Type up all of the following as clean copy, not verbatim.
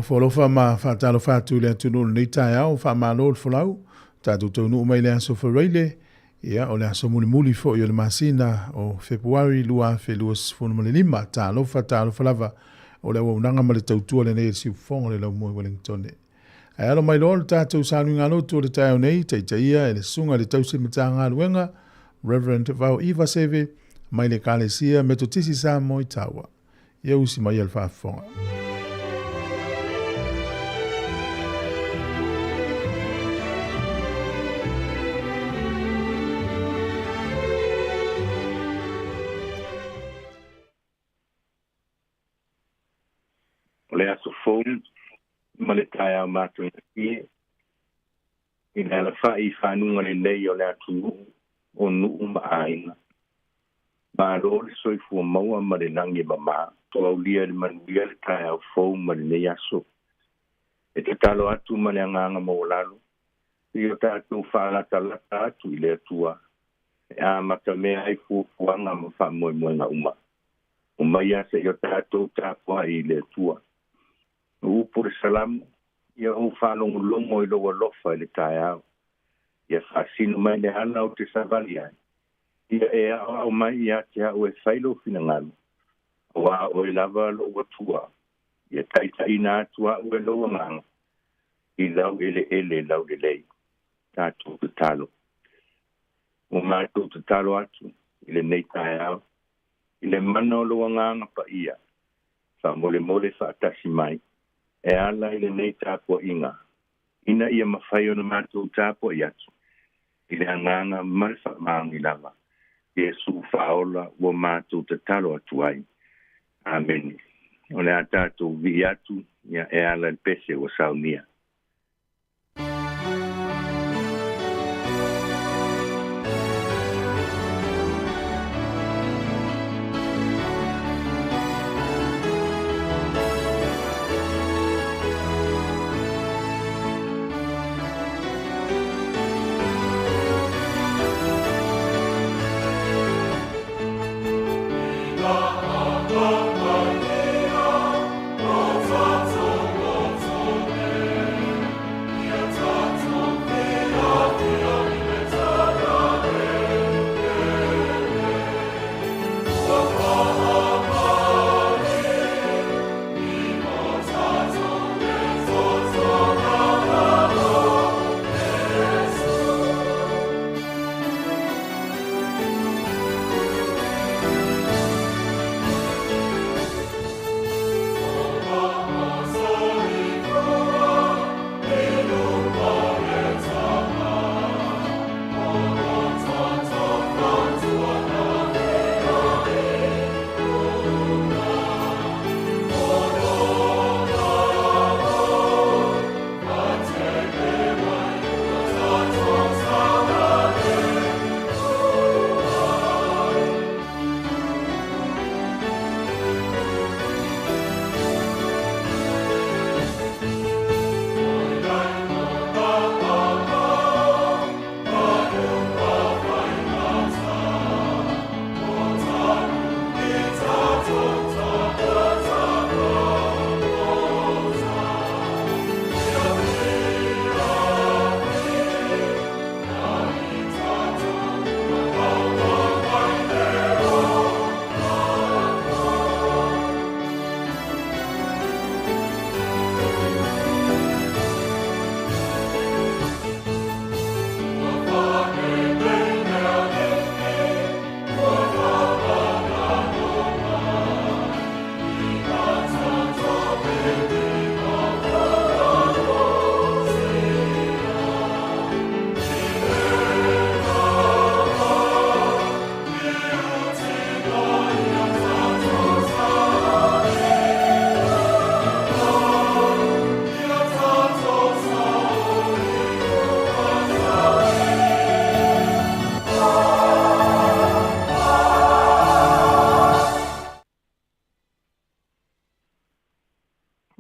Alofa alofa ma faatalofa atu i le atunuu i lenei taeao, faamalo le folau. Tatou taunuu mai le aso Faraile, ia o le aso mulimuli foi o le masina o Fepuari 2025. Talofa, talofa lava o le auaunaga ma le tautua lenei e le siufofoga o le laumua i Wellington. Ae alo mai loa le tatou sauniga lotu o le taeao nei, taitaia e le susuga i le tausi Matagaluega, Reverend Vao Ivaseve, mai le Ekalesia Metotisi Samoa i Taua. Ia usi mai le faafofoga. O le aso fou ma le taeao matagofie i le alafa'i i faguga lelei o le atunuu o nuu ma aiga. Malo le soifua maua ma le lagi e mamā. Toaulia le manuia le taeao fou ma lenei aso. E tatalo atu ma le agaga maualalo i o tatou faalatalata atu i le Atua e amatamea ai fuafuaga ma faamoemoega uma. O mai a seia o tatou tapuai i le Atua. O upu le Salamu, ia ou faalogologo i lou alofa i le taeao. Ia faasino mai le ala ou te savali ai. Ia e aoao mai ia te au e fai lou finagalo. Auā oe lava lou Atua. Ia taitaiina atu a'u e lou Agaga i lau eleele laulelei. Tatou tatalo. Ua matou tatalo atu i lenei taeao i le mana o lou Agaga Paia, faamolemole faatasi mai e ala i lenei tapuaiga, ina ia mafai ona matou tapuai atu i le agaga ma le faamaoni lava. Iesu Faaola ua matou tatalo atu ai. Amene. O le a tatou vii atu ia e ala i le pese ua saunia.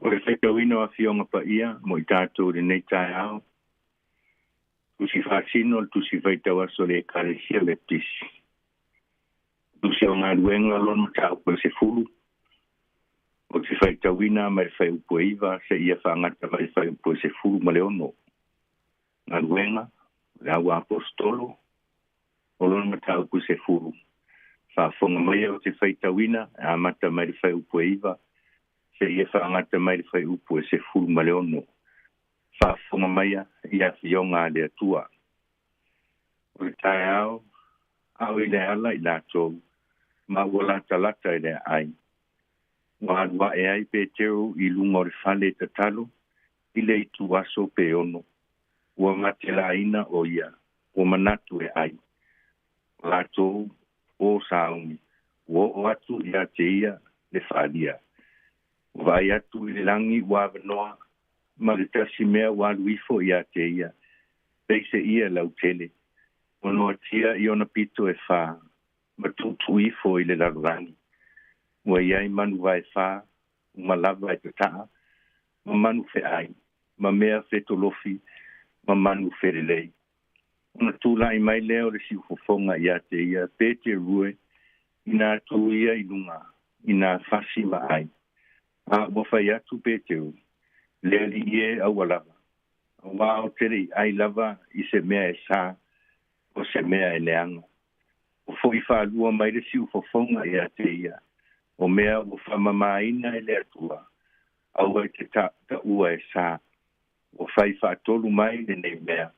O le faitauina o Afioga Paia mo i tatou i lenei taeao, Tusi Faasino le Tusi Faitau Aso a le Ekalesia Baptisi. Tusi o Galuega lona mataupu e 10. O te faitauina mai le fuaiupu e 9 seia faagata mai le fuaiupu e 16. Galuega, le au aposetolo, o lona mataupu 10. Faafofoga maia o te faitauina e amata mai le fuaiupu e 9 seia faagata mai le fuaiupu e 16. Faafofoga maia i afioga a le Atua. O le taeao, ao i le ala i latou, ma ua latalata i le aai. Ua alu ae ai Peteru i luga o le fale tatalo i le ituaso pe 6. Ua matelaina o ia, ua manatu e ai. O latou o sauni, ua oo atu ia te ia le faalia. Ua vaai atu i le lagi ua avanoa, ma le tasi mea ua alu ifo ia te ia, peise ia lautele. Ua noatia i ona pito e 4, ma tuutuu ifo i le lalolagi. Ua iai manu vae 4, uma lava e tataa, ma manu feai, ma mea fetolofi, ma manu felelei. Ona tula'i mai lea o le siufofoga ia te ia, Peteru e, ina tu ia i luga, ina fasi ma ai. A ua fai atu Peteru, le alii e aua lava. Auā o te le'i ai lava i se mea e sā, o se mea e leaga. Ua fo'i faalua mai le siufofoga ia te ia, o mea ua faamamāina e le Atua, aua e te taua e sā. Ua fai faatolu mai lenei mea,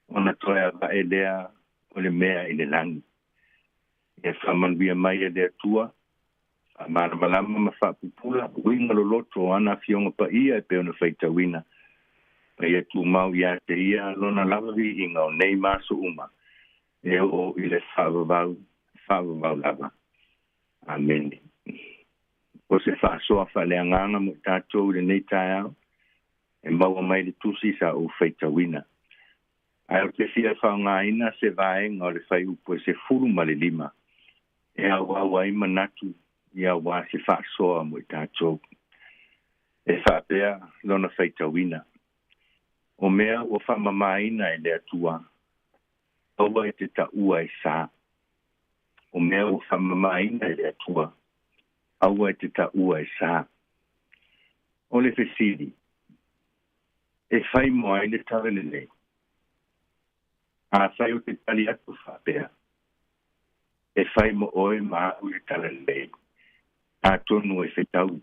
ona toe avae lea o le mea i le lagi. Ia faamanuia mai e le Atua, faamalamalama ma faapupula uiga loloto o ana afioga paia e pei ona faitauina. Ma ia tumau ia te ia lona lava viiga o nei ma aso uma, e oo i le faavavau, faavavau lava. Amene. O se faasoa faaleagaga mo i tatou i lenei taeao, e maua mai le tusi sa ou faitauina. Ae o te fia faaaogaina se vaega o le fuaiupu e 15 e auau ai manatu ia auā se faasoa mo i tatou. E faapea lona faitauina. O mea ua faamamāina e le Atua, aua e te taua e sā. O mea ua faamamāina e le Atua, aua e te taua e sā. O le fesili, e fai mo ai le tala lelei? Afai o te tali atu faapea, e fai mo oe ma a'u le tala lelei, atonu e fetau.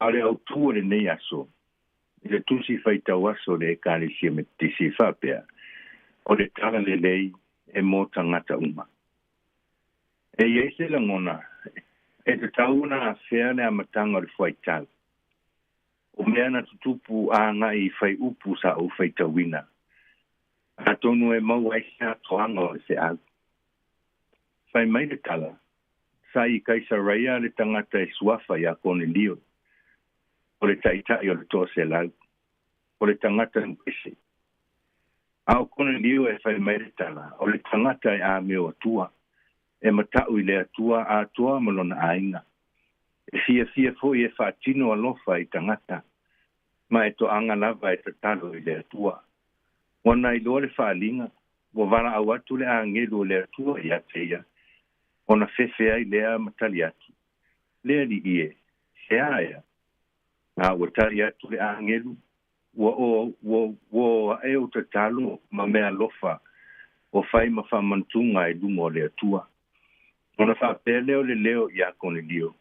A o le autū o lenei aso, i le tusi faitau aso o le Ekalesia Metotisi e faapea, o le tala lelei e mo tagata uma. E i ai se lagona, e tatau ona afea le amataga o le fuaitau. O mea na tutupu agai i fuaiupu sa ou faitauina, atonu e maua ai se atoaga o le feau. Fai mai le tala, sa i Kaisaraia le tagata e suafa iā Konelio, o le ta'ita'i o le 100, o le tagata nu'u ese. A o Konelio e fai mai le tala, o le tagata e amio atua, e mata'u i le Atua atoa ma lona aiga. E fiafia fo'i e faatino alofa i tagata, ma e toaga lava e tatalo i le Atua. Ua na iloa le faaaliga, ua valaau atu le agelu o le Atua ia te ia, ona fefe ai lea ma tali atu, Le alii e, se a ea? A ua tali atu le agelu, Ua o ua ua o aʻe ou tatalo ma mea alofa ua fai ma faamanutuga i luma o le Atua. Ona faapea lea o le leo iā Konelio,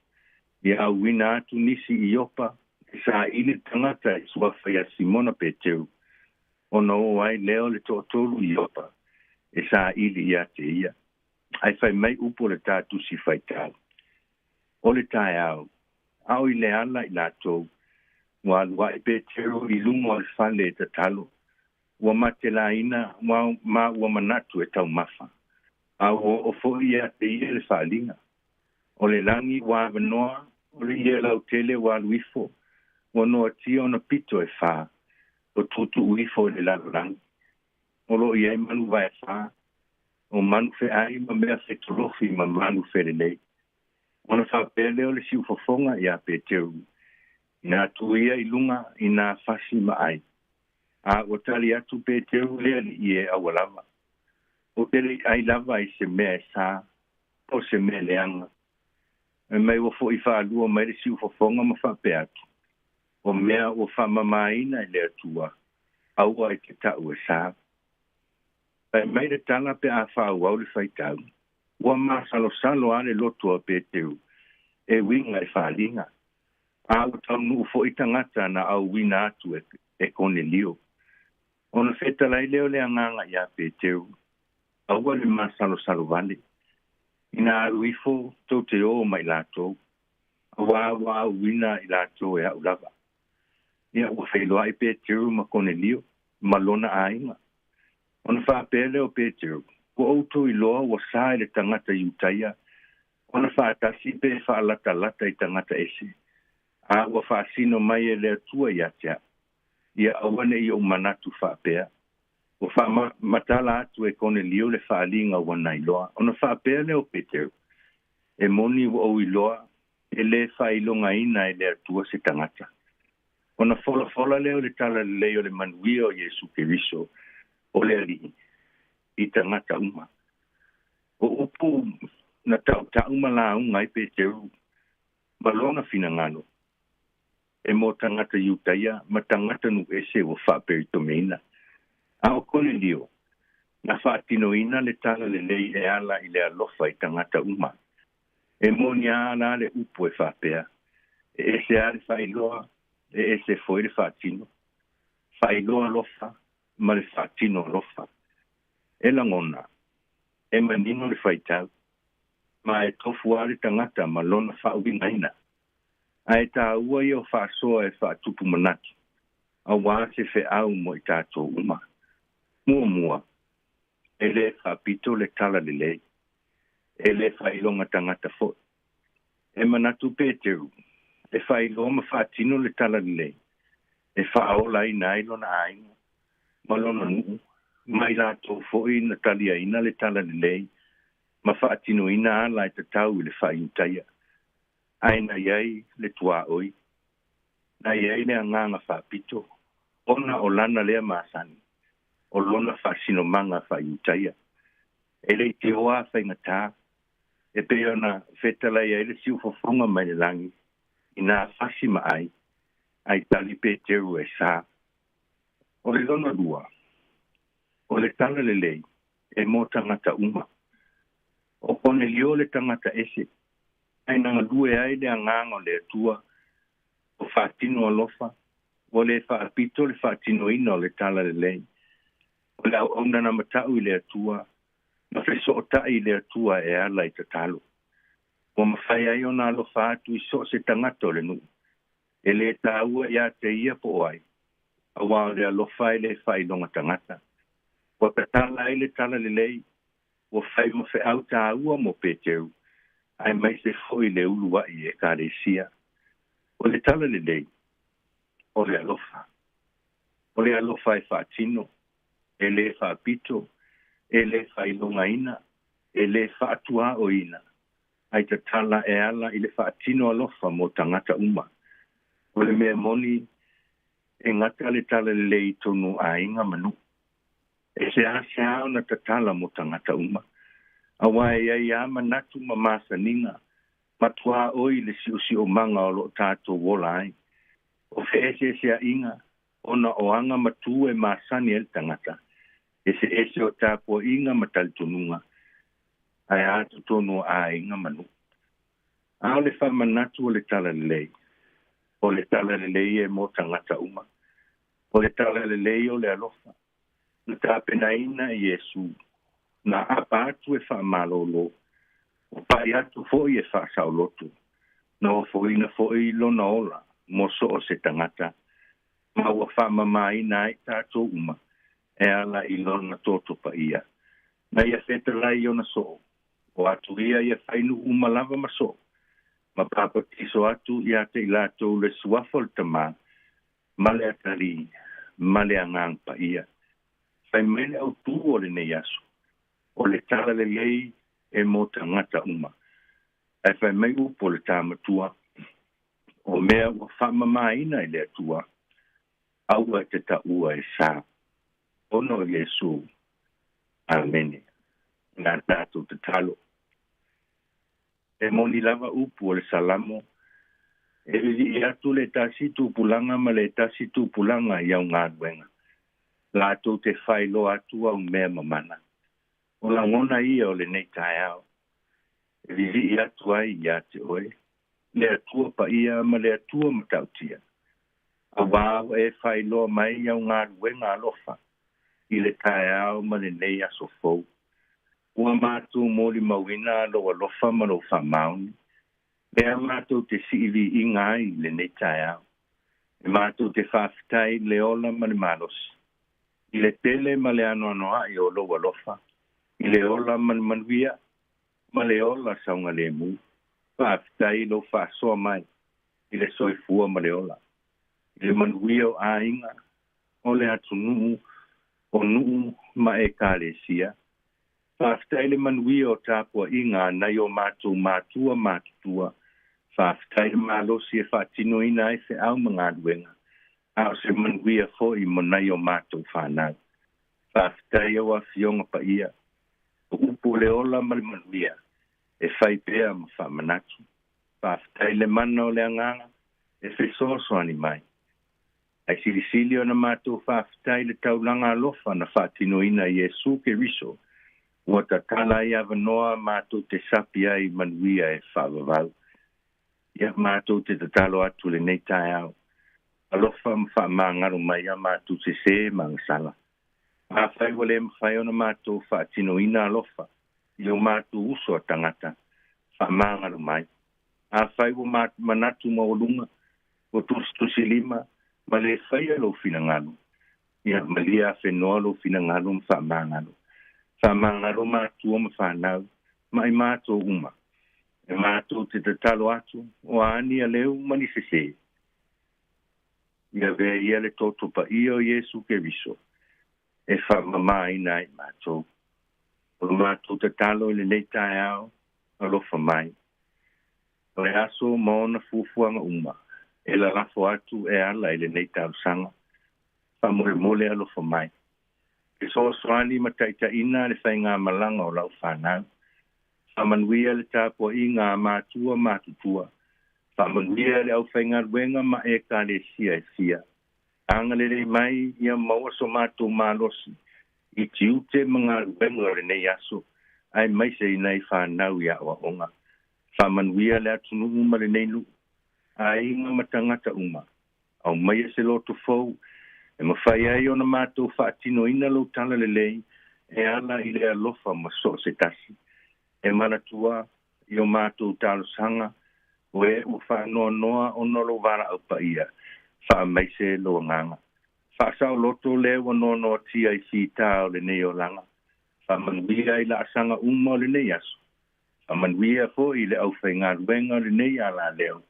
Ia auina atu nisi i Iopa e saili le tagata e suafa iā Simona Peteru, ona o ai lea o le toatolu i Iopa e saili ia te ia. Ae fai mai upu o le tā tusi faitau, O le taeao, a o i le ala i latou, ua alu aʻe Peteru i luga o le fale e tatalo, ua matelaina ma ua manatu e taumafa. A ua oo fo'i ia te ia le faaaliga, o le lagi ua avanoa, o le ie lautele ua alu ifo, ua noatia ona pito e 4, o tuutuu ifo i le lalolagi. O lo o i ai manu vae 4, o manu feai ma mea fetolofi ma manu felelei. Ona faapea lea o le siufofoga iā Peteru, ina tu ia i luga i nā fasi ma ai. A ua tali atu Peteru, Le alii e, aua lava. Ou te le'i ai lava i se mea e sā, po o se mea leaga. E mai ua fo'i fa'alua mai le si'ufofoga ma fa'apea atu, O mea ua fa'amamāina e le Atua, aua e te ta'u e sā. Fai mai le tala pe a fa'auau le faitau, ua masalosalo a le loto a Peteru e uiga i faaaliga, a ua taunu'u fo'i tagata na auina atu e Konelio. Ona fetalai lea o le Agaga iā Peteru, Aua le masalosalo vale. Ina alu ifo tou te ō ma i latou, auā ua auina i latou e a'u lava. Ia, ua feiloa'i Peteru ma Konelio, ma lona aiga. Ona faapea lea o Peteru, Ua outou iloa ua sa i le tagata Iutaia ona faatasi pe faalatalata i tagata ese, a ua faasino mai e le Atua ia te a'u, ia aua ne i ou manatu faapea, Ua faamatala atu e Konelio le faaaliga ua na iloa, ona faapea lea o Peteru, E moni ua ou iloa, e lē faailogaina e le Atua se tagata. Ona folafola lea o le talalelei o le manuia o Iesu Keriso, o le Alii, i tagata uma. O upu na taʻutaʻu ma lauga ai Peteru ma lona finagalo, e mo tagata Iutaia ma tagata nuu ese ua faaperitomeina. A o Konelio, na faatinoina le talalelei e ala i le alofa i tagata uma. E moni a la le upu e faapea, E ese a le faailoa, e ese foi le faatino. Faailoa alofa ma le faatino alofa. E lagona, e manino le faitau, ma e tofu a le tagata ma lona faauigaina. Ae tāua ia o faasoa e faatupu manatu, auā se feau mo i tātou uma. Muamua, e lē faapito le talalelei, e lē faailoga tagata foi. E manatu Peteru, e faailoa ma faatino le talalelei, e faaolaina ai lona aiga ma lona nuu, ma i latou foi na taliaina le talalelei ma faatinoina ala e tatau i le faaiutaia. Ae na i ai le tuaoi, na i ai le agaga faapito, ona o lana lea masani, o lona faasinomaga faaiutaia. E le i teoa faigata, e pei ona fetalai ai le siufofoga mai le lagi, inā fasi ma ai, ae tali Peteru e sā. O le lona lua, o le talalelei e mo tagata uma. O Konelio le tagata ese, ae na galue ai le Agaga o le Atua, o faatino alofa, ua lē faapito le faatinoina o le talalelei. O le auauna na mata'u i le Atua, na fesoota'i i le Atua e ala i tatalo. Ua mafai ai ona alofa atu i so o se tagata o le nuu, e lē tāua iā te ia po o ai, auā o le alofa e lē faailoga tagata. Ua tatala ai le talalelei, ua fai ma feau tāua mo Peteru, aemaise foi le ulua'i Ekalesia. O le talalelei, o le alofa. O le alofa e faatino, e lē faapito, e lē faailogaina, e lē faatuaoina, ae tatala e ala i le faatino alofa mo tagata uma. O le mea moni, e gata le talalelei i tonu aiga ma nuu. E seāseā ona tatala mo tagata uma, auā e i ai ā manatu ma masaniga, ma tuaoi le siosiomaga o loo tatou ola ai. O feeseeseaʻiga, ona o aga ma tu e masani ai le tagata, eseese o tapuaʻiga ma talitonuga, ae a totonu o aiga ma nuu. A o le faamanatu o le talalelei, o le talalelei e mo tagata uma. O le talalelei o le alofa, na tapenaina e Iesu, na apa atu e faamalōlō, ua paʻi atu foʻi e faasaoloto, na ofoina foʻi lona ola mo so o se tagata, ma ua faamamāina ai tatou uma e ala i lona toto paia. Na ia fetalai i ona soo, o atu ia ia fainuu uma lava ma soo, ma papatiso atu iā te i latou le suafa o le Tamā, ma le Atalii, ma le Agaga Paia. Fai mai le autū o lenei aso, o le talalelei e mo tagata uma. Ae fai mai upu o le tā matua, o mea ua faamamāina e le Atua, aua e te taʻua e sā. Ona o Iesu. Amene. Nā tatou tatalo. E moni lava upu o le Salamo, E vivii atu le tasi tupulaga ma le tasi tupulaga i au galuega, latou te faailoa atu au mea mamana. O lagona ia o lenei taeao, e vivii atu ai iā te oe, le Atua paia ma le Atua matautia, auā ua e faailoa mai au galuega alofa i le taeao ma lenei aso fou. Ua matou molimauina lou alofa ma lou faamaoni, lea matou te sii viiga ai i lenei taeao. E matou te faafetai i le ola ma le malosi, i le tele ma le anoanoai o lou alofa, i le ola ma le manuia, ma le ola saogalemu. Faafetai i lou faasoa mai i le soifua ma le ola, i le manuia o aiga, o le atunuu, o nuu ma ekalesia. Faafetai le manuia o tapuaiga a nai o matou matua matutua. Faafetai le malosi e faatinoina ai feau ma galuega, a o se manuia foi mo nai o matou fanau. Faafetai au Afioga Paia, o upu o le ola ma le manuia e fai pea ma faamanatu. Faafetai le mana o le Agaga e fesoasoani mai. Ae silisili ona matou faafetai i le taulaga alofa na faatinoina e Iesu Keriso, ua tatala ai avanoa matou te sapi ai i manuia e faavavau. Ia, matou te tatalo atu i lenei taeao, alofa ma faamagalo mai a matou sesē ma agasala. Afai ua le mafai ona matou faatinoina alofa i o matou uso a tagata, faamagalo mai. Afai ua manatu maualuga, ua tusitusilima ma le faia lou finagalo, ia malia afenoa lou finagalo ma faamagalo. Faamagalo matua ma fanau, ma i matou uma. E matou te tatalo atu, o a ni aleu ma ni sesē, ia avea ia le toto paia o Iesu Keriso e faamamāina ai matou. O lo matou tatalo i lenei taeao, alofa mai. O le aso ma ona fuafuaga uma e lalafo atu e ala i lenei talosaga, faamolemole alofa mai. Fesoasoani ma taitaiina le faigamalaga o lau fanau. Faamanuia le tapuaiga a matua matutua. Faamanuia le aufaigaluega ma Ekalesia e fia. Agalelei mai ia maua so matou malosi i tiute ma galuega o lenei aso, aemaise i nai fanau i aoaoga. Faamanuia le atunuu ma lenei nuu, aiga ma tagata uma. Aumaia se loto fou e mafai ai ona matou faatinoina lou talalelei e ala i le alofa ma so o se tasi. E manatua i o matou talosaga, o e ua faanoanoa ona o lou valaau paia, faamaise lou agaga. Faasaoloto lea ua noanoatia i fita o lenei olaga. Faamanuia i laasaga uma o lenei aso. Faamanuia foi i le aufaigaluega o lenei alaleo,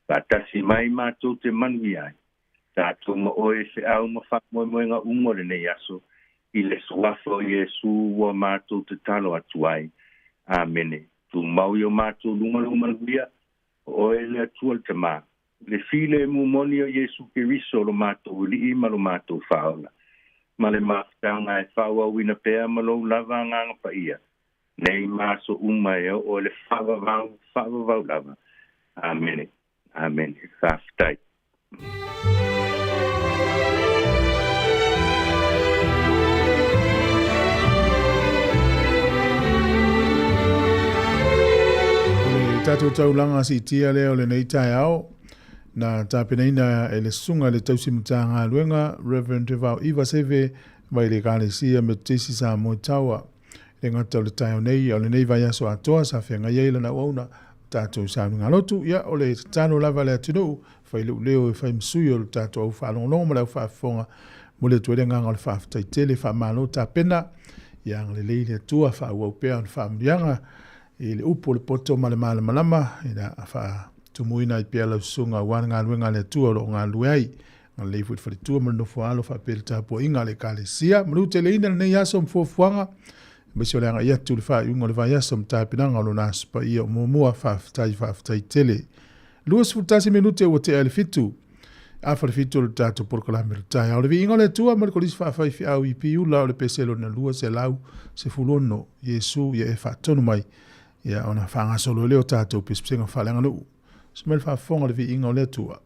faatasi mai matou te manuia ai, tatou ma oe i feau ma faamoemoega uma o lenei aso, i le Suafa o Iesu ua matou tatalo atu ai. Amene. Tumau i o matou luga lou manuia, o oe le Atua le Tama, le filemu moni o Iesu Keriso lo matou Alii ma lo matou Faaola, ma le mafutaga e faaauauina pea ma lou lava Agaga Paia, nei ma aso uma e oo i le faavavau, faavavau lava. Amene. Amene. Faafetai. O le tatou taulaga siitia lea o lenei taeao, na tapenaina e le Susuga i le Tausi Matagaluega, Rev. Tevao Iva Seve, mai le Ekalesia Metotisi Samoa i Tawa. E le gata o le taeao nei, a o lenei vaiaso atoa sa feagai ai lana auauna ma tatou sauniga-lotu. Ia, o le tatalo lava a le atunuu, fai lou leo e fai ma sui o le tatou au faalogologo ma le au faafofoga, momoli atu ai le agaga o le faafetai tele, faamalo tapena, ia agalelei le Atua, faaauau pea ona faamanuiaga i le upu o le poto ma le malamalama, ina faatumuina ai pea lau susuga aua le galuega a le Atua o lo o galulue ai. Agalelei foi i le faletua ma le nofoaalo faapea le tapuaiga a le Ekalesia. Manuteleina lenei aso ma fuafuaga, aemaise o le agai atu i le faaiuga o le vaiaso ma tapenaga o lona Aso Paia o muamua. Faafetai, faafetai tele. 21 minute ua tea i le fitu. Afa le fitu o le tatou polokalame o le taeao. O le viiga o le Atua ma le Kolisi Faafaifeau i Piula o le pese lona 216. Iesu ia e faatonu mai. Ia, ona faagasolo ai lea o tatou pesepesega faaleaganuu. Se mai le faafofoga o le viiga o le Atua.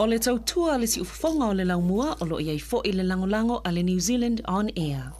O le tautua a le siufofoga o le laumua o lo o i ai foi le lagolago a le New Zealand On Air.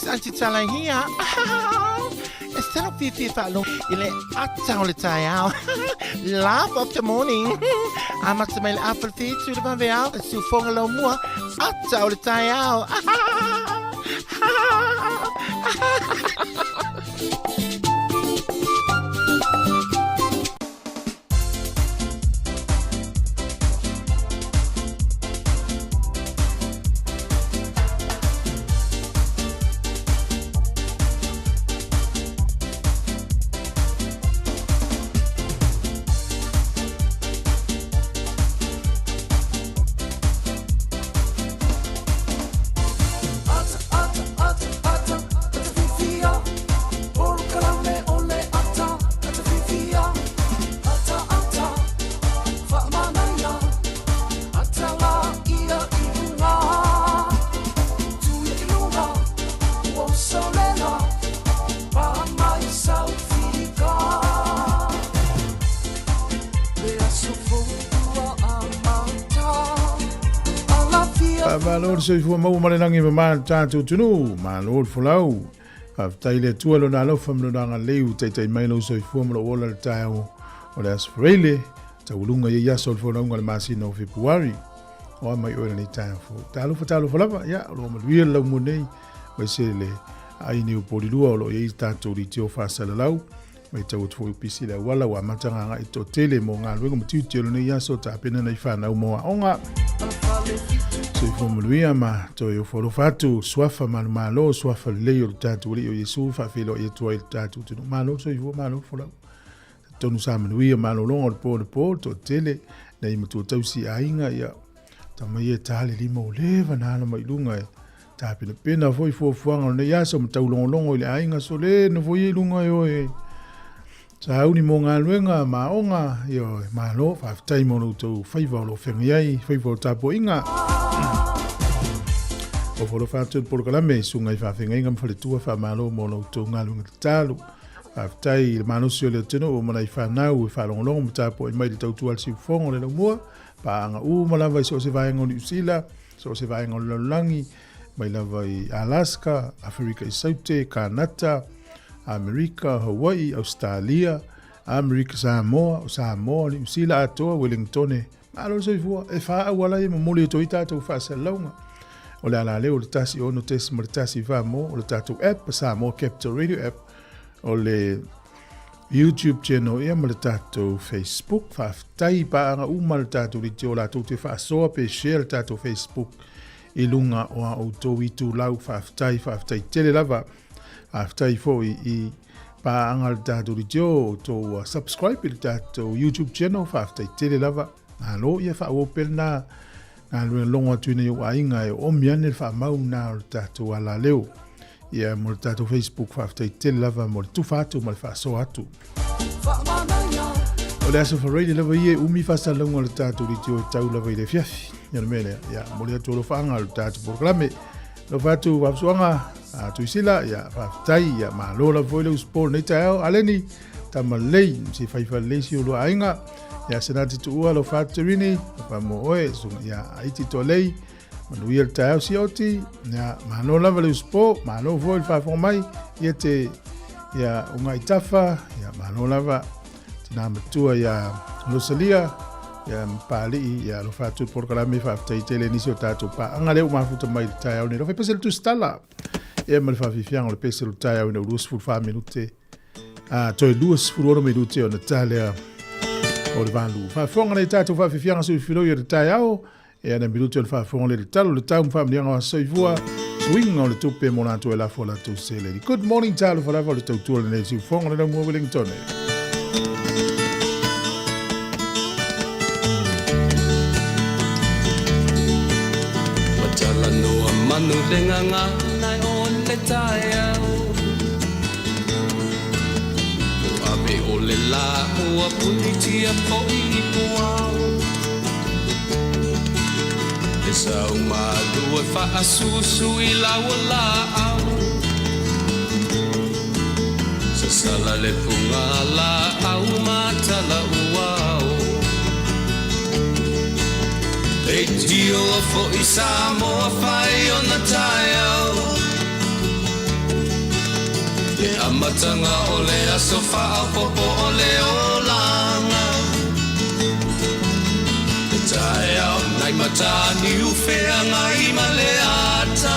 It's Auntie Tala here. E sala fiafia faalogo i le ata o le taeao. Laugh of the morning. Amata mai le afa le whitu le vaveao. E siufoga lau mua. Ata o le taeao. Faamalo le soifua maua ma le lagi mamā le tatou atunuu. Malo le folau. Faafetai i le Atua Lona alofa ma Lona agalelei ua taitai mai lou soifua ma lou ola i le taeao o le Aso Faraile, taualuga i ai aso o le folauga o le masina o Fepuari. Oa mai oe lenei taeao fou. Talofa, talofa lava, ia, o lo o manuia le laumua nei, aemaise le aini o Polilua o lo o i ai tatou leitio faasalalau. Matau atu foi ua pisi le auala, ua amata ona agai toatele mo galuega ma tiute o lenei aso tapena nai fanau mo aoga. Soifua manuia ma toe ofo alofa atu, suafa manumalo, suafa lelei o le tatou Alii o Iesu, faafeiloai atu ai le tatou atunuu. Malo le soifua, malo le folau. Tonu sa manuia malologa o le po le po, le toatele, nei matua tausi aiga, ia, tama ia e tā le lima o leva na ala mai luga e Tapenapena foi fuafuaga o lenei aso ma taulogologo i le aiga sole nofo ia i luga e oe. Sauni mo galuega ma aoga, ioe, malo, faafetai mo lo outou faiva o lo o feagai ai, faiva o tapuaiga. Ofo alofa atu i le polokalame i susuga i faafeagaiga ma faletua, faamalo mo lo outou galuega tatalo. Faafetai i le malosi o le atunuu ma nai fanau e faalogologo ma tapuai mai i le tautua a le siufofoga o le laumua, paaga uma lava i so o se vaega o Niu Sila, So o se vaega o le lalolagi, mai lava i Alaska, Aferika i Saute, Kanata, Amerika, Hawaii, Ausetalia, Amerika Samoa, o Samoa, Niu Sila atoa, Wellingtone, malo le soifua, e wha auala e momoli atu ai tātou faasalalauga. O le alaleo o le 16.1 wha mo, o le tātou app, Samoa Capital Radio app, o le YouTube channel ia ma le tatou Facebook. Faafetai i paaga uma le tatou leitio latou te faasoa pe share le tatou Facebook i luga o a outou itulau. Faafetai, faafetai tele lava. Faafetai foi i paaga le tatou leitio outou ua subscribe i le tatou YouTube channel. Faafetai tele lava. Malo ia faaauau pea lena galuega logo atu i nei ou aiga e oomi ane le faamau na o le tatou alaleo. Ia mo le tatou Facebook faafetai tele lava mo le tufa atu ma le faasoa atu. O le aso Faraile lava ia e umi faasalalauga o le tatou leitio e tau lava i le afiafi. Ia le mea lea, ia momoli atu alofaaga o le tatou polokalame. Alofa atu Vaafusuaga a Tuisila, ia faafetai, ia malo lava foi le usupo lenei taeao. Aleni, tama lelei, se faifa lelei si o lua aiga. Ia Senati Tuua, alofa atu Terini, alofa mo oe, susuga ia Aiti Toalei, Manuia le taeao sioti, ia, malo lava le usupo, malo foi le faafofoga mai, ia te, ia, unga i tafa, ia, malo lava, tina matua ia Rosalia, ia, Papalii, ia, alofa atu le polokalame, faafetai tele nisi o tatou paaga lea ua mafuta mai le taeao nei. Alofa i pese le tusitala, ia, ma le faafiafiaga o le pese o le taeao ina ua 24 minute, a, toe 26 minute ona ta lea o le valu. Faafofoga nei tatou faafiafiaga suifiloi o le taeao, E ana minute o le faafofoga le talo le tau ma faamanuiaga o aso soifua, suiga o le tupe mo latou e lafo a latou seleni. Good morning talofa lava o le tautua lenei siufofoga le laumua Wellington. Talanoa manu le gagana o le taeao Ave o le lā ua punitia foi i puao E sau malu e faasusu i lau laau Sasala le puga laau ma tala uao Leitio foi Samoa fai ona taeao. Le amataga o le aso faaopoopo o le olaga. Le taeao nai mataniu feagai ma le ata.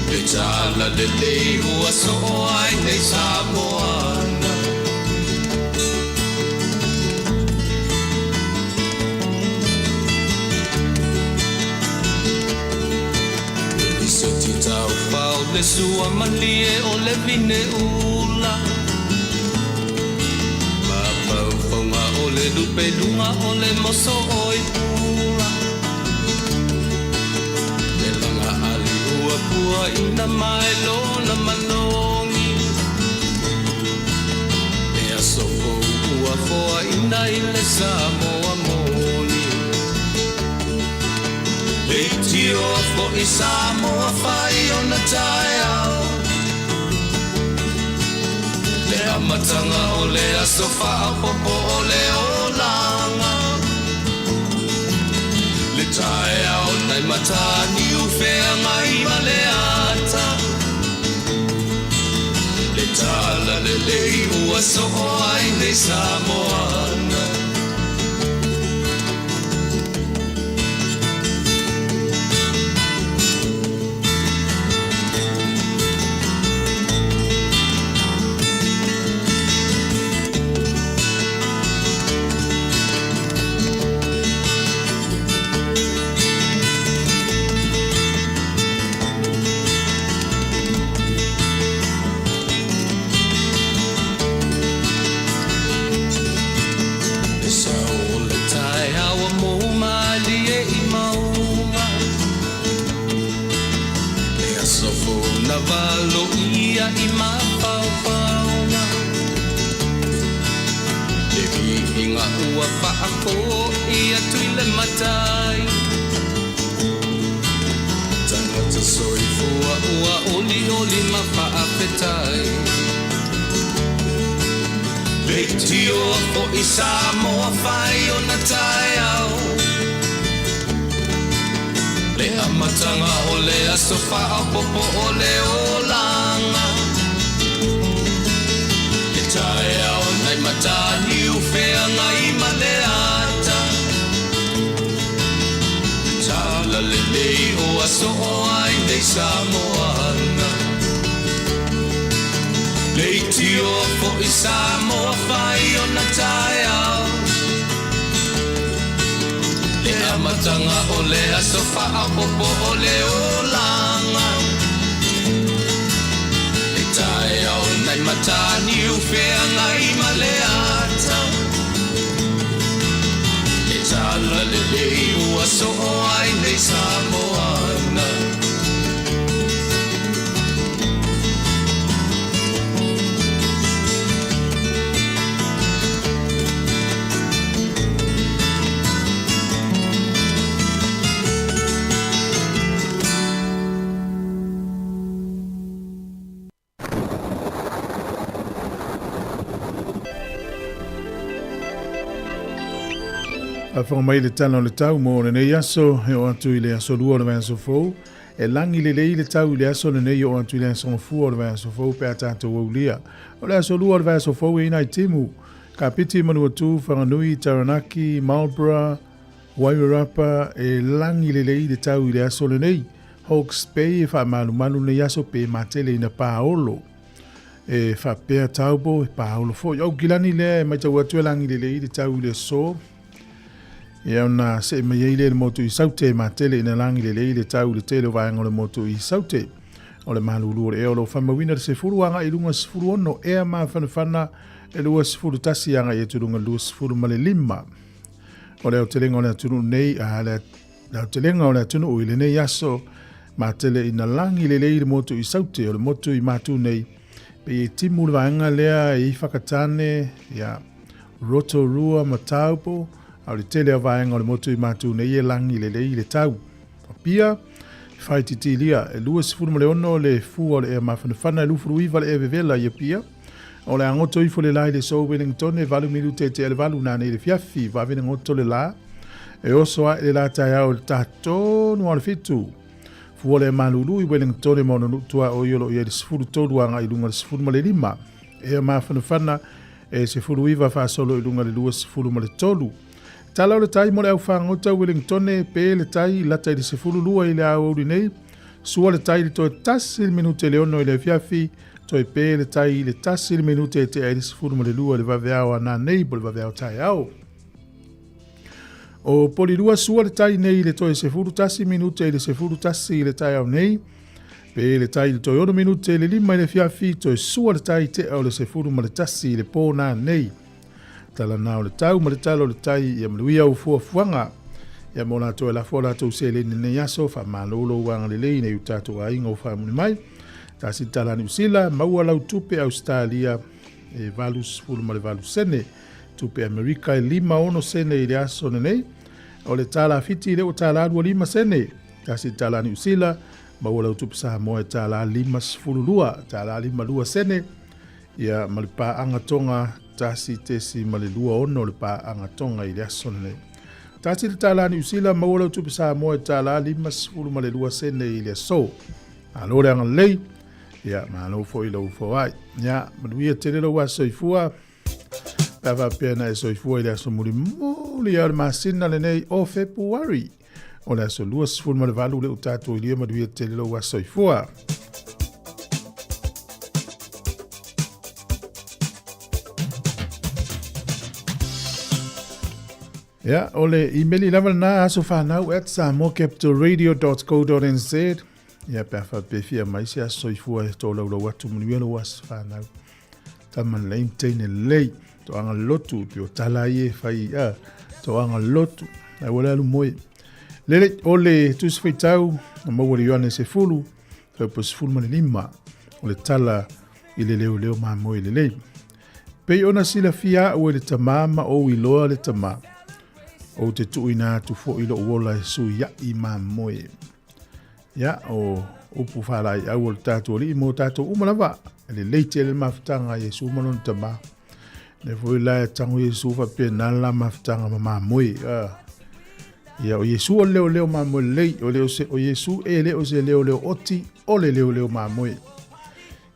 Le tala lelei ua soo ai nei Samoana. Le lisoti taufao le sua malie o le vine ula. Mafaufauga o le lupeluga o le moso oi pula. Le laga ali ua pua ina mai lona malogi. Le aso fou ua foaina i le Samoa moni. Le itioa foi Samoa fai ona taeao. Le amataga o le aso faaopoopo o le olaga. Le taeao nai mataniu feagai ma le ata. Le tala lelei ua soo ai nei Samoana. Le sao o le taeao ua mou malie i mauga. Le aso fou na valoia i mafaufauga. Le viiga ua faafoi atu i le Matai. Tagata soifua ua olioli ma faafetai. Le itioa foi Samoa fai ona taeao. Le amataga o le aso faaopoopo o le olaga. Le taeao nai mataniu feagai ma le ata. Le tala lelei ua soo ai nei Samoana. Le itioa foi Samoa fai ona taeao. Le amataga o le aso faaopoopo o le olaga. Le taeao nai mataniu feagai ma le ata. Le tala lelei ua soo ai nei Samoana. Faafofoga mai le tala o le tau mo lenei aso e oo atu i le aso lua o le vaiaso fou. E lagi lelei le tau i le aso lenei e oo atu i le aso gafua o le vaiaso fou pe a tatou aulia. O le aso lua o le vaiaso fou e i nai timu, Kapiti, Manuatu, Whanganui, Taranaki, Marlborough, Wairarapa, e lagi lelei le tau i le aso lenei. Hawke's Bay e faamalumalu lenei aso pe matele ina paolo. E faapea Taupo, e paolo foi. Aukilani lea e matau atu e lagi lelei le tau i le aso. Ia ona see mai ai lea i le motu i Saute, matele ina lagi lelei le tau i le tele o vaega o le motu i Saute. O le malulu o le ea o lo o faamauina le 10 agai i luga 16 ea mafanafana e 21 agai atu i luga 25. O le aotelega o le atunuu nei, a le aotelega o le atunuu i lenei aso, matele ina lagi lelei le motu i Saute, o le motu i Matu nei, pei e timu le vaega lea i Whakatane, ia, Rotorua ma Taupo, a o le tele o vaega o le motu i Matu nei e lagi lelei le tau. Apia, whaititilia, e 26 le fua o le ea mafanafana, e 29 le ea vevela i Apia. O le a goto ifo le la i le so Wellington e 8 minute tea le 8 nanei le fiafi, vave na goto le la. E oso ae le la taeao i le taha tonu o le 7. Fua le malulu i Wellington ma ona nuu tuaoi o lo o i ai le 13 agai i luga i le 15. Ea mafanafana e 19 faasolo i luga i le 23. Tala o le tai mo le au fagota Wellington pe le tai lata i le 12 i le aoauli nei. Sua le tai i le toe 1 le minute i le 6 i le afiafi, toe pe le tai i le 1 le minute e tea ai le 12 i le vaveao a nanei po o le vaveao taeao. O Polilua sua le tai nei i le toe 11 minute i le 11 i le taeao nei. Pe le tai i le toe 6 minute i le 5 i le afiafi, toe sua le tai tea o le 11 i le pō nanei. Tala na o le tau ma le tala o le tai ia manuia au fuafuaga. Ia mo latou e lafo a latou seleni lenei aso, faamalo lou agalelei nei o tatou aiga o faamuli mai. Tasi le tala Niu Sila, maua lau tupe Ausetalia e 88 sene. Tupe Amerika e 56 sene i le aso lenei. O le tala Fiti lea ua tala 25 sene. Tasi le tala Niu Sila, maua lau tupe Samoa e tala 52, tala 52 sene. Ia ma le paaga Tonga 1.26 le paaga Tonga i le aso lenei. Tasi le tala Niu Sila, maua lau tupe Samoa e tala 52 sene i le aso. Malo le agalelei, ia malo foi lou foai. Ia, manuia tele lou aso soifua. Pe a faapea na e soifua i le aso mulimuli o le masina lenei o Fepuari. O le aso 28 le o tatou ilia manuia tele lou aso soifua. Ia, o le imeli lava lena asofanau at samoacapitalradio.co.nz. Ia, pe a faapea fia mai se aso soifua e tolaulau atu manuia lou aso fanau. Tama lelei ma teine lelei. Toaga lotu, pio tala ai e fai, a, toaga lotu. Ai wala alu moe. Lele, o le tusi faitau, na maua le Ioane 10, fuaiupu 15, o le tala i le leoleo mamoe lelei. Pei ona silafia au e le Tamā ma ou iloa le Tamā. Ou te tuuina atu foi lou ola e suiaʻi mamoe. Ia, o upu faalaeiau o le tatou Alii mo tatou uma lava. E lelei tele le mafutaga a Iesu ma lona Tamā. Le foi la e tango Iesu faapena le la mafutaga ma mamoe. Ia, o Iesu o le leoleo mamoe lelei, o, le o, se, o Iesu e le o se leoleo oti, o le leoleo mamoe.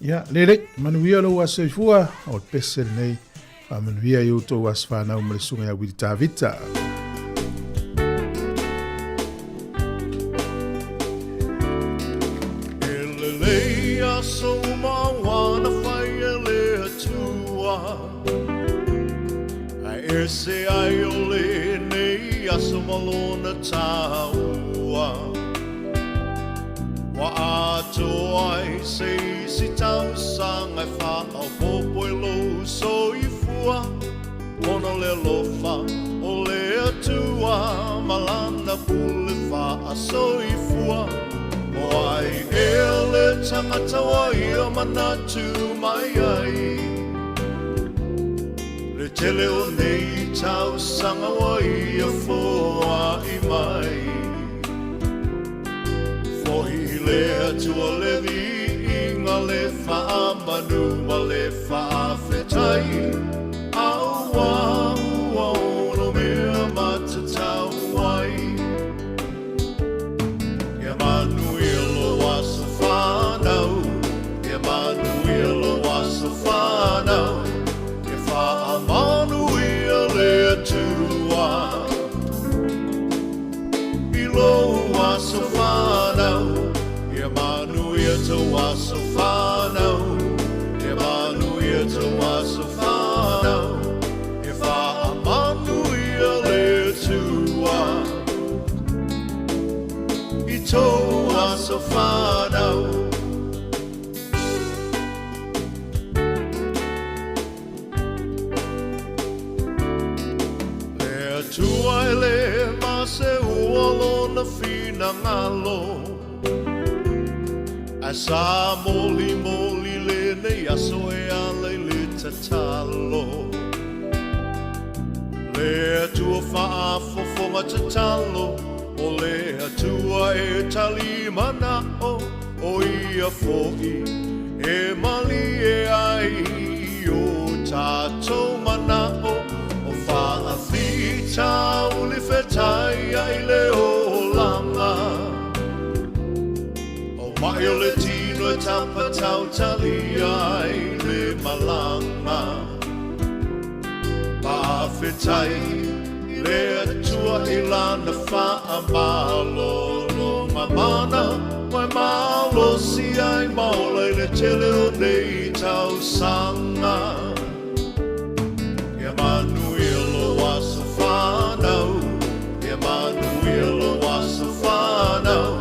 Ia, lelei, manuia lou aso soifua, o le pese lenei, faamanuia i outou aso fanau ma le susuga ia Wili Tavita. E lelei aso uma ua na fai e le Atua, Ae ese ai o lenei aso ma lona taua. Ua atoa ai se isi tausaga e faaopoopo i lou soifua, ona o le alofa o le Atua ma Lana pule faasoifua. O ai ea le tagata ua ia manatu mai ai? Le tele o nei tausaga ua ia foai mai. Fohi le Atua le viiga le faamanu ma le faafetai, Aua ua ono mea matatau ai. Ia manuia lou aso fanau, Ia manuia lou aso fanau, Ia faamanuia le Atua. I lou aso fanau, ia manuia tou aso fanau, ia manuia tou aso fanau, ia faamanuia le Atua i tou aso fanau. Le Atua e le ma seua lona finagalo, Ae sa molimoli lenei aso e ala i le tatalo. Le Atua faafofoga tatalo, O le Atua e tali manao, O ia foi e malie ai i o tatou manao, O faafitauli fetai ai le olaga. Ae o le tino e tapatautali ai le malaga. Faafetai i le Atua i Lana faamalologa mana ua e malosi ai ma ola i le tele o nei tausaga. Ia manuia lou aso fanau, ia manuia lou aso fanau,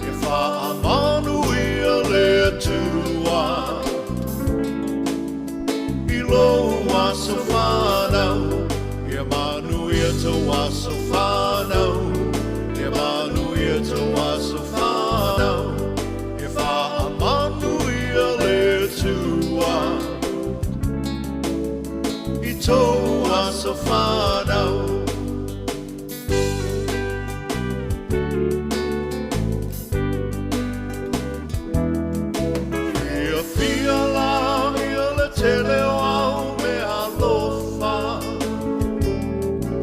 ia faamanuia le Atua i lou aso fanau, ia manuia tou aso fanau, ia manuia tou aso fanau, ia faamanuia le Atua i tou aso fanau. Fiafia la ia le tele o au mea alofa,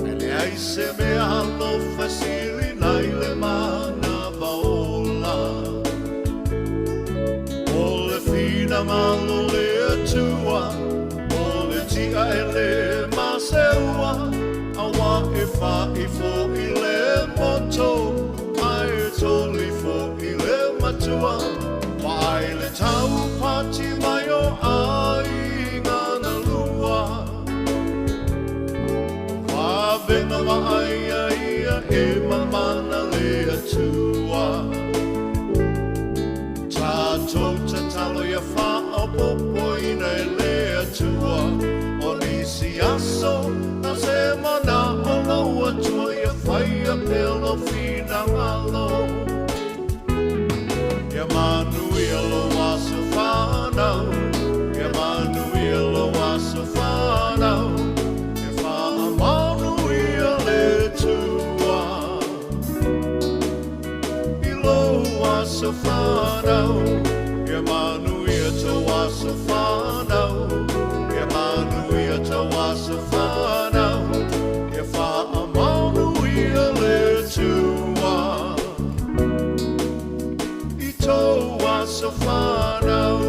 E leai se mea alofa e sili nai le manava ola. O le finagalo o le Atua, o le tia e le maseua, Aua e fa'i fo'i le moto, ae toli fo'i le matua, Vaai le taupati mai o aiga na lua. Vavena vaaia ia e mamana le Atua. Tatou tatalo ia faaopoopoina e le Atua o nisi aso na se manao lou Atua ia faia pea lou finagalo. Ia manuia lou aso fanau, ia manuia lou aso fanau, ia faamanuia le Atua i lou aso fanau, ia manuia tou aso fanau, ia manuia tou aso fanau, ia faamanuia le Atua i tou aso fanau.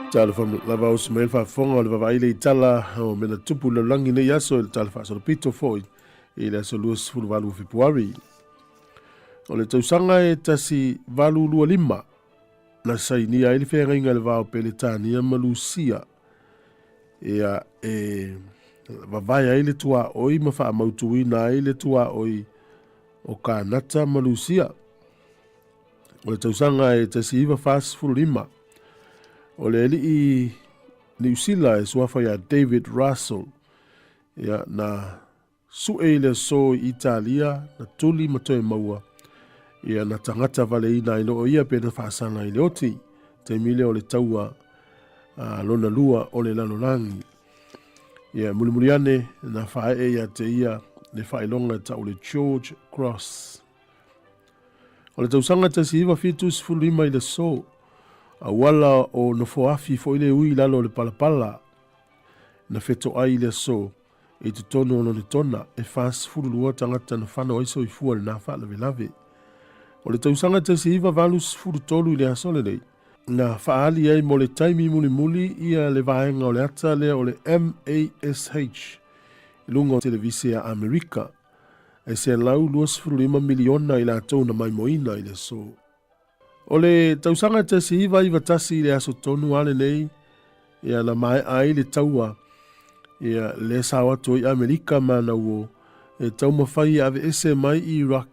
Talofa lava o se mai le faafofoga o le vavaai le itala o mea na tupu i le lalolagi nei aso i le tala faasolopito foi i le aso 28 o Fepuari. O le tausaga e 1825 na sainia ai le feagaiga i le va o Peretania ma Lusia ia e vavae ai le tuaoi ma faamautuina ai le tuaoi o Kanata ma Lusia. O le tausaga e 1945, o le alii Niu Sila e suafa ia David Russell, ia, na sue i le aso i Italia, na tuli ma toe maua, ia, na tagata valeina ai loo ia pe na faasaga i le oti, taimi lea o le taua a, lona lua o le lalolagi. Ia, mulimuli ane, na faaee ia te ia le faailoga e tau le George Cross. O le tausaga 1975 i le aso, auala o Nofoafi foi le ui i lalo o le palapala na fetoai i le aso i totonu o Lonetona, e 42 tagata na fano ai soifua i lena faalavelave. O le tausaga 1983 i le aso lenei, na faaali ai mo le taimi mulimuli ia le vaega o le ata lea o le MASH i luga o televise a Amerika. E 125 miliona i latou na maimoina i le aso. O le tausaga 1991 i le aso tonu lava lenei, ia na maea ai le taua, ia lea sao atu ai Amerika ma ana uo e taumafai e aveese mai Iraq,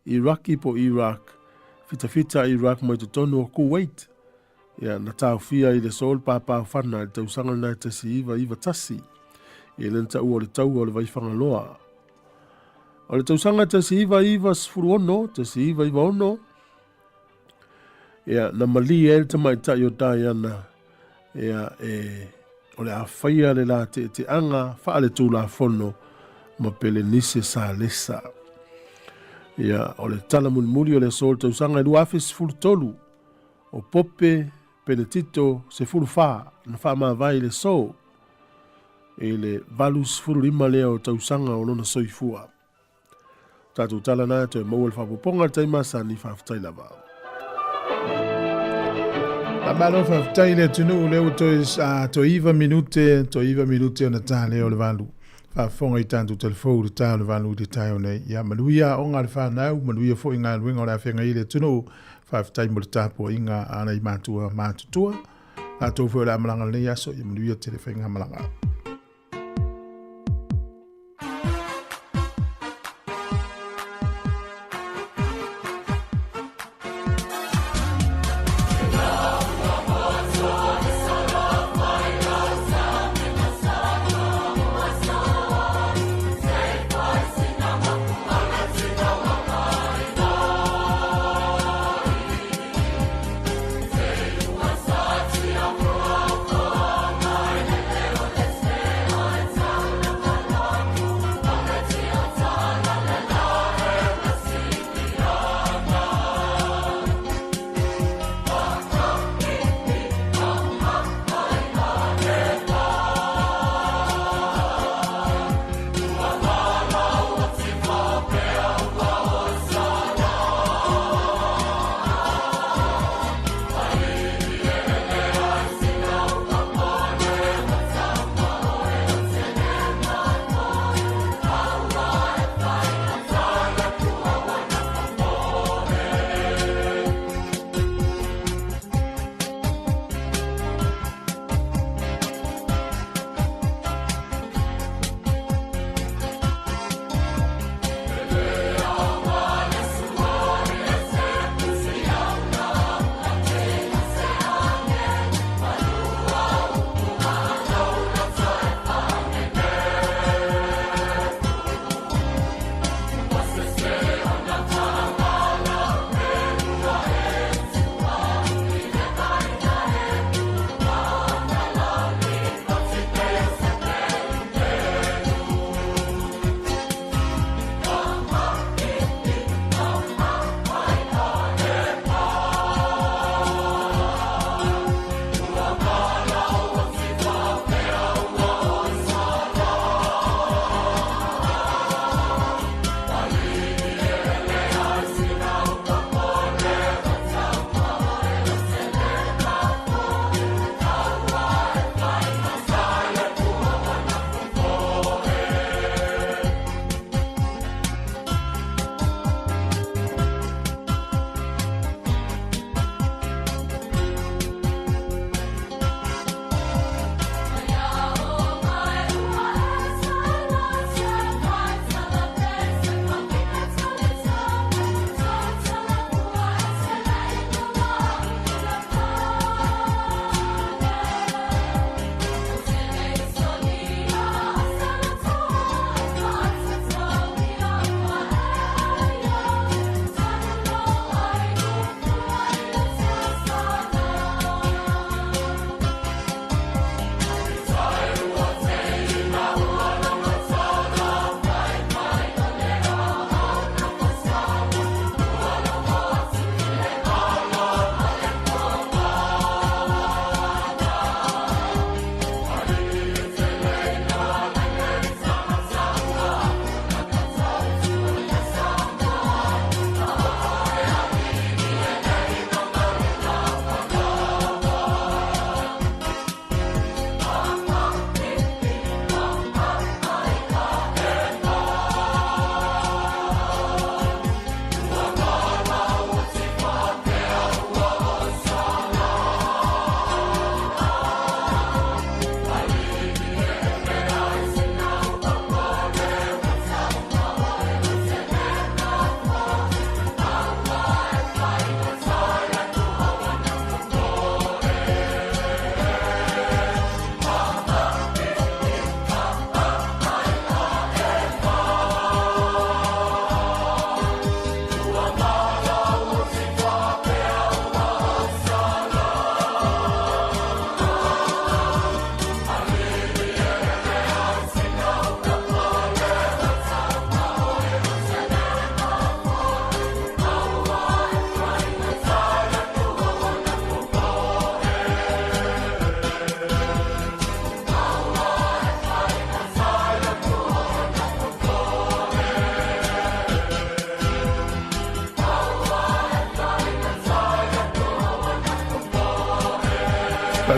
Iraki po Iraq, fitafita Iraq mai totonu o Kuwait. Ia na taofia i le aso le pāpāofana i le tausaga lena e 1991, ia lea na taua o le taua o le Vaifagaloa. O le tausaga 1996, 1996, Ia, na malie ai le tamaitai o Diana, ia, e, o le a faia le la teeteaga faaletulafono ma Pelenise Salesa. Ia, o le tala mulimuli o le aso o le tausaga e 2013, o Pope Penetito 14 na faamavae i le aso i le 85 lea o tausaga o lona soifua. Tatou tala na toe maua le faaopoopoga i le taimi masani, faafetai lava. Faamalo faafetai le atunuu lea ua toe toe 9 minute, toe 9 minute ona ta lea o le 8. Faafofoga i tatou telefou i le ta o le 8 i le taeao nei. Ia manuia aoga a le fanau, manuia foi galuega o le a feagai ai le atunuu. Faafetai mo le tapuaiga a nai matua matutua. Tatou foi o le a malaga lenei aso, ia manuia tele faigamalaga.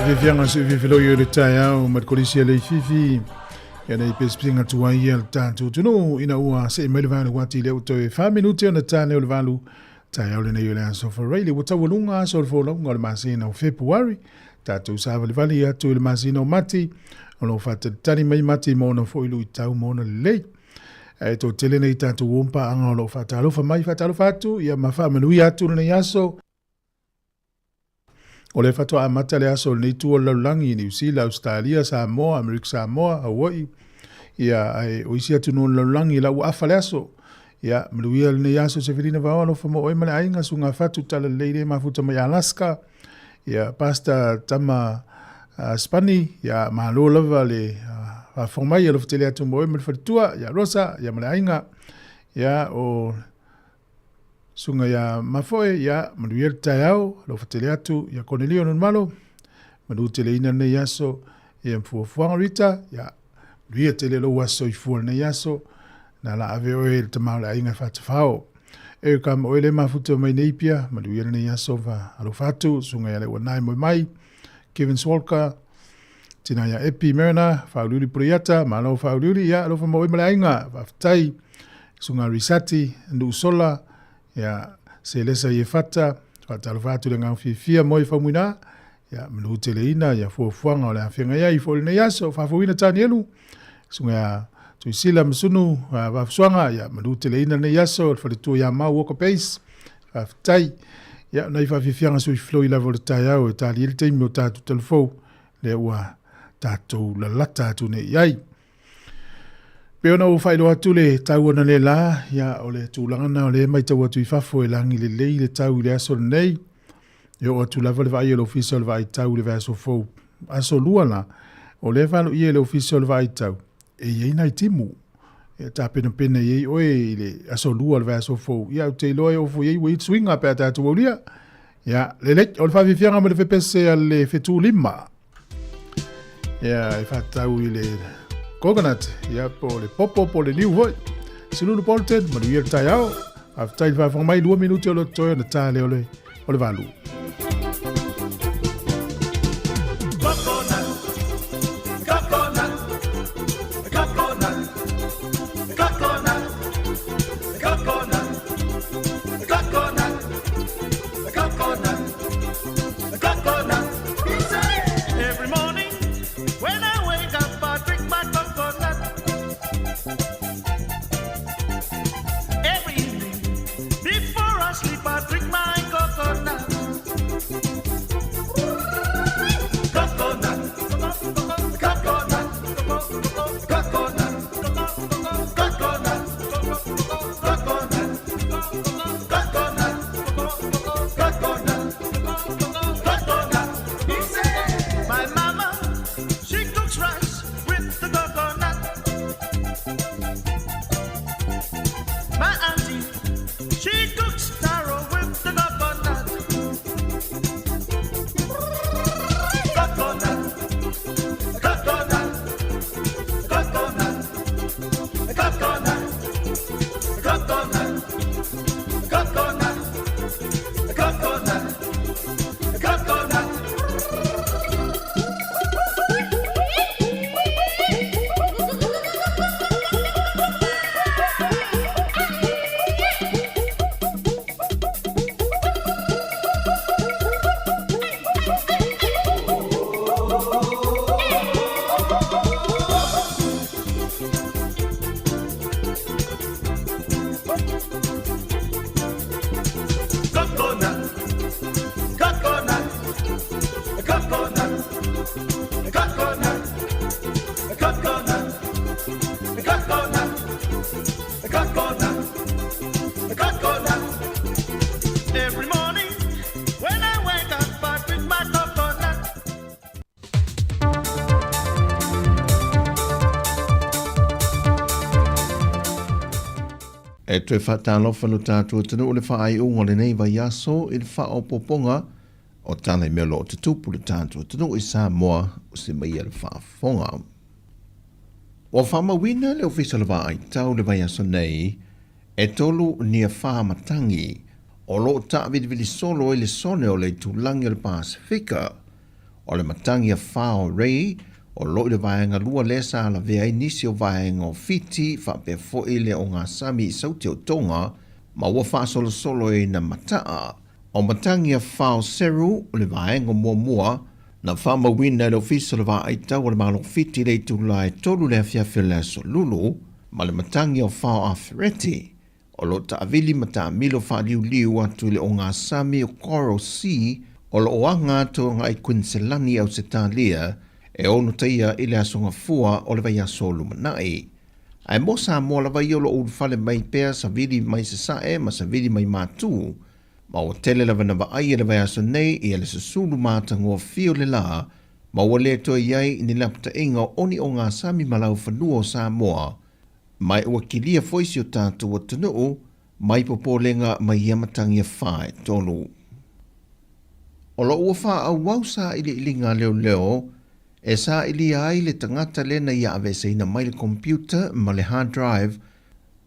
Faafiafiaga soifiafiloi o le taeao ma le kolisi a Leififi. Ia nei pesipisiga tuai ia le tatou atunuu ina ua see mai le vae o le uati lea ua toe 4 minute ona ta lea o le 8 taeao lenei o le aso Faraile. Ua taualuga aso o le folauga o le masina o Fepuari. Tatou savalivali atu i le masina o Mati. O lo o faatalitali mai Mati mo ona foi luitau ma ona lelei. Ae toatele nei tatou uo ma paaga o lo o faatalofa mai, faatalofa atu, ia ma faamanuia atu lenei aso. O lea faatoa amata le aso o lenei itu o le lalolagi i Niu Sila, Ausetalia, Samoa, Amerika Samoa, Hawaii, ia, ae o isi atunuu o le lalolagi la ua afa le aso. Ia, manuia lenei aso Sefelina Vaoa, alofa mo oe ma le aiga, suga fatu talalelei le mafuta mai Alaska. Ia, Pastor Tama Spani, ia, malo lava le faafofoga mai, alofa tele atu mo oe ma le faletua, ia Rosa, ia ma le aiga. Ia, o Susuga ia Mafoe, ia, manuia le taeao, alofa tele atu, ia Konelio Nonumalo, manu teleina lenei aso, ia Mfuafuaga Rita, ia, manuia tele lou aso soifua lenei aso, na la ave oe le tama o le aiga e faatafao. E ka ma oe le mafuta mai nei pia, manuia lenei aso, fa alofa atu, susuga ia le uanae moe mai, Kevin Swalker, tina ia Epi Mariner, Whauriuri Puriata, malo Whauriuri, ia alofa ma oe ma le aiga, faafetai, Susuga Risati, Nuusola, ia Selesa Iefata, faatalofa atu le agaga fiafia mo e Faumuina, ia manu teleina ia fuafuaga o le afioga iai foi lenei aso, faafouina Tanielu, Susuga ia Tuisila Masunu, Vafusuaga, ia manu teleina lenei aso, le faletua ia Mau Walker Base, faafetai. Ia, nai faafiafiaga soifiloi lava o le taeao e tali ai le taimi o tatou talafou, lea ua tatou lalata atu nei i ai. Pei ona ou faailoa atu le tau analeila, ia, o le tulaga lena o lea e matau atu i fafo e lagi lelei le tau i le aso lenei. E oo atu lava le vaai a le Ofisa o le Vaai Tau i le vaiaso fou. Aso lua la, o lea e valoia e le Ofisa o le Vaai Tau, e i ai nai timu. E tapenapena i ai oe i le aso lua o le vaiaso fou. Ia, ou te iloa e oo foi i ai ua i ai suiga pe a tatou aulia. Ia, lelei, o le faafiafiaga ma le fepese a le fetu lima. Ia, e faatatau i le coconut, ia, po o le popo, po o le niu foi. Silulu Bolton, manuia le taeao. Faafetai le faafofoga mai, 2 minute o lo o totoe ona ta lea o le, o le 8. Coconut, coconut, coconut, coconut, coconut, coconut, coconut, coconut. Every morning when I wake up, I drink my coconut. Every evening before I sleep, I drink my coconut. Coconut, coconut, coconut, coconut, coconut, coconut, coconut, coconut. My mama, she cooks rice with the coconut. My auntie, she cooks taro with the coconut. Coconut, coconut, coconut, coconut, coconut, coconut, coconut, coconut. Coconut, coconut, coconut, coconut, coconut, coconut, coconut, coconut. Every morning when I wake up, I drink my coconut. E toe faatalofa lo tatou atunuu i le faaiuga o lenei vaiaso i le faaopoopoga o tala i mea o lo o tutupu i le tatou atunuu i Samoa o se maia le faafofoga. Ua faamauina le Ofisa o le Vaaitau i le vaiaso nei e tolu niafā matagi o lo o taavilivili solo ai le sone o le itulagi o le Pasefika. O le matagi afa o Ray o lo o i le vaega 2 lea sa lavea ai nisi o vaega o Fiti faapea foi le ogasami i Sauti o Tonga ma ua faasolosolo ai na mataa. O matagi afa o Seru o le vaega muamua na faamauina e le Ofisa o le Vaai Tau o le Malo Fiti i le itula e 3 le afiafi o le aso Lulu ma le matagi afa o Afereti o lo o taavili ma taamilo faaliuliu atu i le ogasami o Coral Sea o lo o aga atu agai Kuiniselani i Ausetalia e ono taia i le Aso Gafua o le vaiaso o lumanai. Ae mo Samoa lava ia o lo o ulufale mai pea savili mai Sasae ma savili mai Matu, ma ua tele lava na vaaia i le vaiaso nei ia le susulu matagofie o le la, ma ua le toe i ai ni lapataiga o oni ogasami ma laufanua o Samoa, Ma ua kilia foi si o tatou atunuu mai popolega mai ia matagi afa e tolu. O lo o ua faaauau sailiiliga a leoleo e sailia ai le tagata lea na ia aveeseina mai le computer ma le hard drive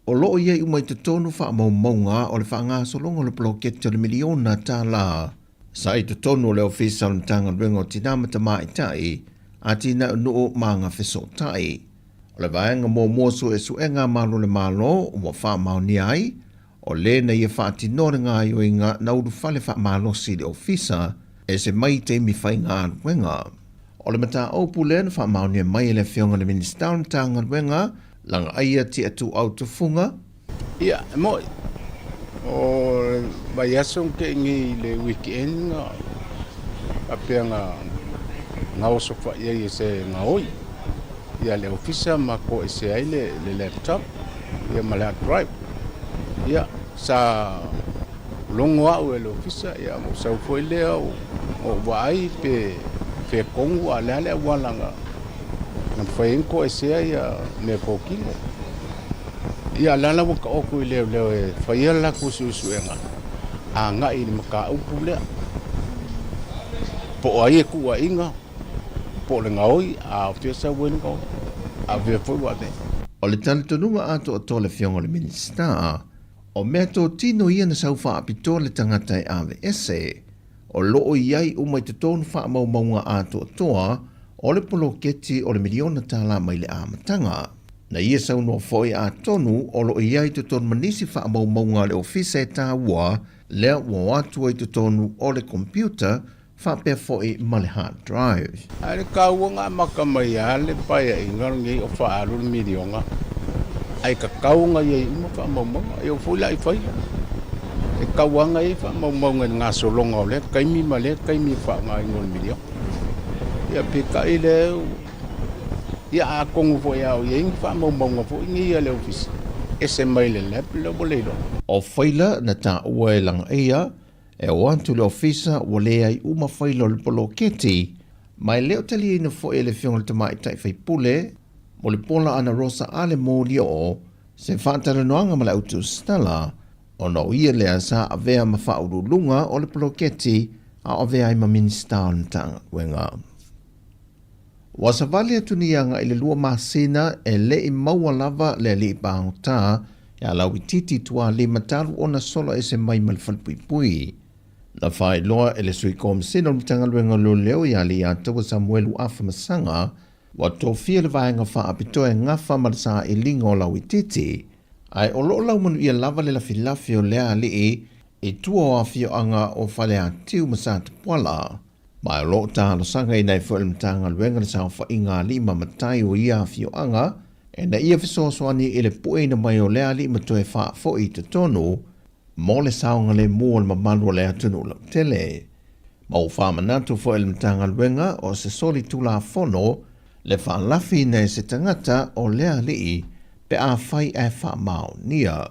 o lo o i ai uma i totonu faamaumauga o le faagasologa o le poloketi o le miliona tala sa i totonu o le Ofisa o le Matagaluega o Tinā ma Tamaitai, Atinae o Nuu ma Agafesootai. O le vaega muamua o suesuega a Malo o le Malo ua faamaonia ai, o le na ia faatinoa le gaoioiga na ulufale faamalosi i le Ofisa ese mai i taimi faigaluega. O le mataupu lea na faamaonia mai e le Afioga i le Minisita o le Matagaluega, Lagaaia Tiatuau Tufuga. Ia, e mo'i, o le vaiaso na te'i nei i le weekend na faapea na gaosofa'i ai e se gaoi ia le ofisa ma toesea ai le laptop ia ma le hard drive. Ia, sa logo a'u e le ofisa ia ona ou sau foi lea ou vaai pe fea tonu a o le a le auala na mafai ai ona toesea ia mea totino. Ia, o la la ua taoto i leoleo e faia le latou suesuega agai i le mataupu lea, po o ai e tuuaiina, po o le gaoi, a o fea sau ai le gaoi, a o fea foi ua avea. O le talitonuga atoatoa o le Afioga i le Minisita, o mea totino ia na sau faapitoa le tagata e aveese, o lo o i ai uma i totonu faamaumauga atoatoa o le poloketi o le miliona tala mai le amataga. Na ia saunoa foi atonu o lo o i ai i totonu ma nisi faamaumauga a le ofisa e taua lea ua o atu ai i totonu o le computer faapea foi ma le hard drive. Ae le taua na amata mai lava le paeaiga lenei o faaalu le miliona ae tatau ona i ai uma faamaumauga. E oo foi la i faila e tatau lava ona i ai faamaumauga i le gasologa o lea taimi ma lea taimi e faaaogaina o le miliona. Ia peitai lea Ia atonu foi a o i ai ni faamaumauga foi nei a le Ofisa, ese mai le lab lea ua le iloa. O faila na taua e Lagaia e o atu i le Ofisa ua leai uma faila o le poloketi, ma e le o taliaina foi e le Afioga i le Tamaitai Faipule mo le Pola Ana Rosa Ale Molioo se faatalanoaga ma le Autusitala ona o ia lea sa avea ma faauluuluga o le poloketi a o avea ai ma Minisita o le Matagaluega. Ua savali atu nei agai i le 2 masina e le i maua lava le alii pagota ia Lauitiiti Tualima talu ona sola ese mai ma le falepuipui. Na faailoa e le Sui Komisina o le Matagaluega o Leoleo ia Alii-Ataua Samuelu Afamasaga ua tofia le vaega faapitoa e gafa ma le sailiga o Lauitiiti, ae o lo o laumanuia lava le lafilafi o lea alii i tua o afioaga o Faleatiu ma Satapuala. Ma o lo o talosagaina ai foi e le Matagaluega le saofaiga a alii ma matai o ia afioaga ina ia fesoasoani i le pueina mai o lea alii ma toe faafoi i totonu mo le saogalemu o le mamalu o le atunuu lautele. Ma ua faamanatu foi e le Matagaluega o se soli tulafono le faalafiina e se tagata o lea alii pe afai ae faamaonia.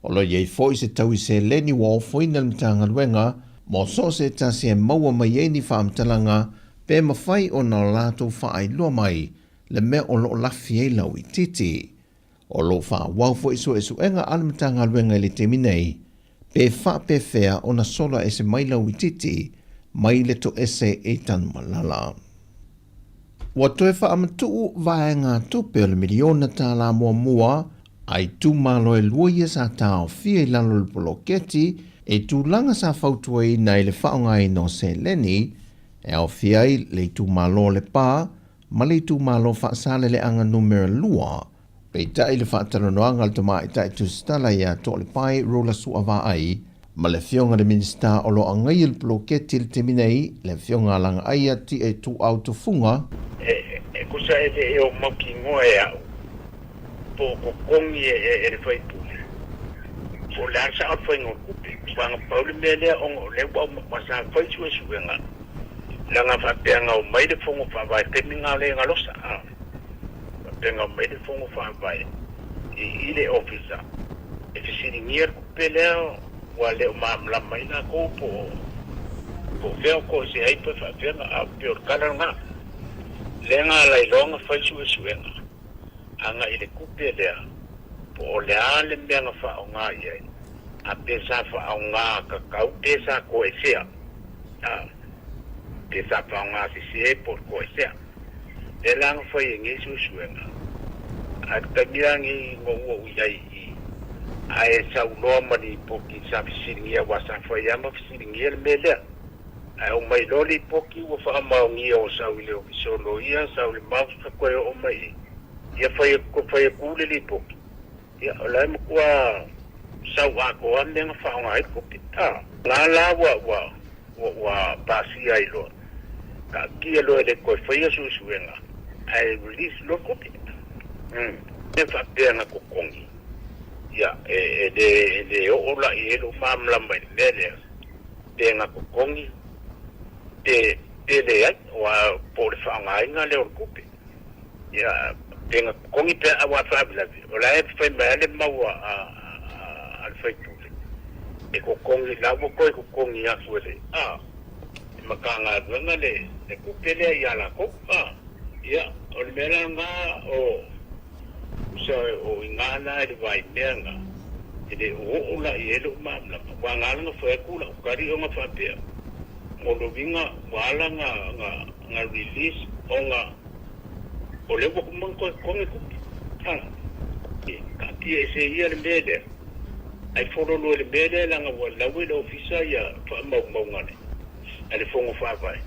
O lo o i ai foi se taui seleni ua ofoina e le Matagaluega mo so o se tasi e maua mai ai ni faamatalaga pe mafai ona latou faailoa mai le mea o lo o lafi ai lauitiiti. O lo o faaauau foi suesuega a le Matagaluega i le taimi nei pe faapefea ona sola ese mai lauitiiti mai le toese i Tanumalala. Ua toe faamatuu vaegatupe o le miliona tala muamua a itumalo e lua ia sa taofia i lalo o le poloketi i tulaga sa fautuaina i le faaaogaina o seleni E aofia ai le itumalo o Lepa ma le itumalo Faasaleleaga Numera 2. Peitai le faatalanoaga a le Tamaitai Tusitala ia Toalepai Rola Suavaai ma le Afioga i le Minisita o lo o agaia le poloketi i le taimi nei, le Afioga a Lagaaia Tie Tuuau Tufuga. E tusa e le o mautinoa e a'u po o totogi e le faipule, po o le a le sao o le faiga o le tupe. Ua agapau le mea lea ona o lea ua sa fai suesuega leaga faapea na omai le Fono Faavae taimi na o le galosa a faapea na omai le Fono Faavae i le Ofisa e fesiligia le tupe lea ua le o malamalama ai lakou po o fea o toesea ai pe faapefea na a pei o le tala lena lea na ala ai loa ona fai suesuega agai i le tupe lea po o le a le mea na faaaoga i ai a pe sa faaaoga tatau pe sa toesea a pe sa faaaoga sese po o le toesea. Lea la na fai ai nei suesuega a le taimi la nei na ou oo i ai i i ae sau loa ma lipoti sa fesiligia aua sa fai lava ma fesiligia le mea lea. Ae oo mai loa lipoti ua faamaonia o sau i le Ofisa o Loia, sau i le MAVS toe oo mai i i. Ia fai fai atu le lipoti, ia o la e matua sau atoa mea na faaaoga ai le tupe. A la la ua ua ua ua pasia ai loa, taatia loa e le toe faia suesuega ae release loa le tupe. Umm. Mea faapea na totogi, ia e e le e le oo la i ai lou malamalama i le mea lea, pe na totogi pe pe leai, aua po o le faaaogaina lea o le tupe. Ia, pe na totogi pe a aua faalavelave, o la e fai mai lava le mau a le faipule, e totogi, la ua toe totogi atu e le, a, le Matagaluega le tupe lea ia latou, a. Ia, o le mea la lena, o, tusa o i ina la i le vaimea lena, e le o oo la i ai lou malamalama, aua na ala ona fai atu lau tali ona faapea, mo le uiga ua ala na release ona o lea ua uma ona toe totogi tupe. A, taatia ese ia le mea lea, ae follow loa i le mea lea leaga ua lau e le Ofisa ia faamaumauga a le Fono Faavae,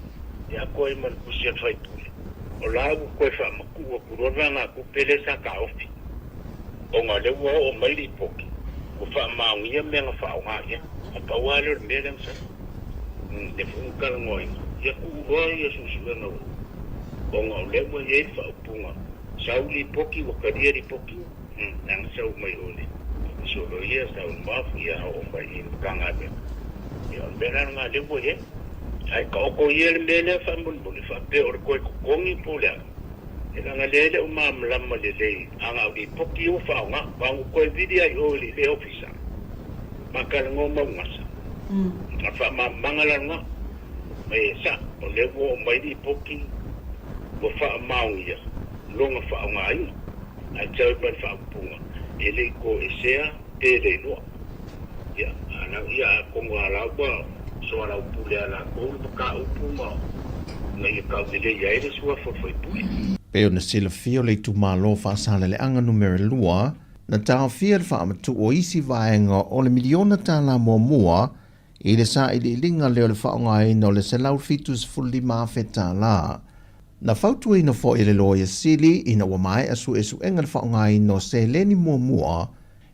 ia atoa ai ma le tusi a le faipule. O la ua toe faamatuu atu loa le vaegatupe lea sa taofi, ona o lea ua oo mai lipoti ua faamaonia mea na faaaoga i ai. Na pau lava lea o le mea lea na sau. Lea foi na talanoaina, ia tuu loa ia suesuega ona o lea ua i ai le faaupuga, sau lipoti ua talia lipoti, leaga sau mai o le Ofisa o Loia, sau i le MAF, ia oo mai i le Matagaluega. Ia o le mea la lena lea ua i ai. Ae taoto ia le mea lea faamolemole faapea o le toe totogi po o le a, e leaga lea e le o malamalama lelei a na o lipoti ia ua faaaoga. Aua na ou toe vili lava i o i le Ofisa ma talanoa mau gasa, a faamalamalamaga la lena. Mai e sa, o lea ua oo mai lipoti ua faamaonia lona faaaogaina, ae tau mai le faaupuga e le i toesea pe le iloa. Ia, a lau ia atonu a la ua soalaupule a latou le mataupu ma ina ia tauleleia ai le suafa o le faipule. Pei ona silafia o le itumalo Faasaleleaga Numera 2, na taofia le faamatuu o isi vaega o le miliona tala muamua i le sailiiliga lea o le faaaogaina o le $175,000. Na fautuaina foi e le Loia Sili ina ua maea suesuega le faaaogaina o seleni muamua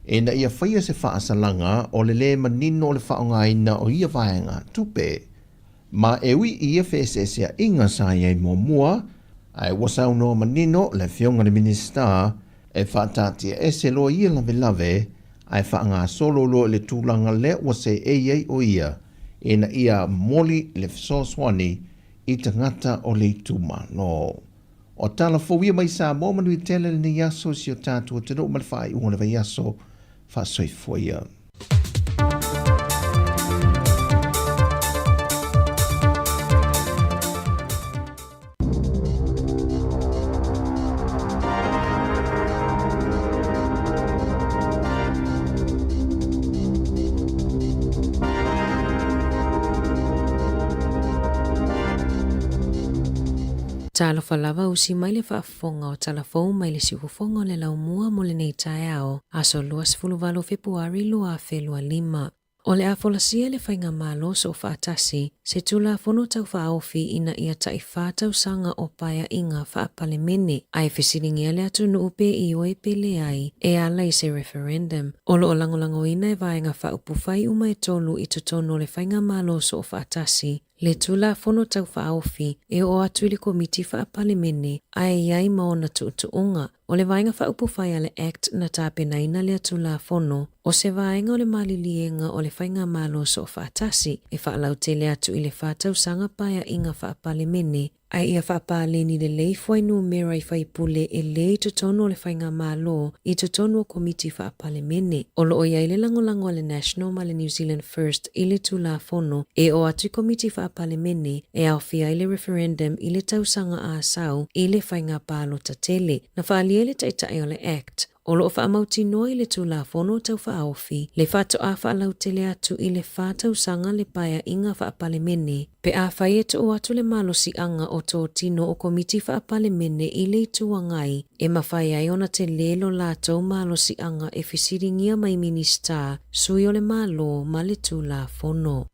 ina ia faia se faasalaga o le lē manino o le faaaogaina o ia vaega tupe. Ma e ui i ia feeseeseaiga sa i ai muamua, ae ua saunoa manino le Afioga i le Minisita e faataatiaese loa ia lavelave ae faagasolo loa i le tulaga lea ua seei ai o ia ina ia moli le fesoasoani i tagata o le itumalo. O tala fou ia mai Samoa manuia tele lenei aso i si o tatou atunuu ma le faaiuga o le vaiaso. Faasoifua ia. Talofa lava usi mai le faafofoga o tala fou mai le siufofoga o le laumua mo lenei taeao, aso 28 o Fepuari 2025. O le a folasia e le Faigamalo Soofaatasi se Tulafono Tau Faaofi ina ia tai-fa tausaga o paeaiga faa-Palemene, ae fesiligia le atunuu pe ioe pe leai e ala i se referendum. O lo o lagolagoina e Vaega Faaupufai uma e tolu i totonu o le Faigamalo Soofaatasi le Tulafono Tau Faaofi e oo atu i le Komiti Faa-Palemene ae i ai ma ona tuutuuga. O le Vaega Faaupufai a le Act na tapenaina lea Tulafono, o se vaega o le maliliega o le Faigamalo Soofaatasi e faalautele atu i le fa tausaga paeaiga faa-Palemene, ae ia faapaleni lelei fuainumera i faipule e lē i totonu o le Faigamalo i totonu o Komiti Faa-Palemene. O lo o i ai le lagolago a le National ma le New Zealand First i le Tulafono e oo atu i Komiti Faa-Palemene e aofia ai le referendum i le tausaga a sau i le faiga palota tele. Na faaalia e le Taitai o le Act, o lo o faamautinoa i le Tulafono Tau Faaofi le faatoa faalautele atu i le fa tausaga le paeaiga faa-Palemene pe afai e tuu atu le malosiaga o totino o Komiti Faa-Palemene i le Itu Agai e mafai ai ona telē lo latou malosiaga e fesiligia mai Minisita, sui o le Malo ma le Tulafono.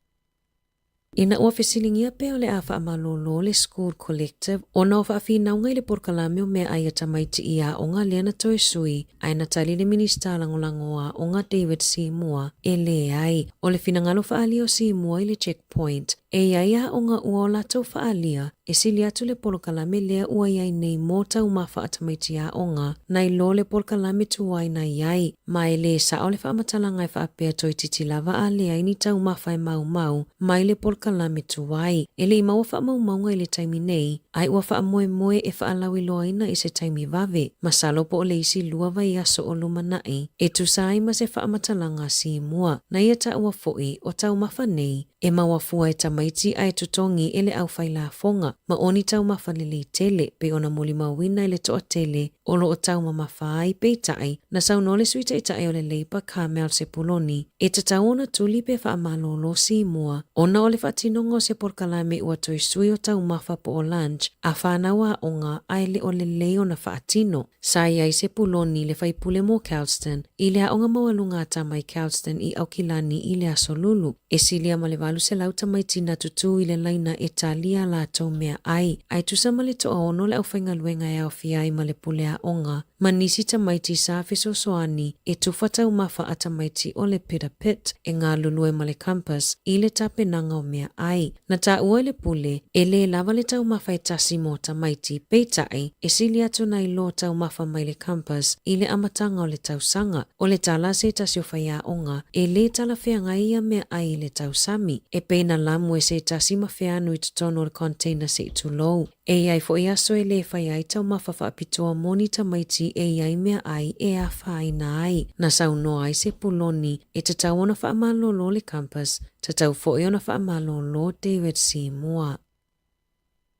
Ina ua fesiligia pea o le a faamalōlō le School Collective ona o faafinauga i le polokalame o meaai a tamaiti i aoga lea na toe sui, ae na tali le Minisita Lagolago o Aoga David Seymour e leai. O le finagalo faaalia o Seymour i le Checkpoint, e i ai aoga ua o latou faaalia e sili atu le polokalame lea ua i ai nei mo taumafa a tamaiti aoga nai lo le polokalame tuai na i ai, ma e lē sao le faamatalaga e faapea toeitiiti lava a leai ni taumafa e maumau mai le polokalame tuai. E le i maua faamaumauga i le taimi nei, ae ua faamoemoe e faalauiloaina i se taimi vave, masalo po o le isi lua vaiaso o lumanai, e tusa ai ma se faamatalaga a Seymour. Na ia taua foi, o taumafa nei, E maua fua e tamaiti ae totogi e le aufailafoga, ma o ni taumafa lelei tele, pei ona molimauina i le toatele o lo o taumamafa ai. Peitai, na saunoa le Sui Taitai o le Labour Carmel Sepuloni, e tatau ona tuli pe faamalōlō Seymour ona o le faatinoga o se polokalame ua toe sui o taumafa po o lunch a fanau aoga ae le o lelei ona faatino. Sa i ai Sepuloni le faipule mo Kelston i le aoga maualuga a tama i Kelston i Aukilani i le Aso Lulu. E silia ma le 800 tamaiti na tutū i le laina e talia a latou meaai, ae tusa ma le toaono le aufaigaluega e aofia ai ma le pule aoga ma nisi tamaiti sa fesoasoani e tufa taumafa a tamaiti o le Peter Pitt e galulue ma le Compass i le tapenaga o meaai. Na taua e le pule, e lē lava le taumafa e tasi mō tamaiti, peitai, e sili atu nai lo taumafa mai le Compass i le amataga o le tausaga. O le tala a se tasi o faiaoga, e lē talafeagai ia meaai i le tausami. E pei na lamu e se tasi ma feanu i totonu o le container se i tulou. E i ai foi aso e lē fai ai taumafa faapitoa mō ni tamaiti e i ai meaai e afaina ai. Na saunoa ai Sepuloni, e tatau ona faamalōlō le Compass, tatau foi ona faamalōlō David Seymour.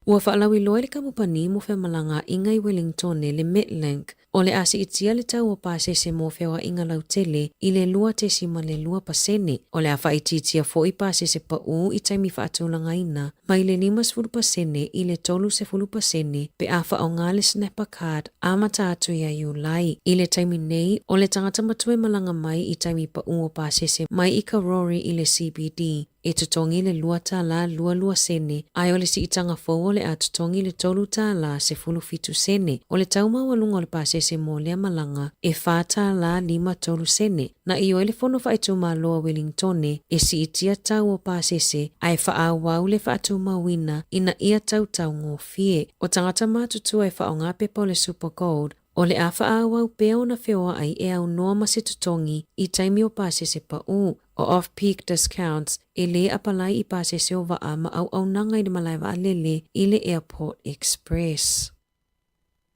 Ua faalauiloa e le kamupani mo femalagaaiga i Wellingtone le Metlink, o le a siitia le tau o pasese mo feoaiga lautele i le 2.2%. O le a faaitiitia foi pasese paū i taimi faatulagaina mai le 50% i le 30% pe a faaaoga le Snapper Card amata atu ia Iulai. I le taimi nei, o le tagata matua e malaga mai i taimi paū o pasese mai i Karori i le CBD, e totogi le $2.22 sene, ae o le siitaga fou o le a totogi le $3.17 sene. O le tau maualuga o le pasese mo lea malaga, e $4.53 sene. Na ioe le Fono Faaitumalo a Wellingtone e siitia tau o pasese ae faaauau le faatumauina ina ia tau taugofie. O tagata matutua e faaaoga pepa o le Super Gold, o le a faaauau pea ona feoai e aunoa ma se totogi i taimi o pasese paū. O off-peak discounts e lē apalai i pasese o vaa ma auaunaga i le malae vaalele i le Airport Express.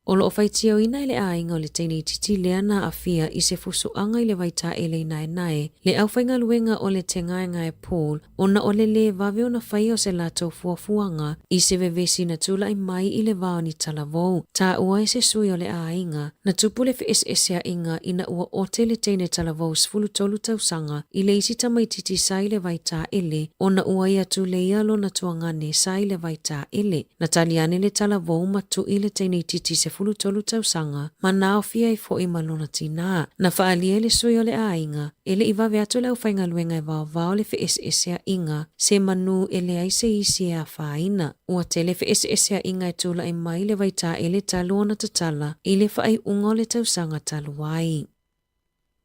O lo o faitioina e le aiga o le teine itiiti lea na aafia i se fusuaga i le vai taele i Naenae le aufaigaluega o le Te Ngaengae Pool ona o le lē vave ona faia o se latou fuafuaga i se vevesi na tulai mai i le va o ni talavou. Taua e se sui o le aiga, na tupu le feeseeseaiga ina ua ote le teine talavou 13 tausaga i le isi tamaitiiti sa i le vai taele ona ua ia tuleia lona tuagane sa i le vai taele. Na tali ane le talavou ma tui le teine itiiti 23 tausaga ma na aofia ai foi ma lona tinā. Na faaalia e le sui o le aiga, e le i vave atu le aufaigaluega e vaovao le feeseeseaiga se manū e leai se isi e afaina. Ua tele feeseeseaiga e tula'i mai le vaitaele talu ona tatala i le faaiuga o le tausaga talu ai.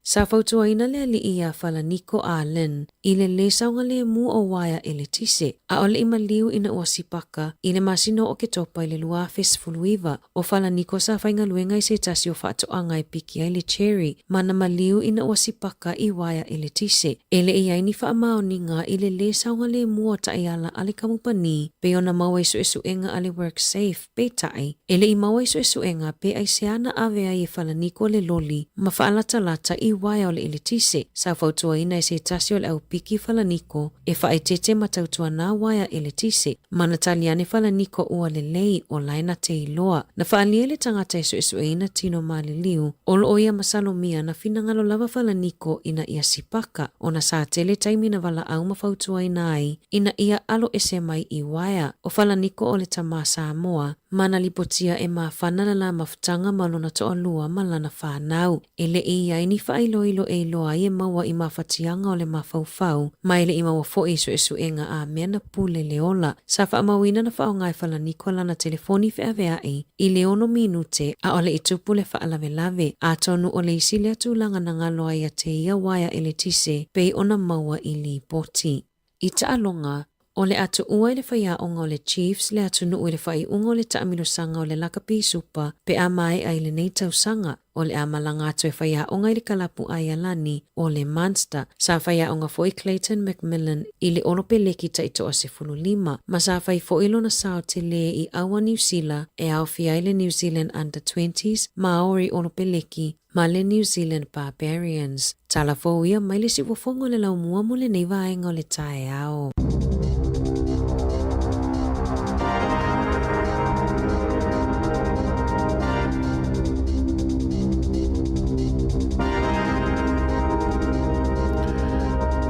Sa fautuaina le aliʻi iā Falaniko a Lynn i le lē saogalēmū o uaea eletise, ʻaʻole i maliu ina ua sipaka i le masina o Oketopa i le 2019. ʻO Falaniko sa faigaluega i se tasi o faatoaga e piki ai le cherry ma na maliu ina ua sipaka i uaea eletise. E le i ai ni faamaoniga i le lē saogalēmū o taiala a le kamupani pei ona maua i suesuega a le WorkSafe. Peitai, e le i maua i suesuega pe aisea na ave ai e Falaniko le loli ma faalatalata i uaea o le eletise. Sa fautuaina e se tasi o le au piki Falaniko e faaeteete ma tautuana uaea eletise. Ma na tali ane Falaniko ua lelei o lae na te iloa. Na faaalia e le tagata e suesueina tino maliliu o loo ia masalomia na finagalo lava Falaniko ina ia sipaka ona sa tele taimi na valaau ma fautuaina ai ina ia alo ese mai i uaea o Falaniko o le tamā Samoa ma na lipotia e mafana le la mafutaga ma lona toalua ma lana fanau. E le i i ai ni faailoilo e iloa ai e maua i mafatiaga o le mafaufau ma e le i maua foi i suesuega a mea na pule le ola. Sa faamauina na faaaoga e Falaniko lana telefoni feaveai i le ono minute ʻaʻole i tupu le faalavelave, atonu o le isi lea tulaga na galo ai ia te ia uaea eletise pei ona maua i lipoti. I taaloga, o le a tuua i le faiaoga o le Chiefs le atunuu i le faaiuga o le taamilosaga o le lakapi supa pe a maea i lenei tausaga. O le a malaga atu e faiaoga i le kalapu Aialani o le Munster. Sa faiaoga foi Clayton McMillan i le Olopeleki taitoa 15, ma sa fai foi lona sao telē i aua Niu Sila e aofia ai le New Zealand Under Twenties, Maori Olopeleki ma le New Zealand Barbarians. Tala fou ia mai le siufofoga o le laumua mo lenei vaega o le taeao.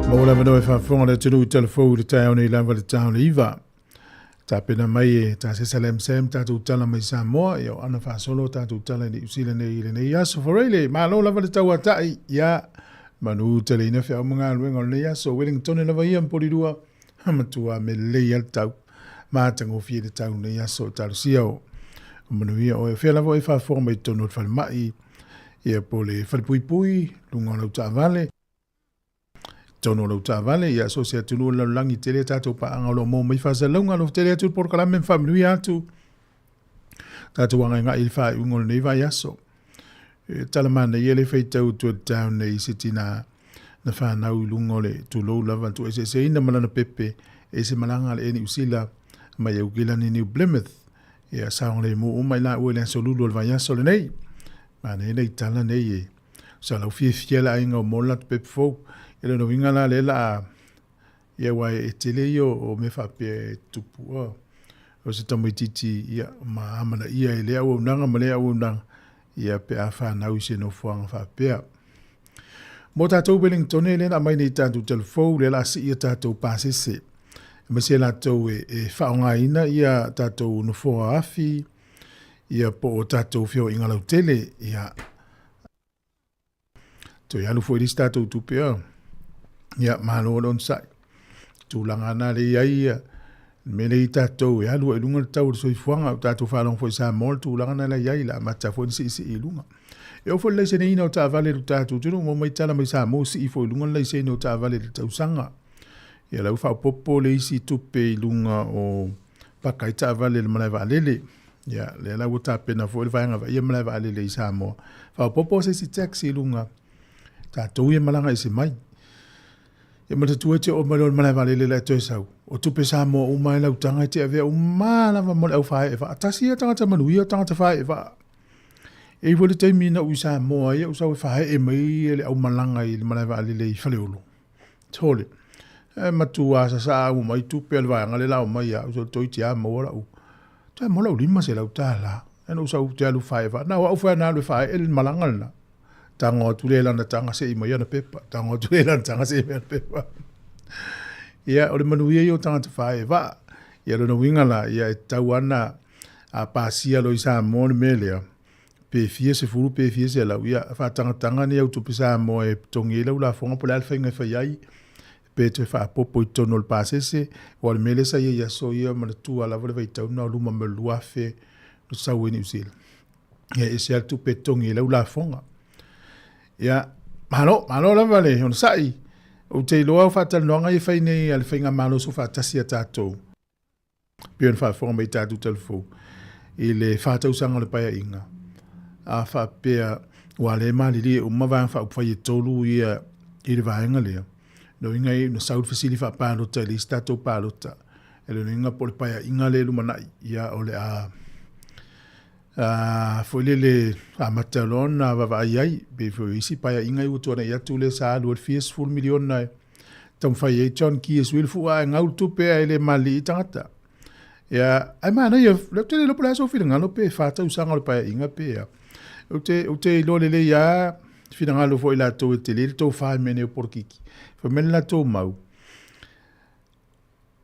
Maua lava no e faafofoga le atunuu i talafou i le taeao nei lava le taeao le iva. Tapena mai e tā Sesa Lam Sam tātou tala mai Samoa, ia o ana faasolo tātou tala i Niu Sila nei i lenei aso. Foreile, malo lava le tauata'i, ia, manu taleina feau ma galuega o lenei aso. Wellingtone lava ia Mpolilua, matua me lelei a le tau. Matagofie le tau lenei aso o talosia o manuia oe. O fea lava oe faafofoga mai totonu o le falemai, ia po o le falepuipui, luga o lau taavale. Tonu o lau taavale, ia so se atunuu o le lalolagi tele a tatou paaga o lo o maua mai faasalalauga. Alofa tele atu le polokalame ma faamanuia atu tatou agaigai i le faaiuga o lenei vaiaso. E tala manaia le faitau atu e le town nei i se tinā na fanau i luga o le tulou lava na tuueseeseina ma lana pepe e se malaga a le Air Niu Sila mai Aukilani New Plymouth. Ia saogalemu uma i laua i le aso lulu o le vaiaso lenei. Manaia nei tala nei e Sa lau fiafia le aiga o Mola te pepe fou. E lona uiga la lea la ia aua e tele ia o mea faapea e tupu o. O se tamaitiiti ia ma amanaia e lea auaunaga ma lea auaunaga ia pe a fanau i se nofoaga faapea. Mo tatou Wellingtone lea na aumai nei tatou talafou lea la sii a tatou pasese. Aemaise latou e, e faaaogaina ia tatou nofoa afi ia po o tatou feoaiga lautele ia Toe alu foi le isi tatou tupe a. Ia, malo le onosai. Tulaga na le i ai ia, me le i tatou e alu ai lunga le tau o le soifuaga, o tatou faalogo foi i Samoa le tulaga na la i ai, la amata foi na siisii i luga. E oo foi le laiseneina o taavale i le tatou atunuu, maua mai tala mai Samoa sii foi i luga le laisene o taavale i le tausaga. Ia la ua faaopoopo le isi tupe i luga o paka ai taavale i le malae vaalele. Ia, lea la ua tapena foi le vaega vaaia malae vaalele i Samoa. Faaopoopo se isi tax i luga, tatou ia malaga ese mai. Ia manatua e te oo mai loa i le malae vaalele la e toe sau, o tupe Samoa uma e lau taga e te avea uma lava mo le au faaee vaa. Tasi ia tagata manuia, o tagata faaee vaa. E i ai foi le taimi na ou i Samoa ai, ou sau e faaee mai le aumalaga i le malae vaalele i Faleolo. Sole, e matua sasaa uma mai tupe a le vaega lea la omai au, sole toeitiiti lava maua lau, toe maua lau $500. Ae na ou sau ou te alu fae vaa. Na o au foi na alu e faaee le malaga lena. Tago atu lea i lana taga sei mai ana pepa. Tago atu lea i lana taga sei mai ana pepa. Ia, o le manuia ia o tagata faaee vaa. Ia, lona uiga la, ia e tatau lava ona a pasia loa i Samoa le mea lea. Pe fia sefulu pe fia selau, ia, faatagataga ni au tupe Samoa e totogi ai lau lafoga po o le a le faiga e fai ai, pe toe faaopoopo i totonu o le pasese, aua o le mea lea sa i ai i aso ia, manatua lava le vaitau lena o luma mai o le 2000 na sau ai Niu Sila. Ia, e ese lava le tupe e totogi ai lau lafoga. Ia, malo, malo lava le onosai. Ou te iloa o faatalanoaga ia e fai nei a le Faigamalo Soofaatasi a tatou, pei ona faafofoga mai i tatou talafou i le 4 tausaga o le Paeaiga, a faapea ua le malilie uma Vaega Faaupufai e tolu ia i le vaega lea, lona uiga e na sau le fesili faapalota i le isi tatou palota, e lona uiga po o le Paeaiga lea e lumanai, ia o le a foi lele amata loa ona vaavaai ai, pei foi o isi Paeaiga ua tuanai atu lea sa alu ai le fia sefulu miliona e taumafai ai John Key e sui le fua ae gau le tupe ae le malilie i tagata. Ia, ae manaia, lea ou te le iloa po o le a sou finagalo pe 4 tausaga o le Paeaiga pe a. Ou te iloa lelei lava finagalo foi latou e tele le tofa i mea nei o polokiki. Fai mai le latou mau,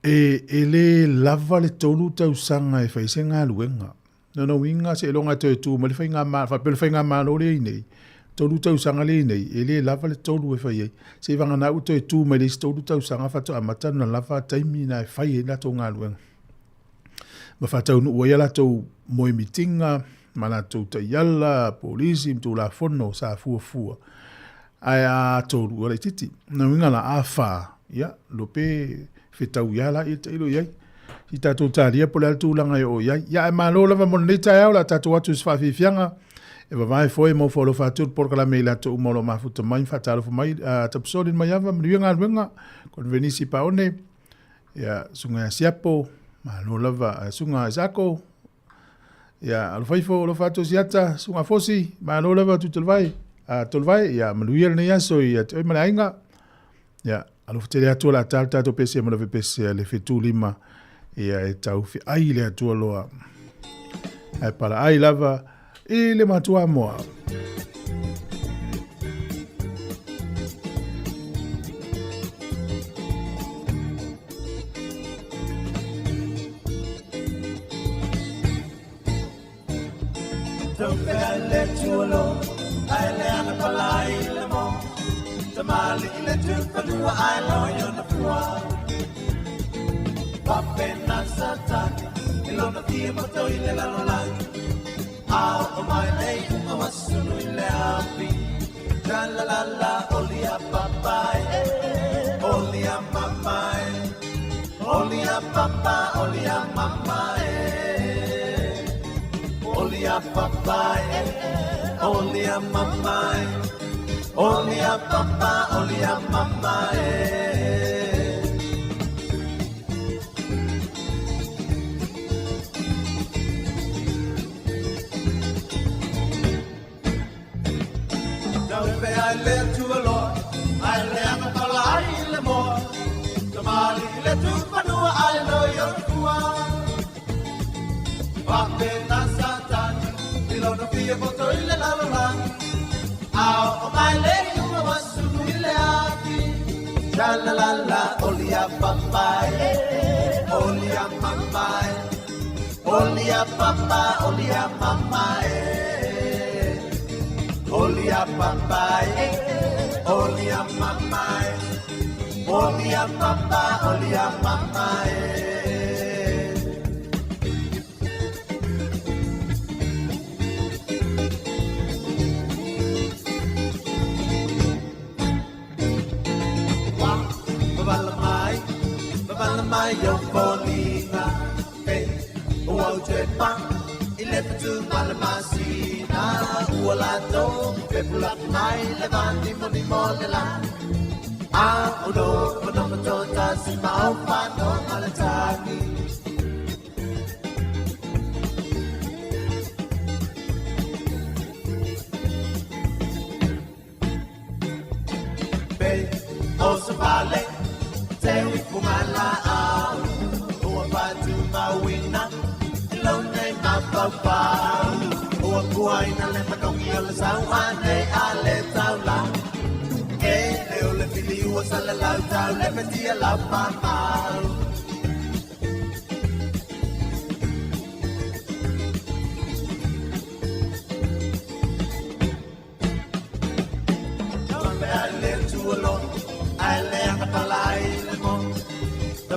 e le lava le 3 tausaga e fai se galuega. Lona uiga seiloga e toe tu mai le faigamalo, faapea le faigamalo lea i nei, 3 tausaga lea i nei, e le lava le tolu e fai ai. Seiavagana ua toe tu mai le isi 3 tausaga faatoa amata ona lava taimi na e fai ai latou galuega ma faataunuu ai a latou moemitiga ma latou taiala, polisi ma tulafono sa fuafua. Ae a tolu, ua laitiiti. Lona uiga la, a fa, ia, lo pe fetau ia la ia tailo i ai. I tatou talia po o le a le tulaga e oo i ai. Ia, ae malo lava mo lenei taeao, o le a tatou atu i se faafiafiaga e vavae foe mo foalofa atu le polokalame i latou uma o lo o mafuta mai, faatalofa mai, Tapisoli Maiava, manuia galuega, Konvenisi Paone, ia, Susuga ia Siapo, malo lava, Susuga Isako, ia, Alofaifo, alofa atu Siata, Susuga Fosi, malo lava Tutulivai, Tolivai, ia, manuia lenei aso ia te oe ma le aiga. Ia, alofa tele atu o le a ta le tatou pese ma le pese a le 75, ia e tau feai le Atua loa. Ae pala ai lava i le matua moa.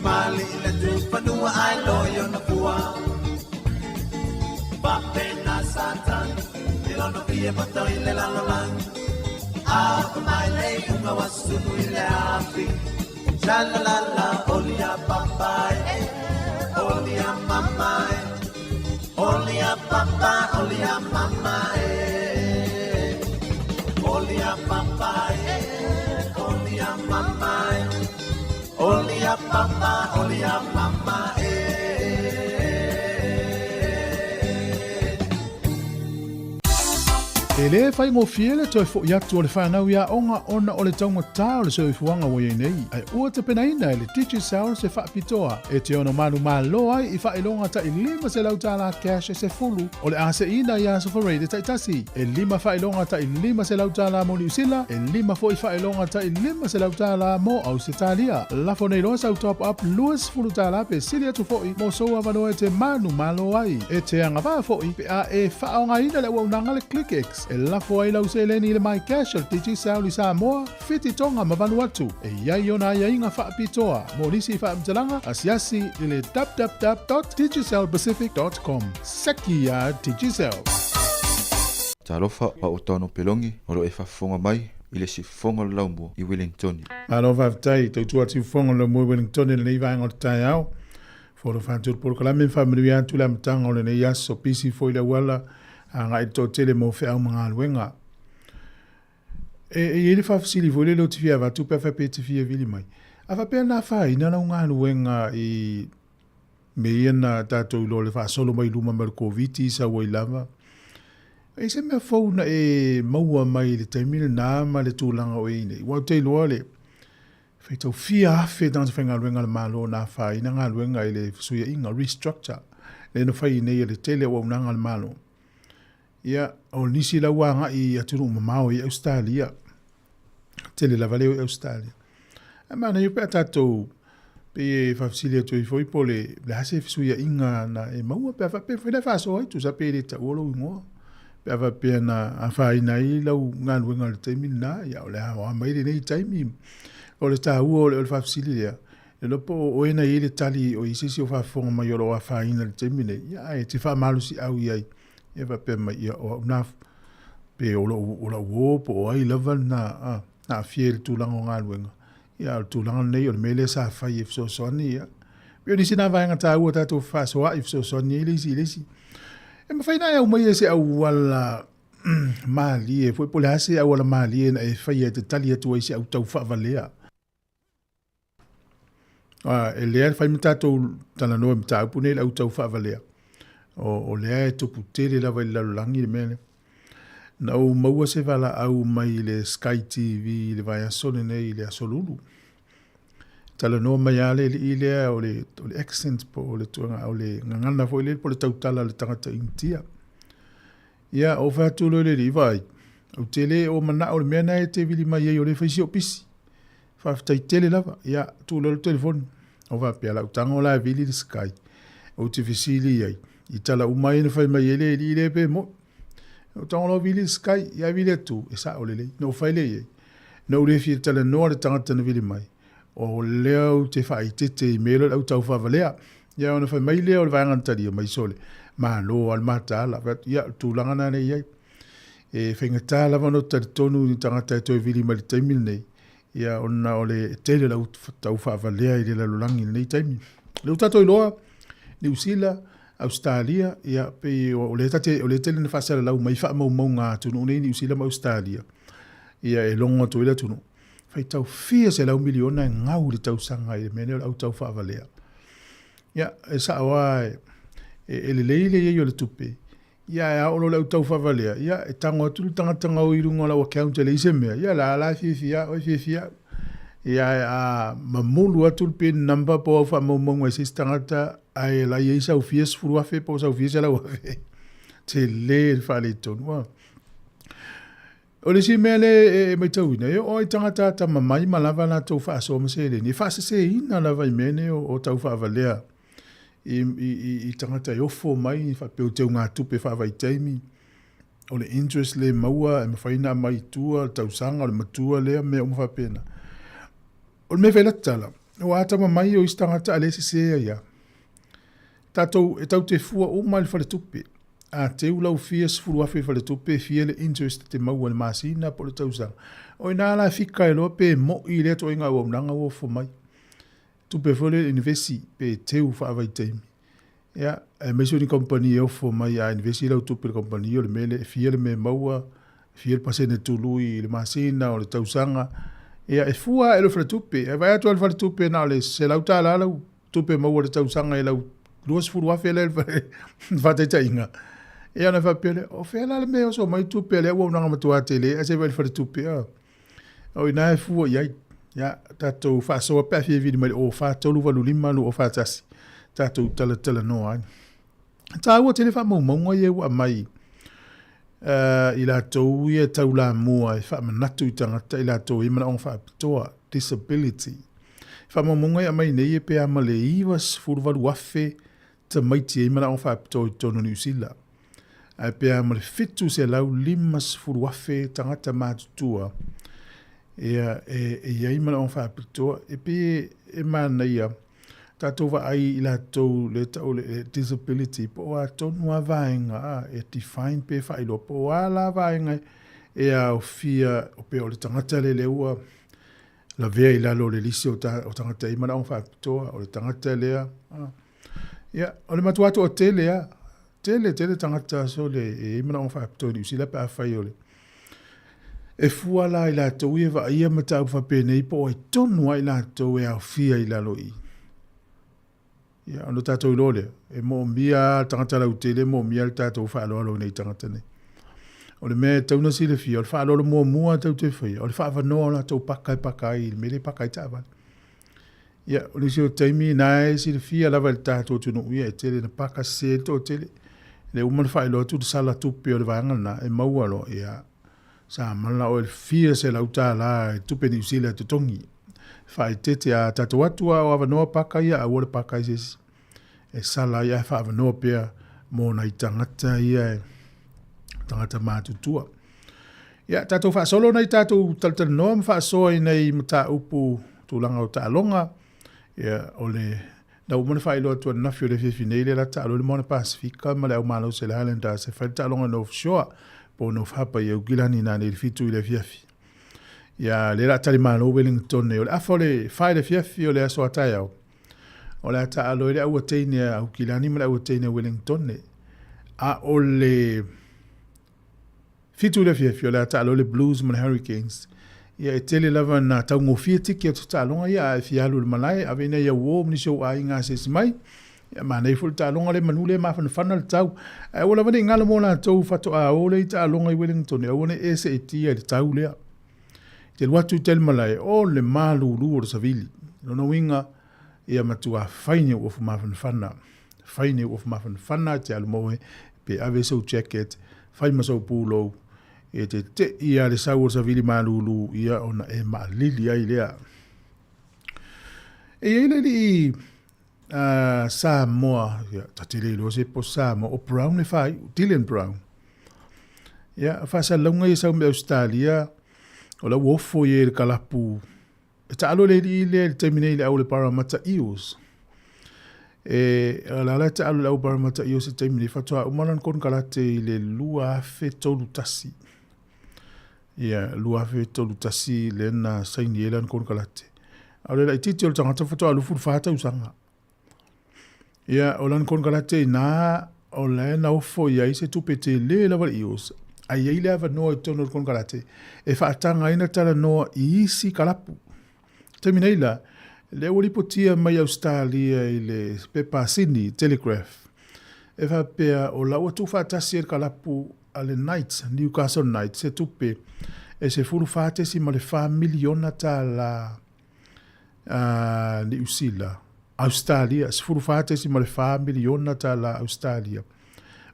Tamalii le tufanua ae loi ona fua. Faapena Satani i lona fia poto i le lalolagi. A oo mai le iuga ua sulu i le afi. Sha la la la, oli a papa e, oli a mama e, oli a papa, oli a mama e, oli a papa e, oli a mama e, oli a papa, oli a mama e. E lē faigofie le toe foʻi atu o le fanau i aoga ona o le taugata o le soifuaga ua i ai nei, ae ua tapenaina e le Digicel se faapitoa e te ono manumalo ai i faailoga taʻi $500 cash e sefulu o le a seʻiina i aso Faraile taitasi, e lima faailoga taʻi $500 mo Niusila, e lima foʻi faailoga taʻi $500 mo Ausetalia. Lafo nei loa sau top up $20 pe sili atu foʻi mo sou avanoa e te manumalo ai. E te agavaa foʻi pe a e faaaogaina le auaunaga le ClickX e lafo ai lau seleni i le MyCash o le Digicel i Samoa, Fiti, Tonga ma Vanuatu. E i ai ona aiaiga faapitoa mo nisi faamatalaga asiasi i le www.digicelpacific.com. Seki iā Digicel! Talofa a o Tano Pelongi o lo e faafofoga mai i le siufofoga o le laumua i Wellingtoni. Malo faafetai, tautua atu fofoga o le laumua i Wellingtoni i lenei vaega o le taeao. Folo fa'atu le polokalame ma fa'amanuia atu le amataga o lenei aso, pisi foi le auala agai i le toatele mo feau ma galuega. E, e i ai le faafesili foi lele ou te fia avatu pe a faapea e te fia vili mai. A faapea na afaina lau galuega i mea ia na tatou iloa le faasolo mai luma mai o le Koviti sau ai lava, e se mea fou na e maua mai i le taimi lenā ma le tulaga o e i nei? Aua ou te iloa le faitau fia afe tagata faigaluega a le Malo na afaina galuega i le fesuiaiga, restructure, lea na fai nei e le tele o auaunaga a le Malo. Ia, o nisi la ua agai i atunuu mamao i Ausetalia. Tele lava leo i Ausetalia. Ae manaia pe a tatou pei e faafesili atu ai foi po o le le a se fesuiaiga na e maua pe a faapea foi na e faasoa ai tusa pe le taua lou igoa. Pe a faapea na afaina ai lau galuega i le taimi lena, ia o le a oa mai lenei taimi. O le taua o le faafesili lea, e iloa po o oe na i ai le tali o i se isi o faafofoga mai o lo o afaina i le taimi nei, ia ae te faamalosiau i ai. Ia faapea mai, ia o au na, pe o lou, o lau uō po o ai lava na, a, na aafia i le tulaga o galuega. Ia a o le tulaga lenei o le mea lea sa fai e fesoasoani, ia. Pei o nisi na vaega taua tatou fefaasoaai fesoasoani ai le isi i le isi. E mafai ona e aumaia i se auala malie foi po o le a se auala malie na e faia e te tali atu ai i se au taufaavalea. A, e lea e fai ma tatou talanoa i mataupu nei le au taufaavalea. O, o lea e tupu tele lava i le lalolagi le mea lea. Na ou maua se valaau mai i le Sky TV i le vaiaso lenei i le Aso Lulu. Talanoa mai lava le alii lea o le, o le accent po o le tuaga, o le gagana foi lele po o le tautala a le tagata Initia. Ia, ou fai atu loa i le alii, vaai, ou te le o manao i le mea lena e te vili mai ai o lea e fai si ou pisi. Faafetai tele lava. Ia, tuu loa le telefoni. Ou faapea, lau tago la e vili le Sky. Ou te fesili i ai, i tala uma ai na fai mai ai le alii lea pe moni. Ou tago loa vili le Sky, ia vili atu, e sao lelei. Na ou fai lea i ai. Na ou le fia talanoa le tagata na vili mai, o lea ou te faaeteete i mea lea o le au taufaavalea. Ia ona fai mai lea o le vaega na talia mai, sole, malo lava le mataala. Fai atu, ia, o le tulaga lena lea e i ai. E faigata lava ona ou talitonu i ni tagata e toe vili mai i le taimi lenei, ia ona o le tele o le au taufaavalea i le lalolagi i lenei taimi. O lea ua tatou iloa, Niu Sila, Ausetalia, ia pei o lea tate, o lea tele na faasalalau mai faamaumauga a atunuu nei Niu Sila ma Ausetalia, ia e logo atu ai le atunuu. Faitau fia 100 miliona e gau i le tausaga i le mea lea o le au taufaavalea. Ia, e sao lava e, e lelei le i ai o le tupe, Ia, ae a oo loa le au taufaavalea, ia, e tago atu le tagata gau i luga o lau account e leai se mea, ia, la la e fiafia au, e fiafia au. Ia, ae a mamulu atu le pin number po o au faamaumauga i se isi tagata, ae la i ai sau fia 10,000 po o sau fia 100,000, tele le faaletonu. Ua. O le isi mea lea e matauina, e oo lava i tagata atamamai ma lava latou faasoa ma seleni, e faaseseina lava i mea nei o taufaavalea i, i, i, i tagata e ofo mai faapea o teugatupe faavaitaimi, o le interest le maua e mafai ona aumai i tua, le tausaga, o le matua lea, mea uma faapena. O le mea e fai ai la tatala, Ua atamamai o isi tagata a le sesē ai lava. Tatou, e tatou te fua uma i le faletupe. A teu lau fia 10,000 i le faletupe, e fia le interest e te maua i le masina po o le tausaga. O i ina la e fika ai loa pe mo'i lea ituaiga auaunaga ua ofo mai. Tupe foi lea invesi pe teu faavaitaimi. Ia, aemaise o ni kamupani e ofo mai a invesi lau tupe i le kamupani, o le mea lea e fia le mea e maua, e fia le pasene tului i le masina o le tausaga. Ia, e fua lava i lou faletupe. Ae vaai atu lava i le faletupe na o le $100 lau tupe maua i le tausaga i lau $20,000 lea i le faataitaiga. Ia ona faapea lea, o fea la le mea e oso mai tupe a le auaunaga matua tele ae se i vaai i le faletupe. O i ina e fua i ai. Ia, tatou faasoa pe a fia vili mai i le 04 385 241, tatou talatalanoa ai. E taua tele faamaumauga ia ua aumai i latou ia e taulamua e faamanatu i tagata i latou e i ai manaoga faapitoa, disability. Faamaumauga ia e aumai nei e pe a ma le 98,000 tamaiti e i ai manaoga faapitoa i totonu o Niu Sila, ae pe a ma le 750,000 tagata matutua ia e i ai manaoga faapitoa. E pei e manaia tatou vaai i latou le tau o le disability po o a tonu lava vaega e define pe faailoa po o a la vaega e aofia pe o le tagata lea lea ua lavea i lalo o le lisi o tagata e i ai manaoga faapitoa, o le tagata lea. Ia, o le matua toatele lava, tele tele tagata sole e i ai manaoga faapitoa i Niu Sila pe afai o le E fua la i latou ia e vaaia mataupu faapenei po o ai tonu lava i latou e aofia i lalo i i. Ia, ona tatou iloa lea, e moomia lava le tagata lautele, e moomia le tatou faaaloalo i nai tagata nei. O le mea e tatau ona silafia, o le faaaloalo muamua tatou te faia, o le faaavanoa o latou paka e paka ai i le mea lea e paka ai taavale. Ia, o nisi o taimi na e silafia lava e le tatou atunuu, ia e tele ina paka sese ai le toatele. Le uma ona faailoa atu le sala tupe o le vaega lena, e maua loa, ia, sa mala oe i le fia $100 i tupe Niu Sila e totogi. Faaeteete a tatou atu a o avanoa paka ia, aua le paka ai se isi e sala ai ae faaavanoa pea mo nai tagata ia e tagata matutua. Ia, tatou faasolo nai tatou talatalanoa ma faasoa i nai mataupu tulaga o taaloga. Ia, o le na uma ona faailoa atu ananafi o le afiafi nei lea la taalo i le Moana Pasifika ma le au malosi a le Highlanders e fai le taaloga North Shore po o North Harbour i Aukilani nanei i le 7 i le afiafi. Ia, lea la tali malo Wellington o le afa o le 4 i le afiafi o le aso a taeao. O le a taalo ai le au teine a Aukilani ma le au teine a Wellington. A o le 7 i le afiafi, o le a taalo le Blues ma le Hurricanes. Ia e tele lava na taugofie tiki o taaloga ia, a e fia alu i le malae, ave ina ia uo ma nisi o ou aiga asiasi mai. Ia manaia foi le taaloga le manu le mafanafana le tau. Ae aua lava ne i galo mo latou faatoa o lea i taaloga i Wellington, aua ne i e seetia i le tau lea. Te alu atu i tai le malae, o le malulu o le savili. Lona uiga, ia matua fai ni ou ofu mafanafana. Fai ni ou ofu mafanafana, te alu moe, pe ave sou jacket, fai ma sou pulou, e te tei a le sau o le savili malulu, ia ona e maalili ai lea. E i ai le alii Samoa, ia, ta te le iloa se po Samoa, o Brown e faaiu, Dylan Brown. Ia, faasalalauga ia sau mai Australia, o la ua ofo ia i le kalapu E taalo le alii lea i le taimi nei i le au o le Parramatta Eels. E, o la la e taalo i le au Parramatta Eels i le taimi nei, faatoa uma lana konekarate i le 2031. Ia, 2031 lea na saini ai lana konekarate. A o le laitiiti o le tagata faatoa 24 tausaga. Ia, o lana konekarate i ina, o la e na ofo i ai se tupe tele lava le Eels, a i ai le avanoa i totonu o le konekarate e faataga ai ona talanoa i isi kalapu. Taimi nei la, lea ua lipotia mai Ausetalia i le pepa a Sydney Telegraph, e faapea o la ua tuufaatasi e le kalapu a le Knights, Newcastle Knights, se tupe e $14.4 miliona tala Niu Sila, Ausetalia, $14.4 miliona tala Ausetalia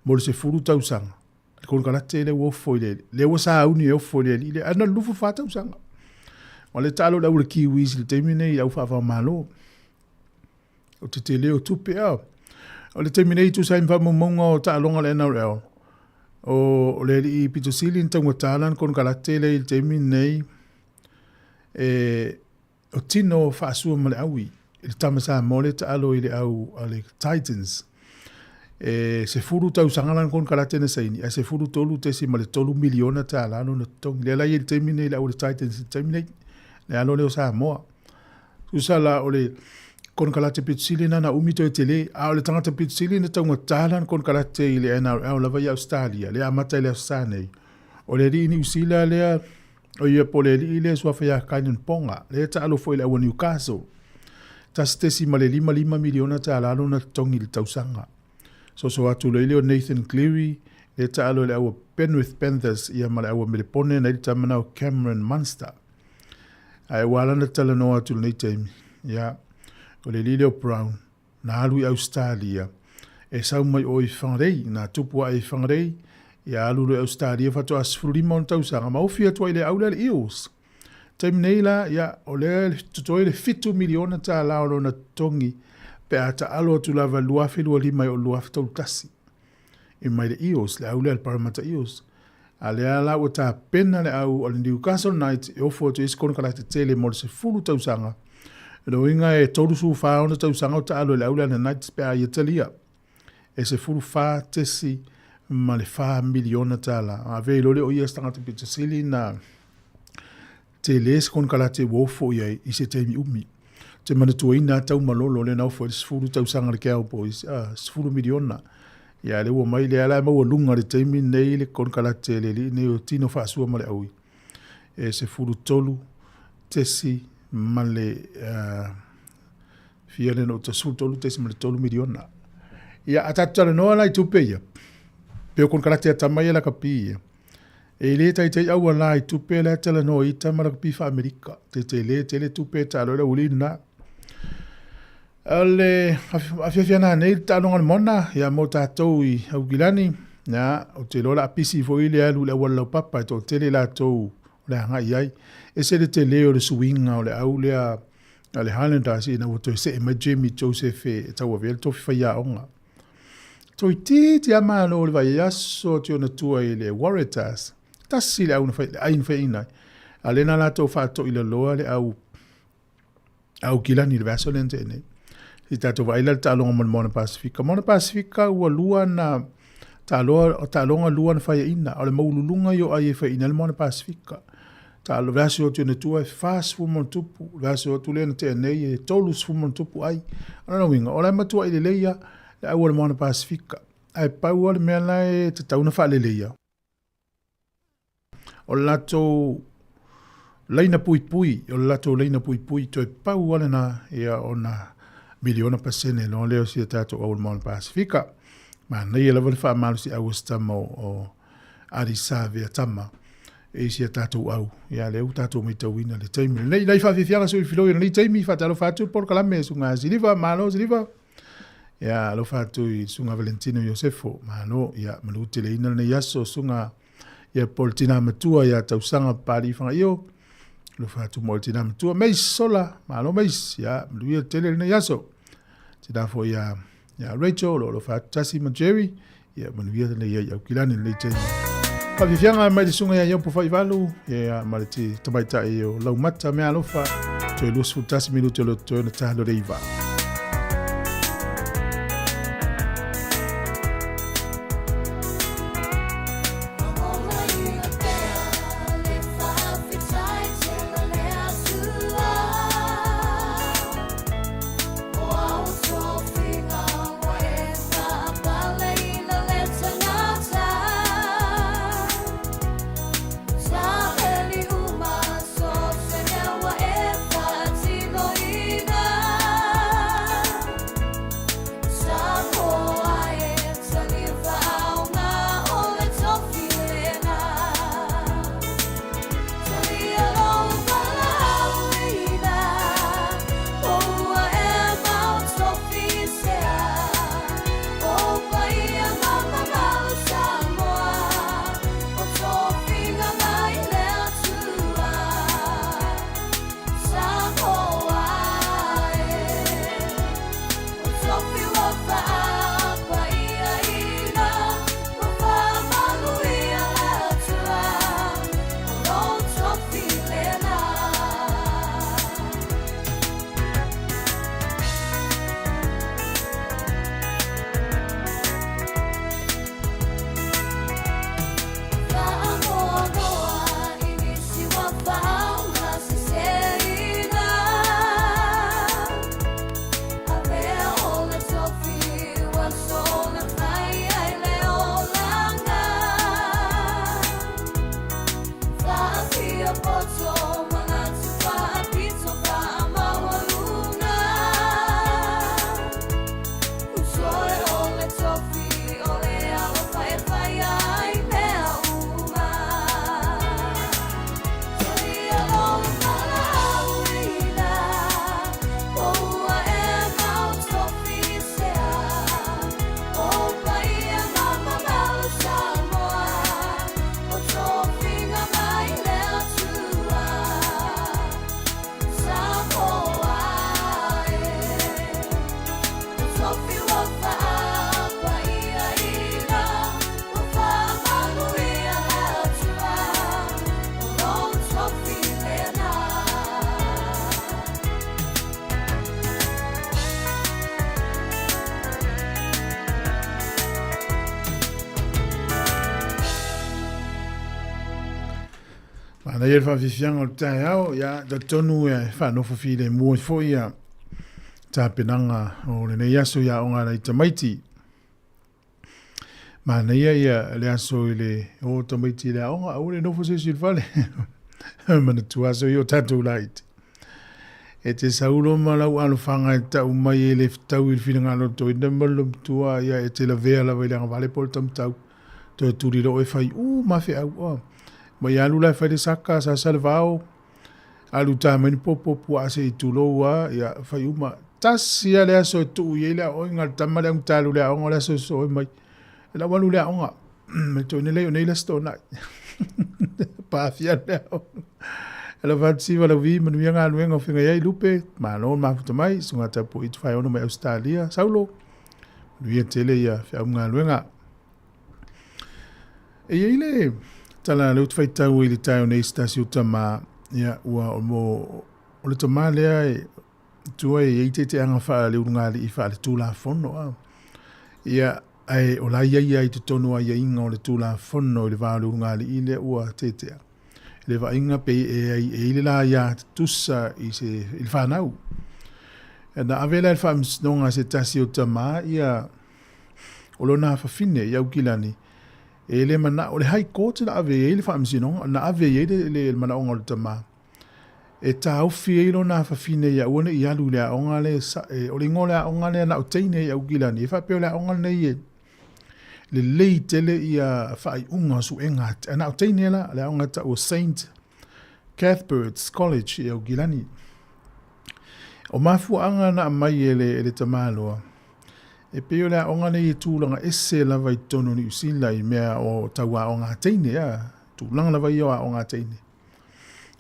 mo le 10 tausaga. Le konekarate lea ua ofo i le, lea ua sauni e ofo i le alii lea, ae na o le 24 tausaga. O le taalo le au le Kiwis i le taimi nei i au faavaomalo. O te tele o tupe a. O le taimi nei tusa ai ma faamaumauga o taaloga o le NRL, o le alii pito sili na taugata lana konekarate lea i le taimi nei, e o Tino Faasua ma le Aui, i le tama Samoa lea e taalo i le au a le Titans. E 10 tausaga lana konekarate na saini, ae $13.3 miliona tala lona totogi. Lea la e i ai i le taimi nei le au a le Titans i le taimi nei, le alo lea o Samoa. Tusa la o le konekarate pito sili lena na umi toe tele, a o le tagata pito sili na taugata lana konekarate i le NRL lava i Ausetalia, lea e amata i le Aso Sa nei. O le alii Niu Sila lea, o ia po o le alii lea e suafa ia Kynan Ponga, lea e taalo foi i le au a Newcastle. $1.55 miliona tala lona totogi i le tausaga. Soso atu loa i lea o Nathan Cleary, lea e taalo i le au a Penrith Panthers ia ma le au a Melepone na i le tama na o Cameron Munster. Ae ua ala ona talanoa atu i lenei taimi, ia, o le alii lea o Brown, na alu i Ausetalia, e sau mai o i Whangarei, na tupu ae i Whangarei, ia alu loa i Ausetalia faatoa 15 ona tausaga, ma ofi atu ai i le au lea le Eels. Taimi nei la, ia, o lea e totoe le $7 miliona o lona totogi pe a taalo atu lava i le 2025 i o le 2031. I mai le Eels, le au lea le Parramatta Eels. A lea la ua tapena le au a le Newcastle Knights e ofo atu ai se konekarate tele mo le 10 tausaga. O lona uiga e 34 tausaga o taalo i le au lea a le Knights pe a ia talia. E $14.4 miliona. A avea i lole o ia se tagata pito sili na tele se konekarate ua ofo i ai i se taimi umi. Ou te manatuaina lava Taumalolo lea na ofo ai le 10 tausaga i le Cowboys, $10 miliona. Ia lea ua mai lea la e maualuga i le taimi lenei le konekarate a le alii nei o Tino Faasua ma le Aui e 13 tesi ma le fia lea na ou $13.3 miliona. Ia a tatou talanoa la i tupe ia, pei o konekarate a tama ia lakapi ia, E le taitai aua la i tupe la e talanoa i tama lakapi faa-Amerika. Tetele tele tupe e taalo ai le aualii lena. O le afiafi ana nei le taaloga o le moana, ia mo tatou i Aukilani, ia, ou te iloa o le a pisi foi le alu i le auala laupapa e toatele latou o le agai i ai. Ese le tele o le suiga o le au lea a le Highlanders ina ua toe see mai Jamie Joseph e tauavea le tofi faiaoga. Toeitiiti lava malo le vaiaso atu i ona tua i le Waratahs. Tasi le au na fai, le ai na faiaina ai. A lea na latou faatoilaloa le au Aukilani i le vaiaso lea na tea nei. I tatou vaai la le taaloga mo le Moana Pasifika. Moana Pasifika ua lua na taaloa, taaloga lua na faiaina. O le maualuluga ia o ai e faiaina ai le Moana Pasifika. Taalo vaiaso atu i ona tua e 40+, le vaiaso atu lea na tea nei e 30+ ai. O lona uiga, o la e matuai lelei lava le au o le Moana Pasifika. Ae pau lava le mea la e tatau ona faaleleia, o le latou laina puipui, o le latou laina puipui, toe pau lava lena ia ona miliona pasene loa lea o si a tatou au o le Moana Pasifika. Manaia lava le faamalosiau o se tama o Adi Savea Tama e si a tatou au. Ia lea ua tatou matauina le taimi lenei. Nai faafiafiaga sui filoi o lenei taimi, faatalofa atu le polokalame suga Siliva, malo Siliva. Ia alofa atu i suga Valentino Iosefo, malo, ia malu teleina lenei aso suga ia Paul Tina Matua ia Tausaga Papalii Fagaio. Alofa atu mo le Tina Matua Meis Sola, malo Meis, ia manuia tele lenei aso. Tina foi ia ia Rachel, lo alofa atu Tasi ma Jerry, ia manuia lenei ai Aukilani lenei taimi. Faafiafiaga mai le susuga ia Iopo Faivalu, ia ma le tamaitai o Laumata mea alofa, toe 21 minute o le toe ona talo le iva. Manaia le faafiafiaga o le taeao, ia talitonu e faanofo filemu ai foi ia tapenaga o lenei aso i aoga a nai tamaiti. Manaia ia le aso i le o tamaiti i le aoga, aua le nofo se isi i le fale. Manatua aso ia o tatou laiti. E te saulo ma lau alofaga e tau mai e le fetaui i le finagalo o le toeaina ma le lomtua, ia e te lavea lava i le agavale po o le taumatau. Toe tuli loa e fai uma feau. Oh. Mai alu la e fai le saka, sasa le vao, alu ta mai ni popo puaa se i tulou a, ia fai uma. Tasi a le aso e tuu i ai le aoga, le tama le augata alu i le aoga, o le aso e sosoo ai mai. E lau alu i le aoga. Mai toeaina lea o nei le aso Toonai. Pafia le aoga. E lau faatasiva lau vi manuia galuega o feagai ai Lupe, malo le mafuta mai, susuga tapuai Tufaeono mai Ausetalia, Saulo, manuia tele ia feau ma galuega. E i ai le tala lea ou te faitau ai i le taeao nei i se tasi o tama, ia, ua o mo, o le tama lea e tua e i ai teeteaga faale-ulugalii faale-tulafono, a. Ia, ae o la e i ai lava i totonu o aiaiga o le Tulafono i le va o le ulugalii lea ua teetea. I le vaaiga pei e ai e i le la ia tutusa i se i le fanau. Na ave la i le faamasinoga a se tasi o tama ia o lona afafine i Aukilani, e le manao, o le High Court na ave i ai le faamasinoga, na ave i ai le, le, le manaoga o le tama, e taofi ai lona afafine ia aua ne i alu i le aoga le, e, o le igoa o le aoga lea na o teine i Aukilani, e faapea o le aoga lenei e lelei tele ia faaiuga o suega, na o teine la, le aoga tau o Saint Cuthbert's College i Aukilani. O mafuaaga na aumai e le, e le tamaloa, E pei o le aoga nei e tulaga ese lava i totonu o Niu Sila i mea o tau aoga a teine, a, tulaga lava ia o aoga a teine.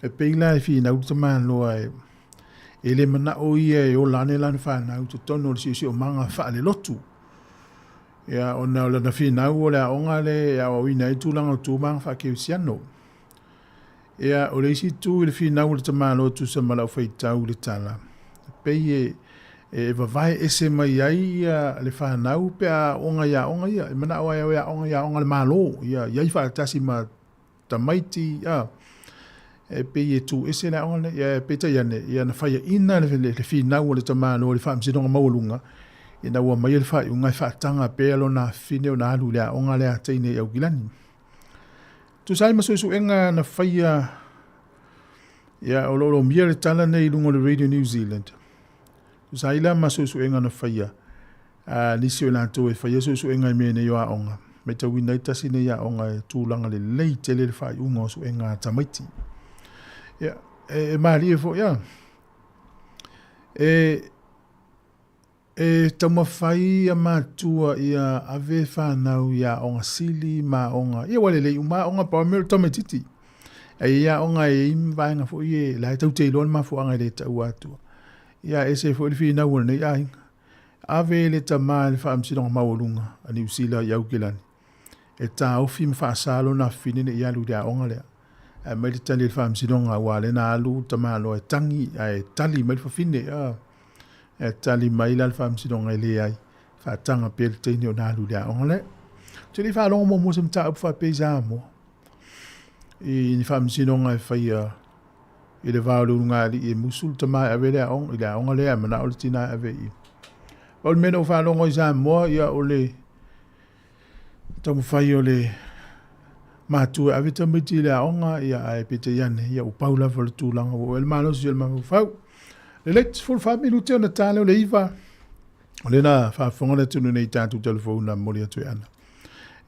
E pei la e finau le tamaloa e, e le manao ia e ola ane lana fanau i totonu o le siosiomaga faalelotu. Ia, ona o lana finau o le aoga lea e aoaoina ai tulaga o tu ma aga faakerisiano. Ia, o le isi itu i le finau o le tamaloa e tusa ma lau faitau i le tala, e pei e, e vavae ese mai ai ia le fanau pe a aoga i aoga ia, e manao ai e aoga i aoga a le Malo, ia i ai faatasi ma tamaiti, a, e pei e tu ese le aoga lenei. Ia, peitai ane, ia na faiaina le, le, le finau a le tamaloa i le Faamasinoga Maualuga, ina ua aumaia le faaiuga e faataga pea lona afafine ona alu i le aoga lea a teine i Aukilani. Tusa ai ma suesuega na faia, ia, o lo o lomia le tala nei i luga o le Radio New Zealand. Tusa ai la ma suesuega na faia, a nisi o i latou e faia suesuega i mea nei o aoga, matauina ai tasi nei aoga e tulaga lelei tele le faaiuga o suega a tamaiti. Ia, e, e malie foi, ia. E, E taumafai ia matua ia ave fanau i aoga sili ma aoga, ia ua lelei uma aoga pau mea o le tamaititi. Ae i ai aoga e i ai vaega foi e la e tau te iloa le mafuaaga e le taua atua. Ia ese foi le finau o lenei aiga. Ave le tama i le faamasinoga maualuga a Niu Sila i Aukilani e taofi ma faasa lona afafine ne i alu i le aoga lea. Ae aumai le tali a le faamasinoga aua lea na alu le tamaloa e tagi ae tali mai le fafine. E tali mai la le faamasinoga e leai, faataga pea le teine ona alu i le aoga lea. Ou te le i faalogo muamua se mataupu faapea i Samoa i ni faamasinoga e faia i le va o le ulugalii e musu le tama e ave le aoga, i le aoga lea e manao le tina e ave i i. O le mea na ou faalogo i Samoa, ia o le taumafai o le matua e ave tamaiti i le aoga, ia ae peitai ane, ia ua pau lava le tulaga ua oo i ai le malosi o le mafaufau. Lelei, 14 minute ona ta lea o le 9. O lea na faafofoga le atunuu nei i tatou telefoni na momoli atu e Ana.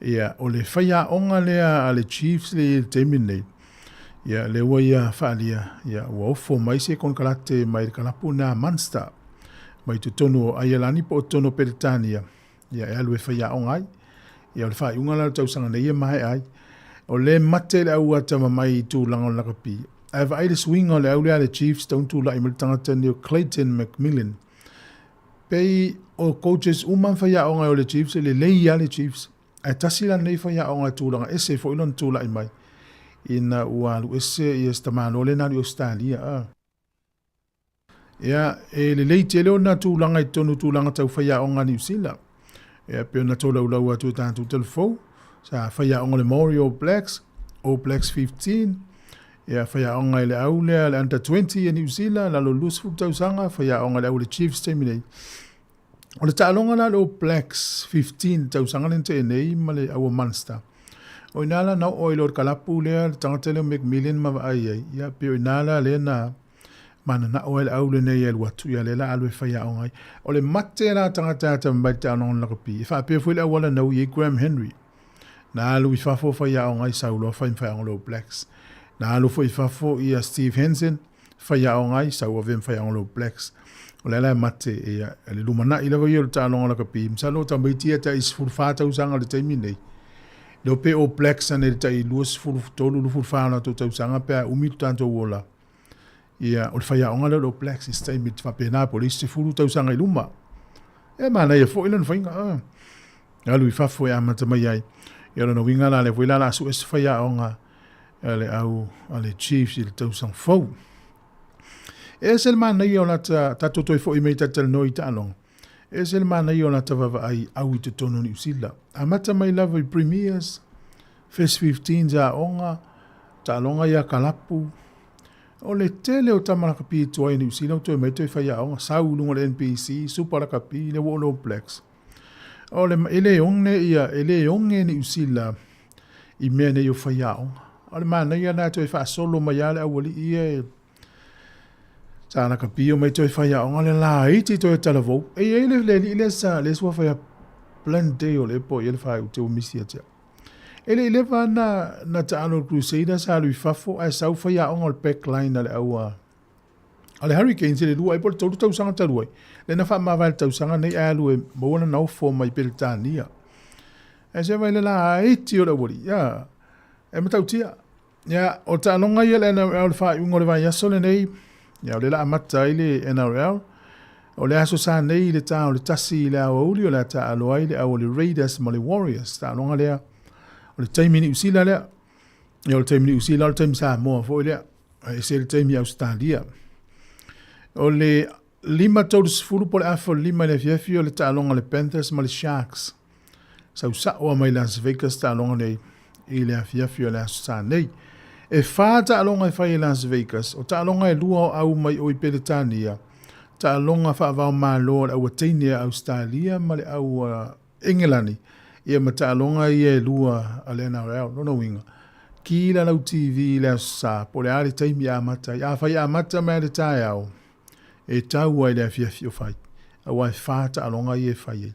Ia, o le faiaoga lea a le Chiefs lea i le taimi lenei, ia, lea ua ia faalia, ia, ua ofo mai se konekarate mai le kalapu lena a Munster, mai totonu o Aialani po o totonu o Peretania, ia, e alu e faiaoga ai. Ia, o le faaiuga la o le tausaga nei e maea ai. O lea e mate le au atamamai i tulaga o le lakapi. Ae vaai le suiga o le au lea a le Chiefs taun tulai mai le tagata nei o Clayton McMillan. Pei o coaches uma ma faiaoga o le Chiefs e lelei lava le Chiefs. Ae tasi la lenei faiaoga e tulaga ese foi lona tulai mai ina ua alu ese ia se tamaloa lea na alu i Ausetalia. A. Ia, e lelei tele ona tulaga i totonu o tulaga tau faiaoga a Niu Sila. Ia, pei ona tolaulau atu e tatou talafou, sa faiaoga le Maori All Blacks, All Blacks 15, Ia, faiaoga i le au lea, le under 20 a Niu Sila, lalo 20 tausaga, faiaoga i le au le Chiefs taimi nei. O le taaloga la le All Blacks 15 tausaga lea na tea nei ma le au o Munster. O ina la na oo ai loa le kalapu lea, le tagata lea o McMillan ma vaai ai, ia pei o ina la lea na mananao ai le au lenei e alu atu, ia lea la alu e faiaoga ai. O le mate la tagata e atamamai i le taaloga o le lakapi, e faapea foi le auala na ui ai Graham Henry. Na alu i fafo faiaoga ai sau loa fai ma faiaoga o le All Blacks. Na alu foi i fafo ia Steve Hansen, faiaoga ai, sau avea ma faiaoga o le All Blacks. O le ala e mate, ia, le lumanai lava ia o le taaloga lakapi, masalo o tamaiti ia tai 14 tausaga i le taimi nei. Leo pe All Blacks ane le tai 23, 24 o latou tausaga pe a umi lo tatou ola. Ia, o le faiaoga lea o le All Blacks i se taimi faapena po o le isi 10 tausaga i luma. E manaia foi lona faiga. Ah. Alu i fafo e amata mai ai. Ia lona uiga la lea foi la la sue se faiaoga a le au a le Chiefs i le tausaga fou. E ese le manaia o lata tatou toe foi mai talatalanoa i taaloga. E ese le manaia o lata vaavaai au i totonu o Niu Sila. Amata mai lava i Premiers, First 15s aoga, taaloga ia kalapu. O le tele o tama lakapi tuai i Niu Sila ua toe mai toe fai aoga, sau i luga o le NPC, Super Lakapi, le ua o le All Blacks. O le, e le oge ia, e le oge Niu Sila i mea nei o faiaoga. O le manaia lena e toe faasolo mai lava le aualii ia e sa lakapi omai toe faiaoga le laiti toe talavou. E i ai le, le alii lea sa, lea sua faia Blundale ea po o i ai le faaiu te ua misi ia te au. E le i leva na, na taalo le Crusaders sa alu i fafo ae sau faiaoga o le backline a le au a A le Hurricanes i le 2 ai po o le 3 tausaga talu ai, lea na faamavae le tausaga nei ae alu e maua lana ofo mai Peretania. Ae se vai le laiti o le aualii, ia, e matautia. Ia, o taaloga ia le NRL le faaiuga o le vaiaso lenei, ia, o lea la amata ai le NRL. O le aso sa nei i le tā o le 1 i le aoauli o le a taaalo ai le au o le Raiders ma le Warriors. Taaloga lea, o le taimi Niu Sila lea. Ia, o le taimi Niu Sila, o le taimi Samoa foi lea. Ae ese le taimi Ausetalia. O le 5:30 po o le 4:30 i le afiafi o le taaloga a le Panthers ma le Sharks. Sau sao lava mai Las Vegas taaloga nei i le afiafi o le Aso Sa nei. E 4 taaloga e fai e Las Vegas, o taaloga e 2 o au mai o i Peretania, taaloga faava-o-Malo a le au teine a Ausetalia ma le au Engelani, ia ma taaloga ia e lua a le NRL. Lona uiga, ki la lau TV i le Aso Sa, po o le a le taimi e amata ai. Afai e amata mai lava i le taeao, e tau ai i le afiafi o fai, aua e fa taaloga ia e fai ai.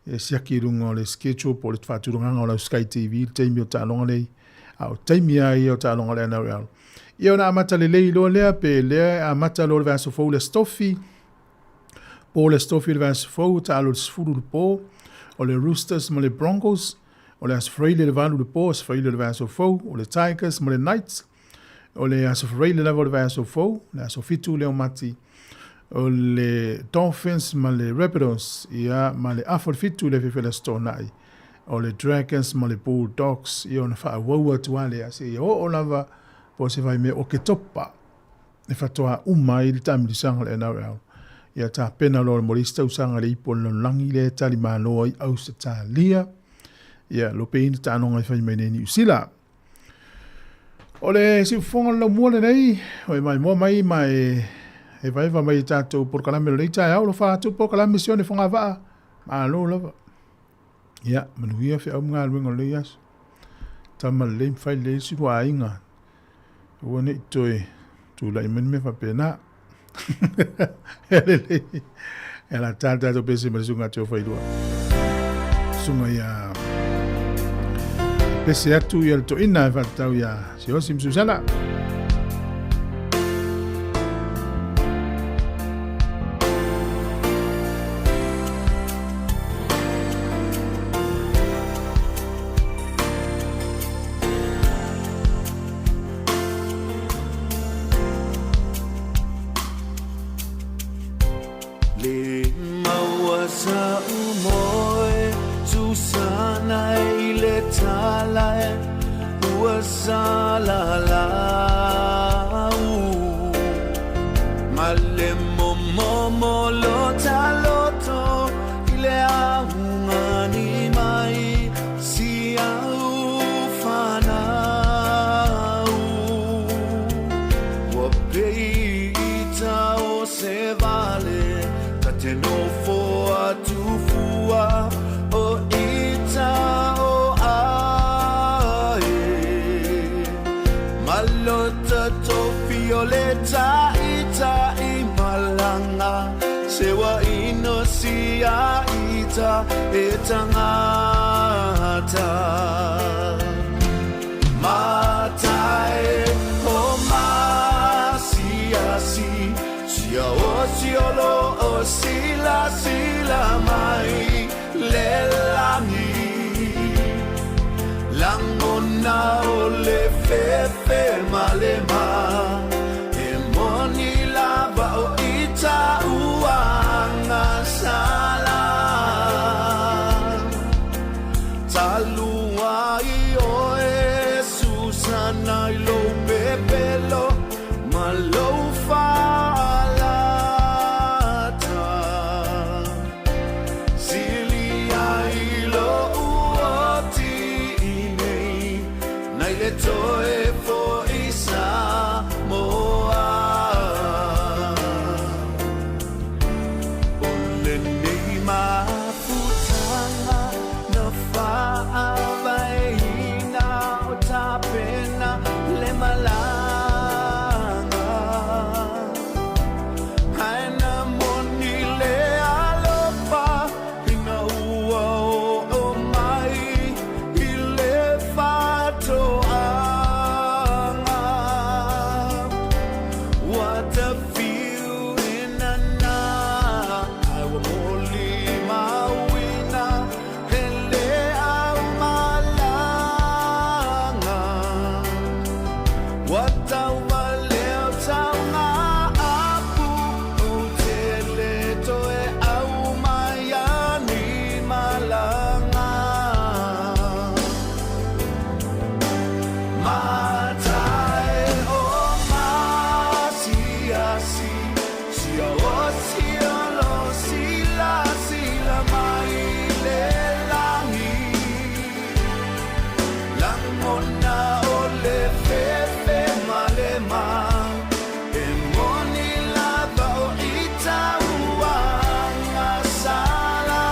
E siaki i luga o le schedule po o le faatulagaga o lau Sky TV i le taimi o taaloga nei, a o taimi lava ia o taaloga a le NRL. Ia ona amata lelei loa lea, pe lea e amata loa le vaiaso fou le Aso Tofi, Po le Aso Tofi o le vaiaso fou, taalo i le 10 i le po, o le Roosters ma le Broncos, o le Aso Faraile i le 8 i le po, Aso Faraile o le vaiaso fou, o le Tigers ma le Knights, o le Aso Faraile lava o le vaiaso fou, le aso 7 lea o Mati, o le Dolphins ma le Rabbitohs, ia, ma le afa o le 7 i le afiafi o le Aso Toonai, o le Dragons ma le Bulldogs, ia ona faaauau atu lava lea seia oo lava po o se vaimea Oketopa. e faatoa uma ai le taamilisaga o le NRL. Ia tapena loa mo le isi tausaga i le ipu o le lalolagi lea e talimalo ai Ausetalia. Ia lopeina taaloga e fai mai nei Niu Sila. O le siufofoga o le laumua lenei, o e maimoa mai ma e hevaeva mai i tatou polokalame o lenei taeao, alofa atu polokalame Sione Fogavaa, malo lava. Ia, manuia feau ma galuega o lenei aso. Tama lelei ma fai lelei si lua aiga. Aua ne i toe tulai mai ni mea faapena. E lelei. E ala tā tātou pese ma le susuga atu o Failua. Susuga ia pese atu ia le toina e whakatau ia Siaosi ma Susana. Le maua sa umoe Susana i le tala e ua salalau Ma le momomo lota loto i le augani mai si au fanau. ita e tangata. Matai o masiasi, sia o siolo o sila sila mai le lagi. Langona o le fefe ma le ma, e moni lava o ita uanga sala. Talua i oe Susana i lou pepelo ma lou faalata. Silia i lou oti nei, nai le toe fo'i Samoa. O lenei mafutaga na faavaeina o tapena le malaga. Ae na moni le alofa ina ua oo mai i le faatoaga. What a feeling nana, ai ua molimauina e le aumalaga. Ua tauvalea tauga apu ou te le toe aumaia ni malaga. Matai o masiasi, sia o siolo sila sila mai le lagi. Langona o le fefe ma le ma, e moni lava o ita uaga sala.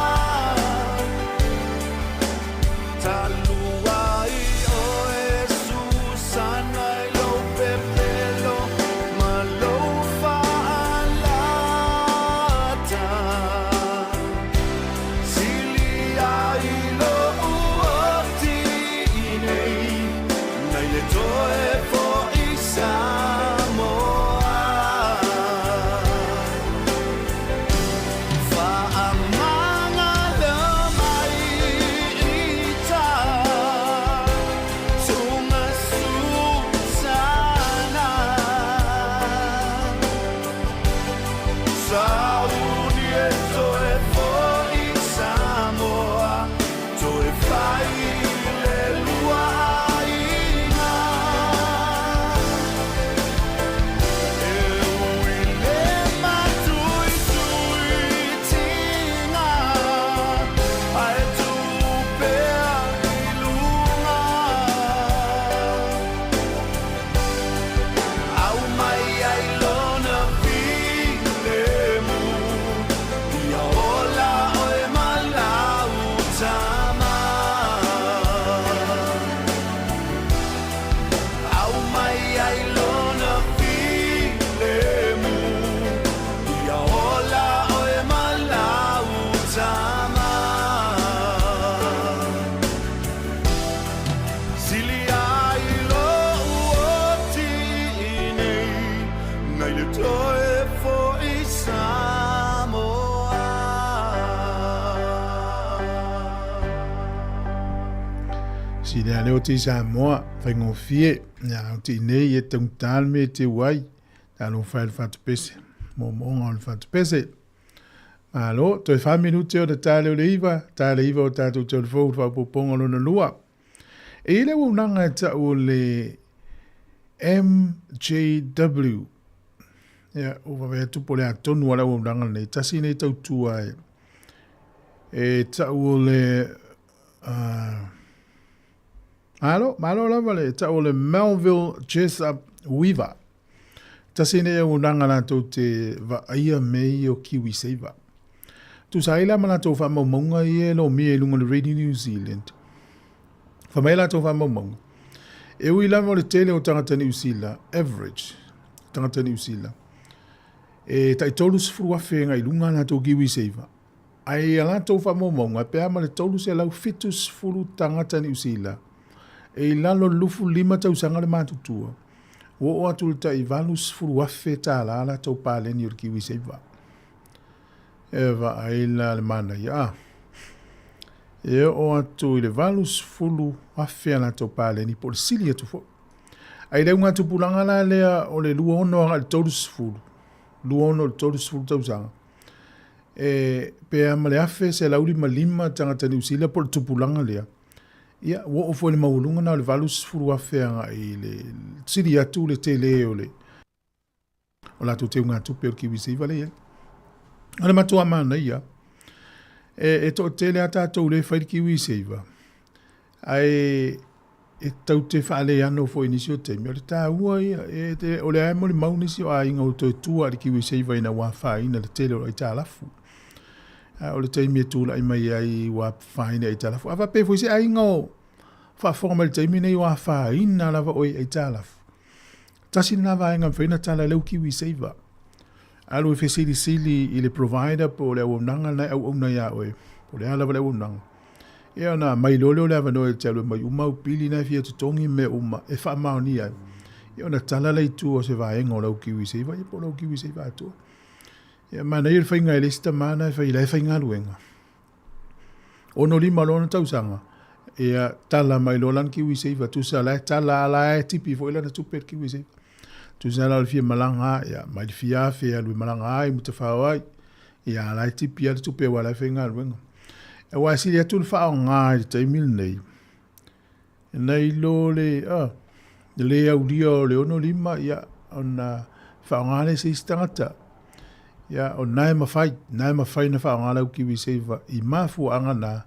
Talua i oe Susana i lou pepelo ma lou faalata. Silia i lou oti nei, nai le toe fo'i Samoa. Faamagalo mai ita, tunga Susana. Sauni e toe fo'i Samoa, toe fai le lua aiga. E ui le matuituitiga, ae tuu pea i luga. Aumai ai lona filemu, ia ola oe ma lau tama. Aumai ai lona filemu, ia ola oe ma lau tama. Silia i lou oti nei, nai le toe fo'i Samoa. Silia le oti Samoa, faigofie, ia oti nei e taugata le mea e teu ai, talofa e le fatupese, moomooga o le fatupese. Malo, toe 4 minute o le tae lea o le 9, tae le 9 o tatou te o le fou, le faaopoopoga lona lua. E i ai le auaunaga e tau o le MJW. Ia, ua vave atu po o le a tonu lava le auaunaga lenei. Tasi lenei tautua e, e tau o le... Uh, malo, malo lava le tau o le Melville Jessup Weaver. Tasi lenei auaunaga latou te vaaia mea ia o KiwiSaver. Tusa ai la ma latou faamaumauga ia e lomia i luga o le Radio New Zealand. Fai mai latou faamaumauga, e ui lava o le tele o tagata Niu Sila, average, tagata Niu Sila, e tai 30,000 agai i luga a latou KiwiSaver. Ae ia latou faamaumauga, pe a ma le 370 tagata Niu Sila e i lalo o le 25 tausaga le matutua, ua oo atu i le tai $80,000 tala a latou paleni o le KiwiSaver. E vaai la le manaia a. E oo atu i le $80,000 a latou paleni po o le sili atu foi. Ae i le augatupulaga la lea o le 26 agai i le 30, 26 i le 30 tausaga, e pe a ma le 1,155 tagata Niu Sila po o le tupulaga lea, ia, ua oo foi i le maualuga na o le 80,000 agai i le sili atu le tele o le o latou teugatupe o le KiwiSaver lea e i ai. O le matua manaia, e toatele a tatou le fai le KiwiSaver, ae e tau te faaleano foi i nisi o taimi, o le taua ia, e te, o lea e molimau nisi o aiga ua toe tua i le KiwiSaver ina ua afaina le tele o le aitalafu. A o le taimi e tulai mai ai ua afaina i aitalafu. A faapea foi se aiga o faafofoga mai i le taimi nei ua afaina lava oe i aitalafu, tasi lena vaega e mafai ona tala e lau KiwiSaver. Alu e fesilisili i le provider po o le auaunaga lena e auauna ia oe, po o le a lava le auaunaga. Ia ona aumai loa lea o le avanoa e te alu e aumai uma au pili na e fia totogi ma mea uma e faamaonia ai. Ia ona tala lea i tua o se vaega o lau KiwiSaver, ia po o lau KiwiSaver atoa. Ia manaia le faiga e le isi tama na e fai, la e faigaluega. 65 loa ona tausaga, ia tala mai loa lana KiwiSaver, tusa la e tala a la e tipi foi lana tupe i le KiwiSaver. Tusa la o le fia malaga, ia mai le fia afe e alu e malaga ai ma tafao ai. Ia la e tipi lava le tupe aua la e faigaluega. Aua e sili atu le faaaoga i le taimi lenei, nai lo le, le aulia o le 65, ia, ona faaaoga lea e se isi tagata. Ia, o na e mafai, na e mafai ona faaaoga lau KiwiSaver i mafuaaga na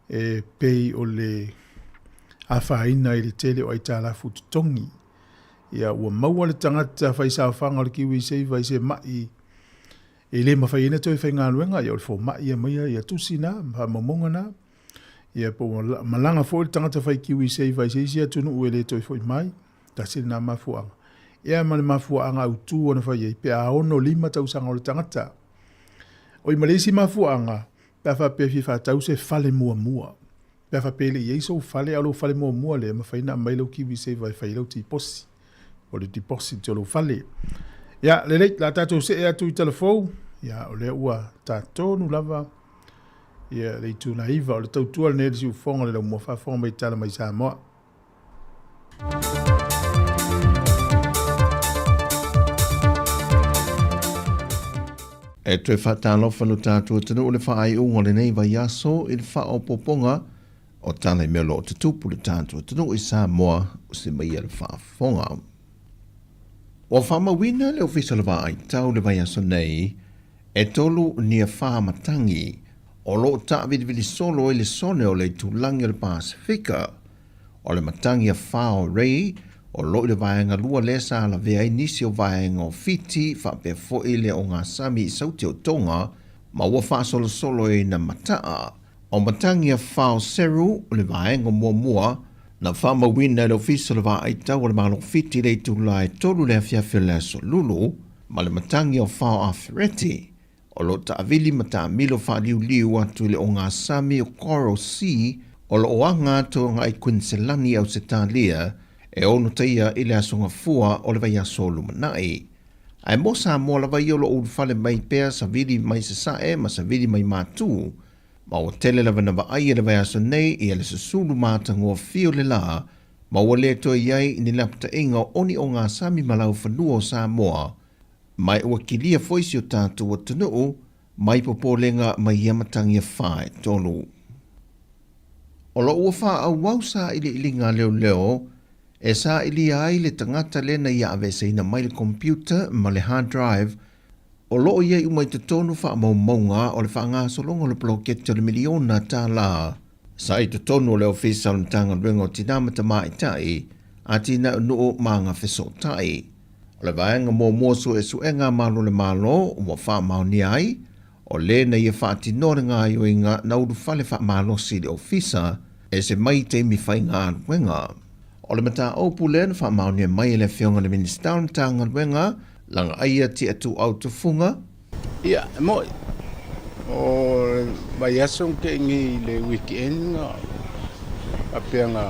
e pei o le afaina i le tele o aitalafu totogi. Ia, ua maua le tagata faisaofaga o le KiwiSaver i se mai e le mafai ai ona toe faigaluega, ia o le fomai e aumaia ia tusi na ma faamaumauga na. Ia po ua malaga foi le tagata fai KiwiSaver i se isi atunuu e le toe foi mai, tasi lena mafuaaga. Ia ma le mafuaaga autu ona fai ai, pe a 65 tausaga o le tagata. Oi ma le isi mafuaaga, pe a faapea e fia faatau se fale muamua. Pe a faapea e le i ai sou fale, a o lou fale muamua lea, e mafai ona aumai lau KiwiSaver e fai ai lau tiposi, o le deposit o lou fale. Ia, lelei, o le a tatou see atu i Talafou. Ia, o lea ua ta tonu lava ia le itula 9 o le tautua lenei a le siufofoga o le laumua faafofoga mai tala mai Samoa. E toe faatalofa lo tatou atunuu i le faaiuga o lenei vaiaso i le faaopoopoga o tala i mea o lo o tutupu i le tatou atunuu i Samoa o se maia le faafofoga. Ua faamauina le Ofisa o le Vaai Tau i le vaiaso nei e tolu nia fa matagi o lo o taavilivili solo ai le sone o le itulagi o le Pasefika. O le matagi a fa o Ray o lo o i le vaega lua lea sa lavea ai nisi o vaega o Fiti faapea foi le ogasami i Sauti o Tonga ma ua faasolosolo ai na mataa. O matagi a fa o Seru o le vaega muamua na faamauina e le Ofisa o le Vaai Tau o le Malo Fiti i le itula e 3 le afiafi o le aso Lulu ma le matagi o fa o Afereti o lo o taavili ma taamilo faaliuliu atu i le ogasami o Coral Sea o lo o aga atu agai Kuiniselani i Ausetalia e ono taia i le Aso Gafua o le vaiaso lumanai. Ae mo Samoa lava ia o lo o ulufale mai pea savili mai Sasae ma savili mai Matu, ma ua tele lava na vaai e le vaiaso nei ia le susulu matagofie o le la, ma ua le toe i ai ni lapataiga o oni ogasami ma laufanua o Samoa, ma ua kilia foi si o tatou atunuu mai popolega mai ia matagi e fa e tolu. O lo o ua faaauau sailiiliga a leoleo e sailia ai le tagata lea na ia aveeseina mai le computer ma le hard drive o lo o i ai uma i totonu faamaumauga o le faagasologa o le poloketi o le miliona tala sa i totonu o le Ofisa o le Matagaluega o Tina ma Tamaitai, Atinae o Nuu ma Agafesootai. O le vaega muamua o suesuega a Malo o le Malo ua faamaonia ai, o le na ia faatinoa le gaoioiga na ulufale faamalosi i le Ofisa e se mai taimi faigaluega. O le mataupu lea na faamaonia mai e le Afioga i le Minisita o le Matagaluega Lagaaia Tiatuau Tufuga. Ia, e moni. O le vaiaso na te'i nei i le weekend na faapea na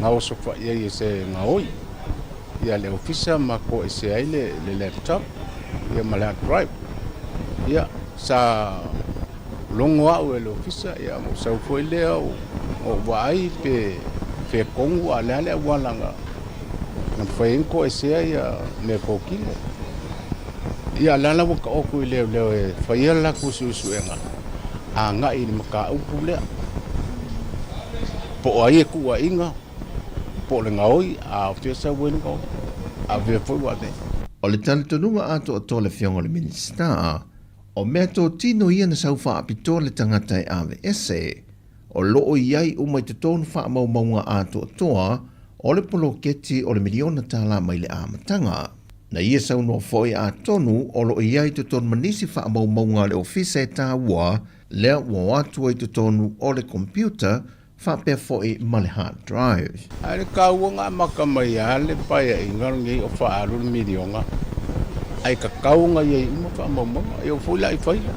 gaosofa'i ai e se gaoi ia le ofisa ma to'ese ai le laptop ia ma le hard drive. Ia sa logo a'u e le ofisa ia ona ou sau foi lea na ou vaai pe fetonu a o le a le auala na mafai ai ona to'esea ia mea totino. Ia o lea la ua taoto i leoleo e faia le latou su'esu'ega aga'i i le mataupu lea po o ai e tu'ua'iga po o le gaoi a o fea sau ai le gaoi a o fea foi ua ave ai. O le talitonuga atoatoa o le Afioga i le Minisita, o mea totino ia na sau faapitoa le tagata e aveese, o lo o i ai uma i totonu faamaumauga atoatoa o le poloketi o le miliona tālā mai le amataga. Na ia saunoa foi atonu o lo o i ai i totonu ma nisi faamaumauga a le ofisa e taua lea ua o atu ai i totonu o le computer faapea foi ma le hard drive. Ae le taua na amata mai lava le paeaiga lenei o faaalu le miliona, ae tatau ona i ai uma faamaumauga. E oo foi la i faila,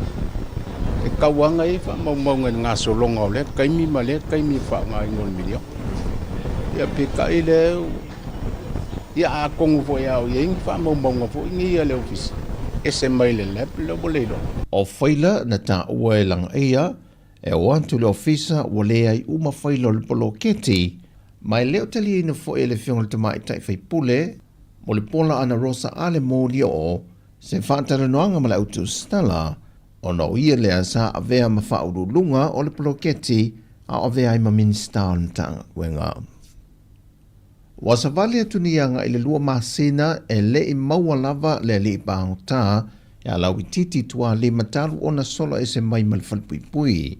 e tatau lava ona i ai faamaumauga i le gasologa o lea taimi ma lea taimi e faaaogaina o le miliona. Ia peitai lea, ia atonu foi a o i ai ni faamaumauga foi nei a le ofisa, ese mai le lab lea ua le iloa. O faila na taua e Lagaia E o atu le ofisa ua leai uma faila o le poloketi, ma e le o taliaina foi e le Afioga i le Tamaitai Faipule mo le pola ana Rosa Ale Molioo se faatalanoaga ma le autusitala, ona o ia lea sa avea ma faauluuluga o le poloketi a o avea ai ma Minisita o le Matagaluega. Ua savali atu nei agai i le 2 masina e le i maua lava le alii pagota ia Lauitiiti Tualima talu ona sola ese mai ma le falepuipui.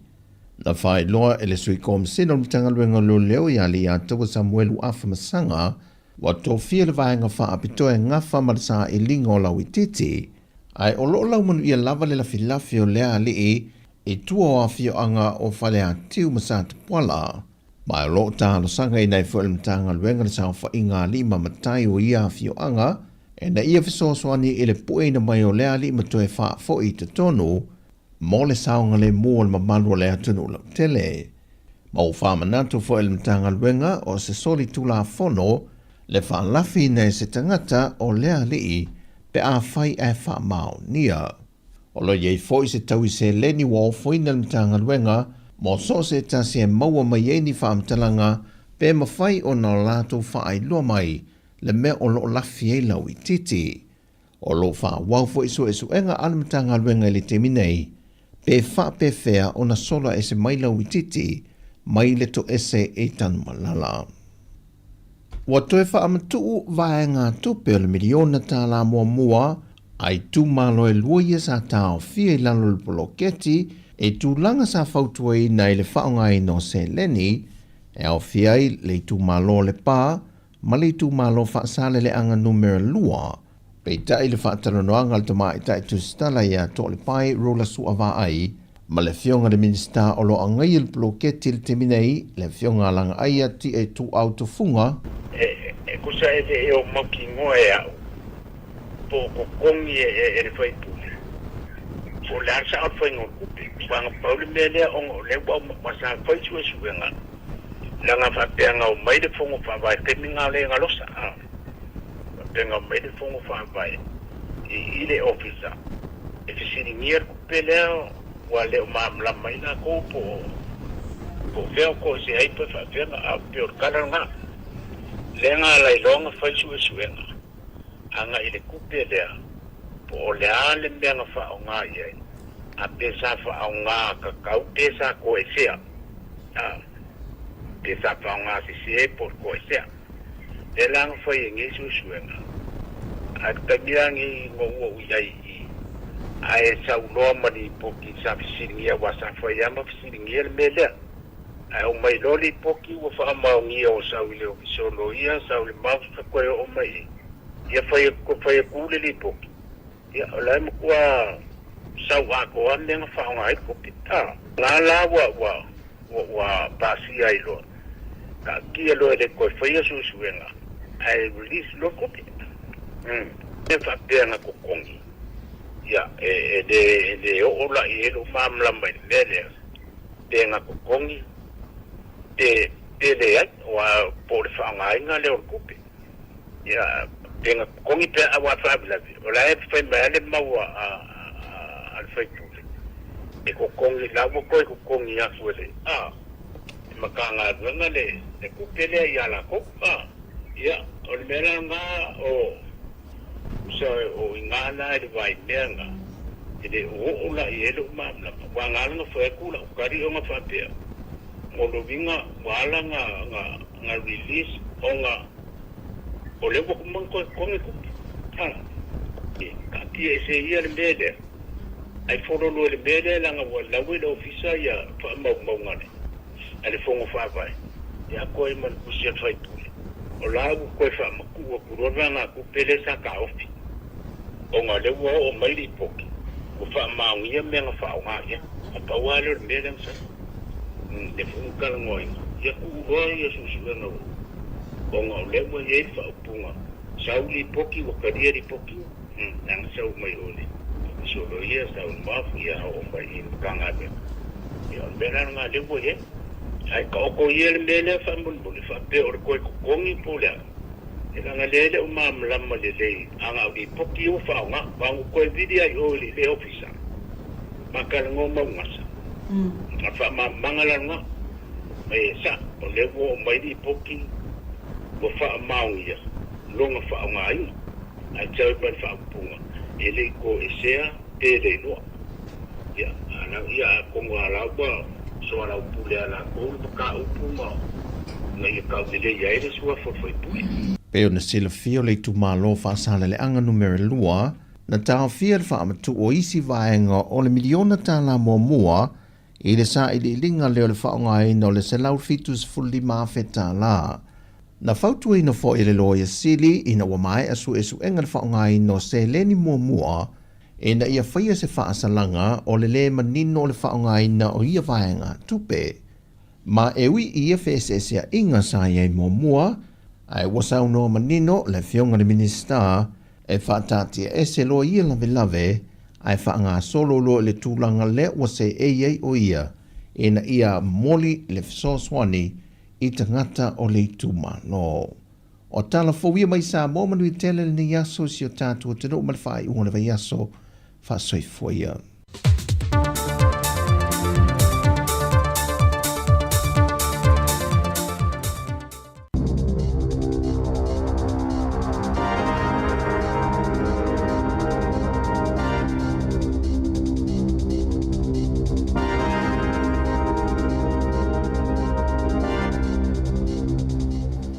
Na faailoa e le Sui Komisina o le Matagaluega o Leoleo ia Alii-Ataua Samuelu Afamasaga ua tofia le vaega faapitoa e gafa ma le sailiga o Lauitiiti, ae o lo o laumanuia lava le lafilafi o lea alii i tua o afioaga o Faleatiu ma Satapuala. Ma o lo o talosagaina ai foi e le Matagaluega le saofaiga a alii ma matai o ia afioaga ina ia fesoasoani i le pueina mai o lea alii ma toe faafoi i totonu mo le saogalemu o le mamalu o le atunuu lautele. Ma ua faamanatu foi e le Matagaluega o se soli tulafono le faalafiina e se tagata o lea alii pe afai ae faamaonia. O lo o i ai foi se taui seleni ua ofoina e le Matagaluega mo so o se tasi e maua mai ai ni faamatalaga pe mafai ona latou faailoa mai le mea o lo o lafi ai lauitiiti. O lo o faaauau foi suesuega a le Matagaluega i le taimi nei pe faapefea ona sola ese mai lauitiiti mai le toese i Tanumalala. Ua toe faamatuu vaegatupe o le miliona tālā muamua a itumalo e lua ia sa taofia i lalo o le poloketi i tulaga sa fautuaina i le faaaogaina o seleni e aofia ai le itumalo o Lepa ma le itumalo Faasaleleaga Numera 2. Peitai le faatalanoaga a le tamaitai tusitala ia Toalepai Rula Suavaai ma le Afioga i le Minisita o lo o agaia le poloketi i le taimi nei, le Afioga a Lagaaia Tie Tuuau Tufuga. E tusa e le o mautinoa e a'u po o totogi e le faipule po o le a le sa'o o le faiga o le tupe. Aua na pau le mea lea ona o lea ua sa fai suesuega leaga faapea na omai le fono faavae taimi na le galosa a faapea na omai le fono faavae i le ofisa e fesiligia le tupe lea ua le o malamalama ai latou po o fea o toese ai pe faapefea a pei o le tala lena lea na ala ai loa ona fai suesuega agai i le tupe lea po o le a le mea na faaaoga i ai a pe sa faaaoga tatau pe sa toesea a pe sa faaaoga sese po o le toesea. Lea la na fai e nei suesuega a le taimi la nei na ua ou i ai i i ae saunoa ma lipoti sa fesiligia aua sa fai lava ma fesiligia le mea lea. Ae oo mai loa lipoti ua faamaonia o sau i le Ofisa o Loia, sau i le MAVS toe oo mai i ia fai fai atu le lipoti. Ia o la e matua sau atoa mea na faaaoga ai le tupe. A la la ua ua ua ua pasia ai loa, taatia loa e le toe faia suesuega ae release loa le tupe. Umm. Mea faapea na totogi. Ia, e, e le, e le oo la i ai lou malamalama i le mea lea, pe na totogi, pe, pe leai, aua po o le faaaogaina lea o le tupe. Ia, pe na totogi pe, aua e faalavelave, o la e fai mai lava le mau a, a, a le faipule, e totogi, la ua toe totogi atu e le, a, le Matagaluega le, le tupe lea ia latou, a. Ia, o le mea la lena, o, tusa o i ina la i le vaimea lena, e le o oo la i ai lou malamalama, aua na ala ona fai atu lau tali ona faapea, mo le uiga ua ala ona, ona, ona release ona o lea ua uma ona toe totogi tupe. A, taatia ese ia le mea lea, ae follow loa i le mea lea leaga ua lau e le Ofisa ia faamaumauga a le, a le Fono Faavae, ia atoa ai ma le tusi a le faipule, o la ua toe faamatuu atu loa le vaegatupe lea sa taofi, ona o lea ua oo mai lipoti, ua faamaonia mea na faaaoga i ai. Na pau lava lea o le mea lea na fai. Lea foi na talanoaina, ia tuu loa ia suesuega ona o lea ua i ai le faaupuga, sau lipoti ua talia lipoti ia, leaga sau mai o le Ofisa o Loia, sau i le MOF, ia oo mai i le Matagaluega. Ia o le mea la lena lea ua i ai. Ae taoto ia le mea lea faamolemole faapea o le toe totogi po o le a, leaga lea e le o malamalama lelei a na o lipoti ia ua faaaoga. Aua na ou toe vili lava i o i le Ofisa ma talanoa ma Ugasa, a faamalamalamaga la lena, e sao, o lea ua oo mai lipoti ua faamaonia lona faaaogaina, ae tau mai le faaupuga e le i toesea pe le iloa. Ia, ia atonu lava la ua soalaupule a latou le mataupu ma ina ia taulelei ai le suafa o le faipule. Pei ona silafia o le itumalo Faasaleleaga Numera 2, na taofia le faamatuu o isi vaega o le miliona tala muamua i le sailiiliga lea o le faaaogaina o le $175,000. Na fautuaina foi e le Loia Sili ina ua maea suesuega le faaaogaina o seleni muamua ina ia faia se faasalaga o le lē manino o le faaaogaina o ia vaega tupe. Ma e ui i ia feeseeseaiga sa i ai muamua, ae ua saunoa manino le Afioga i le Minisita e faataatiaese loa ia lavelave ae faagasolo loa i le tulaga lea ua seei ai o ia ina ia momoli le fesoasoani i tagata o le itumalo. O tala fou ia mai Samoa manuia tele lenei aso i si o tatou atunuu ma le faaiuga o le vaiaso. Faasoifua ia.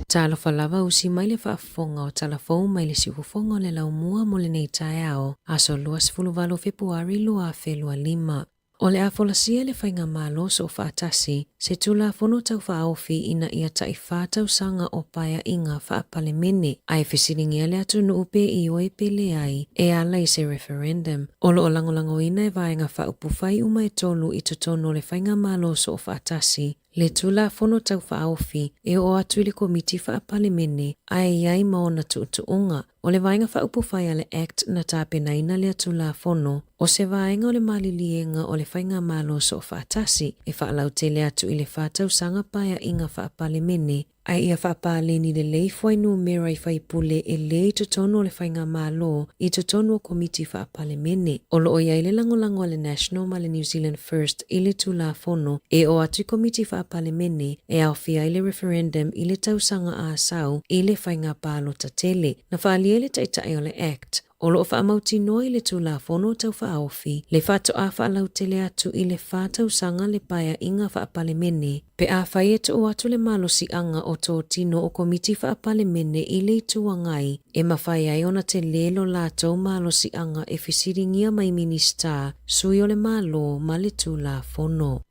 Talofa lava usi mai le faafofoga o tala fou mai le siufofoga o le laumua mo lenei taeao, aso 28 Fepuari 2025. O le a folasia le Faigamalo Soofaatasi se Tulafono Tau Faaofi ina ia tai-fa tausaga o paeaiga faa-Palemene, ae fesiligia le atunuu pe ioe pe leai e ala i se referendum. O lo o lagolagoina e Vaega Faaupufai uma e tolu i totonu o le Faigamalo Soofaatasi le Tulafono Tau Faaofi e oo atu i le Komiti Faa-Palemene ae i ai ma ona tuutuuga. O le Vaega Faaupufai a le Act na tapenaina lea Tulafono, o se vaega o le maliliega o le Faigamalo Soofaatasi e faalautele atu i le fa tausaga paeaiga faa-Palemene, ae ia faapaleni lelei fuainumera i faipule e lē i totonu o le Faigamalo i totonu o Komiti Faa-Palemene. O lo o i ai le lagolago a le National ma le New Zealand First i le Tulafono e oo atu i Komiti Faa-Palemene e aofia ai le referendum i le tausaga a sau i le faiga palota tele. Na faaalia e le Taitai o le Act, o lo o faamautinoa i le Tulafono Tau Faaofi le faatoa faalautele atu i le fa tausaga le paeaiga faa-Palemene pe afai e tuu atu le malosiaga o totino o Komiti Faa-Palemene i le Itu Agai e mafai ai ona telē lo latou malosiaga e fesiligia mai Minisita, sui o le Malo ma le Tulafono.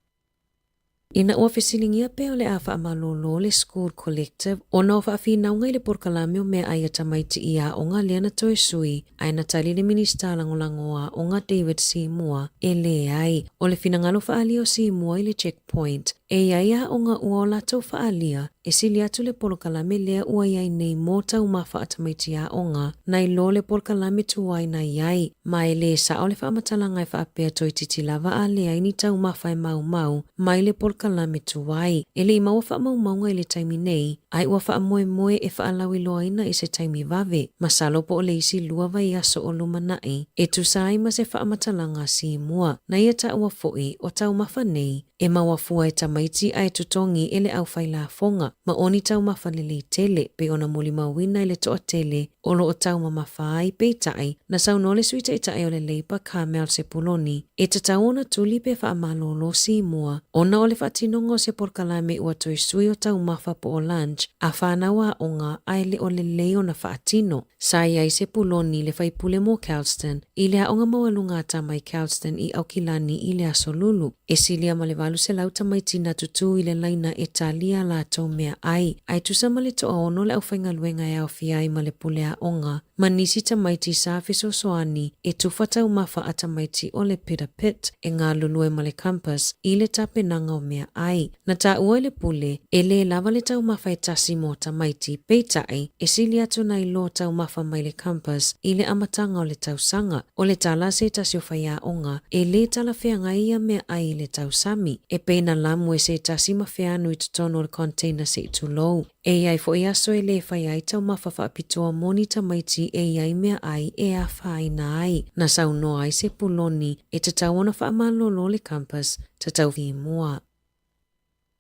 Ina ua fesiligia pea o le a faamalōlō le School Collective ona o faafinauga i le polokalame o meaai a tamaiti i aoga lea na toe sui, ae na tali le Minisita Lagolago o Aoga David Seymour e leai. O le finagalo faaalia o Seymour i le Checkpoint, E i ai aoga ua o latou faaalia e sili atu le polokalame lea ua i ai nei mo taumafa a tamaiti aoga nai lo le polokalame tuai na i ai, ma e lē sao le faamatalaga e faapea toeitiiti lava a leai ni taumafa e maumau mai le polokalame tuai. E le i maua faamaumauga i le taimi nei, ae ua faamoemoe e faalauiloaina i se taimi vave, masalo po o le isi lua vaiaso o lumanai, e tusa ai ma se faamatalaga a Simua. Na ia taua foi o taumafa nei, e maua fua e tamaiti ae totogi e le aufailafoga, ma o ni taumafa lelei tele, pei ona molimauina i le toatele o lo o taumamafa ai, peitai, na saunoa le Sui Taitai o le Labour Carmel Sepuloni, e tatau ona tuli pe faamalolo Simua ona o le faatinoga o se polokalame ua toe sui o taumafa po o lunch a fanau aoga ae le o lelei ona faatino. Sa i ai Sepuloni le faipule mo Kelston i le aoga maualuga a tama i Kelston i Aukilani i le Aso Lulu. E silia ma le 800 tamaiti na tutū i le laina e talia a latou meaai, ae tusa ma le toaono le aufaigaluega e aofia ai ma le pule aoga ma nisi tamaiti sa fesoasoani e tufa taumafa a tamaiti o le Peter Pitt e galulue ma le Compass i le tapenaga o meaai. Na taua e le pule, e lē lava le taumafa e tasi mō tamaiti, peitai, e sili atu nai lo taumafa mai le Compass i le amataga o le tausaga. O le tala a se tasi o faiaoga, e lē talafeagai ia meaai i le tausami. E pei na lamu e se tasi ma feanu i totonu o le container se i tulou. E i ai foi aso e lē fai ai taumafa faapitoa mō ni tamaiti e i ai meaai e afaina ai. Na saunoa ai se puloni, e tatau ona faamalolo le Compass, tatau i mua.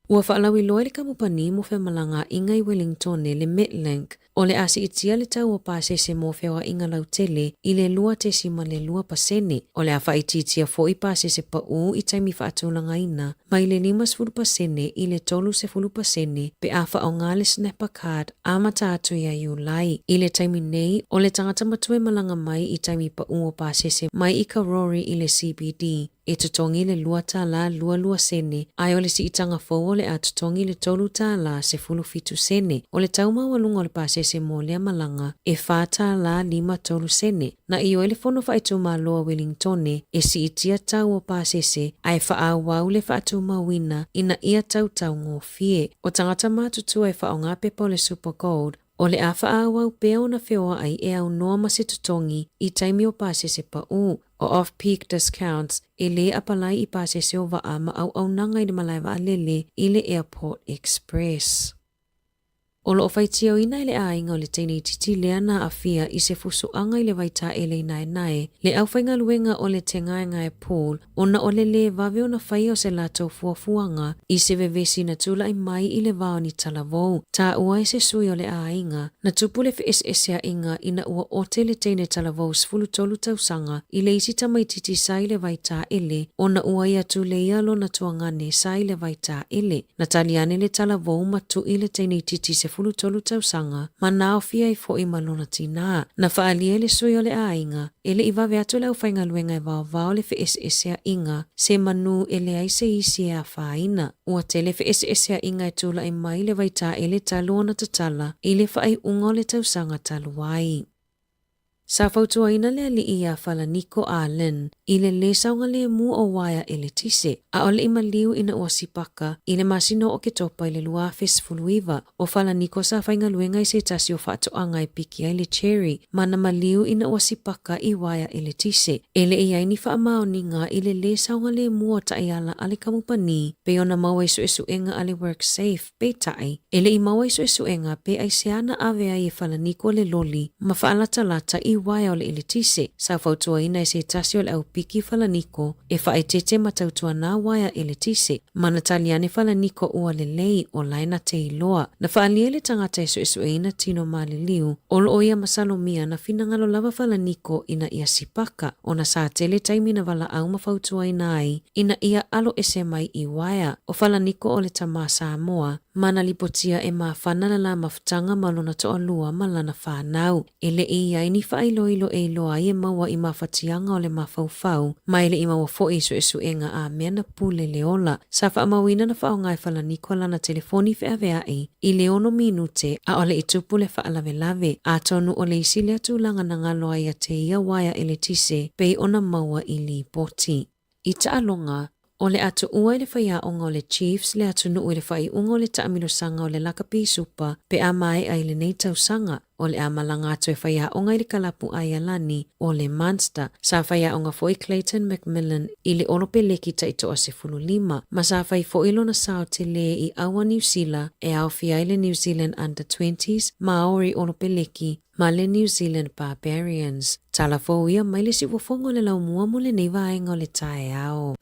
Ua faalauiloa i le kamupani mo femalagaaiga i Wellingtone le Metlink, o le a siitia le tau o pasese mo feoaiga lautele i le 2.2%. O le a faaitiitia foi pasese paū i taimi faatulagaina mai le 50% i le 30% pe a faaaoga le Snapper Card amata atu ia Iulai. I le taimi nei, o le tagata matua e malaga mai i taimi paū o pasese mai i Karori i le CBD, E totogi le $2.22 sene, ae o le siitaga fou o le a totogi le $3.17 sene. O le tau maualuga o le pasese mo lea malaga, e $4.53 sene. Na ioe le Fono Faaitumalo a Welingtone e siitia tau o pasese ae faaauau le faatumauina ina ia tau taugofie. O tagata matutua e faaaoga pepa o le Super Gold, O le a faaauau pea ona feoai e aunoa ma se totogi i taimi o pasese paū, o off-peak discounts, e lē apalai i pasese o vaa ma auaunaga i le malae vaalele i le Airport Express. O lo o faitioina e le aiga o le teine itiiti lea na aafia i se fusuaga i le vaitaele i Naenae le aufaigaluega o le Tegaegae Pool ona o le lē vave ona faia o se latou fuafuaga i se vevesi na tula'i mai i le va o ni talavou. Taua e se sui o le aiga, na tupu le feʻeseʻeseaʻiga ina ua ote le teine talavou 13 tausaga i le isi tamaitiiti sa i le vai taele ona ua ia tuleia lona tuagane sa i le vai taele. Na tali ane le talavou ma tuʻi le teine itiiti 13 tausaga ma naofi ai foʻi ma lona tinā. Na faaalia e le sui o le aiga, E le i vave atu le aufaigaluega e vaovao le feʻeseʻeseaʻiga, se manū e leai se isi e afaina. Ua tele feʻeseʻeseaʻiga e tulaʻi mai le vaitaele talu ona tatala i le faaiuga o le tausaga talu ai. Sa fautuaina le aliʻi iā Falaniko a Lin i le lē saogalēmū o uaea eletise, ʻaʻole i maliu ina ua sipaka i le masina o ʻOketopa i le 2019. ʻO Falaniko sa faigaluega i se tasi o faatoaga e piki ai le cherry ma na maliu ina ua sipaka i uaea eletise. E le i ai ni faamaoniga i le lē saogalēmū o taiala a le kamupani pei ona maua i suesuega a le WorkSafe, peitai, e le i maua i suesuega pe aisea na ave ai e Falaniko le loli ma faalatalata i uaea o le eletise. Sa fautuaina e se tasi o le au piki Falaniko e faaeteete ma tautuanā uaea eletise. Ma na tali ane Falaniko ua lelei o lae na te iloa. Na faaalia e le tagata e suesueina tino maliliu, o lo o ia masalomia na finagalo lava Falaniko ina ia sipaka, ona sa tele taimi na valaau ma fautuaina ai ina ia alo ese mai i uaea. O Falaniko o le tamā Samoa, ma na lipotia e mafana le la mafutaga ma lona toalua ma lana fanau. E le i ai ni faailoilo e iloa ai e maua i mafatiaga o le mafaufau, ma e le i maua foi i suesuega a mea na pule le ola. Sa faamauina na faaaoga e Falaniko lana telefoni feaveaʻi i le ono minute ʻaʻole i tupu le faalavelave, atonu o le isi lea tulaga na galo ai ia te ia uaea eletise pei ona maua i lipoti. I taaloga. O le a tuua i le faiaoga o le Chiefs le atunuu i le faaiuga o le taamilosaga o le Lakapi Supa pe a maea i lenei tausaga. O le a malaga atu e faiaoga i le kalapu Aialani o le Munster. Sa faiaoga foi Clayton McMillan i le Olopeleki taitoa 15, ma sa fai foi lona sao tele i aua Niu Sila e aofia ai le New Zealand Under Twenties, Maori Olopeleki ma le New Zealand Barbarians. Tala fou ia mai le siufofoga o le laumua mo lenei vaega o le taeao.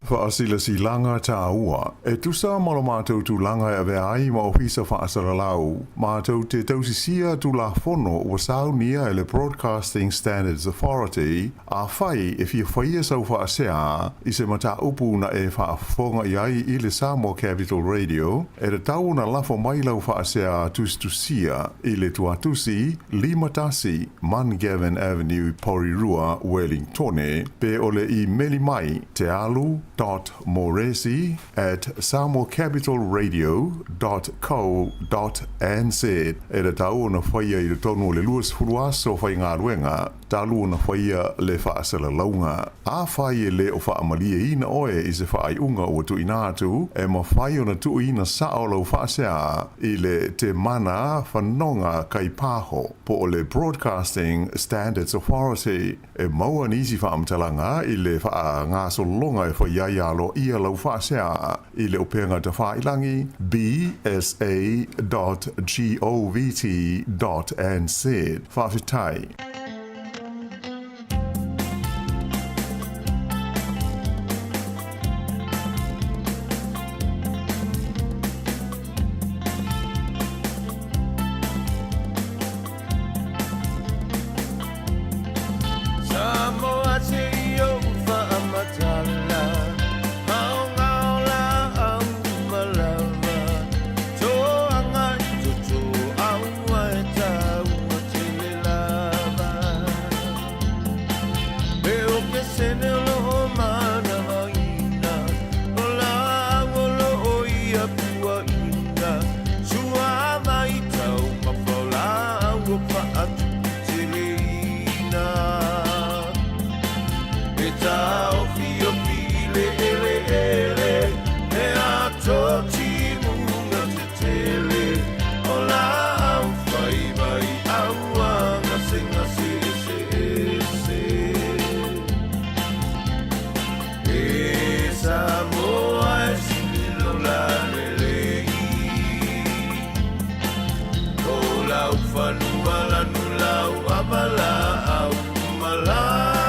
Faasilasilaga tāua. E tusa ma lo mātou tulaga e avea ai ma Ofisa Faasalalau, mātou te tausisia Tulafono ua saunia e le Broadcasting Standards Authority, Afai e fia faia sau faasea i se mataupu na e faafofoga i ai i le Samoa Capital Radio, e tatau ona lafo mai lau faasea tusitusia i le tuatusi 51 Mungavin Avenue, Porirua, Wellingtone, pe o le imeli mai tealu dot moresi at samoacapitalradio dot co dot nz. E tatau ona faia i totonu o le 20 aso faigaluega talu ona faia le faasalalauga. Afai e le o faamalieina oe i se faaiuga ua tuuina atu, e mafai ona tuuina sao lau faasea i le Te Mana Fanoga Kaipaho po o le Broadcasting Standards Authority. E maua nisi faamatalaga i le faagasologa e fai ai aloaia lau faasea i le upega tafailagi bsa dot govt dot nz. Faafetai. Samoa se i ou faamatala, Aoga o laau malava, Toaga i toto aua e taua tele lava. E o ke sene o loo manavaina, O laau o loo ia puaina, Sua mai taumafa o laau o faatupu teleina. E taofiofi i le eleele, E ato timuga tetele, O laau fai mai aua gasegase eseese. E Samoa e sili lou lalelei, O lau fanua lanu lau ava laau malava.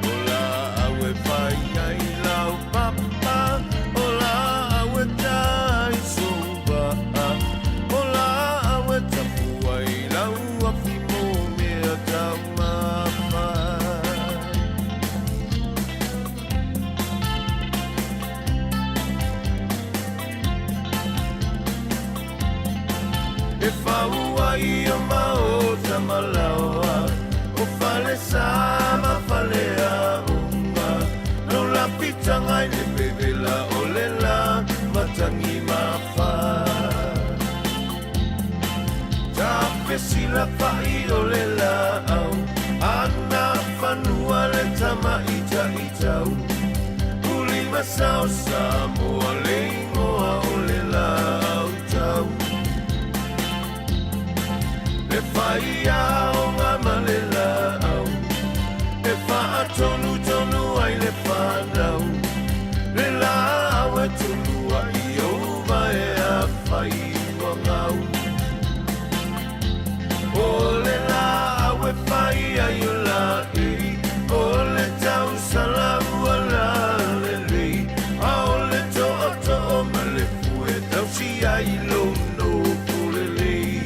O laau e fai ai lau papa, O laau e tai souva'a, O laau e tapu ai lau afi mo mea taumafa. E fau ai o maota ma laoa, O falesa ma faleaoga, No lapitaga i le vevela o le la matangi mafa. Tafesila fa'i o le laau, Ana fanua le tama itaitau, Ulima sao Samoa le igoa o le laau tau. E fai aoga ma le laau, E faatonutonu ai le fanau, Le laau e tonu ai ou vae afai ua gau. O le laau e fai ai o laei, O le tausala ua lalelei, A o le tootoo ma le fue tausi ai lou nofo lelei.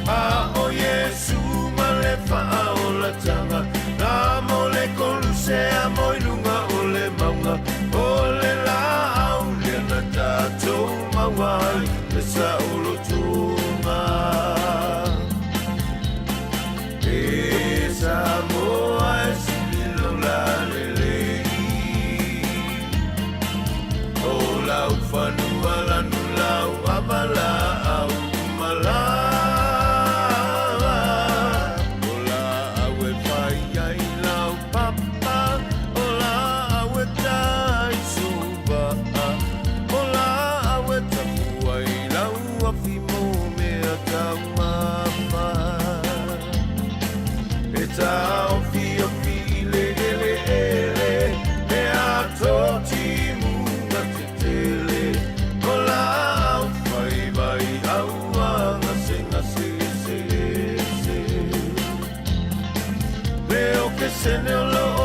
A o Iesu ma le faaolatanga, Na mo le Kolusea mo i luga o le mauga, O le laau lea na tatou maua ai le saolotoga. E Samoa e sili lou lalelei, O lau fanua lanu lau ava laau malava. O laau e fai ai lau papa, O laau e tai souva'a, O laau e tapu ai lau afi mo mea taumafa. E taofiofi i le eleele, E ato timuga tetele, O laau fai mai aua gasegase eseese. Le o ke sene o loo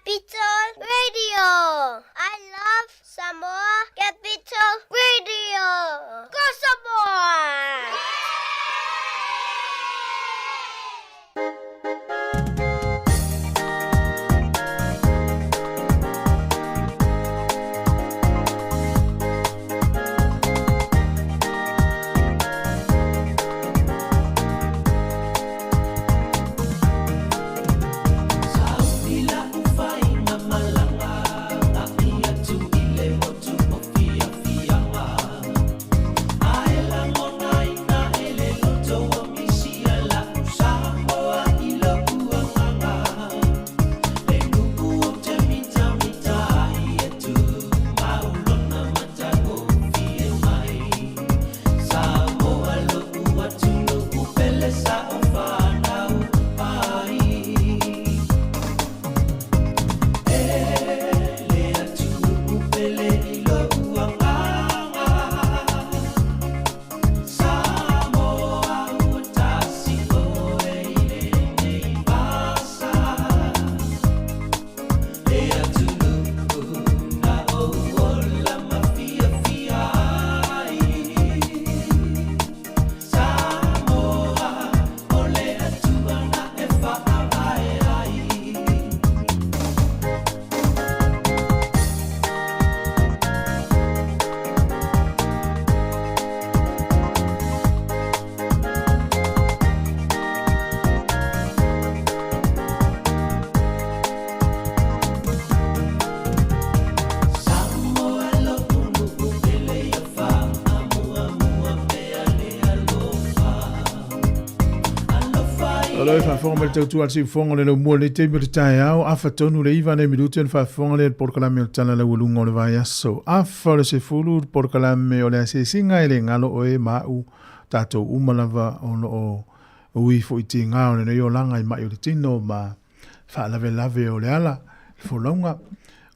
Capital Radio. I love Samoa Capital Radio. Go Samoa! O lo e faafofoga mai le tautua a le siufofoga o le laumua i lenei taimi o le taeao, afa tonu le 9 nei minute ona faafofoga lea i le polokalame o le Tala Laualuga o le Vaiaso. Afa o le 10 le polokalame o le asiasiga e le galo oe ma a'u tatou uma lava o lo o ui foi tiga o lenei olaga i mai o le tino ma faalavelave o le ala, le folauga.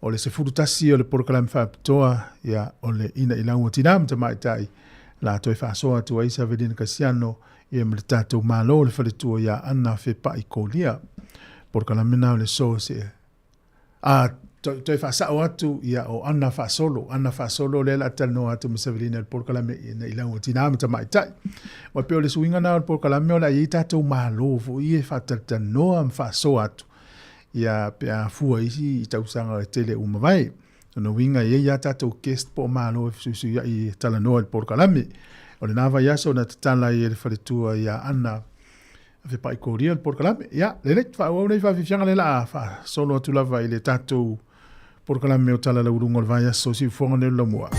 O le 11 o le polokalame faapitoa, ia, o le ina i lau o tinā ma tamaitai, la toe faasoa atu ai Savelina Kasiano, ia ma le tatou Malo le faletua ia Ana Fepai Kolia. Polokalame na o le so se a toe faasao atu ia o Ana Faasolo, Ana Faasolo lea la talanoa atu ma Savelina le polokalame ina i lau o tinā ma tamaitai. Ua pei o le suiga na o le polokalame o le a i ai tatou Malo foi e faatalatalanoa ma faasoa atu ia pe a fua isi i tausaga e tele ua mavae. Lona uiga e i ai lava tatou guest po o Malo e fesuisuiai e talanoa i le polokalame. O lena vaiaso na tatala ai e le faletua ia Ana Fepai Koria le polokalame. Ia, lelei, faaauau nei faafiafiaga lea la a faasolo atu lava i le tatou polokalame o Tala Laualuga o le Vaiaso Siufofoga nei o le Laumua.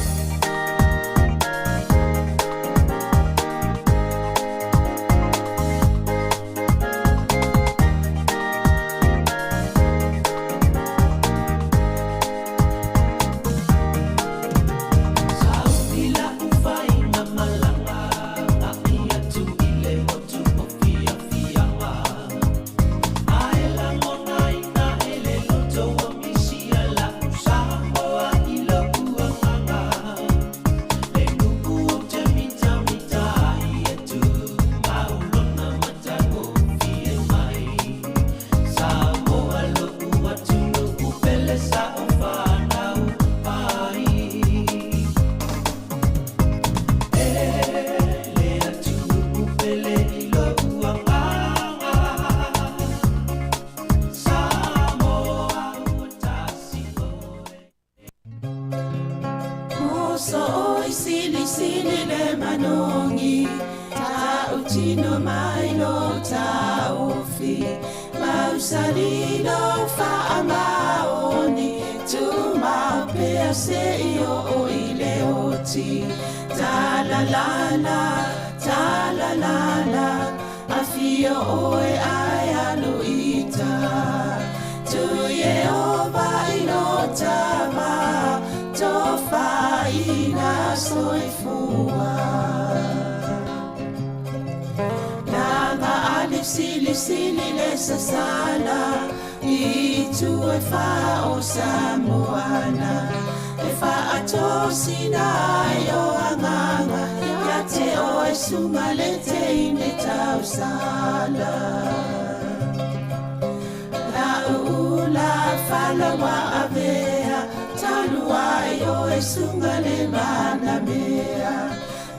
ala ua avea talu ai oe suga le manamea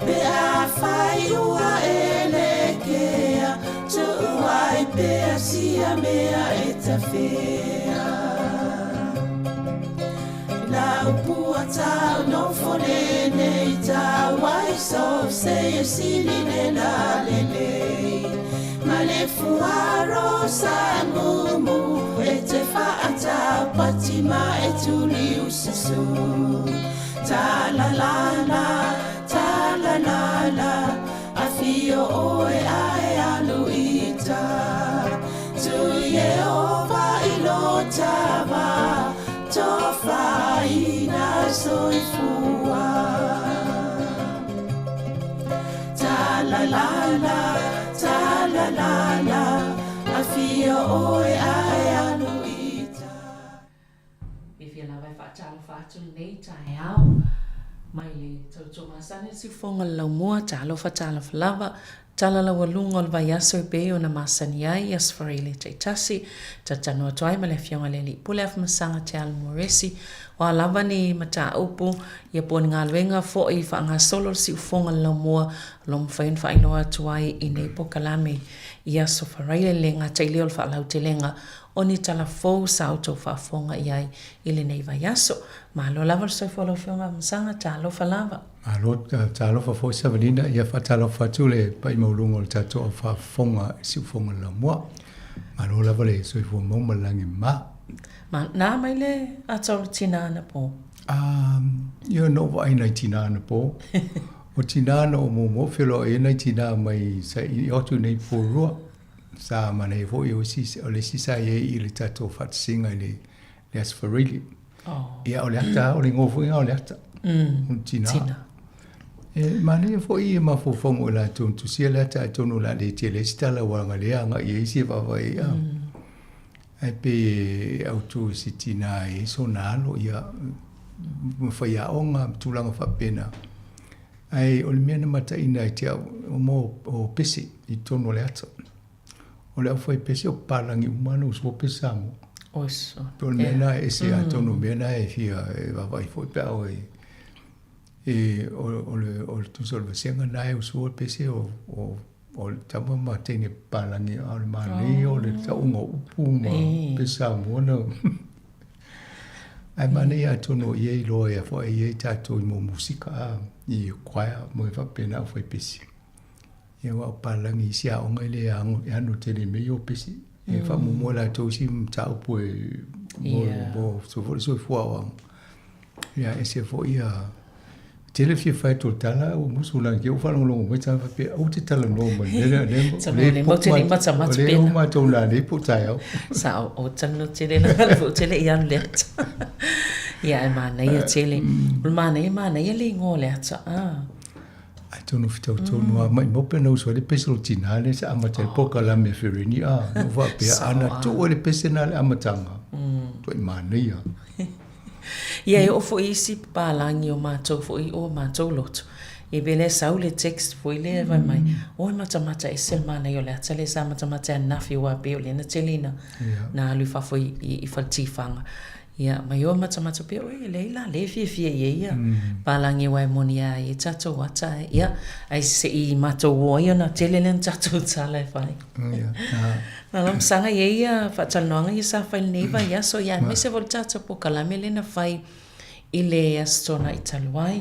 pe afai ua e lekea tu'u ai pea sia mea e tafea Lau pua tau nofo lenei tau ai so se e sili le la lelei Ma le fuaro sa mumu e te whaatau pati ma e tuli ususu Ta la la la, ta la la la Afio oe ae alu ita Tu Yehova i lo tava Tofaina soifua Ta la la la, ta la la la Afio oe ae alu ita Fiafia lava e faatalofa atu lenei taeao mai le tautua masani le siufofoga o le laumua, talofa talofa lava, tala laualuga o le vaiaso e pei ona masani ai i Aso Faraile taitasi, talatalanoa atu ai ma le Afioga i le Alii Pule Afamasaga Te Alo Moresi, o a lava ni mataupu ia po o ni galuega foi faagasolo le siufofoga o le laumua o lo o mafai ona faailoa atu ai i nei polokalame i Aso Faraile le gata i lea o le faalautelega o ni tala fou sa outou faafofoga i ai i lenei vaiaso. Malo lava le soifua o lau Afioga Afamasaga, talofa lava. Malo, talofa foi Savalina, ia faatalofa atu le paia maualuga o le tatou au faafofoga i Siufofoga o le Laumua. Malo lava le soifua mau ma le lagi mama. Ma, na mai le ata o le tina anapo? Um, ia na ou vaai nai tina anapo. O tina na ou muamua feiloai ai nai tina mai sa i atu nei Porirua. Sa manaia foi o isi, o le isi sa i ai i le tatou faatasiga i le, le Aso Faraile. Oh. Ia, o le ata, o le igoa foi lena o le ata. Mm. O le tina. Tina. E manaia foi e mafaufauga o latou na tusia le ata atonu o le a le tele ai se tala aua na le agai i ai isi e vaavaai ai. Mm. Ae pei e autu i se tina e i ai sona alo, ia, ma faiaoga ma tulaga faapena. Ae o le mea na mataina ai te au, o mo o pese i totonu o le ata. O le auwhai pese o papalagi uma ana uso pese Samoa. Oso. Pei o le mea na e ese atonu o mea na e fia e vaavaai foi pe a oe e o, o le o le tusa o le vasega na e uso pese o o o le tama ma teine papalagi a o le manaia o le tauga o upu ma pese Samoa na Ae manaia atonu o ia iloa ia foi e i ai tatou i mo musika a i choir mo e faapena au fai pesi. Ia aua o papalagi isi aoga e le e ano tele mea ia o pesi. E faamuamua latou isi mataupu e mo mo so foi le soifua aoaoga. Ia ese foi ia tele fia fai atu o le tala ua musu lana ke ua faalogologo mai tagata faapea aua te talanoa mai i le mea lea o lea e po o lea e o matou nanei po o taeao. Sao o talanoa tele lana le tele i alu le ata. Ia e manaia tele. O le manaia manaia le igoa o le ata. Ah. Atonu whitau tonu a maimau pe na uso ai le pese o le tina lea sa amata ai le polokalame a Fereni a na ou faapea ana tuu ai le pese na le amataga tuai manaia. Ia e oo foi isi papalagi o matou foi o matou loto. Ia pe lea sau le text foi lea fai mai, oi matamata ese le manaia o le ata lea sa matamata ananafi aua pei o lea na tele ina na alu i fafo i faletifaga. Ia, mai o matamata pea oe, leai la, lea e fiafia i ai ia palagi aua e moni lava e i ai tatou ata, ia, ae se i matou o ai ona tele lea ona tatou tala e fai. Na lamasaga i ai ia faatalanoaga ia sa fai i lenei vaiaso, ia aemaise foi le tatou polokalame lea na fai i le Aso Toonai talu ai.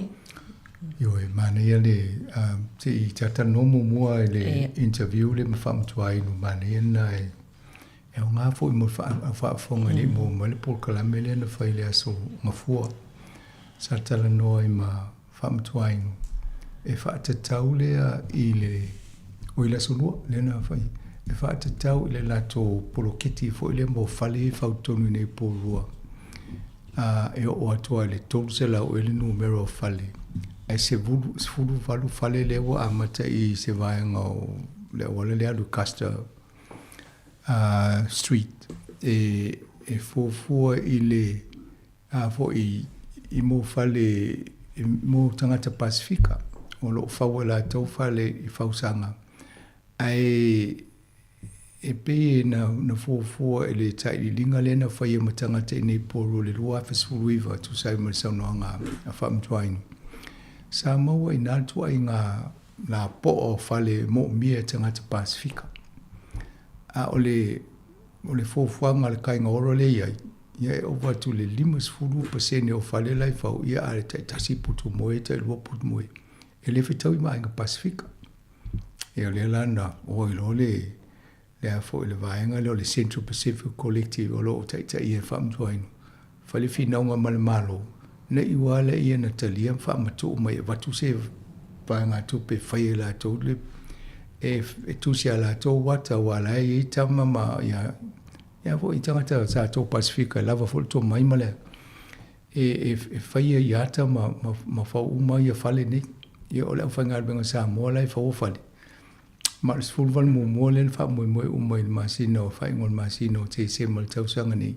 Ioe, manaia le, se i talatalanoa muamua i le interview lea ma Faamatuainu, manaia lena e E aoga foi mo le faafofoga e le i maua mai le polokalame lea na fai i le aso Gafua. Sa talanoa ai ma Faamatuainu e faatatau lea i le, oi le aso Lua lea na fai, e faatatau i le latou poloketi foi lea mo fale ia e fau tonu i nei Porirua, a e oo atu lava i le 300 ea le numera o fale, ae 18 fale lea ua amata i se vaega o le auala lea e alu i Custer Street e fuafua i le a foi i mo fale mo tagata Pasifika o lo o fau e latou fale i fausaga ae E pei e na, na fuafua e le sailiiliga lea na faia ma tagata i inei i Porirua i le 2019 e tusa ai ma le saunoaga a Faamatuaina. Sa maua i ina le tuaiga lapoa o fale e moomia e tagata Pasefika. A o le, o le fuafuaga a le Kaiga Ora lea e i ai, ia e ova atu i le 50% o fale la e fau, ia a le taitasi putu moe, tailua putu moe, e le fetaui ma aiga Pasefika. Ia o lea la na oo ai loa le, le a foi le vaega lea o le Central Pacific Collective o lo o taitaia e Faamatuaina, fai le finauga ma le Malo, ne i ua ala ia na talia ma faamatuu mai e avatu se vaegatupe e fai e latou le e, e tusi a latou ata aua la e i ai tama ma ia ia foi tagata sa tou Pasefika e lava foi le tomai ma le e, e, e faia i ata ma, ma, ma fau uma ia fale nei. Ia o le aufaigaluega Samoa la e faua fale. Ma o le 18 muamua lea na faamoemoe uma i le masina o faaiuga o le masina o Tesema i le tausaga nei.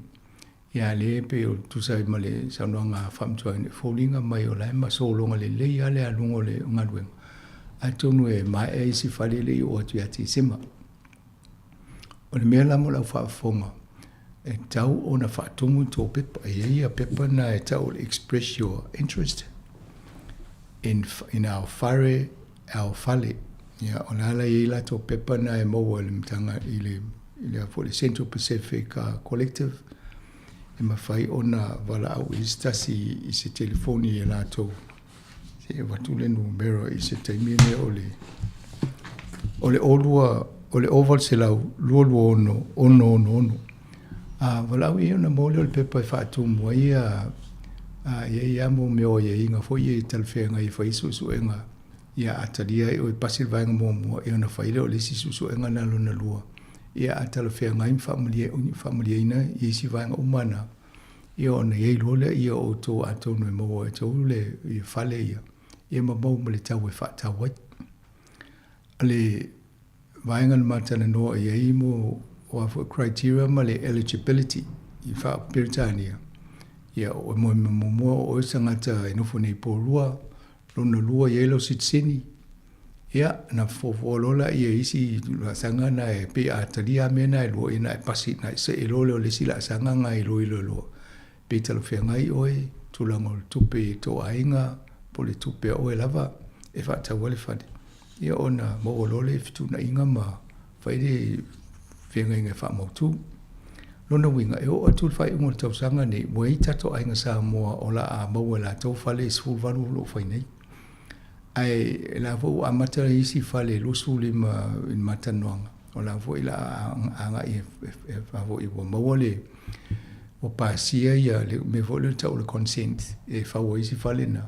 Ia lea e pei o tusa ai ma le saunoaga a Faamatuaina, e foliga mai o la e ma sologa lelei lava le aluga o le galuega. Atonu e maea isi fale e le i oo atu ia Tesema. O le mea la mo lau faafofoga, e tatau ona faatumu i tou pepa. E i ai ia pepa na e tau o le express your interest in, in our whare, our fale. Ia, o le ala i ai latou pepa na e maua i le matanga, i le, i le, foi le Central Pacific Collective, e mafai ona valaau i se tasi i se telefoni e latou. Se i avatu le numera i se taimi lenei o le o le 02 o le 0800 226 666. A valaau i ai ona maua lea o le pepa e faatumu ai ia a i ai lava mo mea o aiaiga foi ia e talafeagai e fai suesuega ia a talia ai oe pasi le vaega muamua ia ona fai lea o le isi suesuega na lona lua ia a talafeagai ma faamalie faamalieina i isi vaega uma na Ia ona i ai loa lea o outou atonu e maua e outou le ia fale ia, ia ma maua ma le tau e faatau ai. O le vaega na ma talanoa i ai mo o a foi criteria ma le eligibility i faa-Peretania, ia o mo muamua o oe se tagata e nofo nei i Porirua, lona lua i ai lau sitiseni, ia na fuafua loa lea i isi laasaga na e pei a talia lava mea na e lua, ia na e pasi, na e see loa lea o le isi laasaga na e iloilo loa, pe talafeagai oe, tulaga o le tupe i tou aiga, po o le tupe a oe lava e faatau ai le fale, ia ona maua loa lea i fetuunaiga ma fai le feagaiga e faamautu. Lona uiga, e oo atu i le faaiuga o le tausaga nei, ua i ai tatou aiga Samoa o le a maua e latou fale e 18 o lo o fai nei. Ae la foi ua amata isi fale e 25 i le matalanoaga, o la foi la agai e foi ua maua le ua pasia ia le mea foi lea tau o le consent e fau ai isi fale na.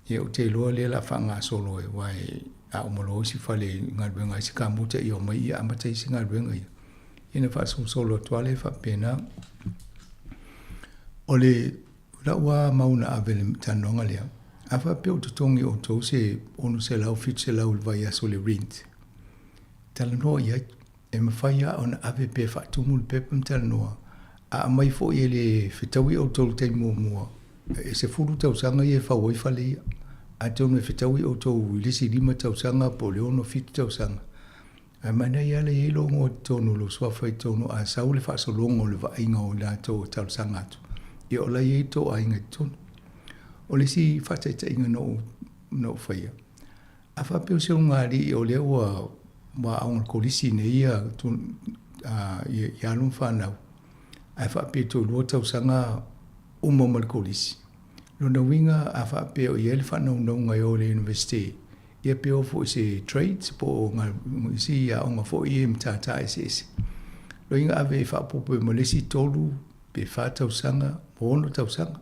Ia ou te iloa lea la faagasolo e aua e a uma loa isi fale i galuega ai se kamuta ia omai ia amata isi galuega ia. Ia na faasolosolo atu lava lea faapena. O le lau lava mau na ave i le talanoaga lea, a faapea ua totogi e outou se $600, $700 i le vaiaso i le rent, talanoa i ai. E mafai lava ona ave pea e faatumu le pepa ma talanoa, a aumai foi e le fetaui outou i le taimi muamua, e 10 tausaga ia e fau ai fale ia. Atonu e fetaui outou i le isi 5 tausaga po o le 6, 7 tausaga. Ae manaia lava le i ai lou igoa i totonu, lou suafa i totonu, a sau le faasologa o le vaaiga o i latou e talosaga atu, ia o la e i ai tou aiga i totonu. O le isi faataitaiga na ou, na ou faia, a faapea o se ulugalii o lea ua, ua aoga i le kolisi nei ia, ia, ia alo ma fanau, ae faapea e toalua tausaga uma ma le kolisi. Lona uiga a faapea o i ai le faanaunauga e o i le Universite, ia pe o foi i se trades po o isi aoga foi ia i matata eseese. Lona uiga ave e faaopoopo ma le isi 3 pe 4 tausaga po 6 tausaga.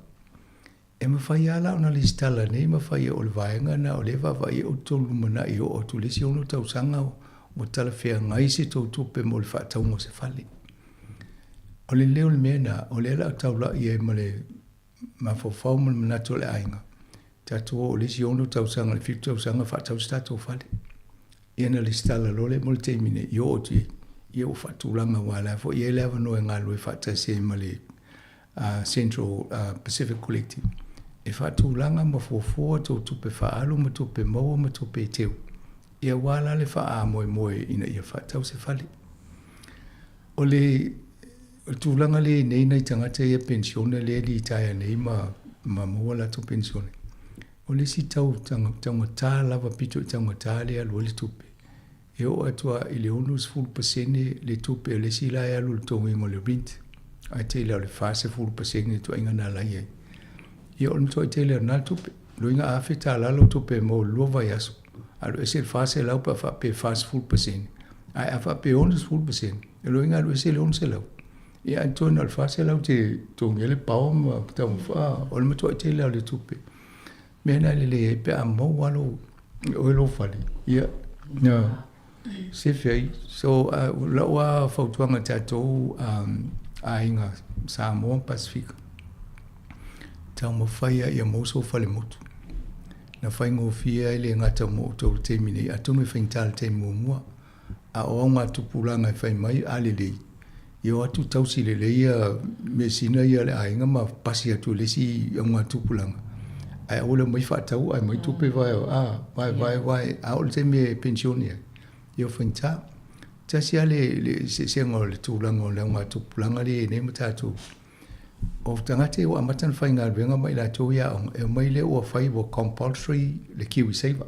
E mafai lava la ona lesitala nei ma fai o le vaega lena o lea e vaavaai ai outou lumanai e oo atu i le isi 6 tausaga ua talafeagai se tou tupe mo le faatauga o se fale. O le leo o le mea lena, o lea o le a taulai ai ma le mafaufau ma le manatu o le aiga, tatou oo i le isi 6 tausaga i le 7 tausaga faatau se tatou fale. Ia na lesitala loa lea mo le taimi nei, i oo atu i ai, ia ua faatulaga aua o la foi e i ai le avanoa e galulue faatasi ai ma le Central Pacific Collective e faatulaga ma fuafua tou tupe faaalu ma tupe maua ma tupe e teu, ia aua la le faamoemoe ina ia faatau se fale. O le o le tulaga lea i nei nai tagata ia penisione lea e litaea nei ma ma maua latou penisione, o le isi tau taugata lava pito i taugata lea e alu ai le tupe, e oo atu lava i le 60% le tupe o le isi la e alu i le totogiina o le rent, ae tele lava o le 40% le tuuaiga na ala i ai. Ia o le matuai tele lava o lena tupe. Loiga $1,000 lau tupe e maua i le lua vaiaso, alu ese le 400 pe a faapea e 40%, ae a faapea e 60%, o lona uiga alu ese le 600. Ia ae toe na o le 400 te totogi ai le power ma taumafa, o le matuai tele lava o le tupe. Mea lena e lelei ai pe a maua lou, oe lou fale, ia, na sefe ai. So, lau lava fautuaga i tatou aiga Samoa ma Pasefika, taumafai lava ia maua sou fale motu. Na faigofie ai le gata mo outou i le taimi nei, atonu e faigata i le taimi muamua, a o augatupulaga e fai mai, a lelei, ia o atu tausi lelei ia measina ia a le aiga ma pasi atu i le isi augatupulaga, ae aua le omai faatau ae aumai tupe vae, a, vae, vae, vae, a oo i le taimi e penisione ai, ia ua faigata. Tasi lava le eseesega o le tulaga o le augatupulaga lea e i ai nei ma tatou. O tagata ia ua amata ona faigaluega ma i latou i aoga, e omai lea ua fai ua compulsory le Kiwi Saver.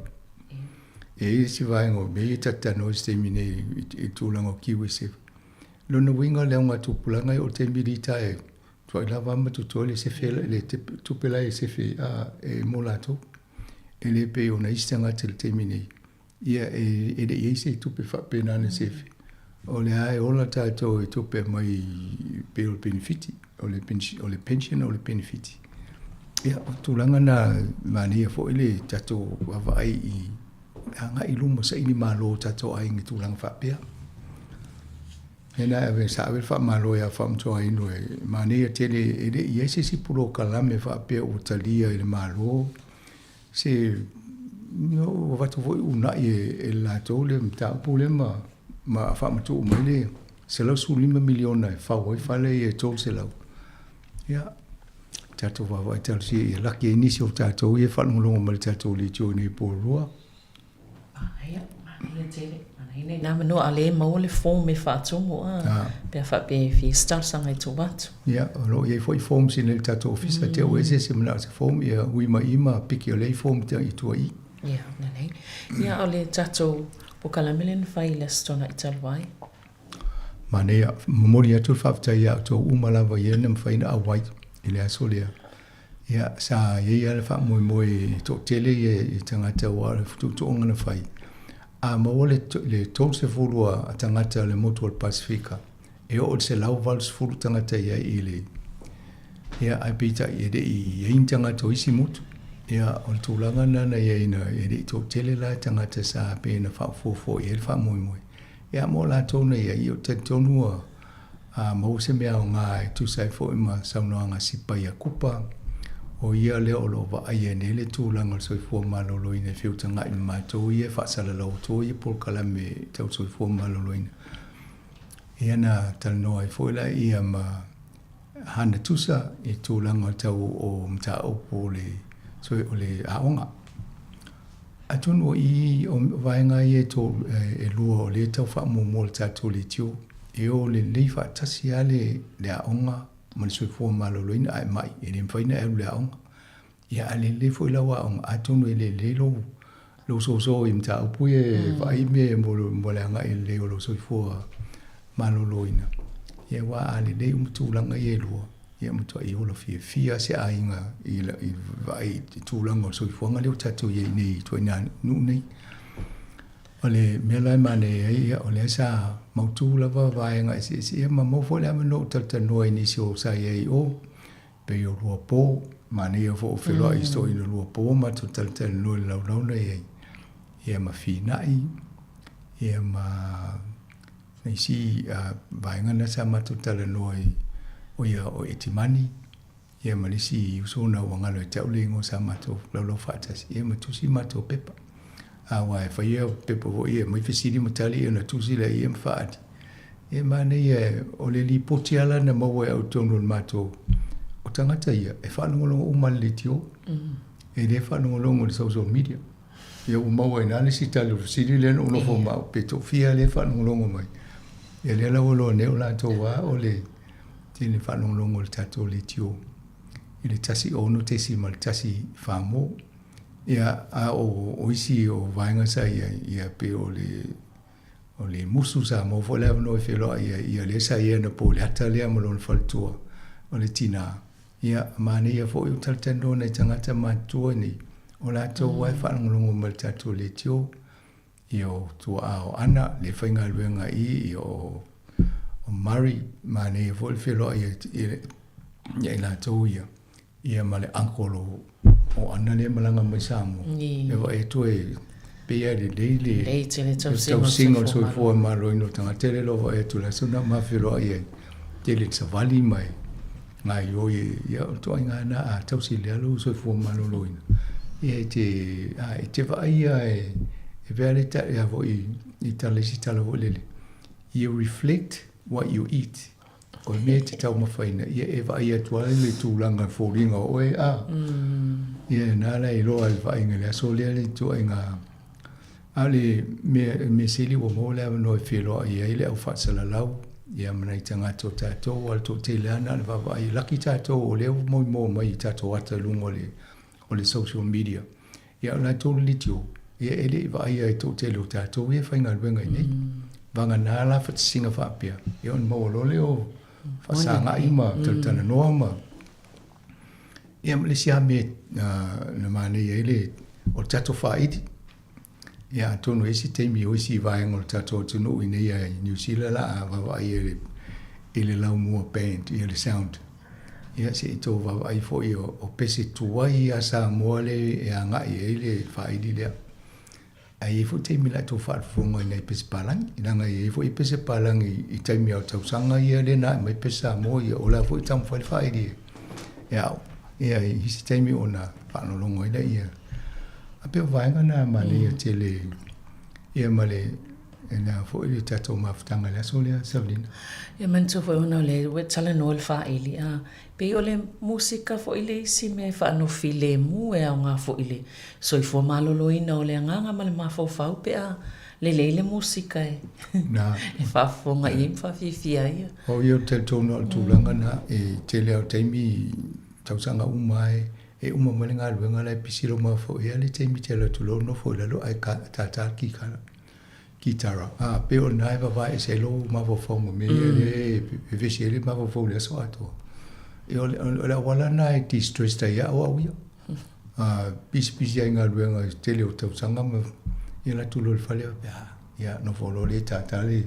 E i ai isi vaega o mea ia ta te talanoa i se taimi nei i le tulaga o Kiwi Saver. Lona uiga o le augatupulaga ia o le taimi lita e tuai lava ma totoe le sefe le tupe la e sefe a e mo latou. E le pei o nai isi tagata i le taimi nei. Ia, e le i ai se tupe faapena na sefe. O lea e ola tatou i tupe mai pei o le penefiti, o le o le pension o le penefiti. Ia, o tulaga na manaia foi le tatou vaavaai i agai i luma saili malo o tatou aiga i tulaga faapea. Ia na ave sa ave le faamalo ia Faamatuainu e manaia tele e le i ai se isi polokalame faapea ua talia e le Malo Se ua avatu foi uunai e latou le mataupu lea ma ma faamatuu mai le $115 miliona e fau ai fale ia e 300. Ia, tatou vaavaai talosia ia laki ai nisi o tatou ia e faalogologo mai i le tatou leitio i nei po lua. Ia, manaia tele. Manaia nei nā manu a le maua le form e faatumu a, pe a faapea e fia se talosaga e tuu atu. Ia, o lo o i ai foi forms i le tatou ofisa, mm. te ua ese se manao se form, ia ui mai i ma piki o lei form te i tua i. Ia, lelei. Ia, o le tatou polokalame lea na fai i le Aso Toonai talu ai. Manaia, momoli atu le faafetai ia outou uma lava i e na mafai ona auai i le aso lea. Ia, sa i ai lava le faamoemoe e toatele ia i tagata aua o le tuutuuga na fai. A maua le, le 30 a tagata o le motu o le Pasefika, e oo i le 180 tagata i ai i le ia ae peitai e le i i ai ni tagata o isi motu. Ia o le tulaga lena na i ai na e le i toatele la tagata sa pei ona faaofoofo i ai le faamoemoe. Ia mo latou na i ai, ou te talitonu ua a maua se mea aoga e tusa ai foi ma saunoaga a Sipaia Kupa, o ia lea o lo o vaaia nei le tulaga o le soifua maloloina e feutagai ma matou ia e faasalalau atua ia polokalame tau soifua maloloina. Ia na talanoa ai foi la ia ma Hana Tusa i tulaga tau o mataupu o le, o le aoga. Atonu o i o vaega ia e tō, e lua o lea e tau faamuamua le tatou leitio, e o lelei faatasi lava le, le aoga ma le soifua maloloina, a e mai, e le mafai ona e alu i le aoga. Ia a lelei foi lau aoga, atonu e lelei lou, lou soso i mataupu ia e vaai mea mo, mo le agai lelei o lou soifua maloloina. Ia aua a lelei uma tulaga ia e lua, ia matuai ola fiafia se aiga i, i vaai i tulaga o le soifuaga lea ua tatou i ai nei i ituaiga nuu nei. O le mea la e manaia ai, ia, o lea sa mautu lava vaega eseese, ia ma maua foi le avanoa ou talatalanoa i nisi o sa i ai i o, pei o Luapo, manaia foi o feloai i toeaina Luapo matou talatalanoa i le laulau na i ai, ia ma Finai, ia ma isi vaega na sa matou talanoa ai, o ia o Etimani, ia ma le isi uso na ua galo ia te au le igoa sa matou laulau faatasi, ia ma tusi matou pepa. Aua e faia pepa foi ia aumai fesili ma tali ona tusi lea ia ma faaali. E manaia o le lipoti lava la na maua e au i totonu o le matou, o tagata ia e faalogologo uma i le leitio, e le faalogologo i le social media. Ia ua maua ai i ina le isi tali o le fesili lea na ou nofo ma au, pe toafia lea e faalogologo mai. Ia lea la ua iloa nei o latou lava o le tele faalogologo i le tatou leitio i le 16.1 mo. Ia a o isi o vaega sa i ai, ia pei o le o le musu sa maua foi le avanoa e feiloai ai, ia lea sa i ai anapo i le ata lea ma lona faletua o le tinā. Ia, manaia foi o talatalanoa nai tagata matutua nei, o latou lava e faalogologo mai i le tatou leitio, ia o tuaa o Ana, lea e faigaluega i i, ia o Murray, manaia foi le feiloai ia i latou ia, ia ma le uncle o o Ana lea e malaga mai Samoa, e vaai atu e pei lava e lelei le tausiga o le soifua maloloina o le tagata lea o lo o vaai atu i le aso lena ma feiloai ai, tele ina savali ma e gaoioi e, ia o le ituaiga lena a tausi lea lou soifua maloloina, ia e te, a e te vaai lava e, e pei lava le a foi i tala isi tala foi lele, you reflect what you eat. O le mea e te taumafaina, ia e vaai atu ai le tulaga foliga o oe, a. Ia na la e iloa i le vaaiga i le aso lea le ituaiga. A o le mea, mea sili ua maua le avanoa e feiloai ai le au faasalalau, ia ma nai tagata o tatou, aua o le toatele lava na o le vaavaai. Laki tatou o lea ua moimoa mai i tatou ata i luga o le, o le social media. Ia o latou le leitio, ia e le i vaaia e toatele o tatou ia e faigaluega i inei. Vagana la fatisiga faapea, ia ona maua loa lea o faasagai ma talatalanoa ma ia ma le isi lava mea na manaia ai le, o le tatou faaili. Ia atonu e i ai se taimi o isi vaega o le tatou atunuu i inei i Niu Sila la a vaavaai i le, i le Laumua Band, ia le sound. Ia se i tou vaavaai foi o pese tuai a Samoa le e agai i ai le faaili lea. Ae i ai foi taimi la tou faafofoga i nai pese palagi, leaga e i ai foi pese palagi i taimi o tausaga ia lea na ae mai pese Samoa ia, o la foi e taumafai le faaili e au. Ia i isi taimi ona faalogologo ai lea. A pei o vaega na manaia tele ia ma le E lea foi le tatou mafutaga i le aso lea, Savelina. Ia manatua foi ona o lea ua e talanoa i le faaili, a, pei o le musika foi le isi mea e faanofilemu e aoga foi i le soifua maloloina o le agaga ma le mafaufau pe a lelei le musika e e faafofoga i ai ma faafiafia ai. O ia ou te talitonu lava o le tulaga lena, e tele lava o taimi, tausaga uma lava e uma mai le galuega la e pisi lou mafaufau, e i ai lava le taimi e te alu atu loa ou nofo i lalo ae tātā le kikala. Kitara, ā, pei o lena e vavae ese ai lou mafaufau ma mea ia lea e vevesi ai le mafaufau i le aso atoa. Ia, o le auala lena e de-stress ai au au ia. A pisipisi ai i galuega i le tele o tausaga ma ia alu atu loa i le fale faapea, a, ia, nofo loa lea e tātā le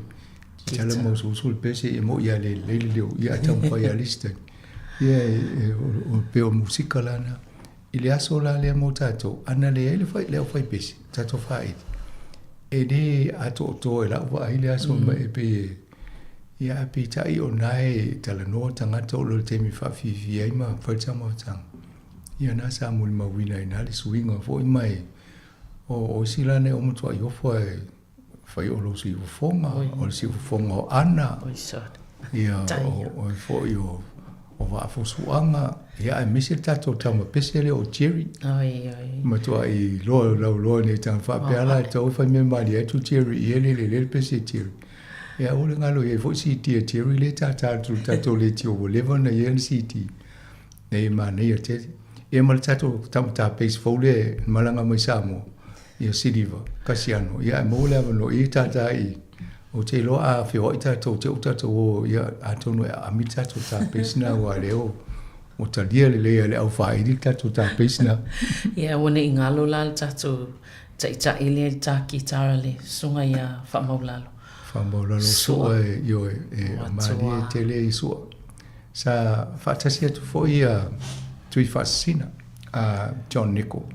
kitara ma usuusu le pese, e moni lava e le lelei le leo, ia ae taumafai lava le isi taimi. Ia, e pei o musika la lena. I le aso la lea mo tatou, ana leai le fai, le aufaipese, tatou faaili, e le atoatoa i lau vaai le aso mm. E pei e, ia ae peitai o na e talanoa tagata o lo le taimi faafiafia ai ma fai le taumafataga. Ia na sa molimauina ai na le suiga foi mai o isi la nei o matuai ofo e fai o lou siufofoga, o le siufofoga o Ana, ia, o foi o, o Vaafusuaga, ia, aemaise le tatou tama pese lea o Jerry. Oi, oi. Matuai loa lauloa nei tagata faapea la e tatau ona fai mea malie atu Jerry i ele le le pese Jerry. Ia aua le galo i ai foi CD a Jerry lea e tātā atu i le tatou leitio ua leva ona i ai ana CD. Nei e manaia tele. Ia ma le tatou tama tā pese fou lea e malaga mai Samoa. Ia Siliva, Kasiano, ia ae maua le avanoa i tātā i, ou te iloa a feoai tātou, te u tātou o, ia atonu e aami le tātou tāpesi nā ua lea o, ua talia lelei e le au whāiri le tātou tāpesi nā. Ia, ua nei ngalo la le tātou taʻitaʻi lea i le tā kitara le susuga ia Faamaulalo. Faamaulalo sua e, ioe, e malie tele i sua. Sa faatasi atu foi ia Tui Faasisina, a John Nicol.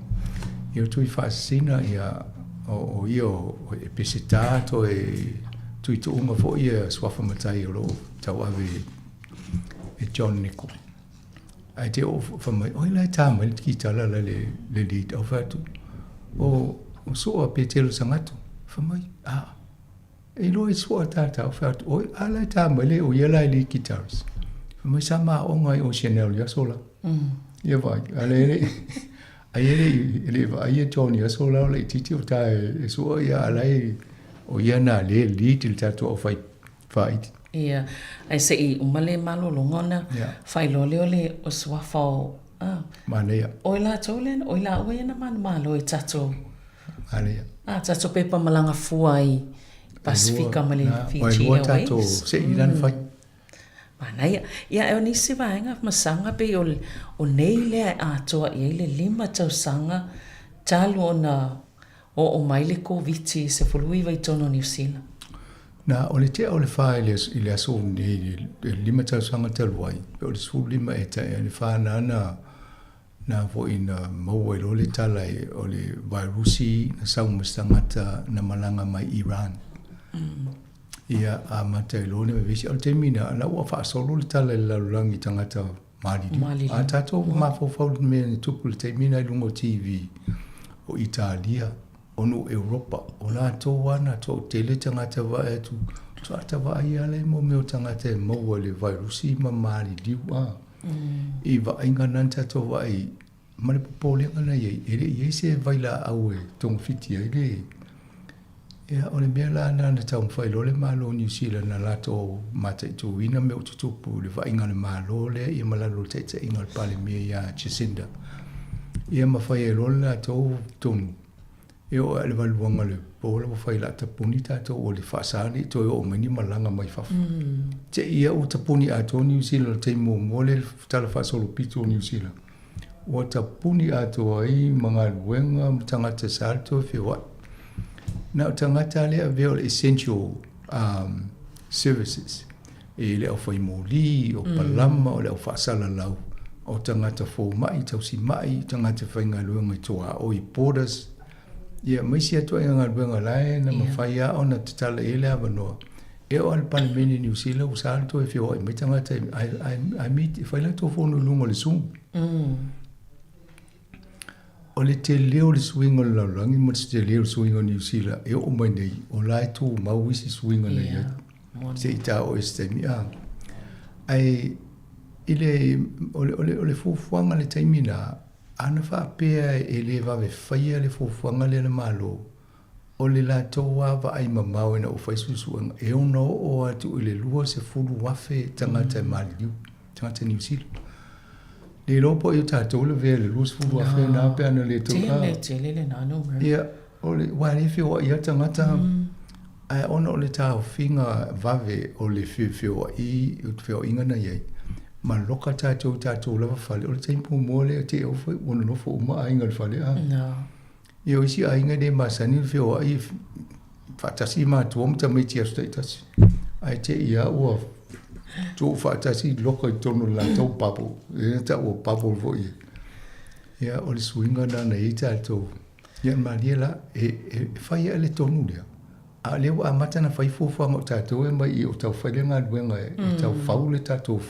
Ia o Tui Faasisina ia o ia o e Peseta toe tui tuunga foi ia suafa matai o loo tauave e John Nicol. Ae te o fai mai, oi la e tā mai le kitala la le, le lead au fai atu. O, o sua Petelo Sagato. Fai mai, ah, E iloa i sua tātau, fai atu, oi, a la e tā mai le o ia la e lead guitarist. Fai mai sa maʻoga i o Chanel i aso la. Ia vai, a le le, ai e le, e le vaai e John i aso la o le itiiti o tā e, e sua ia a la e, o ia nā le lead i le tātou au fai Faaiti. Ia, ae se i uma le malologa ona faailoa lea o le o suafa o, a. Manaia. O i latou lea, o i laua ia na manumalo i tatou. Manaia. A, tatou pepa malaga fua i Pasefika ma le Fiji Airways. Ua tatou se i lana fai. Manaia. Ia, ae o nisi vaega masaga pei o, o nei lea e atoa i ai le 5 tausaga talu ona Oo mai le Koviti-19 i totonu o Niu Sila. Na, o le tea o le fa i le, i le aso nei, i le 5 tausaga talu ai, pe o le 15 e taea le fa na na, na foi na maua ai loa le tala e, o le vairusi na sau ma se tagata na malaga mai Iran. Ia, amata ai loa le vevesi. O le taimi na, la ua faasolo le tala i le lalolagi i tagata maliliu. Maliliu. A tatou mafaufau i le mea na tupu i le taimi na i luga o TV, o Italia, o nuu Europa, o latou lava na toatele tagata vaai atu, faatoa vaai lava lea i mea o tagata e maua i le vairusi ma maliliu a. I vaaiga na na tatou vaai ma le popolega na i ai, e le i ai se vailaau e togafiti ai le. Ia, o le mea la lena na taumafai loa le Malo o Niu Sila na latou mataituina mea o tutupu i le vaaiga a le Malo lea ia ma lalo o le taitaiga o le Palemia ia Jacinda. Ia ma fai ai loa le latou tonu e oo i le valuaga o le po la ua fai la tapuni tatou o le faasa ne i toe oo mai ni malaga mai fafo. Te i ia ua tapuni atoa Niu Sila i le taimi muamua lea i le tala faasolopito o Niu Sila. Ua tapuni atoa ai ma galuega ma tagata sa le toe feoai. Na o tagata lea avea o le essential um, services, e le aufai moli, o palama, o le au faasalalau, o tagata fomai, tausimai, tagata faigaluega i tuaoi, borders, ia ma isi atu aiga galuega la e na mafai lava ona tatala i ai le avanoa. E oo lava i le Palemene i Niu Sila ua sa le toe feoai mai tagata ae meet, e fai latou fono i luga o le Zoom. O le tele o le suiga o le lalolagi ma le tele o le suiga o Niu Sila e oo mai nei, o la e tumau isi suiga na i ai. Se i ta oo i se taimi a. Ae i le, o le, o le, o le fuafuaga i le taimi na, ana faapea e le vave faia le fuafuaga lea a le Malo, o le latou lava vaai mamao ina ua fai suesuega, e ono oo atu i le 20,000 tagata e maliliu, tagata Niu Sila. Le iloa po o ai o tatou lavea i le 20,000 na pe ana le tou. Tele, tele lena numera. Ia, o le, aua e le feoai lava tagata, ae ona o le taofiga vave o le feoai, feoaiga na i ai, ma loka tatou i tatou lava fale, o le taimi muamua lea te i ua nonofo uma aiga i le fale, a. Ia o isi aiga e le masani ona feoai faatasi matua ma tamaiti i aso taitasi. Ae te i lava ua tuu faatasi loka i totonu o le latou bubble. E na taua bubble foi e. Ia o le suiga lena na i ai tatou. Ia malie la, e, e fai lava le tonu lea. A o lea ua amata ona fai fuafuaga o tatou e aumai i o tau fai le galuega e tau fau le tatou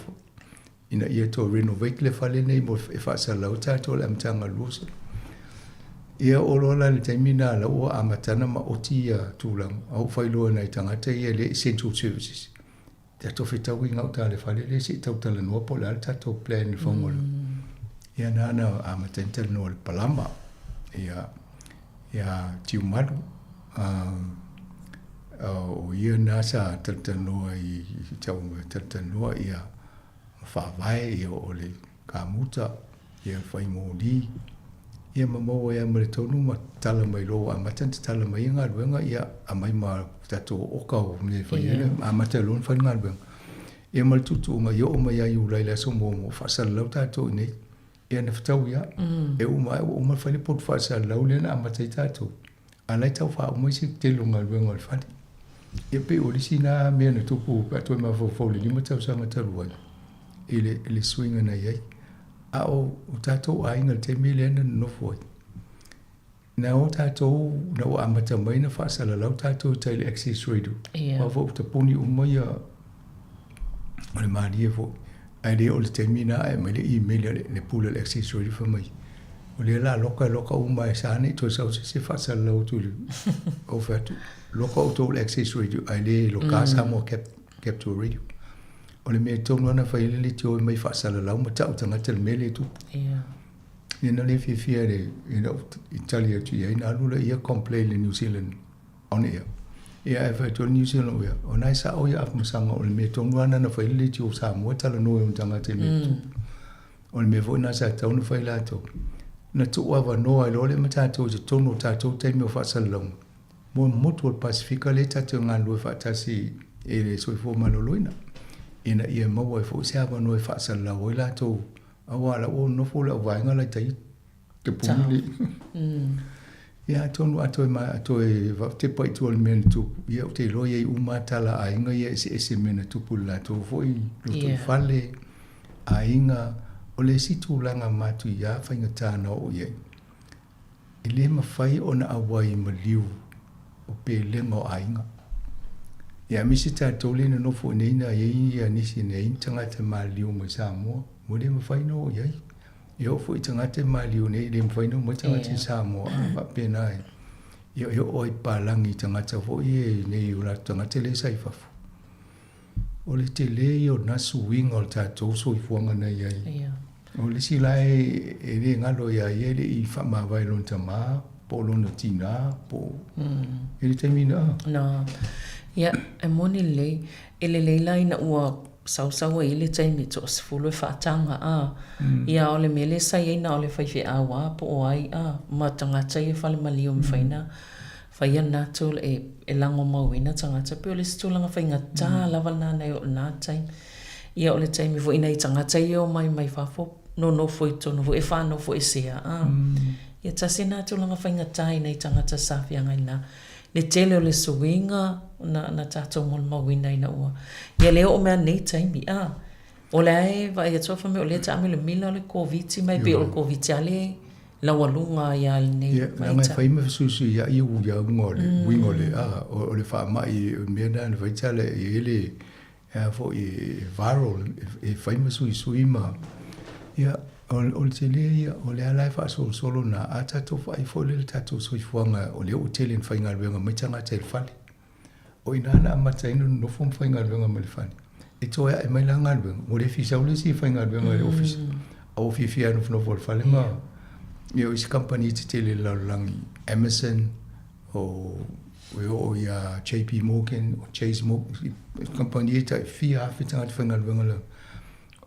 ina ia toe renovate le fale lenei mo e faasalalau tatou i le amataga o le 20. Ia oo loa la i le taimi lena la ua amata ona maoti ia tulaga, a ua fai loa e nai tagata ia le essential services. Tatou fetau i gauta i le fale lea se i tau talanoa po o le a le tatou plan i le fauga o le. Ia na ona amata ai ona talanoa i le palama, ia, ia Tiumalu, o ia na sa talatalanoa i tau talatalanoa ia ma faavae ia o le kamuta, ia fai moli, ia ma maua ai ma le tonu ma tatala mai loa ua amata ona tatala mai ia galuega, ia aumai ma tatou oka o mea e fai ai le amata loa ona fai le galuega. Ia ma le tuutuuga ia oo mai ia Iulai i le aso muamua, faasalalau tatou i inei. Ia na fetaui lava. E uma ae ua uma ona fai le potu faasalalau lea na amata ai tatou. A o la e tau faauma isi tele o galuega o le fale. Ia pei o le isi na mea na tupu pe a toe mafaufau i le 5 tausaga talu ai i le, i le suiga na i ai. A o, o tatou aiga i le taimi lea na nonofo ai, na o tatou, na ua amata mai na faasalalau tatou i tai i le access radio. Ia. Aua foi ua tapuni uma ia, o le malie foi. Ae le oo i le taimi lena ae aumai le email a le pule o le Access Radio fai mai, o lea la loka e loka uma e sa nei toe sau se isi e faasalalau atu i le ou fai atu, loka outou i le Access Radio ae le loka Samoa Cap, Capital Radio. O le mea tonu lava na fai ai le leitio e omai faasalalau ma tau tagata i le mea lea e tupu. Ia. Ia na le fiafia i le, i lau i tali atu i ai, na alu lea ia complain i le New Zealand on air. Ia ae fai atu ai le Niu Sila ia, o na e sao ia Afamasaga o le mea tonu lava lena na fai ai le leitio o Samoa e talanoa i ona tagata i mea tutupu. O le mea foi lena sa tatau ona fai latou. Na tuu avanoa ai loa lea ma tatou i totonu o tatou taimi o faasalalauga mo le motu o le Pasefika lea tatou te galulue faatasi i le soifua maloloina ina ia maua ai foi se avanoa e faasalalau ai latou aua o la ua nofo le auvaega la i tai te puni le Ia atonu a toe ma toe tepa i tua i le mea na tupu, ia ou te iloa e i ai uma lava tala a aiga ia eseese i mea na tupu i le latou foi lotoifale, aiga. O le isi tulaga matuia faigata na oo i ai, e le mafai ona auai i maliu o pelega o aiga. Ia aemaise tatou lea e nonofo i inei na i ai nisi na i ai ni tagata maliliu mai Samoa, ua le mafai ona oo i ai. E oo foi i tagata e maliu nei, e le mafai ona omai tagata i Samoa, a faapena e, ia e oo ai palagi i tagata foi ia nei o latou tagata lea sa i fafo. O le tele ia o lena suiga o le tatou soifuaga na i ai. O le isi la e, e le galo ia ia e le i faamavae lona tama po o lona tina po o mm. I le taimi na. No. Ia, e moni lelei. E lelei la ina ua sausau ai i le taimi toasefulu e faataga a. Ia a o le mea lea sa i ai na o le faifeau a po o ai a ma tagata ia fale maliu mafai na faia lena tulaga e e lagomauina tagata pei o le isi tulaga faigata lava lena nai o lena taimi. Ia o le taimi foi nai tagata ia e omai mai fafo nonofo i totonu foi e faanofoesea a. Ia tasi lena tulaga faigata i nai tagata sa feagai lena. Le tele o le suiga na, na tatou molimauina ina ua, ia lea oo mai lava lenei taimi, a, o la e vaai atu au fai mai o lea e taamilomilo le Koviti ma e pei o le Koviti lava le laualuga ai lava i lenei Ia, leaga e fai ma fesuisuiai ia uiga o le, uiga o le, a, o le faamai, o le mea lena na fai tala e i ai le, e a foi e viral, e fai ma suisui ma, ia, o le tele ia, o lea la e faasolosolo na, a tatou vaai foi lea i le tatou soifuaga, o lea ua tele ina faigaluega mai tagata i le fale. O i ina na amata ai ona nonofo ma faigaluega mai le fale. E toe ae mai la galuega, ua le fia sau le isi e faigaluega i le ofisa, a ua fiafia lava e nofonofo i le fale ma, ia o isi kamupani tetele i le lalolagi, Amazon, o e oo ia JP Morgan, o Chase Morgan, kamupani e tai fia afe tagata faigaluega la.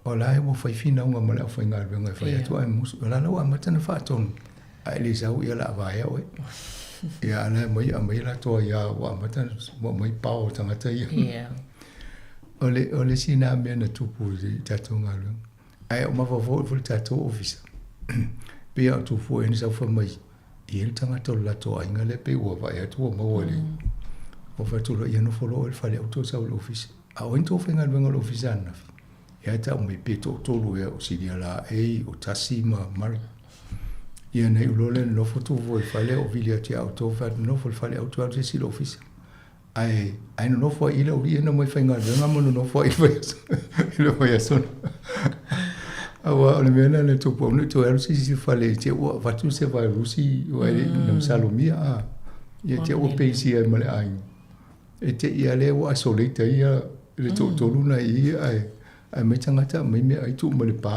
O la e ua fai finauga ma le aufaigaluega e fai atu ae musu. O la la ua amata ona faatonu, a e le sau ia o le a vaea oe. Ia a la e aumai, aumai latou aia ua amata ua aumai pao o tagata ia. O le, o le isi lena mea na tupu i le tatou galuega. Ae o mafaufau foi le tatou ofisa. Pei lava o Tufua ea na sau fai mai, E i ai le tagata o le latou aiga lea pei ua vaai atu ua maua i le ua fai atu loa, ia nofo loa oe i le fale aua toe sau i le ofisa. A o ai na tou faigaluega i le ofisa ananafi? Ia ae tau mai pe toatolu ea o Silia Laei, o Tasi ma Murray. Ia na iu loa lea na nofo Tufua i le fale ou vili atu ia outou fai atu nofo i le fale aua toe alu se isi i le ofisa. Ae, ae nonofo ai i le aualii ia na omai faigaluega ma nonofo ai i le vaiaso. Aua o le mea lena na tupu aua ne i toe alu se isi i le fale i te i ua avatu se vairusi ua e le i na masalomia a. Ia te i ua peisi ai ma le aiga. E te i lava lea ua isolate ai ia le toatolu na i i ae Ae mai tagata aumai meaai tuu mai le pa.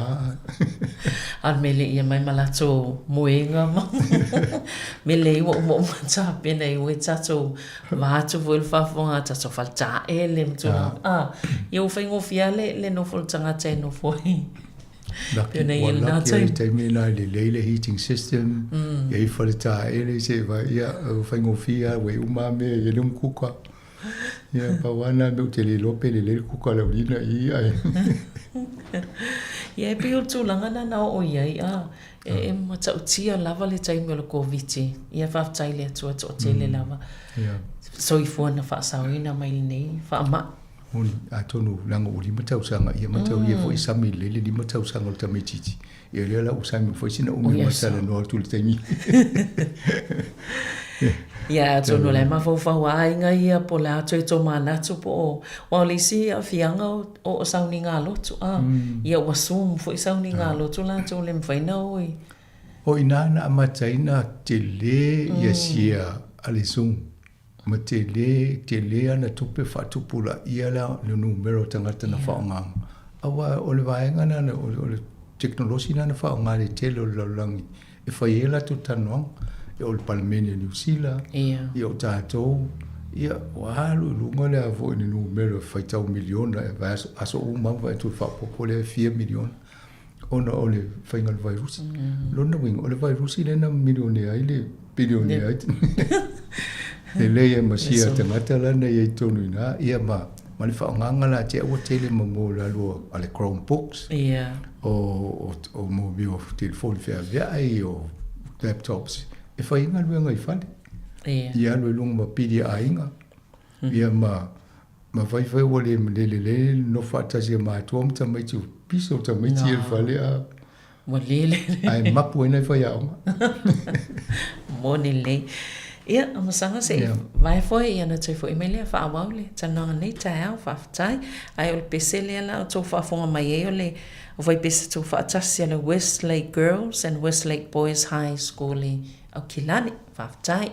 A mele ia mai ma latou moega ma mele ua uma uma tapena i ua tatou vaeatu foi le faafofoga a tatou fale taele ma tulaga a ia ua faigofie lava le le nofo o le tagata e nofo ai. Lucky, ua lucky ai le taimi lena e lelei le heating system, e i ai fale taele se i vaai, ia ua faigofie lava ua i ai uma lava mea e i ai le umukuka. Ia, pau lava lena mea ou te le iloa pe lelei le kuka a le aualii i i ae. Ia e pei o le tulaga lena na oo i ai, a, e matautia lava le taimi o le Koviti. Ia faafetai i le Atua toatele lava. Soifua na faasaoina mai lenei faamai. Moni, atonu leaga ua 5 tausaga, ia mataulia foi e sami lelei le 5 tausaga o le tamaitiiti. Ia lea la ua sami foi sina umi ma talanoa atu i le taimi. Ia atonu o la e mafaufau a aiga ia po o le a toe tomanatu po o aua o le isi aafiaga o sauniga lotu a ia ua zoom foi sauniga lotu latou le mafai ona o i. O i ina na amata ai ona tele ia share a le zoom ma tele, tele ana tupe faatupulaia le numera o tagata na faaaogaina. Aua o le vaega lena, o le tekonolosi lena na faaaoga e le tele o le lalolagi e fai ai a latou talanoaga. Ia o le Palemene o Niu Sila, ia o tatou, Ia, ua alu i luga le a foi le numera faitau miliona e vaiaso, aso uma lava vaai atu i le faaopoopo lea e fia miliona ona o le faiga o le vairusi. Lona uiga, o le vairusi lea na milionea ai le bilionea ai. E leai e ma sia tagata la na i ai i totonu i ina, ia ma ma le faaaogaga la te ua tele ma mo le alu a le Chromebooks, o o mo mea o telefoni feaveai, o laptops e fai ai galuega i fale. Ia alu i luga ma pili a aiga, ia ma ma faifai ua le le lelei le nofo faatasi a matua ma tamaiti, ua piso tamaiti i le fale a Ua lele. Ae mapu ai nai faiaoga. Moni lelei. Ia, Amasaga se i vae foi ia ona toe foi mai lea faaauau le talanoaga nei taeao, faafetai. Ae o le pese lea la o tou faafofoga mai ai o le faipese tuufaatasi a le Westlake Girls and Westlake Boys High School i Aukilani. Faafetai.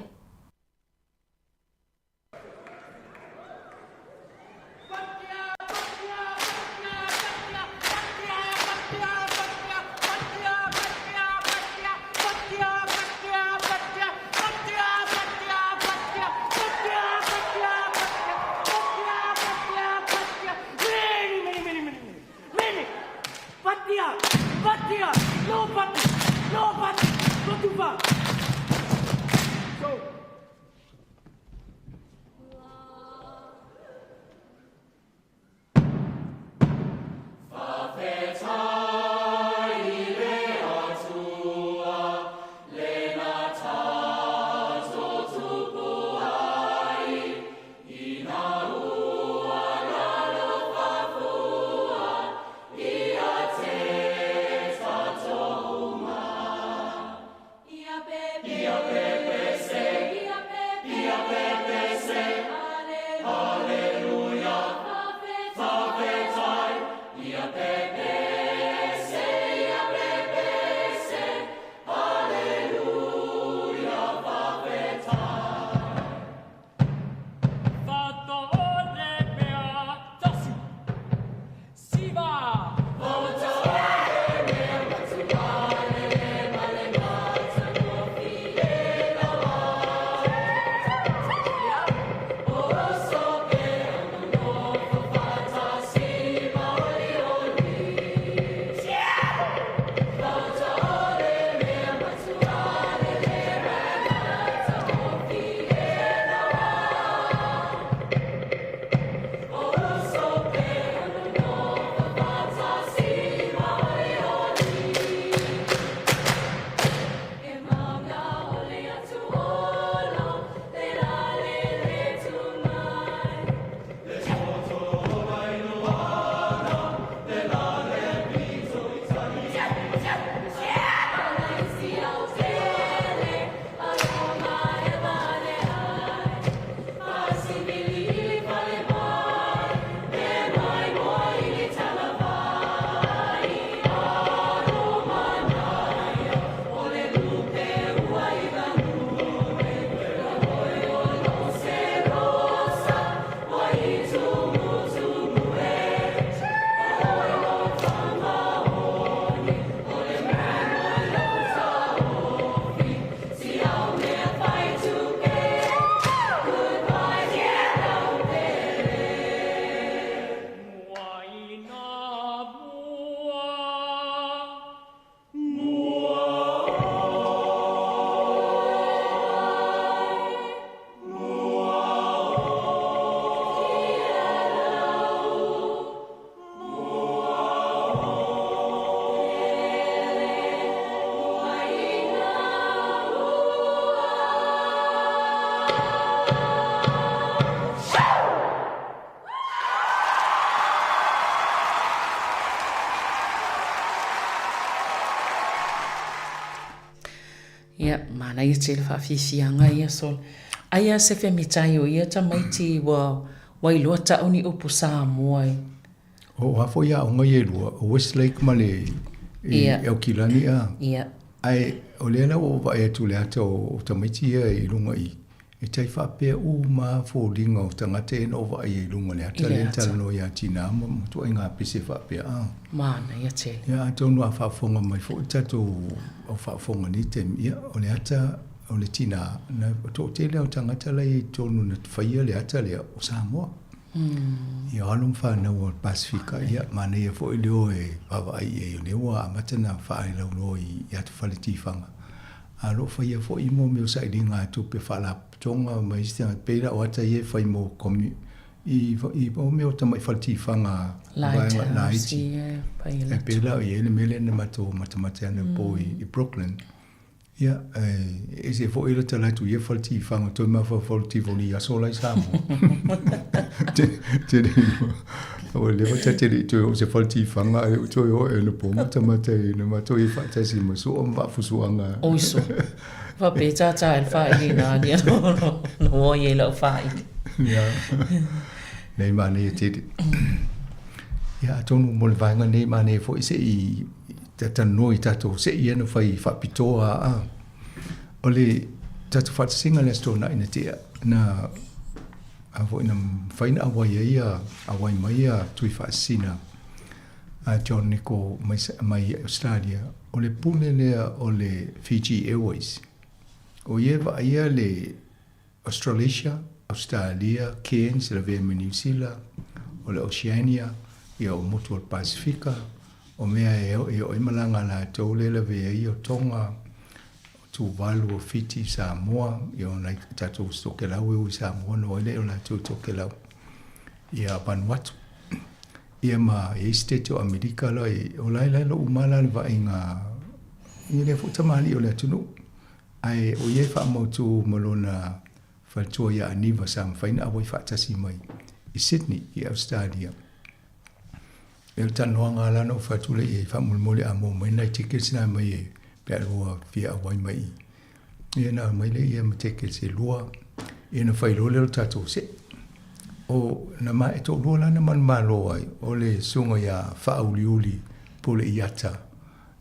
Ia, manaia tele faafiafiaga ia Sol. Ai a se femitai o ia tamaiti ua ua iloa tau ni upu Samoa i. O a foi aoga ia e lua, o Westlake ma le i Aukilani a. Ia. Ae o lea la ua ou vaai atu i le ata o tamaiti ia i luga i, e tai faapea uma lava foliga o tagata ia na ou vaai ai i luga o le ata lea na talanoa ia Tina ma ituaiga pese faapea a. Manaia tele. Ia atonu a faafofoga mai foi tatou au faafofoga i lenei taimi, ia o le ata. o le tinā, na toatele o tagata la e i totonu na faia le ata lea o Samoa. Ia o alo ma fanau o le Pasefika, ia manaia foi le o e vaavaai i ai o lea ua amata ona faailauloa i ata fale tifaga. A o lo o faia foi mo mea o sailiga a tupe faalapotopotoga ma isi tagata, pei la o ata ia e fai mo i i mea o tamai fale tifaga vaega laiti. E pei la o i ai le mea lea na matou matamata ai anapo i Brooklyn. Ia, e ese foi le tala atu i ia fale tifaga, toe mafaufau i le Tivoli i aso la i Samoa. Te le iloa. Ua leva ta te le i toe oo i se fale tifaga ae le toe oo anapo matamata i na matou i ai faatasi ma Sua ma Vaafusuaga. Oi Sua. Faapea tātā i le failiga a nia no oi e lau faili. Ia. Nei manaia tele. Ia, atonu mo le vaega nei manaia foi se i talanoa i tatou sei ia na fai faapitoa a. O le tatou faatasiga le Aso Toonai na tea, na a foi na mafai ona auai ai ia, auai mai ia Tui Faasisina a John Nichol mai, mai Australia, o le pule lea o le Fiji Airways. O ia e vaaia le Australasia, Ausetalia, Cairns, lavea ma Niu Sila, o le Oceania, ia o motu o le Pasefika, o mea e oo ai malaga a latou lea e lavea ai o Tonga, o Tuvalu, o Fiti, Samoa, ia o nai tatou Tokelau e o i Samoa na o ai lea o latou i Tokelau, ia Vanuatu. Ia ma e i ai Setete o Amerika la e, o la e la uma la le vaaiga ia lea foi tamalii o le atunuu. Ae o ia e faamautu ma lona faletua ia Aniva sa mafai ona auai faatasi mai i Sydney i Ausetalia. Ia o le talanoaga lava la na ou fai atu lea i ai, faamolemole a maua mai nai tickets na mai e pe a lua fia auai mai i. Ia ona aumai lea ia ma tickets e lua, ia ona fai loa lea o le tatou see. O na ma, e toalua la na manumalo ai, o le susuga ia Faauliuli Pule Iata,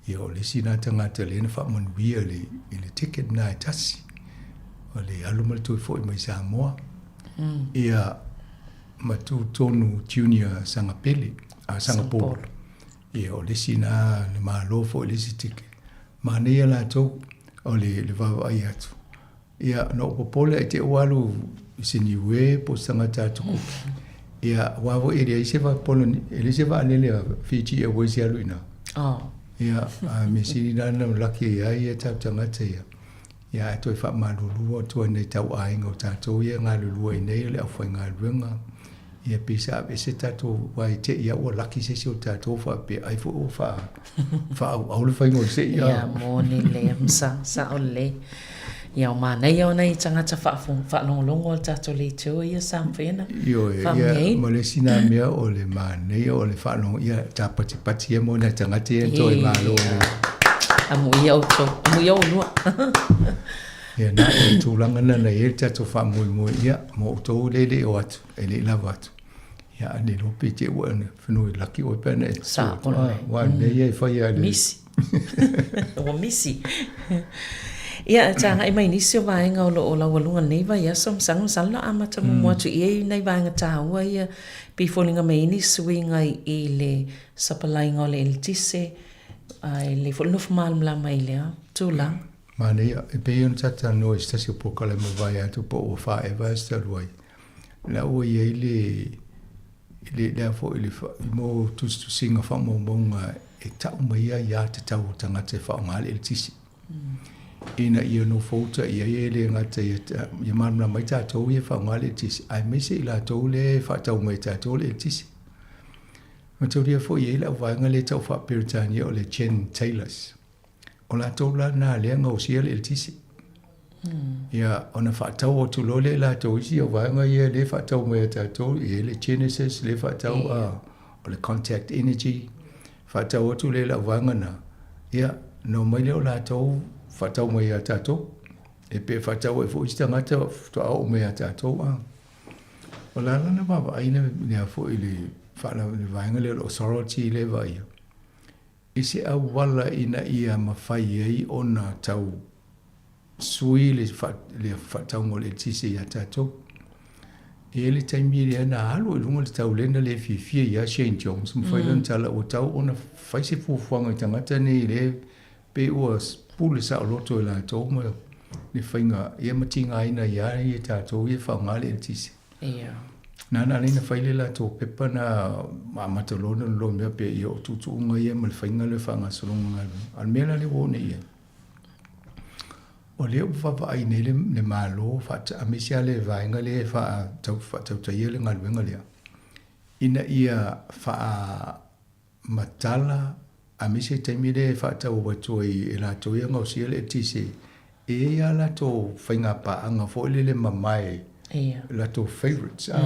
Ia o le isi lena tagata lea na faamanuia i le ticket lena e tasi, o le alu ma le toe foi mai Samoa. Ia ma Tutonu Junior Sagapele, a Sagapolu. Ia o le isi lena na malo foi le isi ticket. Manaia latou o le vaavaai atu. Ia, na ou popole ai te i ua alu i se Niue po o se tagata atu Kuki. Ia, aua foi e leai se e leai se vaalele a Fiji Airways e alu i ina. Oh. Ia, a mea sili la na laki ai lava ia tatou tagata ia. Ia, ae toe faamalulu atu ai i nai tauaiga o tatou ia e galulue ai nei o le aufaigaluega. Ia pei sa aveese tatou, aua e te i lava ua laki se isi o tatou faapea ai foi ua faaauau le faiga o le seia. Ia, moni lea, sa, sao lelei. Ia, o manaia o nai tagata faalogologo o le tatou leitio ia sa mafai ona Ioe, ia, faamanuiaina. ma le isi na mea o le manaia o le faalogo, ia tapatipati ia mo nai tagata ia toe malo. Ia, amuia outou, amuia oulua. Ia, na o le tulaga lena na i ai le tatou faamoemoe, ia, mo outou lea e le i o atu, e le i lava atu. Ia, a ne iloa pe te i ua e whanau e laki oe pe ana e Sa, o le. Aua o le mea ia e fai a le... Misi. Ua misi. Ia, e tāngai mai nisi o vaega o lo o laualuga nei vaiaso, masalo masalo na amata muamua atu i ai nai vaega tāua ia pei foliga mai ai nisi suiga i le sapalaiga o le eletise, a e lelei foi le nofo malamalama i lea tulaga. Manaia, e pei ona ta talanoa i se tasi o polokalame ua vae atu po ua faaeva aso talu ai, la ua i ai le, le, le a foi le, mo tusitusiga faamaumauga e tau mai ai aiatatau a tagata e faaaoga le eletise. Ina ia nofouta i ai e le gata ia, ia malamalama ai tatou ia e faaaoga le eletise, aemaise i latou lea e faatau mai e tatou le eletise. Mataulia foi e i ai le auvaega lea e tau faa-Peretania o le Gentailers. O latou la na lea gaosia le eletise. Ia, ona faatau atu loa lea e latou isi au vaega ia lea e faatau mai e tatou, e i ai le Genesis lea e faatau, o le Contact Energy, faatau atu lea i le au vaega na, ia, ona omai lea o latou faatau mai ia tatou. E pe faatau ai foi isi tagata faatoa oo mai ia tatou. O la la na vaavaai lea foi i le vaega lea o le authority lea e vaaia. I se auala ina ia mafai ai ona tau sui le faatauga o le eletise ia tatou. E i ai le taimi lea na alu i luga le tau lea na le fiafia ia Shane Jones, ma fai lana tala ua tau ona fai se fuafuaga i tagata nei lea pei ua pule saoloto e latou ma le faiga ia ma tigaina ai lava ia tatou ia e faaaoga le eletise. Ia. Na ana alai na fai le latou pepa na ma amata loa ona loloa mea pea ia o tuutuuga ia ma le faiga lea o le faagasologa o galuega. A o le mea la lea ua oo nei i ai, o lea ua vaavaai nei le, le Malo faata, aemaise lava le vaega lea e faatau, faatautaia le galuega lea, ina ia faamatala aemaise le taimi lea e faatau atu ai e latou ia gaosia le eletise, e i ai lava latou faigapaaga foi lele mamae, latou favourites a.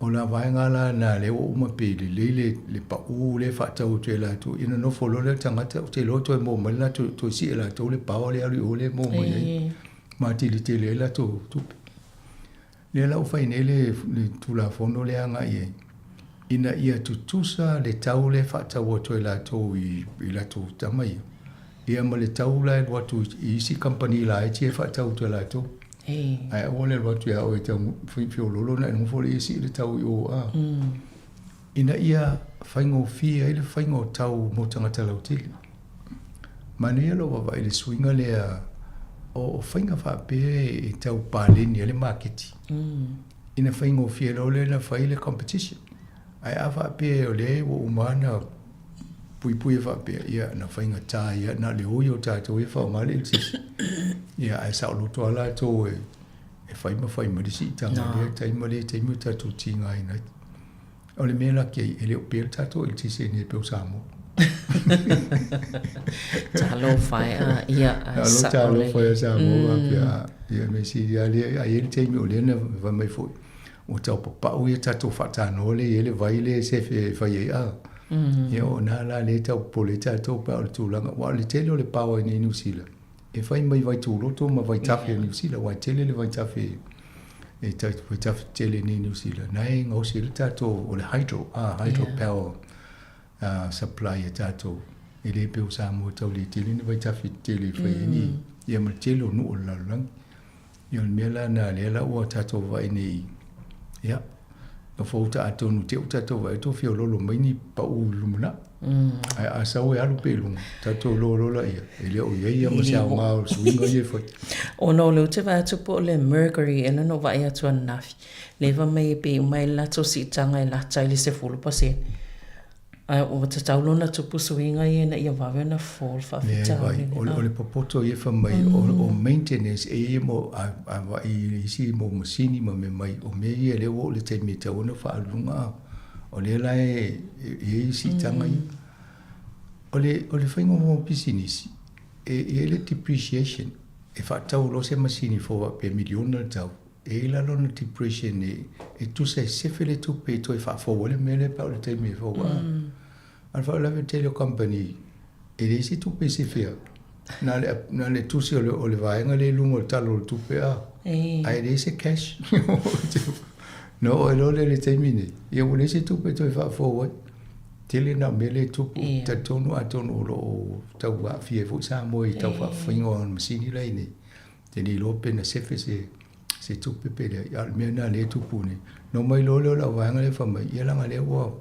O la vaega la na lea ua uma pe lelei le, le pau lea e faatau atu e latou, ia nonofo loa lea o le tagata, ou te iloa toe maua mai le latou, toe sii e latou le power lea e alu i o lea e maua mai ai, ma atili tele ai latou tupe. Lea la ua fai nei le, le Tulafono lea agai i ai, ina ia tutusa le tau lea e faatau atu ai latou i, i latou tama ia, ia ma le tau la e alu atu i isi kamupani laiti e faatau atu e latou. Ae aua le alu atu ia oe e tau feoloolo ona e nofo lea e sii le tau i o a. Ina ia faigofie ai le faiga o tau mo tagata lautele. Manaia lou vaavaai i le suiga lea o faiga faapea e tau paleni ai le maketi. Ina faigofie loa lea ona fai le competition. Ae a faapea o lea ua uma ona puipui e faapea, ia na faigata ia, na o le oi o tatou ia e faaaoga le eletise. Ia ae saoloto lava latou e e fai ma fai mai le siitaga i lea taimi ma lea taimi o tatou tigaina ai. O le mea laki ai, e le o pea le tatou eletise i nei pei o Samoa. Talofa e, a, ia, a, Alo talofa e Samoa, mm. Pea, ia, me sili a lea, a i ai le taimi o lea na fai mai foi, ua tau papau ia tatou faatanoa lea e i ai le vai lea e sefe e fai ai, a. Mm. Ia, o na la lea e tau popole ai tatou pe a o le tulaga, aua o le tele o le power i nei Niu Sila, e fai mai vaituloto ma vaitafe o Niu Sila, aua e tele le vaitafe e vaitafe tele nei Niu Sila, na e gaosi ai le tatou, o le hydro, ah, hydro power supply a tatou, e le pei o Samoa e tau le tele ni vaitafe tele e fai ai ni, ia ma le tele o nuu o le lalolagi. Ia o le mea la lena lea la ua tatou vaai nei, ia, nofo uta atonu te u tatou vaai atu fiololo mai ni pau i lumanai. Ae a sau e alu pea i luga, tatou iloa loa laia, e le o i ai ia ma se aoga o le suiga ia e fai. Ona o lea ou te vaai atu po o le mercury ea na ou vaai atu ananafi, lea fai mai e pei uma ai le latou siitaga e lata i le 10%. Ae ua tatau loa ona tupu suiga ia ina ia vave ona fofo le faafitauli. Leai, o le popoto ia fai mai, o maintenance e ia mo, a vaai i isi mo masini ma mea mai, o mea ia lea ua oo i le taimi e tatau ona faaalu i luga, o lea la e i ai siitaga ia. O le faiga o pisinisi, e i ai le depreciation, e faatau loa se masini fou faapea e miliona le tau, E i ai la lona depression e tusa e sefe le tupe e toe faafou ai le mea lea pe a o le taimi e fou ai. A o le faalavelave tele o kamupani, e leai se tupe e sefea. Na o na o le tusi o le, o le vaega lea i luga o le Tala o le Tupe a, ae leai se cash. Na oo ai loa lea i le taimi nei, ia ua leai se tupe e toe faafou ai. Tele na o mea lea e tupu, talitonu atonu o lo o tau aafia ai foi Samoa i tau faafouina o masini la e i nei. Te le iloa pe na sefe se se tupe pe leai, a o le mea lena lea e tupu nei. Na omai loa lea o lau vaega lea fai mai, ia leaga lea ua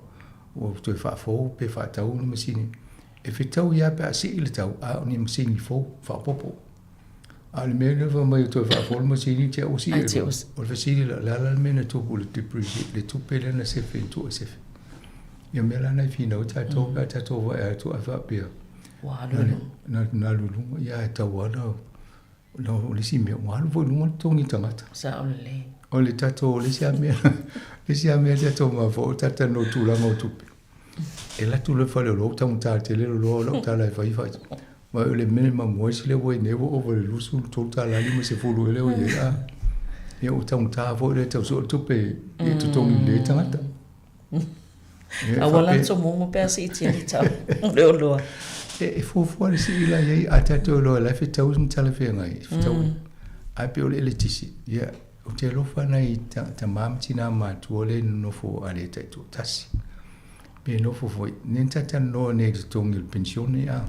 ua toe faafou pe faatau ni masini. E fetaui lava pe a sii le tau, a o ni masini fou faaopoopo. A o le mea lea fai mai ua toe faafou le masini, te i ua sii i luga. O le fesili la, o le a la le mea na tupu i le depreciate, le tupe lea na sefe na tuu e sefe. Ia o mea la na e finau ai tatou pe a tatou vaai atu ae faapea, Ua alu i luga. Na alu i luga, ia ae tau lava na o le isi mea, ua alu foi i luga le totogi tagata. Sao lelei. O le tatou, o le isi lava mea, le isi lava mea tatou mafaufau, o tatou talanoa i tulaga o tupe. E alu atu loa i le faleoloa ua taugata tele le oloa, o lau tala e fai fai. Vaai o le minimum wage lea ua i ai nei ua ova i le $23.50 ea lea ua i ai. A, ia ua taugata foi lea e tau sue le tupe e totogi lelei ai tagata. Aua la tomomo pe a siitia le tau o le oloa. E fuafua le sii la i ai, a tatou iloa la e fetaui ma talafeagai, e fetaui. Ae pei o le eletisi, ia, ou te alofa nai tama ma tina matutua lea e nonofo a le taitoatasi. Pe nofo foi, nei na talatalanoa nei i le totogi o le penisione, a,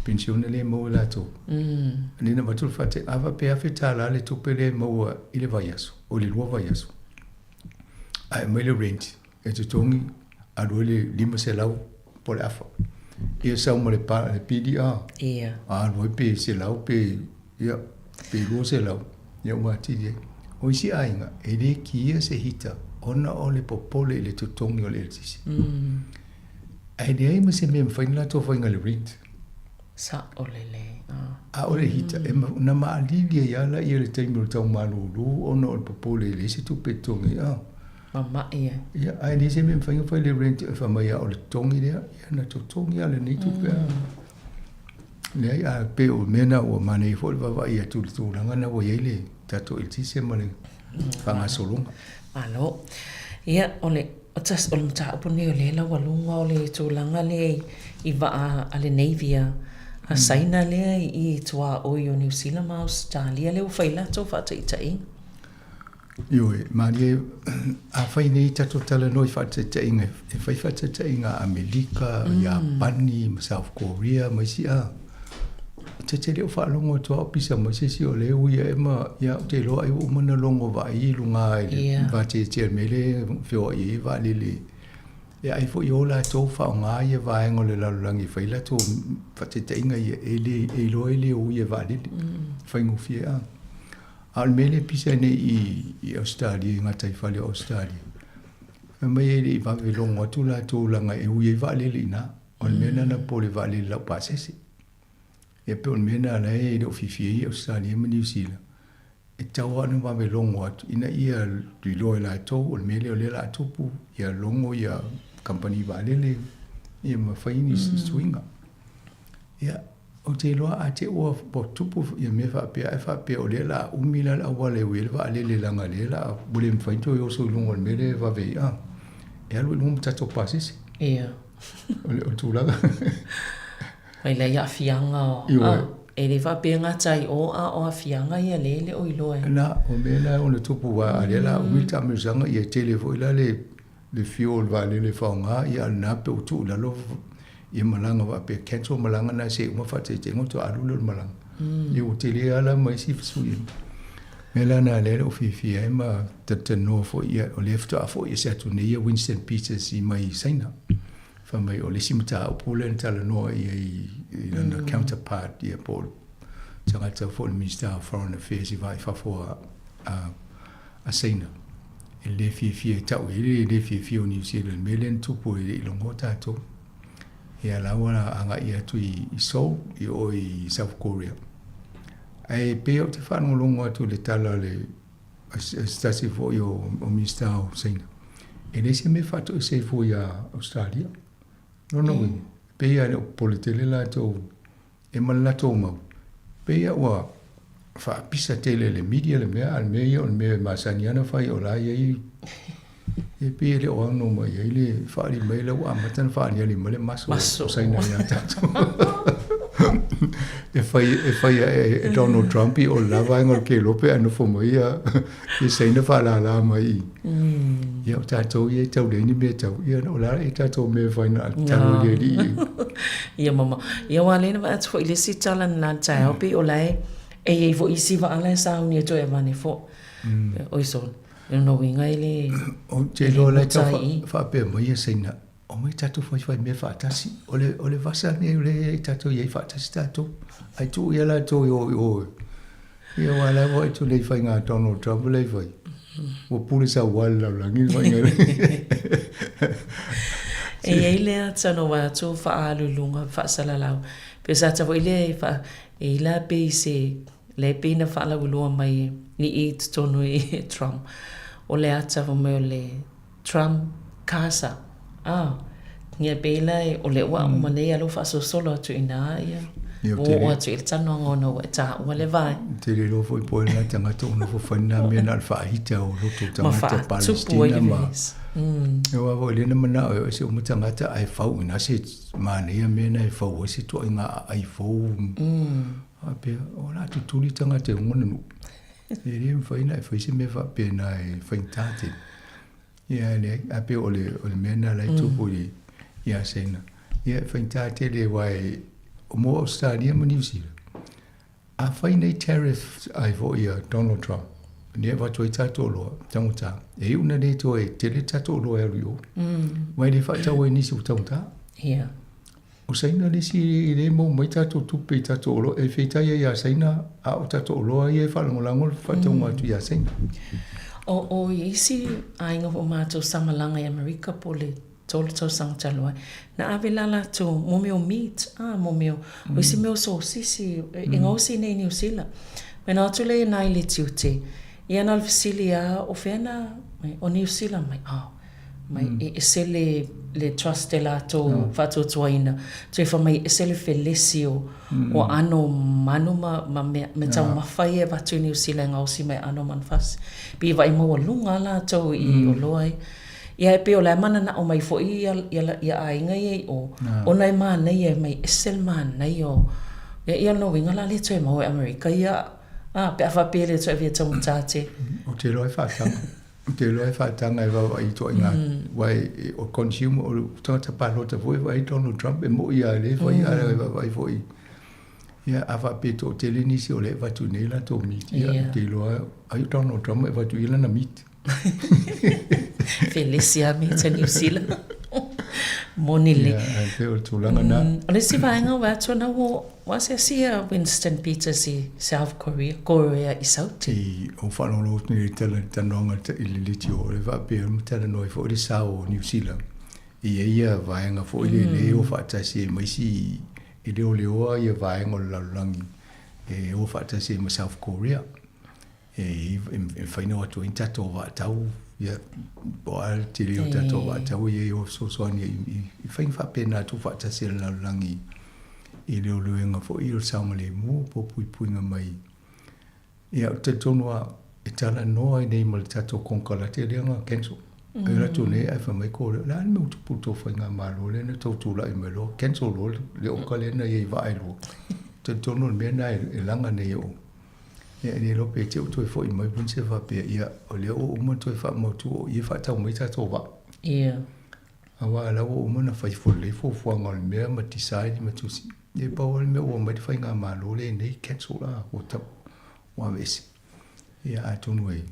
penisione lea e maua e latou. Lea na avatu le faataitaiga, a faapea e $1,000 le tupe lea e maua i le vaiaso, o le 2 vaiaso. Ae aumai le rent e totogi alu ai le 500 po o le afa. Ia sau ma le, pa, le pili a. Ia. Alu ai pe 100 pe ia. Pe 200, ia ua atili ai. O isi aiga, e le kiia se hita ona o le popole i le totogi o le eletise. Ae leai ma se mea e mafai ona latou faia i le rent. Sa'o lelei, a. A o le hita, e na maalili ai lava laia i le taimi o le tau malūlū ona o le popole e leai se tupe e totogi ai, a. Mama'i ai. Ia, ae leai se mea e mafai ona fai i le rent e fai mai lava o le totogi lea, ia na totogi lava lenei tupe, a. Leai, a pei o mea na ua manaia foi le vaavaai atu i le tulaga na ua i ai le tatou eletise ma le faagasologa. Malo. Ia, o le o le mataupu lenei o lea e laualuga o le tulaga lea i vaa a le Navy a Saina lea i tuaoi o Niu Sila ma Ausetalia lea ua fai latou faataitaiga. Ioe, malie, afai nei tatou talanoa i faataitaiga, e fai faataitaiga a Amerika, Iapani ma South Korea ma isi a. Ta te le o faalogo atu lava o pisa mai se isi o lea e ui ae ma, ia, ou te iloa ai ua uma ona logo vaai i luga i le vateatea i le mea lea e feoai ai vaalele. E ai foi o latou faaaoga ia vaega o le lalolagi e fai latou faataitaiga ia, e le, e iloa e le ui e vaalele. Faigofie a. A o le mea lea e pisa ai nei i, i Ausetalia, i gataifale o Ausetalia, fai mai e le i vave logo atu latou leaga e ui ai vaalele i ina. O le mea lena na popole i vaalele laupasese. Ia pei o le mea lena la e le o fiafia ai Ausetalia ma Niu Sila, e tatau lava ona vave logo atu ina ia iloa e latou o le mea lea o lea o le a tupu, ia logo ia kamupani vaalele ia ma fai ni suiga. Ia, Ou te iloa a te ua tupu ia mea faapea ae faapea o lea o le a umi la le auala e ui ai le vaalele leaga o lea o le a ua le mafai ona toe oso i luga o le mea lea e vave ai a. E alu i luga ma tatou pasese. Ia. O le tulaga. Mai le aafiaga o a e le faapea e gata ai o a o aafiaga ia lea e le o iloa e. Na, o mea na e ono tupu aua a lea o le a umi le taamilosaga ia e tele foi la le le fuel o le vaalele e faaaoga, ia a o lena pe ua tuu i lalo ia malaga faapea cancel malaga na se i uma faataitaiga ona toe alu lea o le malaga. Ia ua tele lava la ma isi fesuiaiga. O le mea la lena lea ou fiafia ai ma talatalanoa foi, ia o lea faatoa foi ese atu nei ia Winston Peters i mai Saina. Fai mai o le isi mataupu lea na talanoa i ai i lana counterpart ia po o le tagata foi o le Minister of Foreign Affairs i va i fafo a Saina. E le fiafia e tau i ai le le fiafia o Niu Sila i le mea lea na tupu e le i logoa tatou. Ia la ua agai atu i Seoul i o i South Korea. Ae pei ou te faalogologo atu i le tala a le a se tasi foi o Minisita o Saina, e leai se mea e faatoese ai fua iā Ausetalia. Lona uiga, pei lava e le o popole tele latou E ma le latou mau, pei a ua faapisa tele e le media le mea, a o le mea ia o le mea e masani lava ona fai o la e i ai, e pei e le o ano mai ai le faaali mai la ua amata ona faaaliali mai le maso o Saina ia tatou. E fai, e fai e, e Donald Trump i o le la vaega o le kelope ae nofo mai ia, ia Saina faalala mai i. Ia o tatou ia e tau leai ni mea e tau, ia o le a e tatou mea e fai na o le tatalo i le Alii. Ia mama. Ia aua lea na vaai atu foi i le isi tala na la taeao pei o la e e i ai foi isi vaa la e sauni e toe avane foi. Oi sole. O lona uiga e le Ou te iloa la e tau faapea mai ia Saina, omai tatou faifai mea faatasi. O le, o le vasa lenei o lea e tatou i ai faatasi tatou. Ae tuu ia latou e o i o. Ia aua la e vaai atu nei i faiga a Donald Trump la e fai. Ua pule saua le lalolagi le faiga lea. E i ai le ata na vaai atu faaaluluga faasalalau. Pe o se ata foi lea e faa, e i la pei se, lea pei na faalauiloa mai i i totonu i Trump. O le ata fai mai o le Trump Casa, a, ia pei la o lea ua uma nei a lea ua faasolosolo atu i ina, ia, ua oo atu i le talanoaga ona ua e taua le vaega. Ou te le iloa foi po o ai lena tagata o nofo fai lena mea na o le faahita o loto tagata Palestina ma aua foi lea na manao e o ese uma tagata ae fau ina se manaia mea na e fau ai se tuaiga aai fou. Faapea, o le a tutuli tagata e ona nuu. E le mafai ona e fai se mea faapena e faigata tele. Ia e leai, ae pei o le, o le mea lena la e tupu i, ia Saina. Ia e faigata tele aua e, mo Ausetalia ma Niu Sila, a fai nei tariffs ai foi a Donald Trump, lea e avatu ai tatou oloa, taugata, e iu ina le toe tele tatou oloa e alu i o. Aua e le faatau ai nisi ua taugata. Ia. O Saina le isi e le maua mai tatou tupe i tatou oloa, e feitai ai ia Saina, a o tatou oloa ia e faalagolago le faatauga atu ia Saina. O isi aiga foi matou sa malaga i Amerika po o le 3 tausaga talu ai, na ave la latou mo mea o meat, a, mo mea o, o isi mea o sosisi, e gaosi i inei i Niu Sila. Mena atu lea i na i le tiute, ia na o le fesili lava, o fea na, o Niu Sila mai, oh. Mai e ese le le trust e latou faatuatuaina, toe fai mai e ese le felesi o o aano o manu ma ma mea me taumafa ia e avatu i Niu Sila e gaosi mai aano o manufasi. Pei e vaai maualuga lava latou i oloa ia. Ia e pei o la e mananao mai foi ia ia aiga ia i o, ona e manaia e mai ese le manaia o ia ia lona uiga o le a le toe maua e Amerika ia a pe a faapea e le toe avea taugata tele. Ou te iloa e faataga. Ou te iloa e faataga e vaavaai i ituaiga aua o consumer, o tagata palota foi e vaai Donald Trump, e moni lava lea e fai ae vaavaai foi ia a faapea e toatele nisi o lea e avatu nei latou meat, ia ou te iloa ai o Donald Trump e avatu i lana meat. Felesi lava meat a Niu Sila. Moni le. Ia, ae pei o le tulaga na. O le isi vaega ua atu ana ua Ua asiasi ia Winston Peters i South Korea, Korea i Sauti. I ou faalogologo atu nei i le tala talanoaga i le leitio, o le faapea ma talanoa ai foi le sao o Niu Sila i ia ia vaega foi lele e o faatasi ai ma isi e leoleoa ia vaega o le lalolagi e o faatasi ai ma South Korea. E mafai ona o atu ai ni tatou vaatau, ia, po o a le tele o tatou vaatau ia e o fesoasoani i faiga faapena tuufaatasi a le lalolagi i leoleoga foi o le saogalemu po o puipuiga mai. Ia, ou te talitonu lava e talanoa ai nei ma le tatou konekarate lea na cancel. E alu atu nei ae fai mai ko lea, o le a le mea ua tupu i le tou faigamalo lea na tou tulai mai loa, cancel loa le oka lea na i ai i vaa e lua. Ou te talitonu o le mea lena e laga nei e ou. Ia e le iloa pe te i ua toe foi mai Winston faapea, ia, o lea ua uma ona toe faamautu o i e faatau mai tatou vaa. Ia. Aua o la ua uma ona fai lelei fuafuaga o le mea ma decide ma tusi. Ia pau lava le mea ua aumai le faigamalo lenei, cancel la, ua tau, ua aveese. Ia atonu e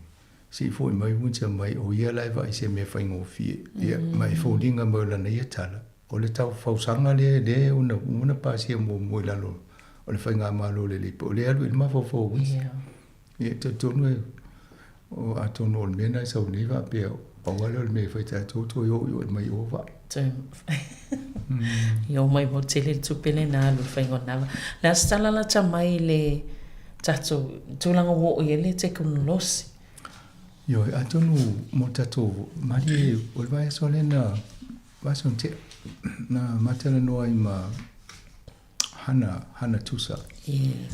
se i foi mai Winston mai o ia la e vaai i se mea faigofie. Ia ma e foliga mai o lana ia tala, O le tau fausaga lea lea ua uma ona pasia muamua i lalo o le faigamalo lelei po o lea e alu i ai le mafaufau o Wisi. Ia e talitonu e o atonu o le mea lena e sau nei faapea pau lava lea o le mea e fai tatou toe o i o e mai o vaa. Ia o mai mo tele le tupe lena alu i le faiga o lena vaa. Le a se tala lata mai i le tatou tulaga ua oo i ai le tekonolosi? Ioe, atonu mo tatou malie o le vaiaso lea na Vaiaso na tea, na matalanoa ai ma Hana, Hana Tusa. Yeah.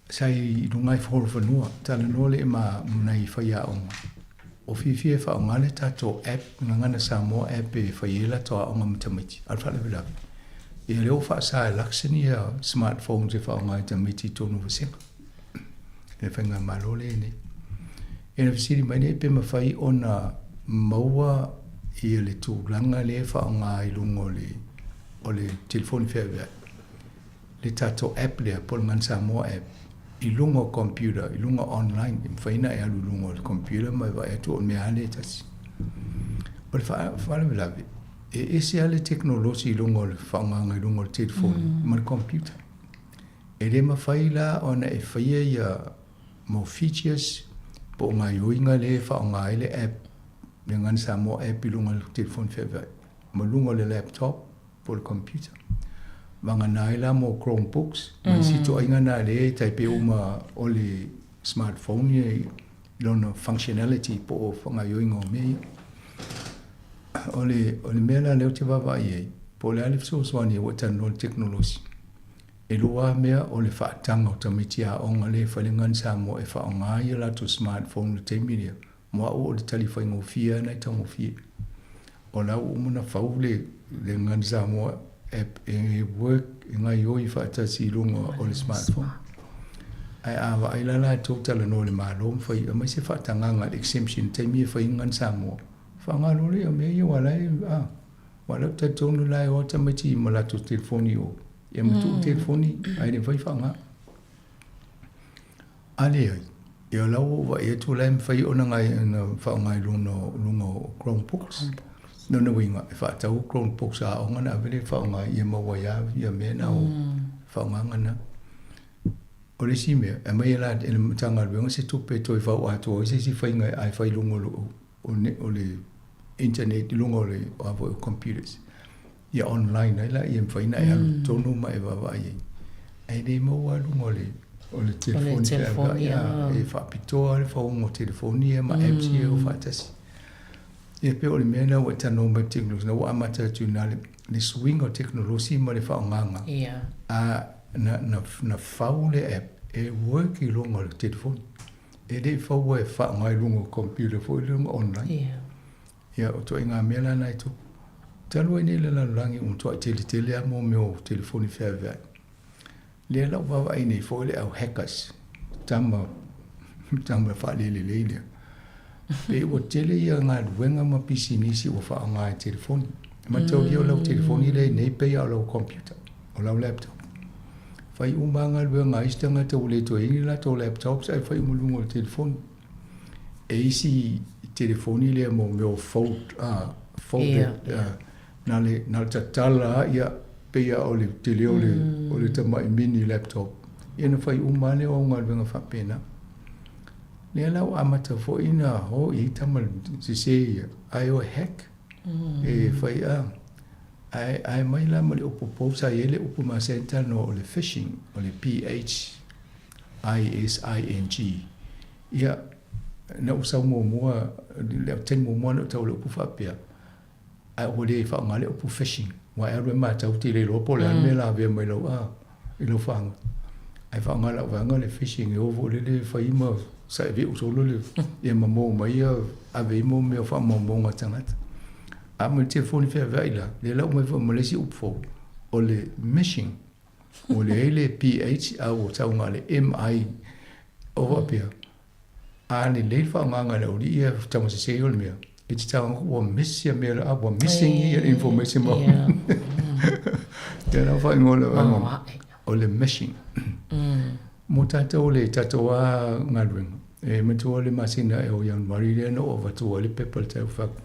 Sa i luga i Horowhenua, talanoa le ma nai faiaoga. O fiafia e faaaoga le tatou app, Gagana Samoa app e fai ai latou aoga ma tamaiti, a o le faalavelave, ia lea ua faasa e Luxon ia smartphones e faaaoga e tamaiti i totonu o vasega. Le faigamalo lea nei. E na fesili mai nei pe mafai ona maua ia le tulaga lea e faaaoga i luga o le o le telefoni feaveai, le tatou app lea po o le Gagana Samoa app i luga o computer, i luga online, e mafai ona e alu i luga o le computer ma e vaai atu o le mea lava lea e tasi. O le faalavelave, e ese lava le tekonolosi i luga o le faaaogaina i luga o le telefoni ma le computer. E le mafai la ona e faia ia mau features po o gaoioiga lea e faaaoga ai le app, le Gagana Samoa app i luga o le telefoni feaveai ma luga o le laptop po o le computer. Vagana ai la mo Chromebooks ma isi ituaiga na lea e tai pei uma o le smartphone ia i lona functionality po o gaoioiga o mea ia. O le, o le mea la lea ou te vaavaai i ai, po o le a le fesoasoani ua e talanoa i le tekonolosi. E lua lava mea o le faataga o tamaiti aoga lea e fai le Gagana Samoa e faaaoga ai a latou smartphone i le taimi lea, mo au o le tali faigofie lava na e taugofie. O la ua uma ona fau le Gagana Samoa app e work, e gaoioi faatasi i luga o le smartphone. Ae a vaai la latou talanoa i le Malo ma fai, aumai se faatagaga, le exemption i le taimi e fai ai Gagana Samoa, faaaoga loa lea o mea ia aua la e, a, aua o lea ou te talitonu la e o lava tamaiti ma latou telefoni o Ia ma tuu telefoni ae le mafai faaaoga. A leai, ia o la ua ou vaai atu o la e mafai ona faaaoga i luga o Chromebooks. Lona uiga, e faatau Chromebooks a aoga ona ave lea e faaaoga ia maua ai lava ia mea na o faaaogaga na. O le isi mea, e aumai e la e le Matagaluega se tupe e toe fau atoa ai se isi faiga ae fai i luga o le o le internet i luga o le a foi o computers ia online ai laia e mafai ona e alu i totonu ma e vaavaai ai. Ae le maua lava luga o le o le telefoni pe a vaai e faapitoa lava le fauga o telefoni ia ma apps ia e o faatasi. Ia pei o le mea lena ua e talanoa mai i le tekonolosi, na ua amata atu i ina le suiga o le tekonolosi ma le faaaogaga, a na, na, na fau le app e work i luga o le telefoni. E le i faua e faaaoga i luga o computer foi i luga online. Ia, o ituaiga mea la na e tupu. Talu ai nei le lalolagi ua matuai tele tele lava mo mea o telefoni feaveai. Lea la ua vaavaai nei foi le au hackers, tama, tama faalelelei lea. Pei ua tele ia galuega ma pisinisi ua faaaoga e telefoni. Mataulia o lau telefoni lea i nei pei lava o lau computer, o lau laptop. Fai uma lava galuega a isi tagata ua le toe i ai ni latou laptops ae fai uma i luga o le telefoni. E isi telefoni lea mo mea o fold, folded, na le na le tatala lava pei lava o le tele o le o le tamai mini laptop. Ia ona fai uma lava lea o au galuega faapena. Lea la ua amata foi ona o i ai tama sese ia, ae o e hack, e fai a, ae ae mai la ma le upu pou sa i ai le upu masani e talanoa o le phishing, o le P-H I-S-I-N-G. Ia, na ou sau muamua, le taimi muamua na ou tau i le upu faapea, ae ua le faaaoga le upu fishing, aua e alu e matau te le iloa po o le a le mea lavea mai lau a, i lau faaga. Ae faaaoga e lau vaega le fishing e o foi lele e fai ma saeveu solo le, ia ma maua mai ia, ave ai mea o faamaumauga a tagata. A ma le telefoni feaveai la, lea la ua aumai foi ma le isi upu fou, o le mishing. Ua leai le PH a ua tau na o le MI o faapea, a lelei le faaaogaga e le aualii ia taumasese o le mea, e te tau ua miss ia mea la, ua missing ia information ma. Lea la ua faaigoa le vaega o le mishing. Mo tatou le tatou lava galuega, e manatua le masina ea o Ianuari lea na ou avatua ai le pepa i le tau fai atu,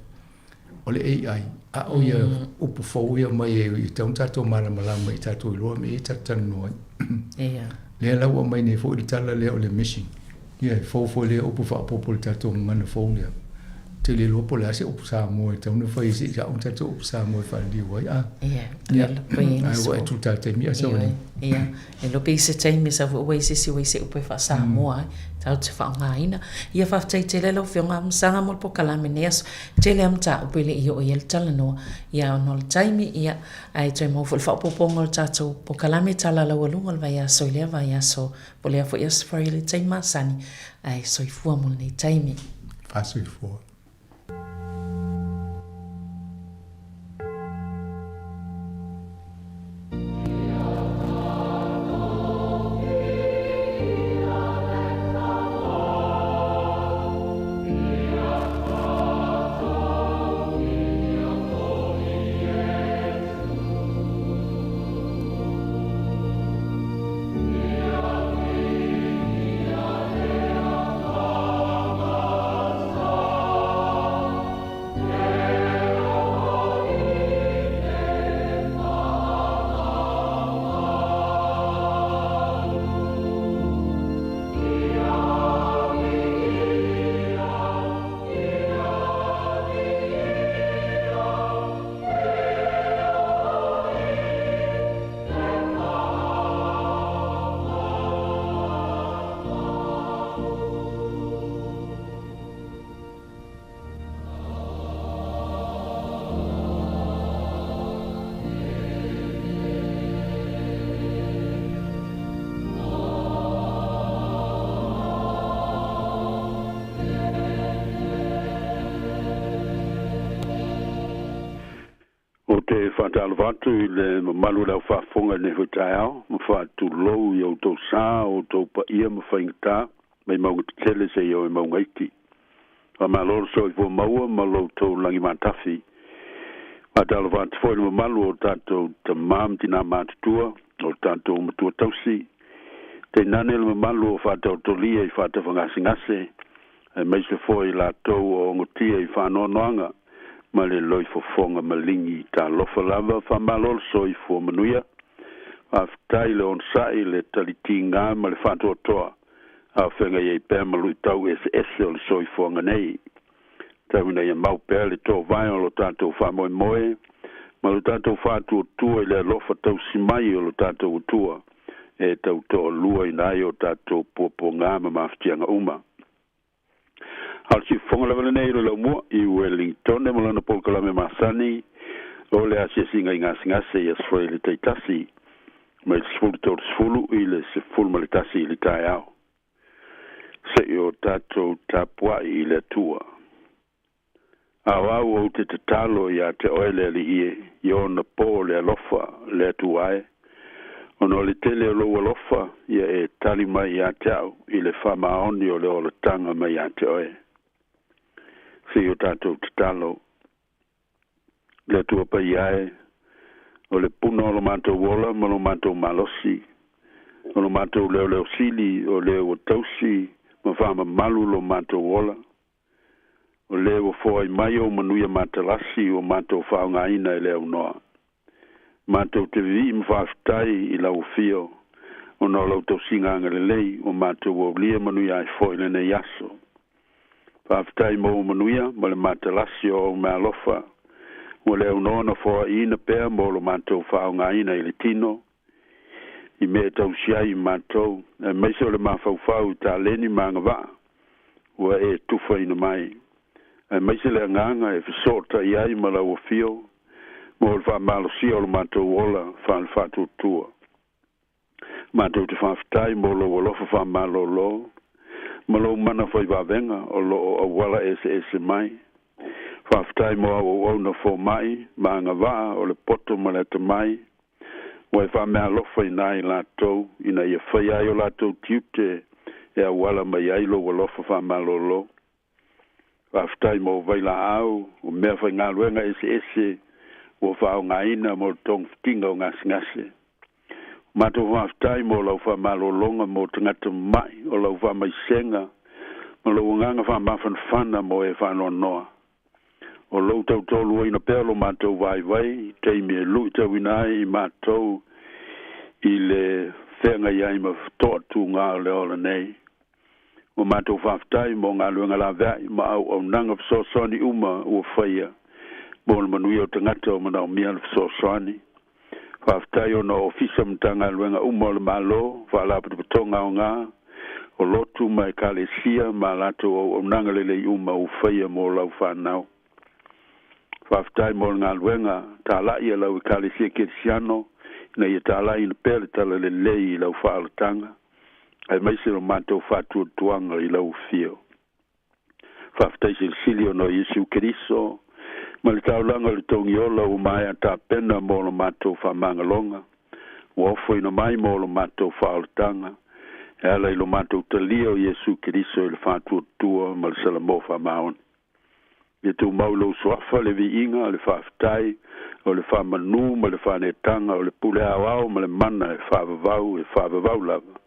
o le AI, a o ia upu fou ia mai e tatau ona tatou malamalama i tatou iloa mea ia tatou talanoa ai. Ia. Lea la ua aumai nei foi le tala lea o le mishing. Ia e fou foi lea upu faaopoopo i le tatou gagana fou lea. Ou te le iloa po o le a se upu Samoa e tatau ona fai se i sa'o ni tatou upu Samoa e faaliliu ai. A. Ia, lea la pei e Ai ua e tuta i le taimi asa ua nei. Ia, e iloa pe i se taimi sau foi ua i se isi ua i se upu e faa-Samoa ai, tatou te faaaogaina. Ia, faafetai tele lau Afioga Amusaga mo le polokalame nei aso. Tele lava mataupu e le i oo i ai le talanoa, ia ona o le taimi, ia, ae toe maua foi le faaopoopoga o le tatou polokalame Tala Laualuga o le vaiaso i lea vaiaso, po o lea foi aso Faraile i le taimi masani, ae soifua mo lenei taimi. Faasoifua. Ou te faatalofa atu i le mamalu o le au faafofoga i lenei foi taeao, ma faatulou i outou sa, o outou paia ma faigata, mai mauga tetele seia oo i mauga iti. Faamalo le soifua maua ma lo outou lagi matafi. Faatalofa atu foi i le mamalu o tatou tama ma tina matutua, o tatou matua tausi, tainane le mamalu o faataotolia i faatafagasegase, aemaise foi i latou o ogotia i faanoanoaga ma le loifofoga maligi. Talofa lava, faamalo le soifua manuia. Faafetai le onosa'i, le talitiga ma le faatoatoa a o feagai ai pea ma lu'itau eseese o le soifuaga nei. Tau ina ia mau pea le tovae o lo tatou faamoemoe ma lo tatou faatuatua i le alofa tausi mai o lo tatou Atua e tautoalua ina ai o tatou puapuagā ma mafatiaga uma. A o le siufofoga lava lenei o le laumua i Wellingtone ma lana polokalame masani o le asiasiga i gasegase i aso Faraile taitasi mai le 13:30 i le 11 i le taeao. Se'i o tatou tapua'i i le Atua. Aoao ou te tatalo iā te oe le Alii e, i ona pō le alofa le Atua e, ona o le tele o lou alofa ia e tali mai iā te au i le faamaoni o le olataga mai iā te oe. Se'i o tatou tatalo. Le Atua paia e, o le puna o lo matou ola ma lo matou malosi, o lo matou leoleosili, o le ua tausi ma faamamalu lo matou ola, o le ua foai mai ou manuia matalasi ua matou faaaogaina e le aunoa. Matou te vivii ma faafetai i lau afio, ona o lau tausiga agalelei ua matou aulia manuia ai foi lenei aso. Faafetai mo ou manuia ma le matalasi o ou meaalofa, ua le aunoa na foaiina pea mo lo matou faaaogaina i le tino, i mea e tausi ai i matou, aemaise o le mafaufau i taleni ma agavaa ua e tufaina mai, aemaise le agaga e fesootai ai ma lau afio mo le faamalosia o lo matou ola faale-faatuatua. Matou te faafetai mo lou alofa faamalōlō ma lou mana faivavega o loo auala eseese mai. Faafetai mo au auauna foma'i ma agavaa o le poto ma le atamai ua e faameaalofaina ai latou ina ia faia ai o latou tiute e auala mai ai lou alofa faamalōlō. Faafetai mo vailaau o mea faigaluega eseese ua faaaogaina mo le togafitiga o gasegase. Matou faafetai mo lau faamalōloga mo tagata mama'i, o lau faamaisega ma lou agaga faamafanafana mo e faanoanoa. O lou tautōluaina pea lo matou vaivai i taimi e lu'itauina ai i matou i le feagai ai ma to'atugā o le ola nei. Ua matou faafetai mo galuega lavea'i ma auaunaga fesoasoani uma ua faia mo le manuia o tagata o manaomia le fesoasoani. Faafetai ona o ofisa ma Matagaluega uma o le Malo, faalapotopotoga aogā, o lotu ma ekalesia ma a latou auaunaga lelei uma ua faia mo lau fanau. Faafetai mo le galuega tala'i a lau Ekalesia Kerisiano ina ia tala'iina pea le talalelei i lau faaolataga, aemaise lo matou faatuatuaga i lau afio. Faafetai silisili ona o Iesu Keriso ma le taulaga o le togiola ua maea tapena mo lo matou faamagaloga, ua ofoina mai mo lo matou faaolataga e ala i lo matou talia o Iesu Keriso i le faatuatua ma le salamo faamaoni. Ia tumau i lou suafa le viiga, le faafetai, o le faamanū ma le faaneetaga, o le pule aoao ma le mana e faavavau e faavavau lava.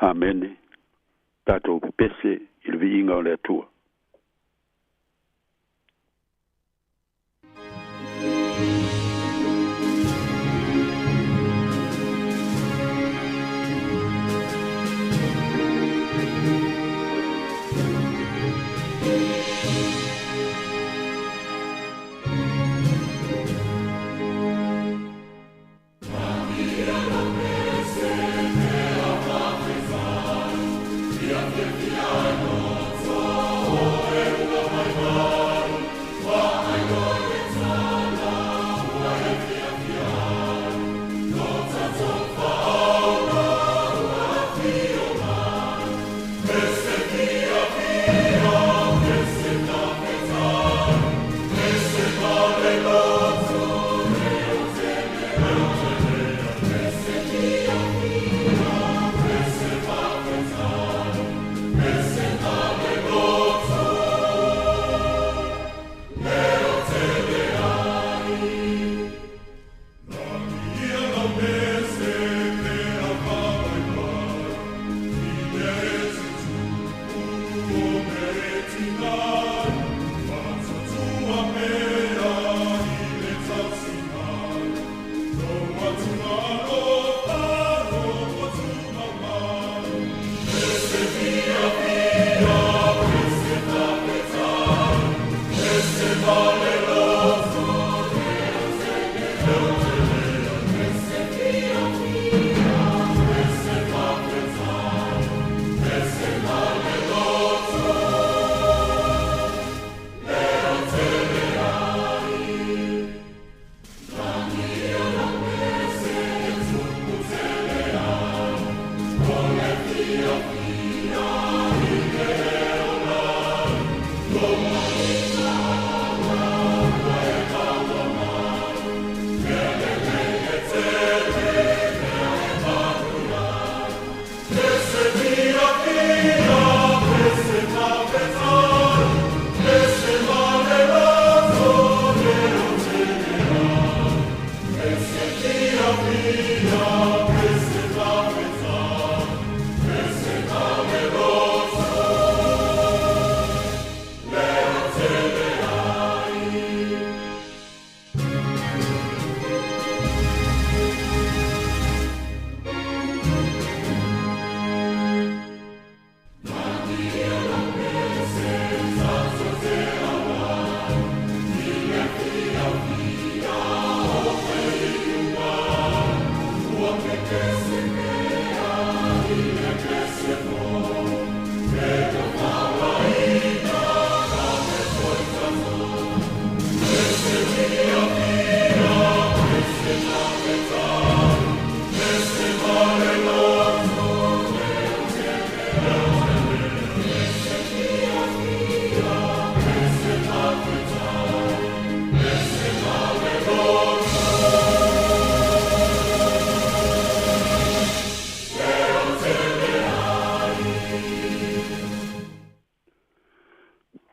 Amene. Tatou pepese i le viiga o le Atua.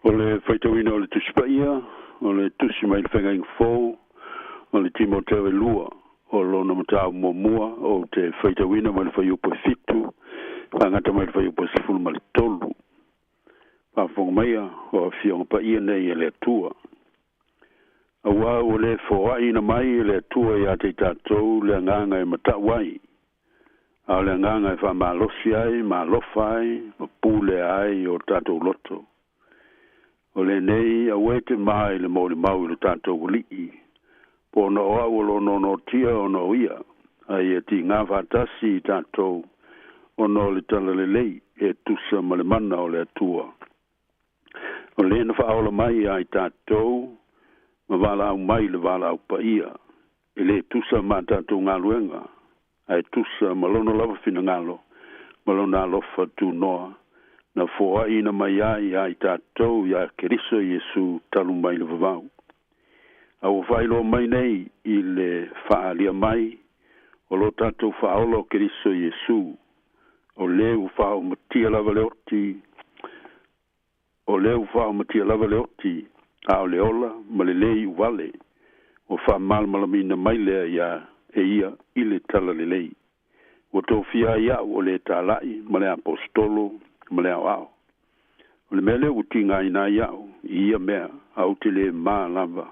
O le faitauina o le Tusi Paia, o le Tusi mai le Feagaiga Fou, o le Timoteo e lua, o lona mataupu muamua, ou te faitauina mai le fuaiupu e fitu, faagata mai le fuaiupu e 13. Faafofoga maia o afioga paia nei e le Atua. Auā ua lē foaʻiina mai e le Atua iā te i tatou le agaga e mataʻu ai, a o le agaga e faamalosi ai ma alofa ai ma pulea ai o tatou loto. O lenei aua e te ma i le molimau i lo tatou Alii, po ona o au o lo nonotia ona o ia, a ia tigā faatasi i tatou ona o le talalelei e tusa ma le mana o le Atua. O lē na faaola mai iā i tatou ma valaau mai i le valaau paia, e lē tusa ma a tatou galuega, ae tusa ma lona lava finagalo ma lona alofa tunoa na foaʻiina mai ai iā i tatou iā Keriso Iesu talu mai le vavau. A ua faailoa mai nei i le faaalia mai o lo tatou Faaola o Keriso Iesu, o lē ua faaoomatia lava le oti, o lē ua faaoomatia lava le oti, a o le ola ma le lē iu vale, ua faamalamalamaina mai lea iā e ia i le talalelei. Ua tofia ai aʻu o le talaʻi ma le aposetolo ma le aoao. O le mea lea ua tigaina ai aʻu i ia mea, a ou te lē mā lava,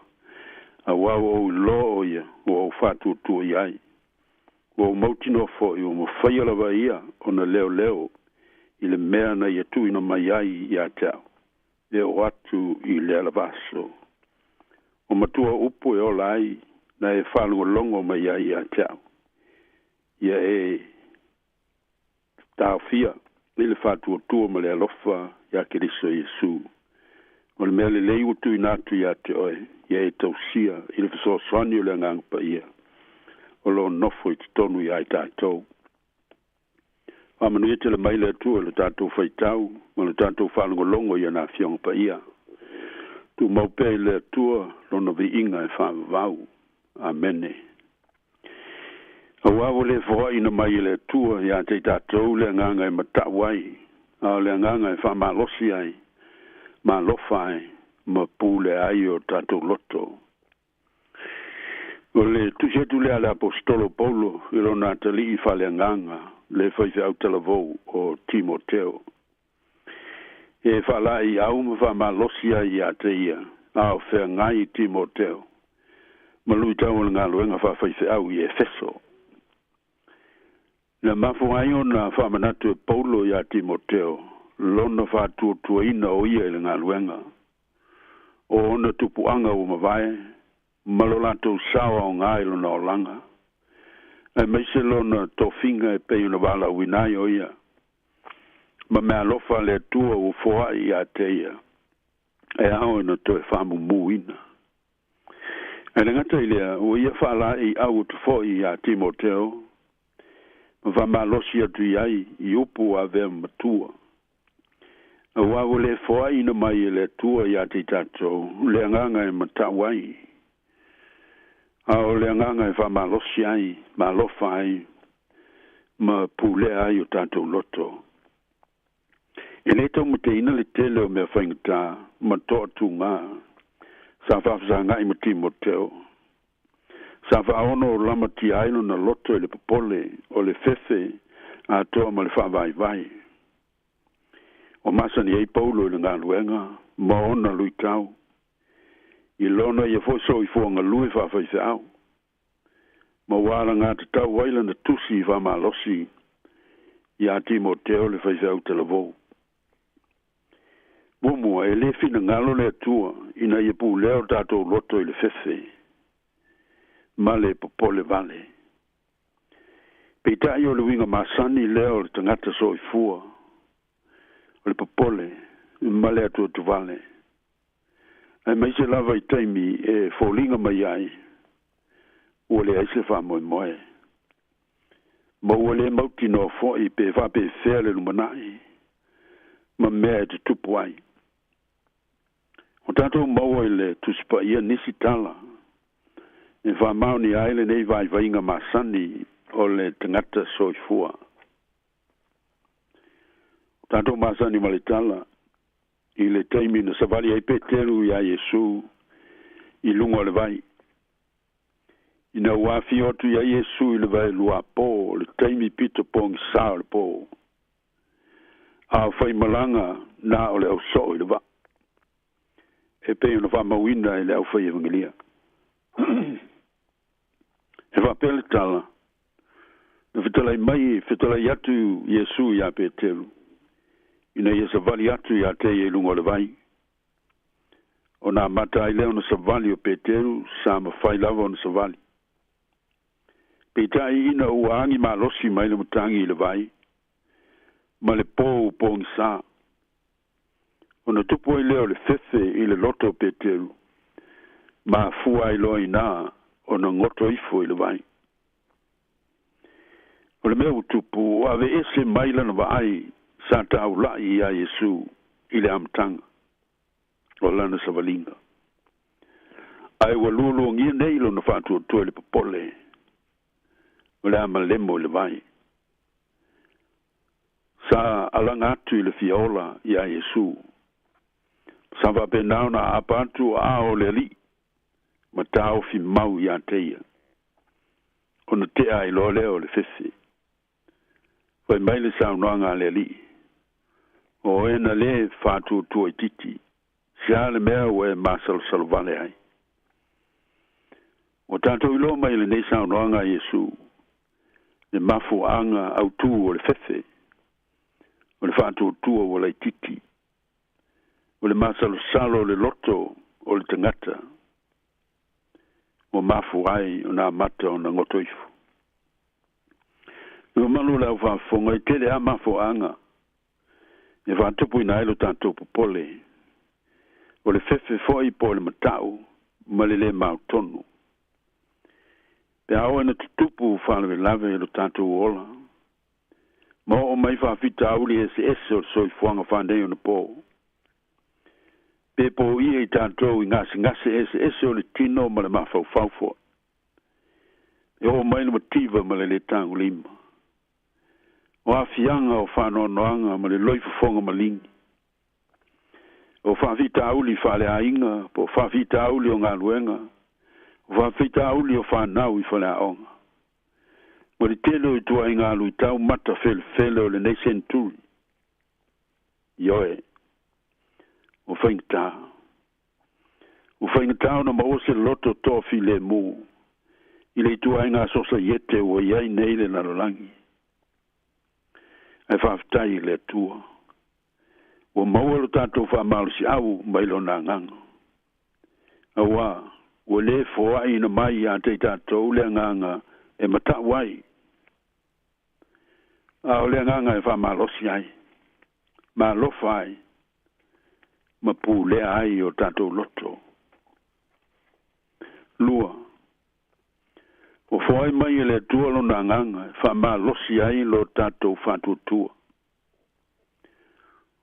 auā ua ou iloa o ia ua ou faatuatua i ai. Ua ou mautinoa foʻi ua mafaia lava e ia ona leoleo i le mea na ia tuuina mai ai iā te au, e oo atu i lea lava aso. O matua upu e ola ai na e faalogologo mai ai iā te au, ia e taofia i le faatuatua ma le alofa iā Keriso Iesu. O le mea lelei ua tuuina atu iā te oe, ia e tausia i le fesoasoani o le Agaga Paia o lo o nofo i totonu iā i tatou. Faamanuia tele mai le Atua i lo tatou faitau ma lo tatou faalogologo i ana Afioga Paia. Tumau pea i le Atua lona viiga e faavavau. Amene. Auā ua lē foaʻiina mai e le Atua iā te i tatou le agaga e mataʻu ai, a o le agaga e faamalosi ai, ma alofa ai, ma pulea ai o tatou loto. O le tusi atu lea a le aposetolo o Paulo i lona atalii faaleagaga, le faifeau talavou o Timoteo. E faalaeiau ma faamalosi ai iā te ia, a o feagai Timoteo ma luitau o le galuega faafaifeau i Efeso. Na mafua ai ona faamanatu e Paulo iā Timoteo lona faatuatuaina o ia i le galuega. O ona tupuaga ua mavae ma lo latou sao aoga i lona olaga, aemaise lona tofiga e pei ona valaauina ai o ia, ma meaalofa a le Atua ua foai iā te ia, e ao ina toe faamumuina. Ae le gata i lea, ua ia faalaeiau atu foi iā Timoteo, Ma faamalosi atu i ai i upu ua avea ma matua. Auā ua lē foaʻiina mai e le Atua iā te tatou le agaga e mataʻu ai, a o le agaga e faamalosi ai, ma alofa ai, ma pulea ai o tatou loto. E lē taumateina le tele o mea faigata ma toatugā sa faafesagaʻi ma Timoteo. Sa faaono lamatia ai lona loto i le popole o le fefe atoa ma le faavaivai. Ua masani ai Paulo i le galuega ma ona luitau, i lona ia foi soifua galue faafaifeau, ma ua alagatatau ai lana tusi faamalosi iā Timoteo le faifeau talavou. Muamua, e lē finagalo le Atua ina ia pulea o tatou loto i le fefe ma le popole vale. Peitai o le uiga masani lea o le tagata soifua, o le popole ma le atuatuvale, aemaise lava i taimi e foliga mai ai ua leai se faamoemoe, ma ua lē mautinoa foi pe faapefea le lumanaʻi ma mea e tutupu ai. O tatou maua i le Tusi Paia nisi tala e faamaonia ai lenei vaivaiga masani o le tagata soifua. O tatou masani ma le tala i le taimi na savali ai Peteru iā Iesu i luga o le vai. Ina ua afio atu iā Iesu i le vaeluapō o le taimi pito pogisā o le pō, a o faimalaga na o le ausoo i le vaa, e pei ona faamauina e le aufai evagelia. E faapea le tala, Na fetalai mai, fetalai atu Iesu iā Peteru, ina ia savali atu iā te ia i luga o le vai. Ona amata ai lea ona savali o Peteru, sa mafai lava ona savali. Peitai ina ua agi malosi mai le matagi i le vai, ma le pou pogisā, ona tupu ai lea o le fefe i le loto o Peteru, ma afua ai loa inā ona goto ifo i le vai. O le mea ua tupu, ua aveese mai lana vaai sa taulaʻi iā Iesu i le amataga o lana savaliga, ae ua lualuagia nei lona faatuatua i le popole o le a malemo i le vai. Sa alaga atu i le fiaola iā Iesu, sa faapena ona aapa atu o aao o le Alii ma taofi mau iā te ia, ona tea ai loa lea o le fefe. Fai mai le saunoaga a le Alii, O oe na lē faatuatua itiiti, se a le mea ua e masalosalo vale ai? Ua tatou iloa mai i lenei saunoaga a Iesu le mafuaaga autū o le fefe, o le faatuatua ua laitiiti, o le masalosalo o le loto o le tagata ua mafua ai ona amata ona goto ifo. Le mamalu o le au faafofoga, e tele lava mafuaaga e faatupuina ai lo tatou popole, o le fefe foi po o le mataʻu ma le lē mautonu. Pe a oo ina tutupu faalavelave lo tatou ola, ma oo mai faafitauli eseese o le soifuaga faaneionapo, pe poia i tatou i gasegase eseese o le tino ma le mafaufau foi, e oo mai le mativa ma le lē tagolima, o aafiaga o faanoanoaga ma le loifofoga maligi, o faafitauli faaleaiga po o faafitauli o galuega, o faafitauli o fanau i faleaoga, ma le tele o ituaiga luitau matafelefele o lenei seneturi. Ioe, ua faigata. Ua faigata ona maua se loto toafilemu i le ituaiga sosaiete ua i ai nei le lalolagi. Ae faafetai i le Atua, ua maua lo tatou faamalosiau mai Lona Agaga, auā ua lē foaʻiina mai iā te i tatou le agaga e mataʻu ai, a o le agaga e faamalosi ai, ma alofa ai, ma pulea ai o tatou loto. Lua, Ua foai mai e le Atua lona agaga e faamalosi ai lo tatou faatuatua.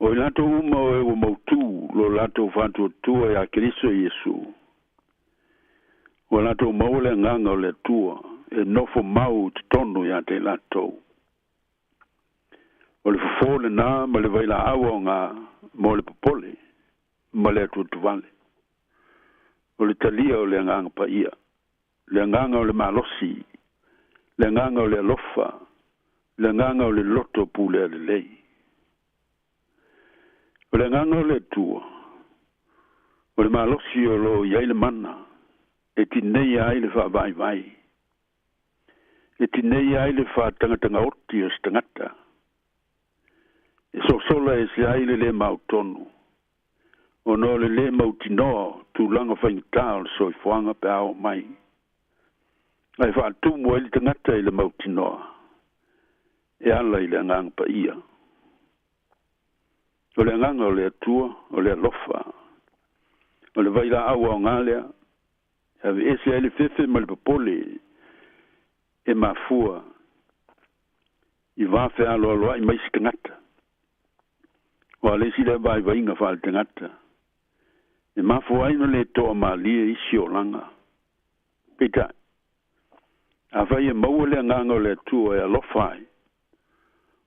O i latou uma o e ua mautū lo latou faatuatua iā Keriso Iesu, ua latou maua le agaga o le Atua e nofo mau i totonu iā te i latou. O le fofō lenā ma le vailaau aogā mo le popole ma le atuatuvale. O le talia o le agaga paia, le agaga o le malosi, le agaga o le alofa, le agaga o le loto pulea lelei. O le agaga o le Atua, o le malosi o loo i ai le mana e tineia ai le faavaivai, e tineia ai le faatagatagaoti o se tagata, e sosola ese ai le lē mautonu, ona o le lē mautinoa o tulaga faigata o le soifuaga pe a oo mai, ae faatumu ai le tagata i le mautinoa e ala i le agaga paia. O le agaga o le Atua, o le alofa, o le vailaau aogā lea, e aveese ai le fefe ma le popole e mafua i va fealoaloa'i mai se tagata. Ua le isi lea vaivaiga faaletagata e mafua ai ona lē toamalie isi olaga. Peitai, afai e maua le agaga o le Atua e alofa ai,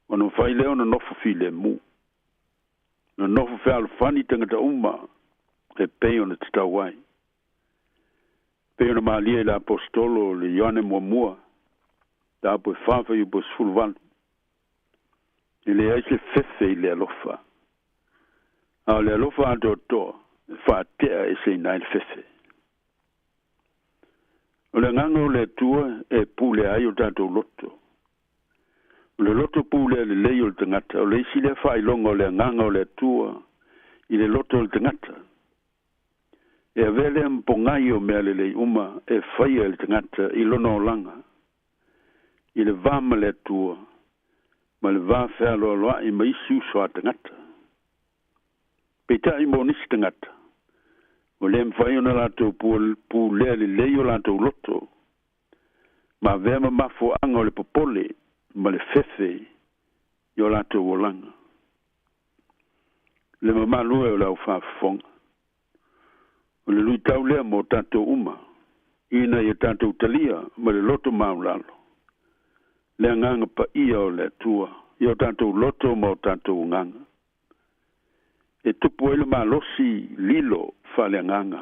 ona mafai lea ona nofo filemu, na nofo fealofani tagata uma e pei ona tatau ai. Pei ona malie i le aposetolo le Ioane muamua, mataupu e 4 fuaiupu e 18, e leai se fefe i le alofa, a o le alofa atoatoa e faatea eseina ai le fefe. O le agaga o le Atua e pulea ai o tatou loto. O le loto pulea lelei o le tagata, o le isi lea faailoga o le agaga o le Atua i le loto o le tagata. E avea lea ma pogai o mea lelei uma e faia e le tagata i lona olaga, i le va ma le Atua, ma le va fealoaloa'i ma isi uso a tagata. Peitai mo nisi tagata, ua lē mafai ona latou pulea lelei o latou loto, ma avea ma mafuaaga o le popole ma le fefe i o latou olaga. Le mamalu e o le au faafofoga, o le luitau lea mo tatou uma, ina ia tatou talia ma le loto maulalo le agaga paia o le Atua i o tatou loto ma o tatou agaga, e tupu ai le malosi lilo faaleagaga,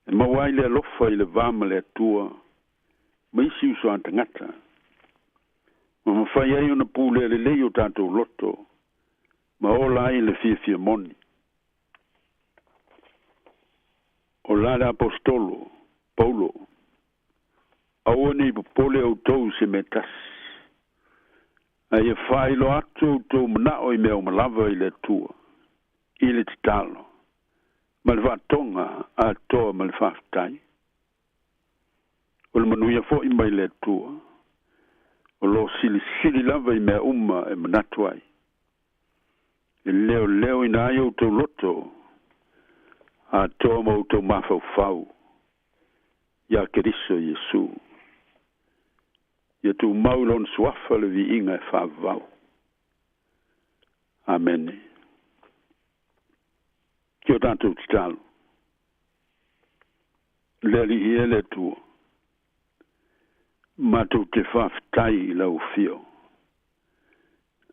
e maua ai le alofa i le va ma le Atua ma isi uso a tagata, ma mafai ai ona pulea lelei o tatou loto ma ola ai le fiafia moni. O la le aposetolo Paulo, aua nei popole outou i se mea tasi, ae ia faailoa atu outou manao i mea uma lava i le Atua, i le tatalo, ma le faatoga atoa ma le faafetai. O le manuia foi mai le Atua, o loo silisili lava i mea uma e manatu ai, e leoleoina ai outou loto atoa ma outou mafaufau iā Keriso Iesu. Ia tumau i lona suafa le viiga e faavavau. Amene. Ke o tatou tatalo. Le Alii e le Atua, matou te faafetai i lau afio,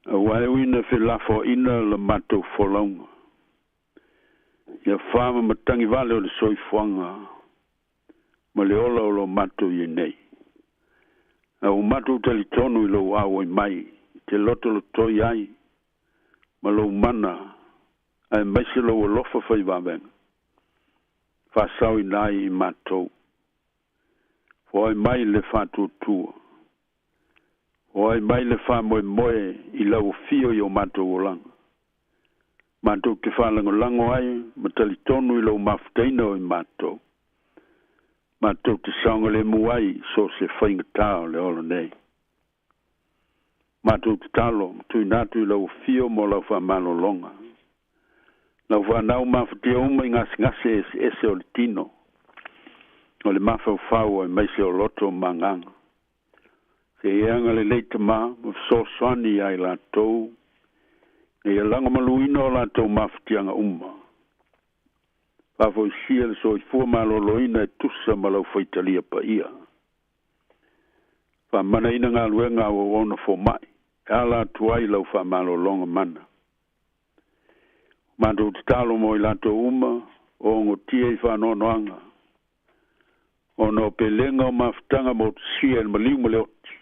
auā e ui ina felafoaiina la matou folauga, ia fa ma matagi vale o le soifuaga ma le ola o lo matou i ai nei. A ua matou talitonu i lou auai mai i te lotolotoi ai ma lou mana aemaise lou alofa faivavega, faasaoina ai i matou. Foai mai le faatuatua, foai mai le faamoemoe i lau afio i o matou olaga. Matou te faalagolago ai ma talitonu i lou mafutaina o i matou. Matou te saogalemu ai i so o se faigatā o le ola nei. Matou tatalo ma tuuina atu i lau afio mo lau faamalologa. Lau fanau mafatia uma i gasegase eseese o le tino. O le mafaufau aemaise o loto ma agaga. Se i e agalelei Tamā ma fesoasoani iā i latou, ina ia lagomaluina o latou mafatiaga uma. Faafoisia le soifua malōlōina e tusa ma lau faitalia paia. Faamanaina galuega a auauauna fomaʻi e ala atu ai lau faamalōlōga mana. Matou tatalo mo i latou uma o ogotia i faanoanoaga ona o pelega o mafutaga motusia i le maliu ma le oti,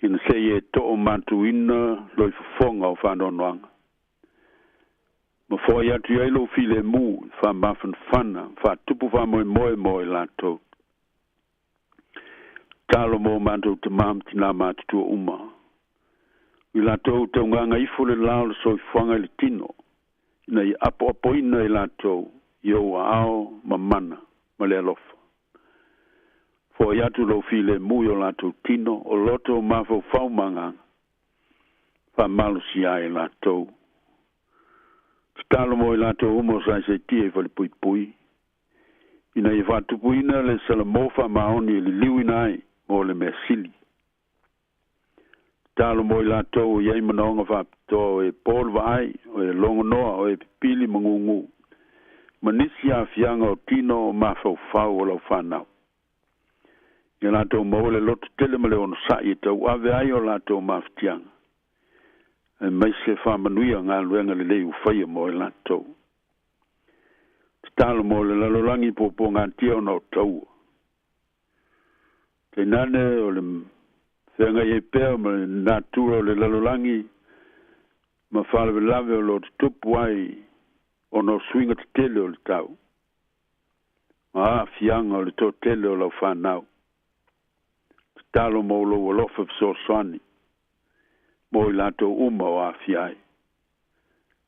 ina se i e too matuina loi fofoga o faanoanoaga. Ma foai atu i ai lou filemu i faamafanafana faatupu faamoemoe mo i latou. Tatalo mo matou tamā ma tinā matutua uma. I latou taugaga ifo le la o le soifuaga i le tino, ina ia apoapoina i latou i ou aao ma mana ma le alofa. Foai atu lou filemu i o latou tino, o loto o mafaufau ma agaga, faamalosia ai i latou. Tatalo mo i latou uma o saisaitia i falepuipui, ina ia faatupuina le salamo faamaoni e liliuina ai mo le mea sili. Tatalo mo i latou o i ai manaoga faapitoa o e po le vaai, o e logonoa, o e pipili ma gugū, ma nisi aafiaga o tino o mafaufau o lau fanau. Ia latou maua le loto tele ma le onosai e tauave ai o latou mafatiaga, aemaise faamanuia galuega lelei ua faia mo i latou. Tatalo mo le lalolagi puapuagatia ona o taua. Tainane o le feagai ai pea ma le natura o le lalolagi ma faalavelave o lo o tutupu ai ona o suiga tetele o le tau ma aafiaga o le toatele o lau fanau. Tatalo mo lou alofa fesoasoani mo i latou uma o aafia ai.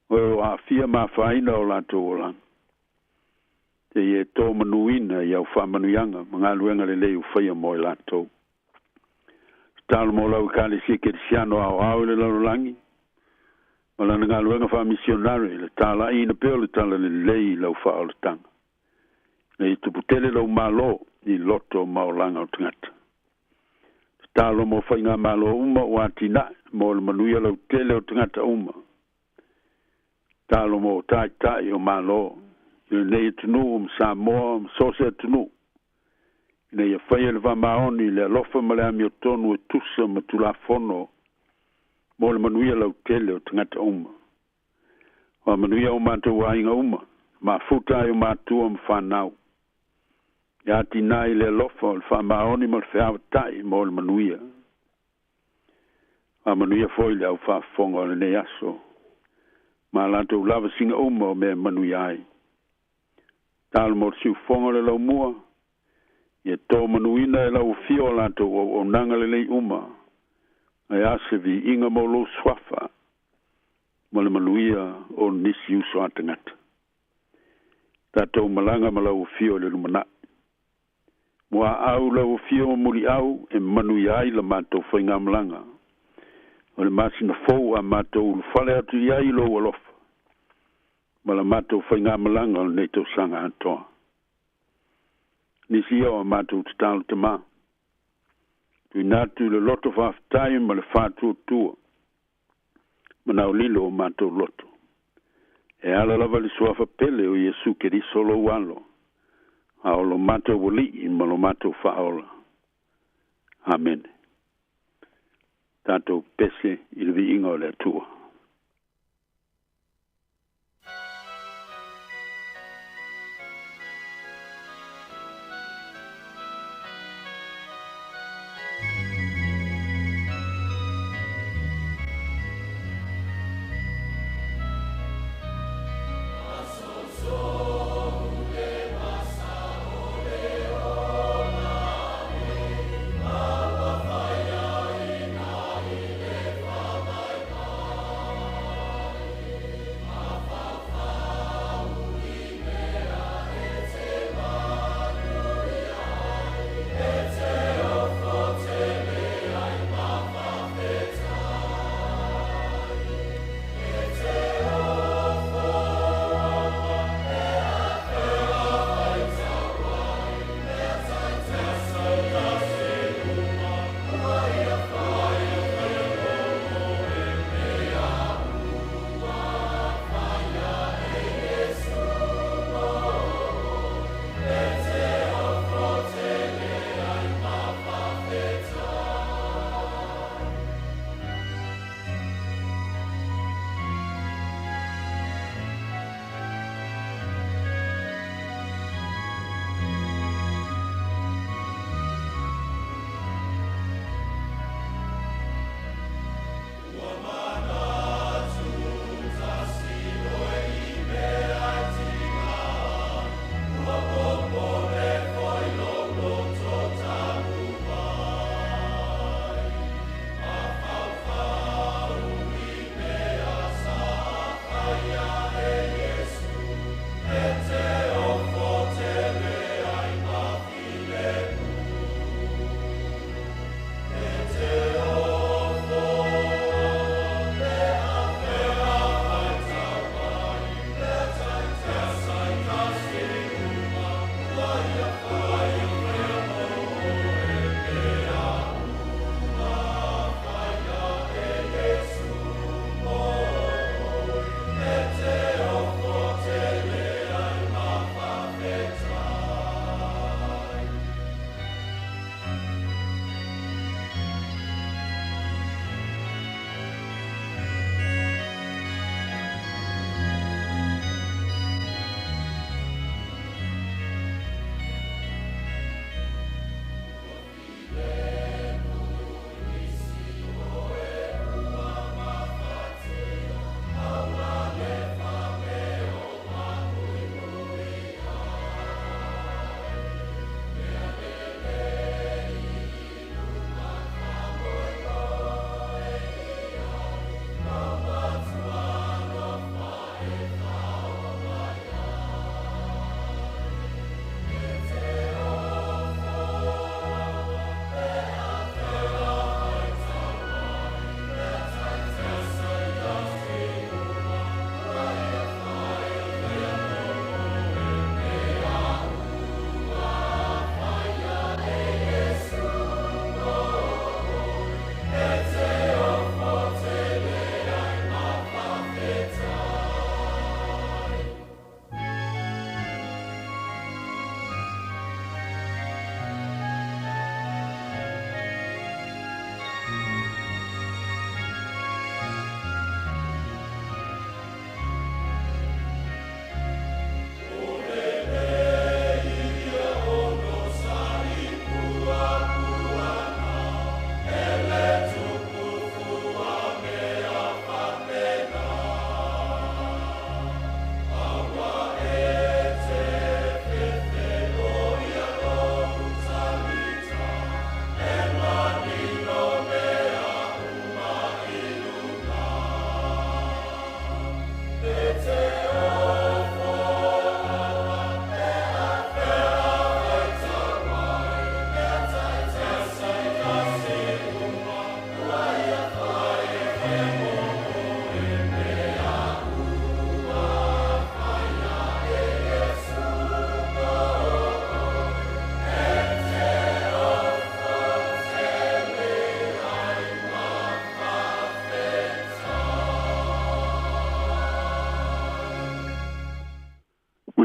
O e o aafia ma afaina o latou olaga. Te i e tō manuina i au faamanuiaga ma galuega lelei ua faia mo i latou. Tatalo mo lau Ekalesia Kerisiano aoao i le lalolagi ma lana galuega faamisionare i le talaiina pea o le talalelei i lau faaolataga. Ina ia tupu tele lou Malo i loto ma olaga o tagata. Tatalo mo faigamalo uma ua atinae mo le manuia lautele o tagata uma. Tatalo mo taitai o Malo i lenei atunuu ma Samoa ma so o se atunuu ina ia faia le faamaoni i le alofa ma le amiotonu e tusa ma Tulafono mo le manuia lautele o tagata uma. Faamanuia o matou aiga uma, mafuta ai o matua ma fanau. Ia atinae i le alofa o le faamaoni ma le feavata'i mo le manuia. Faamanuia foi le au faafofoga o lenei aso ma a latou lavasiga uma o mea e manuia ai. Tatalo mo le siufofoga o le laumua, ia tō manuina e lau afio o latou auaunaga lelei uma, ae a se viiga mo lou suafa ma le manuia o nisi uso a tagata. Tatou malaga ma lau afio i le lumanai. Muaau lau afio ma muliau e manuia ai la matou faigamalaga o le masina fou a matou ulufale atu i ai i lou alofa ma la matou faigamalaga o lenei tausaga atoa. Nisi ia o a matou tatalo Tamā. Tuuina atu i le loto faafetai ma le faatuatua manaolilo o matou loto. E ala lava i le Suafa pele o Iesu Keriso lou Alo, a o lo matou Alii ma lo matou Faaola. Amene. Tatou pese i le viiga o le Atua.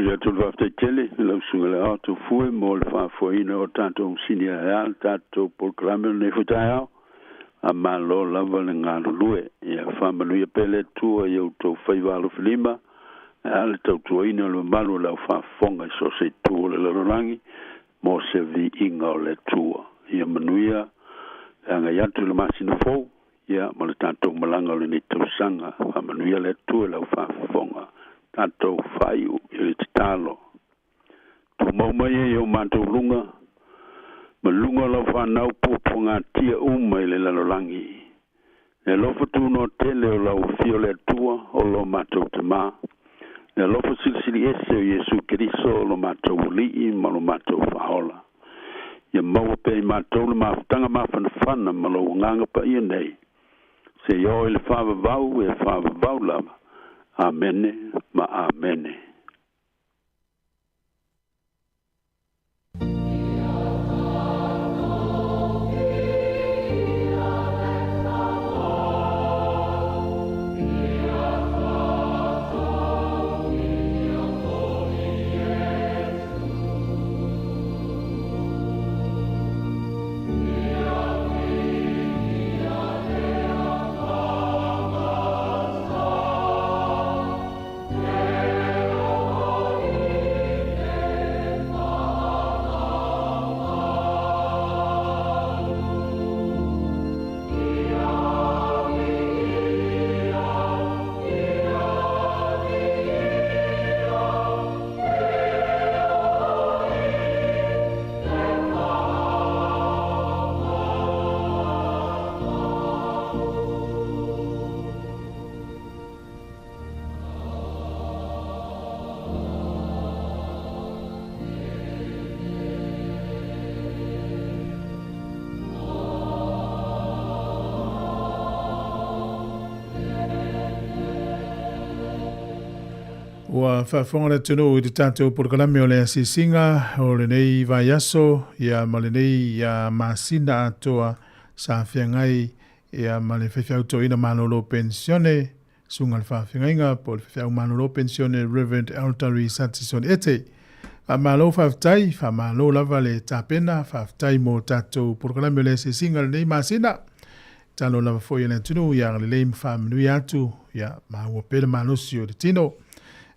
Momoli atu le faafetai tele i lau Susuga i le Aoao Tofue mo le faafoeina o tatou masini aea le tatou polokalame o lenei foi taeao. A malo lava le galulue. Ia faamanuia pea le Atua i outou faiva alofilima e a le tautuaina o le mamalu o le au faafofoga i so o se itu o le lalolagi mo se viiga o le Atua. Ia manuia le agai atu i le masina fou ia ma le tatou malaga o lenei tausaga. Faamanuia le Atua i lau faafofoga. Tatou faaiu i le tatalo. Tumau mai e i o matou luga, ma luga o lau fanau puapuagatia uma i le lalolagi. Le alofa tunoa tele o lau Afio le Atua o lo matou Tamā, le alofa silisili ese o Iesu Keriso o lo matou Alii ma lo matou Faaola. Ia maua pea i matou le mafutaga mafanafana ma lou Agaga Paia nei, seia oo i le faavavau e faavavau lava. Amene ma Amene. Ua faafofoga le atunuu i le tatou polokalame o le asiasiga o lenei vaiaso ia ma lenei ia masina atoa sa feagai ia ma le faifeau toeaina malolo penisione, Susuga i le Faafeagaiga po o le Faifeau Malolo Penisione Rev. Eltari Satison Ete. Faamalo faafetai, faamalo lava le tapena, faafetai mo tatou polokalame o le asiasiga o lenei masina. Tatalo lava foi e le atunuu ia agalelei ma faamanuia atu, ia maua pea le malosi o le tino,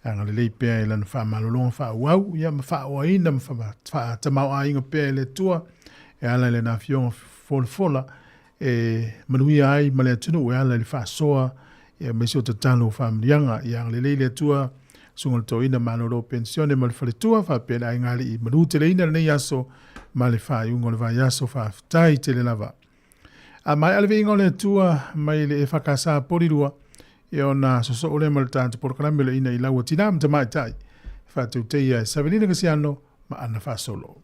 agalelei pea i lana faamalologa faaauau, ia ma faaoaina ma faatamaoaiga pea e le Atua e ala i lana Afioga folafola e manuia ai ma le atunuu e ala i le faasoa aemaise o tatalo o faamanuiaga. Ia agalelei le Atua, Susuga i le Toeaina Malolo Penisione ma le faletua faapea le aigaalii manuteleina lenei aso ma le faaiuga o le vaiaso. Faafetai tele lava. A maea le viiga o le Atua mai le EFKS Porirua, ia ona sosoo lea ma le tatou polokalame o le Ina i Lau a Tina ma Tamaitai, e faatauteia e Savelina Kasiano ma Ana Faasolo.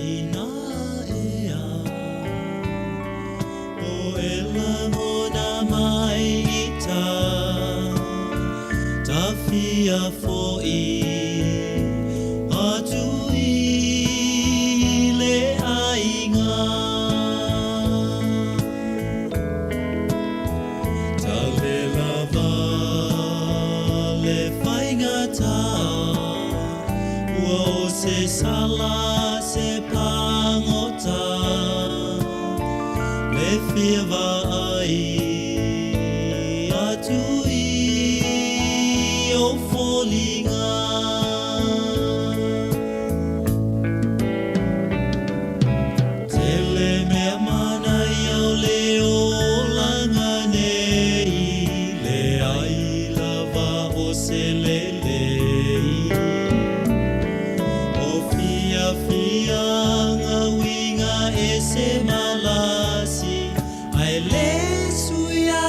Tina ea O e lagona mai i ta Tawhia fo'i Atu i le aiga Tale lava le faigata Ua o se sala se pagota Le fia vaai atu i ou foliga. Tele mea manaia o le olaga nei, Leai lava o se lelei. O fiafiaga uiga ese malasi, Ae le suia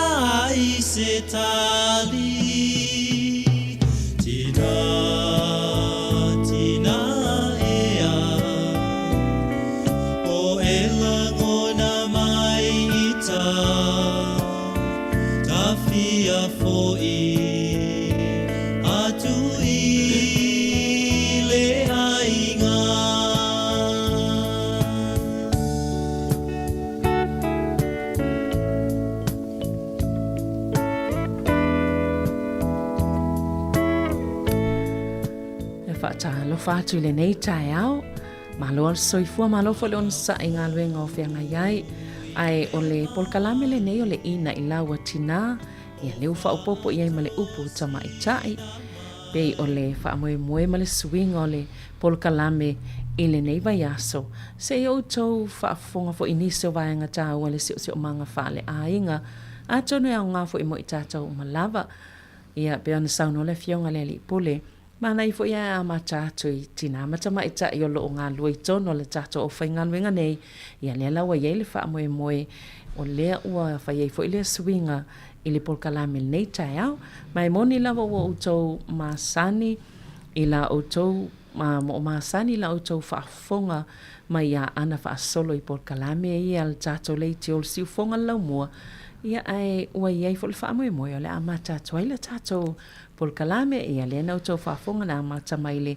ai se tali. Tina, tina ea, O e lagona mai i ta Tawhia fo'i atu i le aiga. E faatalofa atu i lenei taeao. Malo le soifua, malo foi le onosai i galuega o feagai ai. Ae o le polokalame lenei o le Ina i Lau a Tinā, ia lea ua faaopoopo i ai ma le upu tamaitai, pei o le faamoemoe ma le suiga o le polokalame i lenei vaiaso. Se i outou faafofoga foi i nisi o vaega taua i le siosiomaga faaleaiga, atonu e aoga foi mo i tatou uma lava. Ia, pei ona saunoa le Afioga i le Alii Pule, Manaia foi ae amata atu i tinā ma tamaitai o lo o galulue i totonu o le tatou aufaigaluega nei, ia lea la ua i ai le faamoemoe o lea ua fai ai foi lea suiga i le polokalame i lenei taeao. Ma e moni lava ua outou masani i la outou mo'omasani i la outou faafofoga mai iā Ana faasolo i polokalame ia a le tatou leitio o le siufofoga o le laumua, ia ae ua i ai foi le faamoemoe o le a amata atu ai le tatou Polokalame, ia lea na outou faafofoga na amata mai le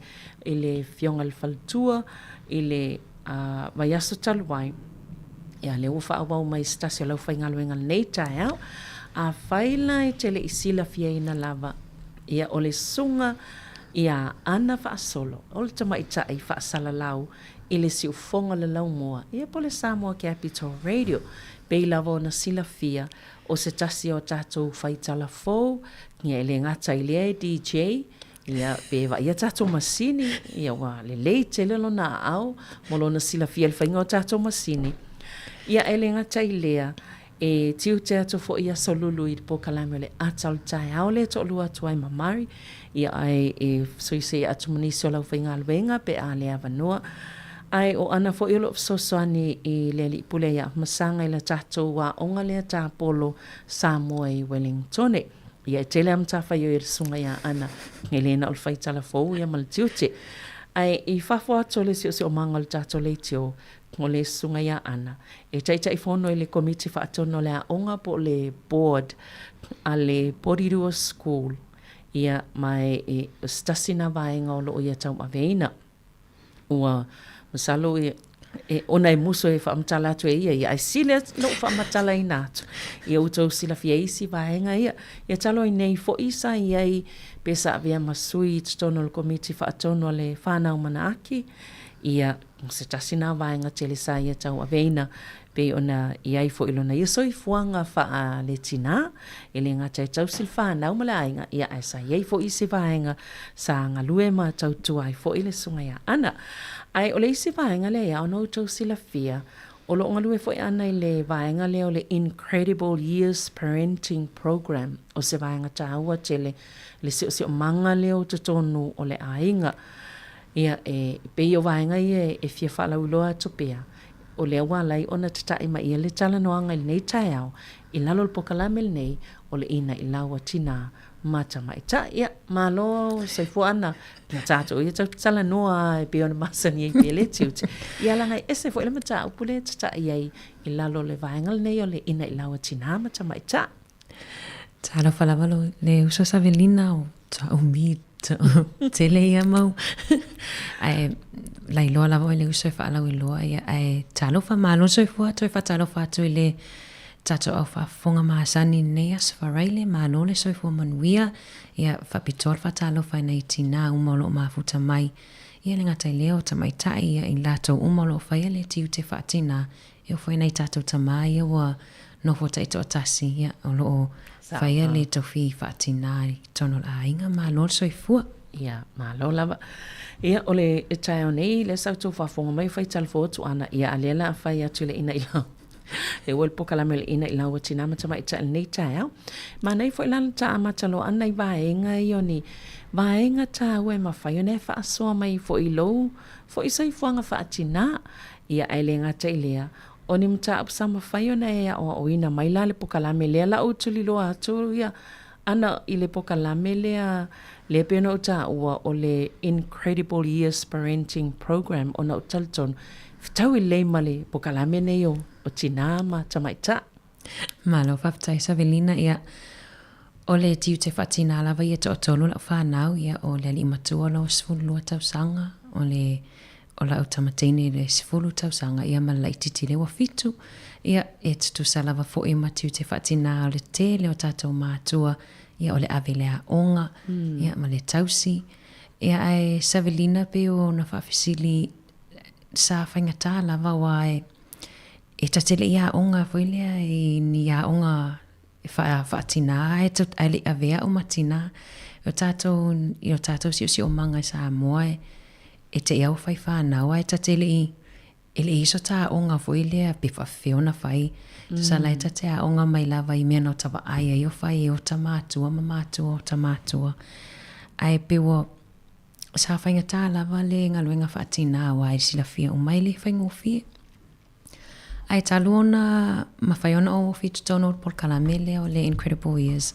i le Afioga i le Faletua i le vaiaso talu ai, ia lea ua faaauau mai e se tasi o le aufaigaluega i lenei taeao. Afai la e te le i silafiaina lava, ia o le susuga ia Ana Faasolo, o le tamaitai faasalalau i le siufofoga o le laumua, ia po o le Samoa Capital Radio, pei lava ona silafia O se tasi o tatou faitala fou, ia e le gata i lea e DJ, ia pe vaaia tatou masini, ia ua lelei tele lona aao mo lona silafia i le faiga o tatou masini. Ia e le gata i lea, e tiute atu foi i aso lulu i le polokalame o le ata o le taeao lea e toalua atu ai ma Mari, ia ae e suisui atu ma nisi o le aufaigaluega pe a le avanoa. Ae o Ana foi o lo o fesoasoani i le Alii Pule ia Masaga i la tatou aoga lea tapolo Samoa i Wellingtone. Ia e tele a matafaioi a le susuga ia Ana, e le na o le fai tala fou ia ma le tiute. Ae i fafo atu o le siosiomaga o le tatou leitio, o le susuga ia Ana, e Taitaifono i le Komiti Faatonu o le Aoga po o le Board a le Porirua School, ia ma e o se tasi na vaega o lo o ia tauaveina. Ua masalo e, e, ona e musu e faamatala atu e ia ia, ae sili lou faamatalaina atu. Ia ua outou silafia isi vaega ia. Ia talo ai nei foi sa i ai pe sa avea ma sui i totonu o le Komiti Faatonu a le Whānau Manaaki, ia, o se tasi nā vaega tele sa ia tauaveina pei ona i ai foi lona ia soifuaga faaletinā, e le gata e tausi le fanau ma le aiga, ia ae sa i ai foi isi vaega sa galue ma tautua ai foi le susuga ia Ana. Ae o le isi vaega lea ia ona outou silafia, o lo o galue foi Ana i le vaega lea o le Incredible Years Parenting Program, o se vaega taua tele le siosiomaga lea o totonu o le aiga. Ia, e pei o vaega ia e fia faalauiloa atu pea. O lea ua ala ai ona tataʻi mai ia le talanoaga i lenei taeao i lalo o le pokalame lenei o le Inaʻilau a Tinā ma Tamaitai. Ia, malo soifua ana na tatou ia tatou talanoa e pei ona masani ai pea le tiute. Ia leaga e ese foi le mataupu lea e tataʻi ai i lalo o le vaega lenei o le Inaʻilau a Tinā ma Tamaitai. Talofa lava lo le uso Savelina o umi tele ia mau. Ae lailoa lava oe le uso e faalauiloa ia ae talofa malo soifua toe faatalofa atu i le tatou au faafofoga masani i lenei aso Faraile malo le soifua manuia ia faapitoa le faatalofa i nai tinā uma o lo o mafuta mai ia le gata i lea o tamaitai ia i latou uma o lo o faia le tiute faatinā E oo foi nai tatou tamā ia ua nofo taitoatasi, ia, o lo o faia le tofi faatinā i totonu o le aiga. Malo le soifua. Ia, malo lava. Ia, o le taeao nei, lea sa outou faafofoga mai, fai talafou atu ana, ia, a lea la a fai atu i le ina i lau. E ua le pokalame o le ina i lau a tinā ma tamaitai i lenei taeao. Manaia foi la le ta amata loa ʻana i vaega ia o ni vaega tāua e mafai ona e faasoa mai foi i lou foi soifuaga faatinā. Ia, ae le gata i lea, o ni mataupu sa mafai ona e aʻoaʻoina mai la le pokalame lea la ou tuliloa atu ia ʻana i le pokalame lea, lea pei ona ou taua o le Incredible Years Parenting Program ona ou talitonu, fetaui lelei ma le pokalame nei o Tinā ma Tamaitai. Malo faafetai Savelina, ia o le tiute faatinā lava ia toatolu lau fanau, ia o le alii matua o lo 12 tausaga, o le o lau tama teine le 10 tausaga, ia ma le laititi lea ua 7. Ia e tutusa lava foi ma tiute faatinā o le tele o tatou matua, ia o le ave i le aoga, ia ma le tausi. Ia ae Savelina pei ona faafesili sa faigata lava aua e E ta te le i aoga foi lea i ni aoga e faatinā ae ae le i avea au ma tinā. O tatou i o tatou siosiomaga i Samoa e e te i au fai whanau ae ta te le i e le i so ta aoga foi lea pe faafefea ona fai. Tusa la e ta te aoga mai lava i mea na ota vaai ai o fai e ota matua ma matua ota matua. Ae pe ua sa faigata lava le galuega faatinā aua e silafia uma e le faigofie. Ae talu ona mafai ona ou ofi i totonu o le polokalame lea o le Incredible Years,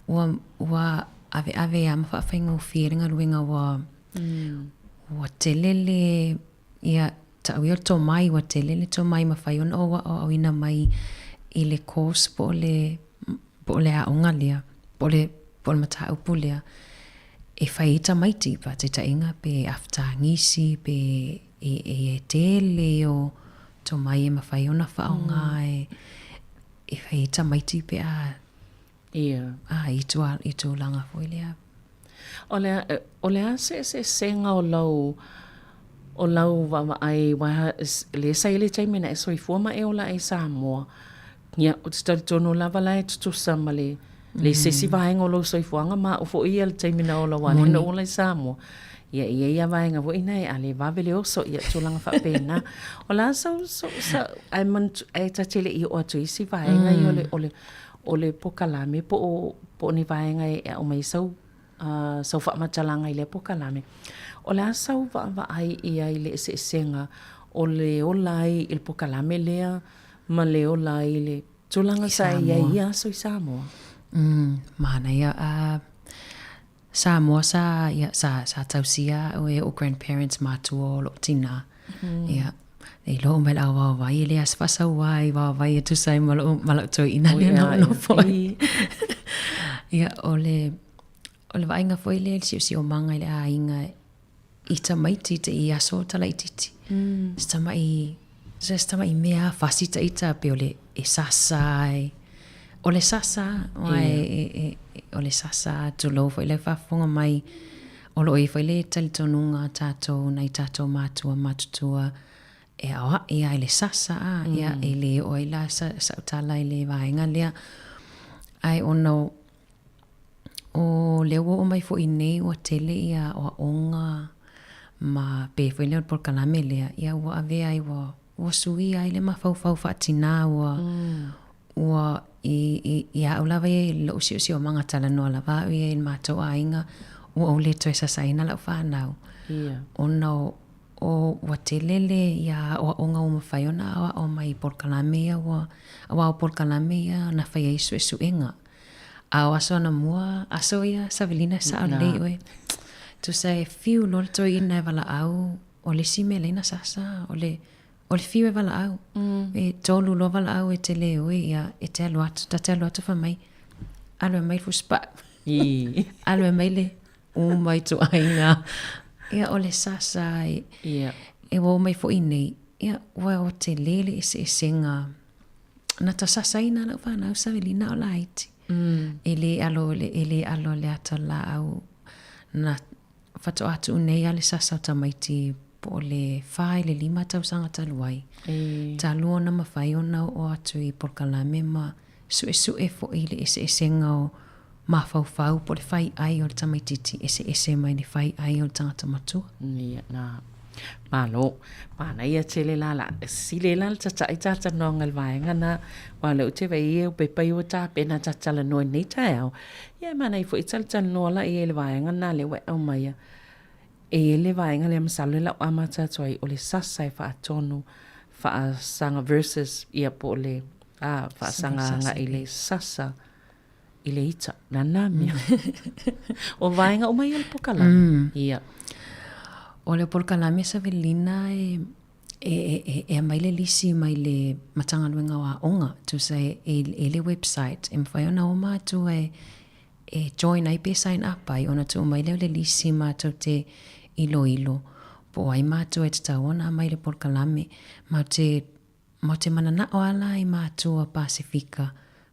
ua, ua aveave lava ma faafaigofie le galuega ua, ua tele le, ia, tau ia o le tomai, ua tele le tomai e mafai ona ou aoaoina mai i le course po o le, po o le aoga lea, po o le, po o le mataupu lea e fai ai tamaiti, faataitaiga pe afetagisi pe e, e tele o tomai e mafai ona faaaoga e, e fai ai tamaiti pe a Ia. A, i tua, i tulaga foi lea. O le, o le a se eseesega o lau, o lau vaavaai aua lea sa i ai le taimi na e soifua ma e ola ai i Samoa, ia, ou te talitonu lava la e tutusa ma le, le se isi vaega o lou soifuaga ma au foi ia le taimi na ola aua lea na ou ola i Samoa. Ia, e i ai lava vaega foi na e ale vave le oso, ia, tulaga faapena. O le a sau, sau, sau, ae manatua, ae ta te le i oo atu i isi vaega ia o le, o le, o le pokalame po o, po o ni vaega e aumai ai sau, sau faamatalaga i lea pokalame. O le a sau vaavaai i ai i le eseesega o le ola ai i le pokalame lea ma le ola ai i le tulaga sa i ai i ia aso i Samoa? Manaia. Samoa sa, ia, sa, sa tausia au e oʻu grandparents matua o loʻu tinā. Ia, e iloa uma i le ʻauwaawai, e leai lava se faasauā i waawai e tusa ai ma loʻu, ma laʻu toeaina lea na ou nofo ai. Ia, o le, o le vaaiga foi lea i le siosiomaga i le aiga, i tamaiti te i aso talaititi. Se tamaʻi, se tamaʻi mea fasi taʻita pe o le e sasa ai. O le sasa, aua e, e, e, o le sasa tulou foi le faafofoga mai o lo o i ai foi le talitonuga a tatou nai tatou matua matutua e aoaʻi lava i le sasa a, ia e le oo ai la sa, sa'u tala i le vaega lea. Ae ona o O lea ua oo mai foi nei ua tele ia aoaoga ma pei foi lea o le polokalame lea, ia ua avea ai ua, ua suia ai le mafaufau faatinā ua, ua i, i, ia au lava ia i lou siosiomaga talanoa lava au ia i le matou aiga, ua ou le toe sasaina lau fanau. Ona o, O ua tele le ia aʻoaʻoga ua mafai ona aʻoaʻo mai i polokalame ia ua, aua o polokalame ia na fai ai suesuega. A o aso anamua, aso ia Savelina e saʻo lelei ʻoe. Tusa e fiu loa le toeaina e valaau, o le isi mea leai na sasa, o le, o le fiu e valaau. E tolu loa valaau e te le oi, ia e te alu atu, ta te alu atu fai mai, alu e aumai le fusipaa. Alu e aumai le uma ituaiga. Ia, o le sasa e, Ia. e ua omai foi nei, ia, ua o tele le eseesega. Na ta sasaina lau fanau Savelina o laiti. E le alo, e le alo le ata o le laau. Na faatoa tuu nei a le sasa o tamaiti po o le fa i le lima tausaga talu ai. E. Talu ona mafai ona oo atu i polokalame ma suesue foi le eseesega o mafaufau po o le fai ai o le tamaitiiti eseese mai le fai ai o le tagata matua. Ia, na. Malo. Manaia tele la la. Sili ai la le tataʻi talatalanoaga i le vaega na, aua o lea ou te vaai i au pepa ia ua tapena ta talanoa i lenei taeao. Ia e manaia foi talatalanoa la i ai i le vaega na lea ua e aumaia. E i ai le vaega lea masalo e lau amata atu ai, o le sasa e faatonu faasaga versus ia po o le a faasaga agai i le sasa i le ita. Na nā mea. O vaega uma ia o le polokalame. Ia. O le polokalame Savelina e e e e aumai le lisi mai le Matagaluega o Aoga, tusa e e le website e mafai ona o matua e e join ai pe sign up ai ona tuu mai lea o le lisi matou te iloilo po o ai matua e tatau ona aumai le polokalame. Matou te matou te mananao lava la i matua Pasefika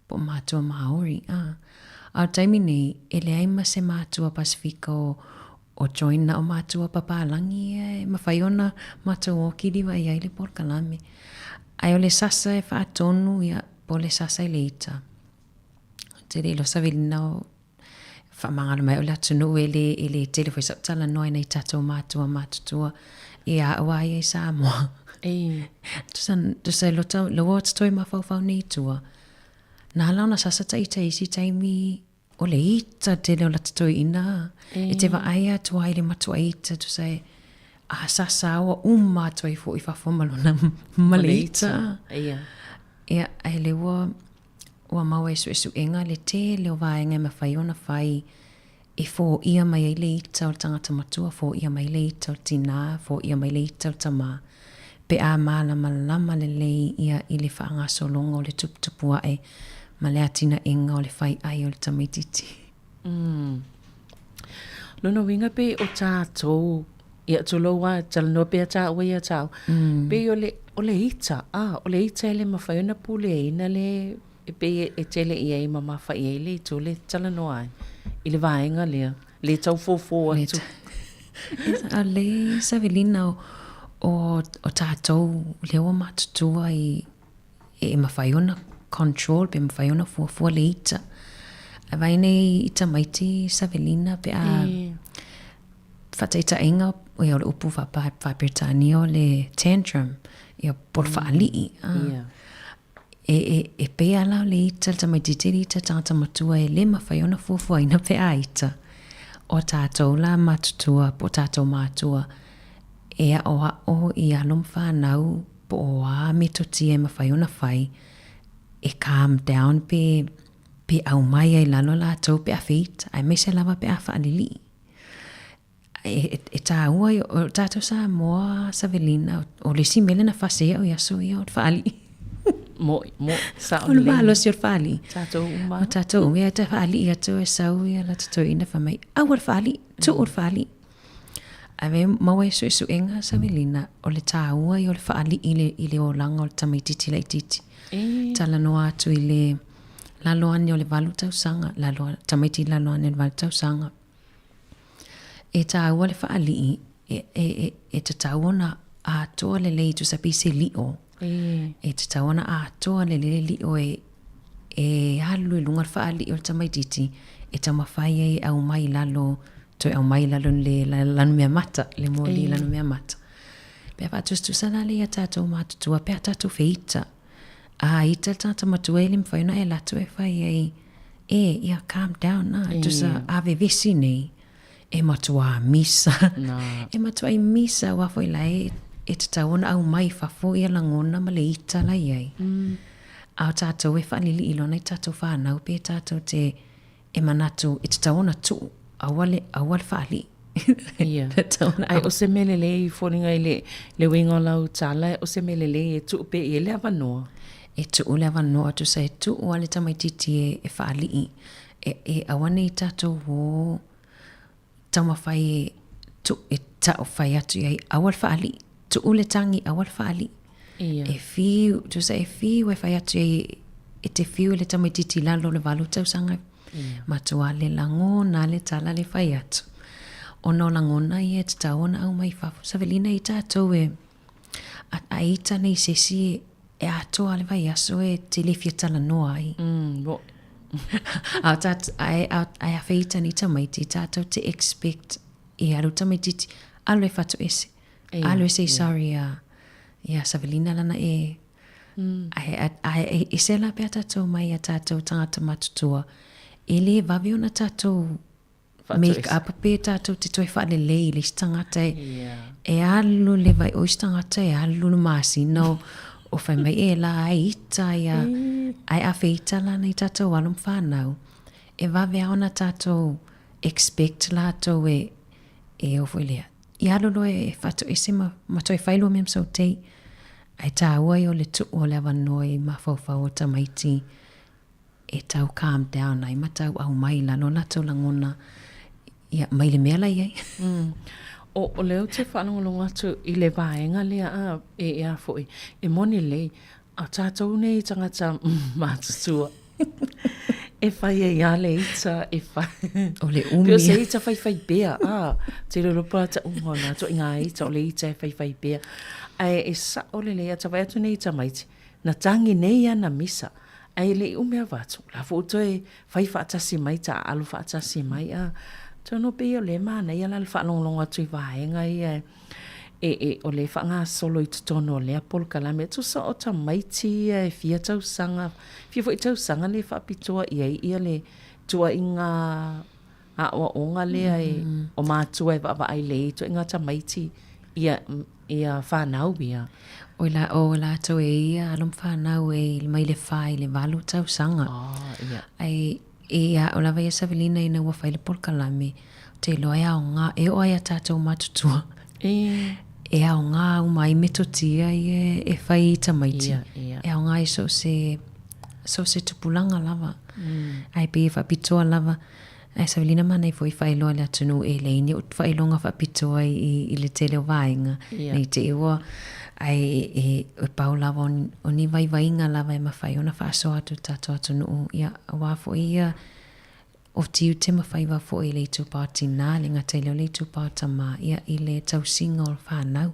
po o matua Māori, a. A o le taimi nei, e leai ma se matua Pasefika o o join na o matua papalagi ia e mafai ona matou o kiliva i ai le polokalame. Ae o le sasa e faatonu ia po o le sasa i le ita. Ou te le iloa Savelina o faamagalo mai au le atunuu e le, e le tele foi sau talanoa i nai tatou matua matutua i a au a ia i Samoa. E. Tusa, tusa i lota, loa o toe mafaufau nei i tua. Na ala ona sasa ta ita i isi taimi o le ita tele o lata toeaina. E. E te vaai atu ai i le matua ita tusa e a sasa ua uma atu ai foi i fafo ma lona ma le ita. Ia. Ia, ae le ua Ua maua i suesuega le tele o vaega e mafai ona fai e fōia mai ai le ita o le tagata matua, fōia mai le ita o le tinā, fōia mai le ita o le tamā, pe a mālamalama lelei ia i le faagasologa o le tuputupu aʻe ma le atinaʻega o le fai ʻai o le tamaitiiti. Mm. Lona uiga pei o tatou, ia tulou lava, talanoa pea taua ia tau, mm. pei o le, o le ita, ah, o le ita e le mafai ona puleaina le, e pei e tele i ai ma mafa'i ai le itu le talanoa ai, i le vaega lea, le tau fōfō atu. A le Savelina o, o, o tatou lea ua matutua i, e mafai ona control pe mafai ona fuafua le ita. Ae vaai nei i tamaiti Savelina pe a faataitaiga ia o le upu faa-Peretania o le tantrum, ia po o le faalii. E, e, e pei lava la o le ita le tamaitiiti le ita tagata matua e le mafai ona fuafuaina pe a ita. O tatou la matutua po o tatou matua e aʻoaʻo i alo ma fanau po o a metotia e mafai ona fai e calm down pe pe aumai ai lalo latou pe a feita, aemaise lava pe a faalilii. E, e, e tāua, o tātou Samoa, Savelina, o le isi mea lea na fase au i aso ia, o le faalii. Mo'i, mo'i, sao O le malosi o le faalii. Tātou uma. O tātou uma, ia te faalii atu e sau ia la te toeaina fai mai, aua le faalii, tuu le faalii. Ae maua ai suesuega Savelina, o le tāua ia o le faalii i le, i le olaga o le tamaitiiti laitiiti. E. Talanoa atu i le lalo ane o le valu tausaga, lalo, tamaiti i lalo ane o le valu tausaga. E tāua le faalii, e, e, e, e tatau ona atoa lelei tusa pei se lio. E. E tatau ona atoa lelei le lio e, e alu i luga o le faalii o le tamaitiiti e taumafai ai e aumai i lalo, toe aumai i lalo le lanumeamata, le moli lanumeamata. Pe a faatusatusa la lea i a tatou matutua, pe a tatou feita. A ita le tagata matua e le mafai ona e alu atu e fai ai, e, ia calm down, a, tusa a vevesi nei. E matuā misa. E matuai misa aua foi la e e tatau ona aumai i fafo ia lagona ma le ita la i ai. A o tatou e faalilii loa nai tatou fanau pe tatou te e manatu e tatau ona tuu aua le aua le faalii. Ia. Ae o se mea lelei foliga i le le uiga o lau tala o se mea lelei e tuu pea i ai le avanoa. E tuu le avanoa tusa e tuu lava le tamaitiiti e faalii e e aua ne i tatou o taumafai e tuu e tau fai atu i ai aua le faalii, tuu le tagi aua le faalii. Ia. E fiu, tusa e fiu e fai atu i ai e te fiu i le tamaitiiti i lalo o le 8 tausaga. Ia. Matua le lagona le tala le fai atu. Ona o lagona ia e tatau ona aumai i fafo. Savelina i tatou e a, a ita nei se isi e, e atoa le vaiaso e te le fia talanoa ai. Mm, a o tat, ae, a, ae a feita nei tamaiti, tatou te expect e alu tamaitiiti, alu e fatoese. Ia, Alu e say ia. sorry ia, ia Savelina lana e, ae, ae e ese la pea tatou mai ia tatou tagata matutua, e le vave ona tatou make up pe tatou te toe faalelei i le isi tagata e, e alu le vai o isi tagata e alu le masina o, o fai mai e la ai ita ia, ae a feita la nei tatou alo ma fanau, e vave lava ona tatou expect latou e, e o foi lea, Ia alu loa e faatoese ma, ma toe fai lua mea ma sautei. Ae tāua ia o le tuu o le avanoa i mafaufau o tamaiti e tau calm down ai ma tau aumai i lalo o latou lagona ia mai le mea la i ai. Mm. O, o lea ou te faalogologo atu i le vaega lea a, e, e a foi, e moni lelei, A tatou nei tagata matutua, e fai ai lava le ita, e fai. O le umi. Pei o se ita faifai pea, a, te iloa loa pa ta'uga o nā toʻiga ita, o le ita e faifai pea. Ae e sa'o lelei, a ta vaai atu nei i tamaiti, na tagi nei ana misa, ae le i umi avatu, o la foi ua toe fai faatasi mai, taaalo faatasi mai, a. Atonu pei o lea e manaia la le faalogologo atu i vaega ia e, e, e, o lea e faagasolo i totonu o lea polokalame. E tusa o tamaiti ia e fia tausaga, fia foi tausaga lea e faapitoa i ai ia le tuuaiga aoaoga lea e, o matua e vaavaai lelei i ituaiga tamaiti ia, ia fanau ia. O la, o latou e ia alo ma fanau e mai le fa i le valu tausaga. Oh, ia. Ai, E a o lava ia Savelina ina ua fai le polokalame, ou te iloa e aoga, e oo ai a tatou matutua. E. E aoga uma ai metotia ia e fai i tamaiti. Ia, ia. E aoga i so o se, so o se tupulaga lava. Ae pei e faapitoa lava. Ae Savelina manaia foi faailoa i le atunuu e leai ni faailoga faapitoa i, i le tele o vaega. Ia. Nei te i ua, ae e, e pau lava o, o ni vaivaiga lava e mafai ona faasoa atu i le tatou atunuu, ia, aua foi ia o tiute ma faiva foi i le itupa o tinā, le gata i lea o le itupa o tamā, ia, i le tausiga o le fanau.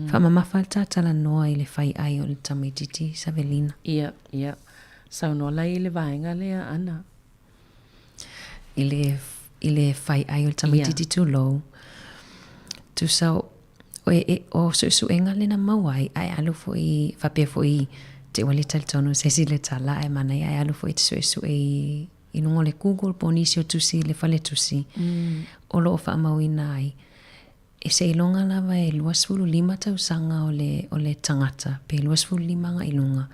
Faamamafa le ta talanoa i le fai ai o le tamaitiiti Savelina. Ia, ia. Saunoa la i le vaega lea, Ana. I le, i le fai ai o le tamaitiiti yeah. tulou. Tusa o, o, e, o suesuega lena maua ai, ae alu foi, faapea foi, te ua le talitonu se isi le tala, ae manaia ae alu foi te suesue i, i luga o le Google po o nisi o tusi i le faletusi, o lo o faamauina ai. E seiloga lava e 25 tausaga o le, o le tagata, pe 25 agai i luga,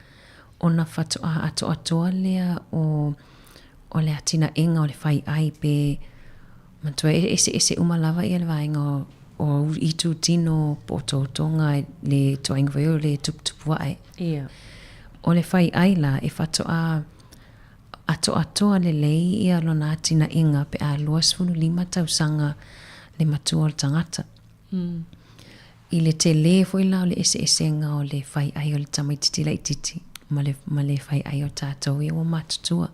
ona faatoa atoatoa lea o, o le atinaega o le fai ai pe manatua e eseese uma lava ia le vaega o, o itu tino po o toutoga le ituaiga foi o le tuputupu ae. Ia. O le fai ai la e faatoa atoatoa lelei ia lona atinaega pe a 25 tausaga le matua o le tagata. I le tele foi la o le eseesega o le fai ai o le tamaititi laititi ma le, ma le fai ai o tatou ia ua matutua.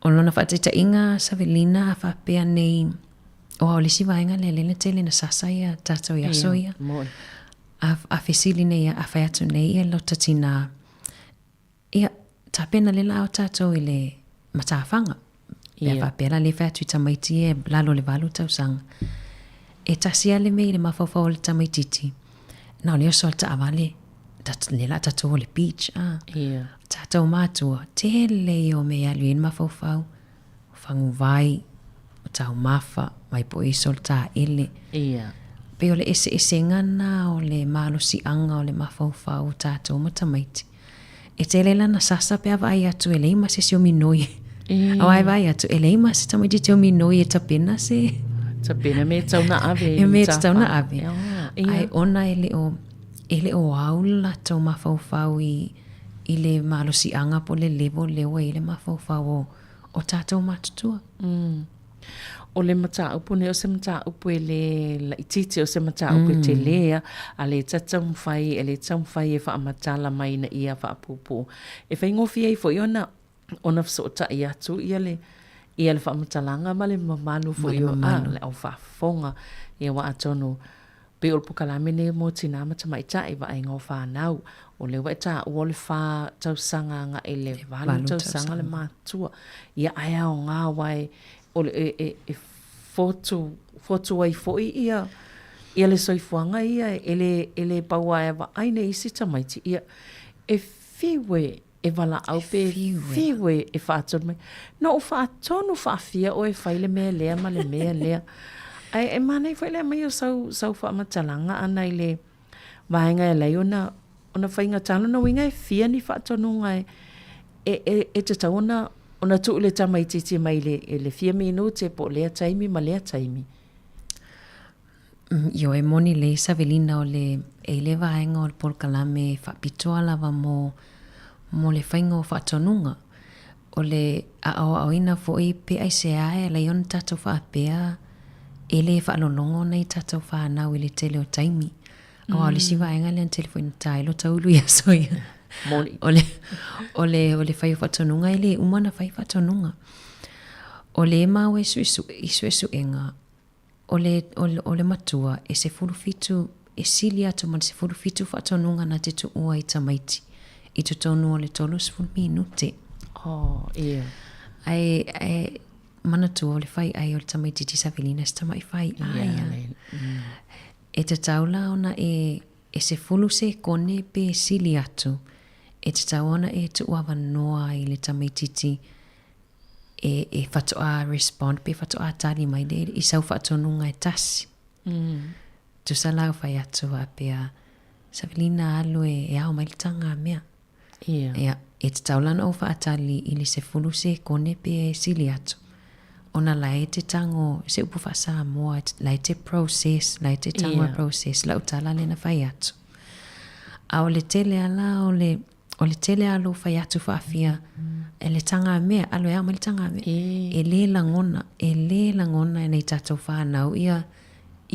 O lona faataitaiga Savelina a faapea nei, aua o le isi vaega lea lea na tele na sasa ia tatou i aso ia. A, a fesili nei, a fai atu nei ia lota tinā, Ia, tapena le la o tatou i le matafaga. Pea Ia. faapea la le fai atu i tamaiti e lalo o le valu tausaga. E tasi a le mea i le mafaufau o le tamaititi, na o le oso o le taavale, tat, le la tatou o le beach, a. Ia. Tatou matua, tele ia o mea e alu i ai le mafaufau, o faguvai, o taumafa, vaai po o i ai se o le taele. Ia. Pei o le eseesega lena o le malosiaga o le mafaufau o tatou ma tamaiti. E tele lana sasa pe a vaai atu e leai ma se isi o minoi. Aua e vaai atu e leai ma se tamaitiiti o minoi e tapena se... Tapena mea e tatau ona ave. E mea e tatau ona ave. Ae ona e le o, e le o au le latou mafaufau i, i le malosiaga po o le level lea ua i ai le mafaufau o, o tatou matutua. Mm. O le mataupu nei o se mataupu e lē laitiiti, o se mataupu e telē a, a le taumafai, e le taumafai e faamatala mai ina ia faapuupuu. E faigofie ai foi ona ona fesootai atu ia le ia le faamatalaga ma le mamalu foi o le au faafofoga. Ia aua atonu pei o le polokalame lenei mo tinā ma tamaitai, vaaiga o fanau. O lea ua e taua o le whā tausaga agai i le valu tausaga le matua. Ia ae aoga aua e, o le, e, e, e fotu, fotu ai foi ia, ia le soifuaga ia e le, e le pau lava e vaai nei isi tamaiti, ia e fiu e, e valaau pe fiu e, e faatonu mai. Na ou faatonu faafia oe e fai le mea lea ma le mea lea. Ae e manaia foi le aumai o sau, sau faamatalaga ana i le vaega e ala ai ona, ona faigata. Lona uiga e fia ni faatonuga e, e, e, e tatau ona, ona tuu i le tamaitiiti mai le, le fia minute po o lea taimi ma lea taimi. Ioe, e moni lelei Savelina o le e i le vaega o le polokalame e faapitoa lava mo mo le faiga o faatonuga. O le aoaoina foi pe aisea e ala ai ona tatou faapea e le faalologo nai tatou fanau i le tele o taimi. Aua o le isi vaega lea na tele foi ina ta ai lota ulu i aso ia. Moni. O le, o le, o le fai o faatonuga e le uma ona fai faatonuga. O le maua i suesuega, O le, o le, o le matua, e 17, e sili atu ma le 17 faatonuga na te tuua i tamaiti, i totonu o le 30 minute. Oh, ia. Ae, ae manatua o le faiai o le tamaitiiti Savelina se tamai faiai. Ia, le, mm. E tatau la ona e, e 10 sekone pe sili atu, e tatau ona e tuuavanoa i le tamaitiiti e, e whatoa respond pe whatoa tali mai le i sau whaatonuga e tasi. Tusa la whai atu a pea Savelina alu e, e ao mai le tanga mea. Ia. Ia, e te tau lana o whaatali i le sefulu sekone pe e sili atu. Ona la e te tango, se upu wha-Samoa, la e te process, la e te tango e process, lau tala lena whai atu. A o le tele ala o le, O le tele a lou fai atu faafia e le taga mea, alo e ao mai le taga mea. E lē lagona, e lē lagona e nai tatou fanau ia,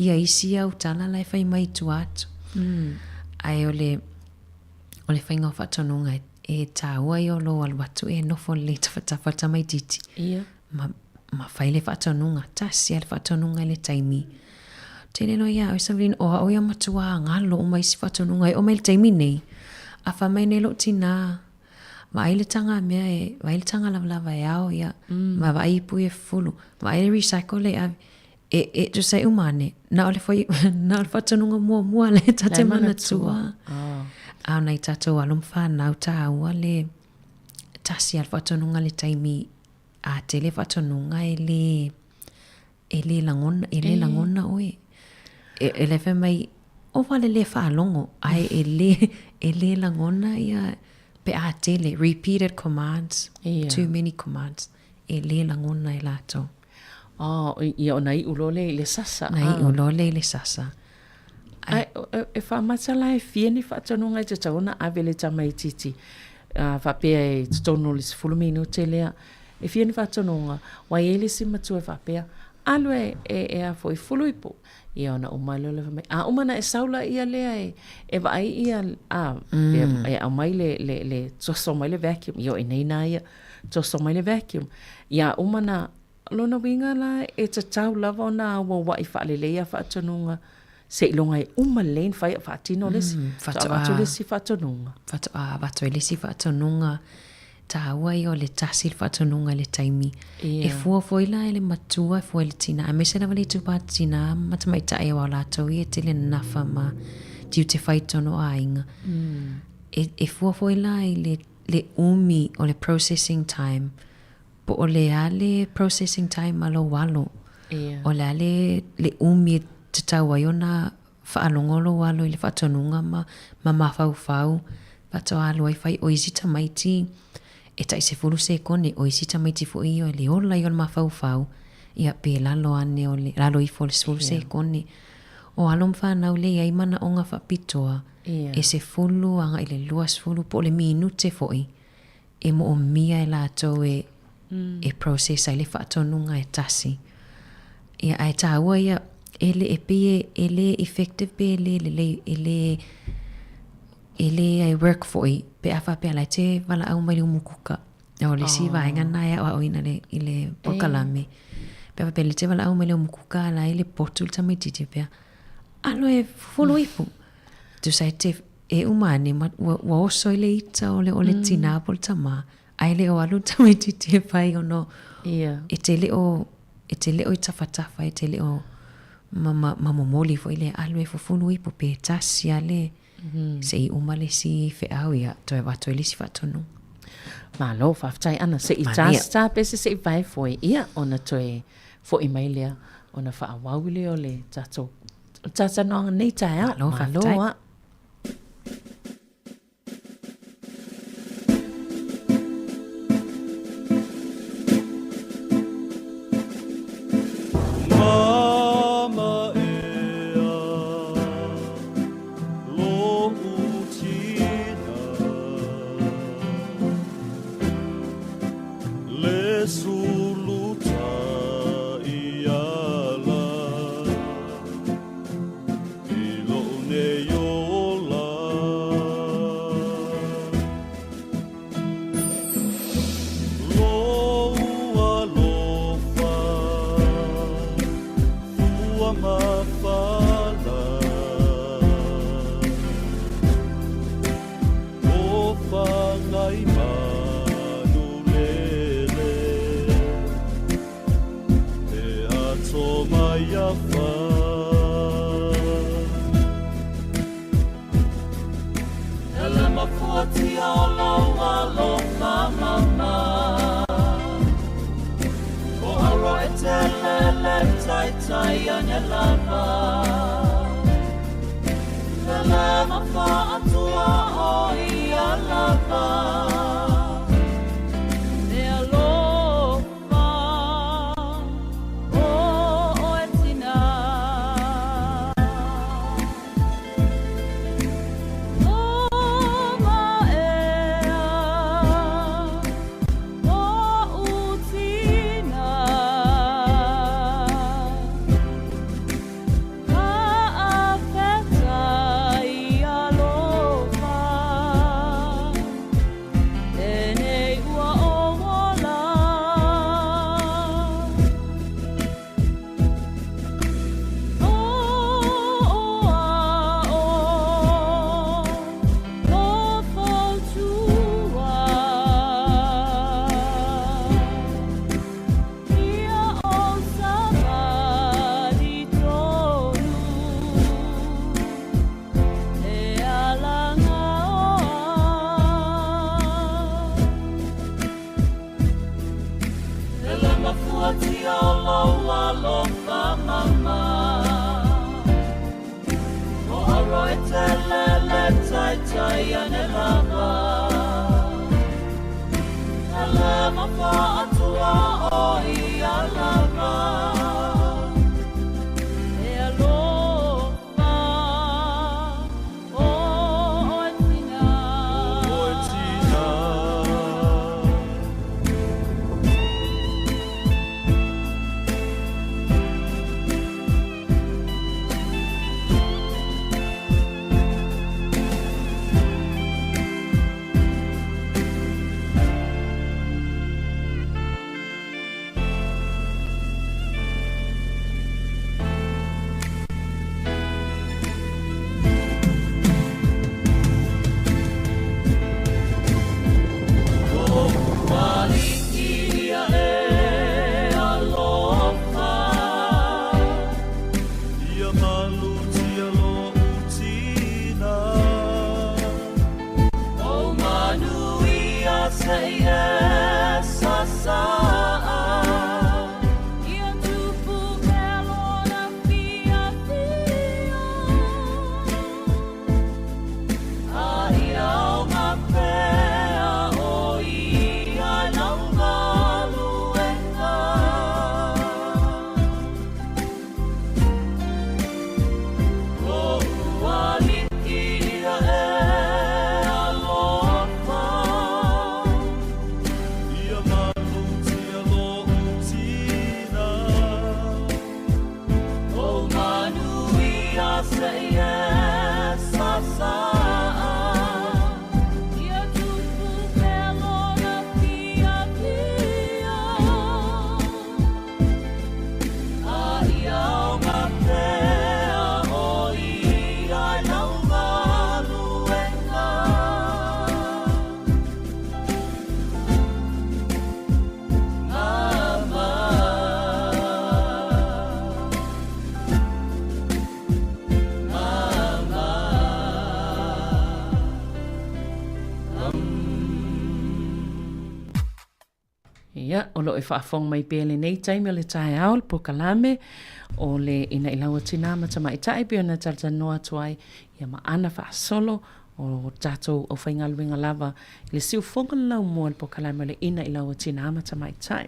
ia isi au tala la e fai mai i tua atu. Ae o le, o le faiga o faatonuga e, e tāua ia o lou alu atu e nofo lelei tafatafa le tamaitiiti. Ma, ma fai le faatonuga, tasi lava le faatonuga i le taimi. Tele loa ia au Savelina, o au ia matua galo uma isi faatonuga e oo mai i le taimi nei, a fai mai nei lou tinā, vaai le taga mea e, vaai le taga lavalava e ao ia, ma vaai ipu ia e fufulu, vaai le recycle e ave, e, e tusa e uma ane, na o le foi, na o le faatonuga muamua lea ta te manatua. A o nai tatou alo ma fanau tāua le tasi lava le faatonuga i le taimi a tele faatonuga e lē e lē lagona e lē lagona oe. E e le fai mai o wale lē faalogo ae e lē e lē lagona ia pe a tele repeated commands Ia. too many commands e lē lagona e latou. Oh, ia ona iu loa lea i le sasa. Na iu loa lea i le sasa. Ae e faamata la e fia ni faatonuga e tatau ona ave i le tamaitiiti faapea i totonu o le 10 minute lea. E fia ni faatonuga, ua i ai le isi matua e faapea, alu e, e, e a foi, fulu ipu. Ia ona uma lea o le fai mai, a uma ona e sau laia lea e, e vaai ia, a, mm. e, e aumai le, le, le, toso mai le vacuum. Ia o i nei nā ia, toso mai le vacuum. Ia uma na, lona uiga la e tatau lava ona auauai faalelei ia faatonuga seiloga e uma lelei ona fai a faatino le isi. Faatoa avatu le isi faatonuga. Faatoa avatu ai le isi faatonuga. Tāua ia o le tasi le faatonuga i le taimi. Ia. E fua foi la e le matua, e fua i le tinā, aemaise lava le itupa tinā ma tamaitai aua o latou ia e tele nafa ma tiute fai tonu o aiga. E, e fua foi la i le, le umi o le processing time, po o le a le processing time a lou alo. O le a le le umi e tatau ai ona faalogo lou alo i le faatonuga ma ma mafaufau faatoa alu ai fai o isi tamaiti e tai 10 sekone, o isi tamaiti foi ia le ola ia o le mafaufau, ia pe lalo ane o le lalo ifo o le 10 sekone. O alo ma fanau lea e i ai manaoga faapitoa, e 10 agai i le 20 po o le minute foi e moomia e latou e e process ai le faatonuga e tasi. Ia ae taua ia e le e pei e le effective pe e le lelei e le e le ai work foi pe a faapea la e te valaau mai le umukuka. O le isi vaega lena e aoaoina i le, i le polokalame. Pe a faapea le te valaau mai le umukuka la e le potu le tamaititi pea. Alo e fufulu ipu. Tusa e te e uma ane ma ua, ua oso i le ita o le, o le tinā po o le tamā. Ae le o alu le tamaititi e fai ona e te le o, e te le o i tafatafa, e te le o ma, ma, ma momoli foi le alu e fufulu ipu pe tasi a le se i uma le isi feau ia toe avatu ai le isi faatonuga. Malo, faafetai Ana. Se i ta pese se i vae foi ia ona toe foi mai lea ona faaauau lea o le tatou talatalanoaga nei taeao. Malo, faafetai. Malo. Ia, o lo o e faafofoga mai pea i lenei taimi o le taeao le polokalame o le Inailau a Tinā ma Tamaitai e pei ona talatalanoa atu ai ia ma ana faasolo o tatou aufaigaluega lava i le siufofoga o le laumua o le polokalame o le Inailau a Tinā ma Tamaitai.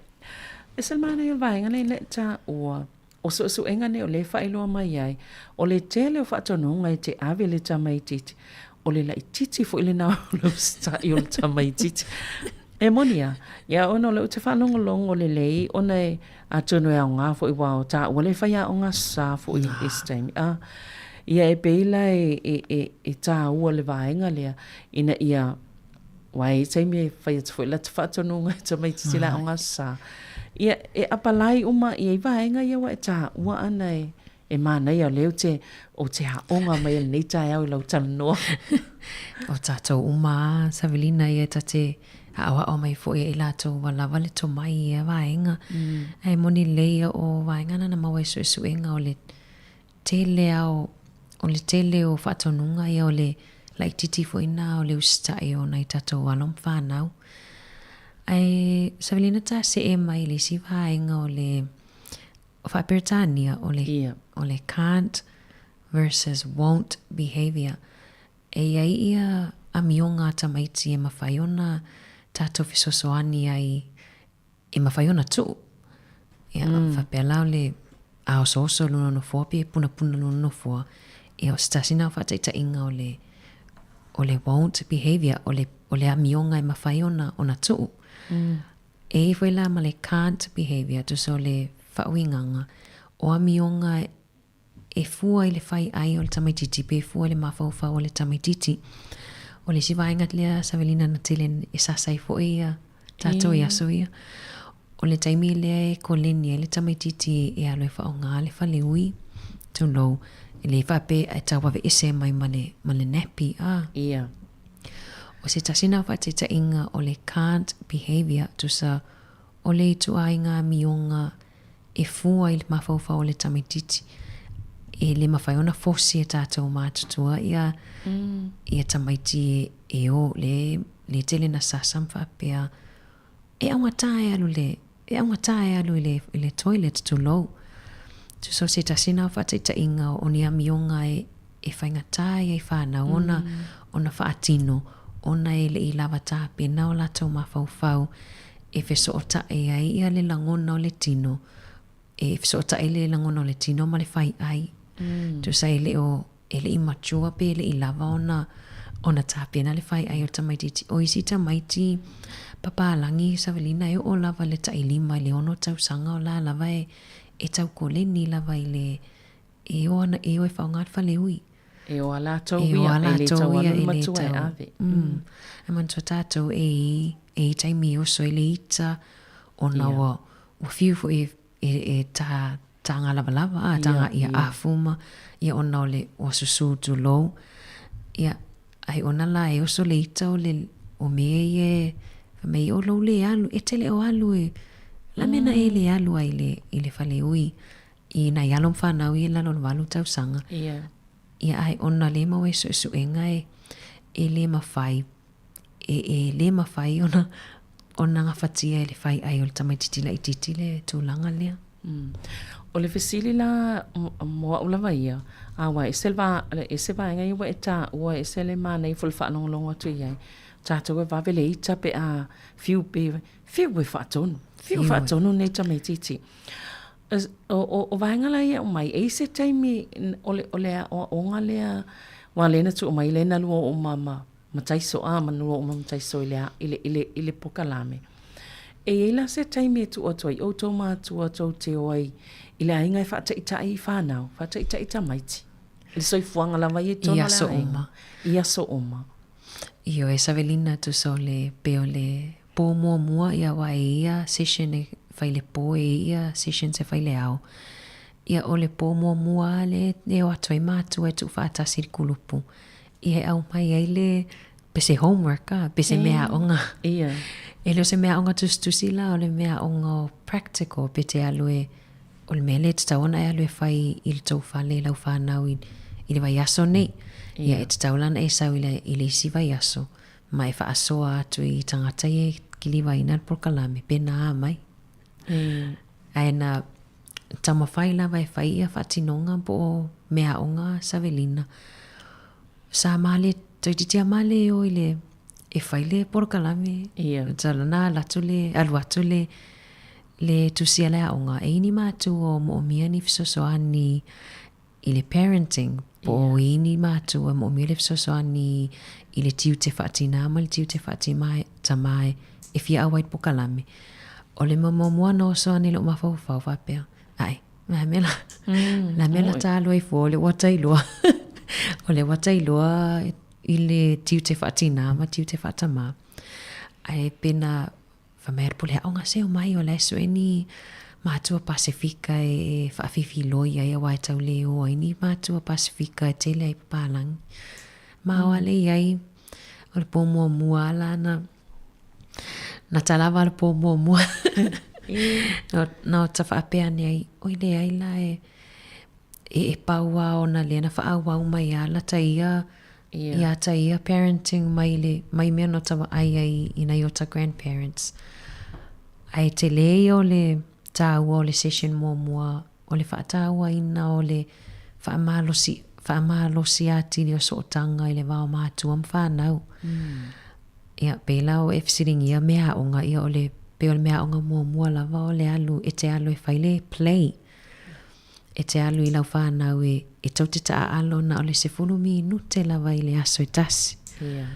E ese le manaia o le vaega lenei le taua o suesuega nei o lea e faailoa mai ai, o le tele o faatonuga e te ave i le tamaitiiti, o le laitiiti foi lena o le usitai o le tamaitiiti. E moni a, ia ona o lea ou te faalogologo lelei ona e atonu e aoga foi aua o taua le faiaoga sa foi i isi taimi. A, ia e pei la e, e, e, e tāua le vaega lea ina ia Aua e i ai taimi e fai atu foi lata faatonuga e tamaitiiti le aoga sa. Ia, e apalai uma i ai vaega ia ua e taua ana e, e manaia o lea ou te, ou te aoga mai ai i lenei taeao i lau talanoa. O tatou uma a Savelina ia ta te aoao mai foi e i latou ua lava le tomai i ia vaega. Ae moni lelei ia o vaega na na maua i suesuega o le tele a o, o le tele o faatonuga ia o le laititi foi na o le usitai o nai tatou alo ma fanau. Ae Savelina ta see mai i le isi vaega o le faa-Peretania o le, yeah. o le can't versus won't behavior. E i ai ia amioga a tamaiti e mafai ona tatou fesoasoani ai e mafai ona tuu. Ia, mm. faapea la o le a osooso lona nofoa pe punapuna lona nofoa, ia o se tasi na o faataitaiga o le, o le won't behavior, o le, o le amioga e mafai ona, ona tuu. Mm. E i ai foi la ma le can't behavior, tusa o le faauigaga, o amioga e fua i le fai ai o le tamaitiiti pe fua i le mafaufau o le tamaitiiti. O le isi vaega lea Savelina na tele e sasa ai foi ia tatou i aso ia. O le taimi lea e koleni ai le tamaitiiti e alu e faaaoga le faleui, tulou, e le faapea e tau aveese mai ma le, ma le nappy, a. Ia. O se tasi na o faataitaiga o le can't behaviour, tusa o le ituaiga amioga e fua i le mafaufau o le tamaitiiti. E le mafai ona fosi e tatou matutua ia, mm. ia tamaiti e, e o le, le tele na sasa ma faapea e augata e alu le e augata e alu i le, i le toilet tulou. Tusa o se tasi na o faataitaiga o ni amioga e, e faigata ai i whanau ona, mm. ona whaatino, ona e le i lava tapena o latou mafaufau e fesootai ai ia le lagona o le tino, e fesootai le lagona o le tino ma le faiai. Mm. Tusa e le o, e le i mature pe e le i lava ona, ona tapena le faiai o le tamaitiiti. O isi tamaiti papalagi Savelina e oo lava i le tailima i le 6 tausaga o la lava e, e tau koleni lava i le, e o ana, e o e whaonga le faleui. E o a latou ia, e le tau alu le matua e ave. Mm. E manatua tatou e i, e i taimi e oso ai le ita, ona ua, ua fiu foi e, e, e tā, tāngā lavalava, a, tāngā ia afu ma, ia ona o le, ua susū tulou. Ia, ai ona la e oso le ita o le, o mea ia e, fai mai, o lou le alu, e te le o alu e, la mea na e le alu ai i le, i le faleui. I nai alo ma whanau i lalo o le valu tausaga. Ia. Ia ai ona le maua i suesuega e, e le mawhai, e, e le mawhai ona, ona gafatia e le whai ai o le tamaitiiti laitiiti le tulaga lea. Mm. O le fesili la mo au lava ia, a ua ese le va, ese vaega ia ua e taua, ese le manaia foi o le faalogologo atu i ai. Tatou e vave le ita pe a fiu pe, fiu e faatonu, fiu e faatonu nei tamaitiiti. O vaega la ia e aumai, e i ai se taimi o le, o le aoaoga lea, aua lea na tuu mai lea na lua oo ma, ma, ma Taiso, a, ma lua oo ma Taiso i le, i le, i le, i le pokalame. E i ai la se taimi e tuu atu ai outou matua tou te o ai i le aiga e faataitai i fanau, faataitai tamaiti, i le soifuaga lava ia i totonu o le aiga. I aso uma. Ioe Savelina tusa o le pei o le pō muamua ia aua e i ia session e fai i le pō e i ia sessions e fai i le ao. Ia o le pō muamua lava lea e o atu ai matua e tuufaatasi i le kulupu. Ia e aumai ai le pe se homework a, pe se mea aoga. Ia. E le o se mea aoga tusitusi la, o le mea aoga o practical pe te alu e O le mea lea e tatau ona e alu e fai i le tou fale i lau fanau i, i le vaiaso nei. Ia, e tatau la ona e sau i le, i le isi vaiaso. Ma e faasoa atu i tagata ia e kilivaina le polokalame pe na a mai. Ae na taumafai lava e fai ia faatinoga po o meaaoga savelina. Sa ma le, toeitiiti lava ma le o i le e fai le polokalame. Masalo na alu atu le, alu atu le le tusi a le aoga, e i ai ni matua o moomia ni fesoasoani i le parenting, po o i ai ni matua e moomia le fesoasoani i le tiute faatinā ma le tiute faatimā tamā e fia auai i le polokalame. O le mea muamua na oso ane i lou mafaufau faapea, ae, o le a mea la, o le a mea la ta alu ai fua, o lea ua ta iloa, o lea ua ta iloa i le tiute faatinā ma tiute faatamā. Ae pe na Fai mai a le pule aoga, se omai o la e sue ni matua Pasefika e faafifiloi ai aua e tau le o ai ni matua Pasefika e tele ai papalagi. Ma o ale i ai, o le pō muamua ala na, na ta lava le pō muamua. Na o ta faapea ane ai, oi leai la e, e, e pau a ona lea na faaauau mai a la ta ia yeah. ia ta ia parenting mai le mai mea no ta vaai ai i nai o ta grandparents. Ae tele ia o le tāua o le session muamua o le faatauaina o le faamalosi faamalosi atili o sootaga i le va o matua ma whanau. Ia, pēlā o e fesiligia mea aoga, ia o le, pei o le mea aoga muamua lava o le alu, e te alu e fai le play. E te alu i lau whānau e, e tou te taaalo na o le 10 minute lava i le aso e tasi. Ia.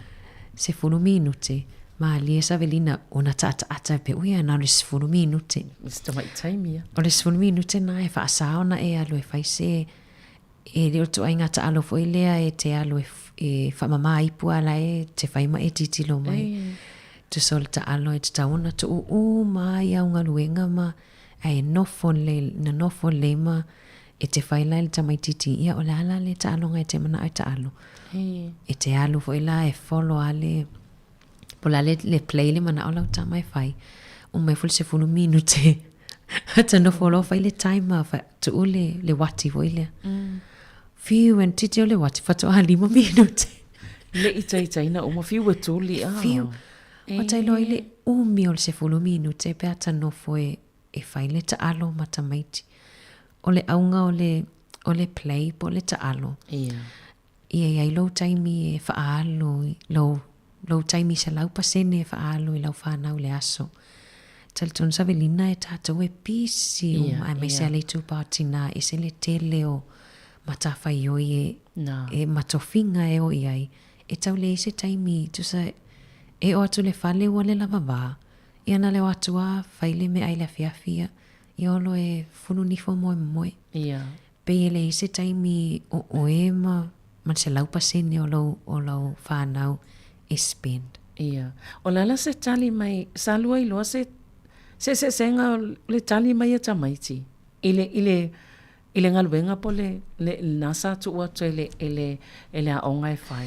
10 minute. Mālie Savelina, ona taataata e pe uia na o le 10 minute. It's the right time, ia. O le 10 minute na e whaasao na e alu e whai se, e le o tuaiga taalo foi lea e te alu e, e whaamama ipu ala e te whai ma e titilo mai. E. Tusa o le taalo e te tau ona tuu uma ai au galuega ma Ae nofo lelei, nonofo lelei ma e te whai la i le tamaititi, ia o le a la le taaloga e te manao e taalo. E te alu foi la e follow a le, po o le a le, le play le manao lau tama e fai. Uma ifo le 10 minute, ta nofo loa fai le timer, fa, tuu le, le uati foi lea. Fiu e titi o le uati, faatoa 5 minute. Le i taitaina uma, fiu e tuli, ah. Fiu. Ua tailo ai le umi o le 10 minute pe a ta nofo e, e fai le taalo ma tamaiti. O le auga o le, o le play po o le taalo. Ia. Ia i ai lou taimi e faaalu, lou, lou taimi 100% e faaalu i lau whanau i le aso. Talitonu Savelina e tatou e pisi uma, aemaise a le itupa o tinā, ese le tele o matawhaioi e, e matofiga e o i ai. E tau leai se taimi, tusa e o atu le fale ua le lava vā. Ia na le o atu a fai le meaai le afiafi ia, ia olo e fulunifo moemoe. Ia. Pei e leai se taimi o oe ma ma le 100% o lou o lau whanau e spend. Ia. O le a la se tali mai, sa lua iloa se se eseesega o le tali mai a tamaiti i le i le I le galuega po le, le, lena sa tuu atu e le, e le, e le aoga e fai.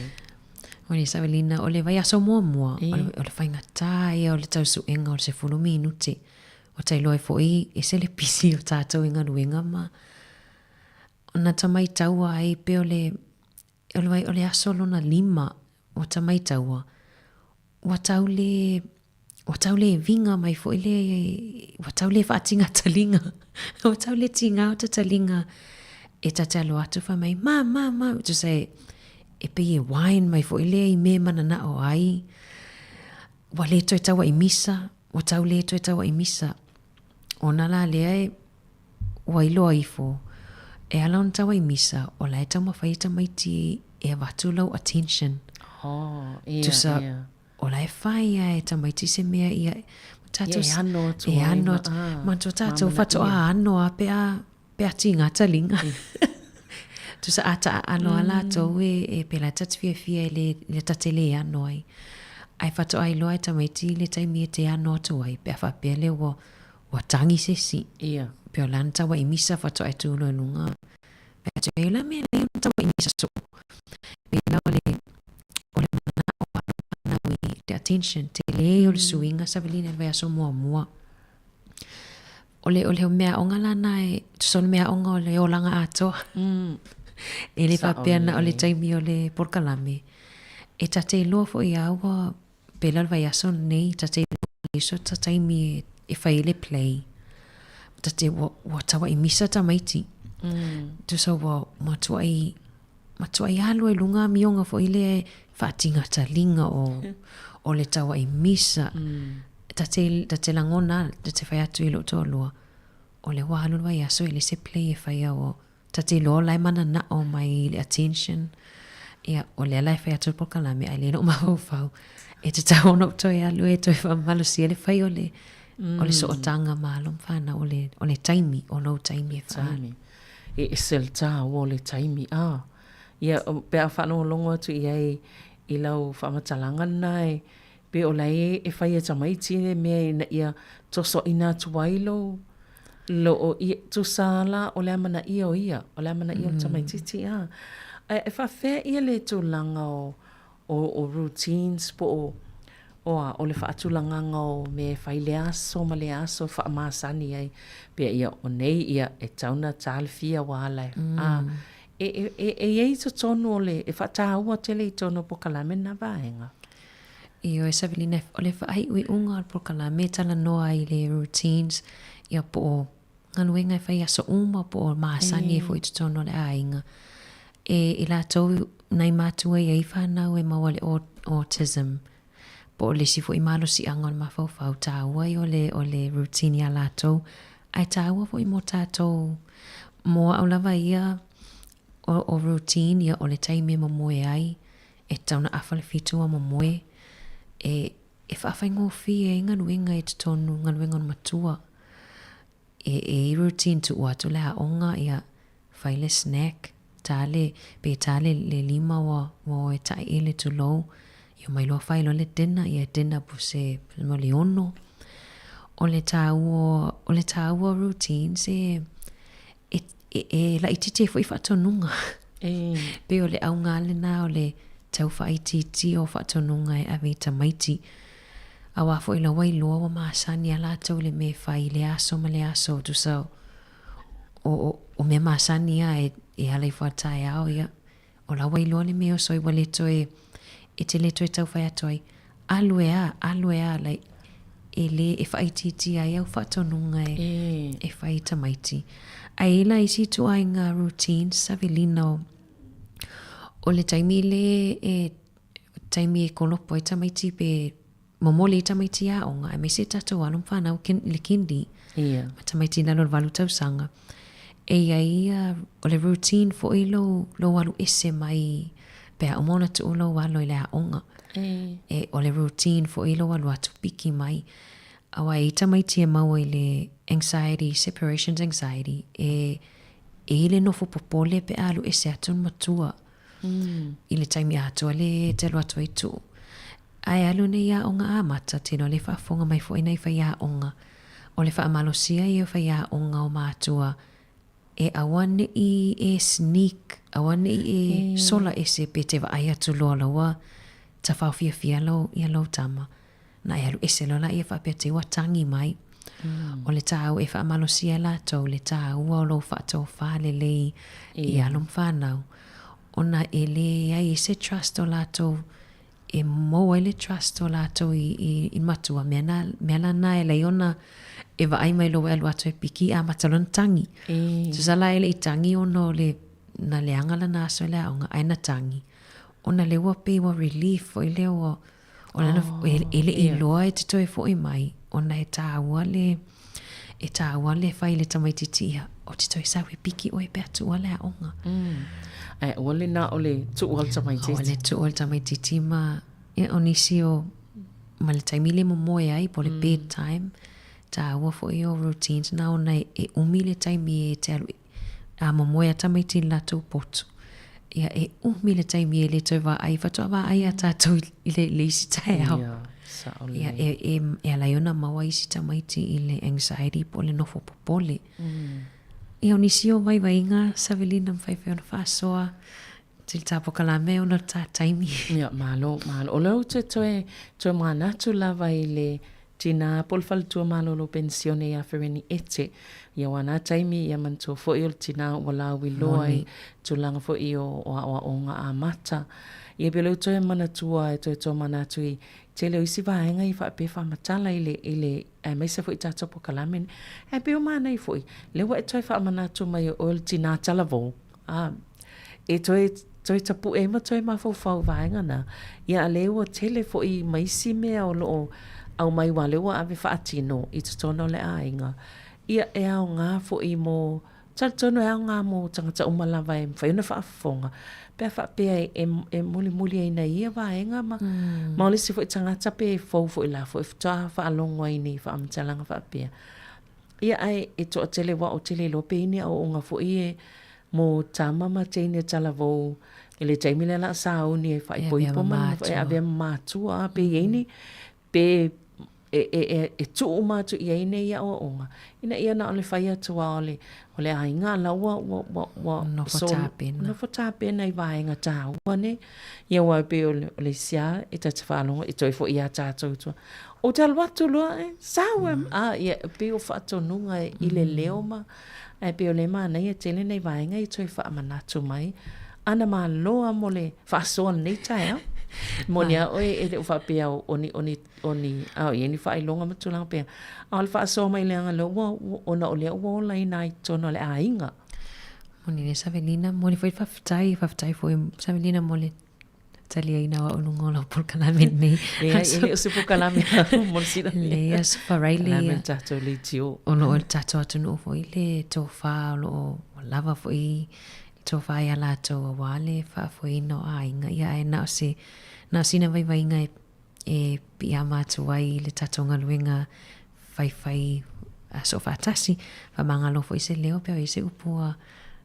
O le Savelina, o le vaiaso muamua, o le, o le faigata ia o le tausuega o le 10 minute. Ua tailoa ai foi ese le pisi o tatou i galuega ma ona ta maitaua ai pei o le, o le, o le aso lona lima ua ta maitaua, ua tau le, ua tau le viga mai foi le, ua tau le faatiga taliga, ua tau le tiga o ta taliga e ta te alo atu fai mai, ma, ma, ma, tusa e, e pei e whine mai foi lea i mea e mananao ai, ua le toe taua'i misa, ua tau le toe taua'i misa. Ona la lea e, ua iloa ifo, e ala ona taua'i misa, o la e taumafai e tamaiti e avatu lau attention. Oh, ia, Tusa, ia. o la e fai a e tamaiti se mea ia, tatou, Ia, e ano atu e ai ano ma, atu, ah, manatua tatou ma faatoa amanaia. ano a pe a, pe a tiga taliga. Tusa a taaalo a latou e, e pela ta te fiafia i le, le ta te le ano ai. Ae faatoa iloa e tamaiti le taimi e te ano atu ai, pe a faapea lea ua, ua tagi se isi. Ia. Pe o la na tauai misa faatoa e tu loa i luga. Pe atu ai, o le a mea nei ona tauai misa soo. Pēlā o le, o le manao a whanau i te attention, tele o le suiga Savelina i le vaiaso muamua. O le, o le mea aoga la na e, tusa o le mea aoga o le olaga atoa. E le faapea na o le taimi o le polokalame. E ta te iloa foi a ua pela le vaiaso lenei, ta te iloa so ta taimi e, e fai ai le play. Ta te, ua, ua tauai misa tamaiti. Tusa ua matuai, matuai alu ai luga amioga foi lea e faatigatalia o, o le tauai misa. Ta te, ta te lagona, ta te fai atu i lou toalua, o lea ua alu le vaiaso e leai se play e faia ua Ta te iloa o la e mananao mai i le attention. Ia, o lea la e fai atu le polokalame ae le lou mafaufau. E tatau ona ou toe alu e toe faamalosia le fai o le, mm. o le sootaga ma alo ma fanau, o le, o le taimi, o lou taimi e faalu. E ese le tāua o le taimi, a. Ia, pe a faalogologo atu i ai i lau faamatalaga lena e, pe o la e e fai e tamaiti le mea ina ia tosoaina atu ai lou, Lo o ia, tusa la o le amanaia o ia, o le amanaia o le tamaitiiti, a. Ae e faafefea ia le tulaga o, o, o routines po o, o a, o le faatulagaga o mea e fai lea aso ma lea aso e faamasani ai, pea ia o nei ia e tatau ona ta le fia ua ala e, a. E, e, e, e i ai i totonu o le, e faataua tele i totonu o polokalame lena vaega. Ioe Savelina, o le faaiuiuga o le polokalame e talanoa ai i le routines, ia po o galuega e fai i aso uma po o masani ai foi i totonu o le aiga. E i latou nai matua e i ai fanau e maua i le autism, po o le isi foi malosiaga o le mafaufau, taua ia o le, o le routine iā latou, ae taua foi mo tatou, mo au lava ia, o, o routine ia o le taimi e momoe ai, E tatau ona afa le fitu a momoe e e faafaigofie ai galuega i totonu, galuega o le matua. E e i routine tuu atu le aoga ia fai le snack, ta le pe ta le le lima ua ua o e taeele tulou, ia omai loa fai loa le dinner, ia dinner po se mo le ono. O le taua o le taua o routines e e, e, e laitiiti ai foi faatonuga. E. Pei o le auga lena o le tau faaitiitia o faatonuga e ave i tamaiti. Auā foi la ua iloa ua masani a latou i le mea e fai i le aso ma le aso, tusa o, o, o mea masani a e, e ala ifo a taeao, ia, O la ua iloa le mea o soi ua le toe, e te le toe tau fai atu ai, alu e a, alu e a, like, e le, e faaitiitia ai au faatonuga e, e fai i tamaiti. Ae i ai la isi ituaiga routines, Savelina, o, o le taimi le e, taimi e kolopo ai tamaiti pe momoli ai tamaiti i aoga, aemaise tatou alo ma fanau le kindy, Ia. ma tamaiti i lalo o le valu tausaga. E i ai ia, o le routine foi lou, lou alu ese mai pe a uma ona tuu lou alo i le aoga. E. E, o le routine foi lou alu atu piki mai. Aua e i ai tamaiti e maua i le anxiety, separations anxiety, e, e i ai le nofo popole pe a alu ese atu le matua. I le taimi atoa le e te alu atu ai tuu. Ae alu nei aoga amata, tino le faafofoga mai foi nai faiaoga. O le faamalosia ia o faiaoga o matua e aua ne i e sneak, aua ne i e sola ese pe te vaai atu loa laua tafaofiafia lou, ia lou tama. Na e alu ese loa laia faapea te ua tagi mai. O le tāua e faamalosia e latou le tāua o lou faatofa lelei i alo ma fanau. Ona e leai se trust o latou e maua ai le trust o latou i, i, i matua, mea na, mea la na e lai ona e vaai mai loa e alu atu e piki amata loa ona tagi. E. Tusa la e le i tagi ona o le, na leaga lana aso i le aoga, ae na tagi. Ona lea ua pei ua relief foi lea ua, o lana, oh, e, e le i iloa e te toe foi mai, ona e tāua le, e tāua le fai i le tamaitiiti ia, o te toe sau e piki oe pe a tuua le aoga. Ae aua le na o le tuu o le tamaitiiti. Aua le tuu o le tamaitiiti ma, ia, o nisi o, ma le taimi le momoe ai, po o le bedtime, tāua foi o routines na ona e umi le taimi e te alu, a momoe a tamaiti i le latou potu, ia e umi le taimi e le toe vaai, faatoa vaai a tatou i le, le isi taeao. Ia, sao Ia, e, e, e ala ai ona maua isi tamaiti i le anxiety po o le nofo popole. Ia, o nisi o vaivaiga Savelina mafai foi ona faasoa i le ta polokalame ona o le ta taimi. Ia, malo, malo. O lea ou te toe, toe manatu lava i le Tinā po o le faletua malolo penisione iā Fereni Ete. Ia aua na taimi ia manatua foi o le tinā ua lauiloa i tulaga foi o aoaoga amata. Ia pei o lea ua toe manatua e toe tomanatu i tele o isi vaega ia faapea faamatala i le, i le, aemaise foi tatou polokalame nei. Ae pei o manaia foi, lea ua e toe faamanatu mai o oe o le tinā talavou, ā, e toe, toe tapue ai ma toe mafaufau i vaega na. Ia a lea ua tele foi ma isi mea o lo o aumai aua o lea ua ave faatino i totonu o le aiga. Ia e aoga foi mo Talitonu e aoga mo tagata uma lava e mafai ona faafofoga pe a faapea e, e mulimuliaina i ia vaega ma, mm. ma o le isi foi tagata pe fou foi la foi faatoa faalogo ai nei faamatalaga faapea. Ia ae e toatele ua o tele iloa pe i ni aoaoga foi e mo tama ma teine talavou i le taimi lea la a sauni e faaipoipo ma e avea ma matua pe i ai ni pe e, e, e, e tuu uma atu i ai nei aoaoga, ina ia na o le fai atu lava o le, o le aiga la ua, ua, ua, ua Nofo so, tapena. nofo tapena i vaega tāua nei. Ia aua e pei o le, o le isi lava e ta te faalogo e toe foi iā tātou i tua, Ou te alu atu loa e, sau e, a, ia, e pei o faatonuga i le leo ma, ae pei o le manaia tele nei vaega i toe faamanatu mai, ana malo lava mo le faasoa lenei taeao. Moni a oe e le o faapea o ni, o ni, o ni, a o i ai ni faailoga ma tulaga pea, a o le faasoa mai leaga lea ua, ona o lea ua olaina ai i totonu o le aiga. Moni le Savelina, moni foi le faafetai, faafetai foi Savelina mo le taliaina o au i luga o lau polokalame lenei. Leai, e le o se polokalame mo le silafia. Leai, Aso Faraile. Kalame le tatou leitio. O lo o le tatou atunuu foi le tofa o lo o lava foi le tofa ia latou aua le faafoeina o aiga. Ia ae na o se, na o sina vaivaiga e e piiama atu ai i le tatou galuega faifai soofaatasi. Faamagalo foi se leo pe o i ai se upu ua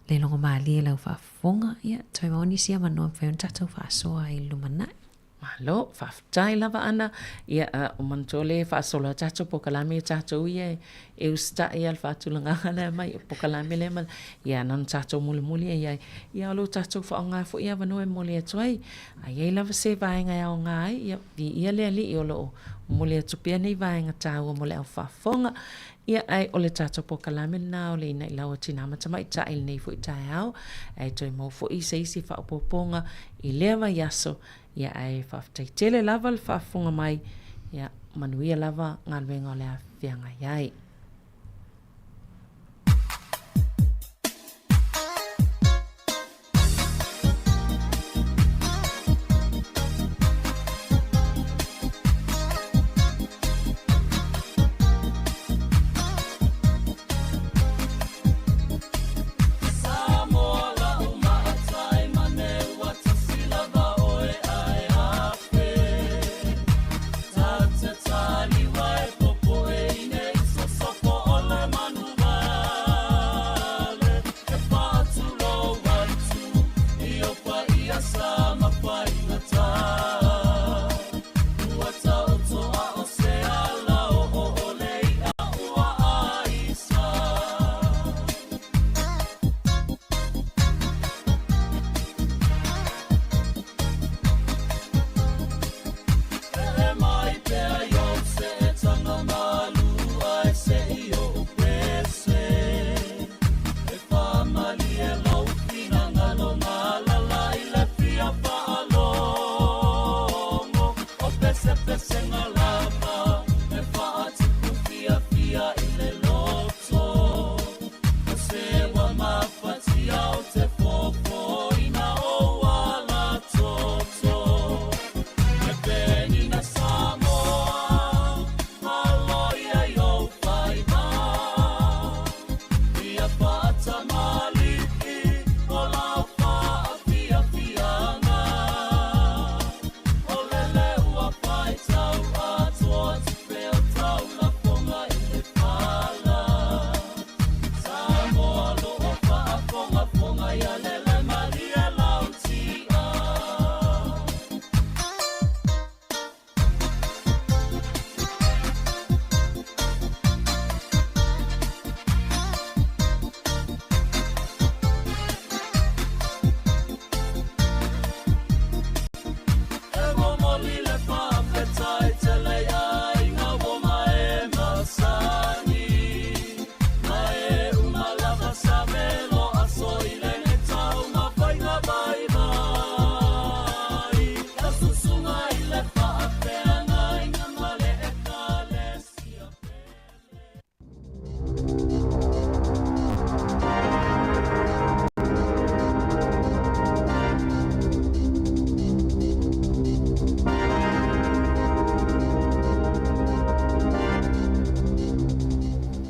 le logomalie i lau faafofoga. Ia, toe maua nisi avanoa e mafai ona tatou faasoa ai i le lumanai. Malo, faafetai lava Ana. Ia, ua manatua lea e faasolo ai tatou polokalame ia tatou ia e usitai lava i le faatulagaga lea mai, o polokalame lea ma, ia na ona tatou mulimuli ai ai. Ia o lo tatou faaaoga foi avanoa e momoli atu ai. A i ai lava se vaega e aoga ai, ia, viia le Alii o lo o momoli atu pea nei vaega taua mo le au faafofoga. Ia, ae o le tatou polokalame lena o le Ina'i Lau a Tinā ma Tamaitai i lenei foi taeao, ae toe maua foi se isi faaopoopoga i lea vaiaso. Ia, ae faafetai tele lava le faafofoga mai. Ia, manuia lava galuega o le a feagai ai.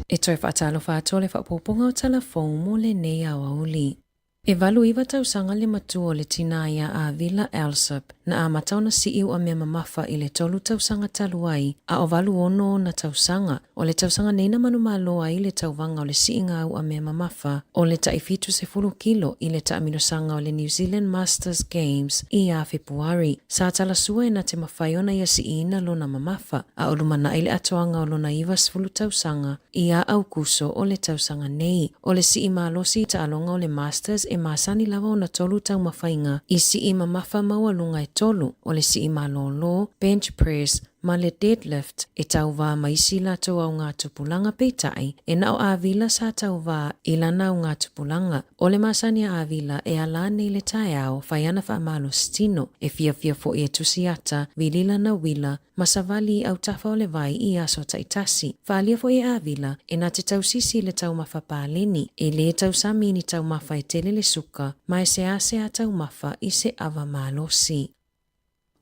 E toe faatalofa atu o le faaopoopoga o tala fou mo lenei aoauli. E 89 tausaga le matua o le tinā iā Avila Alsop, na amata ona sii uamea mamafa i le tolu tausaga talu ai, a o 86 ona tausaga. O le tausaga nei na manumalo ai le tauvaga o le siiga uamea mamafa o le tai 70 kilo i le taamilosaga o le New Zealand Masters Games ia Fepuari. Sa talasua e na te mafai ona ia siiina lona mamafa, a o lumanai le atoaga o lona 90 tausaga ia Aukuso o le tausaga nei. O le sii malosi i taaloga o le Masters e masani lava ona tolu taumafaiga i sii mamafa maualuga e tolu, o le sii malōlō, bench press, ma le deadlift, e tauvā ma isi latou augatupulaga peitai, e na o Avila sa tauvā i lana augatupulaga. O le masani a Avila e ala nei le taeao fai ana faamalositino, e fiafia foi e tusi ata, vili lana uila, ma savali i autafa o le vai i aso taitasi. Faaalia foi e Avila, e na te tausisi i le taumafa paleni, e lē tausami i ni taumafa e tele le suka, ma e seasea taumafa i se ava malosi.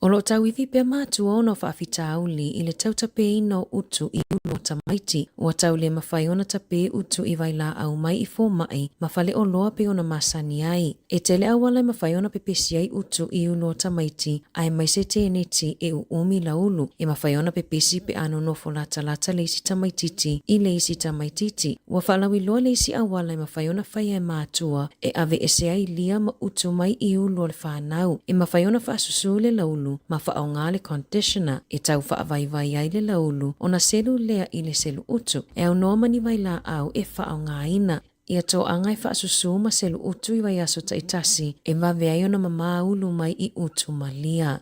O lo o tauivi pea matua ona o faafitauli i le tautapeina o utu i ulu o tamaiti, ua tau le mafai ona tapē utu i vailaau mai i fomai ma faleoloa pei ona masani ai. E tele auala e mafai ona pepesi ai utu i ulu o tamaiti aemaise teneti e uumi laulu. E mafai ona pepesi pe a nonofo latalata le isi tamaititi i le isi tamaititi. Ua faalauiloa le isi auala e mafai ona faia e matua e aveese ai lia ma utu mai i ulu o le fanau. E mafai ona faasusū le laulu ma faaaoga le conditioner e tau faavaivai ai le laulu ona selu lea i le selu utu. E aunoa ma ni vailaau e faaaogaina. Ia toaga e faasusū ma selu utu i vaiaso taitasi e vave ai ona mamā ulu mai i utu ma lia.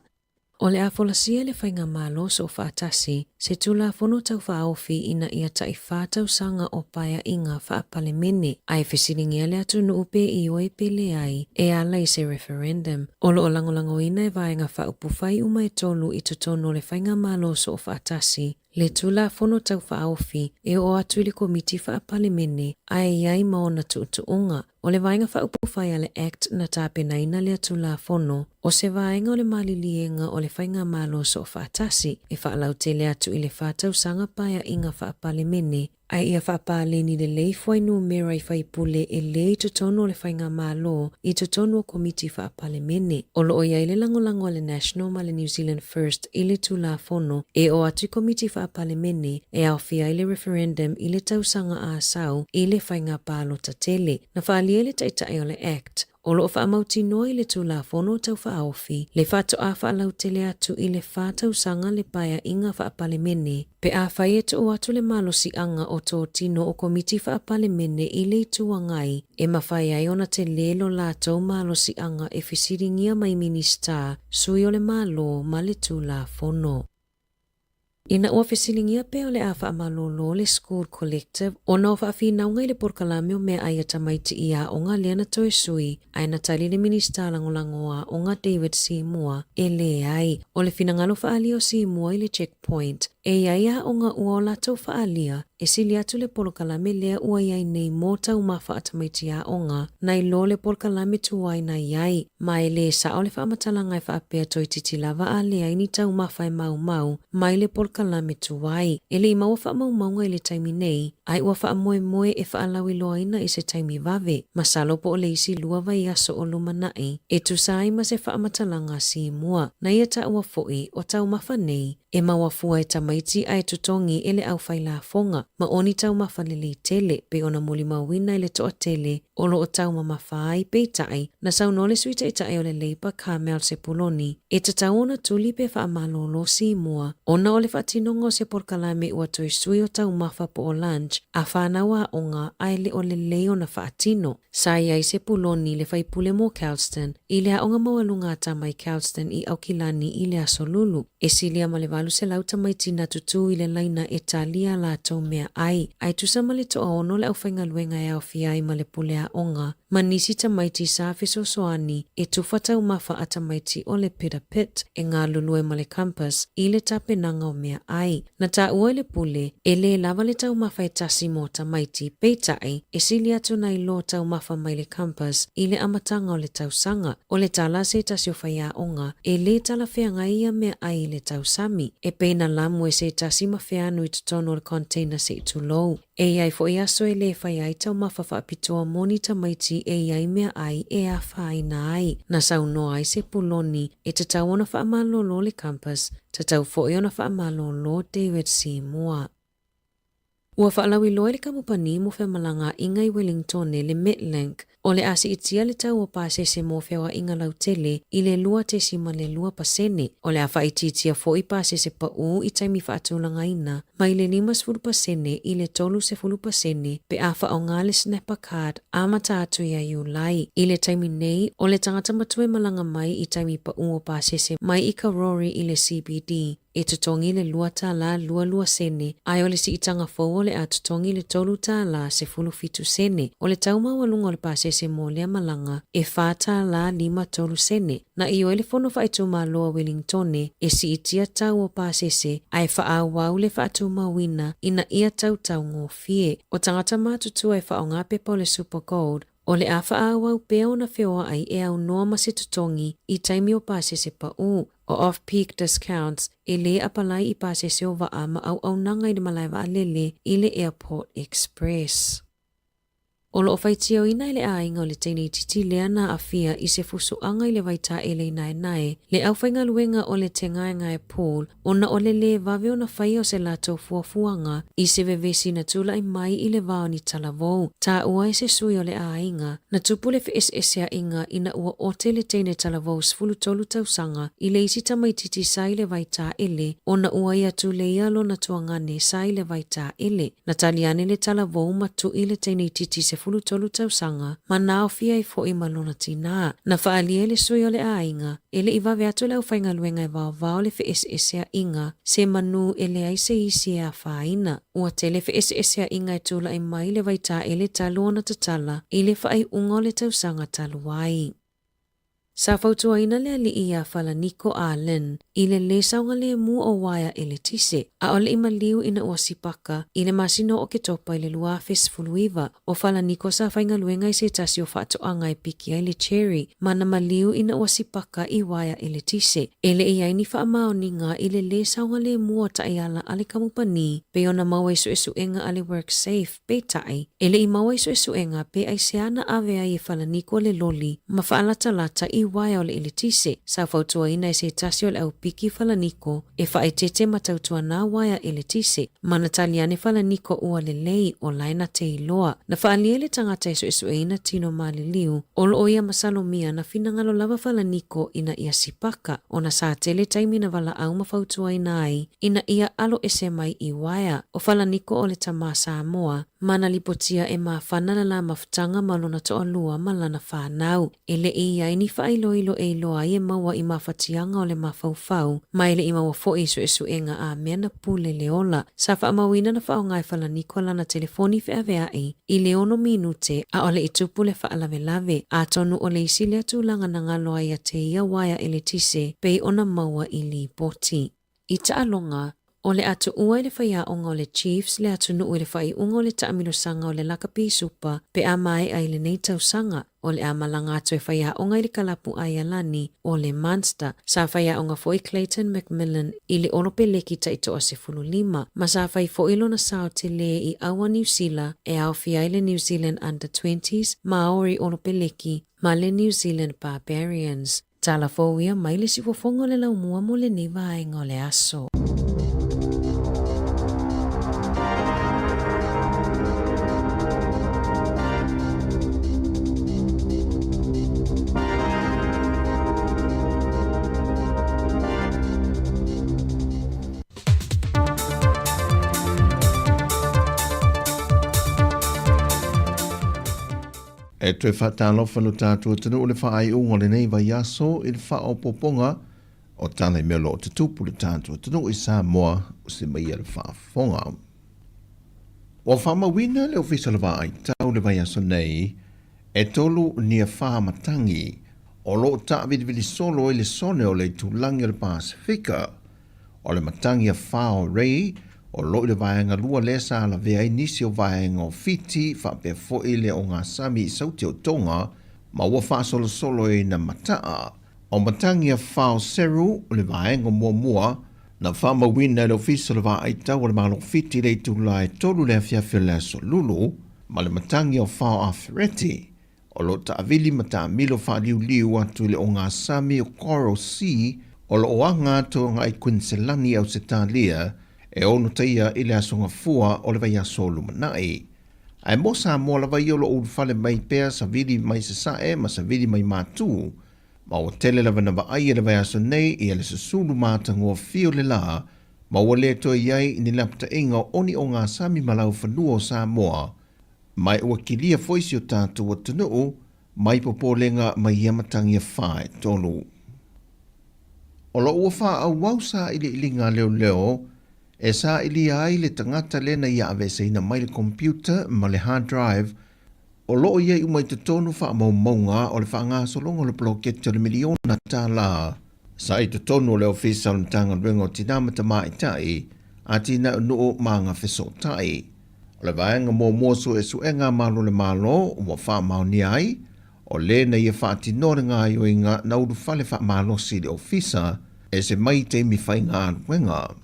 O le a folasia e le Faigamalo Soofaatasi se Tulafono Taufaaofi ina ia tai-fa tausaga o paeaiga faa-Palemene, ae fesiligia le atunuu pe ioe pe leai e ala i se referendum. O lo o lagolagoina e vaega faaupufai uma e tolu i totonu o le Faigamalo Soofaatasi le Tulafono Taufaaofi e oo atu i le Komiti Faa-Palemene ae i ai ma ona tuutuuga. O le Vaega Faaupufai a le Act na tapenaina lea Tulafono, o se vaega o le maliliega o le Faigamalo Soofaatasi e faalautele atu i le fa tausaga paeaiga faa-Palemene, ae ia faapaleni lelei fuainumera i faipule e lē i totonu o le Faigamalo i totonu o Komiti Faa-Palemene. O lo o i ai le lagolago a le National ma le New Zealand First i le Tulafono e oo atu i Komiti Faa-Palemene e aofia ai le referendum i le tausaga a sau i le faiga palota tele. Na faaalia e le Taitai o le Act, o lo o faamautinoa i le Tulafono Tau Faaofi le faatoa faalautele atu i le fa tausaga le paeaiga faa-Palemene pe afai e tuu atu le malosiaga o totino o Komiti Faa-Palemene i le Itu Agai e mafai ai ona telē lo latou malosiaga e fesiligia mai Minisita, sui o le Malo ma le Tulafono. Ina ua fesiligia pea o le a faamalōlō le School Collective ona o faafinauga i le polokalame o meaai a tamaiti i aoga lea na toe sui, ae na tali le Minisita Lagolago o Aoga David Seymour e leai. O le finagalo faaalia o Seymour i le Checkpoint, e i ai aoga ua o latou faaalia e sili atu le polokalame lea ua i ai nei mo taumafa a tamaiti aoga nai lo le polokalame tuai na i ai. Ma e lē sao le faamatalaga e faapea toeitiiti lava a leai ni taumafa e maumau mai le polokalame tuai. E le i maua faamaumauga i le taimi nei, ae ua faamoemoe e faalauiloaina i se taimi vave, masalo po o le isi lua vaiaso o lumanai, e tusa ai ma se faamatalaga Simua. Na ia taua foi, o taumafa nei, E maua fua e tamaiti ae totogi e le aufailafoga, ma o ni taumafa lelei tele, pei ona molimauina i le toatele o lo o taumamafa ai, peitai, na saunoa le Sui Taitai o le Labour Carmel Sepuloni, e tatau ona tuli pe faamalōlō Simua, ona o le faatinoga o se polokalame ua toe sui o taumafa po o lunch a fanau aoga ae le o lelei ona faatino. Sa i ai Sepuloni le faipule mo Kelston i le aoga maualuga a tama i Kelston i Aukilani i le Aso Lulu. E silia ma le 800 tamaiti na tutū i le laina e talia a latou meaai, ae tusa ma le toaono le aufaigaluega e aofia ai ma le pule aoga ma nisi tamaiti sa fesoasoani e tufa taumafa a tamaiti o le Peter Pitt e galulue ma le Compass i le tapenaga o meaai. Na taua e le pule, e lē lava le taumafa e tasi mō tamaiti, peitai, e sili atu nai lo taumafa mai le Compass i le amataga o le tausaga. O le tala a se tasi o faiaoga, e lē talafeagai ia meaai i le tausami. E pei na lamu e se tasi ma feanu i totonu o le container se i tulou. E i ai foi aso e lē fai ai taumafa faapitoa mo ni tamaiti e i ai meaai e afaina ai. Na saunoa ai Sepuloni e tatau ona faamalolo le campus, tatau foi ona faamalolo David Seymour. Ua faalauiloa e le kamupani mo femalagaaiga i Wellingtone le Metlink, o le a siitia le tau o pasese mo feoaiga lautele i le 2.2%. O le a faaitiitia foi pasese paū i taimi faatulagaina mai le 50% i le 30% pe a faaaoga le Snapper Card amata atu ia Iulai. I le taimi nei, o le tagata matua e malaga mai i taimi paū o pasese mai i Karori i le CBD, E totogi le $2.22 sene, ae o le siitaga fou o le a totogi le $3.17 sene. O le tau maualuga o le pasese mo lea malaga, e $4.53 sene. Na ioe le Fono Faaitumalo a Welingtone e siitia tau o pasese ae faaauau le faatumauina ina ia tau taugofie. O tagata matutua e faaaoga pepa o le Super Gold, O le a faaauau pea ona feoai e aunoa ma se totogi i taimi o pasese paū, o off-peak discounts, e lē apalai i pasese o vaa ma auaunaga i le malae vaalele i le Airport Express. O lo o faitioina e le aiga o le teine itiiti lea na aafia i se fusuaga i le vaitaele i Naenae le aufaigaluega o le Te Ngaengae Pool ona o le lē vave ona faia o se latou fuafuaga i se vevesi na tulai mai i le va o ni talavou. Taua e se sui o le aiga, na tupu le feʻeseʻeseaiga ina ua ote le teine talavou 13 tausaga i le isi tamaitiiti sa i le vai taele ona ua ia tuleia lona tuagane sa i le vai taele. Na tali ane le talavou ma tuʻi le teine itiiti 13 tausaga ma naofia ai foʻi ma lona tinā. Na faaalia e le sui o le aiga, E le i vave atu le aufaigaluega e vaovao le feʻeseʻeseaiga, se manū e leai se isi e afaina. Ua tele feʻeseʻeseaiga e tulai mai le vaitaele talu ona tatala i le faaiuga o le tausaga talu ai. Sa fautuaina le aliʻi iā Falaniko a Lin i le lē saogalēmū o uaea eletise, ʻaʻole i maliu ina ua sipaka i le masina o ʻOketopa i le 2019. ʻO Falaniko sa faigaluega i se tasi o faatoaga e piki ai le cherry ma na maliu ina ua sipaka i uaea eletise. E le i ai ni faamaoniga i le lē saogalēmū o taiala a le kamupani pei ona maua i suesuega a le WorkSafe, peitai, e le i maua i suesuega pe aisea na ave ai e Falaniko le loli ma faalatalata i uaea o le eletise. Sa fautuaina e se tasi o le au piki Falaniko e faaeteete ma tautuanā uaea eletise. Ma na tali ane Falaniko ua lelei, o lae na te iloa. Na faaalia e le tagata e suesueina tino maliliu, o lo o ia masalomia na finagalo lava Falaniko ina ia sipaka, ona sa tele taimi na valaau ma fautuaina ai ina ia alo ese mai i uaea. O Falaniko o le tamā Samoa, ma na lipotia e mafana le la mafutaga ma lona toalua ma lana fanau. E le i i ai ni faailoilo e iloa ai e maua i mafatiaga o le mafaufau, ma e le i maua foi i suesuega a mea na pule le ola. Sa faamauina na faaaoga e Falaniko lana telefoni feaveai i le ono minute a o le i tupu le faalavelave. Atonu o le isi lea tulaga na galo ai ia te ia uaea eletise pei ona maua i lipoti. I taaloga, o le a tuua i le faiaoga o le Chiefs le atunuu i le faaiuga o le taamilosaga o le Lakapi Supa pe a maea i lenei tausaga. O le a malaga atu e faiaoga i le kalapu Aialani o le Munster. Sa faiaoga foi Clayton McMillan i le Olopeleki taitoa 15, ma sa fai foi lona sao telē i aua Niu Sila e aofia ai le New Zealand Under Twenties, Maori Olopeleki ma le New Zealand Barbarians. Tala fou ia mai le siufofoga o le laumua mo lenei vaega o le aso. E toe faatalofa lo tatou atunuu i le faaiuga o lenei vaiaso i le faaopoopoga o tala i mea o lo o tutupu i le tatou atunuu i Samoa o se mai ia le faafofoga. Ua faamauina le Ofisa o le Vaai Tau i le vaiaso nei e tolu niafā matangi o lo o taavilivili solo ai le sone o le itulagi o le Pasefika. O le matagi a Fao Ray o lo i le vaega lua lea sa lavea ai nisi o vaega o Fiti faapea foi le o ngā sami i Sauti o Tonga ma ua faasolosolo ai na mataa. O matagi a Fao Seru o le vaega muamua Na faamauina e le Ofisa o le Vaai Tau o le Malo Fiti i le itula e 3 i le afiafi o le aso Lulu ma le matagi o fao a fereti o lo o taavili ma taamilo faaliuliu atu i le ogasami o Coral Sea o lo o aga atu agai Kuiniselani i Ausetalia e ono taia i le Aso Gafua o le vaiaso o lumanai. Ae mo Samoa lava ia o lo o ulufale mai pea savili mai Sasae ma savili mai Matu, ma ua tele lava na vaai e le vaiaso nei ia le susulu matagofie o le lā, ma ua le toe i ai ni lapataiga o oni ogasami ma laufanua o Samoa, ma ua kilia foi si o tatou atunuu mai popolega mai ia matagi e fā e tolu. O lo o ua faaauau sailiiliga a leoleo e sailia ai le tagata lea na ia aveeseina mai le computer ma le hard drive o lo o i ai uma i totonu faamaumauga o le faagasologa o le poloketi o le miliona tālā sa i totonu o le Ofisa o le Matagaluega o Tinā ma Tamaitai, Atinae o Nuu ma Agafesootai. O le vaega muamua suesuega a Malo le Malo ua faamaonia ai, o le na ia faatinoa le gaoioiga na ulufale faamalosi i le Ofisa e se mai taimi faigaluega.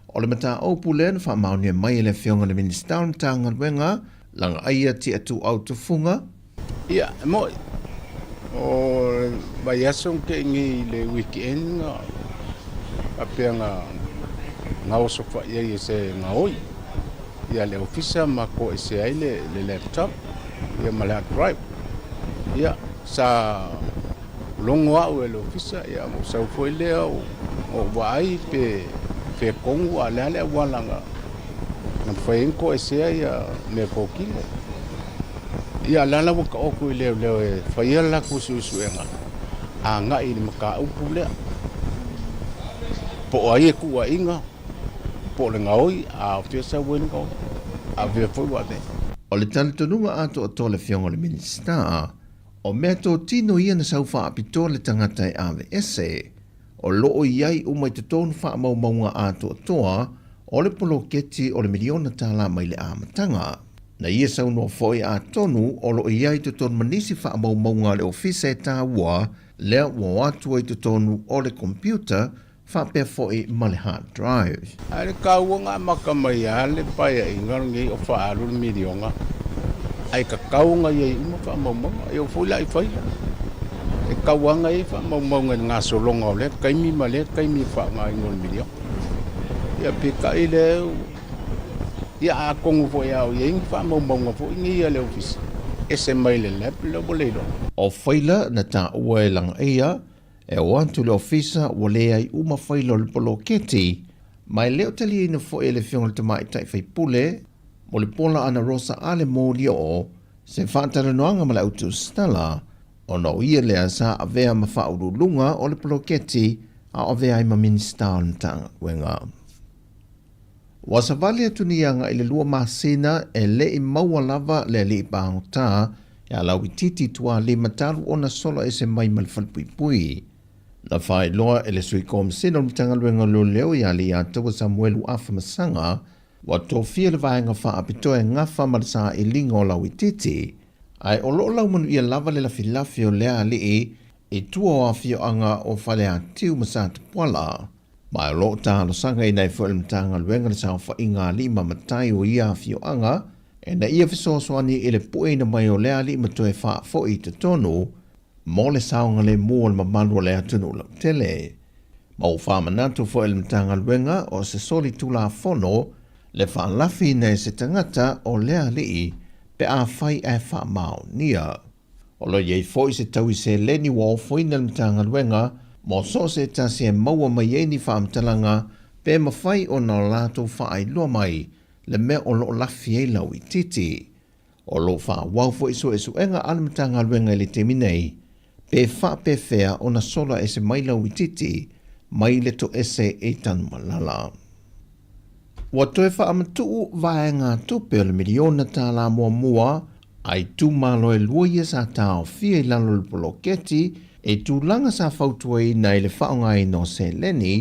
O le mataupu lea na faamaonia mai e le Afioga i le Minisita o le Matagaluega Lagaaia Tiatuau Tufuga. Ia, e mo'i, o le vaiaso na te'i nei i le weekend na faapea na gaoso fa'i ai e se gaoi ia le ofisa ma toesea ai le laptop ia ma le hard drive. Ia, sa logo a'u e le ofisa ia ona ou sau foi lea ou vaai pe fetonu a o le a le auala na mafai ai ona toesea ia mea totino. Ia, o la la ua taoto i leoleo e faia le latou suesuega agai i le mataupu lea, po o ai e tuuaiina, po o le gaoi, a o fea sau ai le gaoi, a o fea foi ua avea. O le talitonuga atoatoa o le Afioga i le Minisita, o mea totino ia na sau faapitoa le tagata e aveese, o lo o i ai uma i totonu faamaumauga atoatoa o le poloketi o le miliona tālā mai le amataga. Na ia saunoa foi atonu o lo o i ai i totonu ma nisi faamaumauga a le ofisa e taua lea ua o atu ai i totonu o le computer faapea foi ma le hard drive. A le taua na amata mai lava le paeaiga lenei o faaalu le miliona, ae tatau ona i ai uma faamaumauga. E oo foi la i faila, e tatau lava ona i ai faamaumauga i le gasologa o lea taimi ma lea taimi e faaaogaina o le miliona. Ia peitai lea, ia atonu foi a o i ai ni faamaumauga foi nei a le ofisa, ese mai le lab lea ua le iloa. O faila na taua e Lagaia E o atu le ofisa ua leai uma faila o le poloketi, ma e le o taliaina foi e le Afioga i le Tamaitai Faipule mo le pola ana Rosa Ale Molioo se faatalanoaga ma le au tusitala, ona o ia lea sa avea ma faauluuluga o le poloketi a o avea ai ma Minisita o le Matagaluega. Ua savali atu nei agai i le 2 masina e le i maua lava le alii pagota ia Lauitiiti Tualima talu ona sola ese mai ma le falepuipui. Na faailoa e le Sui Komisena o le Matagaluega o Leoleo ia Alii-Ataua Samuelu Afamasaga ua tofia le vaega faapitoa e gafa ma le sailiga o Lauitiiti, ae o lo o laumanuia lava le lafilafi o lea alii i tua o afioaga o Faleatiu ma Satapuala. Ma o lo o talosagaina ai foi e le Matagaluega le saofaiga a alii ma matai o ia afioaga ina ia fesoasoani i le pueina mai o lea alii ma toe faafoi i totonu mo le saogalemu o le mamalu o le atunuu lautele. Ma ua faamanatu foi e le Matagaluega o se soli tulafono le faalafiina e se tagata o lea alii pe afai ae faamaonia. O lo o i ai foi se taui seleni ua ofoina e le Matagaluega mo so o se tasi e maua mai ai ni faamatalaga pe mafai ona o latou faailoa mai le mea o lo o lafi ai lauitiiti. O lo o faaauau foi suesuega a le Matagaluega i le taimi nei pe faapefea ona sola ese mai lauitiiti mai le toese i Tanumalala. Ua toe faamatuu vaegatupe o le miliona tālā muamua a itumalo e lua ia sa taofia i lalo o le poloketi i tulaga sa fautuaina i le faaaogaina o seleni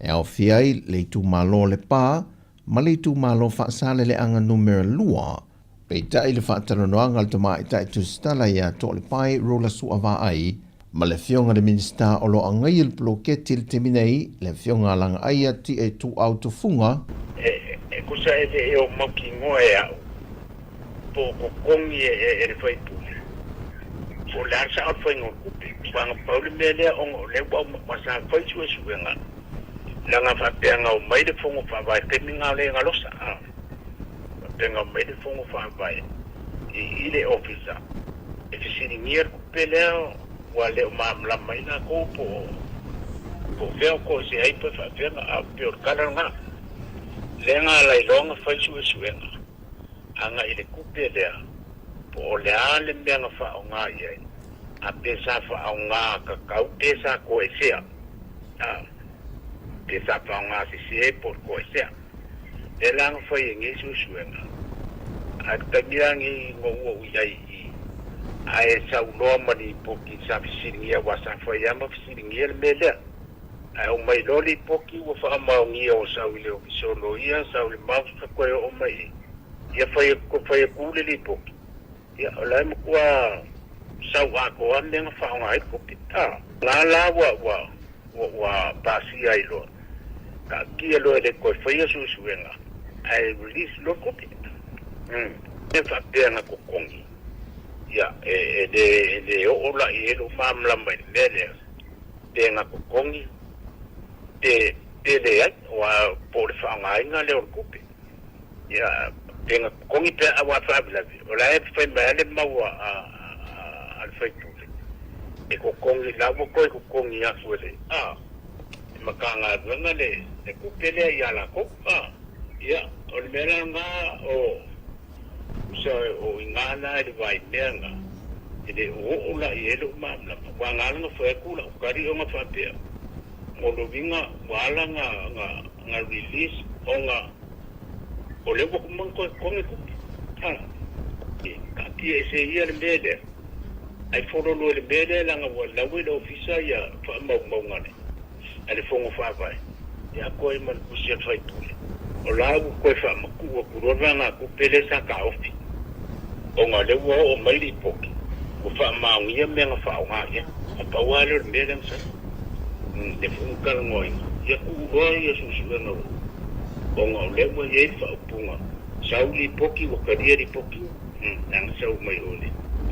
e aofia ai le itumalo o Lepa ma le itumalo Faasaleleaga Numera 2. Peitai le faatalanoaga a le tamaitai tusitala ia Toalepai Rula Suavaai, ma le Afioga i le Minisita o lo o agaia le poloketi i le taimi nei, le Afioga a Lagaaia Ti'a Ituau Tufuga. E tusa e le o mautinoa e a'u po o totogi e le faipule po o le a le sa'o o le faiga o le tupe. Ua agapau le mea lea ona o lea ua sa fai suesuega leaga faapea na omai le Fono Faavae taimi na o le galosa a faapea na omai le Fono Faavae i le Ofisa e fesiligia le tupe lea ua le o malamalama ai latou po o fea o toesea ai pe faapefea a pei o le tala lena lea na ala ai loa ona fai suesuega agai i le tupe lea po o le a le mea na faaaoga i ai a pe sa faaaoga tatau pe sa toesea a pe sa faaaoga sese po o le toesea. Lea la na fai ai nei suesuega a i le taimi la lenei na ou oo i ai i i ae saunoa ma lipoti sa fesiligia aua sa fai lava ma fesiligia le mea lea. Ae oo mai loa lipoti ua faamaonia o sau i le Ofisa o Loia, sau i le MAVS ka toe oo mai i ia fai fai atu le lipoti. Ia o la e matua sau atoa mea na faaaoga ai le tupe. A la la ua ua ua ua pasia ai loa, taatia loa e le toe faia suesuega ae release loa le tupe. Umm. E faapea na totogi, ia e e le e le oo la i ai lou malamalama i le mea lea, pe na totogi pe pe leai, aua po o le faaaogaina lea o le tupe. Ia, pe na totogi pe a aua faalavelave, o la e fai mai lava le mau a a le faipule, e totogi, la ua toe totogi atu e le a le Matagaluega le le tupe lea ia latou. A, ia, o le mea la lena o usa o i ina la i le vaimea lena, e le o oo la i ai lou malamalama, aua na ala ona fai atu lau tali ona faapea, mo le uiga ua ala na release ona o lea ua uma ona toe totogi tupe. A, taatia ese ia le mea lea, ae follow loa i le mea lea leaga ua lau e le Ofisa ia faamaumauga a le Fono Faavae e atoa ai ma le tusi a le faipule. O la ua toe faamatuu atu loa le vaegatupe lea sa taofi ona o lea ua oo mai lipoti ua faamaonia mea na faaaoga i ai. Na pau lava lea o le mea lea na fai. Lea foi na talanoaina, ia tuu loa ia suesuega ona o lea ua i ai le faaupuga, sau lipoti ua talia lipoti, leaga sau mai o le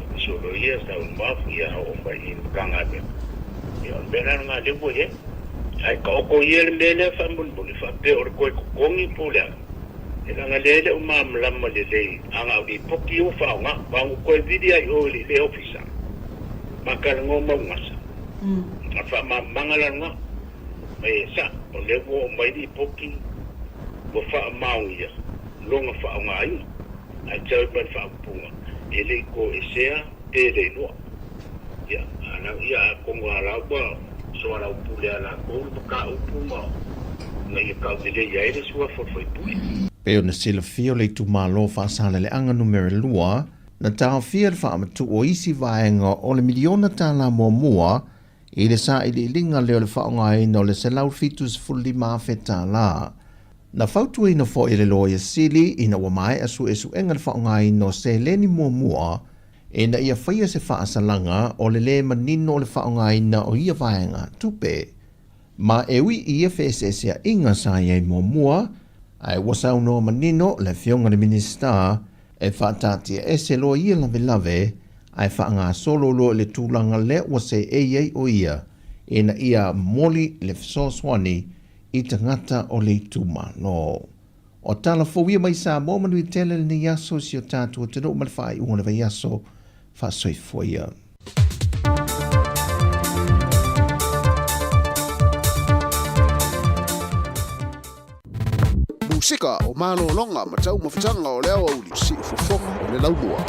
Ofisa o Loia, sau i MAF, ia oo mai i le Matagaluega. Ia o le mea la lena lea ua i ai. Ae taoto ia le mea lea faamolemole faapea o le toe totogi po o le a, e leaga lea e le o malamalama lelei a na o lipoti ia ua faaaoga. Aua na ou toe vili lava i o i le Ofisa ma talanoa mau gasa, a faamalamalamaga la lena. E sa'o, o lea ua oo mai lipoti ua faamaonia lona faaaogaina, ae tau mai le faaupuga e le i toesea pe le iloa. Ia, a lau ia atonu a la ua soalaupule a latou le mataupu ma ina ia tauleleia ai le suafa o le faipule. Pei ona silafia o le itumalo Faasaleleaga Numera 2, na taofia le faamatuu o isi vaega o le miliona tala muamua I le sailiiliga lea o le faaaogaina o le $175,000, na fautuaina foi e le Loia Sili ina ua maea suesuega le faaaogaina o seleni muamua ina ia faia se faasalaga o le lē manino o le faaaogaina o ia vaega tupe. Ma e ui i ia feeseeseaiga sa i ai muamua, ae ua saunoa manino le Afioga i le Minisita e faataatiaese loa ia lavelave ae faagasolo loa i le tulaga lea ua seei ai o ia ina ia moli le fesoasoani i tagata o le itumalo. O tala fou ia mai Samoa manuia tele lenei aso i si o tatou atunuu ma le faaiuga o le vaiaso. Faasoifua ia. Musika o malologa ma taumafataga o le aoauli, siufofoga o le laumua.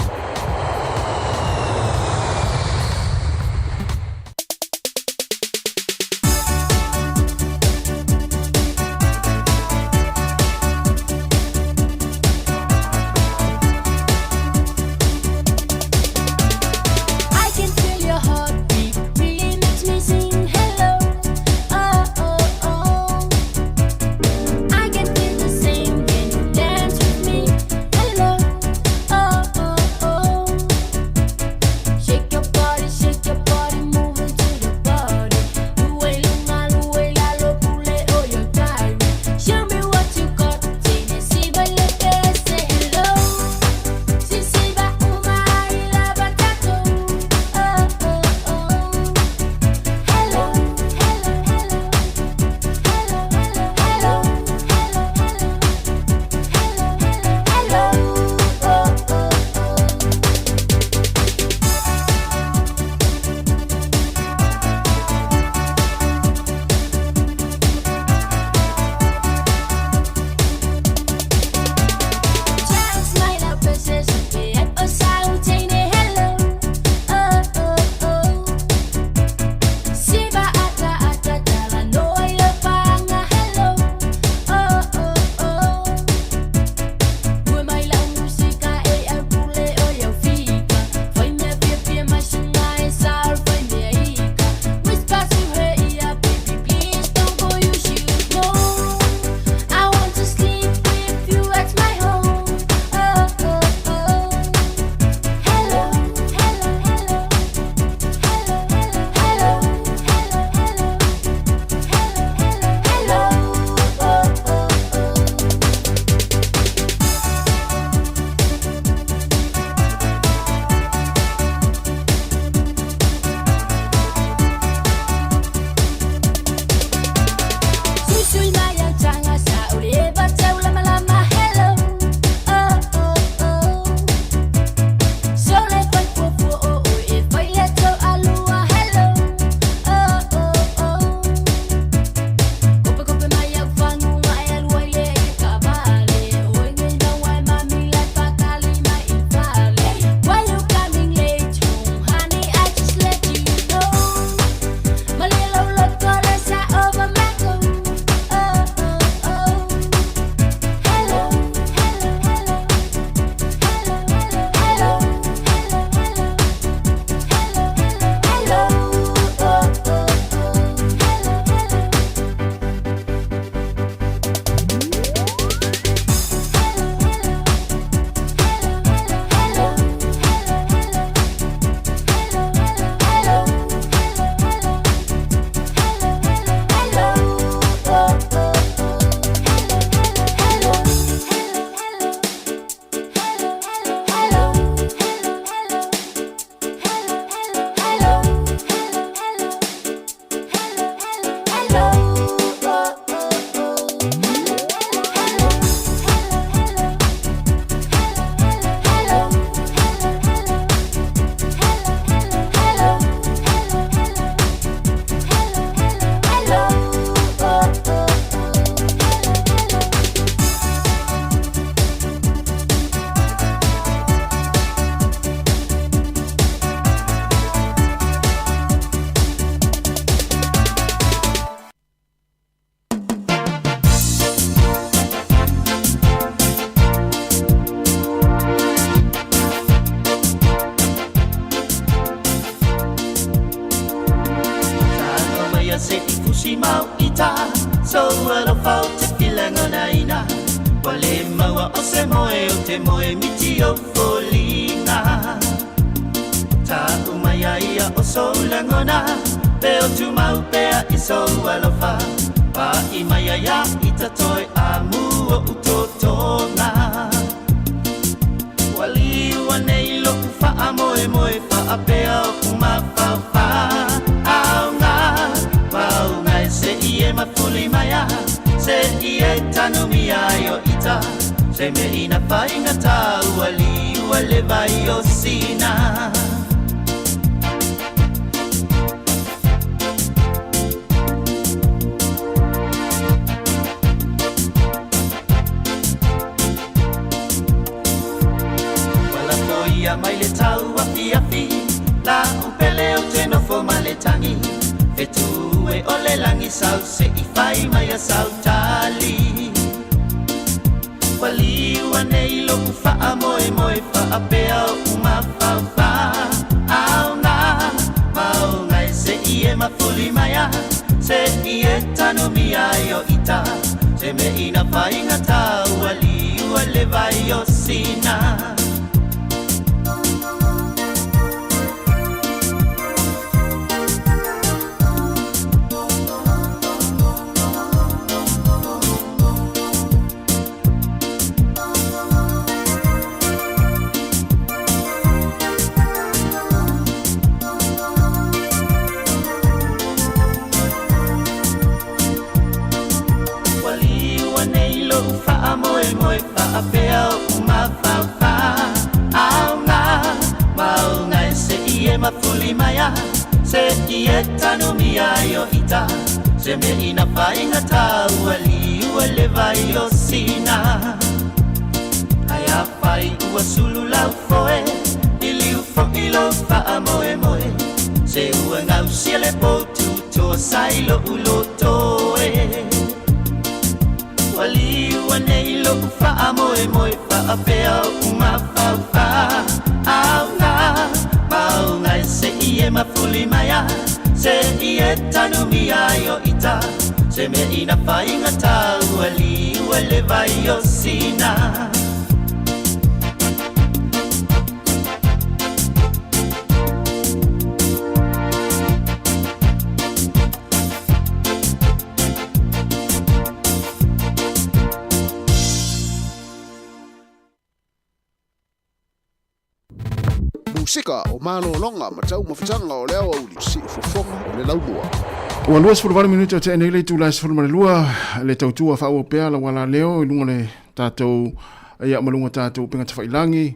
sou alofa ou te fia lagonaina Ua lē maua o se moe ou te moe miti i ou foliga Taʻu mai ai ia o sou lagona Pe o tumau pea i sou alofa Paʻi mai ai a ita toe amu oʻu totoga Ua liua nei loʻu faamoemoe Faapea oʻu mafaufau Mauga e seʻi e mafuli mai a Seʻi e tanumia ai o ita Se mea ina faigata ua liua le vai o Sina. Ua lako ia mai le tau afiafi La upele o te nofo ma le tagi Fetu e o le lagi sau se i fai mai a sau tali Ua liua nei loʻu faamoemoe Faapea oʻu mafaufauga Mauga e seʻi e mafuli mai a Seʻi e tanumia ai o ita Se mea ina faigata ua liua le vai o Sina. Ua liua nei loʻu faamoemoe Faapea oʻu mafaufauga Mauga e seʻi e mafuli mai a Seʻi e tanumia ai o ita Se mea ina faigata ua liua le vai o Sina Ae afai ua sulu lau foe Liliu foʻi lou faamoemoe Se ua gausia le potu Toa sai loʻu loto e Ua liua nei loʻu faamoemoe Faapea oʻu mafaufauga Mauga e seʻi e mafuli mai a Seʻi e tanumia ai o ita Se mea ina faigata ua liua le vai o Sina. Musika o malologa ma taumafataga o le aoauli siufofoga o le laumua. Ua 28 minute o tea nei le itula e 12 le tautua faaauau pea lau alaleo i luga o le tatou ia ma luga o tatou upega tafailagi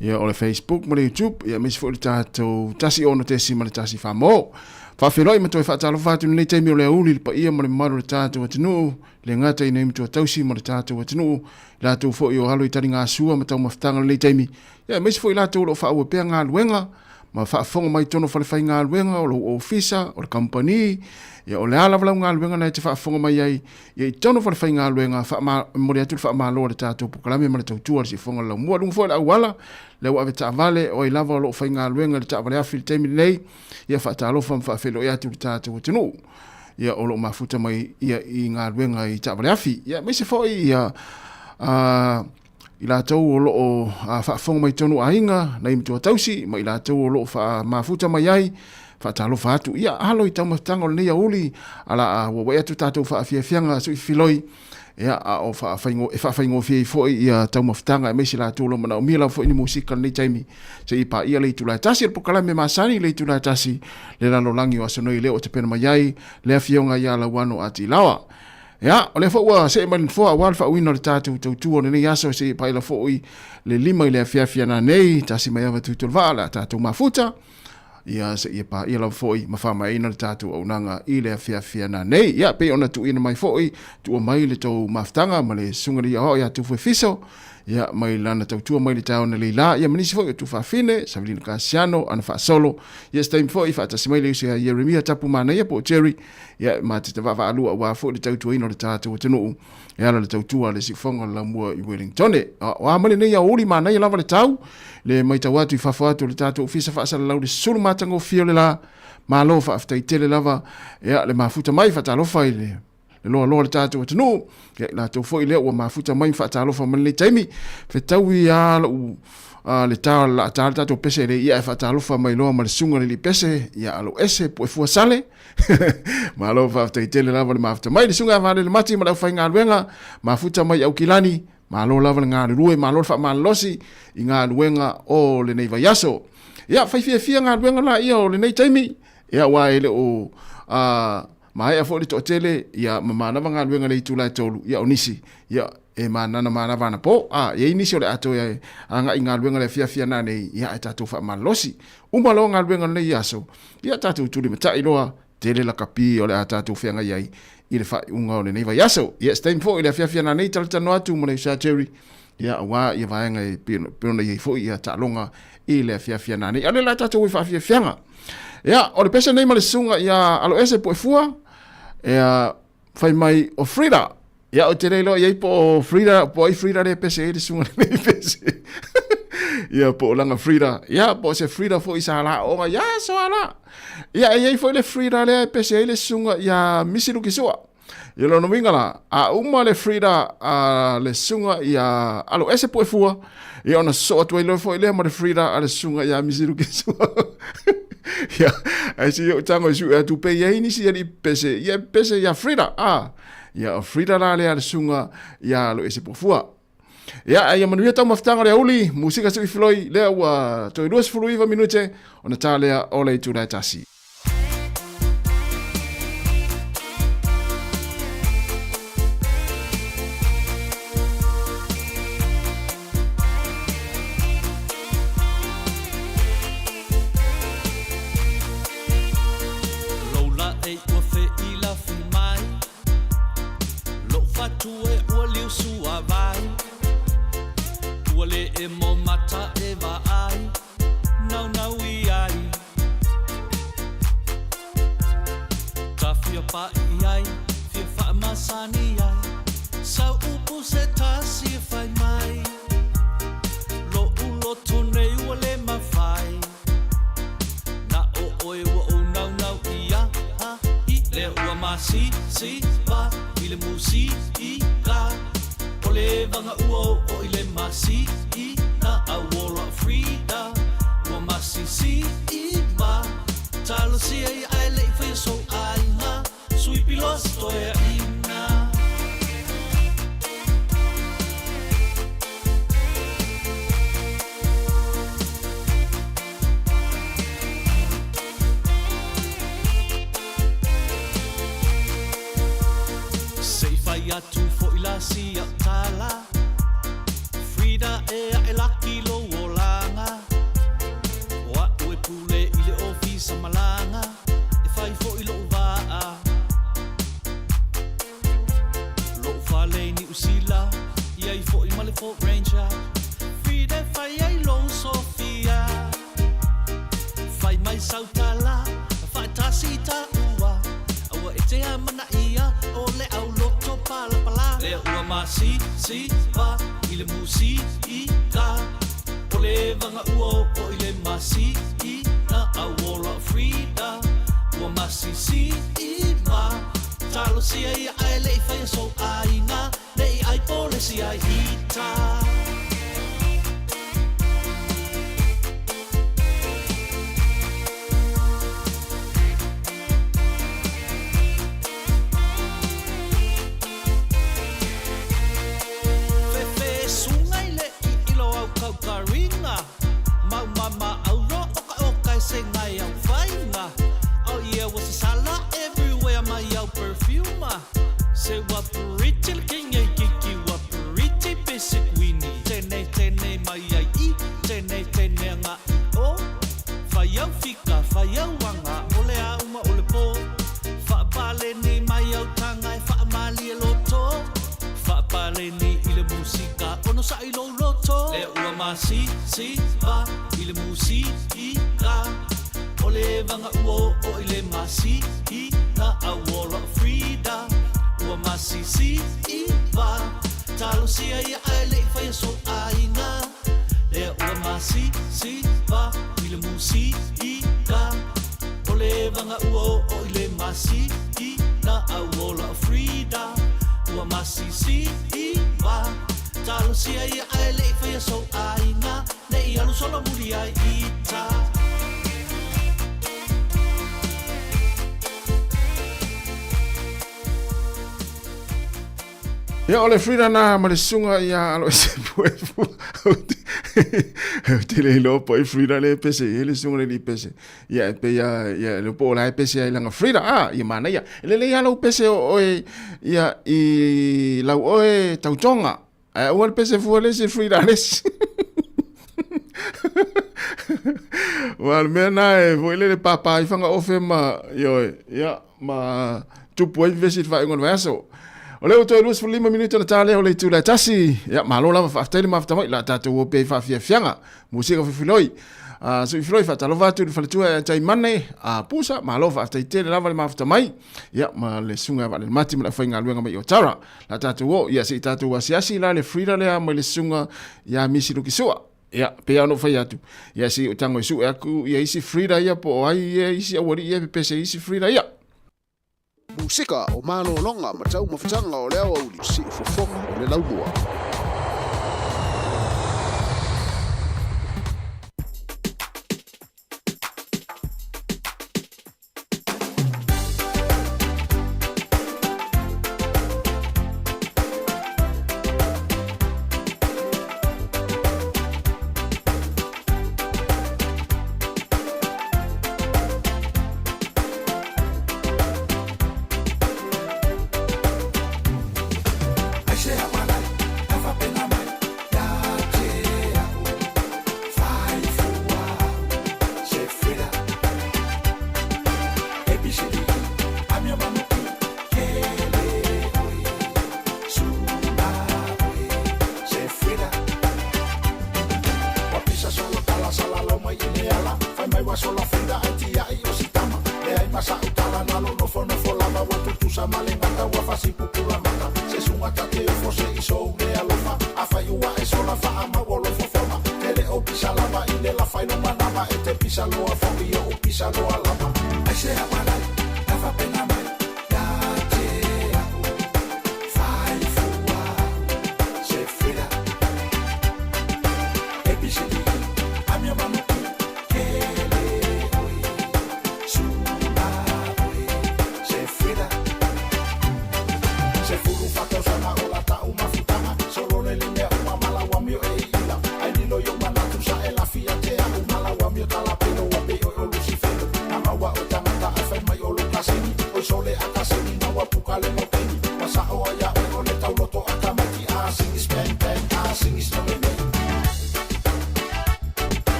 ia o le Facebook ma le YouTube ia aemaise foi o le tatou 16 tesi ma le tasi famo. Faafeiloai ma toe faatalofa atu i lenei taimi o le aoauli i le paia ma le mamalu o le tatou atunuu, le gata i nei matua tausi ma le tatou atunuu, i latou foi o alo i taligasua ma taumafataga i lenei taimi, ia aemaise foi i latou o lo o faaauau pea galuega ma faafofoga mai i totonu o falefaigaluega, o lou ofisa, o le kamupani, ia o le a lava lau galuega na e te faafofoga mai ai, ia i totonu o falefaigaluega, momoli atu le faamalo a le tatou polokalame ma le tautua a le Siufofoga o le Laumua. Luga foi o le auala, lea ua ave taavale, o ai lava o lo o faigaluega i le taavale afi i le taimi lenei, ia faatalofa ma faafeiloai atu i le tatou atunuu ia o lo o mafuta mai ia i galuega i taavale afi. Ia aemaise foi ia i latou o lo o faafofoga mai tonu aiga, nai matua tausi, ma i latou o lo o faamafuta mai ai, faatalofa atu. Ia, alo i taumafataga o lenei aoauli, ala a ua atu tatou faafiafiaga suifiloi, ia, a o faafaingo, e faafaigofie ai foi ia taumafataga aemaise latou o lo o manaomia lava foi ni musika i lenei taimi, seia paia le itula e tasi o le polokalame masani le itula e tasi le lalolagi o aso nei lea ua tapena mai ai le Afioga ia Lauano Atilaoa. Ia, o lea foi ua see mai le nofoa aua le faauiina o le tatou tautua o lenei aso seia paila foi le 5 i le afiafi ana nei, tasi mai ava Tuitolevaa, le a tatou mafuta, ia seia paia lava foi ma faamaeaina le tatou auaunaga i le afiafi ana nei. Ia, pei ona tuuina mai foi, tuua mai le tou mafutaga ma le Susuga i le Aoao ia Tufu Efiso, ia, mai lana tautua mai le taeao analeila, ia ma nisi foi o tuafafine, Savelina Kasiano, ana faasolo, ia se taimi foi faatasi mai le uso ia Ieremia Tapu Manaia po o Jerry, Ia, ma te vaavaalua aua foi le tautuaina o le tatou atunuu e ala le tautua a le siufofoga o le Laumua i Wellingtone. O a ma lenei aoauli manaia lava le tau, le maitau atu i fafo atu o le tatou ofisa faasalalau le sulu matagofie o le la. Malo faafetai tele lava, ia, le mafuta mai, faatalofa i le. le loaloa o le tatou atunuu. Ia, i latou foi lea ua mafuta mai ma faatalofa mai lenei taimi, fetaui lava lou le ta o le laa ta le tatou pese le ia e faatalofa mai loa ma le susuga i le alii pese, ia alo ese Puefua Sale. Malo faafetai tele lava le mafuta mai le susuga ia Valele Mati ma le aufaigaluega, mafuta mai Aukilani, malo lava le galulue, malo le faamalolosi i galuega o lenei vaiaso. Ia, fai fiafia galuega la ia o lenei taimi, ia aua e le o maea foi le toatele, ia ma manava galuega i le itula e 3, ia o nisi, ia e manana manava anapo, a i ai nisi o le a toe agai i galuega i le afiafi ana nei, ia ae tatou faamalolosi. Uma loa galuega o lenei aso, ia tatou tulimatai loa, tele lakapi o le a tatou feagai ai i le faaiuga o lenei vaiaso. Ia, se taimi foi i le afiafi ana nei talatalanoa atu ma le uso a Jerry, ia aua ia vaega e pei ona i ai foi ia taaloga i le afiafi ana nei. A o lea la tatou i faafiafiaga. Ia, o le pese nei ma le susuga ia Aloese Puefua, ia, fai mai o Frida. Ia, ou te le iloa i ai po o Frida, po o ai Frida lea e pese ai le susuga lenei pese. Ia, po o lana Frida. Ia, po o se Frida foi sa la aoga ia aso a la. Ia, e i ai foi le Frida lea e pese ai le susuga ia Misi Lukisua. Ia, lona uiga la, a uma le Frida a le susuga ia Aloese Puefua, ia ona sosoo atu ai loa foi lea ma le Frida a le susuga ia Misi Lukisua. Ia, ae se i ou tago e sue atu pe i ai nisi alii pese, ia e pese ia Frida, a. Ia, o Frida la lea a le susuga ia Aloese Puefua. Ia, ae ia manuia taumafataga o le aoauli, musika sui filoi, lea ua toe 29 minute ona ta lea o le itula e tasi. Lola e ua feilafi mai Lou fatu e ua liu suavai Ua le emo mata e vaai Naunau i ai Ta fia pa'i i ai Fia faamasani ai Sau upu se tasi e fai mai Lo'u loto nei ua le mafai Na o oe ua ou naunau i a i Lea ua ma si si va i le mu si i ka O le vaga ua o o i le ma si i na a ua Frida ua ma si si i ma Talosia ia ae le i faia sou aiga Sui pilos toe ina. Se i fai atu fo'i la sia tala Frida e ae laki lou olaga O a'u e pule i le ofisa malaga E fai fo'i lo'u vaa Lo'u fale i Niu Sila I ai fo'i ma le Ford Ranger Frida e fai ai lou Sofia Fai mai sau tala Faatasi i taua Aua e te amanaia O le au loto palapala Lea ua ma si si va I le mu si i ka O le vaga ua oo i le ma si i na a ua Frida ua ma si si i ma Talosia ia ae le i faia sou aiga Ne i ai po le si ai ita. Fefe sunga i le i ilo au kaukaringa Mau mama auro oka oka e se ngai au fainga Oh yeah ua sasala everywhere mai au perfuma Se ua pretty le king e kiki ua pretty pe se kuini Tenei tenei mai ai i tenei tenei anga i o Fai au fika fai au anga o le a uma o le po Faapaleni mai au taga e faamalie loto Faapaleni i le musika ono sa'i lou loto Lea ua ma si si va i le mu si i ka O le vaga ua oo i le ma si i na a ua ola o Frida Ua ma si si i va Talosia ia ae le i faia sou aiga Lea ua ma si si va i le mu si i ka O le vaga ua oo i le ma si i. Na auola o Frida Ua masisi iwa Talosia ia ae le i faia sou aiga Ne i alu solomuli ai ita Ia o le Frida na ma le susuga ia Aloese Puefu. Ou te le iloa po o ai Frida lea e pese i ai le susuga le alii pese. Ia e pei a ia le po o la e pese ai langa Frida a ia manaia. E lelei lava lau pese o oe ia i lau oe tautoga. Ae aua le pese fua le isi Frida a le isi. Aua o le mea lena e foi lele pāpā ai fagaofe ma ioe ia ma tupu ai vevesi i le faaiuga o le vaiaso. O lea ua toe 25 minute ona ta lea o le itula e tasi. Ia, malo lava faafetai le mafuta mai. La tatou o pea i faafiafiaga. Musika fifiloi. Sui filoi faatalofa atu i le faletua e Taimane. Pusa, malo faafetai tele lava le mafuta mai. Ia, ma le susuga ia Vaalele ma le aufaigaluega mai i Otara. La tatou o, ia se i tatou asiasi la le Frida lea mai le susuga ia Misi Lukisua. Ia, pei lava ona ou fai atu, ia se i ou tago e sue atu ia isi Frida ia po o ai ia isi aualii ia e pepese i isi Frida ia. Musika o malologa ma taumafataga o le aoauli, siufofoga o le laumua.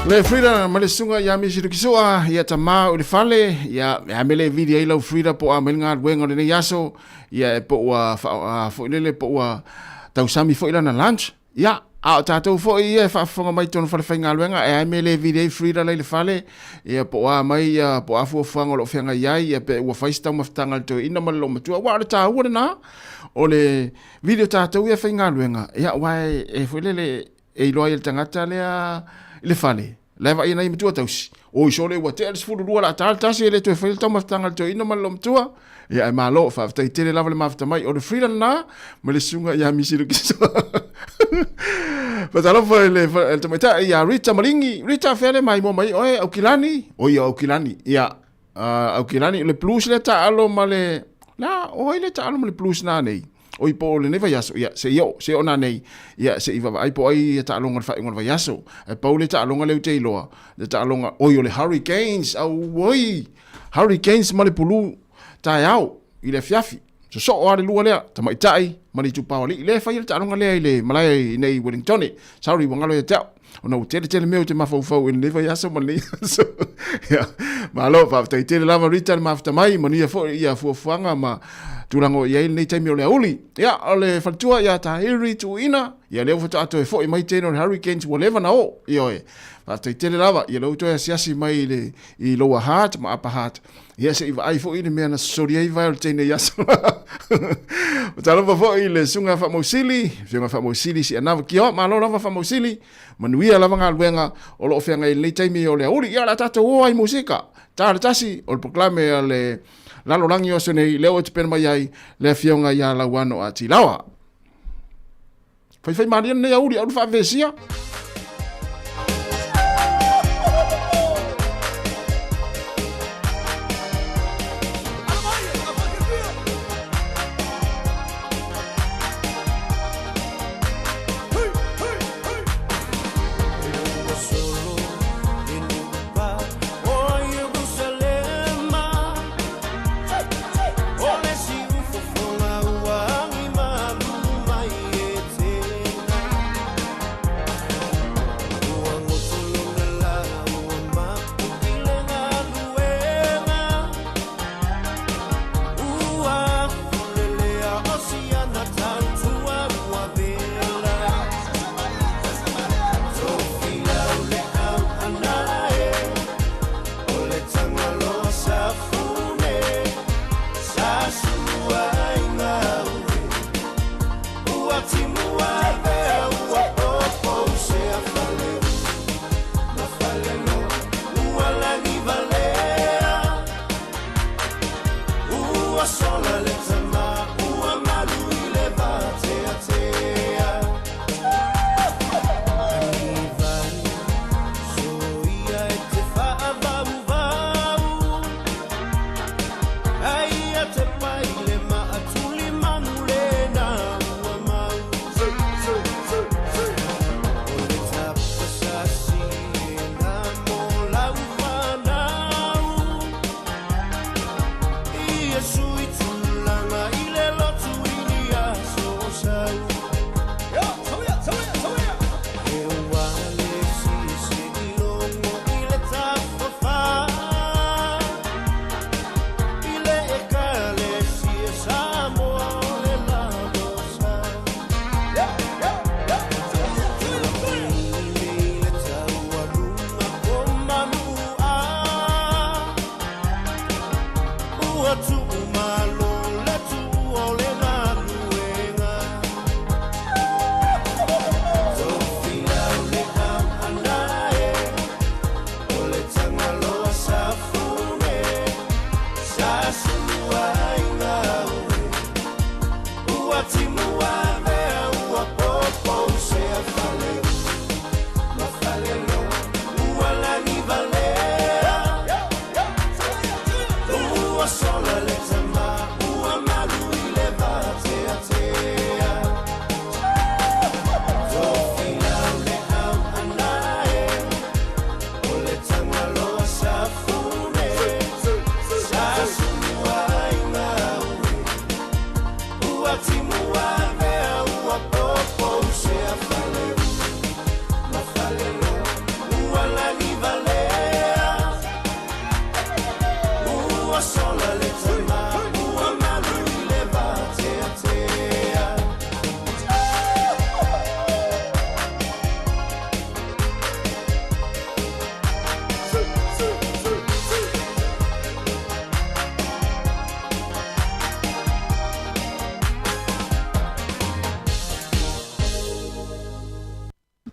Le Frida ma le suga ia misi lukisua ia tamā o le fale ia e ame le vili ai lau Frida po a mai le galuega o lenei aso ia e po ua foilele po ua tausami foi lana lunch ia a o tatou foi ia e faafofoga mai tonu fale faigaluega e ame le vili ai Frida lai le fale ia po a mai ia po a fuafuaga o loo feagai ai ia pe ua fai se taumafataga a le toeaina ma le loomatua aua o le taua lena o le vili o tatou ia faigaluega ia aua e foi lele e iloa ai e le tagata lea i le fale, la e vaai ana ia matua tausi. Oi sole ua tea le 12 la ta le tasi e le toe fai le taumafataga a le toeaina ma le loomatua. Ia ae malo, faafetai tele lava le mafuta mai. O le Frida lena ma le susuga ia Misi Lukiso. Fatalofa i le tamaitai ia Rita Malingi. Rita, fea le maimoa mai oe, Aukilani? Oi, o Aukilani. Ia, Aukilani, o le blues lea taalo ma le... La, o ai le taalo ma le blues na nei? Oi po o lenei vaiaso, ia, se i oo, se i oo nanei, ia, se i vaavaai po o ai ia taaloga i le faaiuga o le vaiaso. Ae pau le taaloga lea ou te iloa, le taaloga, oi o le Hurricanes, auoi! Hurricanes ma le pulu taeao i le afiafi. Sosoo lava le lua lea, tamaitai ma le itupa o alii. Lea e fai ai le taaloga lea i le malae i nei i Wellingtone. Sorry, ua galo ia te au. Ona ua tele tele mea ou te mafaufau i lenei vaiaso ma lenei aso. Ia, malo, faafetai tele lava Rita le mafuta mai, manuia foi ia fuafuaga ma tulaga o i ai lenei taimi o le aoauli. Ia, o le faletua ia Tahiri Tuuina, ia lea ua faatoa toe foi mai teine o le Hurricanes ua leva na oo. Ioe, faafetai tele lava, ia lea ua toe asiasi mai i le i Lower Hutt ma Upper Hutt. Ia se i vaai foi le mea na sosoli ai vae o le teine i aso. Matalofa foi le suga faamausili, afioga faamausili si anava kio, malo lava faamausili, manuia lava galuega o loo feagai i lenei taimi o le aoauli. Ia o le a tatou o ai musika. Ta le tasi o le polokalame a le lalolagi o aso nei, lea ua tapena mai ai le afioga ia Lauano a Tilaoa. Faifai malie lenei aoauli, aoauli faavesia.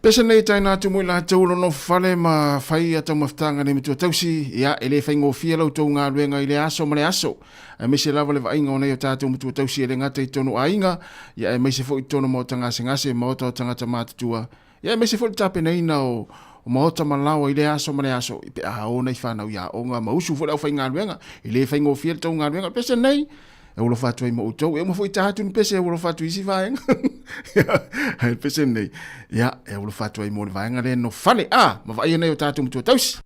Pese nei taina atu mo i latou o lo nofo fale ma fai a taumafataga nei matua tausi, ia, e le faigofie la outou galuega i lea aso ma le aso, aemaise lava le vaaiga o nai o tatou matua tausi e le gata i totonu o aiga, ia aemaise foi i totonu o maota gasegase, maota o tagata matutua, ia aemaise foi le tapenaina o maota ma laoa i lea aso ma le aso, pe a o nai fanau i aoga ma usu foi le aufaigaluega, e le faigofie le tou galuega. Pese nei, e alofa atu ai ma outou. E uma foi ta atu ni pese e alofa atu i isi vaega. Ae pese nei, ia, e alofa atu ai mo le vaega lea no fale, a, ma vaai nei o tātou matua tausi.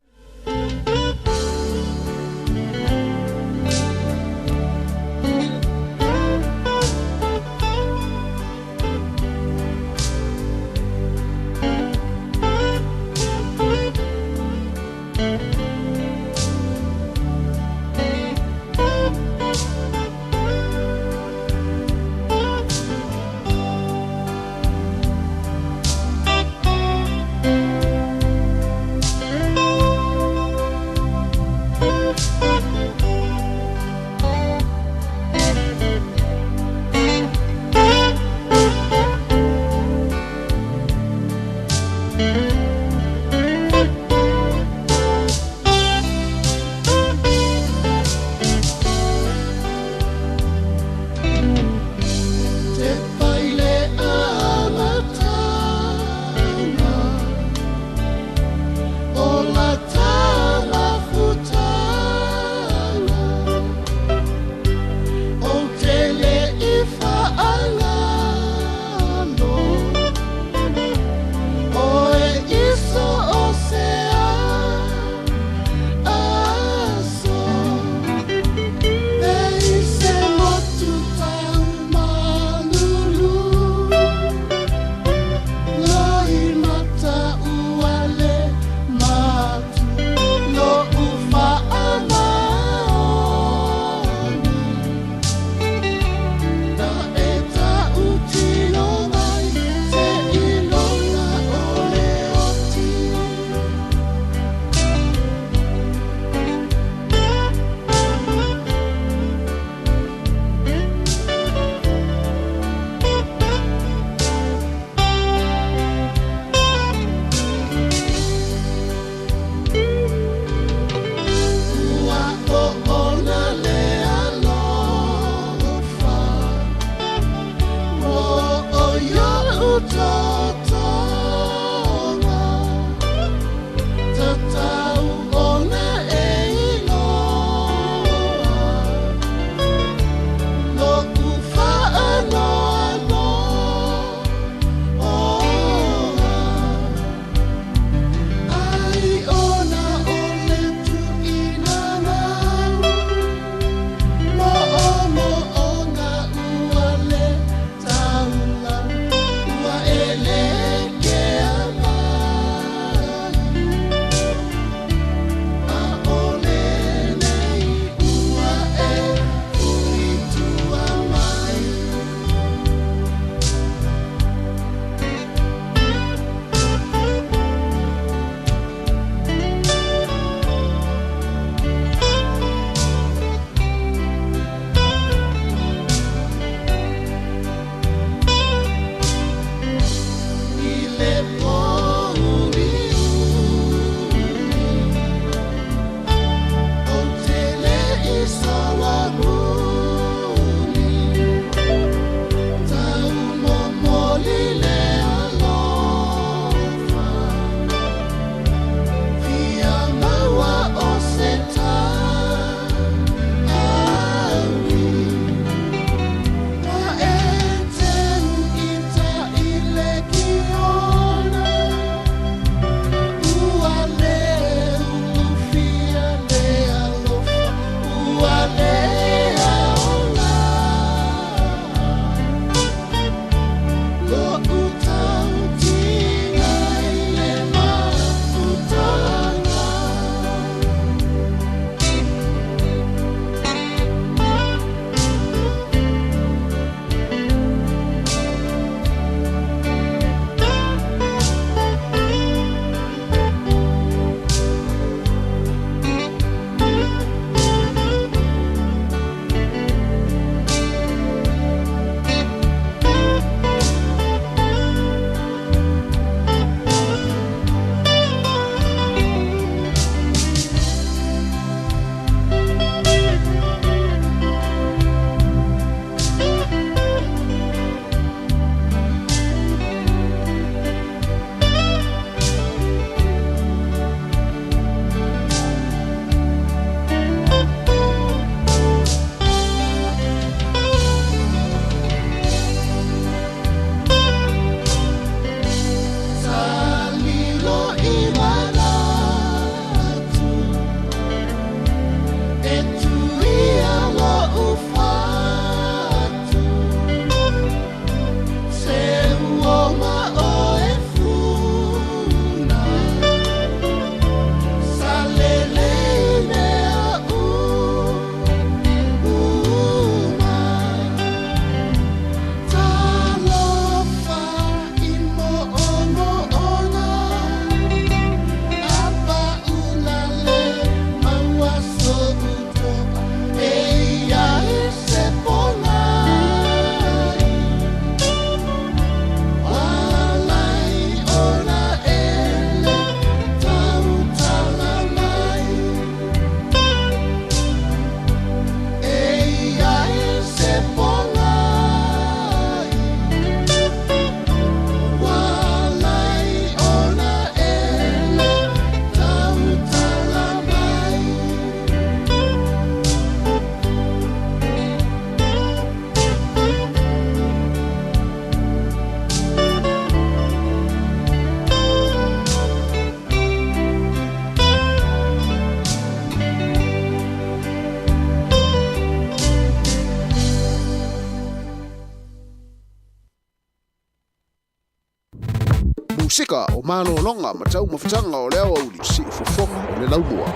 Musika o malōloga ma taumafataga o le aoauli siufofoga o le laumua.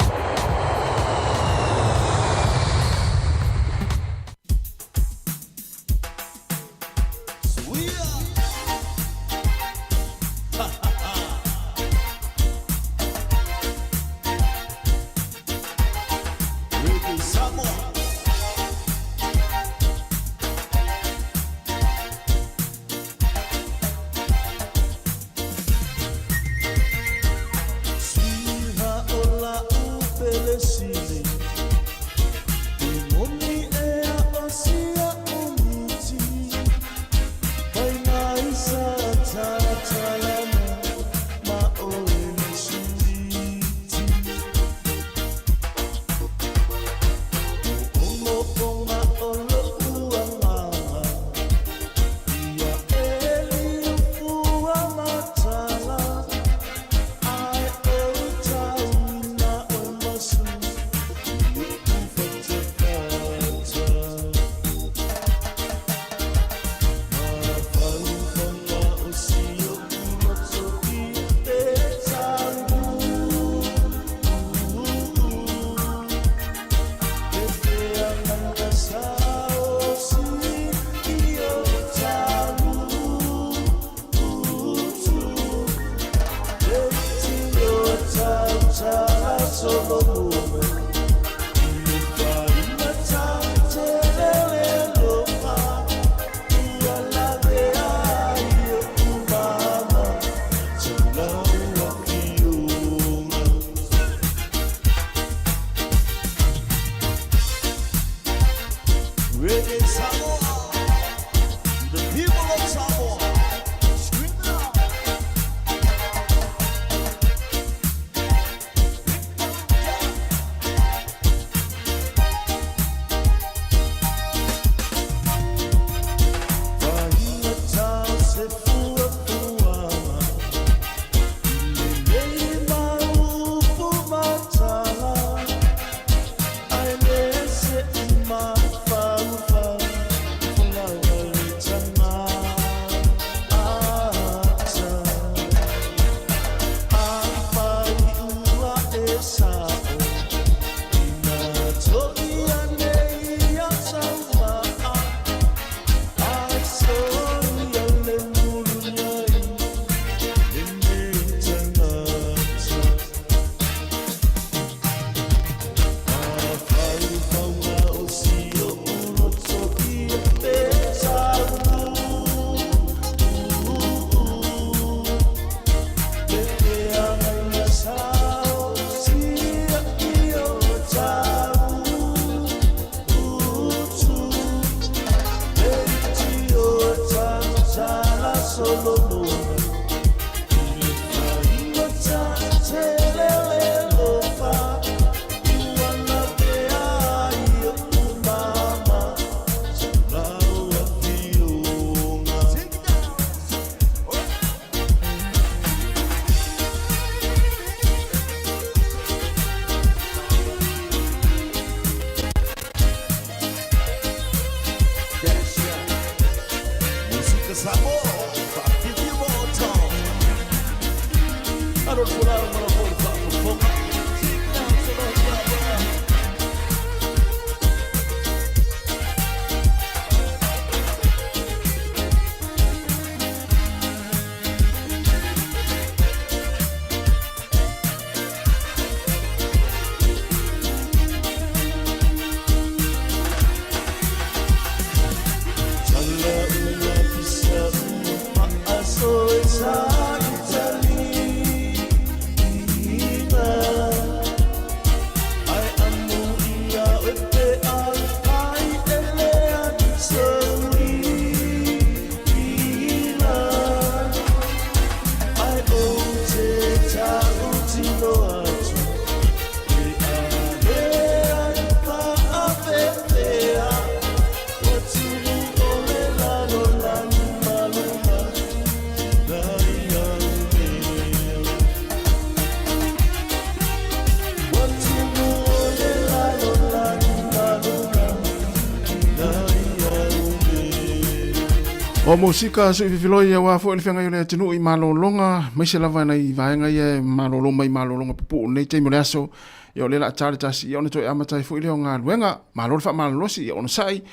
O musika sui fifiloi auā foi le feagai o le atunuu i malologa aemaise lava nai vaega ia e malolo mai malologa pupuu i lenei taimi o le aso. Ia o lea o le a ta le tasi ia ona toe amata ai foi lea o galuega. Malo le faamalolosi ia onosai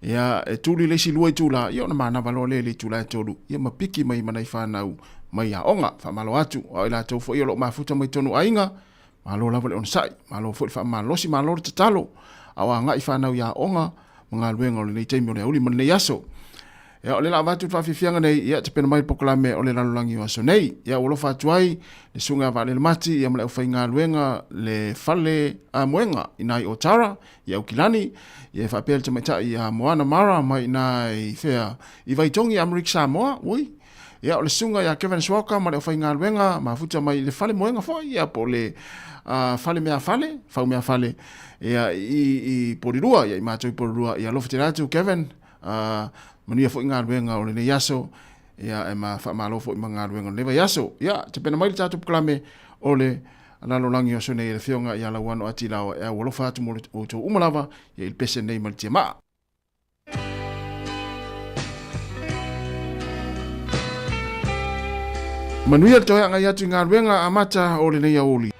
ia e tuli le isi 2 itula ia ona manava loa lea i le itula e 3 ia ma piki mai ma nai fanau mai aoga. Faamalo atu a o i latou foi o lo o mafuta mai totonu o aiga, malo lava le onosai, malo foi le faamalolosi, malo le tatalo a o agai fanau i aoga ma galuega o lenei taimi o le aoauli ma lenei aso. Ia, o lea o le a avatu le faafiafiaga nei, ia, tapena mai le polokalame o le lalolagi o aso nei. Ia, ua alofa atu ai le susuga ia Vaalele Mati, ia ma le aufaigaluega le fale moega i ina i Otara, i Aukilani, ia e faapea le tamaitai ia Moana Mara mai ina i fea, i Vaitogi, Amerika Samoa, ui. Ia, o le susuga ia Kevin Swalker ma le aufaigaluega mafuta mai i le fale moega foi, ia, po o le fale mea fale, fau mea fale, ia, i Porirua, ia, i matou i Porirua, ia alofa tele atu Kevin, manuia foi galuega o lenei aso, ia, e ma faamalo foi ma galuega o lenei vaiaso. Ia, tapena mai le tatou polokalame o le lalolagi o aso nei e le Afioga ia Lauano Atilao e aualofa atu mo le outou uma lava, ia i le pese nei ma le tiamaa. Manuia le toe agai atu i galuega amata o lenei aoauli.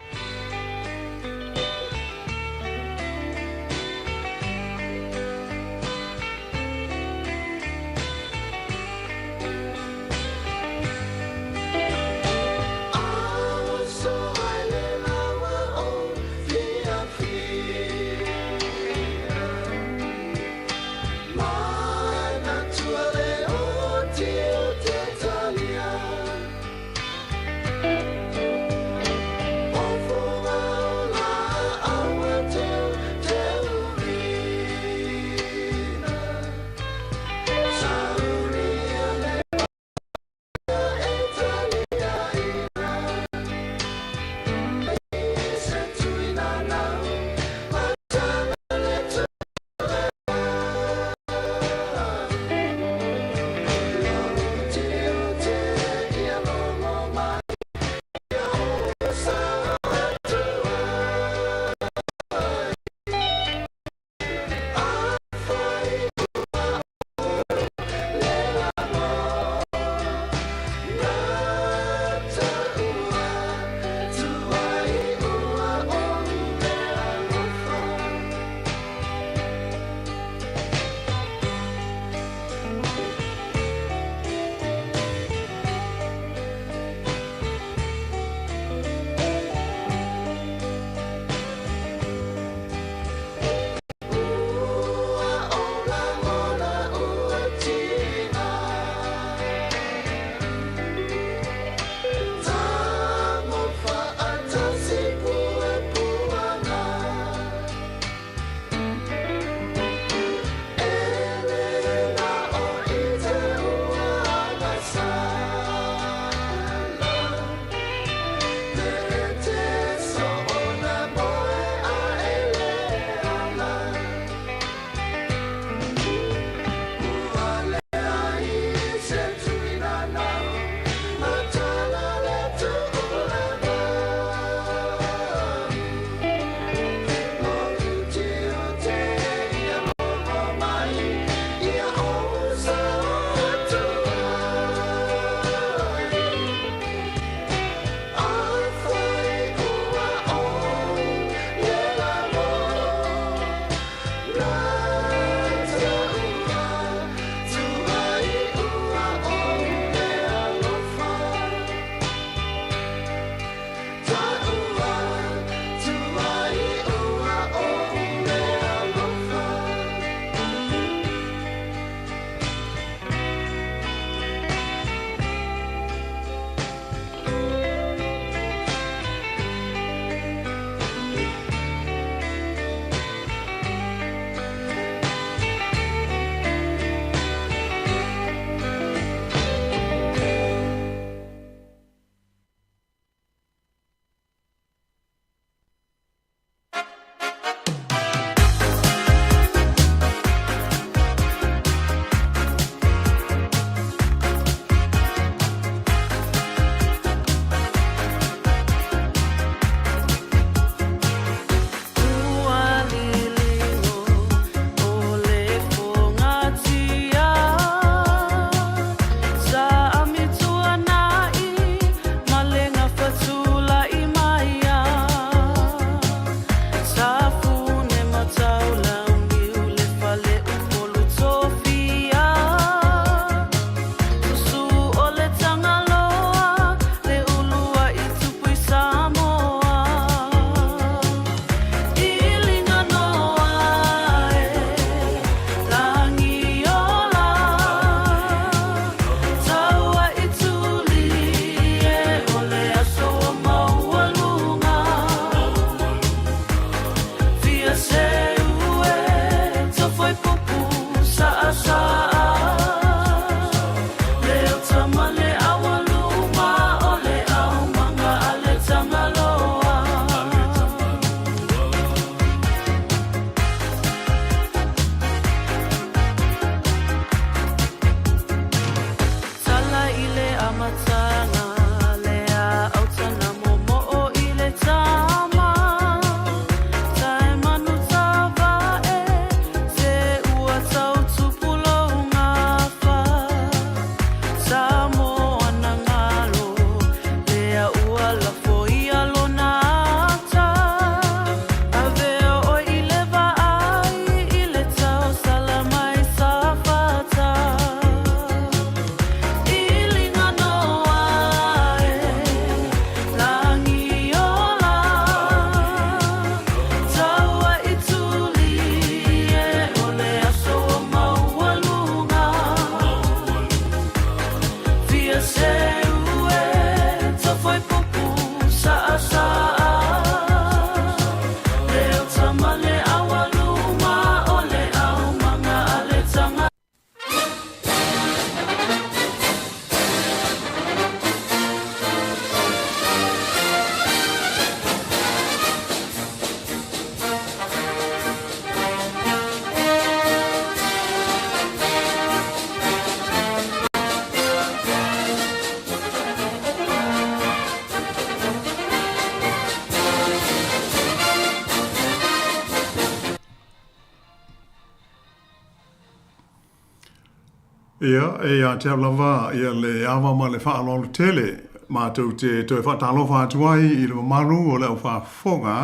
Ia, e ia te au lava ia le ava ma le faaaloalo tele matou te toe faatalofa atu ai i le mamalu o le au faafofoga,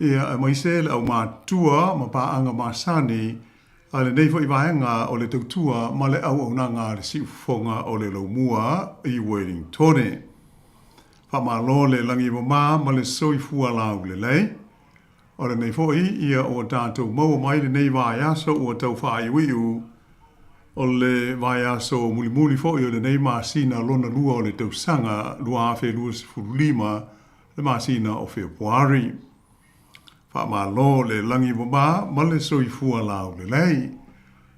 ia, aemaise le aumātua ma paaga masani a lenei foi vaega o le tautua ma le auaunaga a le Siufofoga o le Laumua i Wellingtone. Faamalo le lagi mama ma le soifua laulelei. O lenei foi ia ua tatou maua mai lenei vaiaso ua tau faaiuiu, o le vaiaso mulimuli foi o lenei masina lona lua o le tausaga 2025, le masina o Fepuari. Faamalo le lagi mama ma le soifua laulelei.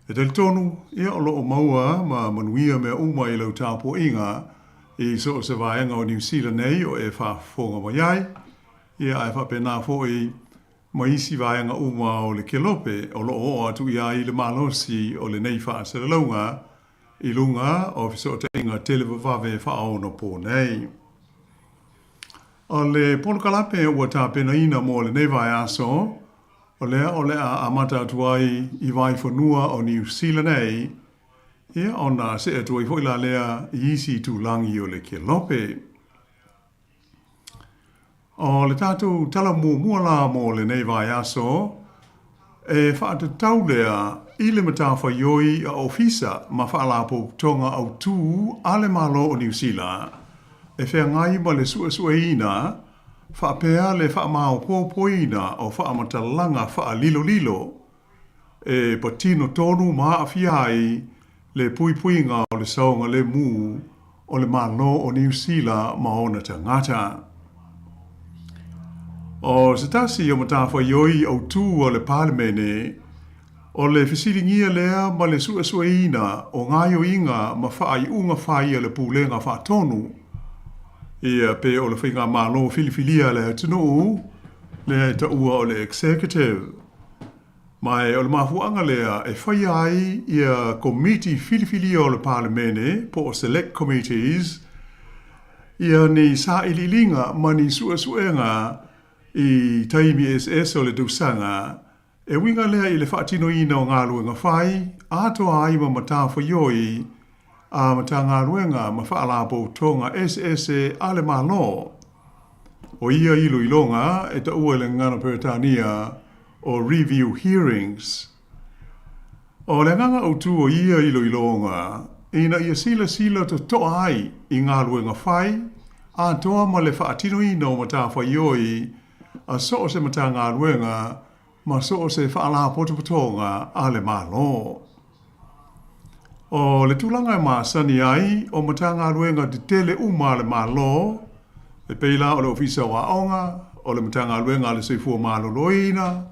E talitonu, ia o lo o maua ma manuia mea uma i lau tapuaiga i so o se vaega o Niu Sila nei o e faafofoga mai ai, ia ae faapena foi ma isi vaega uma o le kelope o lo o oo atu i ai le malosi o lenei faasalalauga i luga o fesootaiga televavave faaonapo nei. O le polokalame ua tapenaina mo lenei vaiaso, o lea o le a amata atu ai i Vaifanua o Niu Sila nei, ia ona see atu ai foi la lea i isi itulagi o le kelope. O le tatou tala muamua la mo lenei vaiaso, e faatatau lea i le matafaioi a ofisa ma faalapotopotoga autū a le Malo o Niu Sila e feagai ma le suesueina faapea le faamaopoopoina o faamatalaga faalilolilo e patino tonu ma aafia ai le puipuiga o le saogalemu o le Malo o Niu Sila ma ona tagata. O se tasi o matafaioi autū a le Palemene, o le fesiligia lea ma le suesueina o gaoioiga ma faaiuga fai a le Pulega Faatonu, ia pe o le faigamalo filifilia a le atunuu, lea e taua o le Executive. Ma o le mafuaaga lea e faia ai ia Komiti Filifilia o le Palemene po o Select Committees ia ni sailiiliga ma ni suesuega i taimi eseese o le tausaga, e uiga lea i le faatinoina o galuega fai atoa ai ma matafaioi a Matagaluega ma Faalapotopotoga eseese a le Malo. O ia iloiloga e taua i le gagana Peretania o Review Hearings. O le agaga autu o ia iloiloga, ina ia silasila totoa ai i galuega fai atoa ma le faatinoina o matafaioi a so o se Matagaluega ma so o se Faalapotopotoga a le Malo. O le tulaga e masani ai o Matagaluega tetele uma a le Malo, e pei la o le Ofisa o Aoga, o le Matagaluega a le Soifua Maloloina,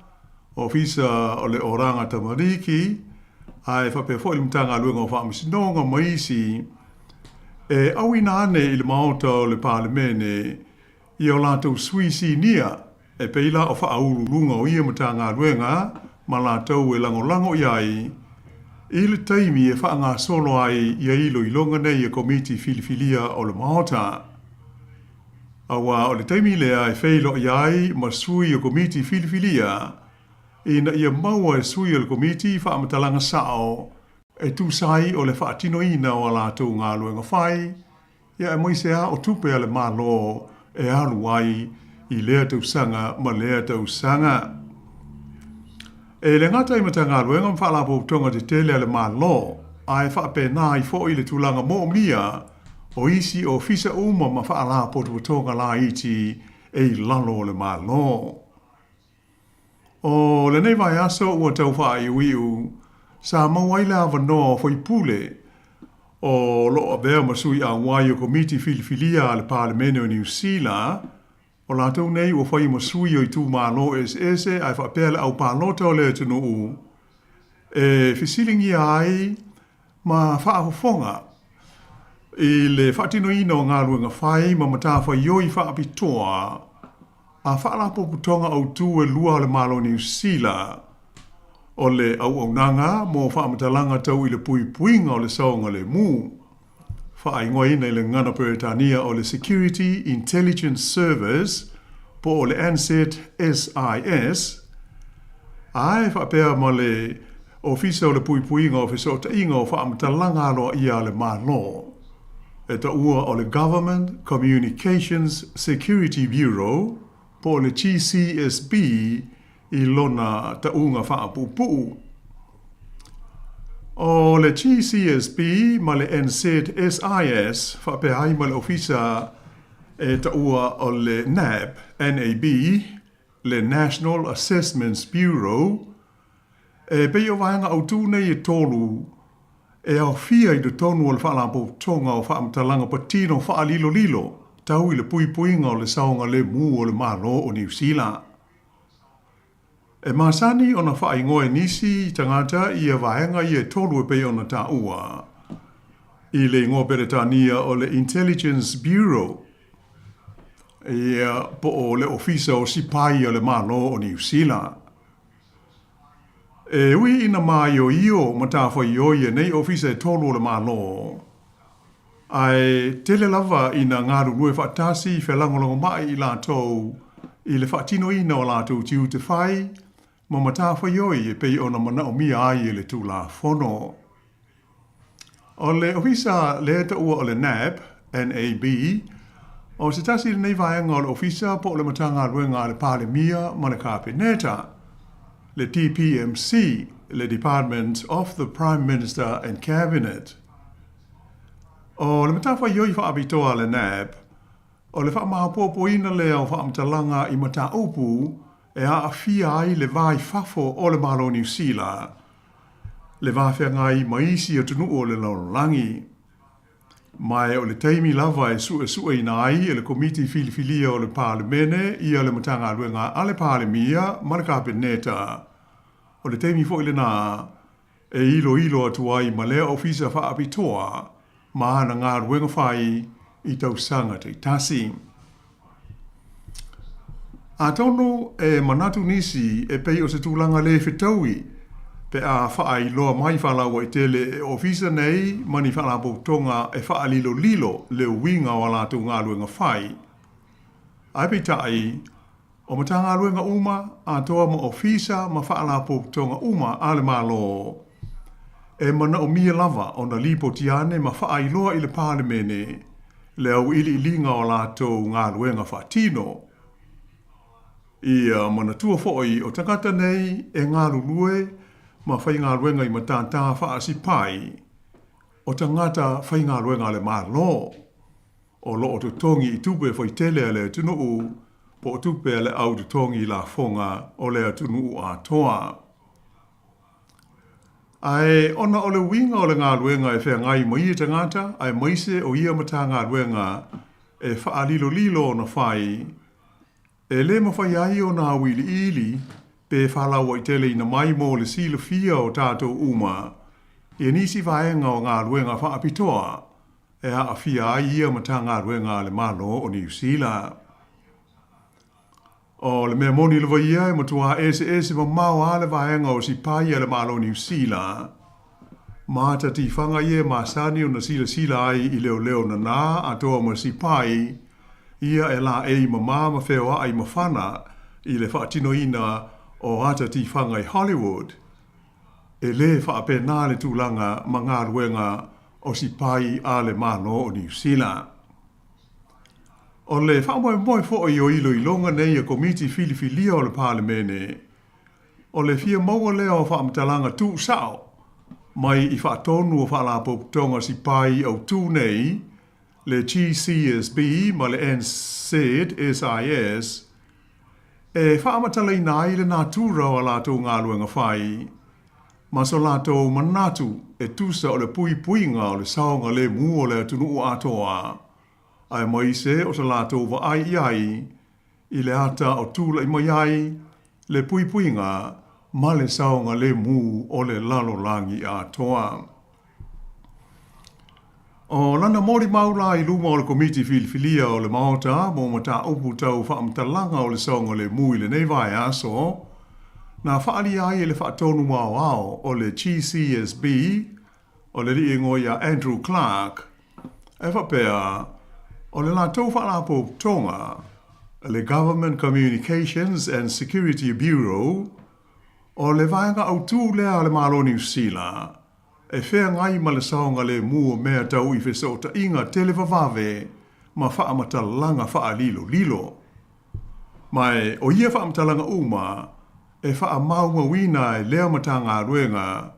Ofisa o le Oranga Tamariki, ae faapea foi le Matagaluega o Faamasinoga ma isi, e auina ane i le Maota o le Palemene i o latou sui sinia e pei la o faauluuluga o ia Matagaluega ma latou e lagolago i ai i le taimi e faagasolo ai ia iloiloga nei e Komiti Filifilia o le Maota. Aua o le taimi lea e feiloai ai ma sui o Komiti Filifilia ina ia maua e sui o le Komiti faamatalaga sao e tusa ai o le faatinoina o a latou galuega fai, ia aemaise lava o tupe a le Malo e alu ai i lea tausaga ma lea tausaga. E le gata i Matagaluega ma Faalapotopotoga tetele a le Malo, ae faapena ai foi le tulaga moomia o isi ofisa uma ma Faalapotopotoga laiti e i lalo o le Malo. O lenei vaiaso ua tau faaiuiu, sa maua ai le avanoa o faipule o lo o avea ma sui auai o Komiti Filifilia a le Palemene o Niu Sila, o latou nei ua fai ma sui o itumalo eseese ae faapea le au palota o le atunuu e fesiligia ai ma faafofoga i le faatinoina o galuega fai ma matafaioi faapitoa a Faalapotopotoga Autū e lua a le Malo o Niu Sila, o le Auaunaga mo Faamatalaga Tau i le Puipuiga o le Saogalemu, faaigoaina i le gagana Peretania o le Security Intelligence Service po o le ANZSIS, ae faapea ma le Ofisa o le Puipuiga o Fesootaiga o Faamatalaga Aloaia a le Malo, e taua o le Government Communications Security Bureau po o le GCSB i lona tauga faapuupuu. O le GCSB ma le NZSIS faapea ai ma le Ofisa e taua o le NAB, NAB, le National Assessments Bureau, e pei o vaega autū nei e tolu e aofia i totonu o le Faalapotopotoga o Faamatalaga Patino Faalilolilo tau i le puipuiga o le saogalemu o le Malo o Niu Sila. E masani ona faaigoa e nisi tagata ia vaega ia e tolu e pei ona taua i le igoa Peretania o le Intelligence Bureau, ia, po o le Ofisa o Sipai a le Malo o Niu Sila. E ui ina māioio matafaioi e nei ofisa e tolu o le Malo, ae tele lava ina galulue faatasi felagolagomai i latou i le faatinoina o latou tiute fai ma matafaioi e pei ona manaomia ai e le Tulafono. O le ofisa lea taua o le NAB, NAB, o se tasi lenei vaega o le ofisa po o le Matagaluega a le Palemia ma le Kapeneta, le DPMC, le Department of the Prime Minister and Cabinet. O le matafaioi faapitoa a le NAB, o le faamaopoopoina lea o faamatalaga i mataupu e aafia ai le va i fafo o le Malo o Niu Sila, le va feagai ma isi atunuu o le lalolagi. Ma o le taimi lava e suesueina ai e le Komiti Filifilia o le Palemene ia le Matagaluega a le Palemia ma le Kapeneta. O le taimi foi lena e iloilo atu ai ma lea ofisa faapitoa ma ana galuega fai i tausaga taitasi. Atonu e manatu nisi e pei o se tulaga le fetaui pe a faailoa mai faalauaitele e ofisa nei ma ni faalapotopotoga e faalilolilo le uiga o a latou galuega fai. Ae peitai, o Matagaluega uma atoa ma ofisa ma faalapotopotoga uma a le Malo, e manaomia lava ona lipoti ane ma faailoa i le Palemene le auiliiliga o latou galuega faatino. Ia manatua foi o tagata nei e galulue ma faigaluega i matata faasipai, o tagata faigaluega a le Malo, o lo o totogi i tupe faitele a le atunuu po o tupe a le au totogi lafoga o le atunuu atoa. Ae ona o le uiga o le galuega e feagai ma ia tagata aemaise o ia Matagaluega e faalilolilo ona fai, e le mafai ai ona auiliili pe faalauaiteleina mai mo le silafia o tatou uma ia nisi vaega o galuega faapitoa e aafia ai ia Matagaluega a le Malo o Niu Sila. O le mea moni lava ia e matuā eseese mamao lava le vaega o sipai a le Malo o Niu Sila ma ata tifaga ia e masani ona silasila ai i leoleo nanā atoa ma sipai ia e laei mamā ma feoai mafana i le faatinoina o ata tifaga i Hollywood. E lē faapena le tulaga ma galuega o sipai a le Malo o Niu Sila. O le faamoemoe foi o iloiloga nei a Komiti Filifilia o le Palemene, o le fia maua lea o faamatalaga tuusao mai i faatonu o Faalapotopotoga Sipai Autū nei, le GCSB ma le NZSIS, e faamatalaina ai le natura o a latou galuega fai, ma so latou manatu e tusa o le puipuiga o le saogalemu o le atunuu atoa, aemaise o sa latou vaai i ai i le ata o tulai mai ai le puipuiga ma le saogalemu o le lalolagi atoa. O lana molimau la i luma o le Komiti Filifilia o le Maota mo Mataupu Tau Faamatalaga o le Saogalemu i lenei vaiaso, na faaalia ai e le Faatonu Aoao o le GCSB, o le alii igoa ia Andrew Clark, e faapea, o le latou faalapotopotoga, le Government Communications and Security Bureau, O le vaega autū lea a le Malo o Niu Sila, e feagai ma le saogalemu o mea tau i fesootaiga televavave ma faamatalaga faalilolilo. Ma e o ia faamatalaga uma e faamaumauina e lea Matagaluega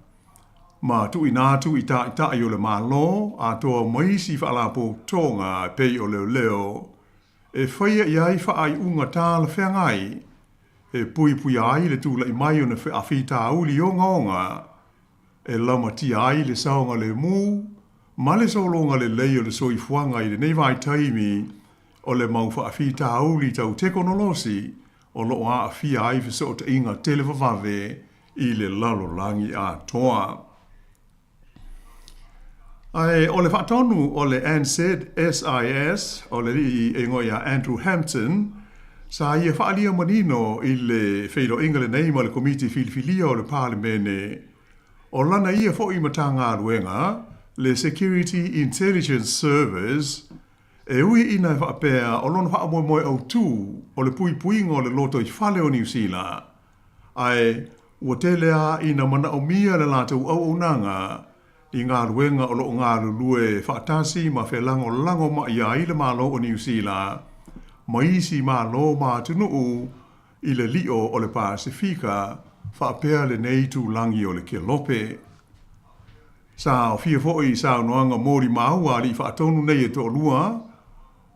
ma tuuina atu i Taitai o le Malo atoa ma isi faalapotopotoga e pei o leoleo e faia i ai faaiuga talafeagai e puipuia ai le tulai mai o ni faafitauli ogaoga e lamatia ai le saogalemu ma le sologa lelei o le soifuaga i lenei vaitaimi o le mau faafitauli tau tekonolosi o lo o aafia ai fesootaiga televavave i le lalolagi atoa. Ae o le faatonu o le NZSIS, o le alii e igoa ia Andrew Hampton, sa ia faaalia manino i le feiloaiga lenei ma le Komiti Filifilia o le Palemene, o lana ia foi Matagaluega, le Security Intelligence Service, e ui ina e faapea o lona faamoemoe autu o le puipuiga o le lotoifale o Niu Sila, ae ua tele lava ina manaomia le latou auaunaga i galuega o lo o galulue faatasi ma felagolagomai ai le Malo o Niu Sila ma isi malo ma atunuu i le lio o le Pasefika faapea lenei itulagi o le Kelope. Sa aofia foi i saunoaga molimau a alii faatonu nei e toalua,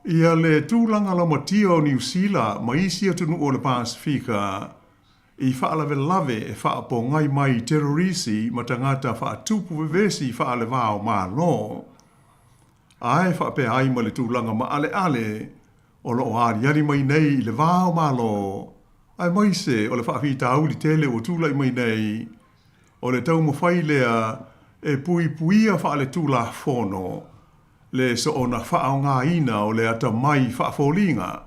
ia le tulaga lamatia o Niu Sila ma isi atunuu o le Pasefika i faalavelave e faapogai mai i terorisi ma tagata faatupu vevesi faale-va-o-Malo. Ae faapea ai ma le tulaga maaleale o lo o aliali mai nei i le va o Malo, aemaise o le faafitauli tele ua tulai mai nei, o le taumafai lea e puipuia faaletulafono le soona faaaogaina o le atamai faafoliga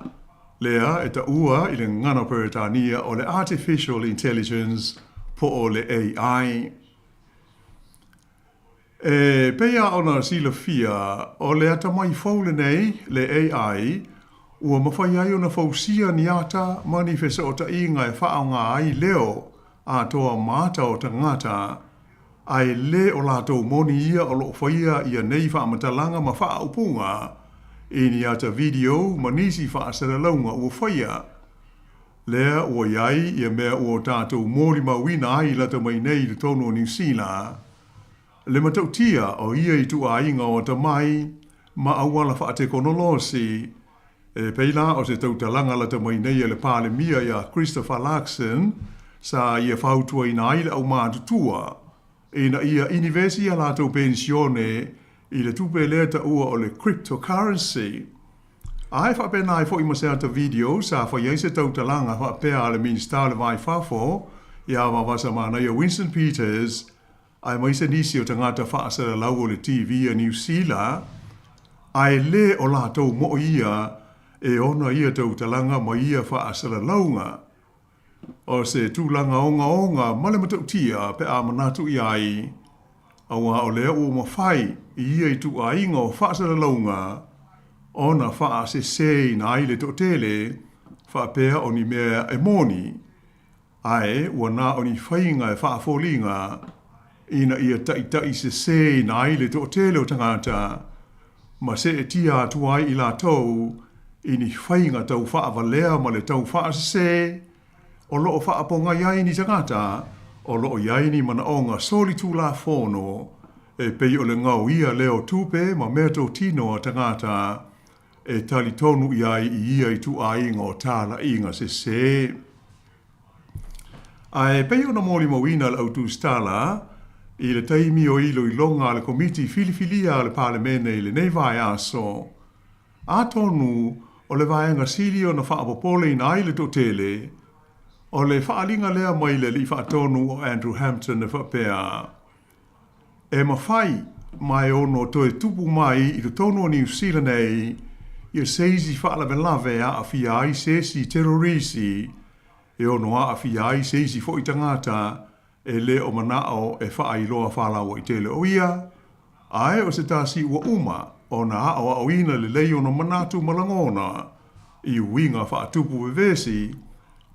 lea e taua i le gagana Peretania o le Artificial Intelligence po o le AI. E pei lava ona silafia, o le atamai fou lenei, le AI, ua mafai ai ona fausia ni ata ma ni fesootaiga e faaaoga ai leo atoa ma ata o tagata, ae le o latou moni ia o lo o faia ia nei faamatalaga ma faaupuga i ni ata video ma nisi faasalalauga ua faia. Lea ua i ai ia mea ua tatou molimauina ai lata mai nei i totonu o Niu Sila, le matautia o ia ituaiga o atamai ma auala faatekonolosi, E pei la o se tautalaga lata mai nei a le Palemia ia Christopher Luxon sa ia fautuaina ai le aumatutua ina ia inivesi a latou penisione i le tupe lea taua o le cryptocurrency. Ae faapena ai foi ma se ata video sa fai ai se tautalaga faapea a le Minisita o le Va i Fafo ia Vaavasamanaia Winston Peters aemaise nisi o tagata faasalalau o le TV a Niu Sila, ae le o latou moʻo ia e ona ia tautalaga ma ia faasalalauga. O se tulaga ogaoga ma le matautia pe a manatu i ai, auā o lea ua mafai i ia ituaiga o faasalalauga ona faasesēina ai le toatele faapea o ni mea e moni, Ae ua na o ni faiga e faafoliga ina ia taitaisesēina ai le toatele o tagata ma seetia atu ai i latou i ni faiga tau faavalea ma le tau faasesē o lo o faapogai ai ni tagata o lo o i ai ni manaoga solitulafono e pei o le gaoia lea o tupe ma meatotino a tagata e talitonu i ai i ia ituaiga o talaiga sesē. Ae pei ona molimauina le autusitala i le taimi o iloiloga a le Komiti Filifilia a le Palemene i lenei vaiaso, atonu o le vaega sili ona faapopoleina ai le toatele, o le faaaliga lea mai le alii faatonu o Andrew Hampton e faapea, E mafai ma e ono toe tupu mai i totonu o Niu Sila nei ia se isi faalavelave e aafia ai se isi terorisi, e ono aafia ai se isi foi tagata e le o manao e faailoa faalauaitele o ia, ae o se tasi ua uma ona aoaoina lelei ona manatu ma lagona i uiga faatupu vevesi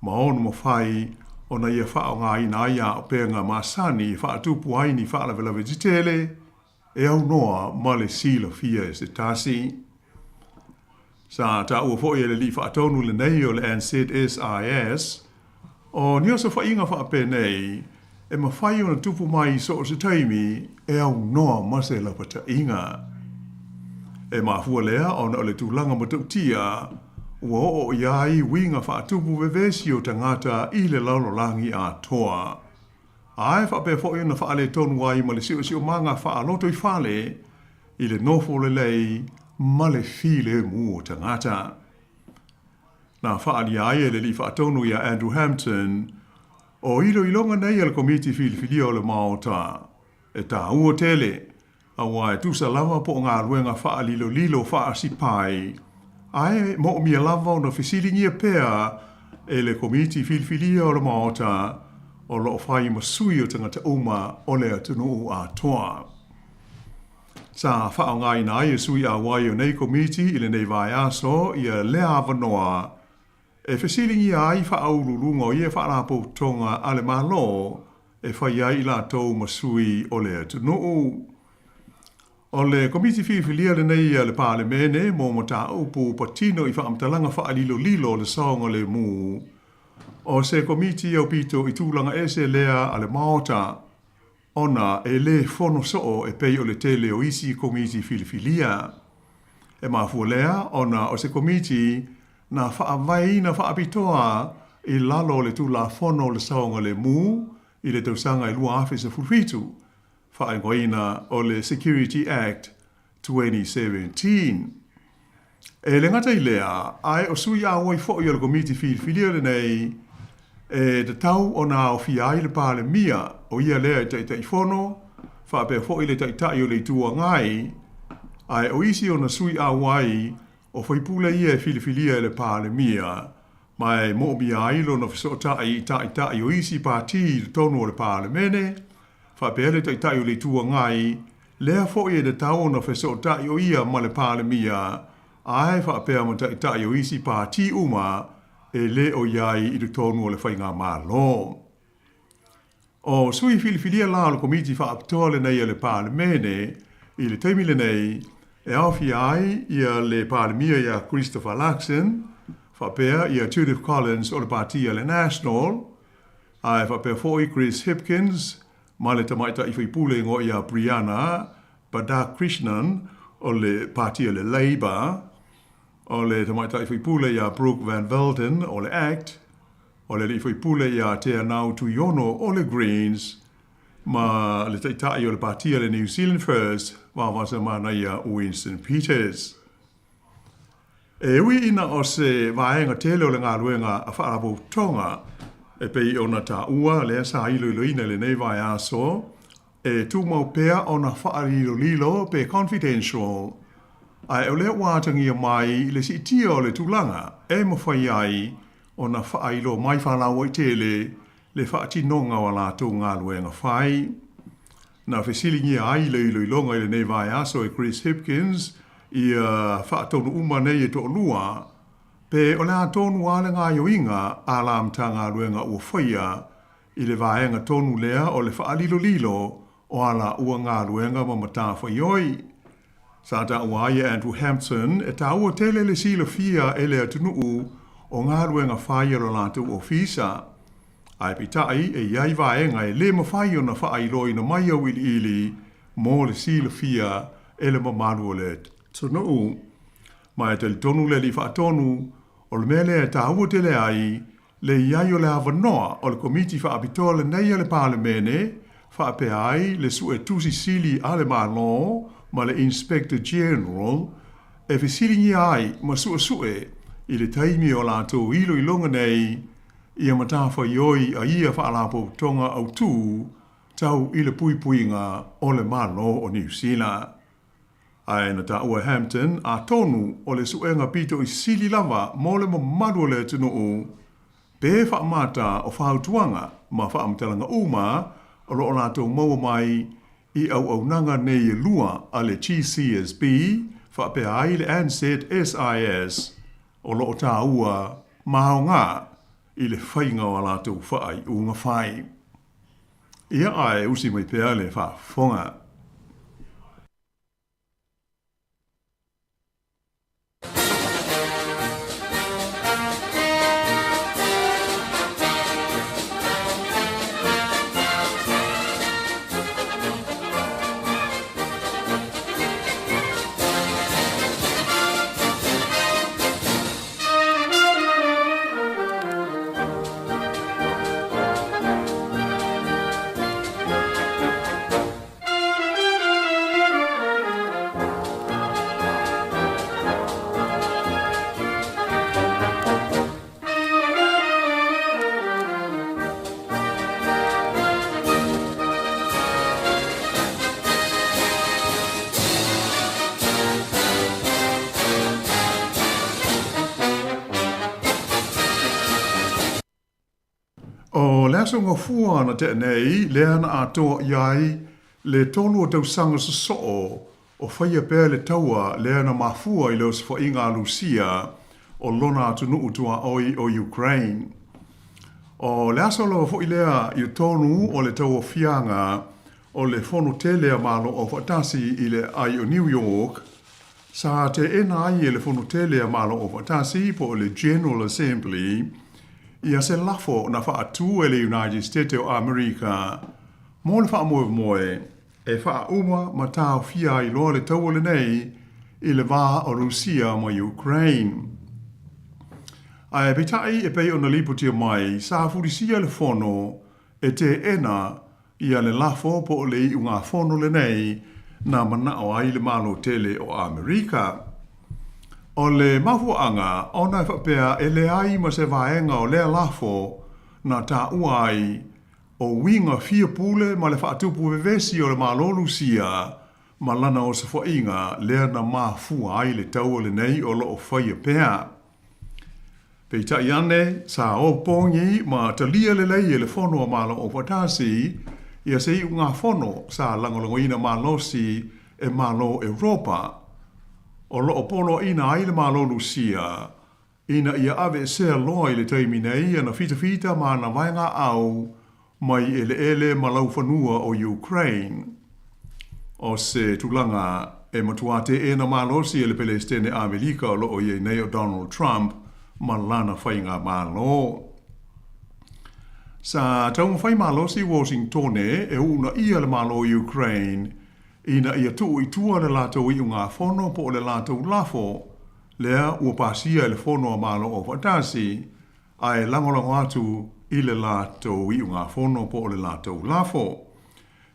ma ono mafai ona ia faaaogaina ai auupega masani e faatupu ai ni faalavelave tetele e aunoa ma le silafia e se tasi. Sa taua foi e le Alii Faatonu lenei o le NZSIS, o ni osofaiga faapenei e mafai ona tupu mai i so o se taimi e aunoa ma se lapataiga. E mafua lea ona o le tulaga matautia ua oo i ai uiga faatupu vevesi o tagata i le lalolagi atoa. Ae faapea foi ona faaletonu ai ma le siosiomaga faalotoifale i le nofo lelei ma le filemu o tagata. Na faaalia ai e le Alii Faatonu ia Andrew Hampton, o iloiloga nei a le Komiti Filifilia o le Maota, e taua tele, aua e tusa lava po o galuega faalilolilo faasipai, ae moomia lava ona fesiligia pea e le Komiti Filifilia o le Maota o lo o fai ma sui o tagata uma o le atunuu atoa. Sa faaaogaina ai e sui auai o nei komiti i lenei vaiaso ia lea avanoa e fesiligia ai faauluuluga o ia faalapotopotoga a le Malo e fai ai i latou ma sui o le atunuu. O le Komiti Filifilia lenei a le Palemene mo mataupu patino i faamatalaga faalilolilo o le saogalemu. O se komiti aupito i tulaga ese lea a le Maota, ona e lē fono soo e pei o le tele o isi Komiti Filifilia. E mafua lea ona o se Komiti na faavaeina faapitoa i lalo o le Tulafono o le Saogalemu i le tausaga e 2017, faaigoaina o le Security Act 2017. E le gata i lea, ae o sui auai foi o le Komiti Filifilia lenei e tatau ona aofia ai le Palemia, o ia lea e Taitaifono, faapea foi le Taitai o le Itu Agai, ae o isi ona sui auai o faipule ia e filifilia e le Palemia, ma e moomia ai lona fesootai i taitai o isi pati i totonu o le Palemene, faapea le Taitai o le Itu Agai, lea foi e tatau ona fesootai o ia ma le Palemia, ae faapea ma taitai o isi pati uma e le o i ai i totonu o le Faigamalo. O sui filifilia la o le Komiti Faapitoa lenei a le Palemene i le taimi lenei e aofia ai ia le Palemia ia Christopher Luxon, faapea ia Judith Collins o le Pati a le National, ae faapea foi Chris Hipkins ma le tamaitai faipule igoa ia Brianna Badakrishnan o le Pati a le Labour, o le tamaitai faipule ia Brooke Van Velden o le act, o le alii faipule ia Teanau Tuiono o le Greens, ma le taitai o le Pati a le New Zealand First, Vaovasamanaia Winston Peters. E ui ina o se vaega tele o le galuega a Faalapotopotoga e pei ona taua lea sa iloiloina i lenei vaiaso, e tumau pea ona faalilolilo pe confidential, ae o lea ua atagia mai le siitia o le tulaga e mafai ai ona faailoa mai faalauaitele le faatinoga o a latou galuega fai. Na fesiligia ai le iloiloga i lenei vaiaso e Chris Hipkins ia faatonu uma nei e toalua, pe o le a tonu lava le gaoioiga a la Matagaluega ua faia i le vaega tonu lea o le faalilolilo o a laua galuega ma matafaioi. Sa taua ai e Andrew Hampton e taua tele le silafia e le atunuu o galuega fai a lo latou ofisa. Ae peitai e i ai vaega e le mafai ona faailoaina mai auiliili mo le silafia e le mamalu o le atunuu. Ma e talitonu le Alii Faatonu, o le mea lea e taua tele ai le i ai o le avanoa o le Komiti Faapitoa lenei a le Palemene faapea ai le Suetusi Sili a le Malo ma le Inspector General e fesiligia ai ma suesue i le taimi o latou iloiloga nei ia matafaioi a ia Faalapotopotoga Autu tau i le puipuiga o le Malo o Niu Sila. Ae na taua e Hampton, atonu o le suega pito i sili lava mo le mamalu o le atunuu, pe faamata o fautuaga ma faamatalaga uma o lo o latou maua mai i auaunaga nei e lua a le GCSB faapea ai le NZSIS o lo o taua ma aoga. i le faiga o a latou faaiuga fai. Ia ae usi mai pea le faafofoga. O le aso gafua na tea nei, lea na atoa i ai le tolu o tausaga sosoo o faia pea le taua lea na mafua i le osofaiga a Lusia o lona atunuu tuaoi o Ukraine. O le aso lava foi lea i totonu o le tauaofiaga o le Fono Tele a Malo Aufaatasi i le Aai o New York, sa teena ai e le Fono Tele a Malo Aufaatasi po o le General Assembly ia se lafo na faatu e le United State o Amerika mo le faamoemoe e faauma ma taofia ai loa le taua lenei i le va o Rusia ma Ukraine. Ae peitai e pei ona lipotia mai, sa fulisia le fono e teena ia le lafo po o le iugafono lenei na manao ai le Malo tele o Amerika. O le mafuaaga ona e faapea e leai ma se vaega o lea lafo na taua ai o uiga fia pule ma le faatupu vevesi o le Malo Lusia ma lana osofaiga lea na mafua ai le taua lenei o lo o faia pea. Peitai ane, sa opogi ma talia lelei e le Fono a Malo Aufaatasi ia se iugafono sa lagolagoina malosi e Malo Europa, o lo o poloaiina ai le Malo Lusia ina ia aveesea loa i le taimi nei ana fitafita ma ana vaegaau mai eleele ma laufanua o Ukraine. O se tulaga e matua teena malosi e le Pelesitene Amelika o lo o i ai nei o Donald Trump ma lana faigamalo. Sa taumafai malosi Washingtone e uunaia le Malo o Ukraine ina ia tuu i tua le latou iugafono po o le latou lafo lea ua pasia e le Fono a Malo Aufaatasi ae lagolago atu i le latou iugafono po o le latou lafo.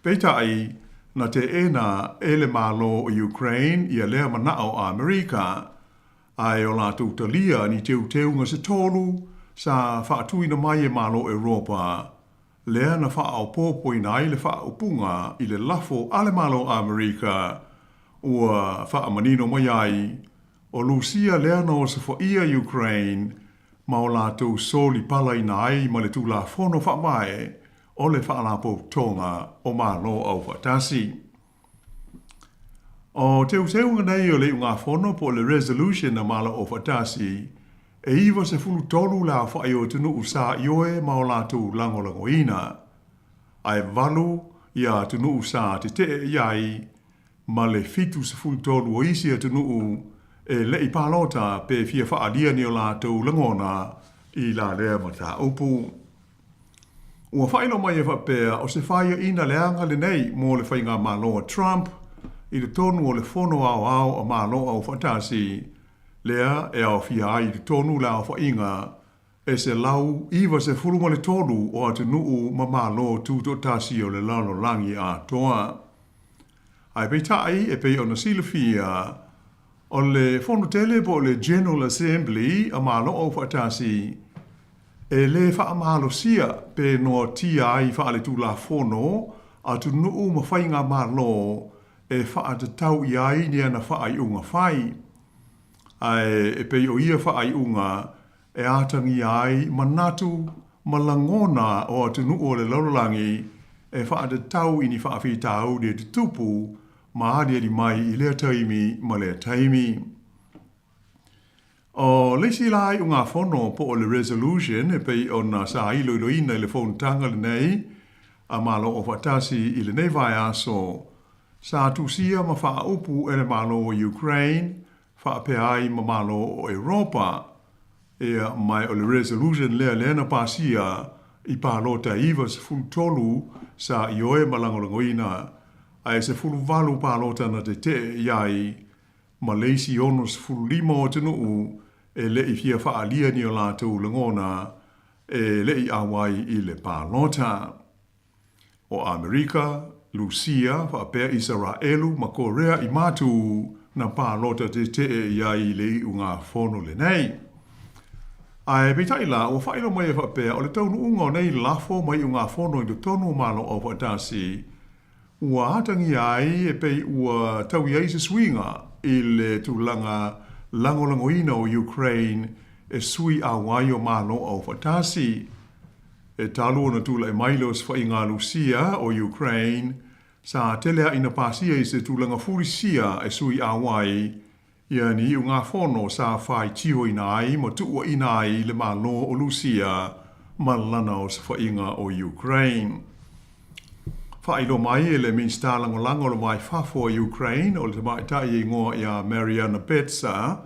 Peitai, na teena e le Malo o Ukraine ia lea manao a Amerika, ae o latou talia ni teuteuga se tolu sa faatuina mai e Malo Europa, lea na faaopoopoina ai le faaupuga i le lafo a le Malo Amerika ua faamanino mai ai o Lusia lea na osofaia Ukraine ma o latou soli palaina ai ma le Tulafono Faavae o le Faalapotopotoga o Malo Aufaatasi. O teuteuga nei o le iugafono po o le Resolution a Malo Aufaatasi e 93 le aofai o atunuu sa ioe ma o latou lagolagoina, ae valu ia atunuu sa tetee i ai ma le 73 o isi atunuu e le i palota pe fia faaalia ni o latou lagona i la lea mataupu. Ua faailoa mai e faapea o se faiaina leaga lenei mo le faigamalo a Trump i totonu o le Fono Aoao a Malo Aufaatasi lea e aofia ai i totonu le aofaiga e 193 o atunuu ma Malo Tutoatasi o le lalolagi atoa. Ae peitai, e pei ona silafia, o le Fono Tele po o le General Assembly a Malo Aufaatasi, e lē faamalosia pe noatia ai faaletulafono atunuu ma faigamalo e faatatau i ai ni ana faaiuga fai. Ae e pei o ia faaiuga e atagia ai manatu ma lagona o atunuu o le lalolagi e faatatau i ni faafitauli e tutupu ma aliali mai i lea taimi ma lea taimi. O le isi la iugafono po o le resolution e pei ona sa iloiloina i le fonotaga lenei a Malo Aufaatasi i lenei vaiaso, sa tusia ma faaupu e le Malo o Ukraine faapea ai ma Malo o Europa. Ia, ma o le resolution lea lea na pasia i palota e 93 sa ioe ma lagolagoina, ae 18 palota na tetee i ai, ma le isi 65 o atunuu e le i fia faaalia ni o latou lagona e le i auai i le palota. O Amerika, Lusia faapea Isaraelu ma Korea i Matu na palota tetee i ai i le iugafono lenei. Ae peitai la, ua faailoa mai e faapea o le taunuuga o nei lafo ma iugafono i totonu o Malo Aufaatasi ua atagia ai e pei ua tau i ai se suiga i le tulaga lagolagoina o Ukraine e sui auai o Malo Aufaatasi. E talu ona tulai mai le osofaiga a Lusia o Ukraine, sa tele aʻi na pasia i se tulaga fulisia e sui auai ia ni iugafono sa faitioina ai ma tuuaina ai le Malo o Lusia ma lana osofaiga o Ukraine. Faailoa mai e le Minisita Lagolago o le Va i Fafo a Ukraine o le tamaitai e igoa ia Mariana Betsa,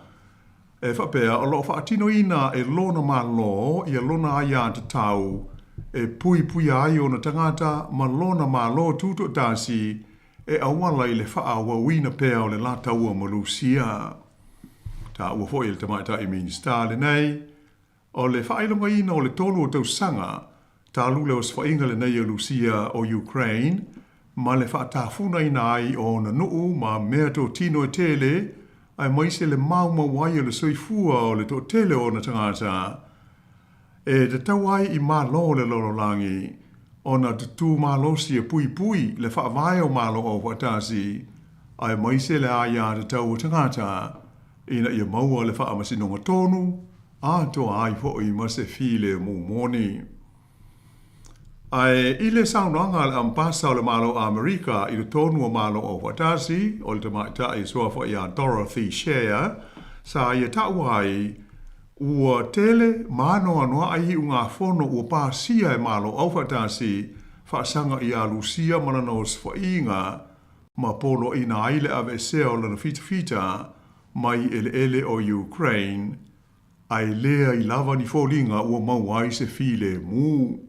E faapea, o lo o faatinoina e lona Malo ia lona aiatatau e puipuia ai ona tagata ma lona Malo tutoatasi e auala i le faaauauina pea o le la taua ma Lusia. Taua foi e le Tamaitai Minisita lenei, o le faailogaina o le tolu o tausaga talu le osofaiga lenei o Lusia o Ukraine ma le faatafunaina ai o ona nuu ma meatotino e tele, aemaise le maumau ai o le soifua o le toatele o ona tagata, e tatau ai i Malo o le lalolagi ona tutū malosi e puipui le faavae o Malo Aufaatasi, aemaise le aiatatau o tagata, ina ia maua le faamasinoga tonu, atoa ai foi ma se filemu moni. Ae i le saunoaga a le Amepasa o le Malo o Amerika i totonu o Malo Aufaatasi, o le tamaitai suafa ia Dorothy Shea, sa ia taua ai, ua tele ma anoanoai iugafono ua pasia e Malo Aufaatasi faasaga iā Lusia ma lana osofaiga ma poloaiina ai le aveesea o lana fitafita mai eleele o Ukraine, Ae leai lava ni foliga ua maua ai se filemu.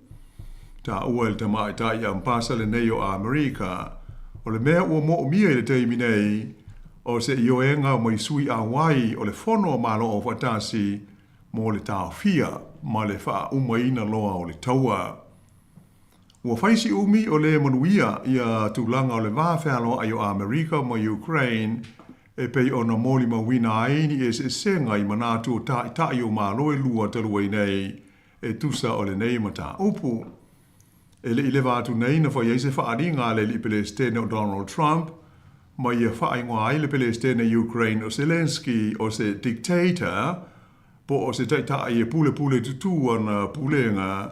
Taua e le tamaitai ampasa lenei o Amerika, o le mea ua moomia i le taimi nei, o se ioega mai sui auai o le Fono a Malo Aufaatasi mo le taofia ma le faaumaina loa o le taua. Ua fai si umi o lē manuia ia tulaga o le va fealoaʻi o Amerika ma Ukraine e pei ona molimauina ai ni eseesega i manatu o taʻitaʻi o Malo e lua talu ai nei e tusa o lenei mataupu. E le i leva atu nei na fai ai se faaaliga a le alii Pelesitene o Donald Trump ma ia faaigoa ai le Pelesitene Ukraine o Zelensky o se dictator po o se taitaʻi e pulepule tutū ana pulega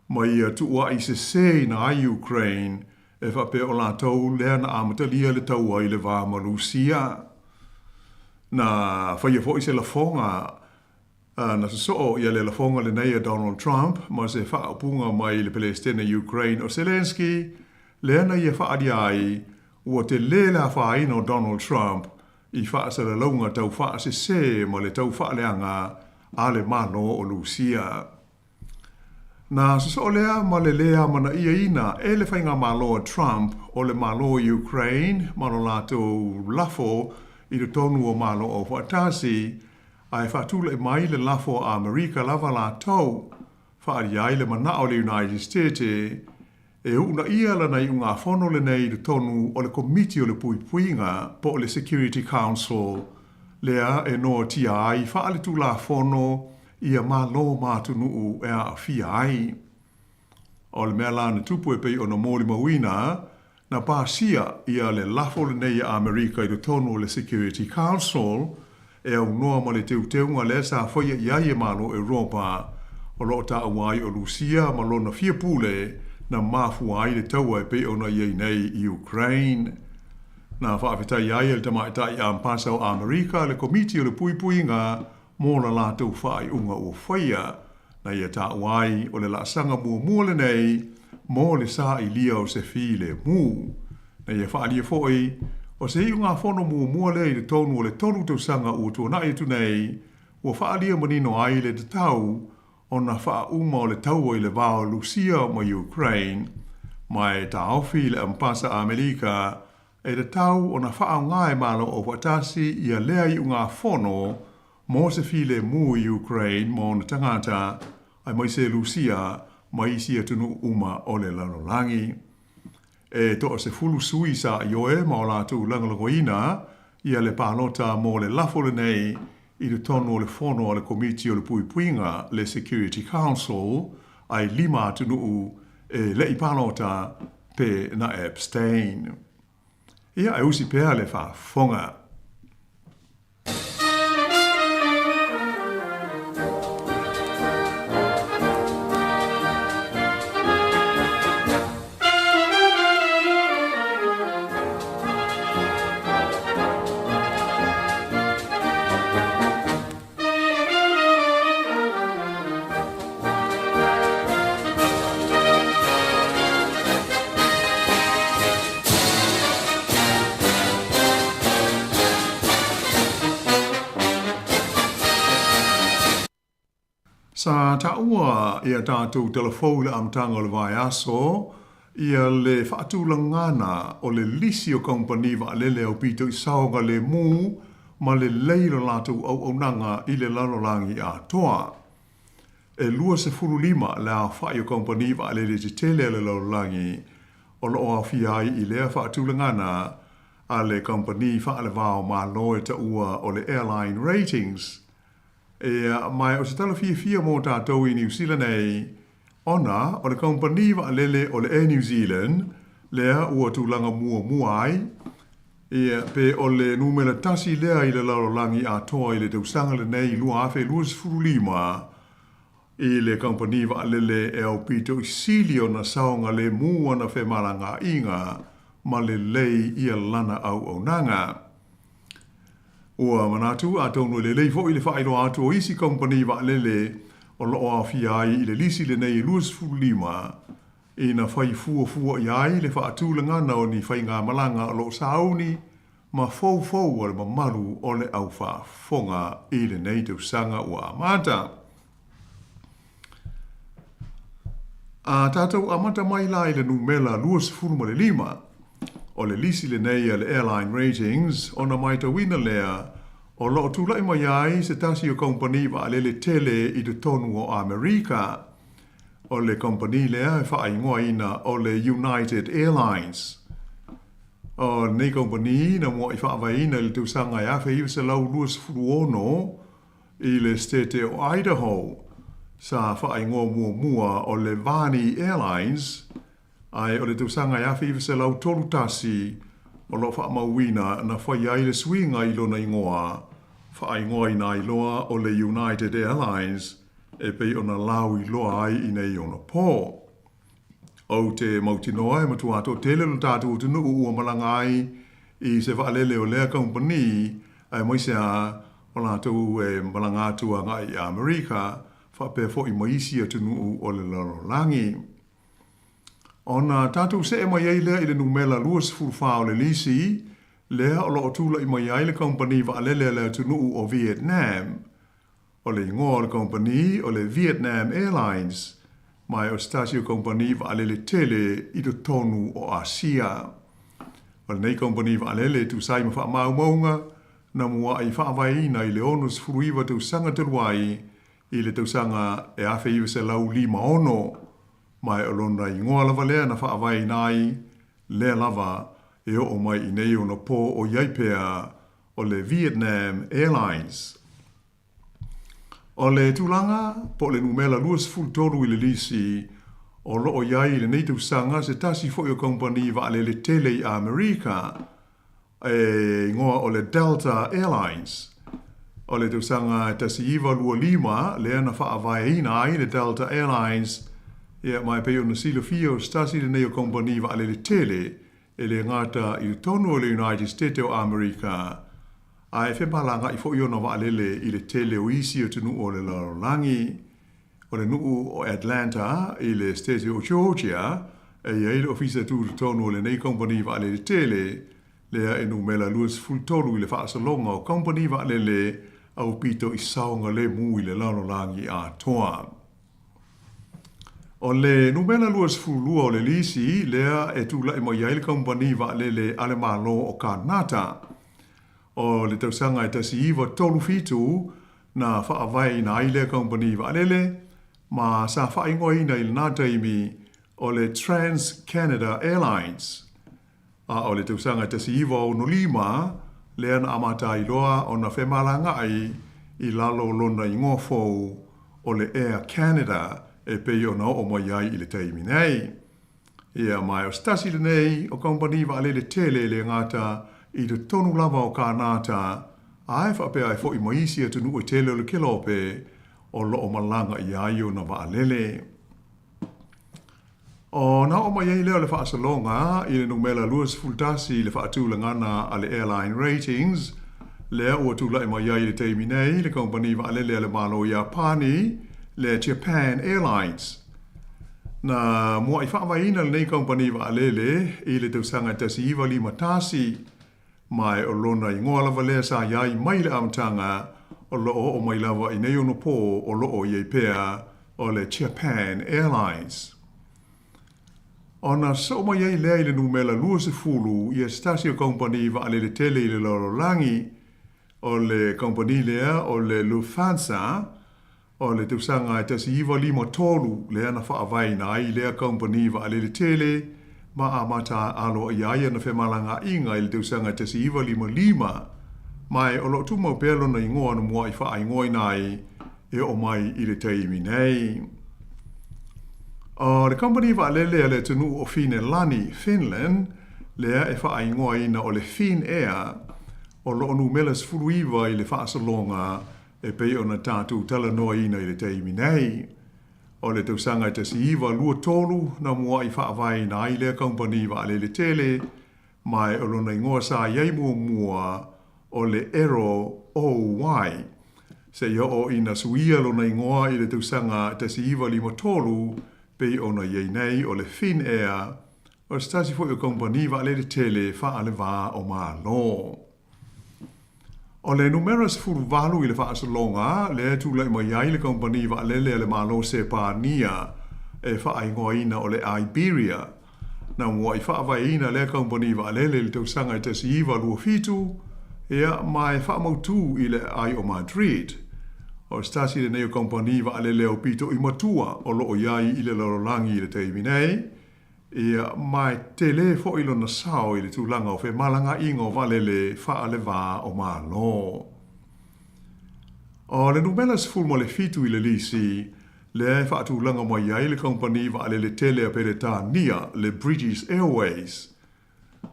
ma ia tuuaʻi sesēina ai Ukraine e faapea o latou lea na amatalia le taua i le va ma Lusia. Na faia foi se lafoga na sosoo ia le lafoga lenei a Donald Trump ma se faaupuga mai le Pelesitene Ukraine o Zelensky lea na ia faaalia ai ua telē le afaina o Donald Trump i faasalalauga tau faasesē ma le tau faaleaga a le Malo o Lusia. Na sosoo lea ma le lē amanaiaina e le faigamalo a Trump o le Malo o Ukraine ma lo latou lafo i totonu o Malo Aufaatasi, ae faatulai mai le lafo a Amerika lava latou, faaalia ai le manao o le United States e uunaia lana iugafono lenei i totonu o le Komiti o le Puipuiga po o le Security Council, lea e noatia ai faaletulafono ia Malo ma atunuu e aafia ai. O le mea la na tupu e pei ona molimauina, na pasia ia le lafo lenei a Amerika i totonu o le Security Council e aunoa ma le teuteuga lea sa faia i ai e Malo Europa, o lo o taua ai o Lusia ma lona fia pule na mafua ai le taua e pei ona i ai nei i Ukraine. Na faafetai ai e le tamaitai Ampasa o Amerika le Komiti o le Puipuiga mo la latou faaiuga ua faia, na ia taua ai o le laasaga muamua lenei mo le sailia o se filemu. Na ia faaalia foi o se iugafono muamua lea i totonu o le 3 tausaga ua tuanai atu nei, ua faaalia manino ai le tatau ona faauma o le taua i le va o Lusia ma Ukraine, ma e taofi le Ampasa Amelika e tatau ona faaaoga e Malo Aufaatasi ia lea iugafono mo se filemu i Ukraine ma ona tagata, aemaise Lusia ma isi atunuu uma o le lalolagi. E toa-10 sui sa ioe ma o latou lagolagoina ia le palota mo le lafo lenei i totonu o le fono a le Komiti o le Puipuiga, le Security Council, ae 5 atunuu e le i palota pe na abstain. Ia, e usi pea le faafofoga. Sa taua i a tatou talafou i le amataga o le vaiaso ia le faatulagana o le lisi o kamupani vaalele aupito i saogalemu ma lelei lo latou auaunaga i le lalolagi atoa. E 25 le aofai o kamupani vaalele tetele a le lalolagi o lo o aofia ai i lea faatulagana a le kamupani faalevao Malo e taua o le Airline Ratings. Ia, ma o se tala fiafia mo tatou i Niu Sila nei, ona o le kamupani vaalele o le Air New Zealand lea ua tulaga muamua ai, ia, pe o le numera tasi lea i le lalolagi atoa i le tausaga lenei 2025, i le kamupani vaalele e aupito i sili ona saogalemu ana femalagaaiga ma lelei ia lana auaunaga. Ua manatu atonu e lelei foi le faailoa atu o isi kamupani vaalele o lo o aofia ai i le lisi lenei e 25 ina fai fuafua i ai le faatulagana o ni faigamalaga o lo o sauni ma foufou a le mamalu o le au faafofoga i lenei tausaga ua amata. A tatou amata mai la i le numera 25, o le lisi lenei a le Airline Ratings ona maitauina lea o lo o tulai mai ai se tasi o kamupani vaalele tele i totonu o Amerika. O le kamupani lea e faaigoaina o le United Airlines. O lenei kamupani na mua'i faavaeina i le tausaga e 1926 i le Setete o Idaho, sa faaigoa muamua o le Varney Airlines, ae o le tausaga e 1931 o lo o faamauina na fai ai le suiga i lona igoa, faaigoaina ai loa o le United Airlines e pei ona lauiloa ai i nei ona po. Ou te mautinoa e matua toatele lo tatou atunuu ua malaga ai i se vaalele o lea kamupani, aemaise a o latou e malaga atu agai i Amerika, faapea foi ma isi atunuu o le lalolagi. Ona tatou see mai ai lea i le numera 24 o le lisi, lea o lo o tulai mai ai le kamupani vaalele a le atunuu o Vietnam. O le igoa o le kamupani o le Vietnam Airlines, ma e o se tasi o kamupani vaalele tele i totonu o Asia. O lenei kamupani vaalele e tusa ai ma faamaumauga na mua'i faavaeina i le 69 tausaga talu ai i le tausaga e 1956, ma e o lona igoa lava lea na faavaeina ai lea lava e oo mai i nei ona po o i ai pea o le Vietnam Airlines. O le tulaga, po o le numera 23 i le lisi, o lo o i ai i lenei tausaga se tasi foi o kamupani vaalele tele i Amerika, e igoa o le Delta Airlines. O le tausaga 1925 lea na faavaeina ai le Delta Airlines, ia, ma e pei ona silafia o se tasi lenei o kamupani vaalele tele e le gata i totonu o le United States o Amerika. Ae femalagaʻi foi ona vaalele i le tele o isi atunuu o le lalolagi. O le nuu o Atlanta i le Setete o Georgia e i ai le ofisa tutotonu o lenei kamupani vaalele tele, lea e numera 23 i le faasologa o kamupani vaalele aupito i saogalemu i le lalolagi atoa. O le numera 22 o le lisi lea e tulai mai ai le kamupani vaalele a le Malo o Kanata. O le tausaga e 1937 na faavaeina ai lea kamupani vaalele, ma sa faaigoaina i lena taimi o le Trans Canada Airlines. A o le tausaga e 1965 lea na amata ai loa ona femalagaʻi i lalo o lona igoa fou o le Air Canada e pei ona oo mai ai i le taimi nei. Ia, ma o se tasi lenei o kamupani vaalele tele e le gata i totonu lava o Kanata, ae faapea ai foi ma isi atunuu e tele o le Kelope o lo o malaga i ai ona vaalele. Ona oo mai ai lea o le faasologa i le numera 21 i le faatulagana a le Airline Ratings, lea ua tulai mai ai i le taimi nei le kamupani vaalele a le Malo o Iapani, le Japan Airlines. Na muaʻi faavaeina lenei kamupani vaalele i le tausaga e 1951, ma o lona igoa lava lea sa i ai mai le amataga o lo o oo mai lava i nei ono pō o lo o i ai pea o le Japan Airlines. Ona soo mai ai lea i le numera 20 ia se tasi o kamupani vaalele tele i le lalolagi, o le kamupani lea o le Lufthansa, O le tausaga e 1953 lea na faavaeina ai lea kamupani vaalele tele ma amata aloaia ai ana femalagaaiga i le tausaga e 1955, ma o lo o tumau pea lona igoa na muaʻi faaigoaina ai e oo mai i le taimi nei. O le kamupani vaalele a le atunuu o Finelani, Finland, lea e faaigoaina o le Finnair, o lo o numera 19 i le faasologa e pei ona tatou talanoaina i le taimi nei. O le tausaga e 1923 na muaʻi faavaeina ai lea kamupani vaalele tele, ma o lona igoa sa i ai muamua o le Aero OY, seia oo ina suia lona igoa i le tausaga 1953 pei ona i ai nei o le Finnair, o se tasi foi o kamupani vaalele tele faale-va o Malo. O le numera 18 i le faasologa lea e tulai mai ai le kamupani vaalele a le Malo Sepania e faaigoaina o le Iberia. Na muaʻi faavaeina lea kamupani vaalele i le tausaga e 1927, ia, ma e faamautū i le aai o Madrid. O se tasi lenei o kamupani vaalele aupito i matua o lo o i ai i le lalolagi i le taimi nei, Ia, ma e tele foi lona sao i le tulaga o femalagaaiga o vaalele faale-va o Malo. O le numera 17 i le lisi, lea e faatulaga mai ai le kamupani vaalele tele a Peretania, le British Airways.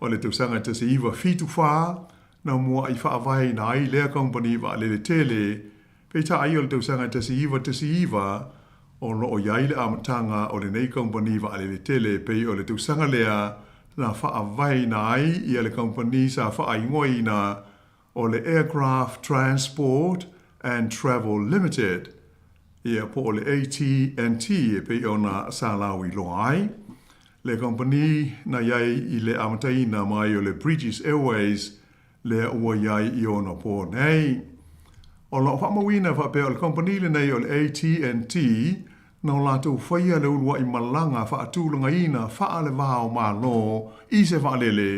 O le tausaga e 1974, na muaʻi faavaeina ai lea kamupani vaalele tele, Peitai o le tausaga e 1919, o lo o i ai le amataga o lenei kamupani vaalele tele e pei o le tausaga lea na faavaeina ai ia le kamupani sa faaigoaina o le Aircraft Transport and Travel Limited, ia po o le AT&T e pei ona sa lauiloa ai le kamupani na i ai i le amataina mai o le British Airways lea ua i ai i ona pō nei. O lo o faamauina faapea o le kamupani lenei o le AT&T na o latou faia le uluaʻi malaga faatulagaina faale-va-o-Malo i se vaalele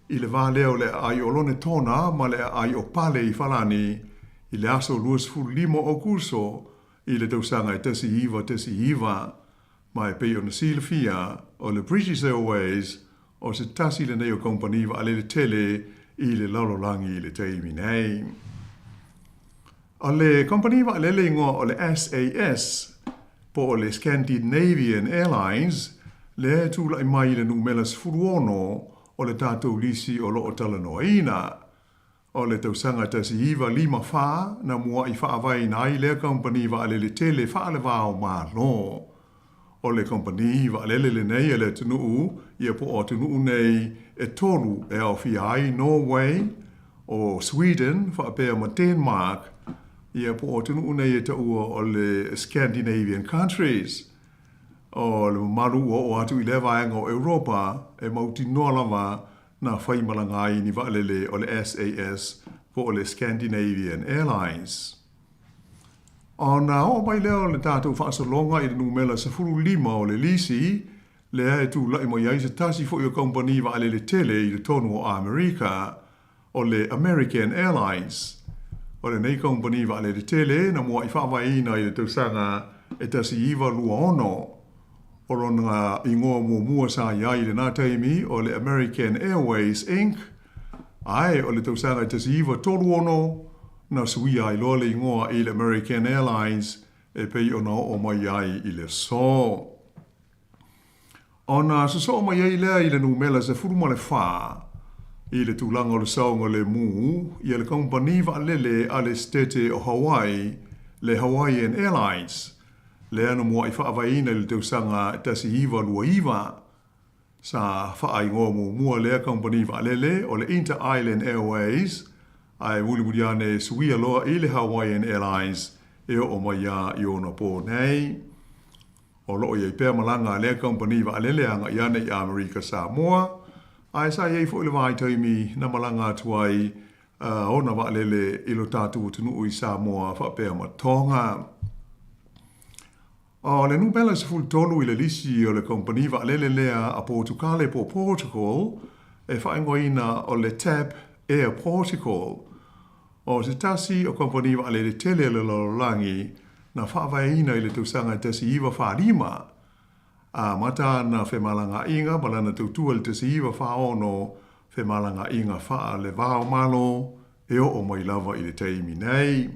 i le va lea o le aai o Lonetona ma le aai o Pale i Falani i le aso 25 o Aokuso i le tausaga e 1919. Ma e pei ona silafia, o le British Airways o se tasi lenei o kamupani vaalele tele i le lalolagi i le taimi nei. O le kamupani vaalele igoa o le SAS, po o le Scandinavian Airlines, lea e tulai mai i le numera 16 o le tatou lisi o lo o talanoaina. O le tausaga 1954 na muaʻi faavaeina ai lea kamupani vaalele tele faale-va-o-Malo. O le kamupani vaalele lenei a le atunuu ia po o atunuu nei e tolu e aofia ai Norway, o Sweden faapea ma Denmark, ia po o atunuu nei e taua o le Scandinavian countries. O le mamalu ua oo atu i lea vaega o Europa e mautinoa lava na faimalaga ai ni vaalele o le SAS po o le Scandinavian Airlines. Ona oo mai lea o le tatou faasologa i le numera 15 o le lisi, lea e tulai mai ai se tasi foi o kamupani vaalele tele i totonu o Amerika, o le American Airlines. O lenei kamupani vaalele tele na muai faavaeina i le tausaga e 1926. O lona igoa muamua sa i ai i lena taimi o le American Airways Inc. Ae o le tausaga e 1936 na suia ai loa le igoa i le American Airlines e pei ona oo mai ai i le aso. Ona sosoo mai ai lea i le numera 14 i le tulaga o le saogalemu ia le kamupani vaalele a le Setete o Hawaii, le Hawaiian Airlines, lea na muai faavaeina i le tausaga 1929. Sa faaigoa muamua lea kamupani vaalele o le Inter-Island Airways, ae mulimuli ane suia loa i le Hawaiian Airlines e oo mai lava i ona po nei. O lo o i ai pea malaga a lea kamupani vaalele agai ane i Amerika Samoa, ae sa i ai foi le vaitaimi na malaga atu ai ona vaalele i lo tatou atunuu i Samoa faapea ma Tonga. O le numera 13 i le lisi o le kamupani vaalele lea a Potukale po o Portugal e faaigoaina o le TAP Air Portugal. O se tasi o kamupani vaalele tele a le lalolagi na faavaeina i le tausaga e 1945, amata ana femalagaaiga ma lana tautua i le 1946 femalagaaiga faa le va o Malo e oo mai lava i le taimi nei.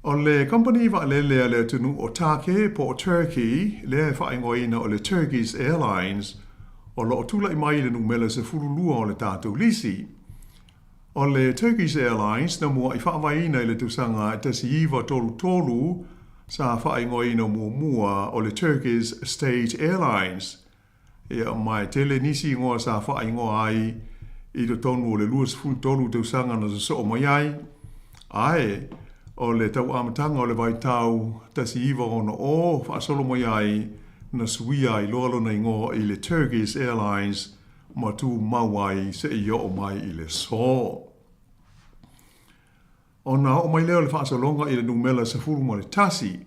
O le kamupani vaalele a le atunuu o Tāke po o Turkey, lea e faaigoaina o le Turkish Airlines, o lo o tulai mai i le numera 12 o le tatou lisi. O le Turkish Airlines na muaʻi faavaeina i le tausaga 1933 sa faaigoaina muamua o le Turkish State Airlines. Ia, ma e tele nisi igoa sa faaigoa ai i totonu o le 23 tausaga na sosoo mai ai. Ae, o le tau amataga o le vaitau 1960 faasolo mai ai na suia ai loa lona igoa i le Turkish Airlines ma tumau ai seia oo mai i le aso. Ona oo mai lea o le faasologa i le numera 11,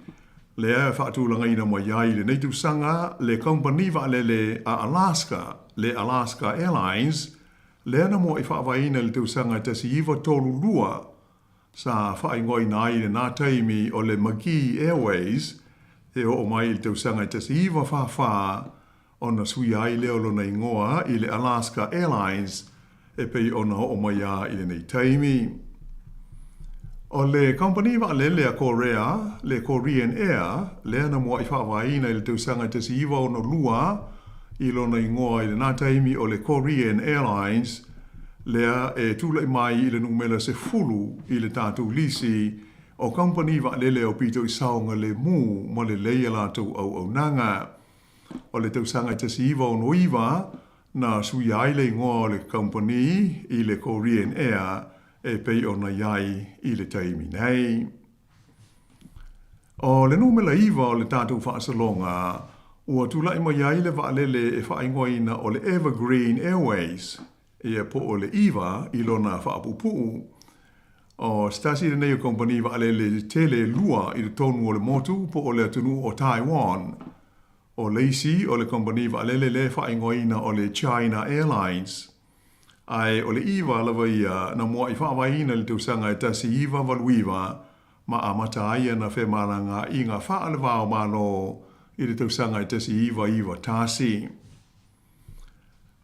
lea e faatulagaina mai ai i lenei tausaga le kamupani vaalele a Alaska, le Alaska Airlines, lea na muaʻi faavaeina i le tausaga 1932, sa faaigoaina ai i lena taimi o le McGee Airways, e oo mai i le tausaga 1944 ona suia ai lea o lona igoa i le Alaska Airlines e pei ona oo mai a i lenei taimi. O le kamupani vaalele a Korea, le Korean Air, lea na muaʻi faavaeina i le tausaga 1962 i lona igoa i lena taimi o le Korean Airlines, lea e tulai mai i le numera 10 i le tatou lisi o kamupani vaalele aupito i saogalemu ma lelei a latou auaunaga. O le tausaga 1969 na suia ai le igoa o le kamupani i le Korean Air e pei ona i ai i le taimi nei. O le numera 9 o le tatou faasologa, ua tulai mai ai le vaalele e faaigoaina o le Evergreen Airways, ia po o le Eva i lona faapuupuu. O se tasi lenei o kamupani vaalele tele lua i totonu o le motu po o le atunuu o Taiwan. O le isi o le kamupani vaalele lea e faaigoaina o le China Airlines. Ae o le Eva lava ia na muaʻi faavaeina i le tausaga e 1989 ma amata ai ana femalagaaiga faale-va-o-Malo i le tausaga e 1991.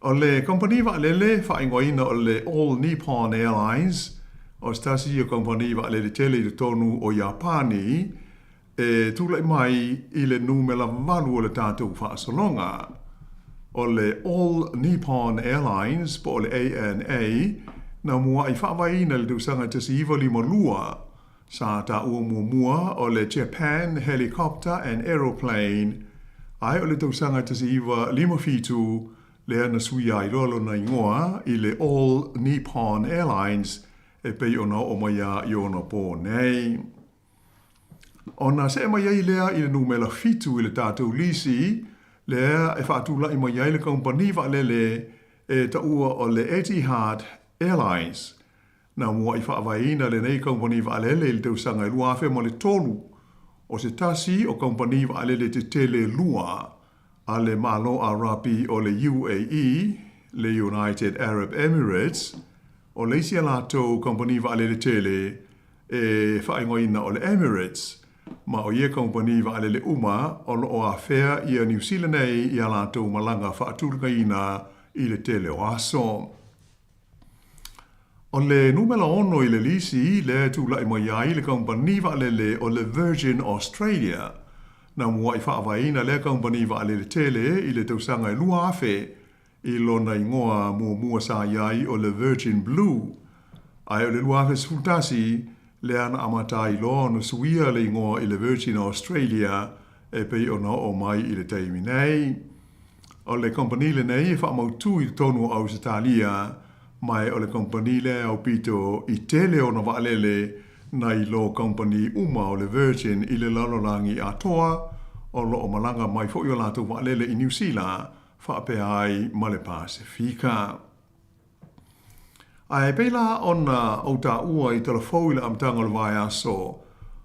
O le kamupani vaalele faaigoaina o le All Nippon Airlines, o se tasi o kamupani vaalele tele i totonu o Iapani, e tulai mai i le numera 8 o le tatou faasologa. O le All Nippon Airlines po o le ANA na muaʻi faavaeina i le tausaga 1952, sa taua muamua o le Japan Helicopter and Aeroplane, ae o le tausaga 1957 lea na suia ai loa lona igoa i le All Nippon Airlines e pei ona oo mai a i ona pō nei. Ona see mai ai lea i le numera 7 i le tatou lisi, lea e faatulai mai ai le kamupani vaalele e taua o le Etihad Airlines. Na muaʻi faavaeina lenei kamupani vaalele i le tausaga e 2003, o se tasi o kamupani vaalele tetele lua a le Malo Arapi o le UAE, le United Arab Emirates, o le isi a latou kamupani vaalele tele e faaigoaina o le Emirates, ma o ia kamupani vaalele uma o lo o afea ia Niu Sila nei i a latou malaga faatulagaina i le tele o aso. O le numera 6 i le lisi lea e tulai mai ai le kamupani vaalele o le Virgin Australia. Na muaʻi faavaeina lea kamupani vaalele tele i le tausaga e 2000 i lona igoa muamua sa i ai o le Virgin Blue, ae o le 2011 lea na amata ai loa ona suia le igoa i le Virgin Australia e pei ona oo mai i le taimi nei. O le kamupani lenei e faamautu i totonu o Ausetalia, ma o le kamupani lea e aupito i tele ona vaalele nai lo kamupani uma o le Virgin i le lalolagi atoa, o lo o malaga mai foi o latou vaalele i Niu Sila faapea ai ma le Pasefika. Ae pei la ona ou taua i talafou i le amataga o le vaiaso,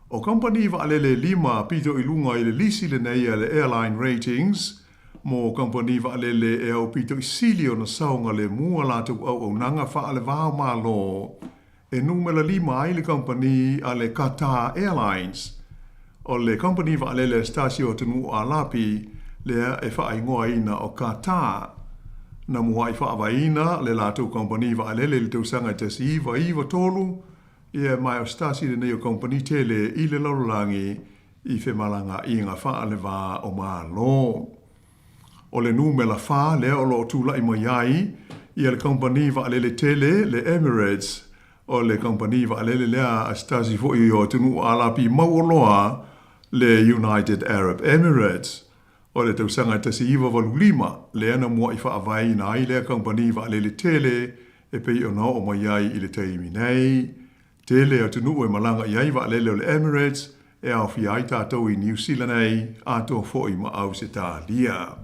o kamupani vaalele e 5 pito i luga i le lisi lenei a le Airline Ratings mo kamupani vaalele e aupito i sili ona saogalemu a latou auaunaga faale-va-o-Malo, e numera 5 ai le kamupani a le Qatar Airlines. O le kamupani vaalele a se tasi o atunuu Alapi lea e faaigoaina o Qatar. Na muaʻi faavaeina le latou kamupani vaalele i le tausaga e 1993, ia ma o se tasi lenei o kamupani tele i le lalolagi i femalagaaiga faale-va o Malo. O le numera 4 lea o lo o tulai mai ai ia le kamupani vaalele tele le Emirates. O le kamupani vaalele lea a se tasi foi o atunuu Alapi mauoloa le United Arab Emirates. O le tausaga e 1985 lea na muaʻi faavaeina ai lea kamupani vaalele tele e pei ona oo mai ai i le taimi nei. Tele atunuu e malaga i ai vaalele o le Emirates e aofia ai tatou i Niu Sila nei, atoa foi ma Ausetalia.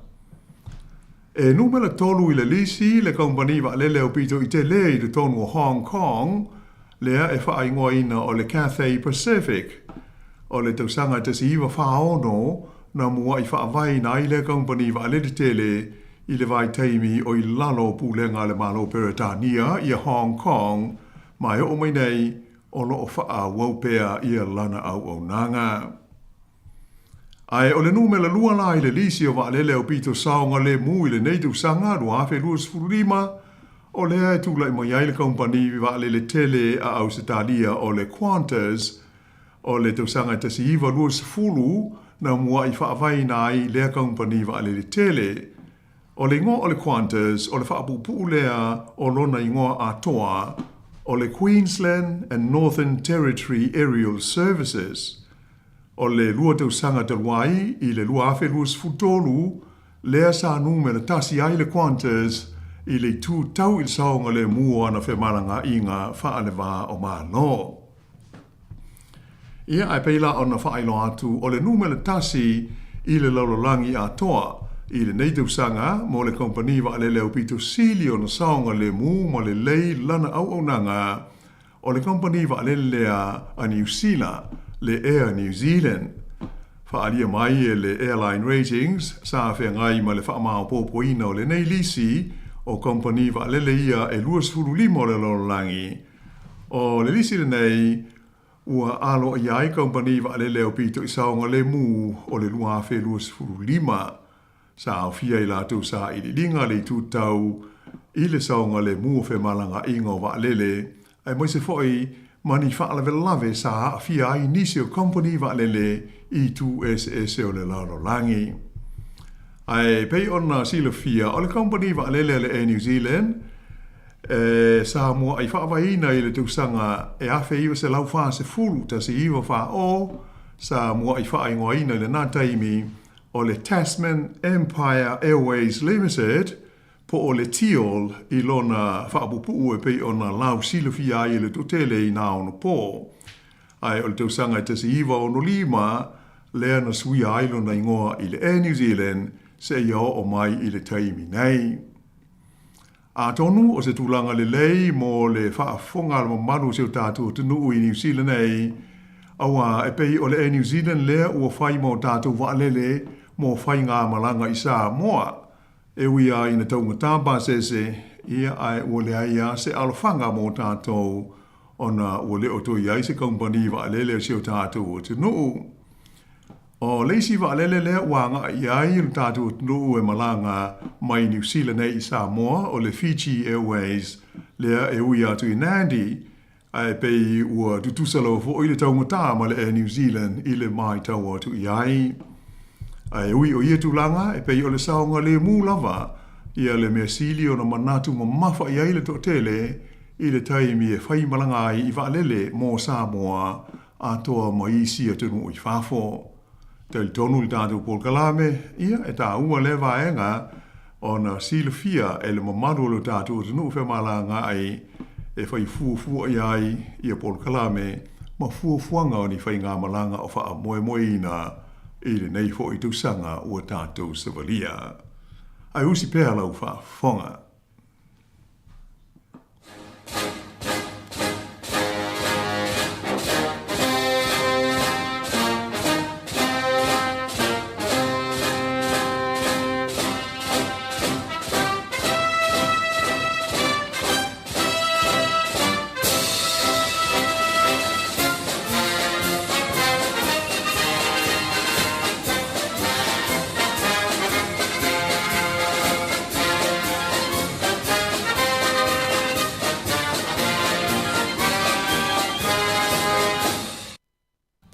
E numera 3 i le lisi le kamupani vaalele aupito i tele i totonu o Hong Kong, lea e faaigoaina o le Cathay Pacific. O le tausaga e 1946 na muaʻi faavaeina ai lea kamupani vaalele tele i le vaitaimi o i lalo o pulega a le Malo Peretania ia Hong Kong, ma e oo mai nei o lo o faaauau pea ia lana auaunaga. Ae o le numera 2 la i le lisi o vaalele aupito saogalemu i lenei tausaga 2025, o lea e tulai mai ai le kamupani vaalele tele a Ausetalia o le Qantas. O le tausaga e 1920 na muaʻi faavaeina ai lea kamupani vaalele tele. O le igoa o le Qantas, o le faapuupuu lea o lona igoa atoa, o le Queensland and Northern Territory Aerial Services. O le lua tausaga talu ai i le 2023, lea sa numera 1 ai le Qantas i le itu tau i le saogalemu o ana femalagaaiga faale-va o Malo. Ia, ae pei la ona faailoa atu, o le numera 1 i le lalolagi atoa i lenei tausaga mo le kamupani vaalele aupito sili ona saogalemu ma lelei lana auaunaga, o le kamupani vaalele lea a Niu Sila, le Air New Zealand. Faaalia mai e le Airline Ratings sa feagai ma le faamaopoopoina o lenei lisi o kamupani vaalele ia e 25 o le lalolagi. O le lisi lenei ua aloaia ai kamupani vaalele aupito i saogalemu o le 2025. Sa aofia i latou sailiiliga le itu tau i le saogalemu o femalagaaiga o vaalele, aemaise foi ma ni faalavelave sa aafia ai nisi o kamupani vaalele i itu eseese o le lalolagi. Ae pei ona silafia, o le kamupani vaalele a le Air New Zealand e sa muaʻi faavaeina i le tausaga e 1940, 1940, sa muaʻi faaigoaina i lena taimi o le Tasman Empire Airways Limited, po o le TEAL i lona faapuupuu e pei ona lausilafia ai e le toatele i nā ono pō. Ae o le tausaga e 1965 lea na suia ai lona igoa i le Air New Zealand seia oo mai i le taimi nei. Atonu o se tulaga lelei mo le faafofoga a le mamalu o si o tatou atunuu i Niu Sila nei, auā e pei o le Air New Zealand lea ua fai ma o tatou vaalele mo faigamalaga i Samoa. E ui lava ina taugata pasese, ia ae ua leai lava se alofaga mo tatou ona ua le o toe i ai se kamupani vaalele a si o tatou atunuu. O le isi vaalele lea ua agai i ai lo tatou atunuu e malaga mai Niu Sila nei i Samoa o le Fiji Airways lea e ui atu i Nadi, ae pei ua tutusa lava foi le taugata ma le Air New Zealand i le matau atu i ai. Ae ui o ia tulaga e pei o le saogalemu lava ia le mea sili ona manatu mamafa i ai le toatele i le taimi e faimalaga ai i vaalele mo Samoa atoa ma isi atunuu i fafo. Talitonu le tatou polokalame, ia, e taua lea vaega ona silafia e le mamalu o lo tatou atunuu femalagaai e fai fuafua i ai ia polokalame ma fuafuaga o ni faigamalaga o faamoemoeina i lenei foi tausaga ua tatou savalia. Ae usi pea lau faafofoga.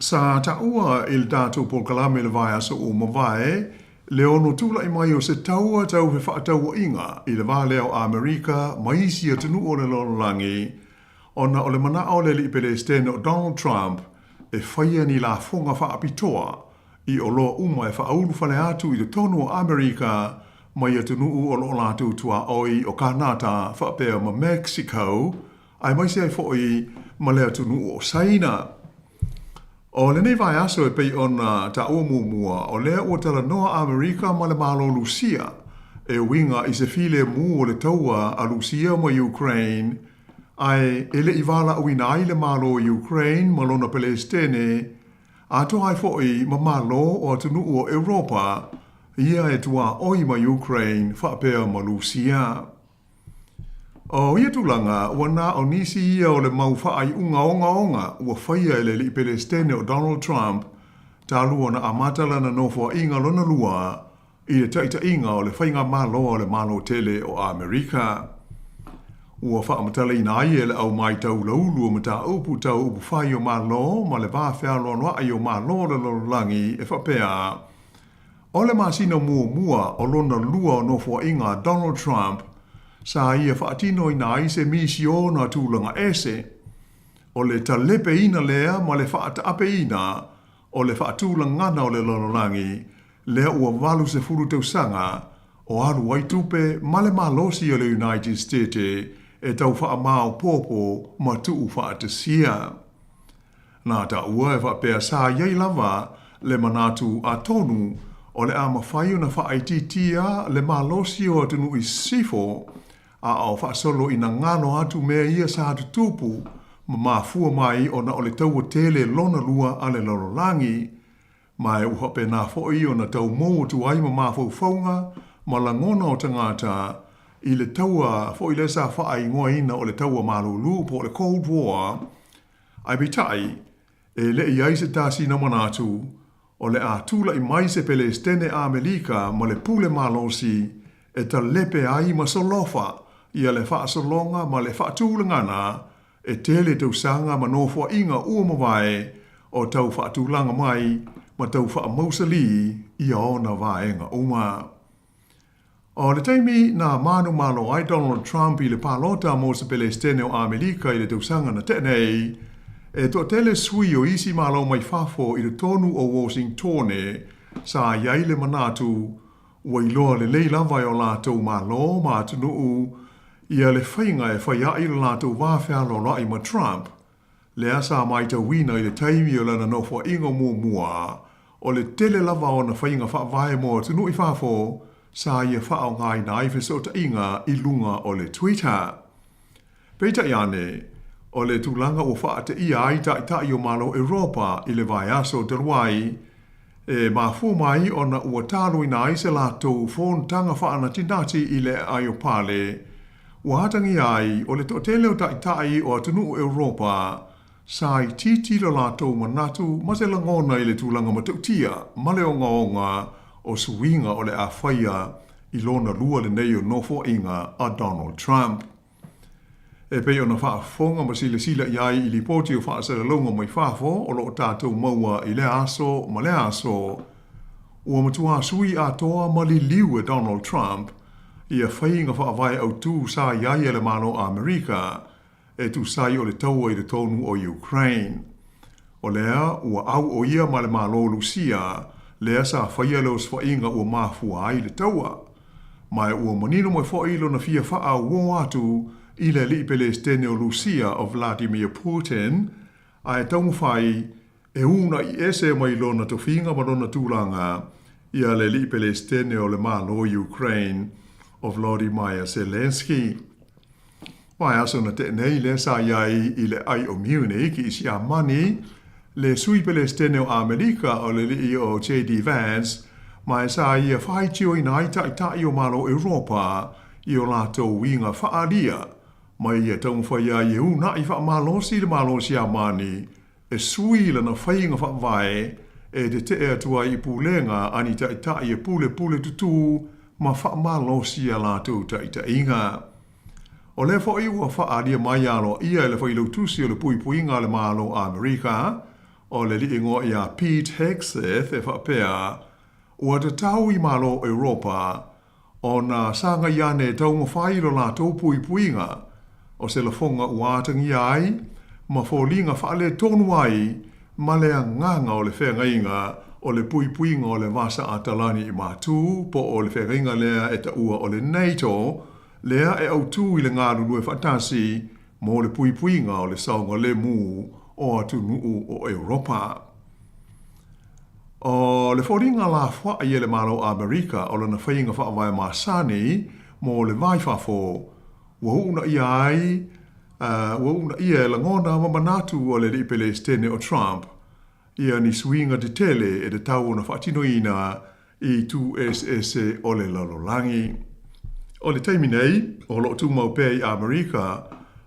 Sa taua i le tatou polokalame i le vaiaso ua mavae, le ono tulai mai o se taua tau fefaatauaiga i le va lea o Amerika ma isi atunuu o le lalolagi, ona o le manao o le Alii Pelesitene o Donald Trump e faia ni lafoga faapitoa i oloa uma e faaulufale atu i totonu o Amerika mai atunuu o lo o latou tuaoi o Kanata faapea ma Mexico aemaise ai foi ma le atunuu o Saina. O lenei vaiaso e pei ona taua muamua, o lea ua talanoa Amerika ma le Malo Lusia e uiga i se filemu o le taua a Lusia ma Ukraine, ae e le i valaauina ai le Malo o Ukraine ma lona Pelesitene, atoa ai foi ma Malo o atunuu o Europa ia e tuaoi ma Ukraine faapea ma Lusia. O ia tulaga, ua na o nisi ia o le mau faaiuga ogaoga ua faia e le Alii Pelesitene o Donald Trump talu ona amata lana nofoaiga lona lua i le taitaiga o le faigamalo a le Malo tele o Amerika. Ua faamatalaina ai e le au maitau laulu o mataupu tau upufai o Malo ma le va fealoaloai o Malo o le lalolagi e faapea, O le masina muamua o lona lua o nofoaiga a Donald Trump, sa ia faatinoina ai se misiona tulaga ese, o le talepeina lea ma le faataapeina o le faatulagana o le lalolagi lea ua 80 tausaga o alu ai tupe ma le malosi o le United States e tau faamaopoopo ma tuufaatasia. Nā taua e faapea sa i ai lava le manatu atonu o le a mafai ona faaitiitia le malosi o atunuu i sisifo a o faasolo ina galo atu mea ia sa tutupu ma mafua mai ona o le taua tele lona lua a le lalolagi, ma e ua faapena foi ona tau mou atu ai ma mafaufauga ma lagona o tagata i le taua foi lea sa faaigoaina o le Taua Malulu po o le Cold War. Ae peitai, e le i ai se tasina manatu o le a tulai mai se Pelesitene Amelika ma le pule malosi e talepe ai ma solofa ia le faasologa ma le faatulagana e tele tausaga ma nofoaiga ua mavae o tau faatulaga mai ma tau faamausalī ia ona vaega uma. O le taimi na manumalo ai Donald Trump i le palota mo se Pelesitene o Amelika i le tausaga na tea nei, e toatele sui o isi malo mai fafo i totonu o Washingtone sa i ai le manatu Ua iloa lelei lava e o latou malo ma atunuu ia le faiga e fai ai lo latou va fealoaloai ma Trump, lea sa matauina i le taimi o lana nofoaiga muamua, o le tele lava o ana faiga faavae mo atunuu i fafo sa ia faaaogaina ai fesootaiga i luga o le Twitter. Peitai ane, o le tulaga ua faateia ai taitai o Malo Europa i le vaiaso talu ai, e mafua mai ona ua taloina ai se latou fonotaga faanatinati i le aai o Pale, ua atagia ai o le toatele o taitai o atunuu Europa sa itiiti lo latou manatu ma se lagona i le tulaga matautia ma le ogaoga o suiga o le a faia i lona lua lenei o nofoaiga a Donald Trump. E pei ona faafofoga ma silasila i ai i lipoti o faasalalauga mai fafo o lo o tatou maua i lea aso ma lea aso, ua matuā sui atoa ma liliu e Donald Trump ia faiga faavae autū sa i ai e le Malo Amerika e tusa ai o le taua i totonu o Ukraine. O lea ua au o ia ma le Malo Lusia lea sa faia le osofaiga ua mafua ai le taua. Ma e ua manino mai foi lona fia faaauō atu i le alii Pelesitene o Lusia o Vladimir Putin, ae taumafai e unaʻi ese mai lona tofiga ma lona tulaga ia le alii Pelesitene o le Malo Ukraine o Volodymyr Zelenskyy. Vaiaso na tea nei lea sa i ai i le ai o Munich i Siamani, le sui Pelesitene o Amerika o le alii o JD Vance, ma e sa ia faitioina ai taitai o Malo Europa i o latou uiga faaalia, ma ia taumafai ai e unaʻi faamalosi le Malo Siamani e sui lana faiga faavae e tetee atu ai i pulega a ni taitai e pulepule tutū ma faamalosi a latou taitaiga. O lea foi ua faaalia mai aloaia e le Failautusi o le Puipuiga a le Malo Amerika, o le alii igoa ia Pete Hegseth e faapea, ua tatau i Malo Europa ona sagai ane e taumafai lo latou puipuiga o se lafoga ua atagia ai ma foliga faaletonu ai ma le agaga o le feagaiga o le puipuiga o le Vasa Atalani i Matū po o le feagaiga lea e taua o le NATO lea e autū i le galulue faatasi mo le puipuiga o le saogalemu o atunuu o Europa. O le foliga lafoai e le Malo Amerika o lona faiga faavae masani mo le va i fafo, ua uunaia ai ua uunaia e lagona ma manatu o le alii Pelesitene o Trump ia ni suiga tetele e tatau ona faatinoina i itu eseese o le lalolagi. O le taimi nei, o lo o tumau pea i Amerika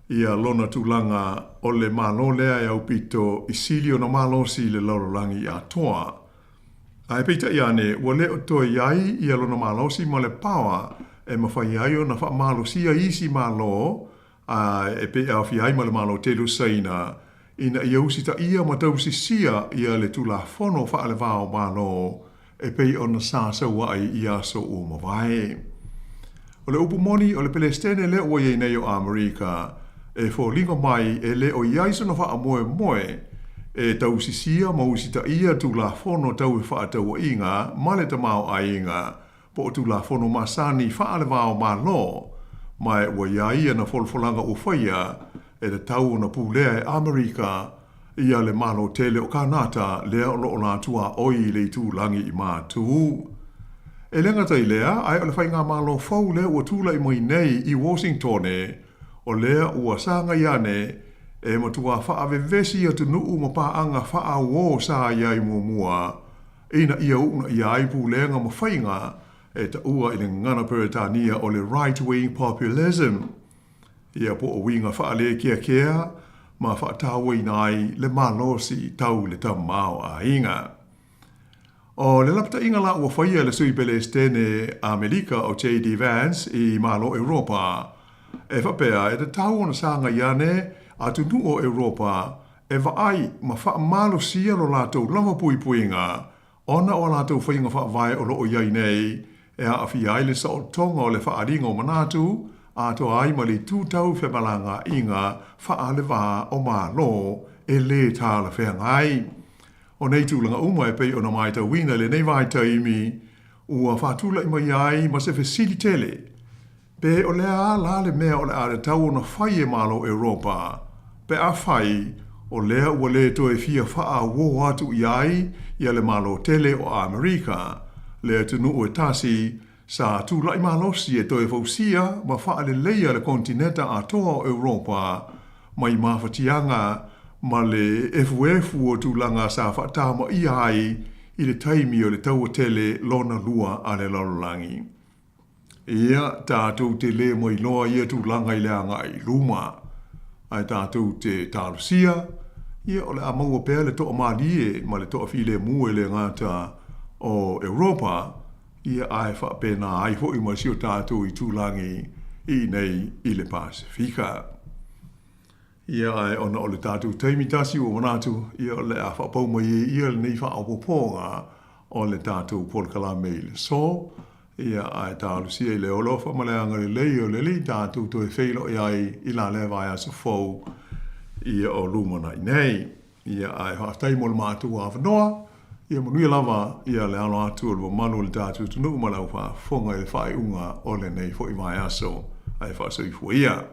ia lona tulaga o le Malo lea e aupito i sili ona malosi i le lalolagi atoa. Ae peitai ane, ua le o toe i ai ia lona malosi ma le paoa e mafai ai ona faamalosia isi Malo a e pei e aofia ai ma le Malo tele o Saina, ina ia usitaia ma tausisia ia le Tulafono Faalevao Malo e pei ona sa sauaʻi i aso ua mavae. O le upu moni, o le Pelesitene lea ua i ai nei o Amerika, e foliga mai e le o i ai sona faamoemoe e tausisia ma usitaia Tulafono tau fefaatauaiga ma le tamaoaiga po o Tulafono masani faalevao Malo, ma e ua i ai ia na folafolaga ua faia e tatau ona pulea e Amerika ia le Malo tele o Kanata lea o lo o la tuaoi i le itulagi i Matū. E le gata i lea, ae o le faigamalo fou lea ua tulai mai nei i Washingtone, o lea ua sagai ane e matuā faavevesi atunuu ma paaga faaauō sa i ai muamua, ina ia uunaia ai pulega ma faiga e taua i le gagana Peretania o le right-wing populism, ia po o uiga faalekeakea ma faatauaina ai le malosi tau le tamaoaiga. O le lapataiga la ua faia e le sui Pelesitene Amerika o JD Vance i Malo Europa, e faapea e tatau ona sagai ane atunuu o Europa e vaai ma faamalosia lo latou lava puipuiga ona o a latou faiga faavae o lo o i ai nei e aafia ai le saotoga o le faaaliga o manatu atoa ai ma le itu tau femalagaaiga faalevā o Malo e lē talafeagai. O nei tulaga uma e pei ona matauina i lenei vaitaimi, Ua faatulaʻi mai ai ma se fesili tele, pe o le a la le mea o le a tatau ona fai e Malo Europa, pe afai o lea ua lē toe fia faaauō atu i ai ia le Malo tele o Amerika, le atunuu e tasi sa tulaʻi malosi e toe fausia ma faaleleia le konetineta atoa o Europa mai mafatiaga ma le efuefu o tulaga sa faatamaia ai i le taimi o le Taua Tele Lona Lua a le Lalolagi. Ia, tatou te lē mailoa ia tulaga i le agai i luma, ae tatou te talosia, ia, o le a maua pea le toamalie ma le toafilemu e le gata o Europa, ia ae faapena ai foi ma si o tatou itulagi i inei i le Pasefika. Ia ae ona o le tatou taimi tasi ua manatu, ia o le a faapau mai ai ia lenei faaopoopoga o le tatou polokalame i le so, ia ae talosia i le alofa ma le agalelei o le Alii tatou toe feiloai ai i la lea vaiaso fou ia o lumanai nei. Ia, ae faafetai mo le matou avanoa. Ia manuia lava ia le alo atu o le mamalu o le tatou atunuu ma le au faafofoga i le faaiuga o lenei foi vaiaso. Ae faasoifua ia.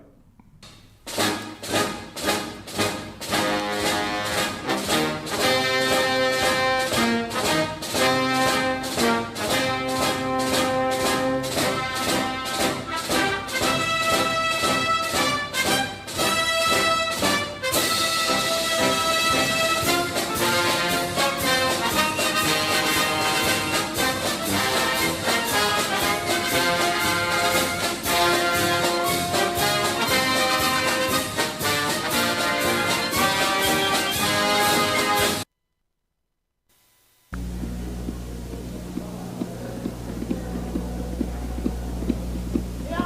Ia,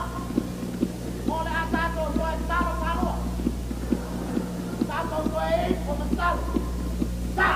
o le a tatou toe tatalo faalua. Tatou toe ifo ma tatalo. Sa!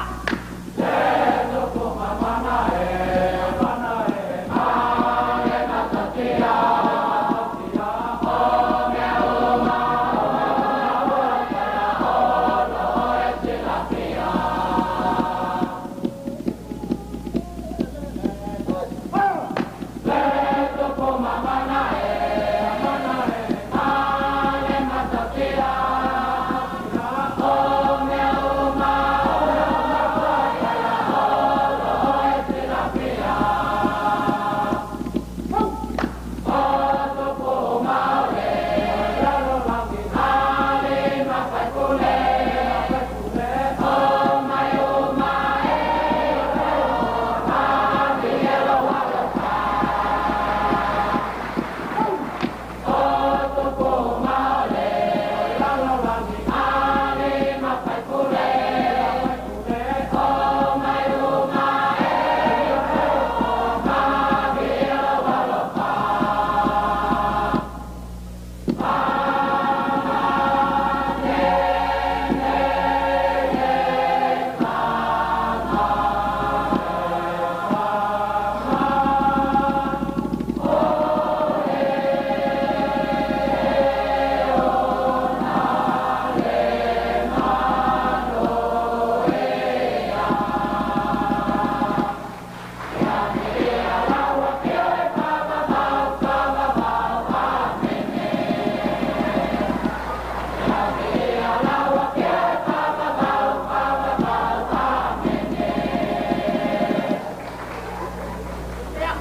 Ia,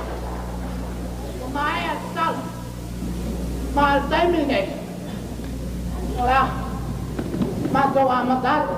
ua maea le tatalo. Ma o le taimi lenei, o le a matou amata atu.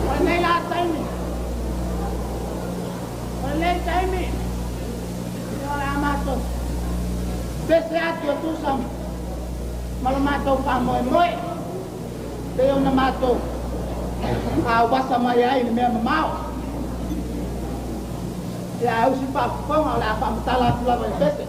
O lenei la taimi, o lenei taimi, ia o le a matou pese atu e tusa ma lo matou faamoemoe, pei ona matou auasa mai ai i le mea mamao. Ia ae usi faafofoga o le a faamatala atu lava i le pese.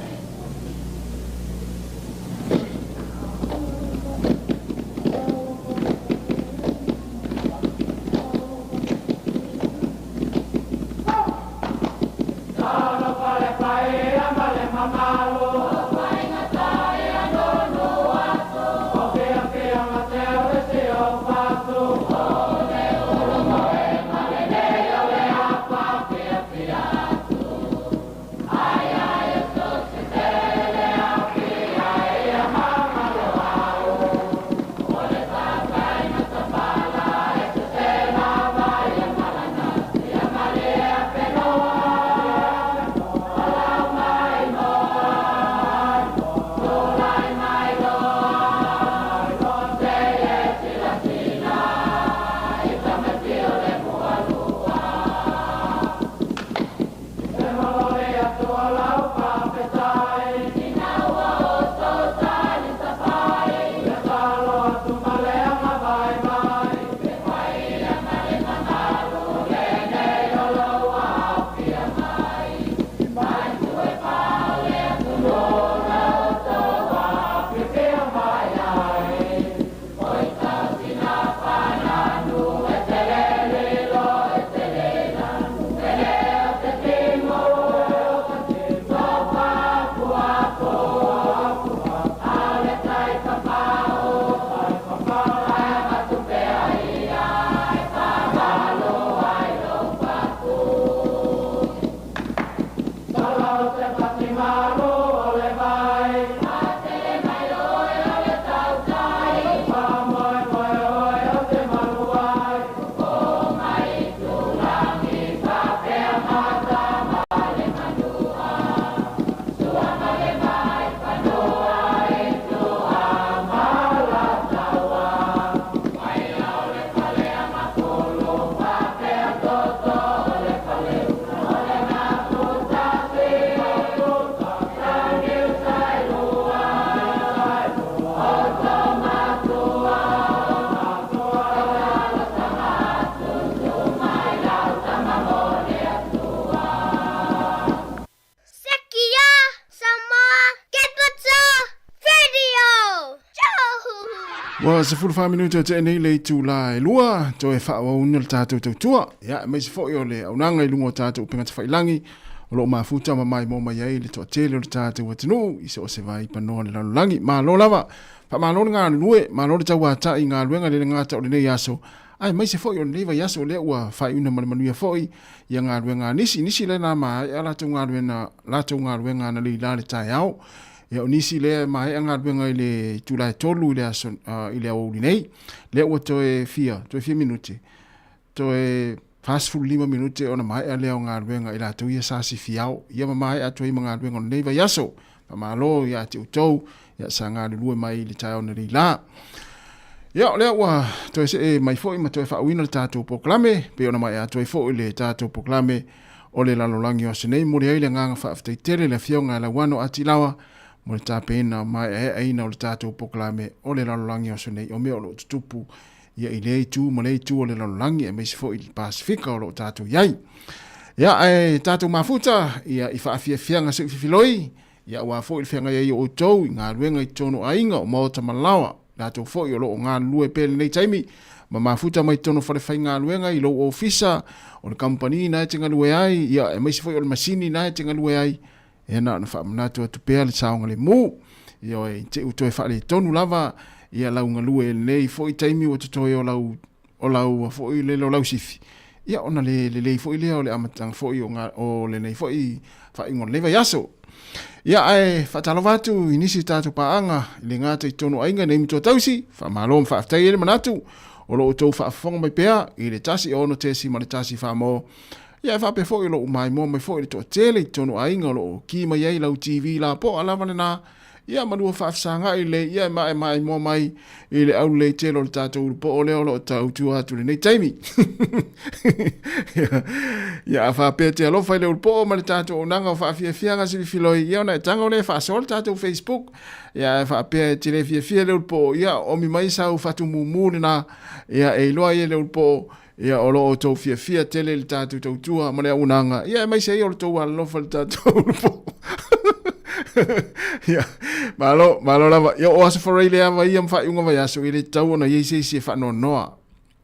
Sekia Samoa Capital Radio! Ua 14 minute o tea nei le itula e lua, toe faaauauina le tatou tautua. Ia, aemaise foi o le auaunaga i luga o tatou upega tafailangi, o lo o mafuta ma maimoa mai ai le toatele o le tatou atunuu i so o se vai panoa o le lalolagi. Malo lava! Faamalo le galulue, malo le tauatai i galuega le le gata o lenei aso, aemaise foi o lenei vaiaso lea ua faaiuina ma le manuia foi ia galuega a nisi. Nisi lea na maea latou galuega, latou galuega analeila le taeao. Ia o nisi lea e maea galuega i le itula e 3 i le aso i le aoauli nei. Lea ua toe fia, toe fia minute, toe 45 minute ona maea lea o galuega i latou ia sa sifiao. Ia ma maea atu ai ma galuega o lenei vaiaso. Faamalo ia te outou, ia sa galulue mai i le taeao analeila. Ia, o lea ua toe see mai foi ma toe faauina le tatou polokalame, pei ona maea atu ai foi le tatou polokalame. o le lalolagi o aso nei. Momoli ai le agaga faafetai tele i le Afioga ia Lauano Atilawa mo le tapeina maeaeaina o le tatou polokalame o le lalolagi o aso nei, o mea o lo o tutupu ia i lea itu ma lea itu o le lalolagi aemaise foi i le Pasefika o lo o tatou i ai. Ia, ae tatou mafuta ia i faafiafiaga seuififiloi, ia aua foi le feagai ai o outou i galuega i totonu o aiga, o maota ma laoa, latou foi o lo o galulue pea i lenei taimi ma mafuta mai totonu o falefaigaluega i lou ofisa, o le kamupani na e te galue ai, ia aemaise foi o le masini na e te galue ai, ia na ona faamanatu atu pea le saogalemu. Ioe, i te i ua toe faaletonu lava ia lau galue i lenei foi taimi ua totoe o lau o lau foi lele o lau sifi, ia ona le lelei foi lea o le amataga foi o, o lenei foi faaiuga o lenei vaiaso. Ia ae faatalofa atu i nisi o tatou paaga i le gata i totonu o aiga nei matua tausi, faamalo ma faafetai ai le manatu o lo outou faafofoga mai pea i le 1 6.1 Samoa. Ia e faapea foi o lo o maimoa mai foi le toatele i totonu o aiga o lo o ki mai ai lau TV lapoa lava lena. Ia malua faafesagai lelei ia e maemaemoa mai i le aulelei tele o le tatou ulupoo lea o lo o tautua atu i lenei taimi. Ia a faapea te alofa i le ulupoo ma le tatou auaunaga o faafiafiaga silifiloi, ia ona e tago lea e faasoa le tatou Facebook. Ia e faapea e te le fiafia i le ulupoo, ia omi mai sau fatumumu lena, ia e iloa ai e le ulupoo Ia, o lo o outou fiafia tele i le tatou tautua ma le auaunaga, ia, aemaise ai o le tou alolofa i le tatou ulupo. Ia, malo, malo lava. Ia, o Aso Faraile lava ia ma faaiuga vaiaso, e le tatau ona i ai se isi e faanoanoa.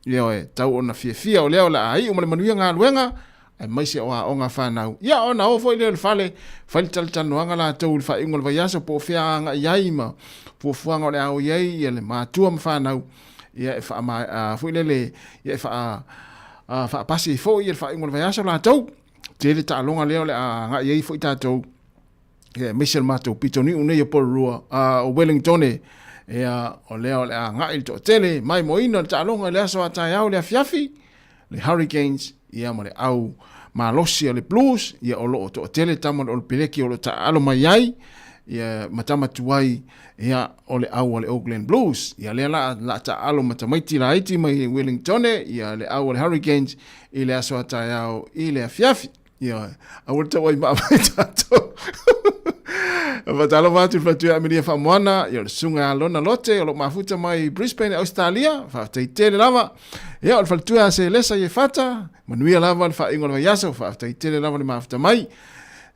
Ioe, tatau ona fiafia, o lea o le a iu ma le manuia galuega, aemaise o aoga a fanau. Ia, ona o foi lea i le fale, fai le talatalanoaga latou i le faaiuga o le vaiaso, po o fea agai ai ma fuafuaga o le a o i ai ia le matua ma fanau. Ia e faa foi lele, ia e faa faapasi ai foi ia le faaiuga o le vaiaso latou. Tele taaloga lea o le a agai ai foi tatou. Ia, aemaise le matou pitoniu nei o Porirua, o Wellington, ia, o lea o le a agai le toatele, maimoaina le taaloga i le aso a taeao i le afiafi, le Hurricanes, ia ma le au malosi a le Blues, ia o lo o toatele tama o le Peleki o lo o taaalo mai ai, ia ma tama tuai, ia o le au a le Auckland Blues. Ia lea la la taaalo ma tamaiti laiti mai Wellington, ia le au a le Hurricanes i le aso a taeao i le afiafi. Ia, aua le tauai maa mai tatou. Faatalofa atu i le faletuia Amelia Faamoana, ia o le susuga ia Lona Lote, o lo o mafuta mai Brisbane, Australia, faafetai tele lava. Ia, o le faletuia a Selesa Iefata, manuia lava le faaiuga o le vaiaso, faafetai tele lava le mafuta mai.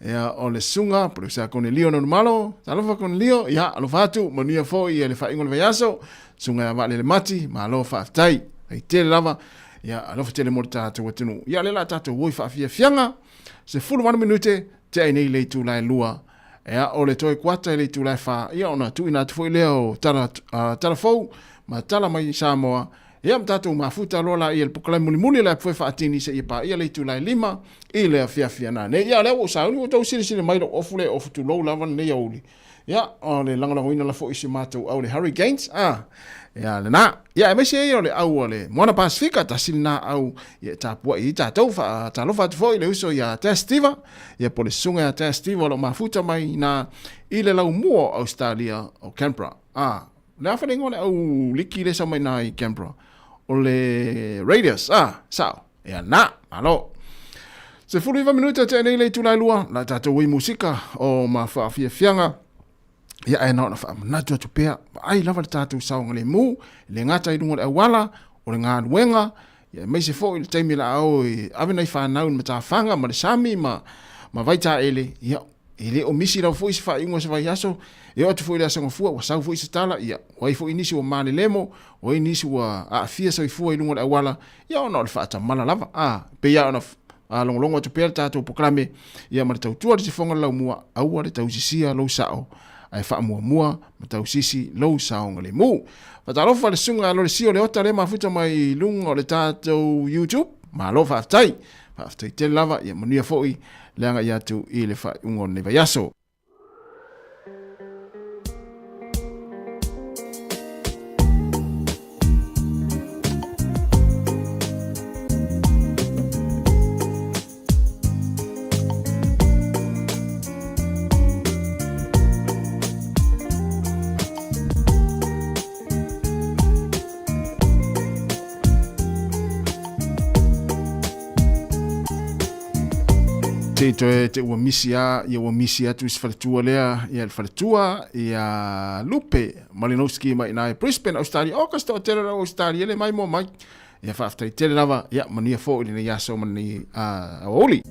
Ia, o le susuga Poleusa Konelio Nonumalo, talofa Konelio, ia, alofa atu, manuia foi ia le faaiuga o le vaiaso, susuga ia Vaalele Mati, malo faafetai, faafetai tele lava. Ia, alofa tele mo le tatou atunuu. Ia, lea la tatou o i faafiafiaga, 18 minute, tea ai nei le itula e 2. Ia, o le toe kuata i le itula e 4, ia ona tuuina atu foi lea o tala, tala fou ma tala mai Samoa. Ia, ma tatou mafuta loa laia i le polokalame mulimuli o le apu e faatini seia paia le itula e 5 i le afiafi a nanei. Ia, o lea ua ou sauni, ua outou silasila mai lou ofu lea e ofu tulou lava lenei aoauli. Ia, o le lagolagoina la foi i si matou au le Hurricanes, a, ia lena. Ia, aemaise ai o le au a le Moana Pasifika, tasi lena au ia e tapuai ai tatou. Faatalofa atu foi i le uso ia Tess Stiva, ia po o le susuga ia Tess Stiva o lo o mafuta mai ina i le laumua o Australia o Canberra. A, o le a foi le igoa o le au liki lea e sau mai ina i Canberra? O le Raiders, a, sao. Ia na, malo. 19 minute tea nei le itula e 2, la tatou ai musika o ma faafiafiaga. Ia ae na ona faamanatu atu pea, vaai lava le tatou saogalemu, le gata i luga o le auala, o le galuega, ia aemaise foi le taimi la a o e ave nai fanau i le matafaga ma le sami ma vaitaele, ia E le o misi lava foi se faaiuga o se vaiaso, e oo atu foi i le Aso Gafua ua sau foi se tala, ia, ua i ai foi nisi ua malelemo, ua i ai nisi ua aafia soifua i luga o le auala, ia ona o le faatamala lava. A, e pei lava ona logologo atu pea le tatou polokalame, ia ma le tautua i le sifoga o le laumua, aua le tausisia lou sao, ae faamuamua ma tausisi lou saogalemu. Faatalofa i le susuga ia Lolesio Leota lea e mafuta mai i luga o le tatou YouTube, malo faafetai. Faafetai tele lava, ia manuia foi le agai atu i le faaiuga o lenei vaiaso. Te toe te ua misi a, ia ua misi atu si faletua lea, ia le faletua, ia Lupe Malinowski mai ina i Brisbane, Australia. O, ka se tele rau Australia le mai mo mai. Ia faafetai tele lava, ia manuia foi lenei aso ma lenei aoauli.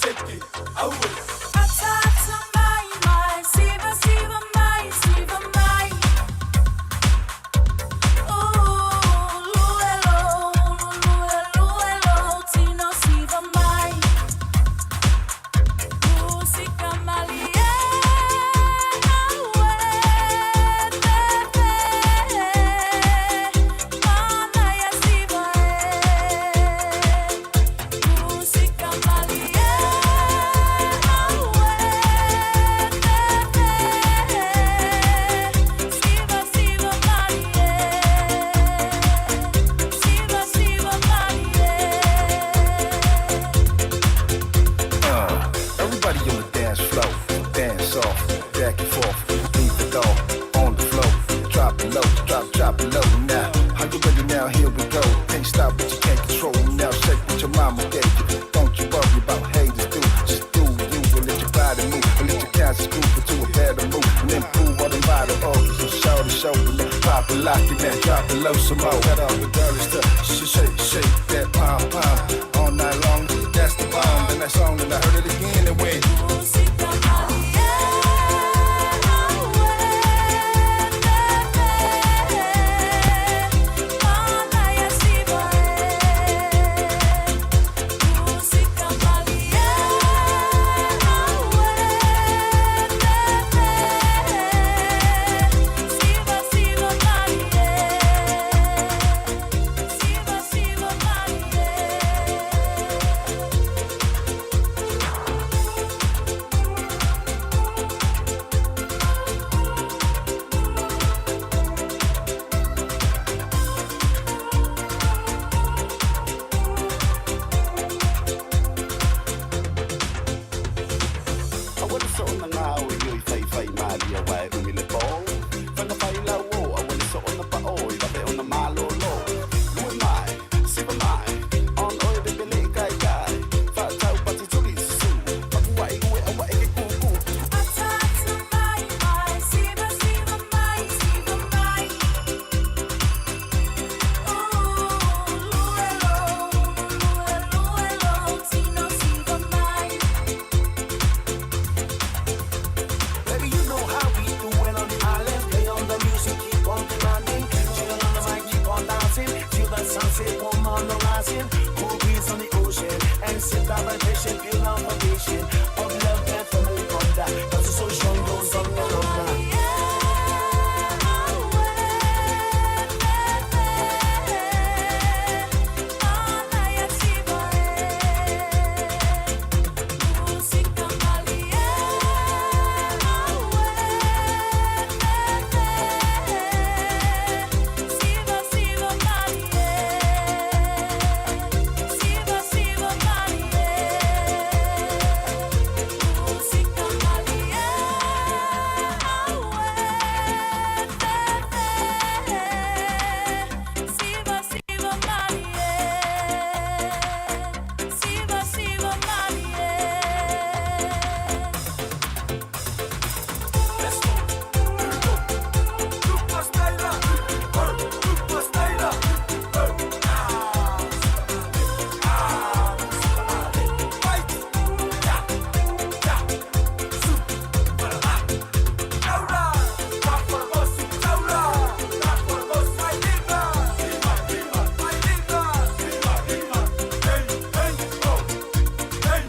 Seki, aue. Ataata mai mai, siva siva mai, siva mai. Ooh, luelo, luelo, luelo, tino siva mai. Musika malie, aue, pepe, mana ia siva e. Musika malie, aue, pepe, siva siva malie, siva siva malie. Everybody on the dance floor, dance off, back and forth, leave it all on the floor. Drop it low, drop, drop it low now. How you ready now? Here we go. Can't stop what you can't control now. Shake what your mama gave you. Don't you worry about haters, do. Just do you and let your body move. And let your conscience groove into a better move. And improve all them body organs from show to show. And then pop it, lock it, man, drop it low some more. Got all the girls to shake, shake that pom pom all night long. That's the bomb. Then that song, and I heard it again and went. Musika malie, aue, pepe, mana ia siva e. Musika malie, aue, pepe, siva siva malie, siva siva malie. Aua le soona gao i oi faifai malie uā e umi le pō. Faga failau o, aua le soona paʻō i vave ona malōlō. Lue mai, siva mai, on oe pepeleʻi kaikai. Faatau pati tuli susu, fakuaʻi ue aua e ke kūkū. Ataata mai mai, siva siva mai, siva mai. Ooh, luelo, luelo, luelo, tino siva mai. Baby, you know how we do it on the island. Play on the music, keep on demanding. Chillin' on the mic, keep on dancing. Till the sunset, warm on the rising. Cool breeze on the ocean. And sip that vibration, feel our foundation of love and family contact. 'Cause the social goes on and on. Mana ia siva e. Musika malie, aue, pepe, siva siva malie, siva siva malie. Musika malie, aue, pepe, siva siva malie, siva siva malie. Let's go. Here we go. Lupa style. Lupa style. Ah, fight. Ya, ya, su, para, ah. Taura. Taformosi, taura. Taformosi, my liver. Lima, lima, my liver. Lima, lima. Hey, hey, oh.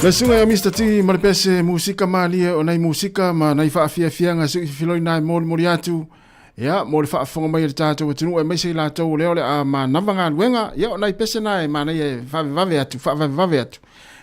Le suga ia Mr. T ma le pese musika malie o nai musika ma nai faafiafiaga seʻu filoi nae molimoli atu ia mo le faafofoga mai e le tatou atunuu aemaise i latou o lea o le a manava galuega ia o nai pese na e manaia e vavevave atu faavavevave atu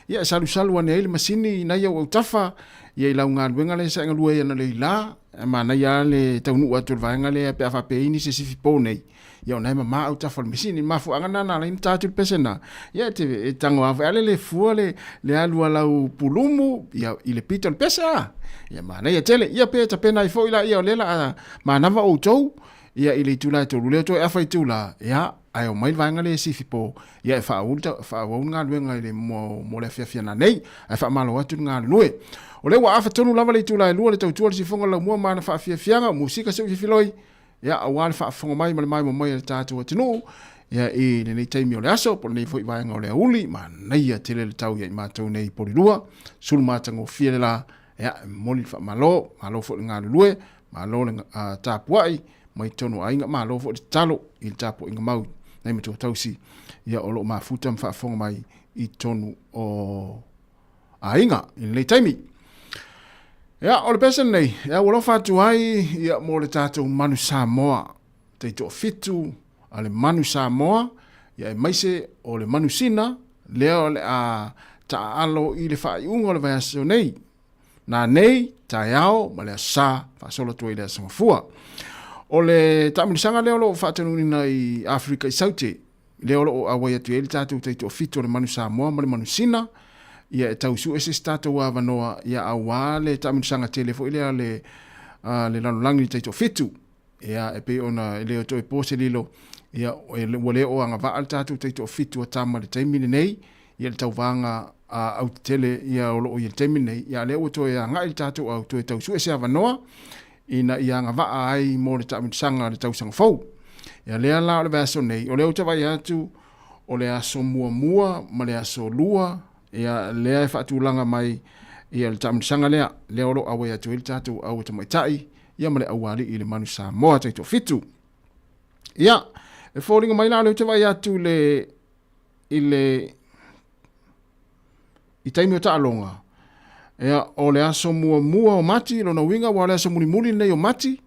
ia e salusalu ane ai le masini i nai au autafa ia i lau galuega lea sa e galue ai ana le ilā e manaia lava le taunuu atu o le vaega lea pe a faapeini se sifi po nei ia ona e mamā autafa o le masini. Mafuaaga na na ala ai ona ta atu le pese na ia e te e tago lava foi ale le fua le le alu a lau pulumu ia i le pito o le pese a. Ia manaia tele ia pe tapena ai foi laia o lea la a manava outou ia i le itula e tolu lea toe afa itula ia ae omai le vaega lea e sifi po ia e faaauau le faaauau le galuega i le mo mo le afiafi ana nei ae faamalo atu le galulue. O lea ua afa tonu lava le itula e lua le tautua le sifoga laumua ma ana faafiafiaga musika seu fifiloi ia aua le faafofoga mai ma le maimoa mai a le tatou atunuu. Ia i lenei taimi o le aso, po o lenei foi vaega o le aoauli, manaia tele le tau ia i matou nei i Polilua, sulu matagofie le la, ia, e momoli le faamalo, malo foi le galulue, malo le tapuai mai totonu o aiga, malo foi le tatalo i le tapuaiga mau nai matua tausi, ia o lo o mafuta ma faafofoga mai i totonu o aiga i lenei taimi. Ia, o le pese lenei, ia, ua alofa atu ai ia, mo le tatou manu Samoa, taitoafitu a le manu Samoa, ia aemaise o le manu sina, lea o le a taaalo i le faaiuga o le vaiaso nei. Nā nei, taeao ma le aso Sa, faasolo atu ai i le aso Gafua. O le taamilosaga lea o lo o faatanuuina i Aferika i Saute, lea o lo o auai atu i ai le tatou taitoafitu o le manu Samoa ma le manu sina, ia e tau sue se isi tatou avanoa, ia auā le taamilosaga tele foi lea a le, a le lalolagi i le taitoafitu. Ia, e pei ona e le o toe po se lilo, ia, ua le o agavaa le tatou taitoafitu a tama i le taimi lenei, ia le tauvaga a autetele ia o lo o i le taimi lenei, ia a lea ua toe agai le tatou au toe tau sue se avanoa ina ia agavaa ai mo le taamilosaga a le tausaga fou. Ia lea la o le vaiaso nei, o lea ou te vaai atu o le aso muamua ma le aso lua, ia lea e faatulaga mai ia le taamilosaga lea, lea o lo o auai atu ai le tatou au tamaitai, ia ma le aualii i le manu Samoa taitoafitu. Ia, e foliga mai la o lea ou te vaai atu le i le i taimi o taaloga, ia, o le aso muamua o Mati, lona uiga ua o le aso mulimuli lenei o Mati,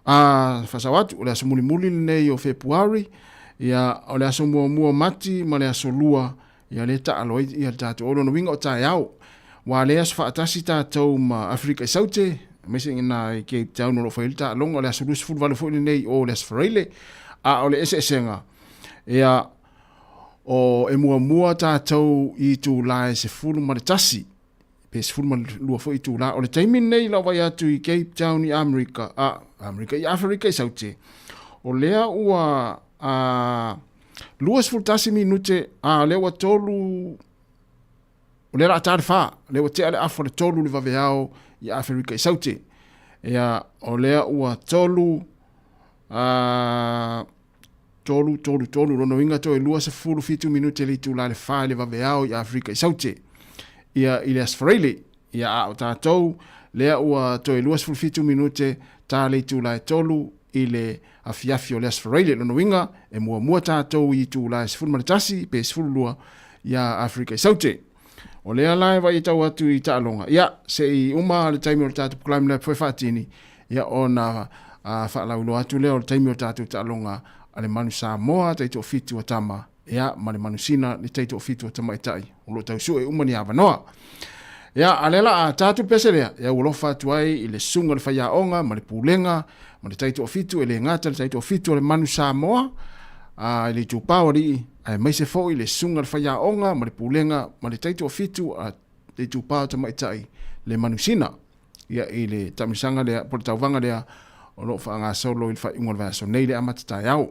a faasao atu, o le aso mulimuli lenei o Fepuari, ia, o le aso muamua o Mati ma le aso lua, ia lea taalo ai ia le tatou, o lona uiga o taeao. Ua le aso faatasi tatou ma Aferika i Saute, aemaise i na i Cape Town o lo o fai ai le taaloga, o le aso 28 foi lenei o le aso Faraile, a o le eseesega, ia, o e muamua tatou i itula e 11 pe 12 foi itula. O le taimi lenei lau vaai atu i Cape Town i Amerika, a, Amerika, i Aferika i Saute, o lea ua a, 21 minute, a, lea ua tolu, o lea la a ta le fa, lea ua tea le afa le tolu le vaveao i Aferika i Saute. Ia, o lea ua tolu, a, 3, 3, 3, lona uiga toe 27 minute le itula le 4 i le vaveao i Afrika i Saute. Ia, i le Aso Faraile, ia a o tatou, lea ua toe 27 minute ta le itula e 3 i le afiafi o le Aso Faraile. Lona uiga, e muamua tatou i itula e 11 pe 12 ia Afrika i Saute. O lea la e vaai tau atu i taaloga. Ia, se i uma le taimi o le tatou Climb Lab foi faatini, ia ona faalauiloa atu lea o le taimi o le tatou taaloga a le Manu Samoa taitoafitu a tama, ia, ma le Manu Sina le taitoafitu a tamaitai. O lo o tau sue uma ni avanoa. Ia, a lea la a tatou pese lea, ia ua alofa atu ai i le susuga o le faiaoga ma le pulega ma le taitoafitu e le gata le taitoafitu o le Manu Samoa, a, i le itupa o alii, aemaise foi le susuga o le faiaoga ma le pulega ma le taitoafitu a le itupa o tamaitai le Manu Sina. Ia, i le taamilosaga lea, po o le tauvaga lea, o lo o faagasolo i le faaiuga o le vaiaso nei le amata taeao.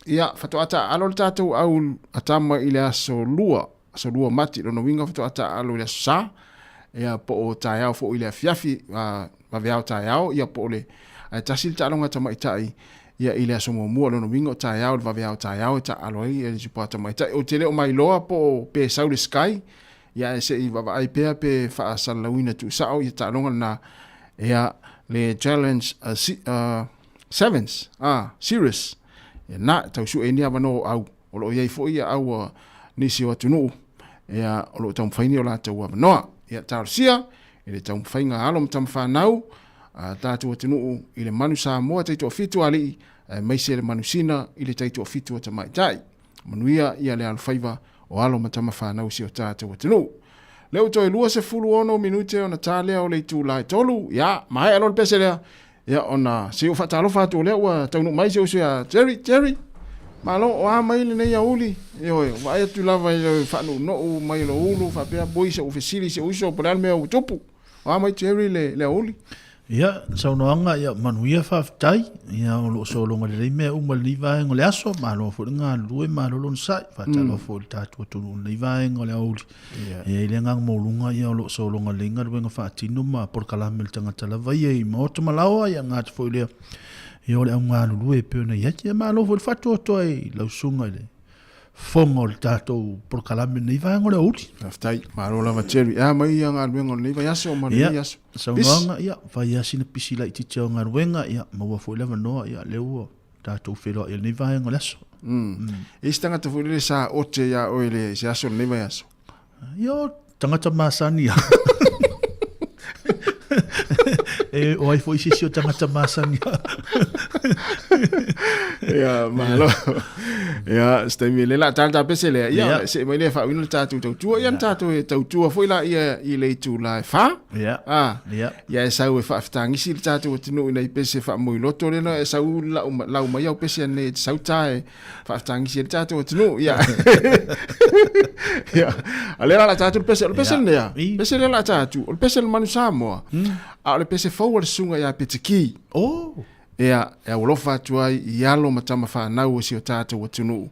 Ia, faatoa taaalo le tatou au a tama i le aso lua, aso lua Mati, lona uiga faatoa taaalo i le aso Sa, ia, po o taeao foi i le afiafi, vaveao taeao, ia, po o le, ae tasi le taaloga tamaitai, ia, i le aso muamua, lona uiga o taeao i le vaveao taeao e taaalo ai le itupa tamaitai. Ou te le o mailoa po o pe sau le Sky, ia, ae se i vaavaai pea pe faasalalauina tuusao ia taaloga lena, ia, le challenge sevens, series, ia, na, tau sue ai ni avanoa o au, o lo o i ai foi ia au a nisi o atunuu, ia, o lo o taumafai ni o latou avanoa. Ia, talosia i le taumafaiga a alo ma tamafanau a tatou atunuu i le manu Samoa taitoafitu a alii, aemaise le manu Sina i le taitoafitu a tamaitai. Manuia ia le alofaiva o alo ma tamafanau i si o tatou atunuu. Lea ua toe 26 minute ona ta lea o le itula e tolu, ia, maea loa le pese lea, ia ona se i ou faatalofa atu o lea ua taunuu mai si ou uso ia Jerry, Jerry, malo o a mai lenei aoauli, ioe, vaai atu lava i le faanuunuu mai o lou ulu faapea boi se i ou fesili i si ou uso po o le a le mea ua tupu. O a mai Jerry le aoauli? Ia, saunoaga, ia, manuia faafetai. Ia, o lo o sologa lelei mea uma i lenei vaega o le aso. Malo foi le galulue, malo le onosai. Faatalofa foi i le tatou atunuu i lenei vaega o le aoauli. Ia, i le agaga maualuga, ia, o lo o sologa lelei galuega faatino ma polokalame a le tagata lava ia i maota ma laoa, ia, gata foi lea. Ia o le au galulue e pei ona i ai. Ia malo foi le faatoatoa i lau susuga i le fofoga o le tatou polokalame i lenei vaega o le aoauli. Faafetai, malo lava Jerry. E a mai ia galuega o lenei vaiaso ma lenei aso? Saunoaga, ia, fai lava sina pisi laitiiti o galuega, ia, maua foi le avanoa, ia, lea ua tatou feiloai i lenei vaega o le aso. E i ai se tagata foi lele sa ote iā oe i se aso o lenei vaiaso? Ia, o tagata masani lava. E o ai foi se isi o tagata masani lava. Ia, malo. Ia, se taimi le la tala pese lea. Ia, se mai le faauina le tatou tautua. Ia, na tatou e tautua foi la ia i le itula e fa. Ia. Ah. Ia. Ia e sau e faafetagisi le tatou atunuu i nai pese faamoiloto lea na e sau lau, lau mai au pese nei e te sau ta e faafetagisi ai le tatou atunuu. Ia. Ia. A lea la la tatou le pese, o le pese lenei a. Pese lea la tatou, o le pese le manu Samoa. A o le pese fou a le susuga ia Petiki. Oh. Ia, e aualofa atu ai i alo ma tama fanau o si o tatou atunuu.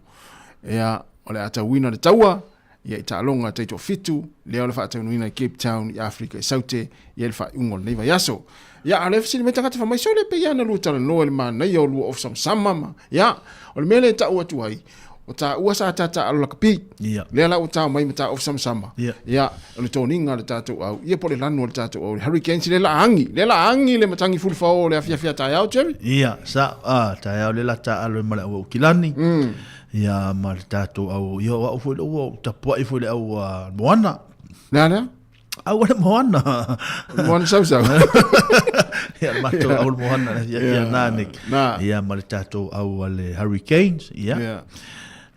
Ia, o le a tauina le taua, ia i taaloga taitoafitu, lea o le faataunuina i Cape Town i Afrika i Saute, ia i le faaiuga o lenei vaiaso. Ia, a o lea fesili mai tagata fai mai, sole pei lava na lua talanoa i le manaia o lua ofu samasama ma, ia, o le mea lea e tau atu ai, o taua sa ta taaalo lakapi. Ia. Lea la ua tao mai ma ta ofu samasama. Ia. Ia, o le toniga o le tatou au, ia po o le lanu o le tatou au, le Hurricanes lea la agi, lea la agi le matagi fulufao o le afiafi a taeao, Jerry. Ia, sa, a, taeao lea la taaalo ai ma le au Aukilani. Ia ma le tatou au, ia o au foi lea ua ou tapuai foi i le au moana. Le a lea? Au a le moana. Moana sausau. Ia le matou au le moana le afiafi a nane. Ia ma le tatou au a le Hurricanes. Ia. Ia.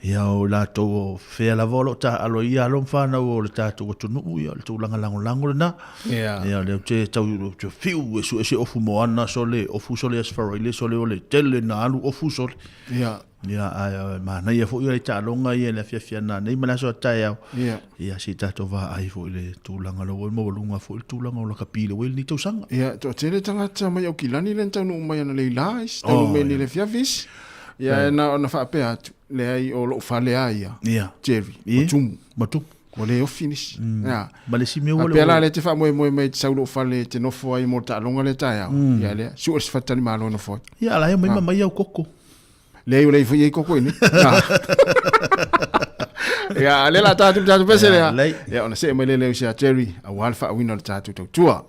Ia o latou o fea lava o lo o taaalo ai ia alo ma fanau o le tatou atunuu, ia o le tulaga lagolago lena. Ia. Ia o lea ou te tau ou te fiu e sue se ofu moana sole, ofu sole Aso Faraile sole o le tele na alu ofu sole. Ia. Ia, ae manaia foi le taaloga ia i le afiafi ana nei ma le aso a taeao. Ia. Ia, se i tatou vaai foi i le tulaga lea ua maualuga foi le tulaga o lakapi i le uaili lenei tausaga. Ia, toatele tagata mai Aukilani lea na taunuu mai analeila isi, taunuu mai nei i le afiafi isi. Ia, na ona faapea atu, leai o lou fale lava ia, Ia. Jerry, ua tumu. Ua tumu. Ua le ofi nisi. Ia. Ma le isi mea ua le. Faapea la lea e te faamoemoe mai e te sau i lou fale e te nofo ai mo le taaloga lea taeao. Ia lea, sue se faletalimalo e nofo ai. Ia, a la e omai ma mai au koko. Leai ua leai foi i ai koko i nei. Ia, a lea la tatou tatou pese lea. Ia, ona see mai lea leo ia Jerry, aua le faauiina o le tatou tautua.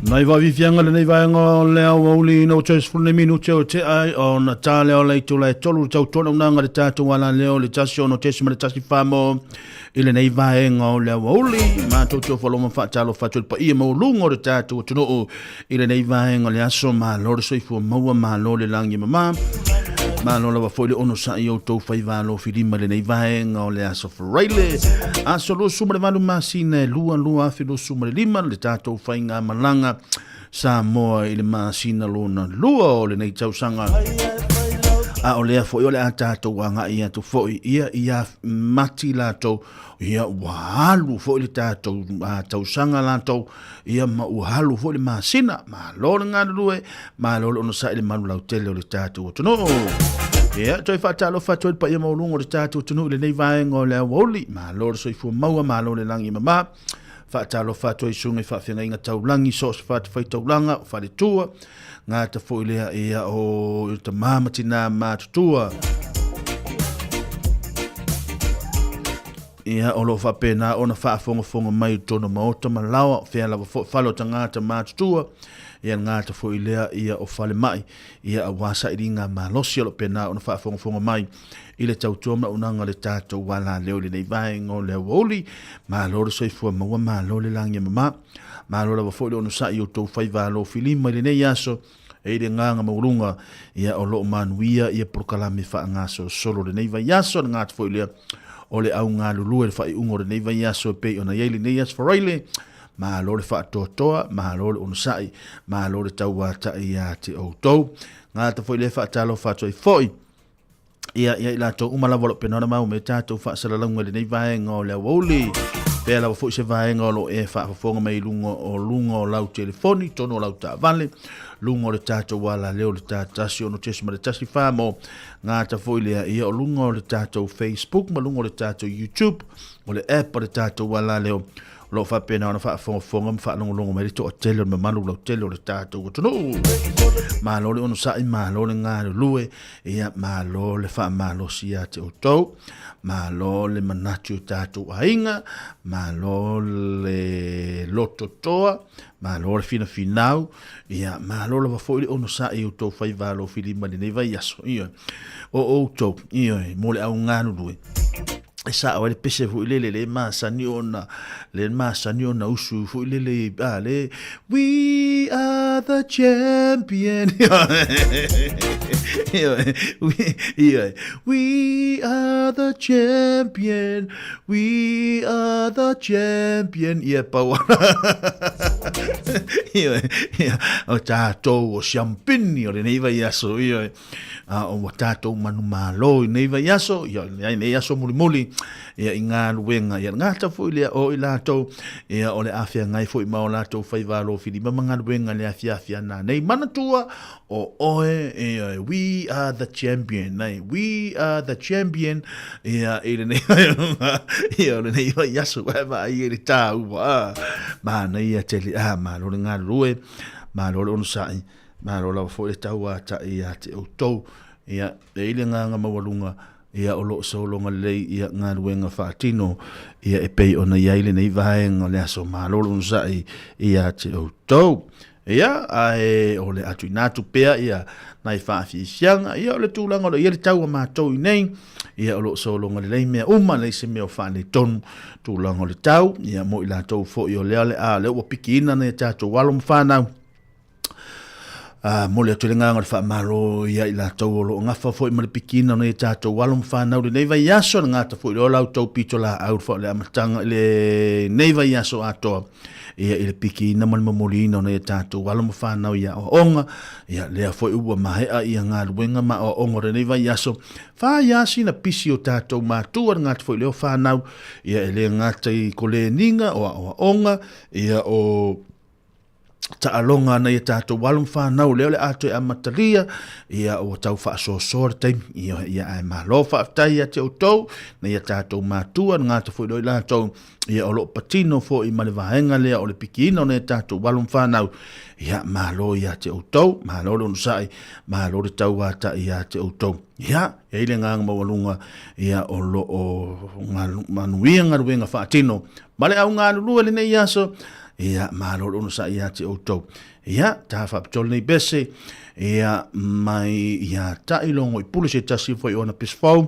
Nai vaaviafiaga lenei vaega o le aoauli ina ua toe sefulu nei minute o tea ai ona ta lea o le itula e tolu le tautua auaunaga i le tatou alaleo i le 1.1 famo i lenei vaega o le aoauli. Matou te ofo alofa ma faatalofa atu i le paia maualuga o le tatou atunuu i lenei vaega o le aso. Malo le soifua maua, malo le lagi e mama. Malo lava foi le onosai i outou faiva alofilima i lenei vaega o le aso Faraile. Aso 28 masina e 2 2025 le tatou faigamalaga Samoa i le masina lona lua o lenei tausaga. A o lea foi o le a tatou agai atu foi ia ia Mati latou, ia ua alu foi le tatou tausaga latou, ia ma ua alu foi le masina. Malo le galulue, malo le onosai i le malu lautele o le tatou atunuu. Ia, toe faatalofa atu ai le paia maualuga o le tatou atunuu i lenei vaega o le aoauli. Malo le soifua maua, malo le lagi e mama. Faatalofa atu ai i susuga i faafeagaiga taulagi, so o se fatafaitaulaga, o faletua, gata foi lea ia o tama ma tinā matutua. Ia, o lo o faapena ona faafogafoga mai i totonu o maota ma laoa, o fea lava foi fale o tagata matutua, ia le gata foi lea ia o falemai, ia aua sailiga malosi o lo o pena ona faafogafoga mai i le tautua ma auaunaga a le tatou alaleo i lenei vaega o le aoauli. Malo le soifua maua, malo le lagi e mama. Malo lava foi le onosai i outou faiva alofilima i lenei aso, e i le agaga maualuga, ia o lo o manuia ia polokalame faagasolosolo o lenei vaiaso, le gata foi lea o le au galulue le faaiuga o lenei vaiaso e pei ona i ai lenei aso Faraile. Malo le faatoatoa, malo le onosai, malo le tauatai ia te outou. Gata foi lea faatalofa atu ai foi ia ia i latou uma lava o lo o pena ona mau mai tatou faasalalauga i lenei vaega o le aoauli. Pea lava foi se vaega o lo o e faafofoga mai i luga o luga o lau telefoni, tonu o lau taavale, luga o le tatou alaleo le tasi ono tesi ma le tasi wha mo ngata foi lea ia o luga o le tatou Facebook ma luga o le tatou YouTube o le app o le tatou alaleo. O lo o faapena ona faafogafoga ma faalogologo mai le toatele o le mamalu lautele o le tatou atunuu. Malo le onosai, malo le galulue, ia malo le faamalosi ia te outou, malo le manatu i o tatou aiga, malo le lototoa, malo le finafinau, ia malo lava foi le onosai i outou faiva alofilima i lenei vaiaso. Ioe, o outou, ioe, mo le au galulue e sao ai le pese foi lele le masani ona le masani ona usu foi lele a le we are the champion we are the champion we are the champion ia pau o tātou o siampini o lenei vaiaso ioe a o ua tātou manumalo i nei vaiaso, ia, i nei aso mulimuli, ia, i galuega, ia, le gata foi lea o i latou, ia, o le a feagai foi ma o latou faiva alofilima ma galuega i le afiafi a nanei. Manatua, o oe, ia, we are the champion, ai, we are the champion, ia, i lenei, ia, o lenei vaiaso, ua e vaai ai le tāua, a, manaia tele, a, malo le galulue, malo le onosai, Malo lava foi le tauatai ia te outou. Ia, e i ai le agaga maualuga, ia, o lo o sologa lelei ia galuega faatino, ia, e pei ona i ai lenei vaega o le aso malo le onosai ia te outou. Ia, ae o le a tuuina atu pea ia nai faafiafiaga, ia, o le tulaga o lo o i ai le tau a matou i nei, ia, o lo o sologa lelei mea uma, leai se mea o faaletonu, tulaga o le tau, ia, mo i latou foi o lea o le a, o lea ua pikiina nai a tatou alo ma fanau, A momoli atu le agaga o le faamalo ia i latou o lo o gafa foi ma le pikiina o nei tatou alo ma fanau i lenei vaiaso, le gata foi o la outou pitolaau le amataga i lenei vaiaso atoa, ia i le pikiina ma le momoliina o nei tatou alo ma fanau i aoaoga, ia lea foi ua maea ia galuega ma aoaoga o lenei vaiaso, whāia sina pisi o tatou matua le gata foi lea o fanau, ia e le gata i koleniga o aoaoga, ia o taaloga a nai a tatou alo ma fanau lea o le a toe amatalia, ia ua tau faasoasoa le taimi, ia, ia ae malo faafetai ia te outou, nai a tatou matua, le gata foi lea o i latou, ia o lo o patino foi ma le vaega lea o le pikiina o nai a tatou alo ma fanau, ia malo ia te outou, malo le onosai, malo le tauatai ia te outou. Ia, e i ai le agaga maualuga, ia o lo o manuia galuega faatino ma le au galulue lenei aso, ia, malo le onosai ia te outou. Ia, ta faapitoa lenei pese, ia, mai ia Taʻilogo i Pule se tasi foi o ana pese fou,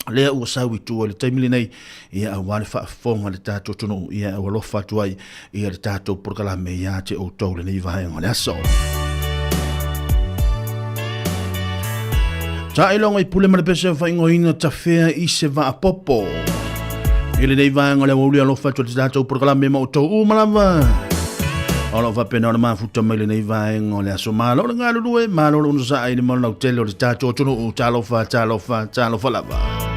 lea ua sau i tua i le taimi lenei, ia, aua le faafofoga a le tatou atunuu, ia, e alofa atu ai ia le tatou polokalame ia te outou lenei vaega o le aso. Taʻilogo i Pule ma le pese o faaigoaina Tafea i se Vaapopo. I lenei vaega o le aoauli alofa atu le tatou polokalame ma outou uma lava. O lo o faapena ona mafuta mai lenei vaega o le aso. Malo le galulue, malo le onosai i le maulautele o le tatou atunuu. Talofa, talofa, talofa lava.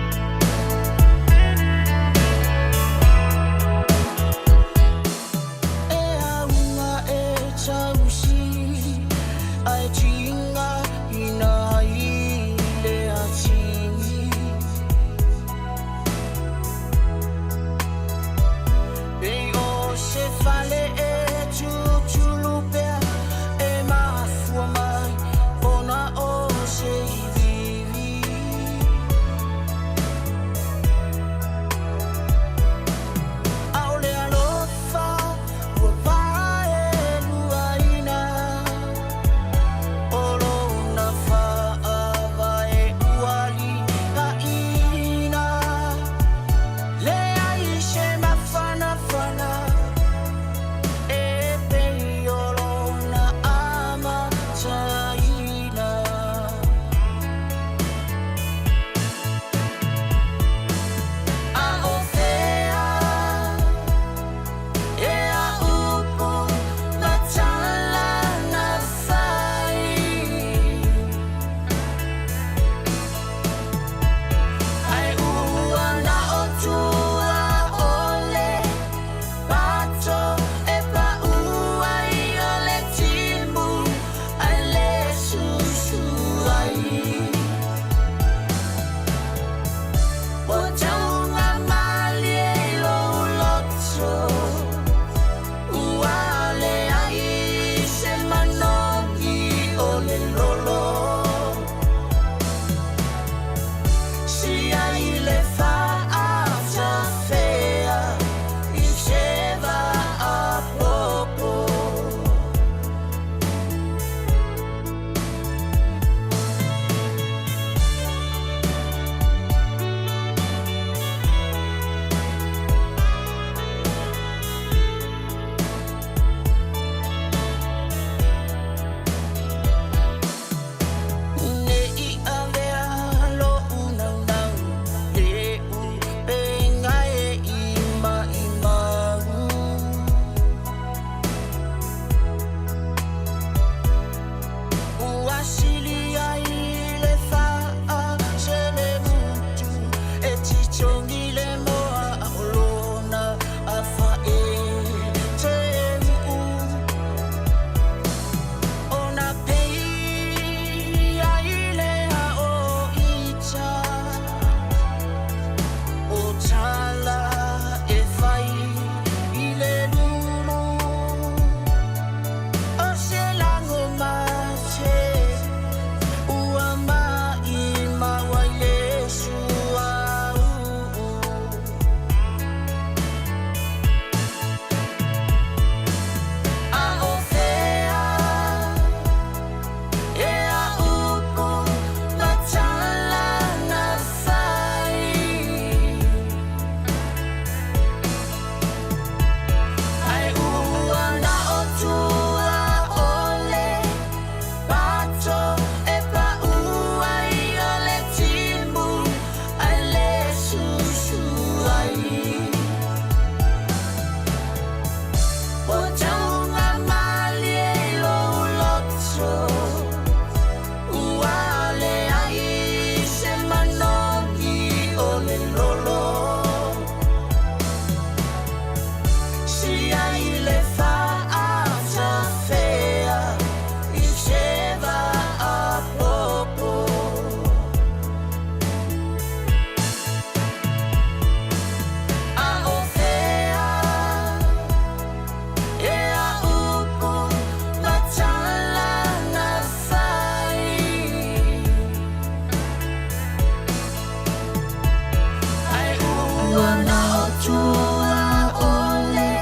Ua na o tua o le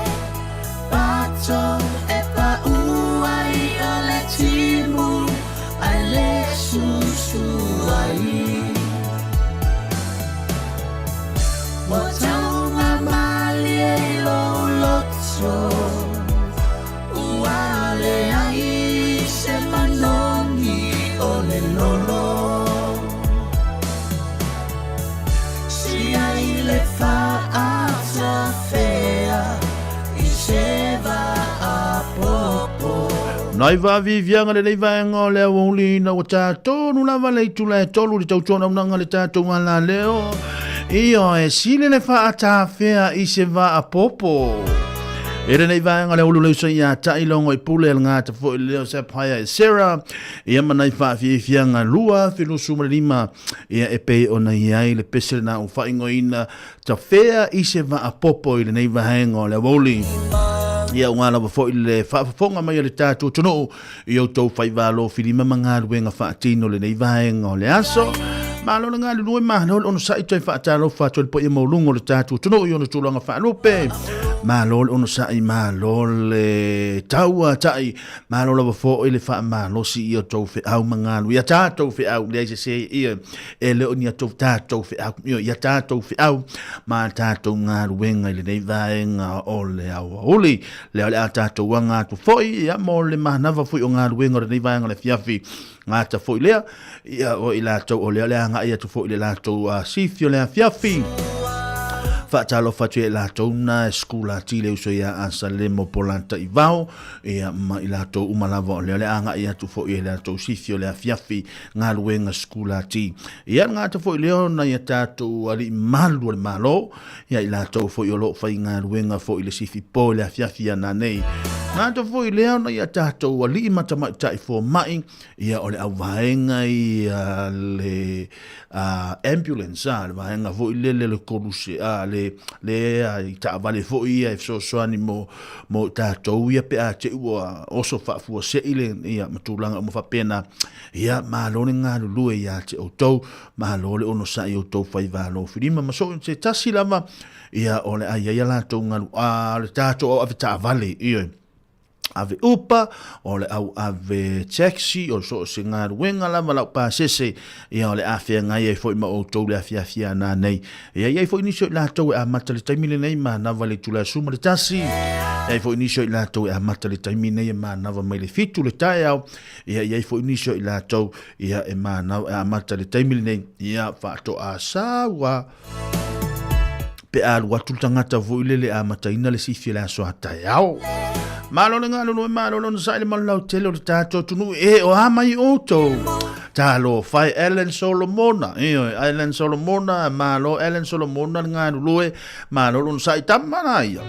pato e paʻu ai o le timu ae le susu ai. Ua taugamalie i lou loto, ua leai se manogi o le lolo. Sia i le faatafea i se vaapopo. Nai vaaviaviaga lenei vaega o le aoauli ina ua tā tonu lava le itula e tolu i le tautuanaunaga le tatou alaleo. Ioe, sili le faatafea i se vaapopo. E lenei vaega le ulu le usa ia tai longo i pule le ngata foi leo se paia e Sarah. Ia ma nai faafiafiaga 2025 ia e pei ona i ai le pese lena ua faaigoaina tafea i se vaapopo i lenei vaega o le aoauli. Ia aua lava foi le faafofoga mai a le tatou atunuu i outou faivalo filima ma galuega faatino lenei vaega o le aso. Malo le galulue, malo le onosai toe faatalofa atu i le paia maualuga o le tatou atunuu i ona tulaga faalupe. Malo le onosai, malo le tauatai Malo lava foi le faamalosi i outou feau ma galu, ia tatou feau, leai se se ia, e le o ni atou tatou feau, io, ia tatou feau ma tatou galuega i lenei vaega o le aoauli. Lea o le a tatou aga atu foi, ia, mo le manava foi o galuega o lenei vaega o le afiafi, gata foi lea, ia, o i latou o lea o le a agai atu foi i le latou sifi o le afiafi. Faatalofa atu ia i latou na e skulati le uso ia Asalemo Polata Ivao, ia ma i latou uma lava o lea o le a agai atu foi e latou sifi o le afiafi galuega sikulati. Ia le gata foi lea ona ia tatou alii malu o le Malo, ia i latou foi o lo o faigaluega foi i le sifi po i le afiafi a nanei. Gata foi lea ona ia tatou alii ma tamaitai fomai, ia o le auvaega ia le ambulance, a, le vaega foi lele le koluse, a, le, le a, i taavale foi ia e fesoasoani mo, mo tatou ia pe a te i ua oso faafuasei le, ia, ma tulaga uma faapena. Ia, malo le galulue ia te outou, malo le onosai i outou faiva alofilima ma so o se tasi lava, ia, o le a i ai a latou galu, a, le tatou au avetaavale, ioe. ave upa, o le au ave taxi, o so o se galuega lava lau pasese, ia o le a feagai ai foi ma outou le afiafi a nanei. Ia i ai foi nisi o i latou e amata le taimi lenei manava le itula e 11, i ai foi nisi o i latou e amata le taimi nei e manava mai le 7 le taeao, ia i ai foi nisi o i latou ia e manava e amata le taimi lenei, ia faatoa sau a pe a alu atu le tagata foi lele amataina le sifi o le aso a taeao. Malo le galulue, malo le onosai le malu lautele o le tatou atunuu e o a mai outou. Talofa e Ellen Solomona, ioe, Ellen Solomona, malo Ellen Solomona le galulue, malo le onosai tama la ia.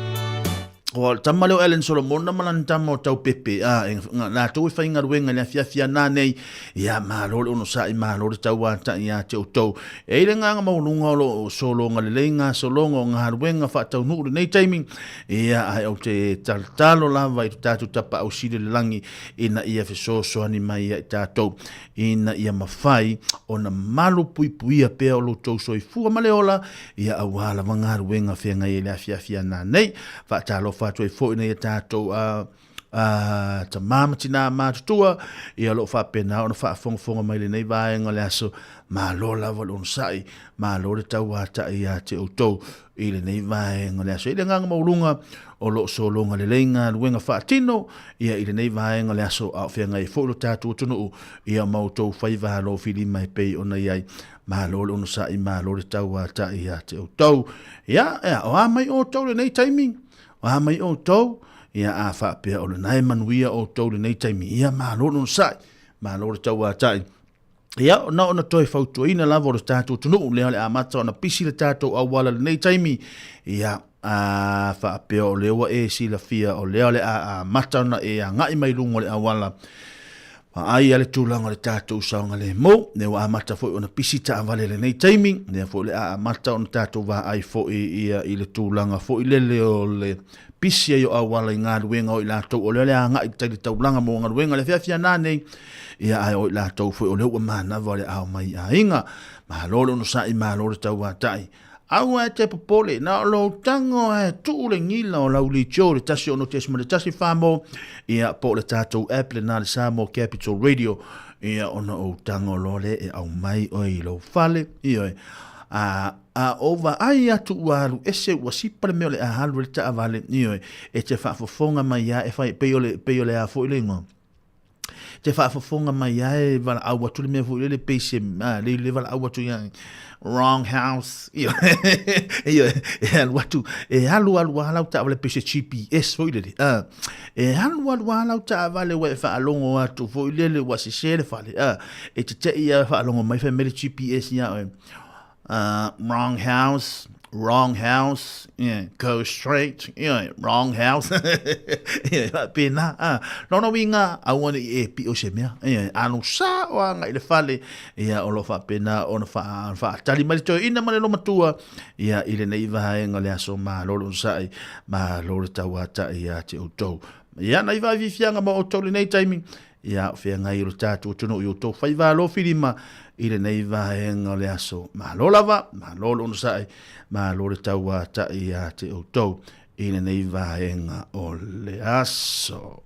O le tama lea o Ellen Solomona ma lana tama o Taupepe, a, e, latou e faigaluega i le afiafi a nanei, ia, malo le onosai, malo le tauatai ia te outou. E i le agaga maualuga o lo o sologa lelei gasologa o galuega faataunuu i lenei taimi, ia, ae ou te talotalo lava i lo tatou Tapaau Sili o le Lagi ina ia fesoasoani mai ia i tatou, ina ia mafai ona malupuipuia pea o lo outou soifua ma le ola, ia aua lava galuega feagai ai le afiafi a nanei. Faatalofa atu ai foi i nai a tatou tamā ma tinā matutua, ia o lo o faapena ona faafogafoga mai lenei vaega o le aso. Malo lava le onosai, malo le tauatai ia te outou i lenei vaega o le aso. I le agaga maualuga o lo o sologa lelei galuega faatino ia i lenei vaega o le aso, a o feagai ai foi lo tatou atunuu ia ma outou faiva alofilima e pei ona i ai. Malo le onosai, malo le tauatai ia te outou. Ia, ia, o a mai outou lenei taimi? O a mai outou? Ia, a faapea o lena e manuia outou lenei taimi. Ia, malo le onosai, malo le tauatai. Ia, na ona toe fautuaina lava o le tatou atunuu, lea o le amata ona pisi le tatou auala lenei taimi. Ia, a faapea o lea ua e silafia o lea o le a amata ona e agai mai luga o le auala, Vaai a le tulaga o le tatou saogalemu, lea ua amata foi ona pisi taavale i lenei taimi, lea foi o le a amata ona tatou vaai foi ia i le tulaga foi lele o le pisi ai o auala i galuega o i latou o lea o le a agai i tai le taulaga mo galuega le afiafi a nanei, ia ae o i latou foi o lea ua manava o le a omai i aiga. Malo le onosai, malo le tauatai. Aua e te popole, na o lou tago lava e tuu le gila o lau leitio i le 1 6 1 4 ia, po o le tatou app lena le Samoa Capital Radio, ia, ona ou tago loa lea e aumai oe i lou fale, ioe. A a ou vaai atu ua alu ese, ua sipa le mea o le a alu ai le taavale, ioe, e te faafofoga mai lava e fai, pei o le, pei o le a foi le igoa, te faafofoga mai lava e valaau atu le mea foi lele pei se le, le valaau atu ia wrong house, ioe, e alu atu, e alu alu lava lau taavale pei se GPS foi lele, e alu alu lava lau taavale ua e faalogo atu foi lele ua sese le fale, e te tei lava faalogo mai fai mai le GPS ia oe, wrong house, wrong house, yeah, go straight, yeah, wrong house. Yeah, faapena. Lona uiga, aua ne i e pio se mea. Yeah, alu sao agai i le fale, ia, o lo o faapena ona faatali mai le toeaina ma le olomatua, ia, i lenei vaega o le aso. Malo le onosai, malo le tauatai ia te outou. Ia, nai vaafiafiaga ma outou lenei taimi, Ia, o feagai o le tatou atunuu i outou faiva alofilima i lenei vaega o le aso. Malo lava, malo le onosai, malo le tauatai ia te outou i lenei vaega o le aso.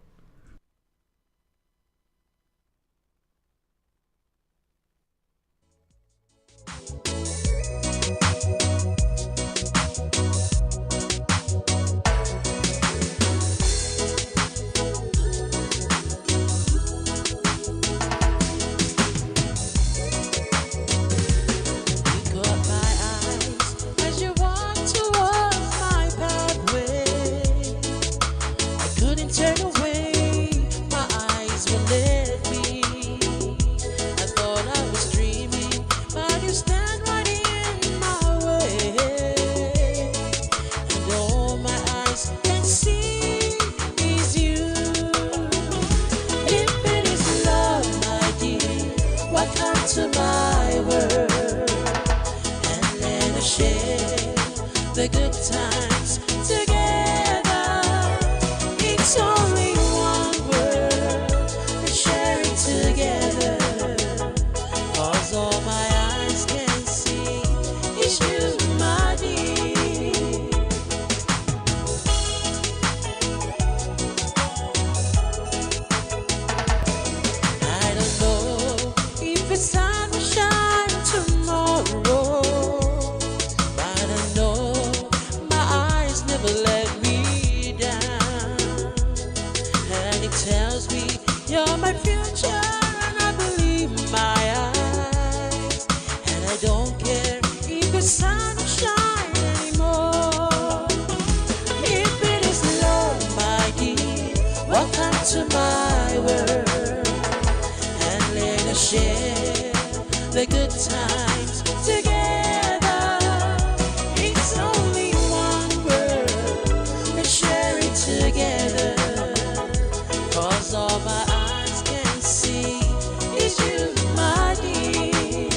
The good times together. It's only one world, let's share it together. 'Cause all my eyes can see is you, my dear. I don't know if the sun will shine tomorrow, but I know my eyes never let me down. And it tells me you're my future, and I believe my eyes. And I don't care if the sun will shine anymore. If it is love, my dear, welcome to my world. And let us share the good times together. It's only one world, let's share it together. 'Cause all my eyes can see is you, my dear.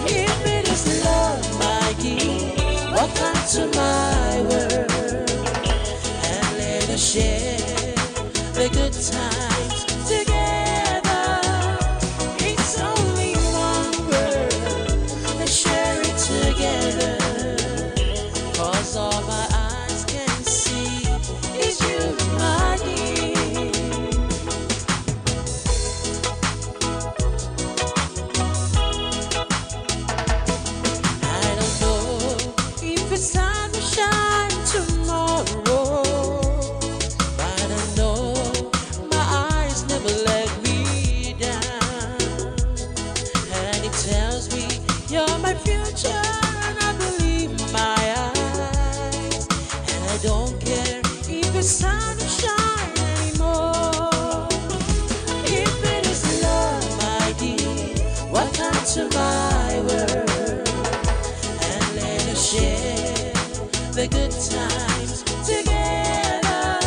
If it is love, my dear, welcome to my world. And let us share the good times together. It's only one world, let's share it together. 'Cause all my eyes can see is you, my dear. I don't know if the sun will shine tomorrow, but I know my eyes never let me down. And it tells me you're my future, and I believe my eyes. And I don't care if the sun will shine anymore. If it is love, my dear, welcome to my world. And the good times together.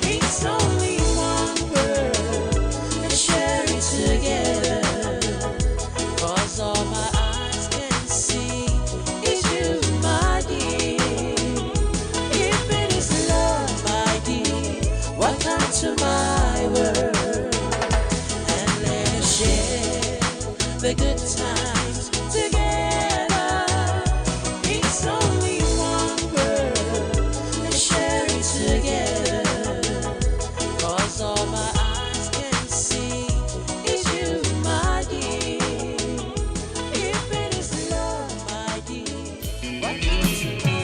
It's only one world, let's share it together. 'Cause all my eyes can see is you, my dear. If it is love, my dear, welcome to my world. And let us share the good times together. It's only one world, let's share it together. 'Cause all my eyes can see is you, my dear. If it is love, my dear, welcome to my.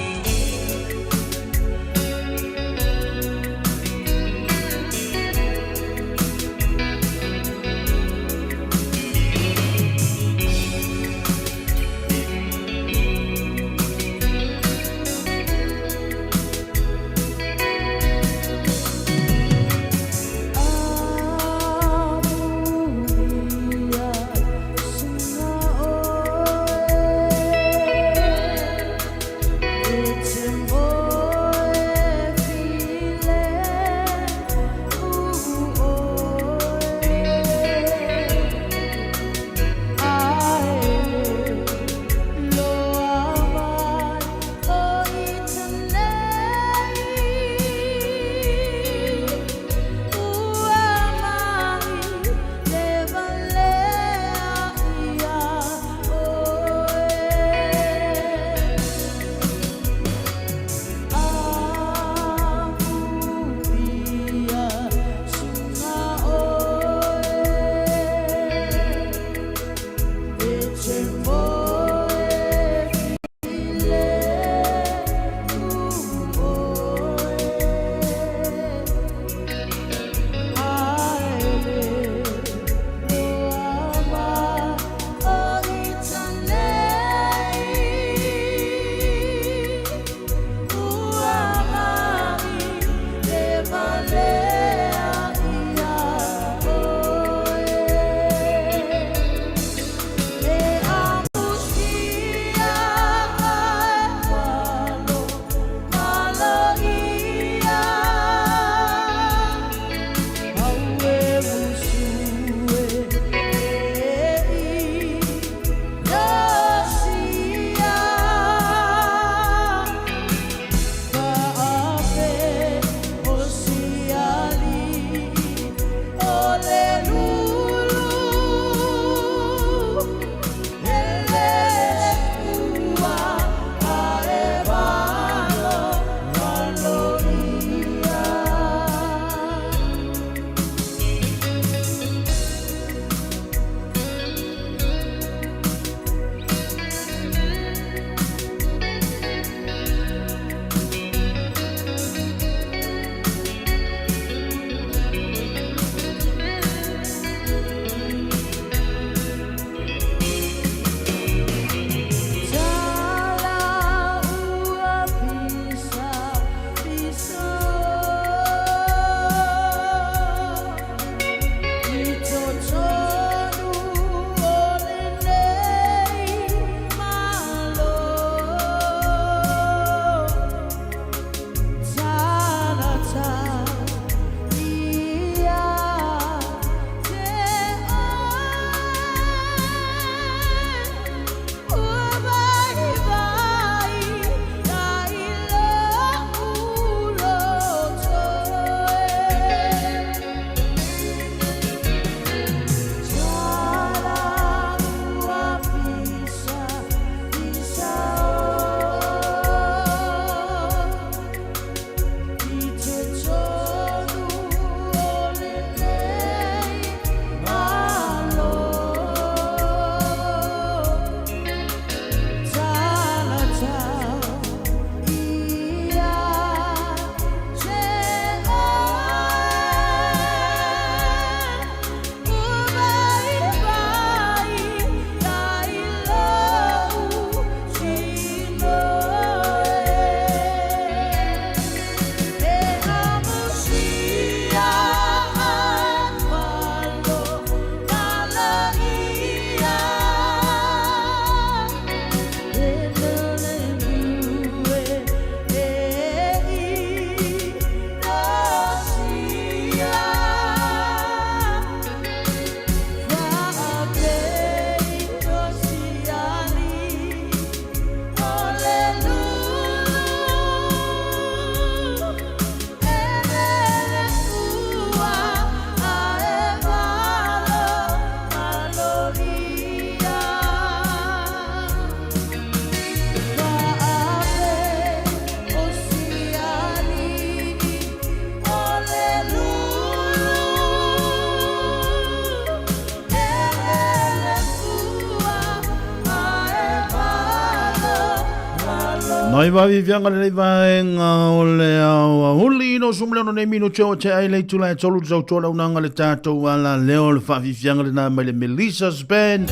Mai vāvivianga lenei vaega o le ao auli no sumleono nei minuti o te ai lei tula e tolu tau toa launaga le tātou ala leo le faafiafiaga lena mai le Melissa's Band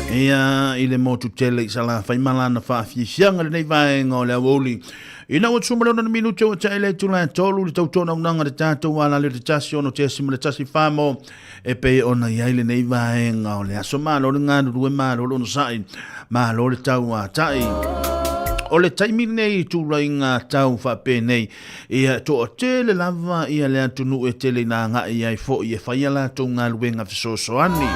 ia i le motu tele i Salafai ma lana faafiafiaga lenei vaega o le aoauli. Ina ua tuma le 6 minute ua tae le itula e tolu le tautoa naunaga le tātou ala leo te 1 6.1 famo e pei ona i ai lenei vaega o le aso. Malo le galulue, malo le onosai, malo le tauatai. O le taimi lenei i tulaga tau faapenei, ia toatele lava ia le atunuu e tele ina agai ai foi e fai a latou galuega fesoasoani.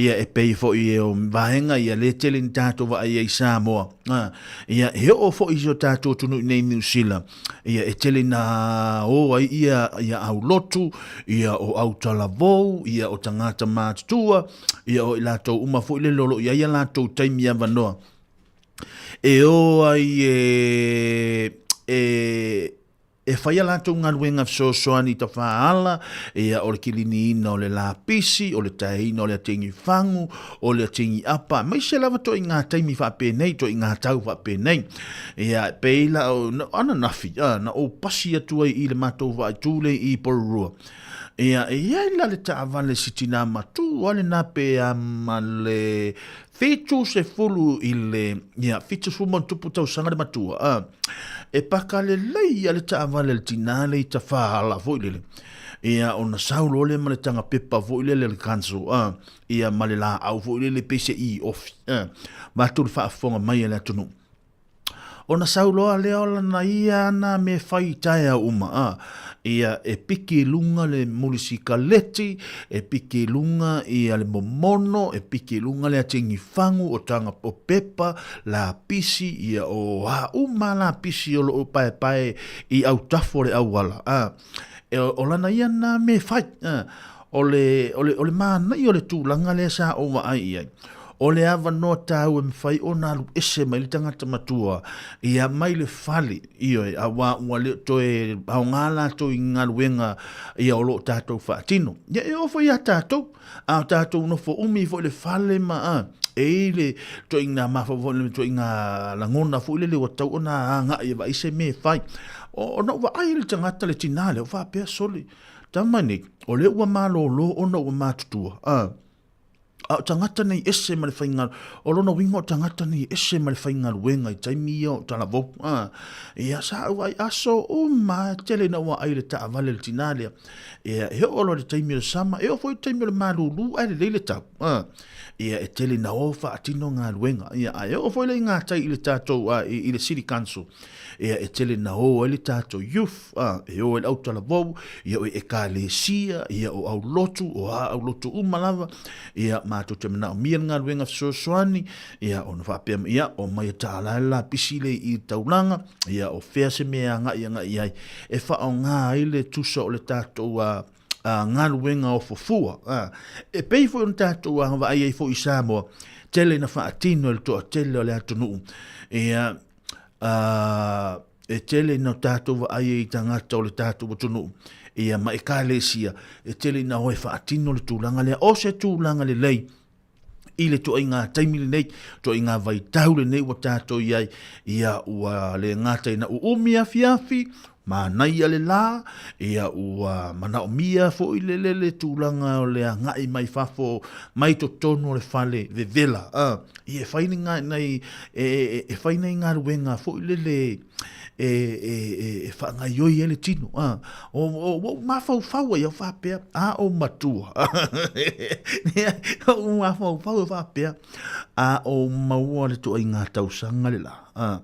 Ia e pei foi e o vaega ia le tele ni tatou vaai ai i Samoa. Ia e oo foi i si o tatou atunuu i nei Niu Sila. Ia e tele ina o ai ia ia au lotu, ia o au talavou, ia o tagata matutua, ia o i latou uma foi lele o lo o i ai a latou taimi avanoa e o ai e, e, e fai a latou galuega fesoasoani i tafaala, ia o le kiliniina o le lapisi, o le taeina o le ategi fagu, o le ategi apa, aemaise lava toaiga taimi faapenei, toaiga tau faapenei. Ia, e pei la o, ananafi, a, na ou pasi atu ai i le matou vaaitu lea i Porirua. Ia, e i ai la le taavale si tinā matua lena pe a ma le 70 i le, ia, 70 ma ona tupu tausaga le matua, a, e paka lelei a le taavale a le tinā lea i Tafaala foi lele. Ia, ona sau loa lea ma le taga pepa foi lele a le council, a, ia, ma le laau foi lele pei se iofi, a, vaeatu le faafofoga mai a le atunuu. Ona sau loa lea o lana ia ana me fai i taeao uma, a, ia, e piki i luga le mulisikaleti, e piki i luga ia le momono, e piki i luga le atigi fagu, o taga o pepa, lapisi, ia, o a uma lapisi o lo o paepae i autafa o le auala, a, e, o lana ia na me fai, a, o le, o le, o le manaia o le tulaga lea sa ou vaai i ai. O le avanoa tāu e mawhai ona alu ese mai le tangata matua, ia mai le fale, ioe, auā ua le o toe aoga latou i galuega ia o lo o tātou faatino. Ia e oo foi ia tātou, a o tātou nofo umi foi le fale ma, a, e i le toaiga mafaufau le toaiga lagona foi lele ua tatau ona agai e vaai se mea e fai. O, ona ou vaai i le tagata le tinā lea, o faapea, sole, tama nei, o lea ua malōlō ona ua matutua, a, A o tagata nei ese ma le faiga, o lona uiga o tagata nei ese ma le faigaluega i taimi ia o talavou. A, ia sa au ai aso uma e tele ina ua ai le taavale le tinā lea. Ia, e oo loa i le taimi o le sama, e oo foi i le taimi o le malūlū ae lelei le tau. A, ia e tele ina o faatino galuega. Ia, a e oo foi la i gatai i le tatou, a, i, i le City Council. Ia, e tele ina o ai le tatou youth. A, e o ai le autalavou, ia o ekalesia, ia o aulotu, o a aulotu uma lava, ia matou te manaomia le galuega fesoasoani, ia ona faapea mai, ia omai e tāla le lapisi lea i taulaga, ia o fea se mea e agai agai i ai, e faaaoga ai le tusa o le tatou a, a galuega ofo fua. A, e pei foi ona tatou vaai ai foi i Samoa, tele ina faatino e le toatele o le atunuu, ia, a, E tele ina tatou vaai ai i tagata o le tatou atunuu, ia ma ekalesia, e tele ina o e faatino le tulaga lea. O se tulaga lelei i le toaiga taimi lenei, toaiga vaitau lenei ua tatou i ai, ia ua le gata ina uumi afiafi, manaia le la, ia ua manaomia foi le, le, le tulaga o le agai mai fafo, mai totonu o le fale vevela. Ia e fai ni ngā, nei, e, e, e fai nei galuega foi lele e, e, e, e whaangaioi ai le tino. Ah, o, o, o, mafaufau ai au whapea, a o matua. o mafaufau e whapea, a o maua le toa i ngā tausanga le la. Ah,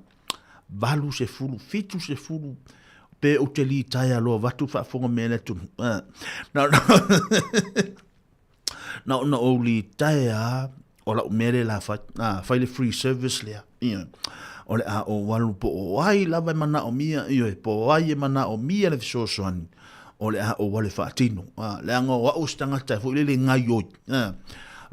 80, 70, pe o te li taea loa vatu whaafonga mea le atunu. Ah, na, na, Na ona ou litaea o lau mea lea la fai, a, fai le free service lea, ia. O le a ou alu po o ai lava e manaomia, ioe, po o ai e manaomia le fesoasoani, o le a ou alu e faatino. A, leaga o au o se tagata foi lele e gaioi, a.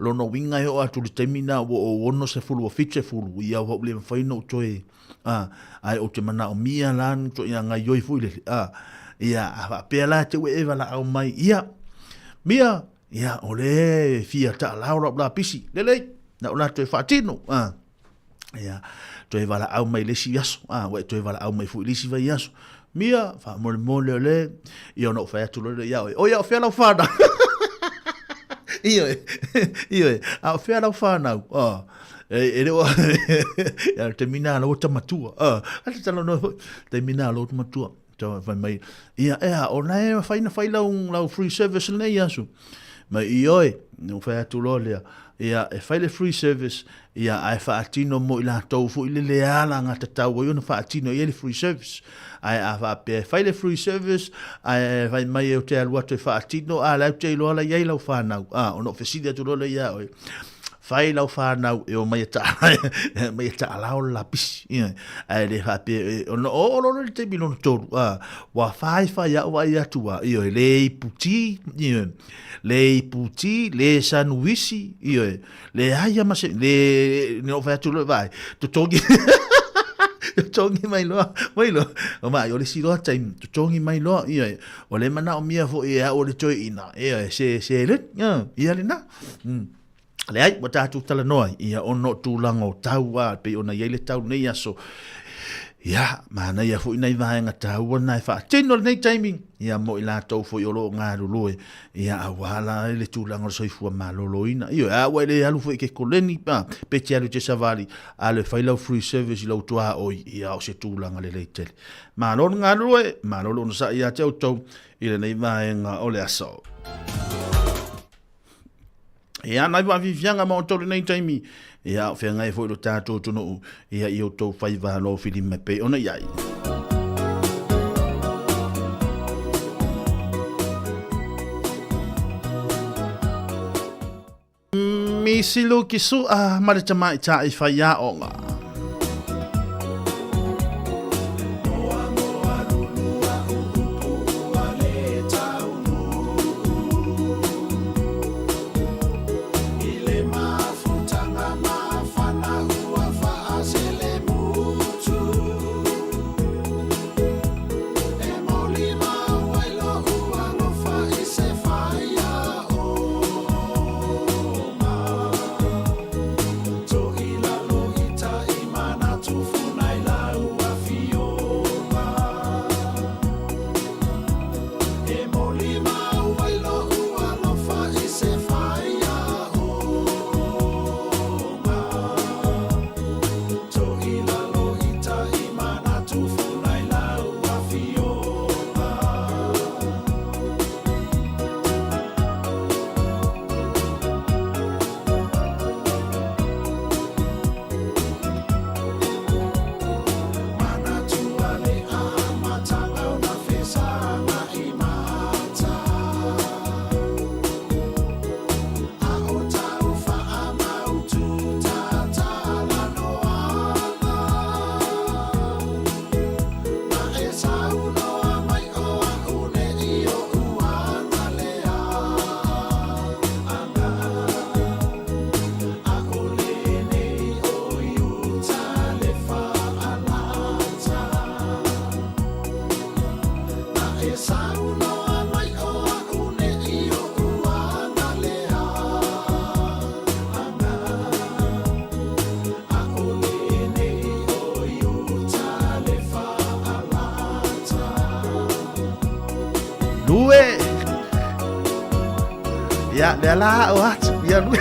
Lona uiga e oo atu i le taimi lena ua ou 60 ua 70, ia ua ou le mafai ona ou toe, a, ae ou te manaomia la ni ituaiga gaioi foi lele, a. Ia, a faapea la te ua e valaau mai, ia, Mia, ia, o le fia taalao lau lapisi, lelei, na o latou e faatino. A, ia, Toe valaau mai le isi aso, a, ua e toe valaau mai foi i le isi vaiaso. Mia, faamolemole o le, ia ona ou fai atu loa lea ia oe, oi a o fea lau whanau? Ioe, ioe, a o fea lau whanau? Ah, e, e le o, ia le taimi nā lau tamatua, ah, a te tala noa foi, taimi nā lau tamatua, tau fai mai, ia ea, o na e whai na whai lau, lau free service nei aso. Mai ioe, no fai atu loa lea, ia, e whai le free service, Ia, ae faatino mo i latou foi le le alagatatau ai ona faatino i ai le free service. Ae a faapea e fai le free service, ae fai mai ou te alu atu e faatino, a la ou te iloa la i ai lau whanau. A, ona ou fesili atu loa lea ia oe, fai lau whanau e o mai e ta, mai e taalao le lapisi. Ia, ae le faapea, ona o o loa le taimi lona tolu, a, ua whai whai au ai atu a, ioe, le iputi, ioe, le iputi, le sanuisi, ioe, Leai a ma se, le, ne o fai atu loa vai, totogi, totogi mai loa, mai loa, o mai, o le si loa taimi, totogi mai loa, ia, o le mana o mia fo ia o le toi ina, ia, se, se le, ia, ia le na. Leai, ua tātou talanoa, ia, ono tūlanga o tau a, pei ona i ai le tau nei aso, ia, manaia foi nai vaega tāua na e whaatino lenei taimi, ia, mo i lātou foi o lo o galulue, Ia, auā la i le tulaga o le soifua maloloina. Ioe, a ua e le alu foi i ke koleni, a, pe te alu i te savali, alu e fai lau free service i lou tuaoi, ia, o se tulaga lelei tele. Malo le galulue, malo le onosai ia te outou i lenei vaega o le aso. Ia, nai vaafiafiaga ma outou lenei taimi, ia, o feagai foi lo tatou atunuu, ia, i outou faiva alofilima e pei ona i ai. Misi Luki Su'a ma le tamaitai faiaoga. Lue. Ia, lea la o atu. Ia, lue.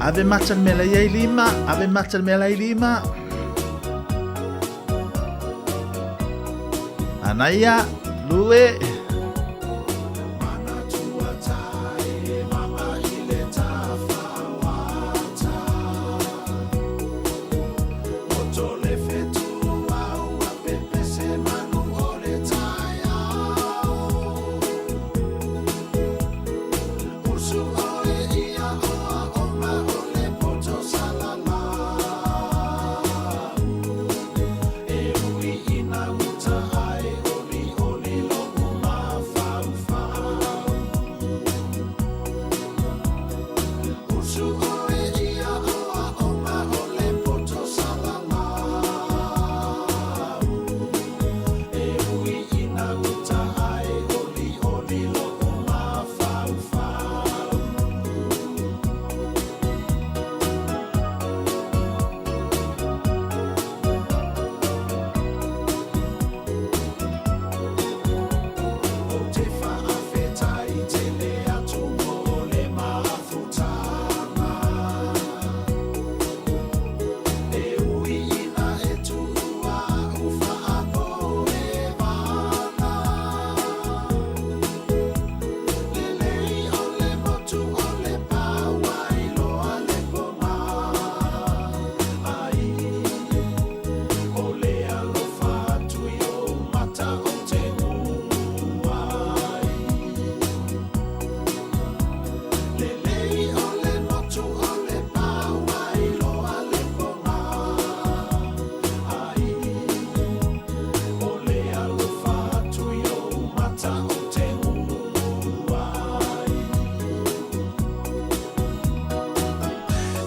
Ave mata le mea la i ai lima, ave mata le mea la i lima. Anaia, lue.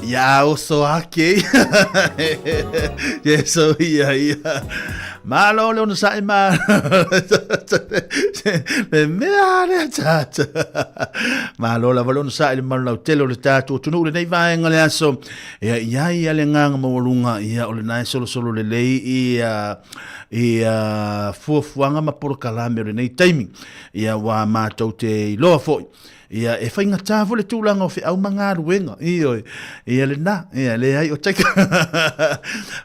Ia oso ake Yes, ia, ia. Malo le ona sa'i ma. Le mea lea tata. Malo lava le ona sa'i le malu lautele o le tātou atunuu lenei vaega le aso. Ia ia ia le nganga maualuga ia o lena e solosolo lelei ia ia fuafuaga ma polokalame o lenei taimi. Ia ua matou te iloa foi Ia, e faigata foi le tulaga o feau ma galuega. Ioe. Ia lena, ia leai o taika.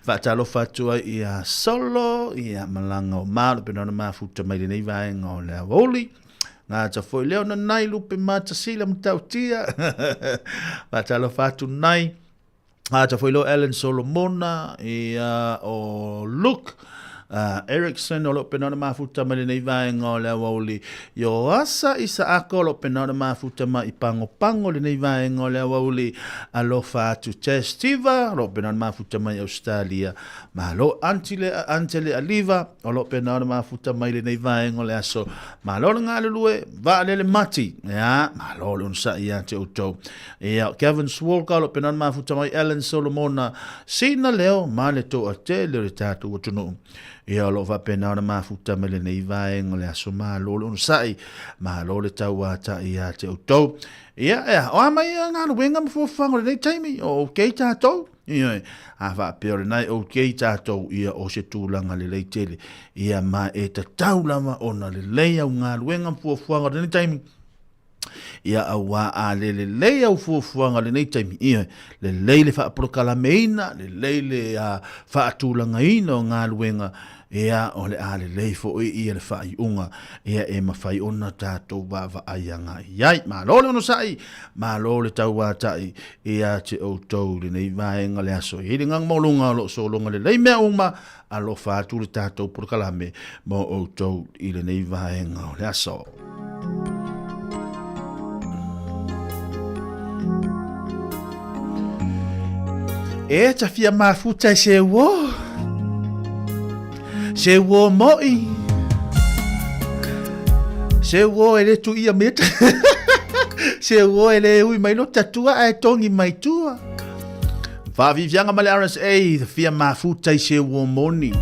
Faatalofa atu ai ia Solo, ia malaga o malo pe ona mafuta mai lenei vaega o le aoauli. Gata foi lea ona nai lupe matasila matautia. Faatalofa atu nai. Gata foi leo Alan Solomona, ia o Luke, Erickson o lo o pena ona mafuta mai lenei vaega o le aoauli. Ioasa Isaako o lo o pena ona mafuta mai i Pagopago lenei vaega o le aoauli. Alofa atu Tess Tiva o lo o pena ona mafuta mai Australia. Malo Antile Antele Aliva o lo o pena ona mafuta mai lenei vaega o le aso. Malo le galulue, vaalele mati. Ia, malo le onosai ia te outou. Ia, Gavin Swalka o lo o pena ona mafuta mai, Alan Solomona, Sina Leo ma le toatele o le tatou atunuu. Ia, o lo o faapena ona mafuta mai lenei vaega o le aso. Malo le onosai, malo le tauatai ia te outou. Ia, ea, o a mai ia galuega ma fuafuaga o lenei taimi, o okay tatou. Ia, a faapea o lena e okay tatou, ia o se tulaga lelei tele. Ia, ma e tatau lava ona lelei au galuega ma fuafuaga o lenei taimi. Ia auā a le lelei au fuafuaga lenei taimi, ia, lelei le faapolokalameina, lelei le faatulagaina o galuega, ia, o le a lelei foi ia le faaiuga, ia, e mafai ona tatou vaavaai agai i ai. Malo le onosai, malo le tauatai ia te outou i lenei vaega le aso. E i ai le agaga maualuga o lo o sologa lelei mea uma, Alofa atu le tatou polokalame mo outou i lenei vaega o le aso. E ta fia mafuta e se uo. Se uo moi. Se uo e le tu ia meta. Se uo e le ui mai lo tatua ae tongi mai tua. Faaviviaga ma le RSA, fia mafuta i se uo moni.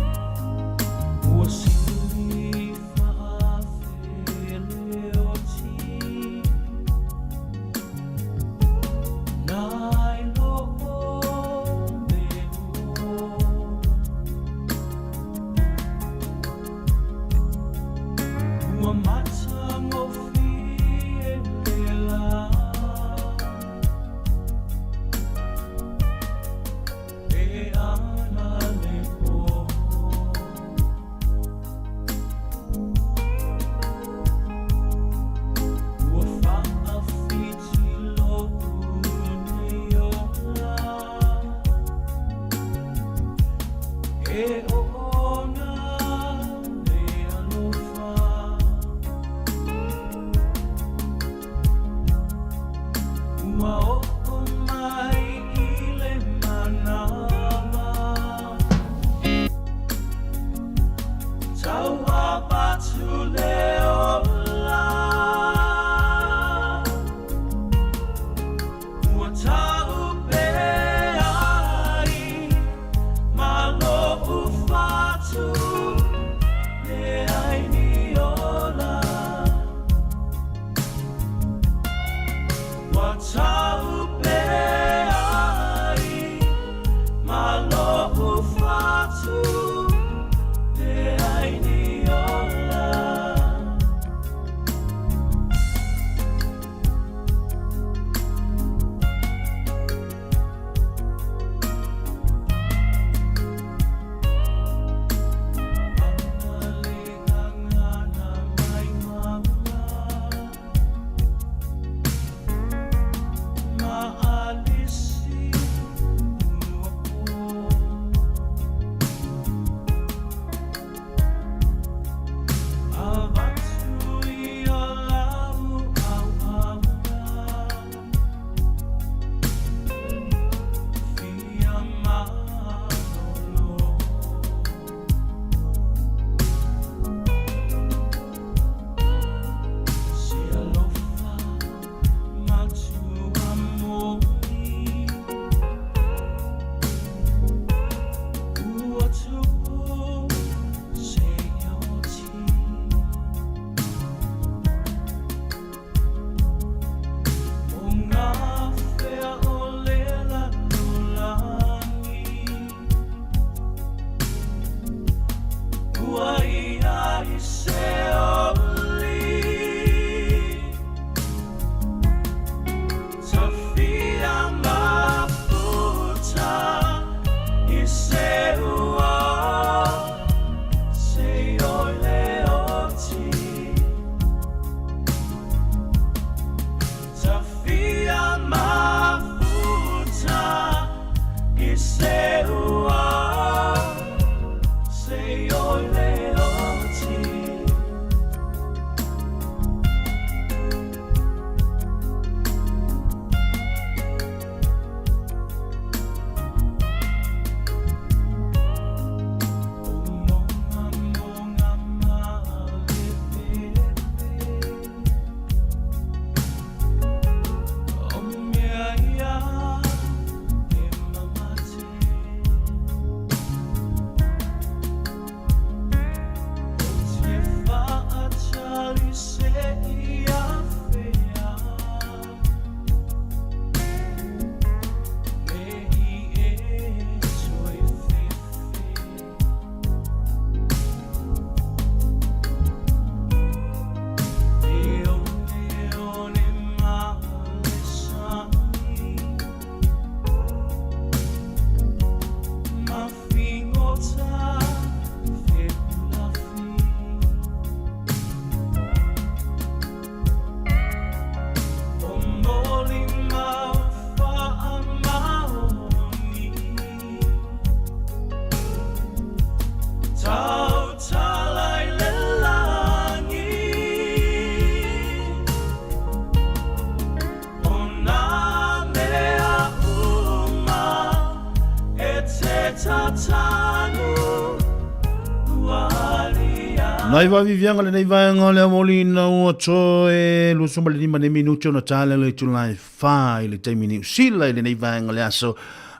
Nai vaaviviaga lenei vaega o le aoauli ina ua toe 25 nei minute ona ta lea o le itula e 4 i le taimi Niu Sila i lenei vaega o le aso.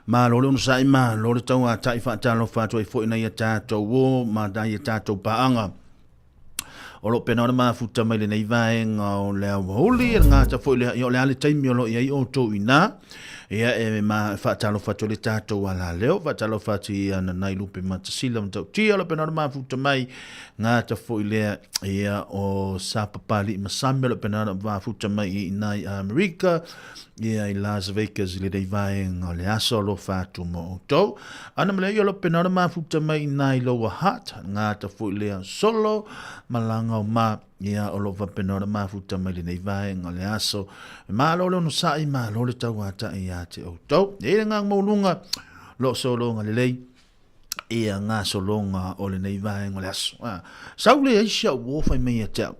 Malo le onosai, malo le tauatai faatalofa atu ai foi nai a tatou uo ma nai a tatou paaga. O lo o pena ona mafuta mai lenei vaega o le aoauli, e le gata foi lea, ia o le a le taimi o lo o i ai outou i ina. Ia e ma faatalofa atu le tatou alaleo, faatalofa atu i ana nai lupe matasila matautia, o lo o pena ona mafuta mai gata foi lea, ia o Sapapali'i Masame, o lo o pena ona mafuta mai i ina i Amerika, ia i Las Vegas i lenei vaega o le aso alofa atu mo outou. Ana ma lea ia o lo o pena ona mafuta mai ina i Lower Hutt, gata foi lea solo, malaga o ma, ia o lo o faapena ona mafuta mai lenei vaega o le aso. Malo le onosai, malo le tauatai ia te outou. E i le agaga maualuga, lo o sologa lelei ia gasologa o lenei vaega o le aso. Ah, sau le ai si au uo fai mai ia te au.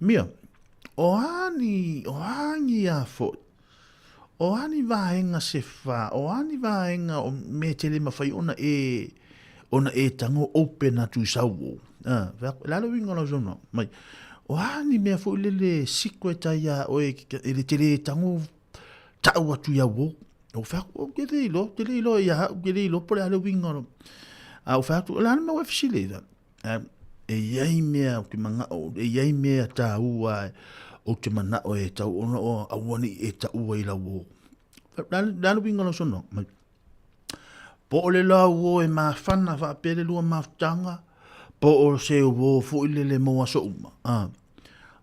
Mia, o a ni, o a ni a foi, o a ni vaega se fa, o a ni vaega o mea te le mawhai ona e, ona e tango open atu i sau uo. Ah, le a le uiga o lau saunoaga? Mai, o a ni mea foi lele secret ai ia oe e le te le tango tau atu i au uo. Ou fai atu, ou te le iloa, ou te le iloa ia au, ou te le iloa po o le a le uiga o A ou fai atu, o le a le mea ua e fesili ai? E i ai mea ou te manao, e i ai mea taua ou te manao e tau ona o aua ne i e taua i lau uo. O le a le uiga o lau saunoaga? Mai. Po o le lau uo e mafana faapea le lua mafutaga, po o se uo foi lele mo aso uma. Ah.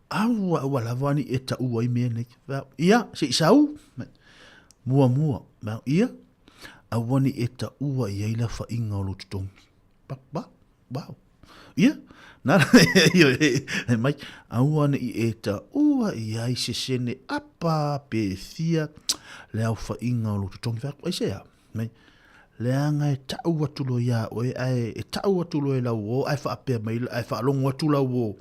Aua, aua lava ne i e taua ai mea nei. Ia, se i sau. Muamua. Ia, aua ne i e taua i ai le afaina o lou totogi. Ba, ba, wow. Ia, nā, e mai, aua ne i e taua i ai se sene apa pe fia le aofaʻiga o lou totogi. Fai atu, aisea? Mai, leaga e taʻu atu loa iā ʻoe, ae e taʻu atu loa e lau uō, ae faapea mai, ae faalogo atu lau uō,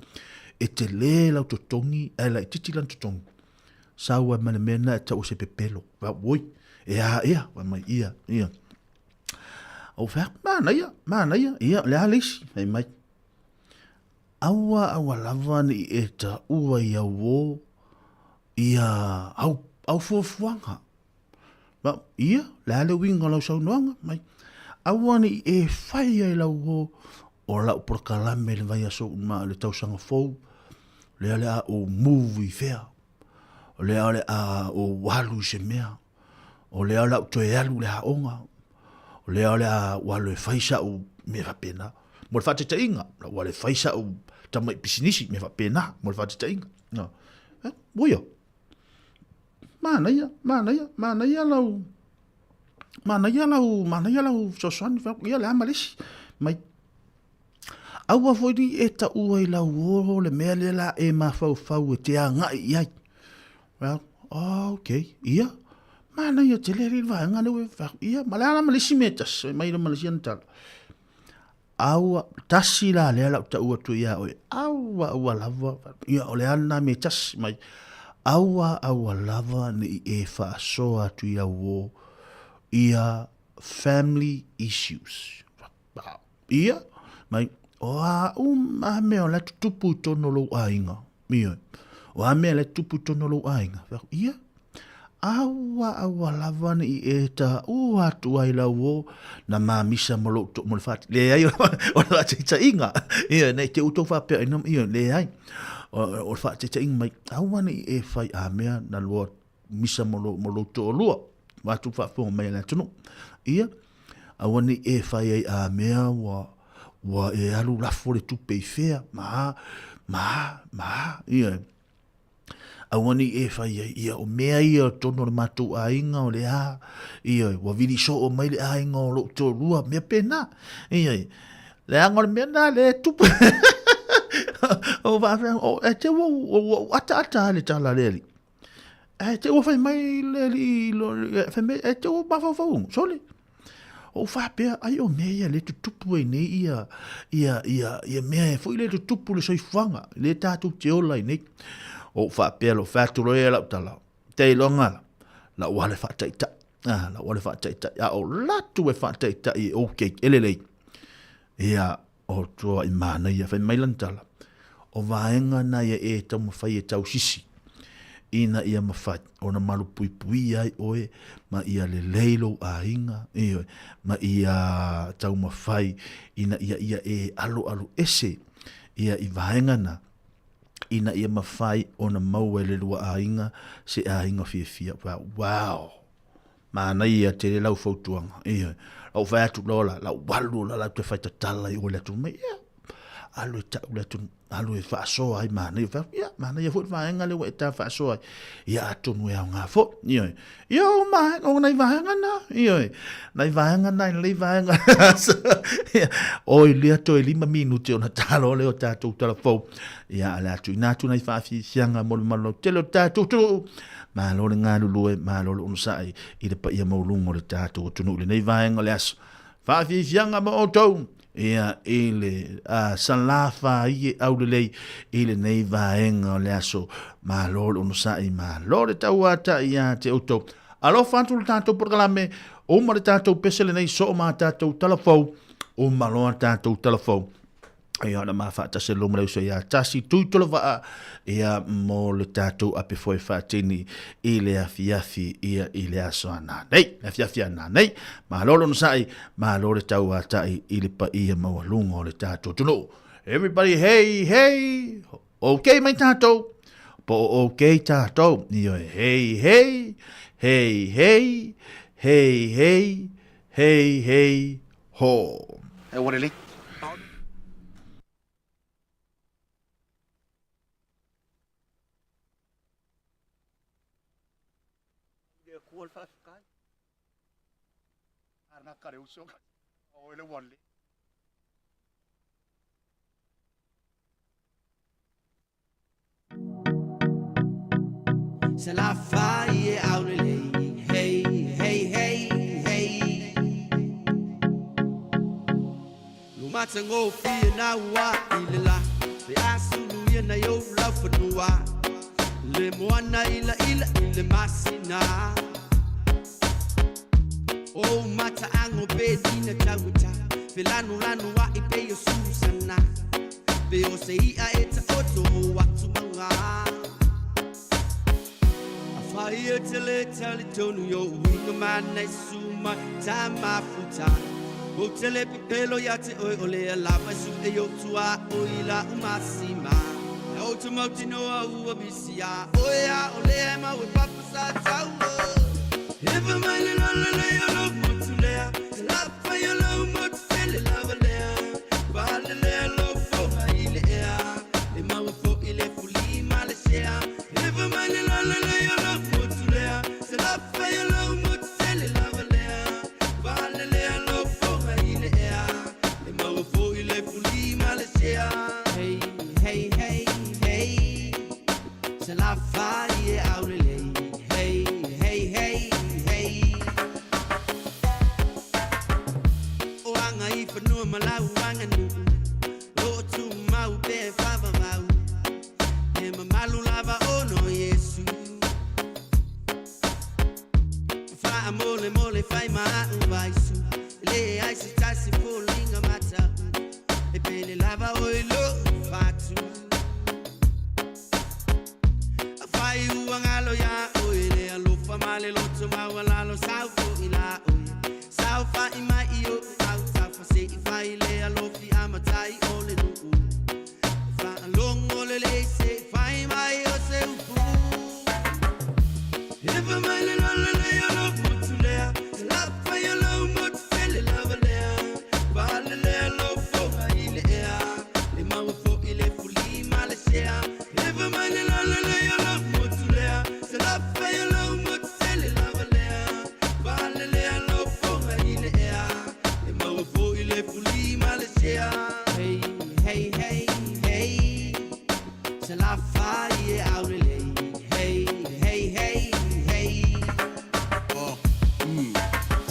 e telē lau totogi, ae laitiiti lana totogi. Sau ai ma le mea lena e taʻu o se pepelo. Fai atu, oi, e a ea? Fai mai, ia, ia. Ou fai atu, manaia, manaia, ia, o le a le isi? Fai mai, aua, aua lava ne i e taua i au uō, ia au, au fuafuaga. Ma, ia, le a le uiga o lau saunoaga, mai, aua ne i e fai ai lau uō o lau polokalame i le vaiaso ma le tausaga fou, lea o le a ou move i fea, o lea o le a ou alu i se mea, o lea o le a ou toe alu i le aoga, o lea o le a ou alu e fai sa'u mea faapena. Mo le faataitaiga, o le a ou alu e fai sa'u tamai pisinisi, mea faapena, mo le faataitaiga. No. Eh, ua ia. Manaia, manaia, manaia lau, manaia lau, manaia lau fesoasoani, fai atu, ia le a ma le isi. Mai, aua foi ne i e taua i lau uo le mea lea la e mafaufau e te agai i ai. Well, oh, okay, ia, manaia tele alii le vaega lea ua e fai atu, ia, ma le a la ma le isi mea e tasi, fai mai le ma le isi ana tala. Aua, tasi la lea lau tau atu ia oe, aua, aua lava, ia o le a lena mea e tasi mai, aua, aua lava ne i e faasoa atu i au uo ia family issues. Ia, mai, o a uma mea o la e tutupu i totonu o lou aiga, Ioe. O a mea la e tutupu i totonu o lou aiga? Fai atu, ia, aua, aua lava ne i e taua atu ai lau uo na mamisa ma lou to, mo le whaati. Leai, o le whaataitaiga. Ioe, nei te utou whapea, ina, ioe, leai. O, o le whaataitaiga mai, aua ne i e whai a mea na loa misa mo lou, mo lou toalua. Wātu whaafonga mai a le atunuu. Ia, aua ne i e whai ai a mea ua, ua e alu lafo le tupe i whea, ma, ma, ma, ia. Aua ne i e whai ai, ia, o mea ia o tonu o le mātou āinga o le a, ia, ua vili soo mai le āinga o lou toalua, mea pēnā, ia, leaga o le mea nā le tupu. O whaawhea, o, e te ua, ua, ua ata ata le tala le ali. Ae te ua fai mai le alii, fai mai, e te ua mafaufau, sole. O faapea, ai o mea ia le tutupu ai nei ia, ia, ia, ia mea e foi le tutupu le soifuaga, le tātou te ola ai nei. O faapea, lo fai atu loa ia lau tala, te iloga la, lau ale faataitai, ah, lau ale faataitai, a o latu e faataitai e okay, e lelei. Ia, O tua i manaia, fai mai lana tala, o vaega na ia e taumafai e tausisi, ina ia mafai ona malupuipuia ai oe ma ia lelei lou aiga, ioe, ma ia taumafai ina ia ia e alualu ese ia i vaega na, ina ia mafai ona maua e le lua aiga se aiga fiafia. Wow! Manaia tele lau fautuaga. Ioe. Lau fai atu loa la, lau alu la lau te fai tatala i o le atunuu mai, ia, alu e tau le atunuu, alu e faasoa ai manaia. Fai atu, ia, manaia foi le vaega lea ua e ta faasoa ai. Ia, atonu e aoga foi. Ioe. Ia, o ma, o nai vaega na. Ioe. Nai vaega na, nei vaega. Ia, oi lea toe 5 minute ona talo lea o tatou talafou. Ia, ale atu ina atu nai faafiafiaga mo le mamalu lautele o le tatou atunuu. Malo le galulue, malo le onosai i le paia maualuga o le tatou atunuu i lenei vaega o le aso. Faafiafiaga mo outou, ia, i le salāfāie aulelei i lenei vaega o le aso. Malo le onosai, malo le tauatai ia te outou. Alofa atu le tatou polokalame, uma le tatou pese lenei soo ma tatou talafou, uma loa tatou talafou. Ia ona ma faatasi lo ma le uso ia tasi tui tolo vaa ia mo le tatou ape foe faatini i le afiafi ia i le aso ana nei le afiafi ana nei malo le onosai malo le tauatai i le paia maualuga o le tatou atunuu. Everybody hey hey okay mai tatou po o okay tatou ioe hey hey hey hey hey hey hey hey ho. E ua lelei. Se la fai e aulelei, hey, hey, hey, hey. Lumatagofie na ua i le la, pe asulu ia na i ou laufanua. Le moana ila ila i le masina. O mataago pe nina taugata, felanulanu ai pe o Susana. Pe o se i'a e taoto o atu mauga. Afai e te le talitonu i o'u uiga ma nai su mai ta mafuta. Ou te le pepelo ia te oe o lea lava e su'e i o'u tuaoi i la'u masima. E ou te mautinoa ua misi iā oe a o lea e mau e papa sa taua. Ewa mai le lalelei o lou motu lea, te lafai o lou motu tele lava lea. Faalelea lou foga i le ea, e maua fo'i le fuli ma le sea. Ewa mai le lalelei o lou motu lea, te lafai o lou motu tele lava lea. Faalelea lou foga i le ea, e maua fo'i le fuli ma le sea. Hey, hey, hey, hey, se lafai e aulelei. Hey, hey, hey, hey. O aga i fanua ma lau aganuu, loo tumau pe faavavau. E mamalu lava ona o Iesu. Faamolemole fai ma a'u vaisu, e leai se tasi foliga mata'u. E pele lava oe i lo'u fatu. Afai ua galo iā oe le alofa ma le loto maualalo, sau fo'i la oe. Saofa'i mai i o'u autafa se'i fai le alofi amatai o le nu'u. Faalogo lelei se'i fai mai o se upu. Ewa mai le lalelei o lou motu lea, se lafai o lou motu tele lava lea. Faalelea lou foga i le ea, e maua fo'i le fuli ma le sea. Ewa mai le lalelei o lou motu lea, se lafai o lou motu tele lava lea. Faalelea lou foga i le ea, e maua fo'i le fuli ma le sea. Hey, hey, hey, hey, se lafai e aulelei. Hey, hey, hey, hey.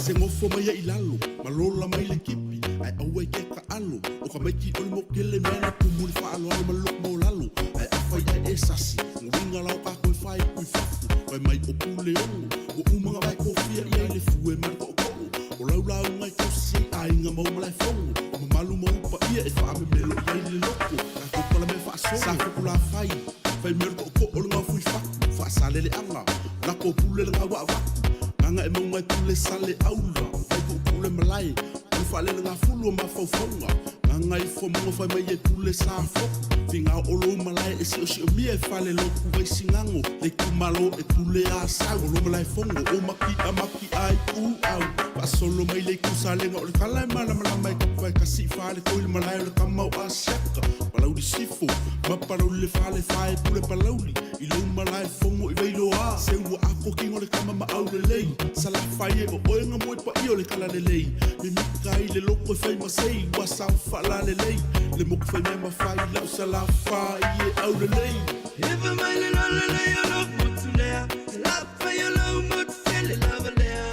Se gofo mai ai i lalo, ma lola mai le kipi, ae aua i ke kaʻalo, o ka maiki o le mokele mea na tumu i le faaaloalo ma le loko maualalo, ae afai ae e sasi, uiga la o kākou e fai ku i fafo, fai mai o Puleono, ua uma ona vae kofia i ai le fue ma le toʻotoʻo, o lau lauga e tausi ai aiga mau malaefono, o mamalu ma upa ia e faa. Gagaemauga e pule Saleaula, Vaipuupuu le malae o le faalelegafulu o mafaufauga. Gagaifomauga fai mai e pule Safotu, Figaoo lou malae e siosiomia e Falelotu Vaisigago, le itumalo e pule Asau. O lo Malaefono o Makia Makia i Ūau, faasolo mai le itu Salega o le tala e malamalama e tapuai kasi i Faletoi le malae o le tama o Asiata. Palauli Sifo ma Palauli le Fale Fae pule Palauli i lou Malaefono i Vailoa. Se ua ako kino le tama ma aulelei, Salafai e o oe ga moe paia o le talalelei. Mimita i le loko e fai ma sei, ua sao faalalelei le moku fai mea ma fai lau Salafai e aulelei. Efa mai le lalelei o lou motu lea, Salafai o lou motu tele lava lea.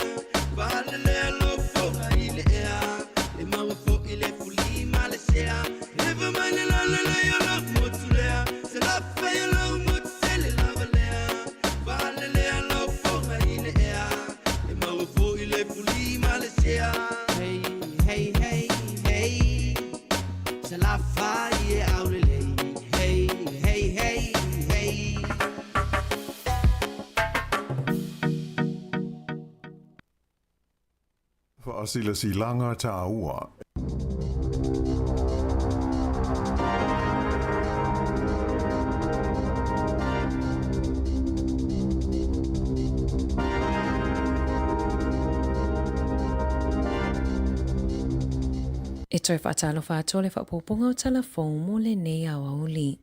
Faalelea lou foga i le ea, e maua foi le fuli ma le sea. Efa mai le lalelei o lou motu lea, Salafai o lou motu tele lava lea. Faalelea lou foga i le ea, e maua foi le fuli ma le sea. Hey, hey, hey, hey, Salafai e aulelei. Hey, hey, hey, hey. Faasilasilaga taua. E toe faatalofa atu o le faaopoopoga o tala fou mo lenei aoauli.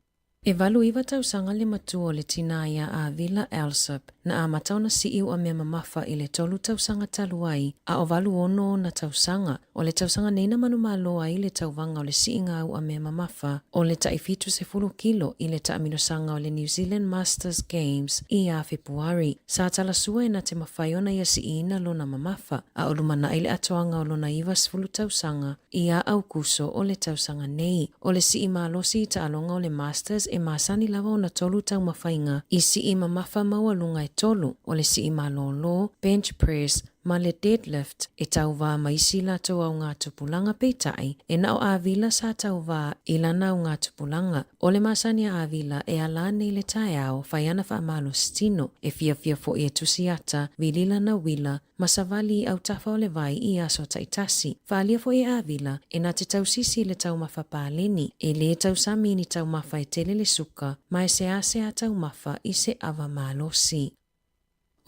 E 89 tausaga le matua o le tinā iā Avila Alsop, na amata ona sii uamea mamafa i le tolu tausaga talu ai, a o 86 ona tausaga. O le tausaga nei na manumalo ai le tauvaga o le siiga uamea mamafa o le tai 70 kilo i le taamilosaga o le New Zealand Masters Games ia Fepuari. Sa talasua e na te mafai ona ia siiina lona mamafa, a o lumanai le atoaga o lona 90 tausaga ia Aukuso o le tausaga nei. O le sii malosi i taaloga o le Masters e masani lava ona tolu taumafaiga i sii mamafa maualuga e tolu, o le sii malōlō, bench press, ma le deadlift, e tauvā ma isi latou augatupulaga peitai, e na o Avila sa tauvā i lana augatupulaga. O le masani a Avila e ala ane i le taeao, fai ana faamalositino, e fiafia foi e tusi ata, vili lana uila, ma savali i autafa o le vai i aso taitasi. Faaalia foi e Avila, e na te tausisi i le taumafa paleni, e lē tausami i ni taumafa e tele le suka, ma e seasea taumafa i se ava malosi.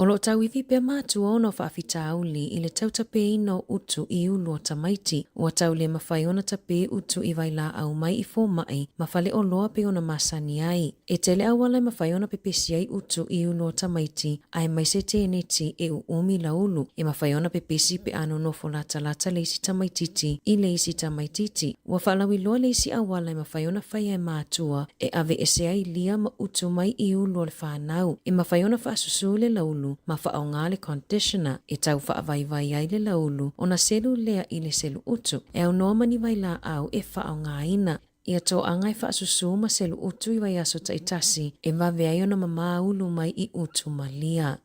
O loo tauivi pea matua ona o faafitauli i le tautapeina o utu i ulu o tamaiti, ua tau le mafai ona tapē utu i vailaau mai i fomai ma faleoloa pei ona masani ai. E tele auala e mafai ona pepesi ai utu i ulu o tamaiti aemaise teneti e uumi laulu. E mafai ona pepesi pe a nonofo latalata le isi tamaititi i le isi tamaititi. Ua faalauiloa le isi auala e mafai ona faia e matua e aveese ai lia ma utu mai i ulu o le fanau. E mafai ona faasusū le laulu ma faaaogā le conditioner e tau faavaivai ai le laulu ona selu lea i le selu utu. E aunoa ma ni vailaau e faaaogāina. Ia toaga e faasusū ma selu utu i vaiaso taitasi e vave ai ona mamā ulu mai i utu ma lia.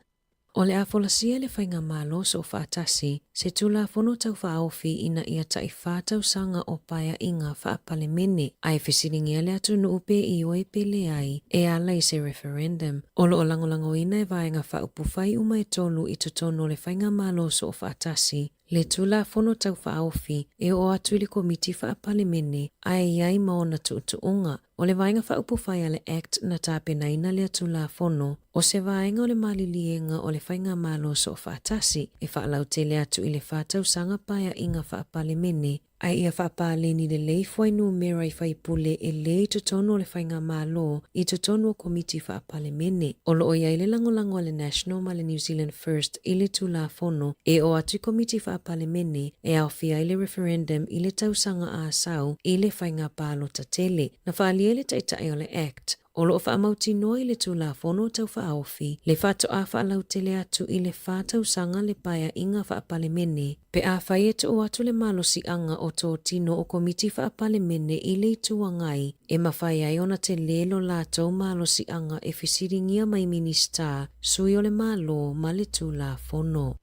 O le a folasia e le Faigamalo Soofaatasi se Tulafono Taufaaofi ina ia tai-fa tausaga o paeaiga faa-Palemene, ae fesiligia le atunuu pe ioe pe leai e ala i se referendum. O loo lagolagoina e Vaega Faaupufai uma e tolu i totonu o le Faigamalo Soofaatasi le Tulafono Taufaaofi e oo atu i le Komiti Faa-Palemene ae i ai ma ona tuutuuga. O le Vaega Faaupufai a le Act na tapenaina lea Tulafono, o se vaega o le maliliega o le Faigamalo Soofaatasi e faalautele atu i le fa tausaga paeaiga faa-Palemene, ae ia faapaleni lelei fuainumera i faipule e lē i totonu o le Faigamalo i totonu o Komiti Faa-Palemene. O loo i ai le lagolago a le National ma le New Zealand First i le Tulafono e oo atu i Komiti Faa-Palemene e aofia ai le referendum i le tausaga asau i le faiga palota tele. Na faaalia e le Taitai o le Act, o loo faamautinoa i le Tulafono Taufaaofi le faatoa faalautele atu i le fa tausaga le paeaiga faa-Palemene pe afai e tuu atu le malosiaga o totino o Komiti Faa-Palemene i le Itu Agai e mafai ai ona telē lo latou malosiaga e fesiligia mai Minisita, sui o le Malo ma le Tulafono.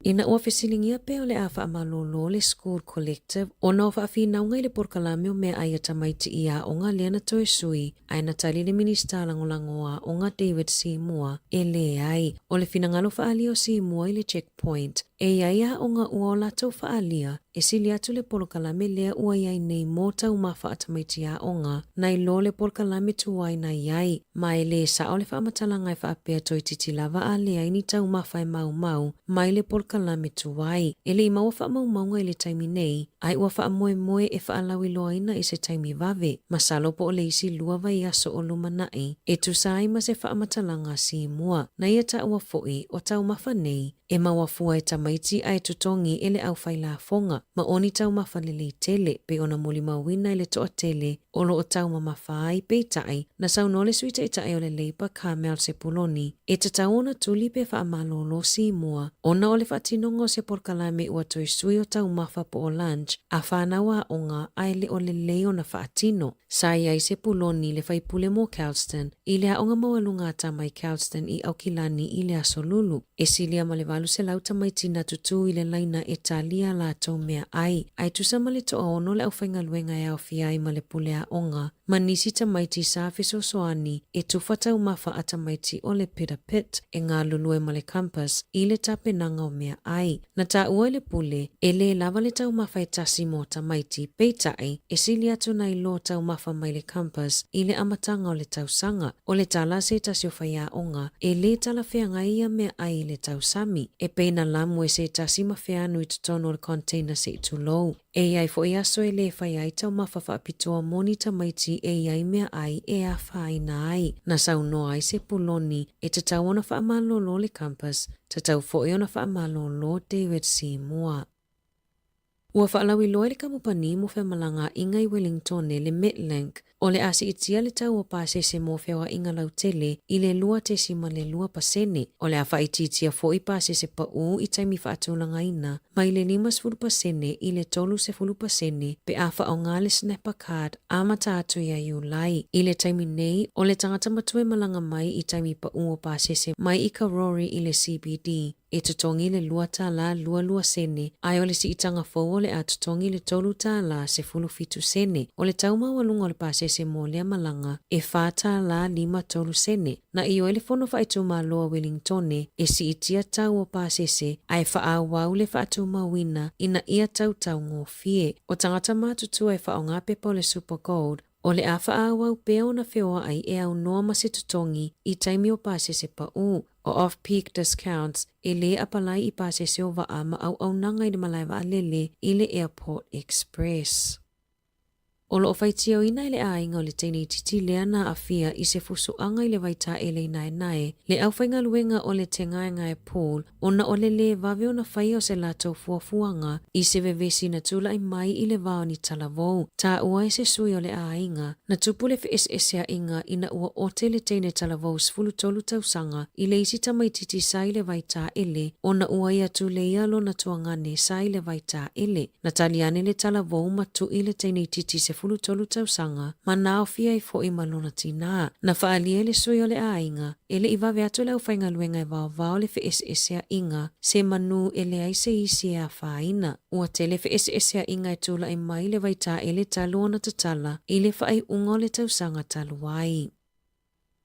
Ina ua fesiligia pe o le a faamalōlō le School Collective ona o faafinauga i le polokalame o meaai a tamaiti i aoga lea na toe sui, ae na tali le Minisita Lagolago o Aoga David Seymour e leai. O le finagalo faaalia o Seymour i le Checkpoint, e i ai aoga ua o latou faaalia e sili atu le polokalame lea ua i ai nei mo taumafa a tamaiti aoga nai lo le polokalame tuai na i ai. Ma e lē sao le faamatalaga e faapea toeitiiti lava a leai ni taumafa e maumau mai le polokalame tuai. E le i maua faamaumauga i le taimi nei, ae ua faamoemoe e faalauiloaina i se taimi vave, masalo po o le isi lua vaiaso o lumanai, e tusa ai ma se faamatalaga simua. Na ia taua foi o taumafa nei, e maua fua e tamaiti ae totogi e le aufailafoga, ma o ni taumafa lelei tele, pei ona molimauina i le toatele o lo o taumamafa ai, peitai, na saunoa le Sui Taitai o le Labour Carmel Sepuloni, e tatau ona tuli pe faamalōlō Simua, ona o le faatinoga o se polokalame ua toe sui o taumafa po o lunch a whānau aoga ae le o lelei ona faatino. Sa i ai Sepuloni le faipule mo Kelston i le aoga maualuga a tama i Kelston i Aukilani i le Aso Lulu. E silia ma le 800 tamaiti na tutū i le laina e talia a latou meaai, ae tusa ma le toaono le aufaigaluega e aofia ai ma le pule aoga ma nisi tamaiti sa fesoasoani e tufa taumafa a tamaiti o le Peter Pitt e galulue ma le Compass i le tapenaga o meaai. Na taua e le pule, e lē lava le taumafa e tasi mō tamaiti, peitai, e sili atu nai lo taumafa mai le Compass i le amataga o le tausaga. O le tala a se tasi o faiaoga, e lē talafeagai ia meaai i le tausami. E pei na lamu e se tasi ma feanu i totonu o le container se i tulou. E i ai foi aso e lē fai ai taumafa faapitoa mō ni tamaiti e i ai meaai e afaina ai. Na saunoa ai Sepuloni, e tatau ona faamalolo le Compass, Tatau foi ona faamalōlō David Seymour. Ua faalauiloa e le kamupani mo femalagaaiga i Wellingtone le Metlink, o le a siitia le tau o pasese mo feoaiga lautele i le 2.2%. O le a faaitiitia foi pasese paū i taimi faatulagaina mai le 50% i le 30% pe a faaaoga le Snapper Card amata atu ia Iulai. I le taimi nei, o le tagata matua e malaga mai i taimi paʻu o pasese mai i Karori i le CBD, e totogi le $2.22 sene, ae o le siitaga fou o le a totogi le $3.17 sene. O le tau maualuga o le pasese mo lea malaga, e $4.53 sene. Na ioe le Fono Faaitumalo a Wellingtone e siitia tau o pasese ae faaauau le faatumauina ina ia tautaugofie. Fie, o tagata matutua e faaaoga pepa o le Super Gold, o le a faaauau pea ona feoai e aunoa ma se totogi i taimi o pasese paʻu, o off-peak discounts, e lē apalai i pasese o vaa ma auaunaga i le malae vaalele i le Airport Express. O lo o faitioina e le aiga o le teine itiiti lea na aafia i se fusuaga i le vaitaele i Naenae le aufaigaluega o le Tegaegae Pool ona o le lē vave ona faia o se latou fuafuaga i se vevesi na tulai mai i le va o ni talavou, taua e se sui o le aiga, na tupu le feeseeseaiga ina ua ote le teine talavou 13 tausaga i le isi tamaitiiti sa i le vaitaele ona ua ia tuleia lona tuagane sa i le vaitaele. Na tali ane le talavou ma tui le teine itiiti 13 tausaga ma naofia ai foi ma lona tinā. Na faaalia e le sui o le aiga, E le i vave atu le aufaigaluega e vaovao le feeseeseaiga, se manu e leai se isi e afaina. Ua tele feeseeseaiga e tulai mai le vaitaele talu ona tatala i le faaiuga o le tausaga talu ai.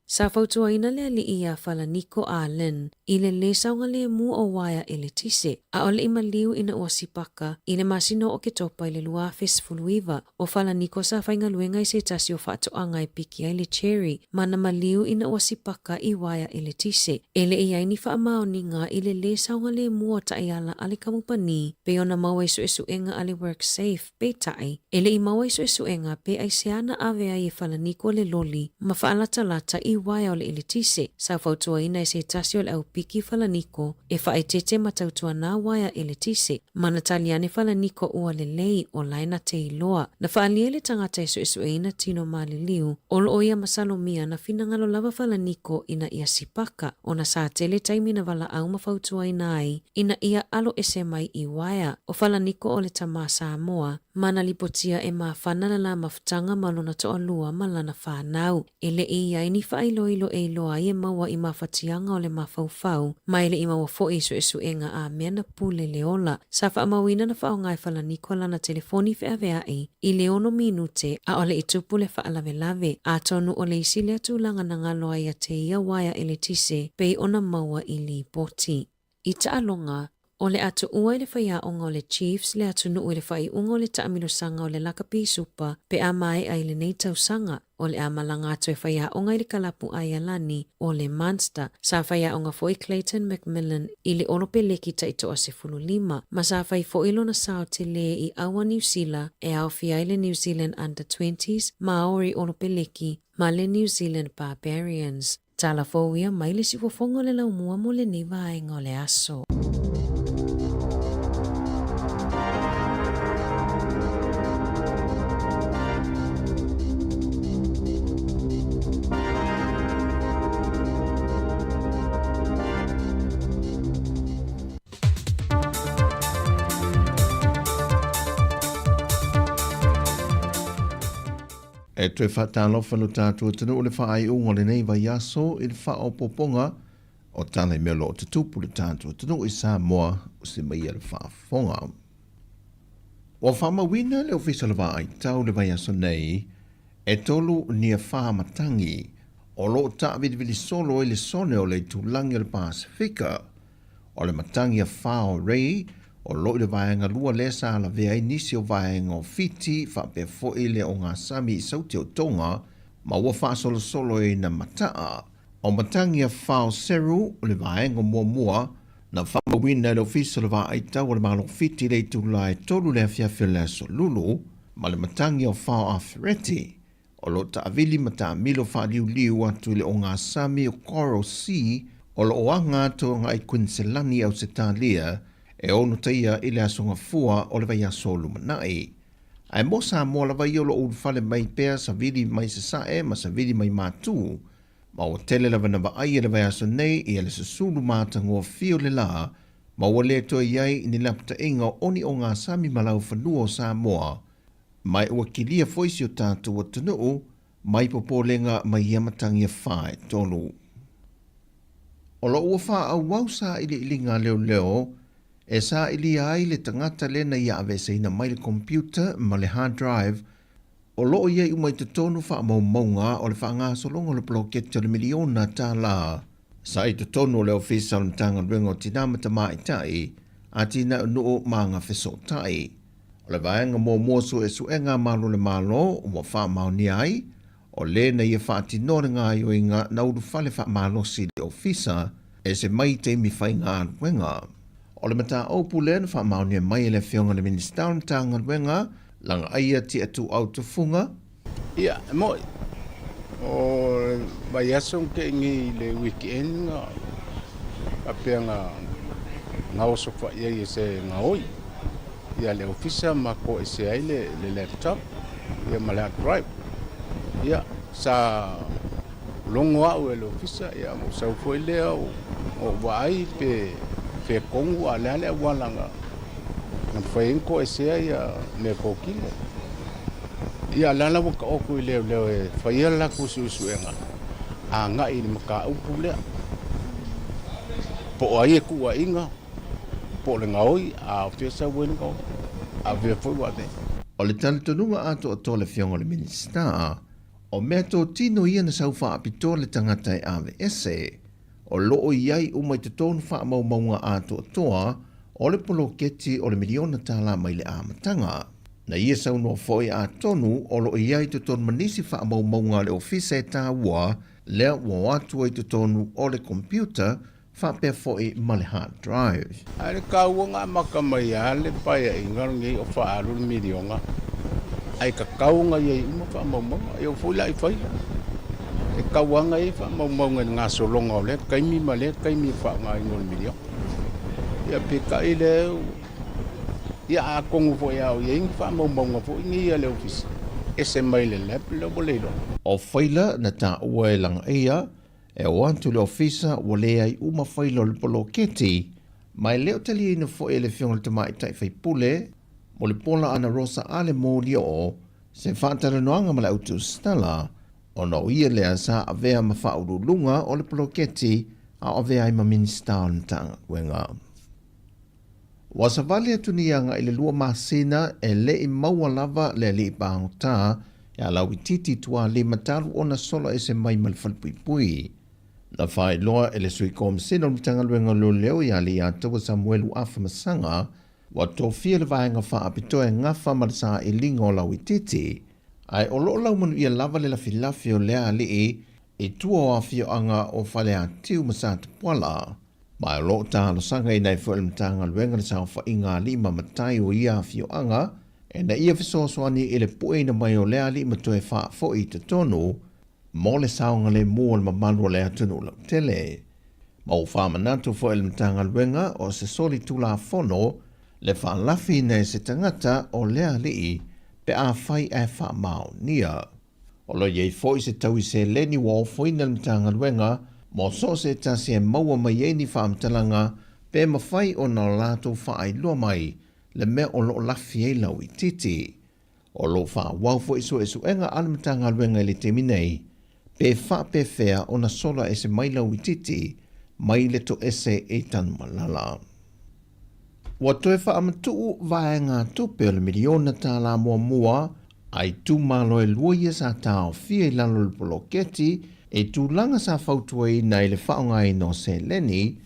Sa fautuaina le alii iā Falaniko a Lynn i le lē saogalemu o uaea eletise, a o le i maliu ina ua sipaka i le masina o Oketopa i le 2019. ʻO Falaniko sa faigaluega i se tasi o faatoaga e piki ai le cherry ma na maliu ina ua sipaka i uaea eletise. E le i ai ni faamaoniga i le lē saogalemu o taiala a le kamupani pei ona maua i suesuega a le WorkSafe, peitai, e le i maua i suesuega pe aisea na ave ai e Falaniko le loli ma faalatalata i uaea o le eletise. Sa fautuaina e se tasi o le au piki Falaniko e faaeteete ma tautuana uaea eletise. Ma na tali ane Falaniko ua lelei o lae na te iloa. Na faaalia e le tagata e suesueina tino maliliu, o lo o ia masalomia na finagalo lava Falaniko ina ia sipaka, ona sa tele taimi na valaau ma fautuaina ai ina ia alo ese mai i uaea. O Falaniko o le tamā Samoa. Ma na lipotia e mafana le la mafutaga ma lona toalua ma lana fanau. E le i i ai ni faailoilo e iloa ai e maua i mafatiaga o le mafaufau, ma e le i maua foi i suesuega a mea na pule le ola. Sa faamauina na faaaoga e Falaniko lana telefoni feaveai i le ono minute a o le i tupu le faalavelave, atonu o le isi lea tulaga na galo ai ia te ia uaea eletise pei ona maua i lipoti. I taaloga, o le a tuua i le faiaoga o le Chiefs le atunuu i le faaiuga o le taamilosaga o le Lakapi Supa pe a maea i lenei tausaga. O le a malaga atu e faiaoga i le kalapu Aialani o le Munster. Sa faiaoga foi Clayton McMillan i le Olopeleki taitoa 15, ma sa fai foi lona sao tele i aua Niu Sila e aofia ai le New Zealand Under Twenties, Maori Olopeleki ma le New Zealand Barbarians. Tala fou ia mai le siufofoga o le laumua mo lenei vaega o le aso. E toe faatalofa lo tatou atunuu i le faaiuga o lenei vaiaso i le faaopoopoga o tala i mea o lo o tutupu i le tatou atunuu i Samoa o se mai ia le faafofoga. Ua faamauina le Ofisa o le Vaaitau i le vaiaso nei e tolu niafā matagi o lo o taavilivili solo ai le sone o le itulagi o le Pasefika. O le matagi a Fā o Ray o lo o i le vaega lua lea sa lavea ai nisi o vaega o Fiti faapea foi le ogasami i Sauti o Tonga ma ua faasolosolo ai na mataa. O matagi a Fā o Seru o le vaega muamua na faamauina e le Ofisa o le Vaaitau o le Malo o Fiti i le itula e 3 le afiafi o le aso Lulu ma le matagi o Fā o Afereti O lo o taavili ma taamilo faaliuliu atu i le ogasami o Coral Sea o lo o aga atu agai Kuiniselani i Ausetalia e ono taia i le Aso Gafua o le vaiaso lumanai. Ae mo Samoa lava ia o lo o ulufale mai pea savili mai Sasae ma savili mai Matu, ma ua tele lava na vaai e le vaiaso nei ia le susulu matagofie o le la ma ua le toe i ai ni lapataiga o ni ogasami ma laufanua o Samoa. Ma ua kilia foi si o tatou atunuu mai popolega mai ia matagi e fa e tolu. O lo o ua faaauau sailiiliga a leoleo e sailia ai le tagata lea na ia aveeseina mai le computer ma le hard drive o lo o i ai uma i totonu faamaumauga o le faagasologa o le poloketi o le miliona tala sa i totonu o le Ofisa o le Matagaluega o Tina ma Tamaitai, Atinae o Nuu ma Agafesootai. O le vaega muamua o suesuega a Malo o le Malo ua faamaonia ai, o le na ia faatinoa le gaoioiga na ulufale faamalosi i le Ofisa e se mai taimi faigaluega. O le mataupu lea na faamaonia mai e le Afioga i le Minisita o le Matagaluega Lagaaia Tiatuau Tufuga. Ia, e mo'i, o le vaiaso na tea nei i le weekend na faapea na gaosofa'i ai e se gaoi ia le ofisa ma toesea ai le laptop ia ma le hard drive. Ia, sa logo a'u e le ofisa ia ona ou sau foi lea ou vaai pe fea tonu a o le a le auala na mafai ai ona toesea ia mea totino. Ia, la la ua taoto i leoleo e faia le latou suesuega agai i le mataupu lea, po o ai e tuuaiga, po o le gaoi, a o fea sau ai le gaoi, a o fea foi ua avea. O le talitonuga atoatoa o le Afioga i le Minisita, o mea totino ia na sau faapitoa le tagata e aveese, o lo o i ai uma i totonu faamaumauga atoatoa o le poloketi o le miliona tala mai le amataga. Na ia saunoa foi atonu o lo o i ai i totonu ma nisi faamaumauga a le ofisa e taua lea ua o atu ai i totonu o le computer faapea foi ma le hard drive. Ae le taua na amata mai lava le paeaiga lenei o faaalu le miliona ae tatau ona i ai uma faamaumauga. E oo foi la i faila, e tatau lava ona i ai faamaumauga i le gasologa o lea taimi ma lea taimi e faaaogaina o le miliona. Ia peitai lea Ia atonu foi a o i ai ni faamaumauga foi nei a le Ofisa, ese mai le lab lea ua le iloa. O faila na taua e Lagaia e o atu i le Ofisa ua leai uma faila o le poloketi, ma e le o taliaina foi e le Afioga i le Tamaitai Faipule. mo le pola ana Rosa Ale Molioo se faatalanoaga ma le au tusitala ona o ia lea sa avea ma faauluuluga o le poloketi a o avea ai ma Minisita o le Matagaluega. Ua savali atu nei agai i le 2 masina e le i maua lava le alii pagota ia Lauitiiti Tualima talu ona sola ese mai ma le falepuipui. Na faailoa e le Sui Komisena o le Matagaluega o Leoleo ia Leiataua Samuelu Afamasaga, ua tofia le vaega faapitoa e gafa ma le sailiga o Lauitiiti, ae o lo o laumanuia lava le lafilafi o lea alii i tua o afioaga o Faleatiu ma Satapuala. Ma o lo o talosagaina ai foi e le Matagaluega le saofaiga a alii ma matai o ia afioaga ina ia fesoasoani i le pueina mai o lea alii ma toe faafoi i totonu mo le saogalemu o le mamalu o le atunuu lautele. Ma ua faamanatu foi e le Matagaluega o se soli tulafono le faalafiina e se tagata o lea alii pe afai ae faamaonia. O lo o i ai foi se taui seleni ua ofoina e le Matagaluega mo so o se tasi e maua mai ai ni faamatalaga pe mafai ona latou faailoa mai le mea o lo o lafi ai lauitiiti. O lo o faaauau foi suesuega a le Matagaluega i le taimi nei pe faapefea ona sola ese mai lauitiiti mai le toese i Tanumalala. Ua toe faamatuu vaegatupe o le miliona tālā muamua a itumalo e lua ia sa taofia i lalo o le poloketi i tulaga sa fautuaina i le faaaogaina o seleni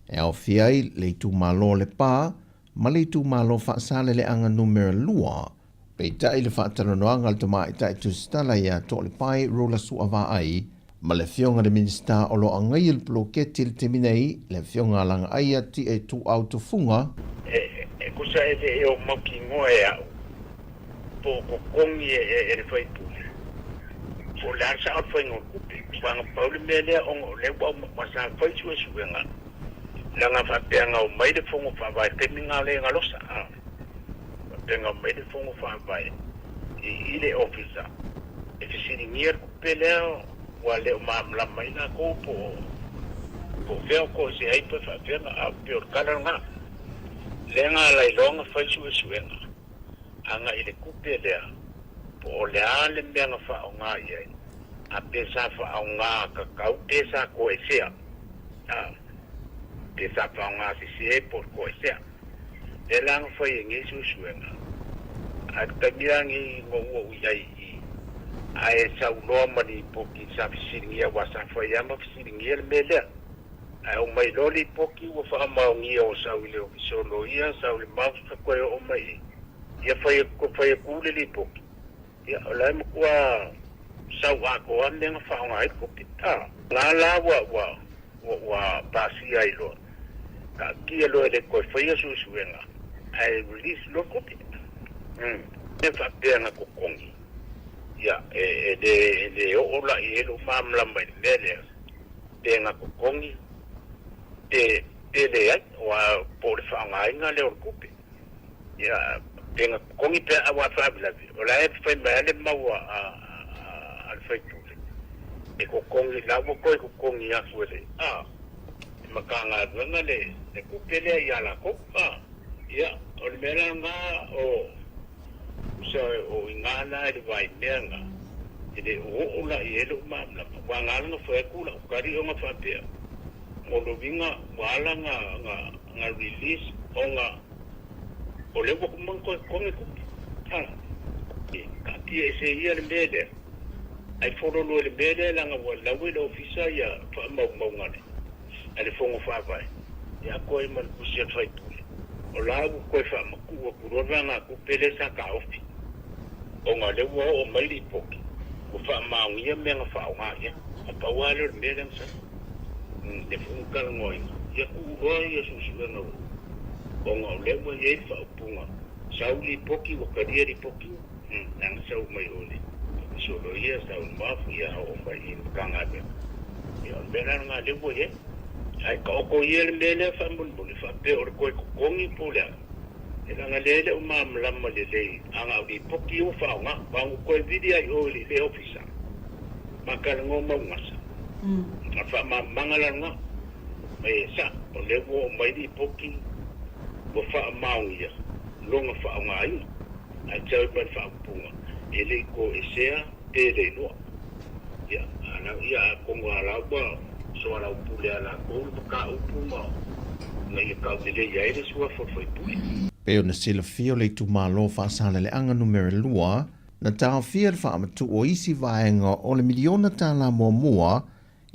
e aofia ai le itumalo o Lepa ma le itumalo Faasaleleaga Numera 2. Peitai i le faatalanoaga a le tamaitai tusitala ia Toalepai Rula Suavaai ma le Afioga i le Minisita o lo o agaia le poloketi i le taimi nei, le Afioga a Lagaaia Ti'e Tuuau Tufuga. E tusa e le o mautinoa e a'u po o totogi e le faipule po o le a le sa'o o le faiga o le tupe. Aua na pau le mea lea ona o lea ua sa fai suesuega leaga faapea na omai le Fono Faavae taimi na o le galosa a faapea na omai le Fono Faavae i le Ofisa e fesiligia le tupe lea ua le o malamalama ai latou po o fea o toese ai pe faapefea na a pei o le tala lena lea na ala ai loa na fai suesuega agai le tupe lea po o le a le mea na faaaoga i ai a pe sa faaaoga tatau pe sa toesea a pe sa faaaoga sese po o le toesea. Lea la na fai ai nei suesuega a le taimi la nei na ua ou i ai i i ae saunoa ma lipoti sa fesiligia aua sa fai lava ma fesiligia le mea lea. Ae omai loa lipoti ua faamaonia o sau i le Ofisa o Loia, sau i le Master toe oo mai i ia fai fai atu le lipoti. Ia, o la e matua sau atoa mea na faaaoga ai le tupe. A la la ua, ua, ua, ua pasia ai loa, taatia loa e le toe faia suesuega, ae release loa le tupe. Umm. Mea faapea na totogi, ia, e, e le, e le oo la i ai lou malamalama i le mea lea, pe na totogi, pe, pe leai, aua po o le faaaogaina lea o le tupe. Ia, pe na totogi pe a ua faalavelave, o la e fai mai lava le mau a le faipule, e totogi, la ua toe totogi atu e le, a, le Matagaluega le tupe lea ia latou, a. Ia, o le mea la lena, o, tusa o i ina la i le vaimea lena, e le o oo la i ai lou malamalama, aua na ala ona fai atu lau tali ona faapea, mo le uiga ua ala na release ona o lea ua uma ona toe totogi tupe. A, taatia ese ia le mea lea, ae follow loa i le mea lea leaga ua lau e le Ofisa ia faamaumauga a le Fono Faavae ia atoa ai ma le tusi a le faipule. O la ua toe faamatuu atu loa le vaegatupe lea sa taofi ona o lea ua oo mai lipoti ua faamaonia mea na faaaoga i ai. Na pau lava lea o le mea lea na sau. Lea foi na talanoaina, ia tuu loa ia suesuega ona o lea ua i ai le faaupuga, sau lipoti ua talia lipoti ua, leaga sau mai o le Ofisa o Loia, sau i le MAF, ia oo mai i le Matagaluega. Ia o le mea la lena lea ua i ai. Ae taoto ia le mea lea faamolemole faapea o le toe totogi po o le a, e leaga lea e le o malamalama lelei a na o lipoti ia ua faaaoga, aua na ou toe vili lava i o i le Ofisa ma talanoa mau gasa. A faamalamalamaga la lena, mai e sa, o lea ua oo mai lipoti ua faamaonia. lona faaaogaina. Ae tau mai le faaupuga, e le i toesea pe le iloa. Ia, a ia atonu a la ua soalaupule a latou le mataupu ma ina ia taulelei ai le suafa o le faipule. Pei ona silafia o le itumalo Faasaleleaga Numera 2, na taofia le faamatuu o isi vaega o le miliona tala muamua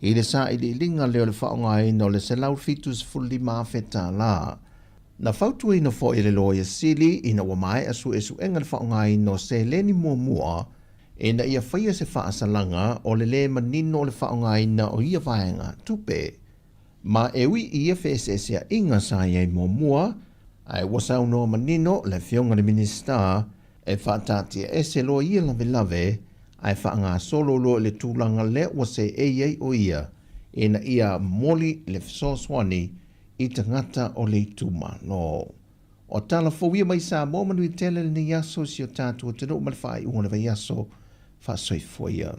i le sailiiliga lea o le faaaogaina o le $175,000. Na fautuaina foi e le Loia Sili ina ua maea suesuega le faaaogaina o seleni muamua ina ia faia se faasalaga o le lē manino o le faaaogaina o ia vaega tupe. Ma e ui i ia feeseeseaiga sa i ai muamua, ae ua saunoa manino le Afioga i le Minisita e faataatiaese loa ia lavelave ae faagasolo loa i le tulaga lea ua seei ai o ia ina ia momoli le fesoasoani i tagata o le itumalo. O tala fou ia mai Samoa manuia tele lenei aso i si o tatou atunuu ma le faaiuga o le vaiaso. Faasoifua ia.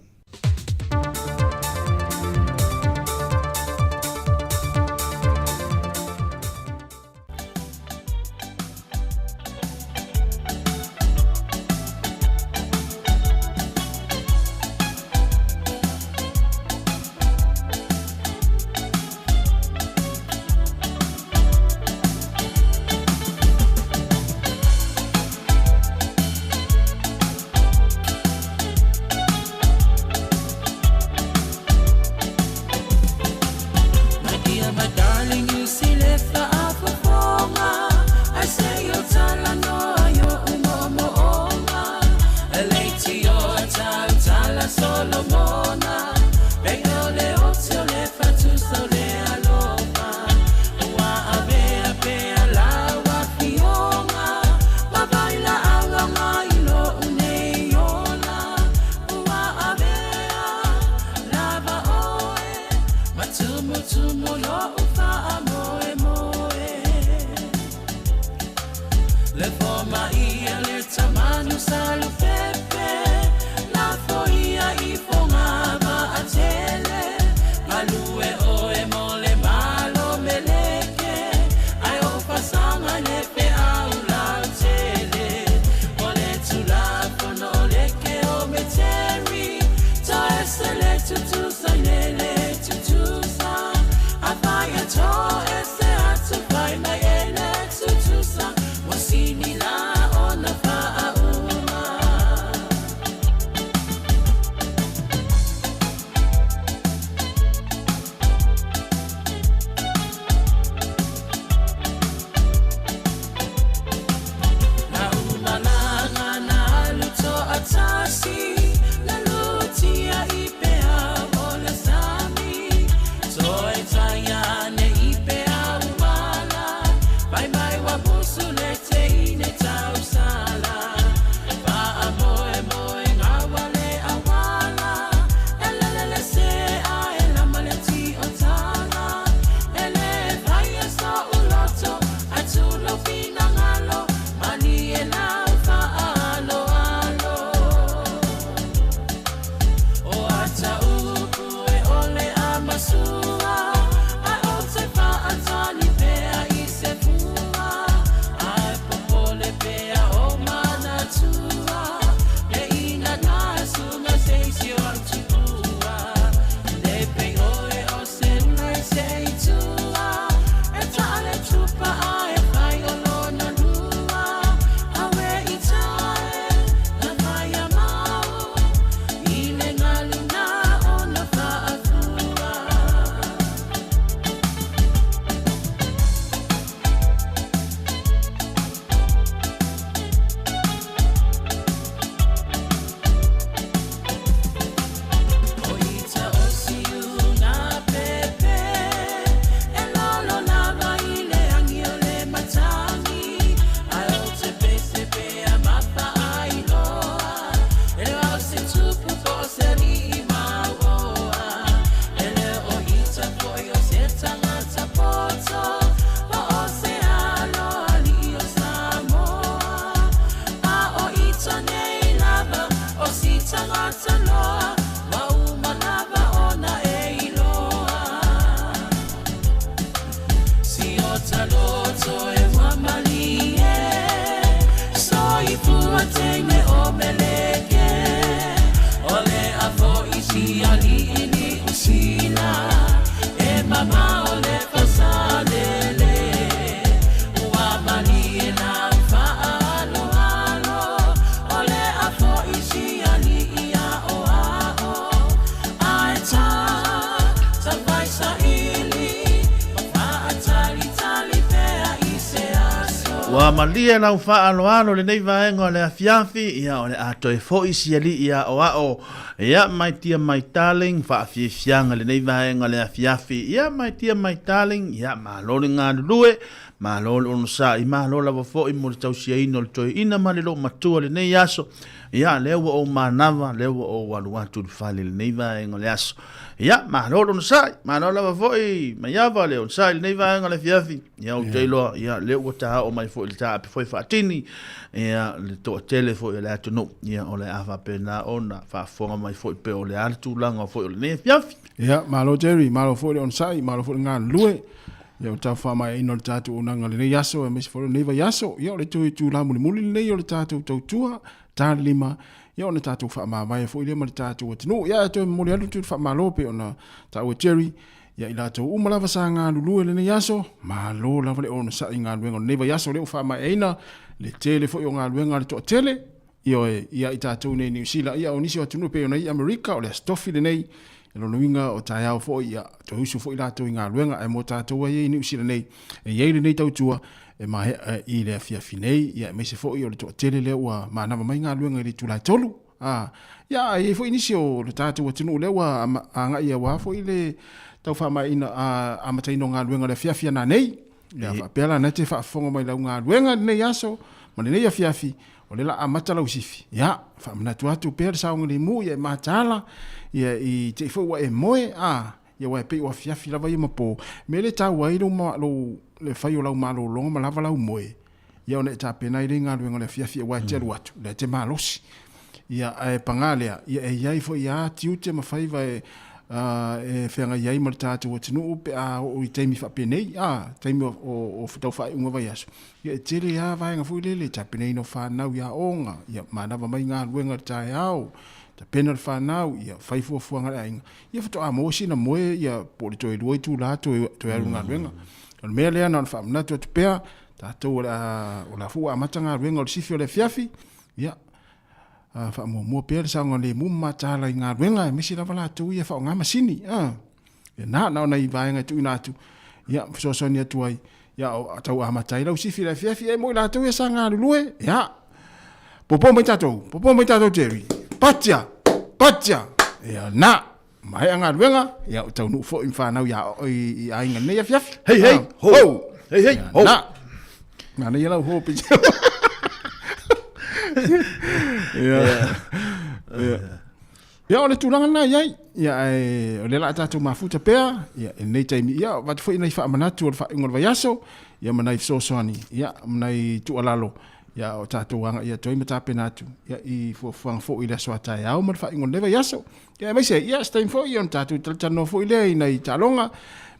Ua malie lau faaaloalo i lenei vaega o le afiafi, ia o le a toe foi si alii aoao. Ia, my dear my darling, faafiafiaga i lenei vaega o le afiafi. Ia, my dear my darling, ia malo le galulue, malo le onosai, malo lava foi mo le tausiaina o le toeaina ma le loomatua i lenei aso. Ia, lea ua ou manava, lea ua ou alu atu i le fale i lenei vaega o le aso. Ia, malo le onosai, malo lava foi Maiava le onosai i lenei vaega o le afiafi. Ia, ou te iloa, ia, lea ua taoo mai foi le taape foi faatini, ia, le toatele foi o le atunuu, ia, o le a faapena ona faafofoga mai foi pe o le a le tulaga foi o lenei afiafi. Ia, malo Jerry, malo foi le onosai, malo foi le galulue. Ia, o le tau faamaeaina o le tatou auaunaga i lenei aso, aemaise foi o lenei vaiaso. Ia, o le toe itula mulimuli lenei o le tatou tautua, ta le lima, ia ona tatou faamavae foi lea ma le tatou atunuu. Ia, e toe momoli atu le faamalo pei ona taua e Jerry, ia i latou uma lava sa galulue i lenei aso, malo lava le onosai i galuega o lenei vaiaso lea ua faamaeaina le tele foi o galuega a le toatele, ioe, ia i tatou nei i Niu Sila, ia o nisi o atunuu pei ona i Amerika, o le Aso Tofi lenei, o lona uiga o taeao foi, ia toe usu foi latou i galuega, ae mo tatou ai i Niu Sila nei, e i ai lenei tautua e maea i le afiafi nei, ia aemaise foi o le toatele lea ua manava mai galuega i le itula e 3. A, ia, e i ai foi nisi o le tatou atunuu lea ua agai aua foi le tau faamaeaina, amataina o galuega o le afiafi a nanei. Ia, faapea la, na te faafofoga mai lau galuega i lenei aso ma lenei afiafi, o lea la amata lau sifi. Ia, faamanatu atu pea le saogalemu, ia e mataala, ia i te i foi ua e moe, a, ia aua e pei o afiafi lava ia ma po. Mea lea e taua ai lou, lou, le fai o lau malologa ma lava lau moe, ia ona e tapena ai lea i galuega o le afiafi aua e te alu atu, o lea e te malosi. Ia, ae paga lea, ia e i ai foi lava tiute ma faiva e, e feagai ai ma le tatou atunuu pe a oo i taimi faapenei, a, taimi o, o, o tau faaiuga vaiaso. Ia e tele lava vaega foi lele, tapenaina o fanau i aoga, ia manava mai galuega i le taeao, tapena le fanau, ia fai fuafuaga a le aiga, ia faatoa maua sina moe, ia po o le toe lua itula toe, toe alu i galuega. O le mea lea na ona faamanatu atu pea, tatou o le a, o le a foi ua amata galuega o le sifi o le afiafi, ia, faamuamua pea le saogalemu ma mataala i galuega, aemaise lava latou ia e faaaoga masini, a. Ia na, na o nai vaega e tuuina atu, ia, fesoasoani atu ai, ia, o, tau amata ai lau sifi i le afiafi, e mo i latou ia sa galulue, ia, popo mai tatou, popo mai tatou Jerry, patia, patia, ia, na, maea galuega, ia, o taunuu foi ma fanau ia, i, i aiga lenei afiafi. Hei, hei, ho, ho, hei, hei, ho. Na, na nei lau ho, piti. Ia, ia. Ia, o le tulaga lena e i ai. Ia, ae o lea la a tatou mafuta pea, ia, i lenei taimi, ia, avatu foi nai faamanatu o le faaiuga o le vaiaso, ia, ma nai fesoasoani, ia, ma nai tuualalo, ia, o tatou agaia atu ai ma tapena atu, ia, i fuafuaga foi i le aso a taeao ma le faaiuga o lenei vaiaso. Ia, aemaise, ia, se taimi foi, ia, ona tatou talatalanoa foi lea i nai taaloga,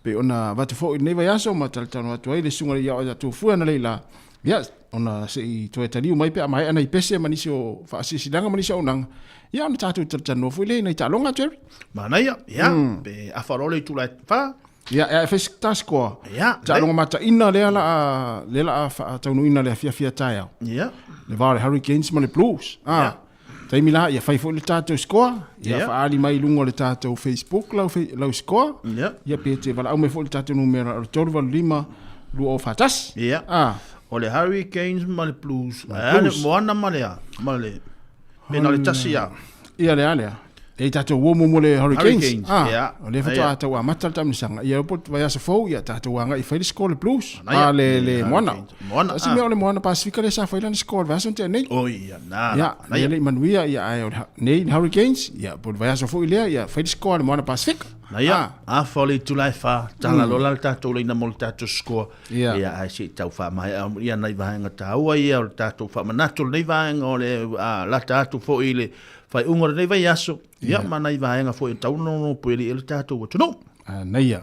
pei ona avatu foi i lenei vaiaso ma talatalanoa atu ai le susuga i le Ao tatou fue analeila, ia, ona se i toe taliu mai pe a maea nai pese ma nisi o faasilasilaga ma nisi o auaunaga, ia ona tatou talatalanoa foi lea i nai taaloga, Jerry. Manaia, ia, pe afa loa le itula e fa. Ia, e fai se task oa. Ia, taaloga mataina lea la lea la faataunuuina le afiafi a taeao. Ia. Le va o le Hurricanes ma le Blues. Ah. Ia. Taimi la, ia fai foi le tatou score, ia yeah. faaali mai i luga o le tatou Facebook lau, lau score. Yeah. Ia pe te valaau mai foi le tatou numera o le 385 2041. Yeah. Ah. O le Hurricanes ma le Blues. Ma le Blues. Moana ma le a? Ma le... Pe na le tasi a. Ia le a lea. E i tatou uo muamua le Hurricanes. Hurricanes, ah, yeah. O lea faatoa tau amata le taamilosaga. Ia po vaiaso fou, ia tatou agai fai le score le Blues. Manaia. Ah, le, le Moana. Moana, Asi mea o le Moana Pasifika lea sa fai lana score le vaiaso na tea nei. Oh, ia, na. Ia, lea le i manuia, ia, ae o le nei le Hurricanes, ia, po le vaiaso foi lea, ia, fai le score le Moana Pasifika. Na ia, afa o le itula e fa, tala loa la le tatou laina mo le tatou score. Ia. Ia, ae se i tau faamaea ia nai vaega taua ia o le tatou faamanatu o lenei vaega o le lata atu foi i le faaiuga o lenei vaiaso, ia ma nai vaega foi e tatau ona nonopueli ai le tatou atunuu. Manaia.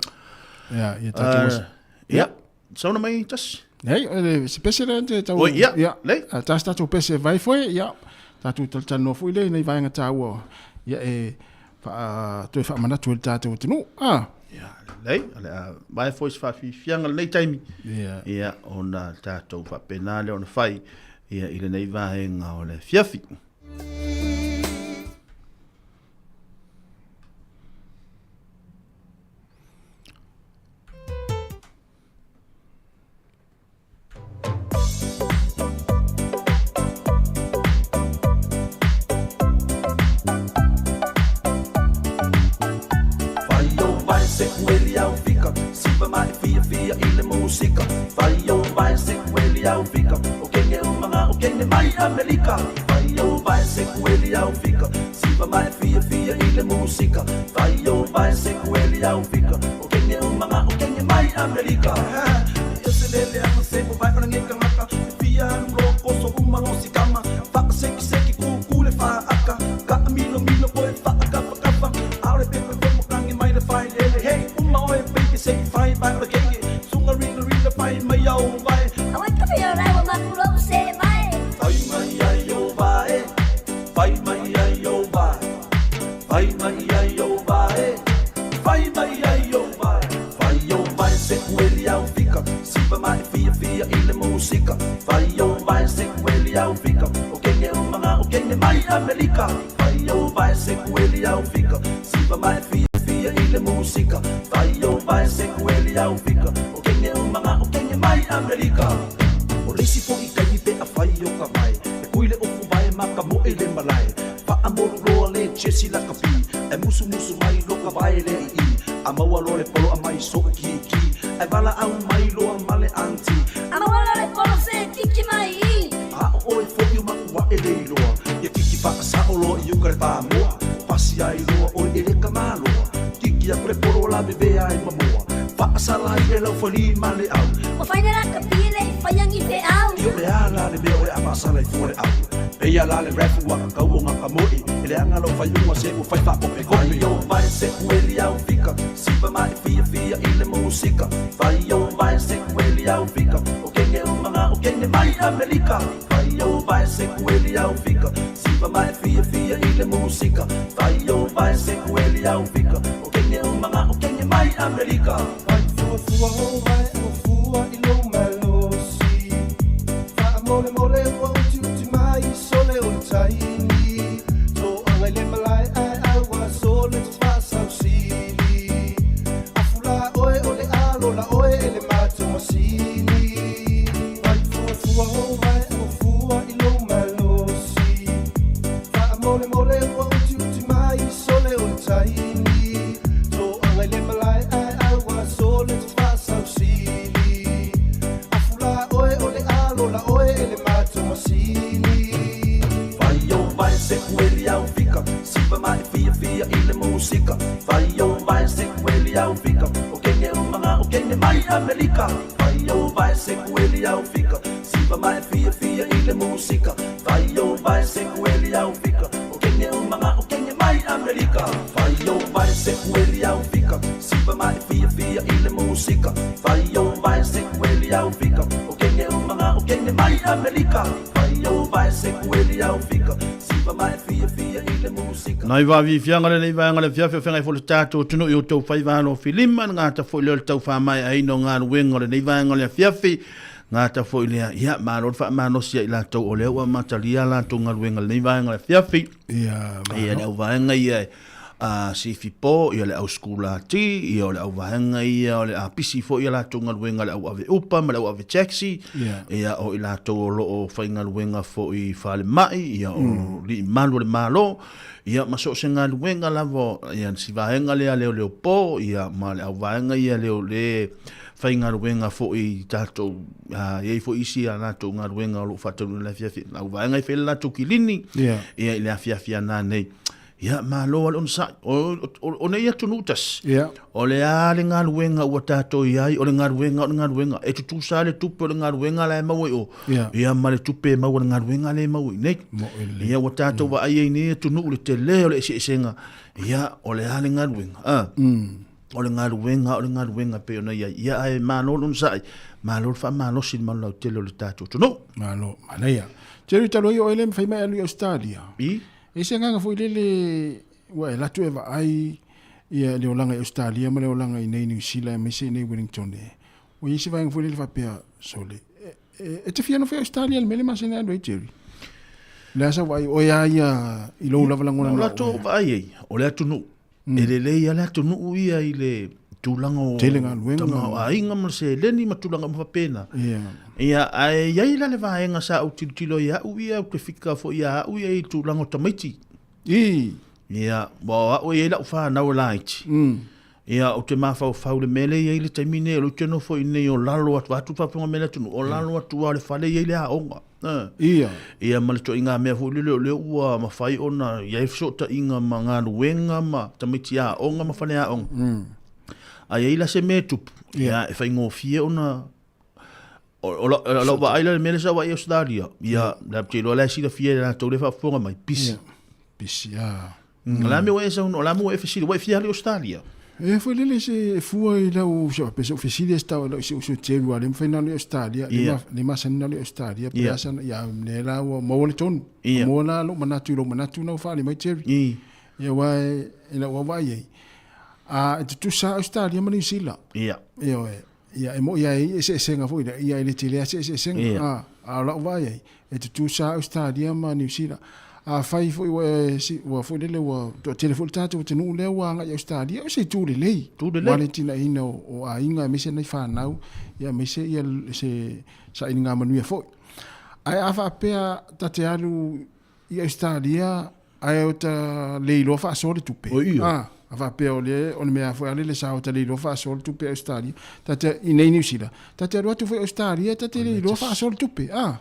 Ia, ia tatou. Ia, sauna mai tasi. Nei, o se pese lea te tau. Oi, ia, ia. Lei. Tasi tatou pese vai foi, ia, tatou talatalanoa foi lea i nai vaega taua, ia, e faa, toe faamanatu ai le tatou atunuu. Ah. Ia, lelei, o le a vae foi se faafiafiaga lenei taimi. Ia. Ia, ona tatou faapena lea ona fai, ia, i lenei vaega o le afiafi. kueli au fika O kenge umanga o kenge mai Amerika Vai o vai se kueli au fika Siva mai fia fia i le musika Vai o vai se kueli au fika O kenge umanga o kenge mai Amerika Ia se lele anga se mo vai ona ngeka ngaka E fia alu lo koso uma lo sikama Waka seki seki ku ku le wha aka Ka milo milo koe wha aka whakafa Aore pepe fo mo kange mai le whai lele Hey uma oe baby se i whai vai ora kenge Sunga rina rina whai mai au vai Awai ka whio rau maku rau se vai. Whai mai ai o vai Whai mai ai o vai Whai mai ai o vai Whai mai ai o vai Whai o vai se kueli au fika Siva mai fia fia i le musika Whai o vai se kueli au fika O kenge umanga o kenge mai Amerika Whai o vai se kueli au fika Siva mai fia fia i le musika Whai o vai se kueli au fika O kenge umanga o kenge mai Amerika O leisi fo i kaimi pe a whai o ka vai E kui le ofu vai ma ka mo e le malae Wha a moru loa le chesi la kapi E musu musu mai lo ka vai le i i A maua lo le polo a mai so ki ki E wala au mai loa male anti A maua lo le polo se kiki mai i. A o oe fo i uma ua e le iloa Ia kiki wha sa o loa i uka le pā moa Pasi ai loa oe e le ka maloa Kiki aku le polo la bebe ai mamoa Whaasala ai le lau whali ma le au Ua whaina la ka pile i whaiangi te au. I o le ala le mea oe a masala i fua le au Peia la le refu a kakau o ngā kamoe E le anga lau whaiunga se ua whai whakope kope Vai o vai se kueli au fika Siva mai fia fia i le musika Vai o vai se kueli au fika O kenge umanga o kenge mai Amerika Vai o vai se kueli au fika Siva mai fia fia i le musika Vai o vai se kueli au fika O kenge umanga o kenge mai Amerika Vai fua fua o vai o fua i lo malosi Wha mole mole ua uti uti mai sole o le taimi Tō anga i le malae ai au wa sole te whasau sili Afu la oe o le alo la oe e le mātou masini Vai fua fua o vai o fua i lo malosi Wha mole mole ua uti uti mai sole o le taimi Tō anga i le malae ai au wa sole te whasau sili Afu la oe o le alo la oe e le mātou masini Vai o vai se kueli au fika Siva mai fia fia i le musika Vai o vai se kueli au fika O kenge umanga o kenge mai Amerika Vai o vai se kueli au fika Siva mai fia fia i le musika Vai o vai se kueli au fika O kenge umanga o kenge mai Amerika Vai o vai se kueli au fika Siva mai fia fia i le musika Vai o vai se kueli au fika O kenge umanga o kenge mai Amerika Vai o vai se kueli au fika Siva mai fia fia i le musika Nai va vi fianga le nei vaenga le fiafi o whengai fo le tātou tunu i o tau whai vālo filima ngā ta fo i leo le tau wha mai ai no ngā luenga le nei vaenga le fiafi ngā ta fo i lea ia malo le whaamanosia i lātou o lea ua matalia lātou ngā luenga le nei vaenga le fiafi Ia, ia le au vaenga ia e a sifi po ia le au skulati ia o le au vaenga ia o le apisi fo ia lātou ngā luenga le au ave upa ma le au ave taxi ia o i lātou o loo whai ngā luenga fo i whale mai ia o li malu le malo ia ma so se ngā luenga lavo ia si vaenga lea leo leo po ia ma le au vaenga ia leo le whai ngā luenga fo i tātou ia i fo isi a lātou ngā luenga o lo whataru le afiafi au vaenga i whaile lātou kilini ia i le afiafi ana nei ia malo ale ona sa'i o nei atunuu tasi o le a le galuega ua tatou i ai o le galuega o le galuega e tutusa le tupe o le galuega la e maua i o ia ma le tupe e maua le galuega le e maua i nei ia ua tatou vaai ai nei atunuu le tele o le eseesega ia o le a le galuega a o le galuega o le galuega pei ona iai ia ae malo lona sa'i malo le faamalosi le malolautele o le tatou atunuu malo manaia Jerry talu ai o ele mawhai mai alu i Australia i E se agaga foi lele ua e latu e vaai ia le olaga i Australia ma le olaga i nei New Zealand aemaise i nei Wellington e. Ua iai se vaega foi lele faapea sole. E, e te fia nofo i Australia le mea le masani alu ai Jerry. Le asa vaai oe a ia i lou lava lagona na. O latou vaai ai, o le atunuu. E lelei a le atunuu ia i le tulaga o Tele galuega. tamaoaiga ma le seleni ma tulaga uma faapena. Ia. Ia, ae i ai la le vaega sa ou tilotilo ai au ia, ou te fika foi ia au ia i le tulaga o tamaiti. I. Ia, ua o au e i ai lau whanau e laiti. Ia, ou te mafaufau i le mea lea e i ai i le taimi nei, o lea ou te nofo i inei o lalo atu, vaeatu le faafofoga mai a le atunuu, o lalo atu lava o le fale e i ai le aoga. Ia. Ia ma le ituaiga mea foi lele o lea ua mafai ona i ai fesootaiga ma galuega ma tamaiti aoga ma faleaoga. A i ai la se mea e tupu, ia e faigofie ona o lau vaai la i le mea lea sa vaai i Ausetalia, ia, ou te iloa la e silafia e latou lea e faafofoga mai, pisi. Pisi, a. O le a mea ua e saunoa, o le a mea ua e fesili, ua e fia alu i Ausetalia? E foi lele se fua i lau se pe se fesili e stau lau se uso teru a le mafai na alu i Australia le le masani na alu i Australia pe asa ia le la ua maua le tonu maua la lou manatu i lou manatu na ua faali mai Jerry ia aua e lau vaavaai ai a e tutusa Australia ma Niu Sila ioe ia e moi ai eseesega foi lea ia e le tele lava se eseesega a a o lau vaai ai e tutusa Australia ma Niu Sila. Afai foi ua e ua foi lele ua toatele foi le tatou atunuu lea ua agai i Australia, o se itu lelei. Itu lelei. Aua le atinaeina o aiga aemaise nai fanau, ia aemaise ia se sailiga manuia foi. Ae a faapea ta te alu i Australia ae o ta le iloa faasoa le tupe. O ia. A, a faapea o le, o le mea foi a le le sa o ta le iloa faasoa le tupe i Australia. Ta te, i nei Niu Sila, ta te alu atu foi i Australia ta te le iloa faasoa le tupe. A.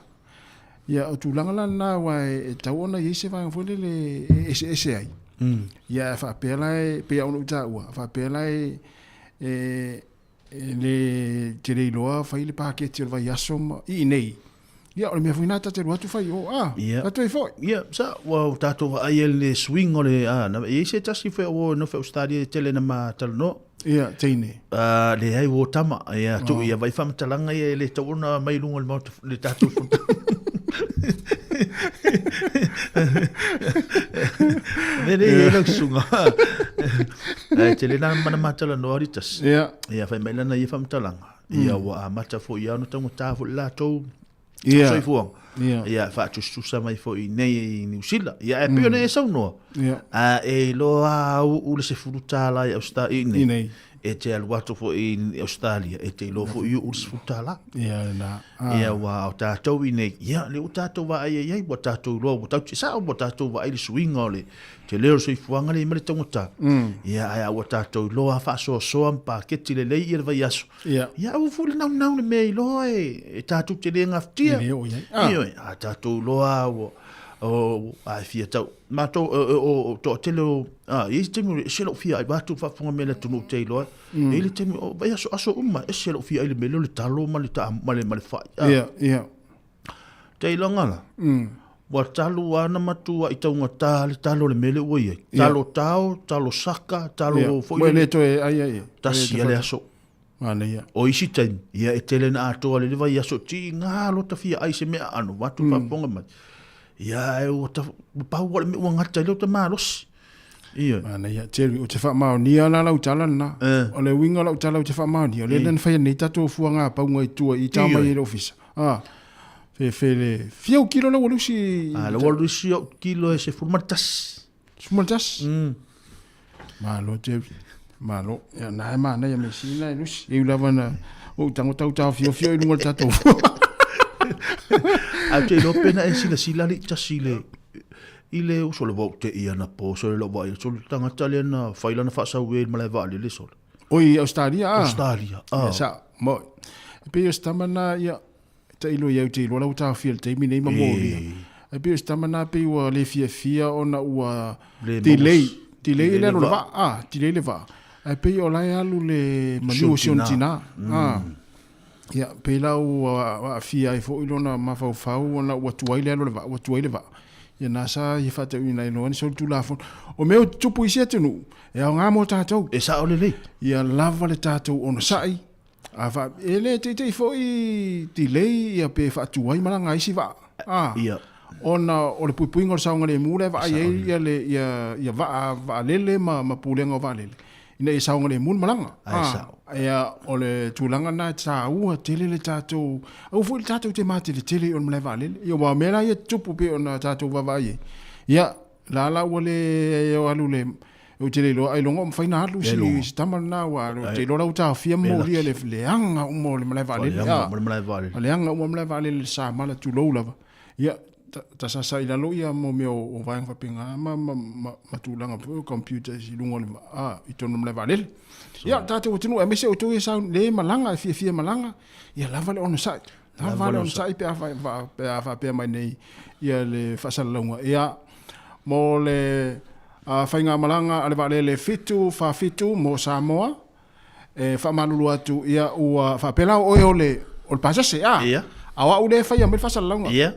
Ia, o tulaga la lena aua e tatau ona i ai se vaega foi lele e eseese ai. Ia, a faapea la e, pei lava ona ou taua, a faapea la e, e, e le, te le iloa fai le paketi o le vaiaso ma, i inei. Ia, o le mea foi lena ta te alu atu fai i o, a, tatou ai foi. Ia, sa, ua tatou vaai ai i le suiga o le, a, na, e i ai se tasi foi o nofo i Ausetalia e tele ina ma talanoa. Ia, teine. Leai, ua tama. Ia, tuu ia vai faamatalaga ia e le tatau ona aumai i luga o le Maota, le tatou fonotaga. Mea lea e i ai lau susuga. Ae tele la mana matalanoa le tasi. Ia. Ia, fai mai lana ia faamatalaga. Ia, ua amata foi ia ona taugata foi le latou Ia. soifuaga. Ia. Ia, faatusatusa mai foi i nei i Niu Sila. Ia, ae pei ona e saunoa, Ia. a e iloa au u le $10 i Ausetalia i nei. I nei. E te alu atu foi i Ausetalia, e te iloa foi u le $10. Ia, lena. Ah. Ia, ua o tatou i nei, ia, lea ua tatou vaai ai ai, ua tatou iloa, ua tau, sao ua tatou vaai le suiga o le tele o le soifuaga lea ma le taugata. Ia, ae a ua tatou iloa faasoasoa ma paketi lelei ia le vaiaso. Ia. Ia aua foi le naunau le mea iloa e tatou te le gafatia. E le oo i ai. Ah. Ioe, a tatou iloa ua o a e fia tau matou o toatele o a i ai se taimi e ese lou fia ai vaeatu le faafofoga mai a le atunuu te iloa e i ai le taimi o vai aso aso uma ese lou fia ai le mea lea o le talo ma le ta ma le ma le fai. Ia, ia. Te iloga la. Ua talu lava na matuai taugata le talo o le mea lea ua i ai. Talo tao, talo saka, talo foi lele. Ua le toe ai ai. Tasi lava le aso. Manaia. O isi taimi, ia e tele na atoa le vaiaso tiga lota fia ai se mea aano, vaeatu le faafofoga mai. Ia ae ua ta, ua pau lava le mea ua gata ai lota malosi. Ioe. Manaia. Jerry, ou te faamaonia la lau tala lena. O le uiga o lau tala ou te faamaonia, o lea na faia nei tatou fuaga pauga i tua i tau mai i le ofisa. Ah, fe fe le fia kilo la ua lusi. Ah, la ua lusi o kilo e 11. 11? Malo Jerry. Malo. Ia na e manaia me sina e lusi. E lava na o tango tau tau fio fio i lunga o le tatou. Ae ou te iloa pe na e silasila alii tasi i le i le uso le vau te ia na po sole lau vaai sole tagata lea na fai lana faasaue i le malae vaalele sole. Oi, Australia a. Australia a. Ia sa mo. E pei o se tama na ia tailo ia te iloa lau taofia i le taimi nei ma molia. E pei o se tama na pei ua le fiafia ona ua delay, delay le alu o le vaa, a, delay le vaa. Ae pei o la e alu le maliu o si ona tina. A. Ia, pei la ua aafia ai foi lona mafaufau ona ua tuai le alu o le vaa, ua tuai le vaa. Ia na sa ia faatauina ai loa ni solitulafono. O mea o tutupu i isi atunuu, e aoga mo tatou. E sao lelei. Ia lava le tatou onosai. A fa, e le teitei foi delay ia pe faatuai malaga a isi vaa. A, Ia. Ona o le puipuiga o le saogalemu lea e vaai ai ia le ia ia vaa vaalele ma ma pulega o vaalele ina ia saogalemu le malaga. Ae sao. Ia o le tulaga lena e taua tele le tatou aua foi le tatou te mateletele i o le malae vaalele. Ia aua o mea la ia e tutupu pei ona tatou vaavaai ai. Ia la la ua le alu le Ou te le iloa ailoga o mafai ona alu si, si tama lena aua ou te iloa la ua taofia ma molia le leaga uma o le malae vaalele. Leaga uma o le malae vaalele. Leaga uma o le malae vaalele le samala tulou lava. Ia. tasasa i lalo ia mo mea o vaega faapena ma, ma, ma, ma tulaga foi o computers i luga o le a, i totonu o le malae vaalele. Ia, tatou atunuu, aemaise outou ia sau le malaga, e fiafia malaga, ia lava le onosai. Lava le onosai pe a, pe a faapea mai nei ia le faasalalauga. Ia, mo le faigamalaga a le vaalele 747 mo Samoa, e faamalulu atu, ia ua faapea la o oe o le, o le pasese, a? Ia. A o au lea e faia mai le faasalalauga. Ia.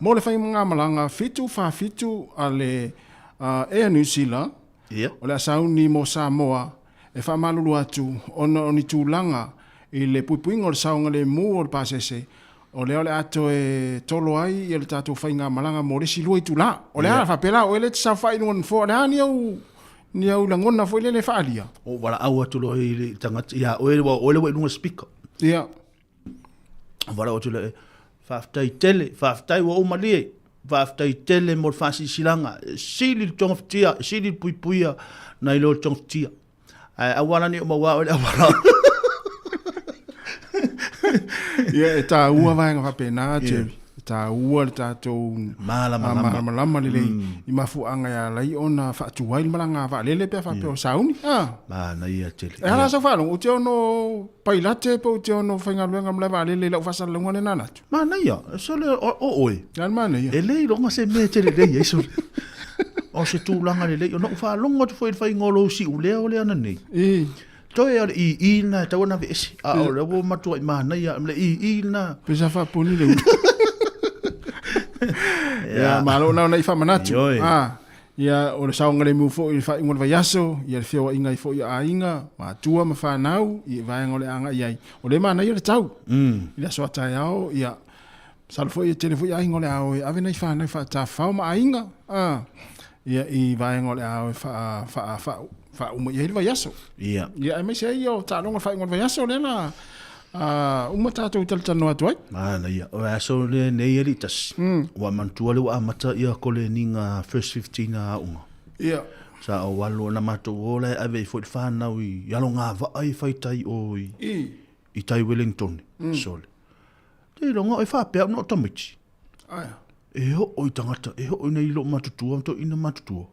Mo le faigamalaga 747 a le Air New Zealand, Ia. o le a sauni mo Samoa, e faamalulu atu ona o ni tulaga i le puipuiga o le saogalemu o le pasese, o lea o le a toe tolo ai ia le tatou faigamalaga mo le isi 2 itula. O le a faapea la o oe lea e te saofai i luga o le nofoa, o le a ni au, ni au lagona foi lele e faaalia? Ou valaau atu loa i le tagata ia oe, aua o oe lea ua i luga o le speaker. Ia. Ou valaau atu loa, faafetai tele, faafetai ua ou malie, faafetai tele mo le faasilasilaga, e sili le togafitia, e sili le puipuia nai lo le togafitia. Ae aua la ne i ou maua oe le auala. Ia, e taua vaega faapena, Jerry. E taua le tatou Malamalama. malamalama lelei i mafuaaga e ala ai ona faatuai le malaga vaalele pe a faapea o sauni. Ah. Manaia tele. E ala sau faalogo, ou te ono pailate pe ou te ono faigaluega malae vaalele i lau faasalalauga lena na atu. Manaia, sole o oe. Le manaia. E le iloga se mea e te lelei ai sole. O se tulaga lelei, ona ou faalogo atu foi i le faiga o lou siulea o le ana nei. I. Toe o le ii lena e tatau ona aveese, a o lea ua matuai manaia le ii lena. Pe sa faaponi le ulu. Ia, malo na ona i faamanatu. Ioe. Ah, ia, o le saogalemu foi i le faaiuga o le vaiaso, ia le feoaiga ai foi a aiga, matua ma fanau, i vaega o le agai i ai. O lea e manaia le tau. I le aso a taeao, ia, masalo foi e tele foi aiga o le a o e ave nai fanau faatafafao ma aiga, a, ia, i vaega o le a o e faa, faa, faa, faauma i ai le vaiaso. Ia. Ia, aemaise ai o taaloga o le faaiuga o le vaiaso lea la uma tatou talatalanoa atu ai. Manaia. O le aso lenei e 1, ua manatua lea ua amata ia koleniga first 15 a aoga. Ia. Sa ou alu na matou o la e ave ai foi le fanau i alogavaa i faitai o i, i tai Wellington. Sole. Te iloga o e faapea au na o tamaiti. Aia. E oo i tagata, e oo ina i loo matutua, ma toeaiina matutua.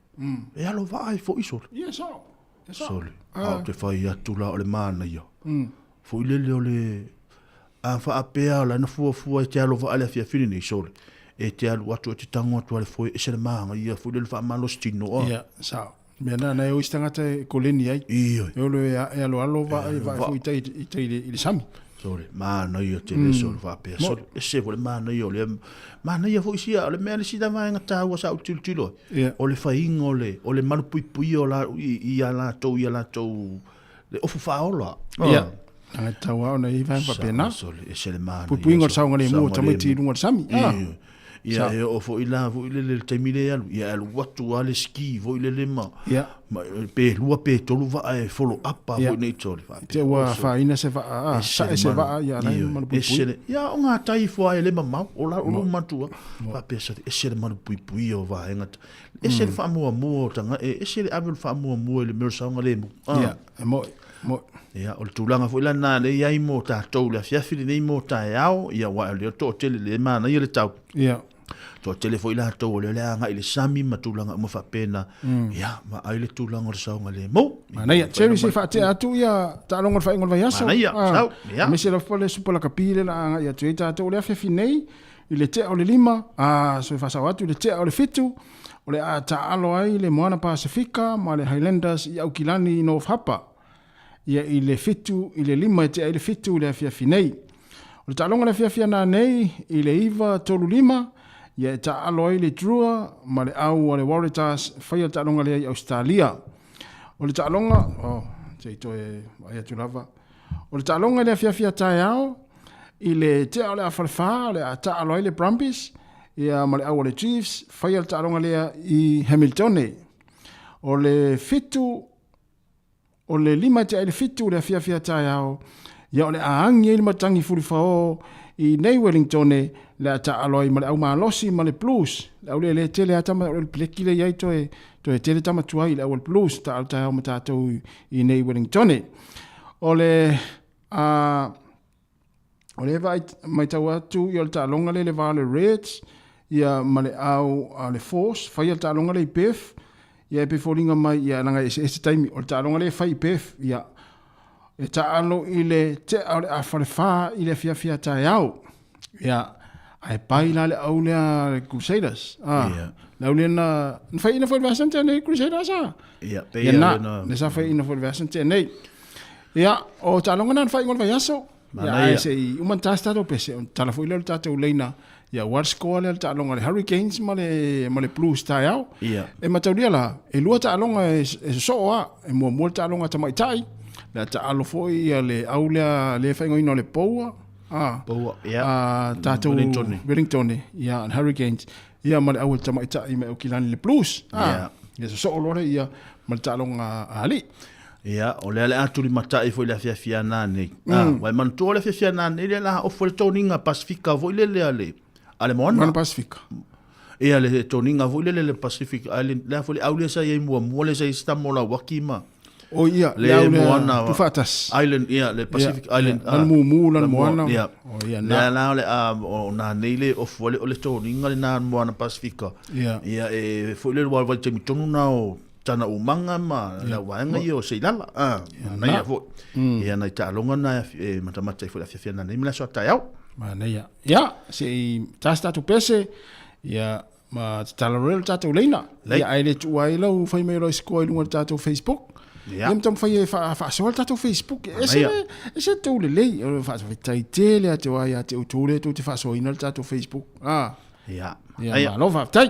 E alo vaa ai foi sole. Ia, sao. E sao. Sole. A ou te fai atu la o le manaia. Foi lele o le a faapea la na fuafua e te alo vaa le afiafi lenei sole. E te alu atu e te tango atu a le foe ese le māngaia foi lele faamalosi tino a. Ia, sao. Mea na, na e o isi tagata e koleni ai. Ioe. E olo e, e aloalo vaa e vaa foi i tai, i tai i le sami. Sole, manaia tele sole faapea. Sole, ese foi le manaia o le manaia foi sia, o le mea le sina vaega taua sa ou tilotilo ai. Ia. O le faiga o le, o le malupuipuia o la, i, i a latou, i a latou, le ofu faaola. Ia. E tatau lava ona i ai vaega faapena. Sole, ese le manaia. Puipuiga o le saogalemu o tamaiti i luga o le sami. Ia. Ia, e oo foi la foi lele le taimi lea e alu, ia e alu atu lava le ski foi lele ma, Ia. ma pe lua pe tolu vaa e follow up a Ia. foi nei tole. Faapea. Te ua afaina se vaa, a, Ese sae se le vaa, ia la e Ioe, malupuipui. ese le, ia o ngā tai fua e le mamao, o la o lou matua. Faapea sole, ese le malupuipuia o vaega. Ese le faamuamua o tanga, e ese le ave o le faamuamua i le mea o le saogalemu. Ah. Ia, e moe, moe. Ia, o le tulaga foi la lena lea e i ai mo tatou le afiafi lenei mo taeao, ia aua o lea toatele lea e manaia le tau. Ia. Toatele foi latou o lea o le a agai i le sami ma tulaga uma faapena. Ia, vaai le tulaga o le saogalemu. Manaia. Jerry, se i faatea atu ia taaloga o le faaiuga o le vaiaso. Manaia, Ah, sau, ia. Aemaise lava le Super Lakapi lea o le a agai atu ai tatou o le afiafi nei i le tea o le 5, a so e faasao atu i le tea o le 7, o le a taaalo ai le Moana Pasifika ma le Highlanders i Aukilani i North Harbour. Ia i le 7 i le 5 e tea ai le 7 i le afiafi nei. O le taaloga i le afiafi ana nei i le 9 3 5, ia e taaalo ai le Drua ma le au a le Waratahs faia le taaloga lea i Ausetalia. O le taaloga, oh, se i toe vaai atu lava. O le taaloga i le afiafi a taeao, i le tea o le a falefa, o le a taaalo ai le Brumbies, ia ma le au a le Chiefs, faia le taaloga lea i Hamiltone. O le 7, o le 5 tea i le 7 le afiafi a taeao, ia o le a agi ai le matagi fulifao i nei Wellingtone, le a taaalo ai ma le au malosi ma le Blues. Le au lele tele a tama, o le pleki le iai toe, toe tele tama tuai i le au o le Blues, taaalo taeao ma tatou i nei Wellingtone. O le, a, o le vaai matau atu i o le taaloga lea i le va o le Reds, ia ma le au a le Force, faia le taaloga lea i Perth, ia e pei e foliga mai ia leaga e eseese taimi, o le taaloga lea e fai i Perth, ia e taalo i le tea o le afa le 4 i le afiafi a taeao. Ia, ae pai la le au lea le Crusaders. Ah, Ia. le au lea na, na faiaina foi i le vaiaso na tea nei Crusaders a. Ia, pei Ia ia na, le na- le sa faiaina foi i le vaiaso na tea nei. Ia, o taaloga na na faaiuga o le vaiaso. Ia, Manaia. ae se i uma ona ta se tatou pese, ona tala foi lea o le tatou leina, ia ua le score lea o le taaloga a le Hurricanes ma le, ma le Blues taeao. Ia. E mataulia la, e lua taaloga e, e sosoo lava. E muamua le taaloga a tamaitai, le a taalo foi ia le au lea le faaigoaina o le Poua, a, Poua, ia. a tatou Wellington. Wellington, ia, le Hurricanes, ia ma le au a le tamaitai mai Aukilani le Blues. A, Ia. ia sosoo loa lea ia ma le taaloga a alii. Ia, o lea le a tulimatai foi i le afiafi a nanei. Ah, Ua e manatua o le afiafi a nanei lea la ofu ai le toniga Pasifika foi lele a le, a le Moana. Moana Pasifika. Ia, le toniga foi lele le Pacific Island, lea foi le au lea sa i ai muamua lea sa i ai si tama o Lauaki ma O ia, le le au lea Moana Tufaatasi. Island, ia, le Pacific Ia, Island. ia, lana mumu, lana Moana. Ia. O ia, na. Lea la o le a, o nanei le ofu ai le, o le toniga lena Moana Pasifika. Ia. Ia, e foi lele ua vaitaimi tonu na o tana umaga ma lau vaega ia o Seilala. Ah, manaia na. foi. Ia nai taaloga na e matamata ai foi le afiafi ana nei ma le aso a taeao. Manaia. Ia, se i ta se tatou pese, ia, ma tatalo loa le tatou leina. Lei. Ia, ae le tuua ai lau fai mai o lau score i luga o le tatou Facebook. Ia. Ia ma taumafai e faasoa le tatou Facebook. Ese Manaia. le, ese le tou lelei. O le faafetai tele atu ai ia te outou lea tou te faasoaina le tatou Facebook. Ah. Ia. Ia, Aia. malo faafetai.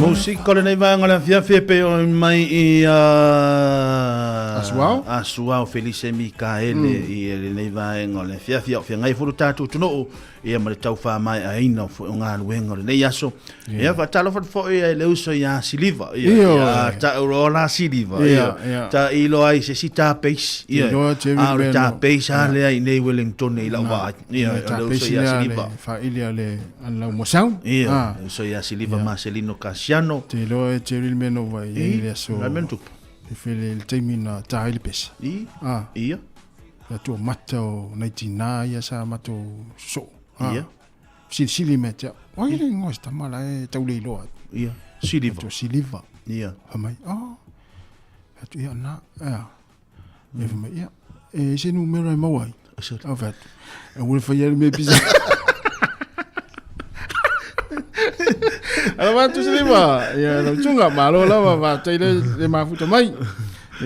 Musika o lenei vaega o le afiafi e pei ona mai i Asuao. Asuao Felice Mikaele i lenei vaega o le afiafi. A o feagai foi lo tatou atunuu ia ma le tau faamaeaina foi o galuega o lenei aso. Ia faatalofa atu foi i le uso ia Siliva. Ia, ia tau loa la Siliva. Ia, tailo ai se isi tapeisi. Ia, a o le tapeisi lava lea i inei Wellington i lau vaai. Ia, o le uso ia Siliva. Faaili a le lau Moasau. Ia, le uso ia Siliva Marcelino Kasiano. Te iloa e Jerry le mea na ou vaai ai i le aso. Le mea na tupu. E fele le taimi na ta ai le pese. Ia. Le atu o mata o nai tinā ia sa matou sosoo. Ia. Silisili mai te au. Ai le ingoa o se tama la e tau le iloa atu. Ia. Siliva. Atu Siliva. Ia. Fai mai, oh. Atu ia na. Ia. Ia fai mai, ia. E se numera e maua ai. Au fai atu. E ua le faia le mea pisa. Ala va tu Siliva. Ia lau tunga malo lava va tai le le mafuta mai.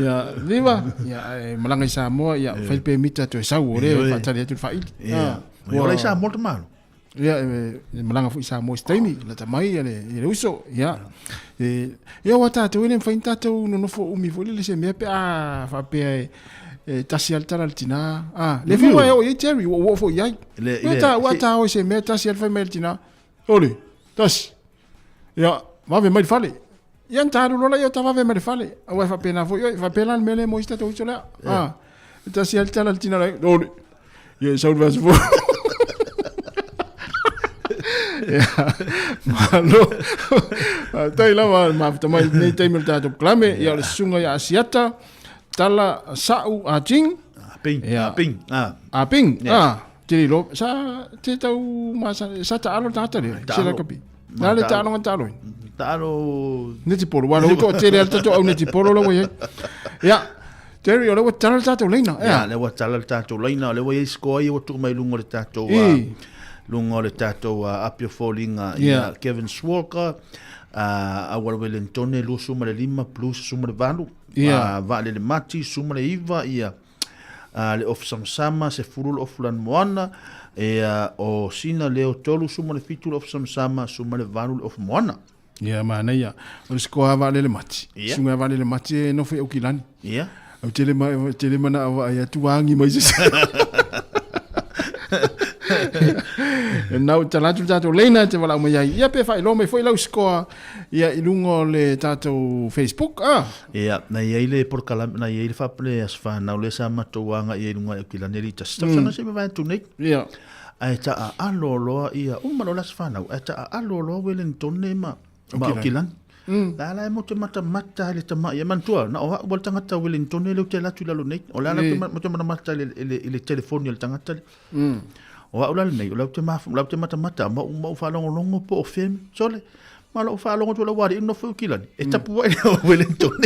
Ia Siliva, ia e malaga i Samoa, ia fai le pemita toe sau o le faatali atu le faili. Ia. Ia ola i Samoa le malo. Ia, e malaga foi i Samoa i se taimi, lata mai ia le, ia le uso, ia. E, ia ua tātou e le mawhai ni tātou nonofo umi foi lele se mea pe a whaapea e, e tasi a le tala le tinā. Ah, le fai mai o i Jerry, ua ua foi i ai. Le, Ua tā, ua tā o se mea tasi a le fai mai le tinā. Ole, tasi. Ia, vave mai le fale. Ia na tālu lola ia o tā vave mai le fale. Aua e whaapena foi oi, whaapena le mea le mo isi tātou uso lea. Ah, tasi a le tala le tinā le, ole. Ia, sau le vasa foi. Ia, malo. Tai lava, mafuta mai nei taimi o le tātou polokalame. Ia, o le susuga ia Asiata, Tala Sa'u A Jing. A Ping, A Ping, a. A Ping, a. Te riro, sa te tau masa, sa taalo le tagata lea, se la kapi. Na le taalo nga taalo. Taalo. Netipolo, wala uto tele al tato au netipolo la wai. Ia, Terry, o le ua tala le tatou leina. Ia, le ua tala le tatou leina, o le ua iai score ia ua tuu mai lunga o le tatou lunga o le tatou api o foliga ia Kevin Swalker, Auala Wellingtone 25, Blues 18, Vaalele Mati 19, ia le Off Samasama 10 le Off Moana, ia o Sina Leo 3 17 le Off Samasama 18 le Off Moana. Ia, manaia. O le sikoa vaalele mati. Ia. Suga vaalele mati e nofo i Aukilani. Ia. Au tele ma tele mana awa ai atu angi mai se. E nau tala atu tātou leina te wala mai ai. Ia pe whailo mai foi lau sikoa ia i lunga o le tātou Facebook. Ah. Ia, na iai le polokalame, na iai le whapale as whanau le sa matou anga ia i lunga i Aukilani li tasi. Tausaga se mavae atu nei. Ia. Ae taa alo loa ia, uma loa le aso fanau, ae taa alo loa Wellingtone ma, ma Aukilani. La la e mo te matamata i le tama'i e manatua, na o a'u a le tagata Wellingtone lea ou te alu atu i lalo nei, o le a la ou te matamata i le telefoni a le tagata lea. O a'u la lenei, o lea ou te o lea ou te matamata ma ou faalogologo po o fea, sole, ma lou faalogo atu i lou alii nofo i Aukilani, e tapuai le Wellingtone.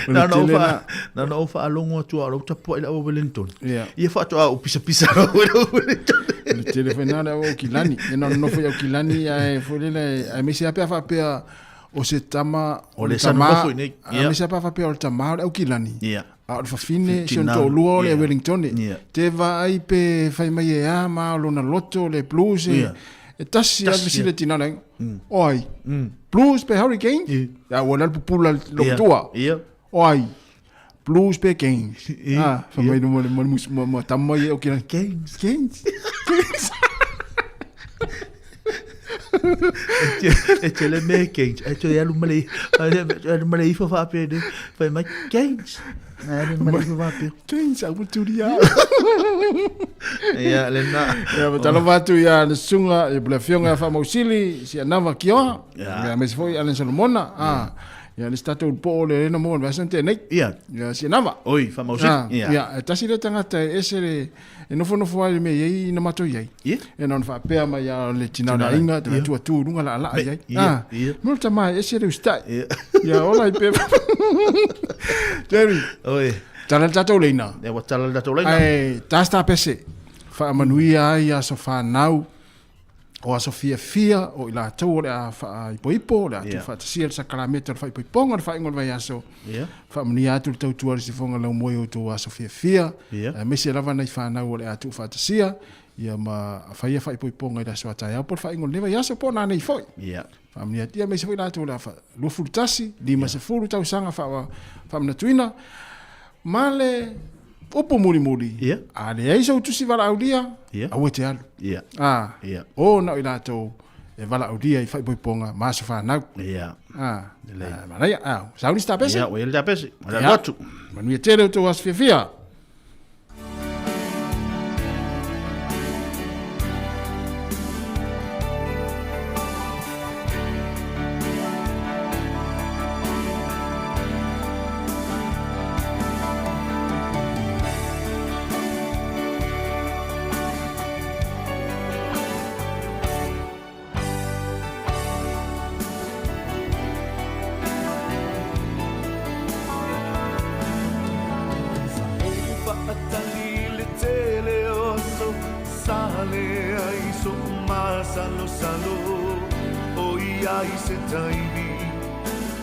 Na ona ou faalogo atu a o lou tapuai le au Wellingtone. Ia faatoa ou pisapisa loa le au Wellingtone. O le tele foi na le au Aukilani. Ia na ona nofo i Aukilani ae foi lele aemaise lava pe a faapea o se tama o le tama nofo i nei. Aemaise lava pe a faapea o le tama o le Aukilani. A o le fafine si ona toalua o le Wellingtone. Te vaai pe fai mai e a ma o lona loto le blues e e tasi lava le fesili a tina le O ai? Blues pe Hurricanes? Ia ua le pupula lo tua. O ai? Blues pe Canes? Ah, fai mai mo mo mo mo tama mai e o kina Canes. Canes. Canes. E tele me Canes. E toe alu ma le alu ma le ifo faapea nei. Fai mai Canes. Alu ma le ifo faapea. Canes au turi a. Ia lena. Ia matalofa atu ia le susuga ia le afioga ia Faamausili si Anava Kioa. Ia aemaise foi Alan Solomona. Ah. Ia le isi tatou po o le lena mo le vaiaso na tea nei. Ia. Ia si Anava. Oi Faamausili. Ia. Ia e tasi lea tagata e ese le e nofonofo ai le mea i ai na matou i ai. Ia. E na ona faapea mai ia le tina o le aiga te atu atu i luga laalaa i ai. Ia. Ia. Mo le tama e ese le usitai. Ia. Ia ola i pe. Jerry. Oi. Tala le tatou leina. Ia ua tala le tatou leina. Ae tasi tapese. Faamanuia ai aso fanau o aso fiafia o i latou o le a faaipoipo, o le a tuufaatasia le sakalameta o le faaipoipoga o le faaiuga o le vaiaso. Faamanuia atu le tautua a le sifoga laumoe i outou aso fiafia, aemaise lava nai fanau o le a tuufaatasia. Ia ma faia faaipoipoga i le aso a taeao po o le faaiuga o lenei vaiaso po o nanei foi. Ia. Faamanuia atu, ia aemaise foi latou o le a 21, 50 tausaga faamanatuina ma le upu mulimuli, Ia. a leai sou tusi valaaulia, Ia. aua e te alu. Ia. A, Ia. o na o i latou e valaaulia i faaipoipoga ma aso fanau. Ia. A, Lelei. a, manaia, a, sauni se tapese. Ia, ua i ai le tapese. O le Ia. alu atu. Manuia tele outou aso fiafia. Sa ou faatali i le tele o aso, Sa leai soʻu masalosalo, ʻOiai se taimi,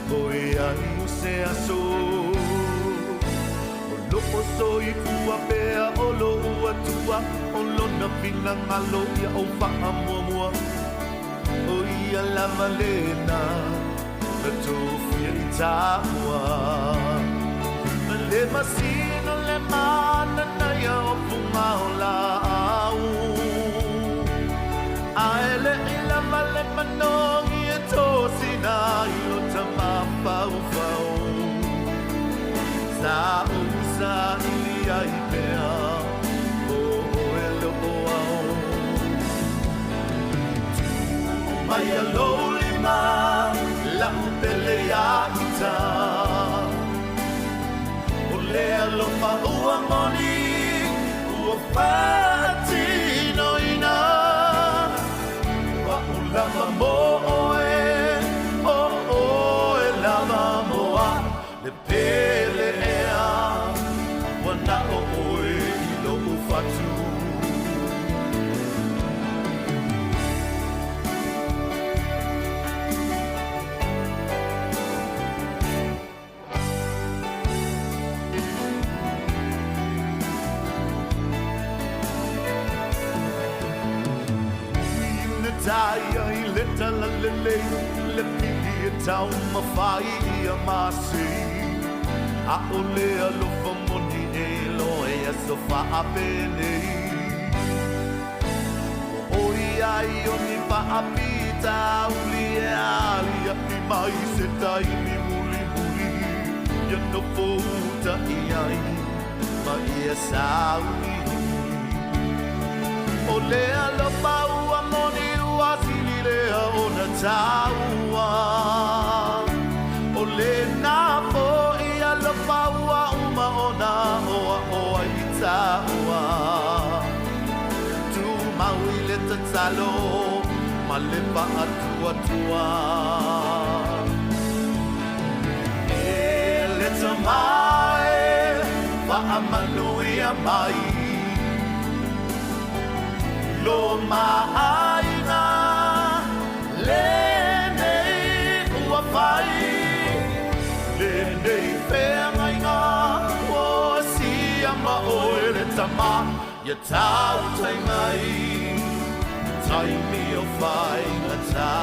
ʻOiai o se aso. O loʻu soifua pea o loʻu Atua, O lona finagalo ia ou faamuamua. ʻO ia lava lena na tofia i tāua. Le masina le mananaia o fuga o laau. A e leʻi lava le manogi e tosina ai lo ta mafaufau. Sa ou saili ai pea o oe loʻu ao. Tu mai a lou lima laʻu pele iā ita. O le alofa ua moni ua faatinoina. O aʻu lava mo ʻoe, o ʻoe lava mo aʻu. Le pele ea, ua naʻo ʻoe i loʻu fatu. Ina taia i le talalelei, le piʻi e taumafai ia masei. ʻAʻole alofa moni e lohe i aso faapenei. Ua ʻoi ai o ni faafitauli e aliaʻi mai se taimi mulimuli ia nofo uta i ai ma ia sauniuni. O le alofa ua moni ua sili lea ona taua. O lena foʻi alofa ua uma ona aʻoaʻo ai i tāua. Tumau i le tatalo ma le faatuatua. E le Tama e faamanuia mai lo maʻaiga lenei ua fai, lenei feagaiga ua sia ma oe le Tama. Ia tautai mai taimi o faigata.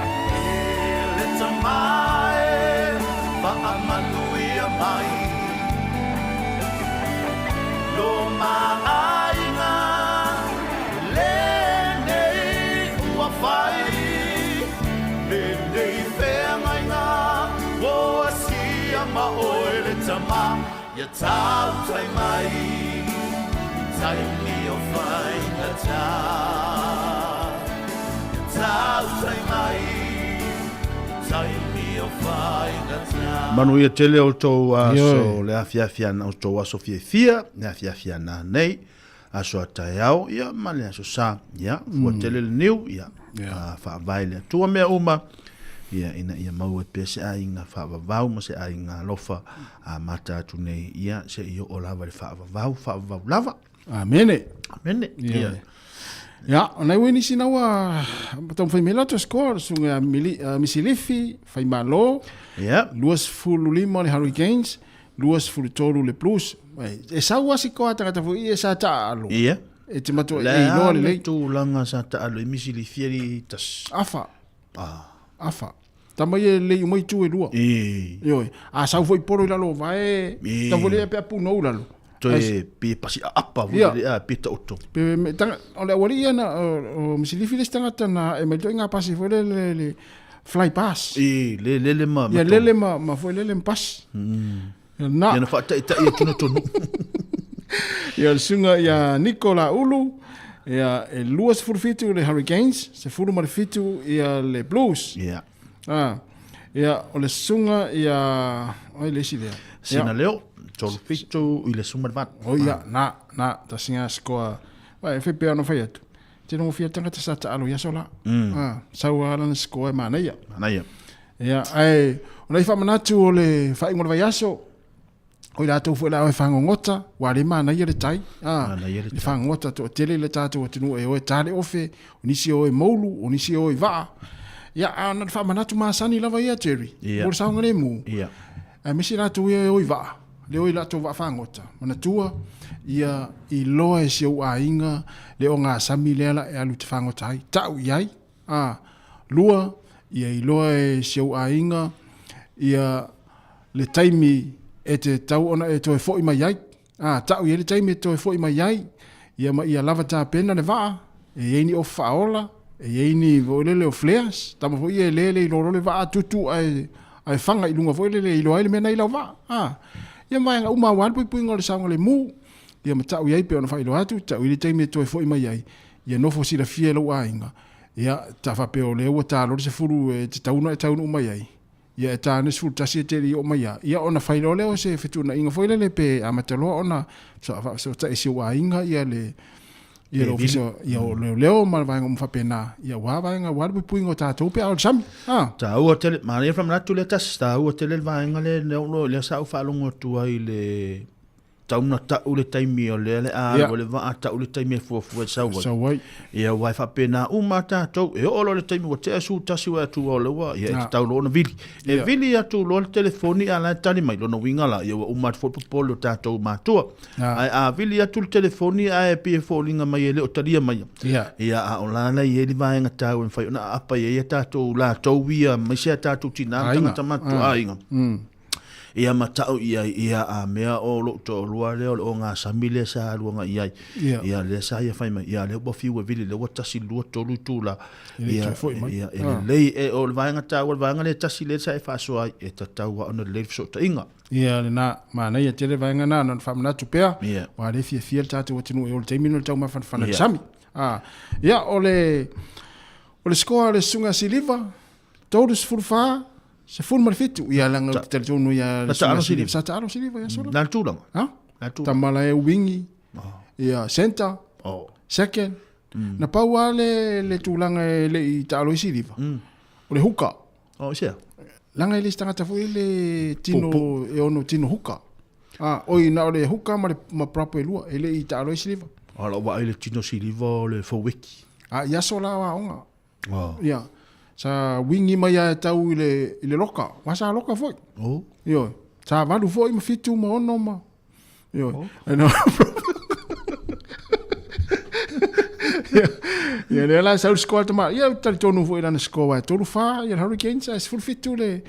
E le Tama e faamanuia mai. Lo maʻaiga lenei ua fai, lenei feagaiga ua asia ma oe le Tama, ia tautai mai i taimi o faigata. Ia tautai mai i taimi o faigata. Manuia tele outou aso le afiafi ana outou aso fiafia le afiafi ana nei aso a taeao ia ma le aso sa ia fua tele le niu ia faavae le Atua mea uma Ia, ina ia maua pea se aiga faavavau ma se aiga alofa a mata atu nei, ia, seia oo lava i le faavavau, faavavau lava. Amene. Amene. Ia. Ia, o nai ua nisi na ua taumafai mai latou score, susuga ia Misilifi, Faimalo, 25 le Hurricanes, 23 le Blues. E sau lava si koa tagata foi ia sa taalo. Ia. E te matua e iloa lelei. Le tulaga sa taalo i Misilifi ali tasi. Afa. Ah. Afa. Tama ia lelei uma itu e lua. E. Ioe. A sau foi polo i lalo o vae, E. tau foi lea pe a punou lalo. Toe pe pasi aapa foi Ia. le a pe taoto. Pe me tanga o le aualii ia na o, o Misilifi le isi tagata na e mai toi ngā pasi foi le le, le fly pass. E le lele ma Ia lele ma ma foi lele ma pasi. Ia na. Ia na faataitai e tino tonu. Ia le susuga ia Nicola Ulu, ia e 27 le Hurricanes, 17 ia le Blues. Ia. Ah, ia o le susuga ia oi le isi lea. Sina leo, tolu fitu i le suma le valu. O ia, na, na, tasi nga sikoa. Vai, e pea ona fai atu. Te rongo fia tangata sa taalo i aso la. Ah, sau a lana sikoa e manaia. Manaia. Ia, ae, o nei whaamanatu o le whaingo le vaiaso, o i latou foi la e whangongota, wa le manaia le tai. Ah, Manaia le le whangongota to tele le tātou atunuu e oe tale ofe, o nisi o e moulu, o nisi o e vaa. Ia, a ona le whaamanatu masani lava ia, Jerry. Ia. Mo le saoga le mu. Ia. Ae misi latou ia e o i vaa, le o i latou vaa fagota. Manatua, ia iloa e si ou aiga le ogasami lea la e alu te fagota ai. Ta'u i ai. A, lua, ia iloa e si ou aiga ia le taimi e te tau ona e toe fo'i mai ai. A, ta'u i ai le taimi e toe fo'i mai ai, ia ma ia lava tapena le vaa, e i ai ni ofu faaola, e i ai ni foi lele o flares, tama foi ia e le le iloa loa le vaa tutu ae, ae faga i luga foi lele e iloa ai le mea na i lau vaa. A, ia vaega uma aua le puipuiga o le saogalemu, ia ma ta'u i ai pei ona faailoa atu, ta'u i ai le taimi e toe fo'i mai ai, ia nofo silafia e lou aiga, ia, ta faapea o lea ua ta loa le 10 e tatau ona e taunuu mai ai, ia e ta ana le 11 e te le i oo mai a, ia ona fai loa lea o se fetuunaiga foi lele pe amata loa ona faafesootai i si ou aiga ia le ia le ofisa ia o leoleo ma le vaega uma faapena, ia aua vaega aua le puipuiga o tatou pe a o le sami. A. Taua tele, manaia faamanatu lea tasi, taua tele le vaega lea, lea sa ou faalogo atu ai i le Tau na tau le taimi o lea le a alu ai le vaa, tau le taimi e fuafua e sau ai. Sau ai. Ia, aua e faapena uma a tatou, e oo loa i le taimi ua tea 11 ua e atu o lea ua, ia e tatau loa ona vili. E vili atu loa le telefoni a la e tali mai, lona uiga la, ia ua uma atu foi le popole o tatou matua. Ae a vili atu le telefoni ae pei e foliga mai e le o talia maia. Ia, a o la la e i ai le vaega taua e mafai ona aapa i ai a tatou latou ia, aemaise a tatou tina ma tagata matutua aiga. Ia ma ta'u i ai, ia, a mea o lo'u to'alua lea o le ogasami lea sa alu agai i ai, ia, lea sa ia fai mai, ia, lea ua fiu e vili, lea ua tasi, lua, tolu itula, ia, ia, e lelei, e, o le vaega taua, le vaega lea e tasi lea sa e faasoa ai, e tatau lava ona lelei le fesootaiga. Ia, lena, manaia tele vaega na, na ona faamanatu pea, aua lea e fiafia le tatou atunuu e o le taimi lenei o le taumafanafana i le sami. A, ia, o le, o le score a le Susuga Siliva, 34, 17, ia leaga ou te talitonu ia Na taalo Siliva. Sa taalo Siliva ia sola. Na le tulaga. Ha? Na le tulaga. Tama la e wingi. Ia center. Oh. Second. Na pau lava le le tulaga e le i taalo ai Siliva. O le huka. Oh, i sea? Leaga e le isi tagata foi le tino e ono tino huka. Ah, oi na o le huka ma le ma prop e lua e le i taalo ai Siliva. O lau vaai le tino Siliva o le Foueki. Ah, i aso la o aoga. Oh. Ia. Sa wingi mai a e tau i le, i le loka. Wa sa loka foi. Oh. Ioe. Sa valu foi ma fitu ma ono ma. Ioe. Oh. No. Ia, ia lea la sau le score tama. Ia talitonu foi lana score wa e 3-4 ia le Hurricanes ae 17 le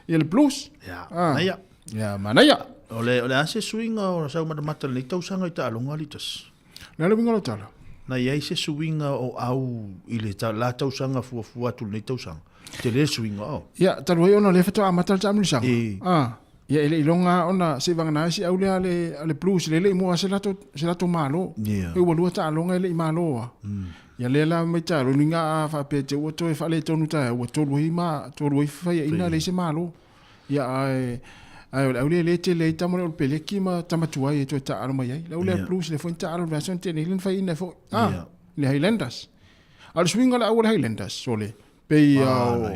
ia le Blues. Ia, Ah. manaia. Ia, manaia. O le, o le a se suiga o sau matamata i lenei tausaga i taaloga alii tasi? Le a le uiga o lau tala? Na i ai se suiga o au i le la tausaga fuafua atu i lenei tausaga. Tele le suiga o. Ia, talu ai ona o lea faatoa amata le taamilosaga. E. A, ia e le i iloga lava ona seivagana ai si au lea a le, a le Blues lea e le i mua se latou, se latou malo. Ia. Pei ua lua taaloga e le i malo a. Ia lea la maitalo, ni nga a faapea te ua toe faaletonu taeao, ua tolu ai ma, tolu ai faiaina leai se malo. Ia, ae, ae o le au lea lea e tele ai tama lea o le peleki ma tama tuai e toe taaalo mai ai. Le au lea Blues lea foi na taaalo i le vaiaso na tea nei lea na faiaina ai foi. Ah, le Highlanders. A o le suiga o le au o le Highlanders, sole, pei a o,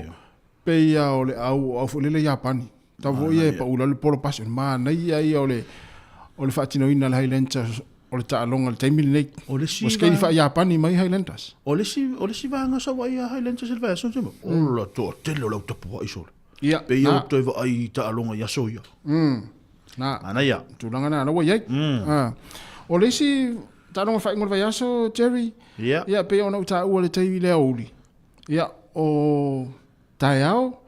Pei lava o le au o au foi lele Iapani. Tau foi ia e pau i lalo le polo pasi. O le manaia ia o le o le faatinoina e le Highlanders o le taaloga i le taimi lenei. O le isi Ua skeili faa-Iapani mai Highlanders. O le isi o le isi vaega sa vaai a Highlanders i le vaiaso na tea, ola toatele o le au tapuai sole. Ia, Pei ua toe vaai i taaloga i aso ia. Na. Manaia. Tulaga na la ua i ai. Ah. O le isi taaloga faaiuga o le vaiaso, Jerry, Ia. ia pei ona ou taua i le taimi i le aoauli. Ia, o taeao,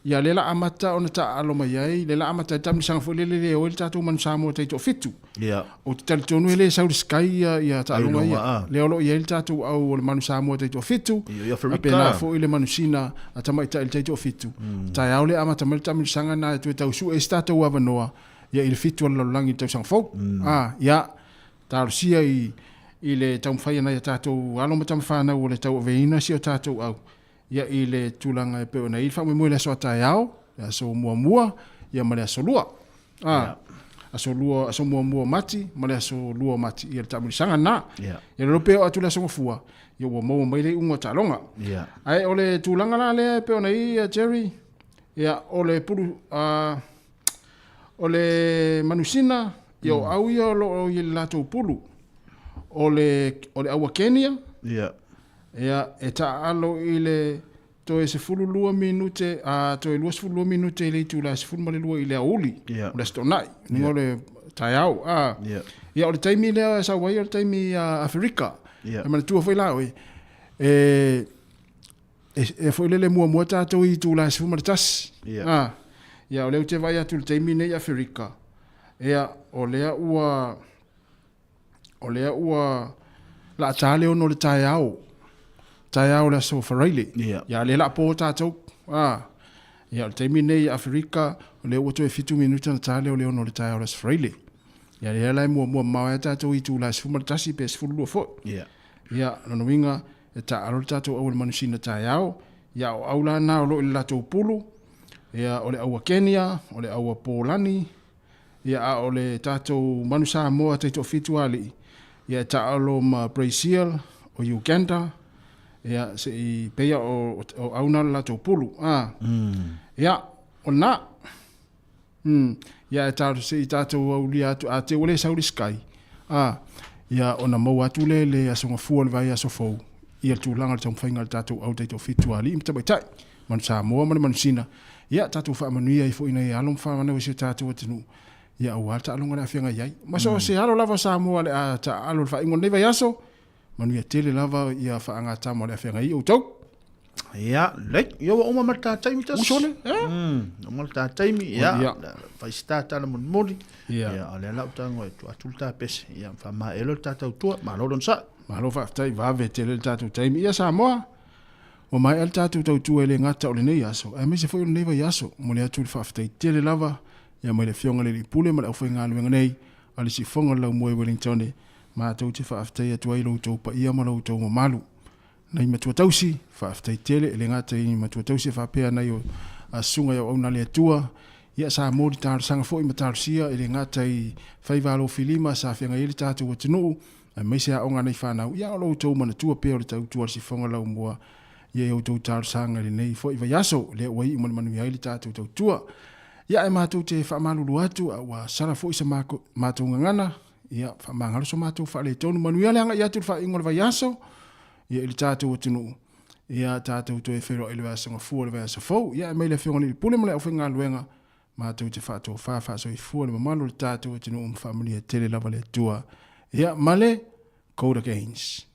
ia lea la amata ona taaalo mai ai, lea la amata ai le taamilosaga foi lele le o ai le tatou Manu Samoa taitoafitu. Ia. Ou te talitonu e le sau i le Sky ia, ia taaloga Ailoga, ia. a. Lea o lo o i ai le tatou au o le Manu Samoa taitoafitu, Ia, i Aferika. faapena foi le Manusina a tamaitai i le taitoafitu. O taeao lea amata mai le taamilosaga lena e toe tau sue ai se tatou avanoa ia i le fitu o le lalolagi i le tausaga fou. A, ia, Talosia i, i le taumafai ana i a tatou alo ma tamafanau o le tauaveina si o tatou au, ia i le tulaga e pei ona i ai le faamoemoe i le aso a taeao, le aso muamua, ia ma le aso lua. A, yeah. Aso lua, aso muamua o Mati ma le aso lua o Mati, ia le taamilosaga lena. Yeah. Ia lelo pe oo atu le aso Gafua, ia ua maua mai le iuga o taaloga. Yeah. Ae o le tulaga la lea e pei ona i ai Jerry, ia o le pulu, O le manusina, ia o au ia o lo o i le latou pulu. O le, o le aua Kenia, Ia. ia, e taaalo i le toe 12 minute, a toe 22 minute i le itula e 12 i le aoauli, Ia. o le Aso Toonai, luga o le taeao. A, Ia. ia, o le taimi lea e sau ai o le taimi a Aferika. Ia. E manatua foi la oe, e, E, e foi lele muamua tatou i itula e 11. Ia. Ah, ia, o lea ou te vaai atu i le taimi nei i Aferika. Ia, o lea ua, o lea ua laa ta le 6 o le taeao. Taeao o le aso Faraile. Ia. Ia, lea la po tatou. Ah, ia, o le taimi nei i Aferika, o lea ua toe 7 minute ona ta lea o le 6 o le taeao o le aso Faraile. Ia, lea la e muamua mamao ai tatou i itula e 11 pe 12 foi. Ia. Ia, lona uiga, e taaalo le tatou au i le manusina taeao, ia o au la na o lo o i le latou pulu, ia o le aua Kenia, o le aua Polani, ia a o le tatou manu Samoa taitoafitu alii, ia e taaalo ma Brazil, o Uganda, ia se i pei o, o au na o le latou pulu. A, ia, o lena. Ia e tatou se i tatou aulia atu a te ua le sau le Sky a ia ona maua atu lea i le aso Gafua o le vaiaso fou ia le tulaga o le taumafaiga o le tatou au taitoafitu a alii ma tamaitai, manu Samoa ma le manusina. Ia tatou faamanuia ai foi nai alo ma fanau i si o tatou atunuu ia aua le taaloga o le a feagai ai. Ma so o se alo lava o Samoa o le a taaalo i le faaiuga o lenei vaiaso, manuia tele lava ia faagatama o le a feagai ai outou. Ia, lei, ia ua uma ma le ta taimi tasi. Usole, eh? Uma le ta taimi, ia, Ia. fai se ta tala mulimuli. Ia. Ia, o lea la u tago e tuu atu le ta pese. Ia, faamaea loa le ta tautua, malo lona sa'i. Malo faafetai, vave tele le tatou taimi. Ia Samoa, ua maea le tatou tautua e le gata o lenei aso, aemaise foi o lenei vaiaso. Momoli atu le faafetai tele lava ia mai le Afioga i le Alii Pule ma le aufaigaluega nei a le Siufofoga o le Laumua i Wellingtone, matou te faafetai atu ai i lo outou paia ma lo outou mamalu. Nai matua tausi, faafetai tele, e le gata i matua tausi e faapea nai o a susuga i auauna a le Atua, ia sa mo le talosaga foi ma talosia, e le gata i faiva alofilima sa feagai ai le tatou atunuu, aemaise aoga a nai fanau, ia o lo outou manatua pea o le tautua a le sifoga laumua ia i outou talosaga i lenei foi vaiaso, lea ua iu ma le manuia ai le tatou tautua. Ia ae matou te faamalulu atu, a ua sala foi sa matou gagana, Ia, faamagalo so matou faaletonu. Manuia le agai atu i le faaiuga o le vaiaso, ia i le tatou atunuu. Ia, tatou toe feiloai i le vaiaso gafua o le vaiaso fou. Ia, aumai le Afioga i le Alii Pule ma le aufaigaluega, matou te faatofa faasoifua le mamalu o le tatou atunuu ma faamanuia tele lava le Atua. Ia, ma le Koda Gaines.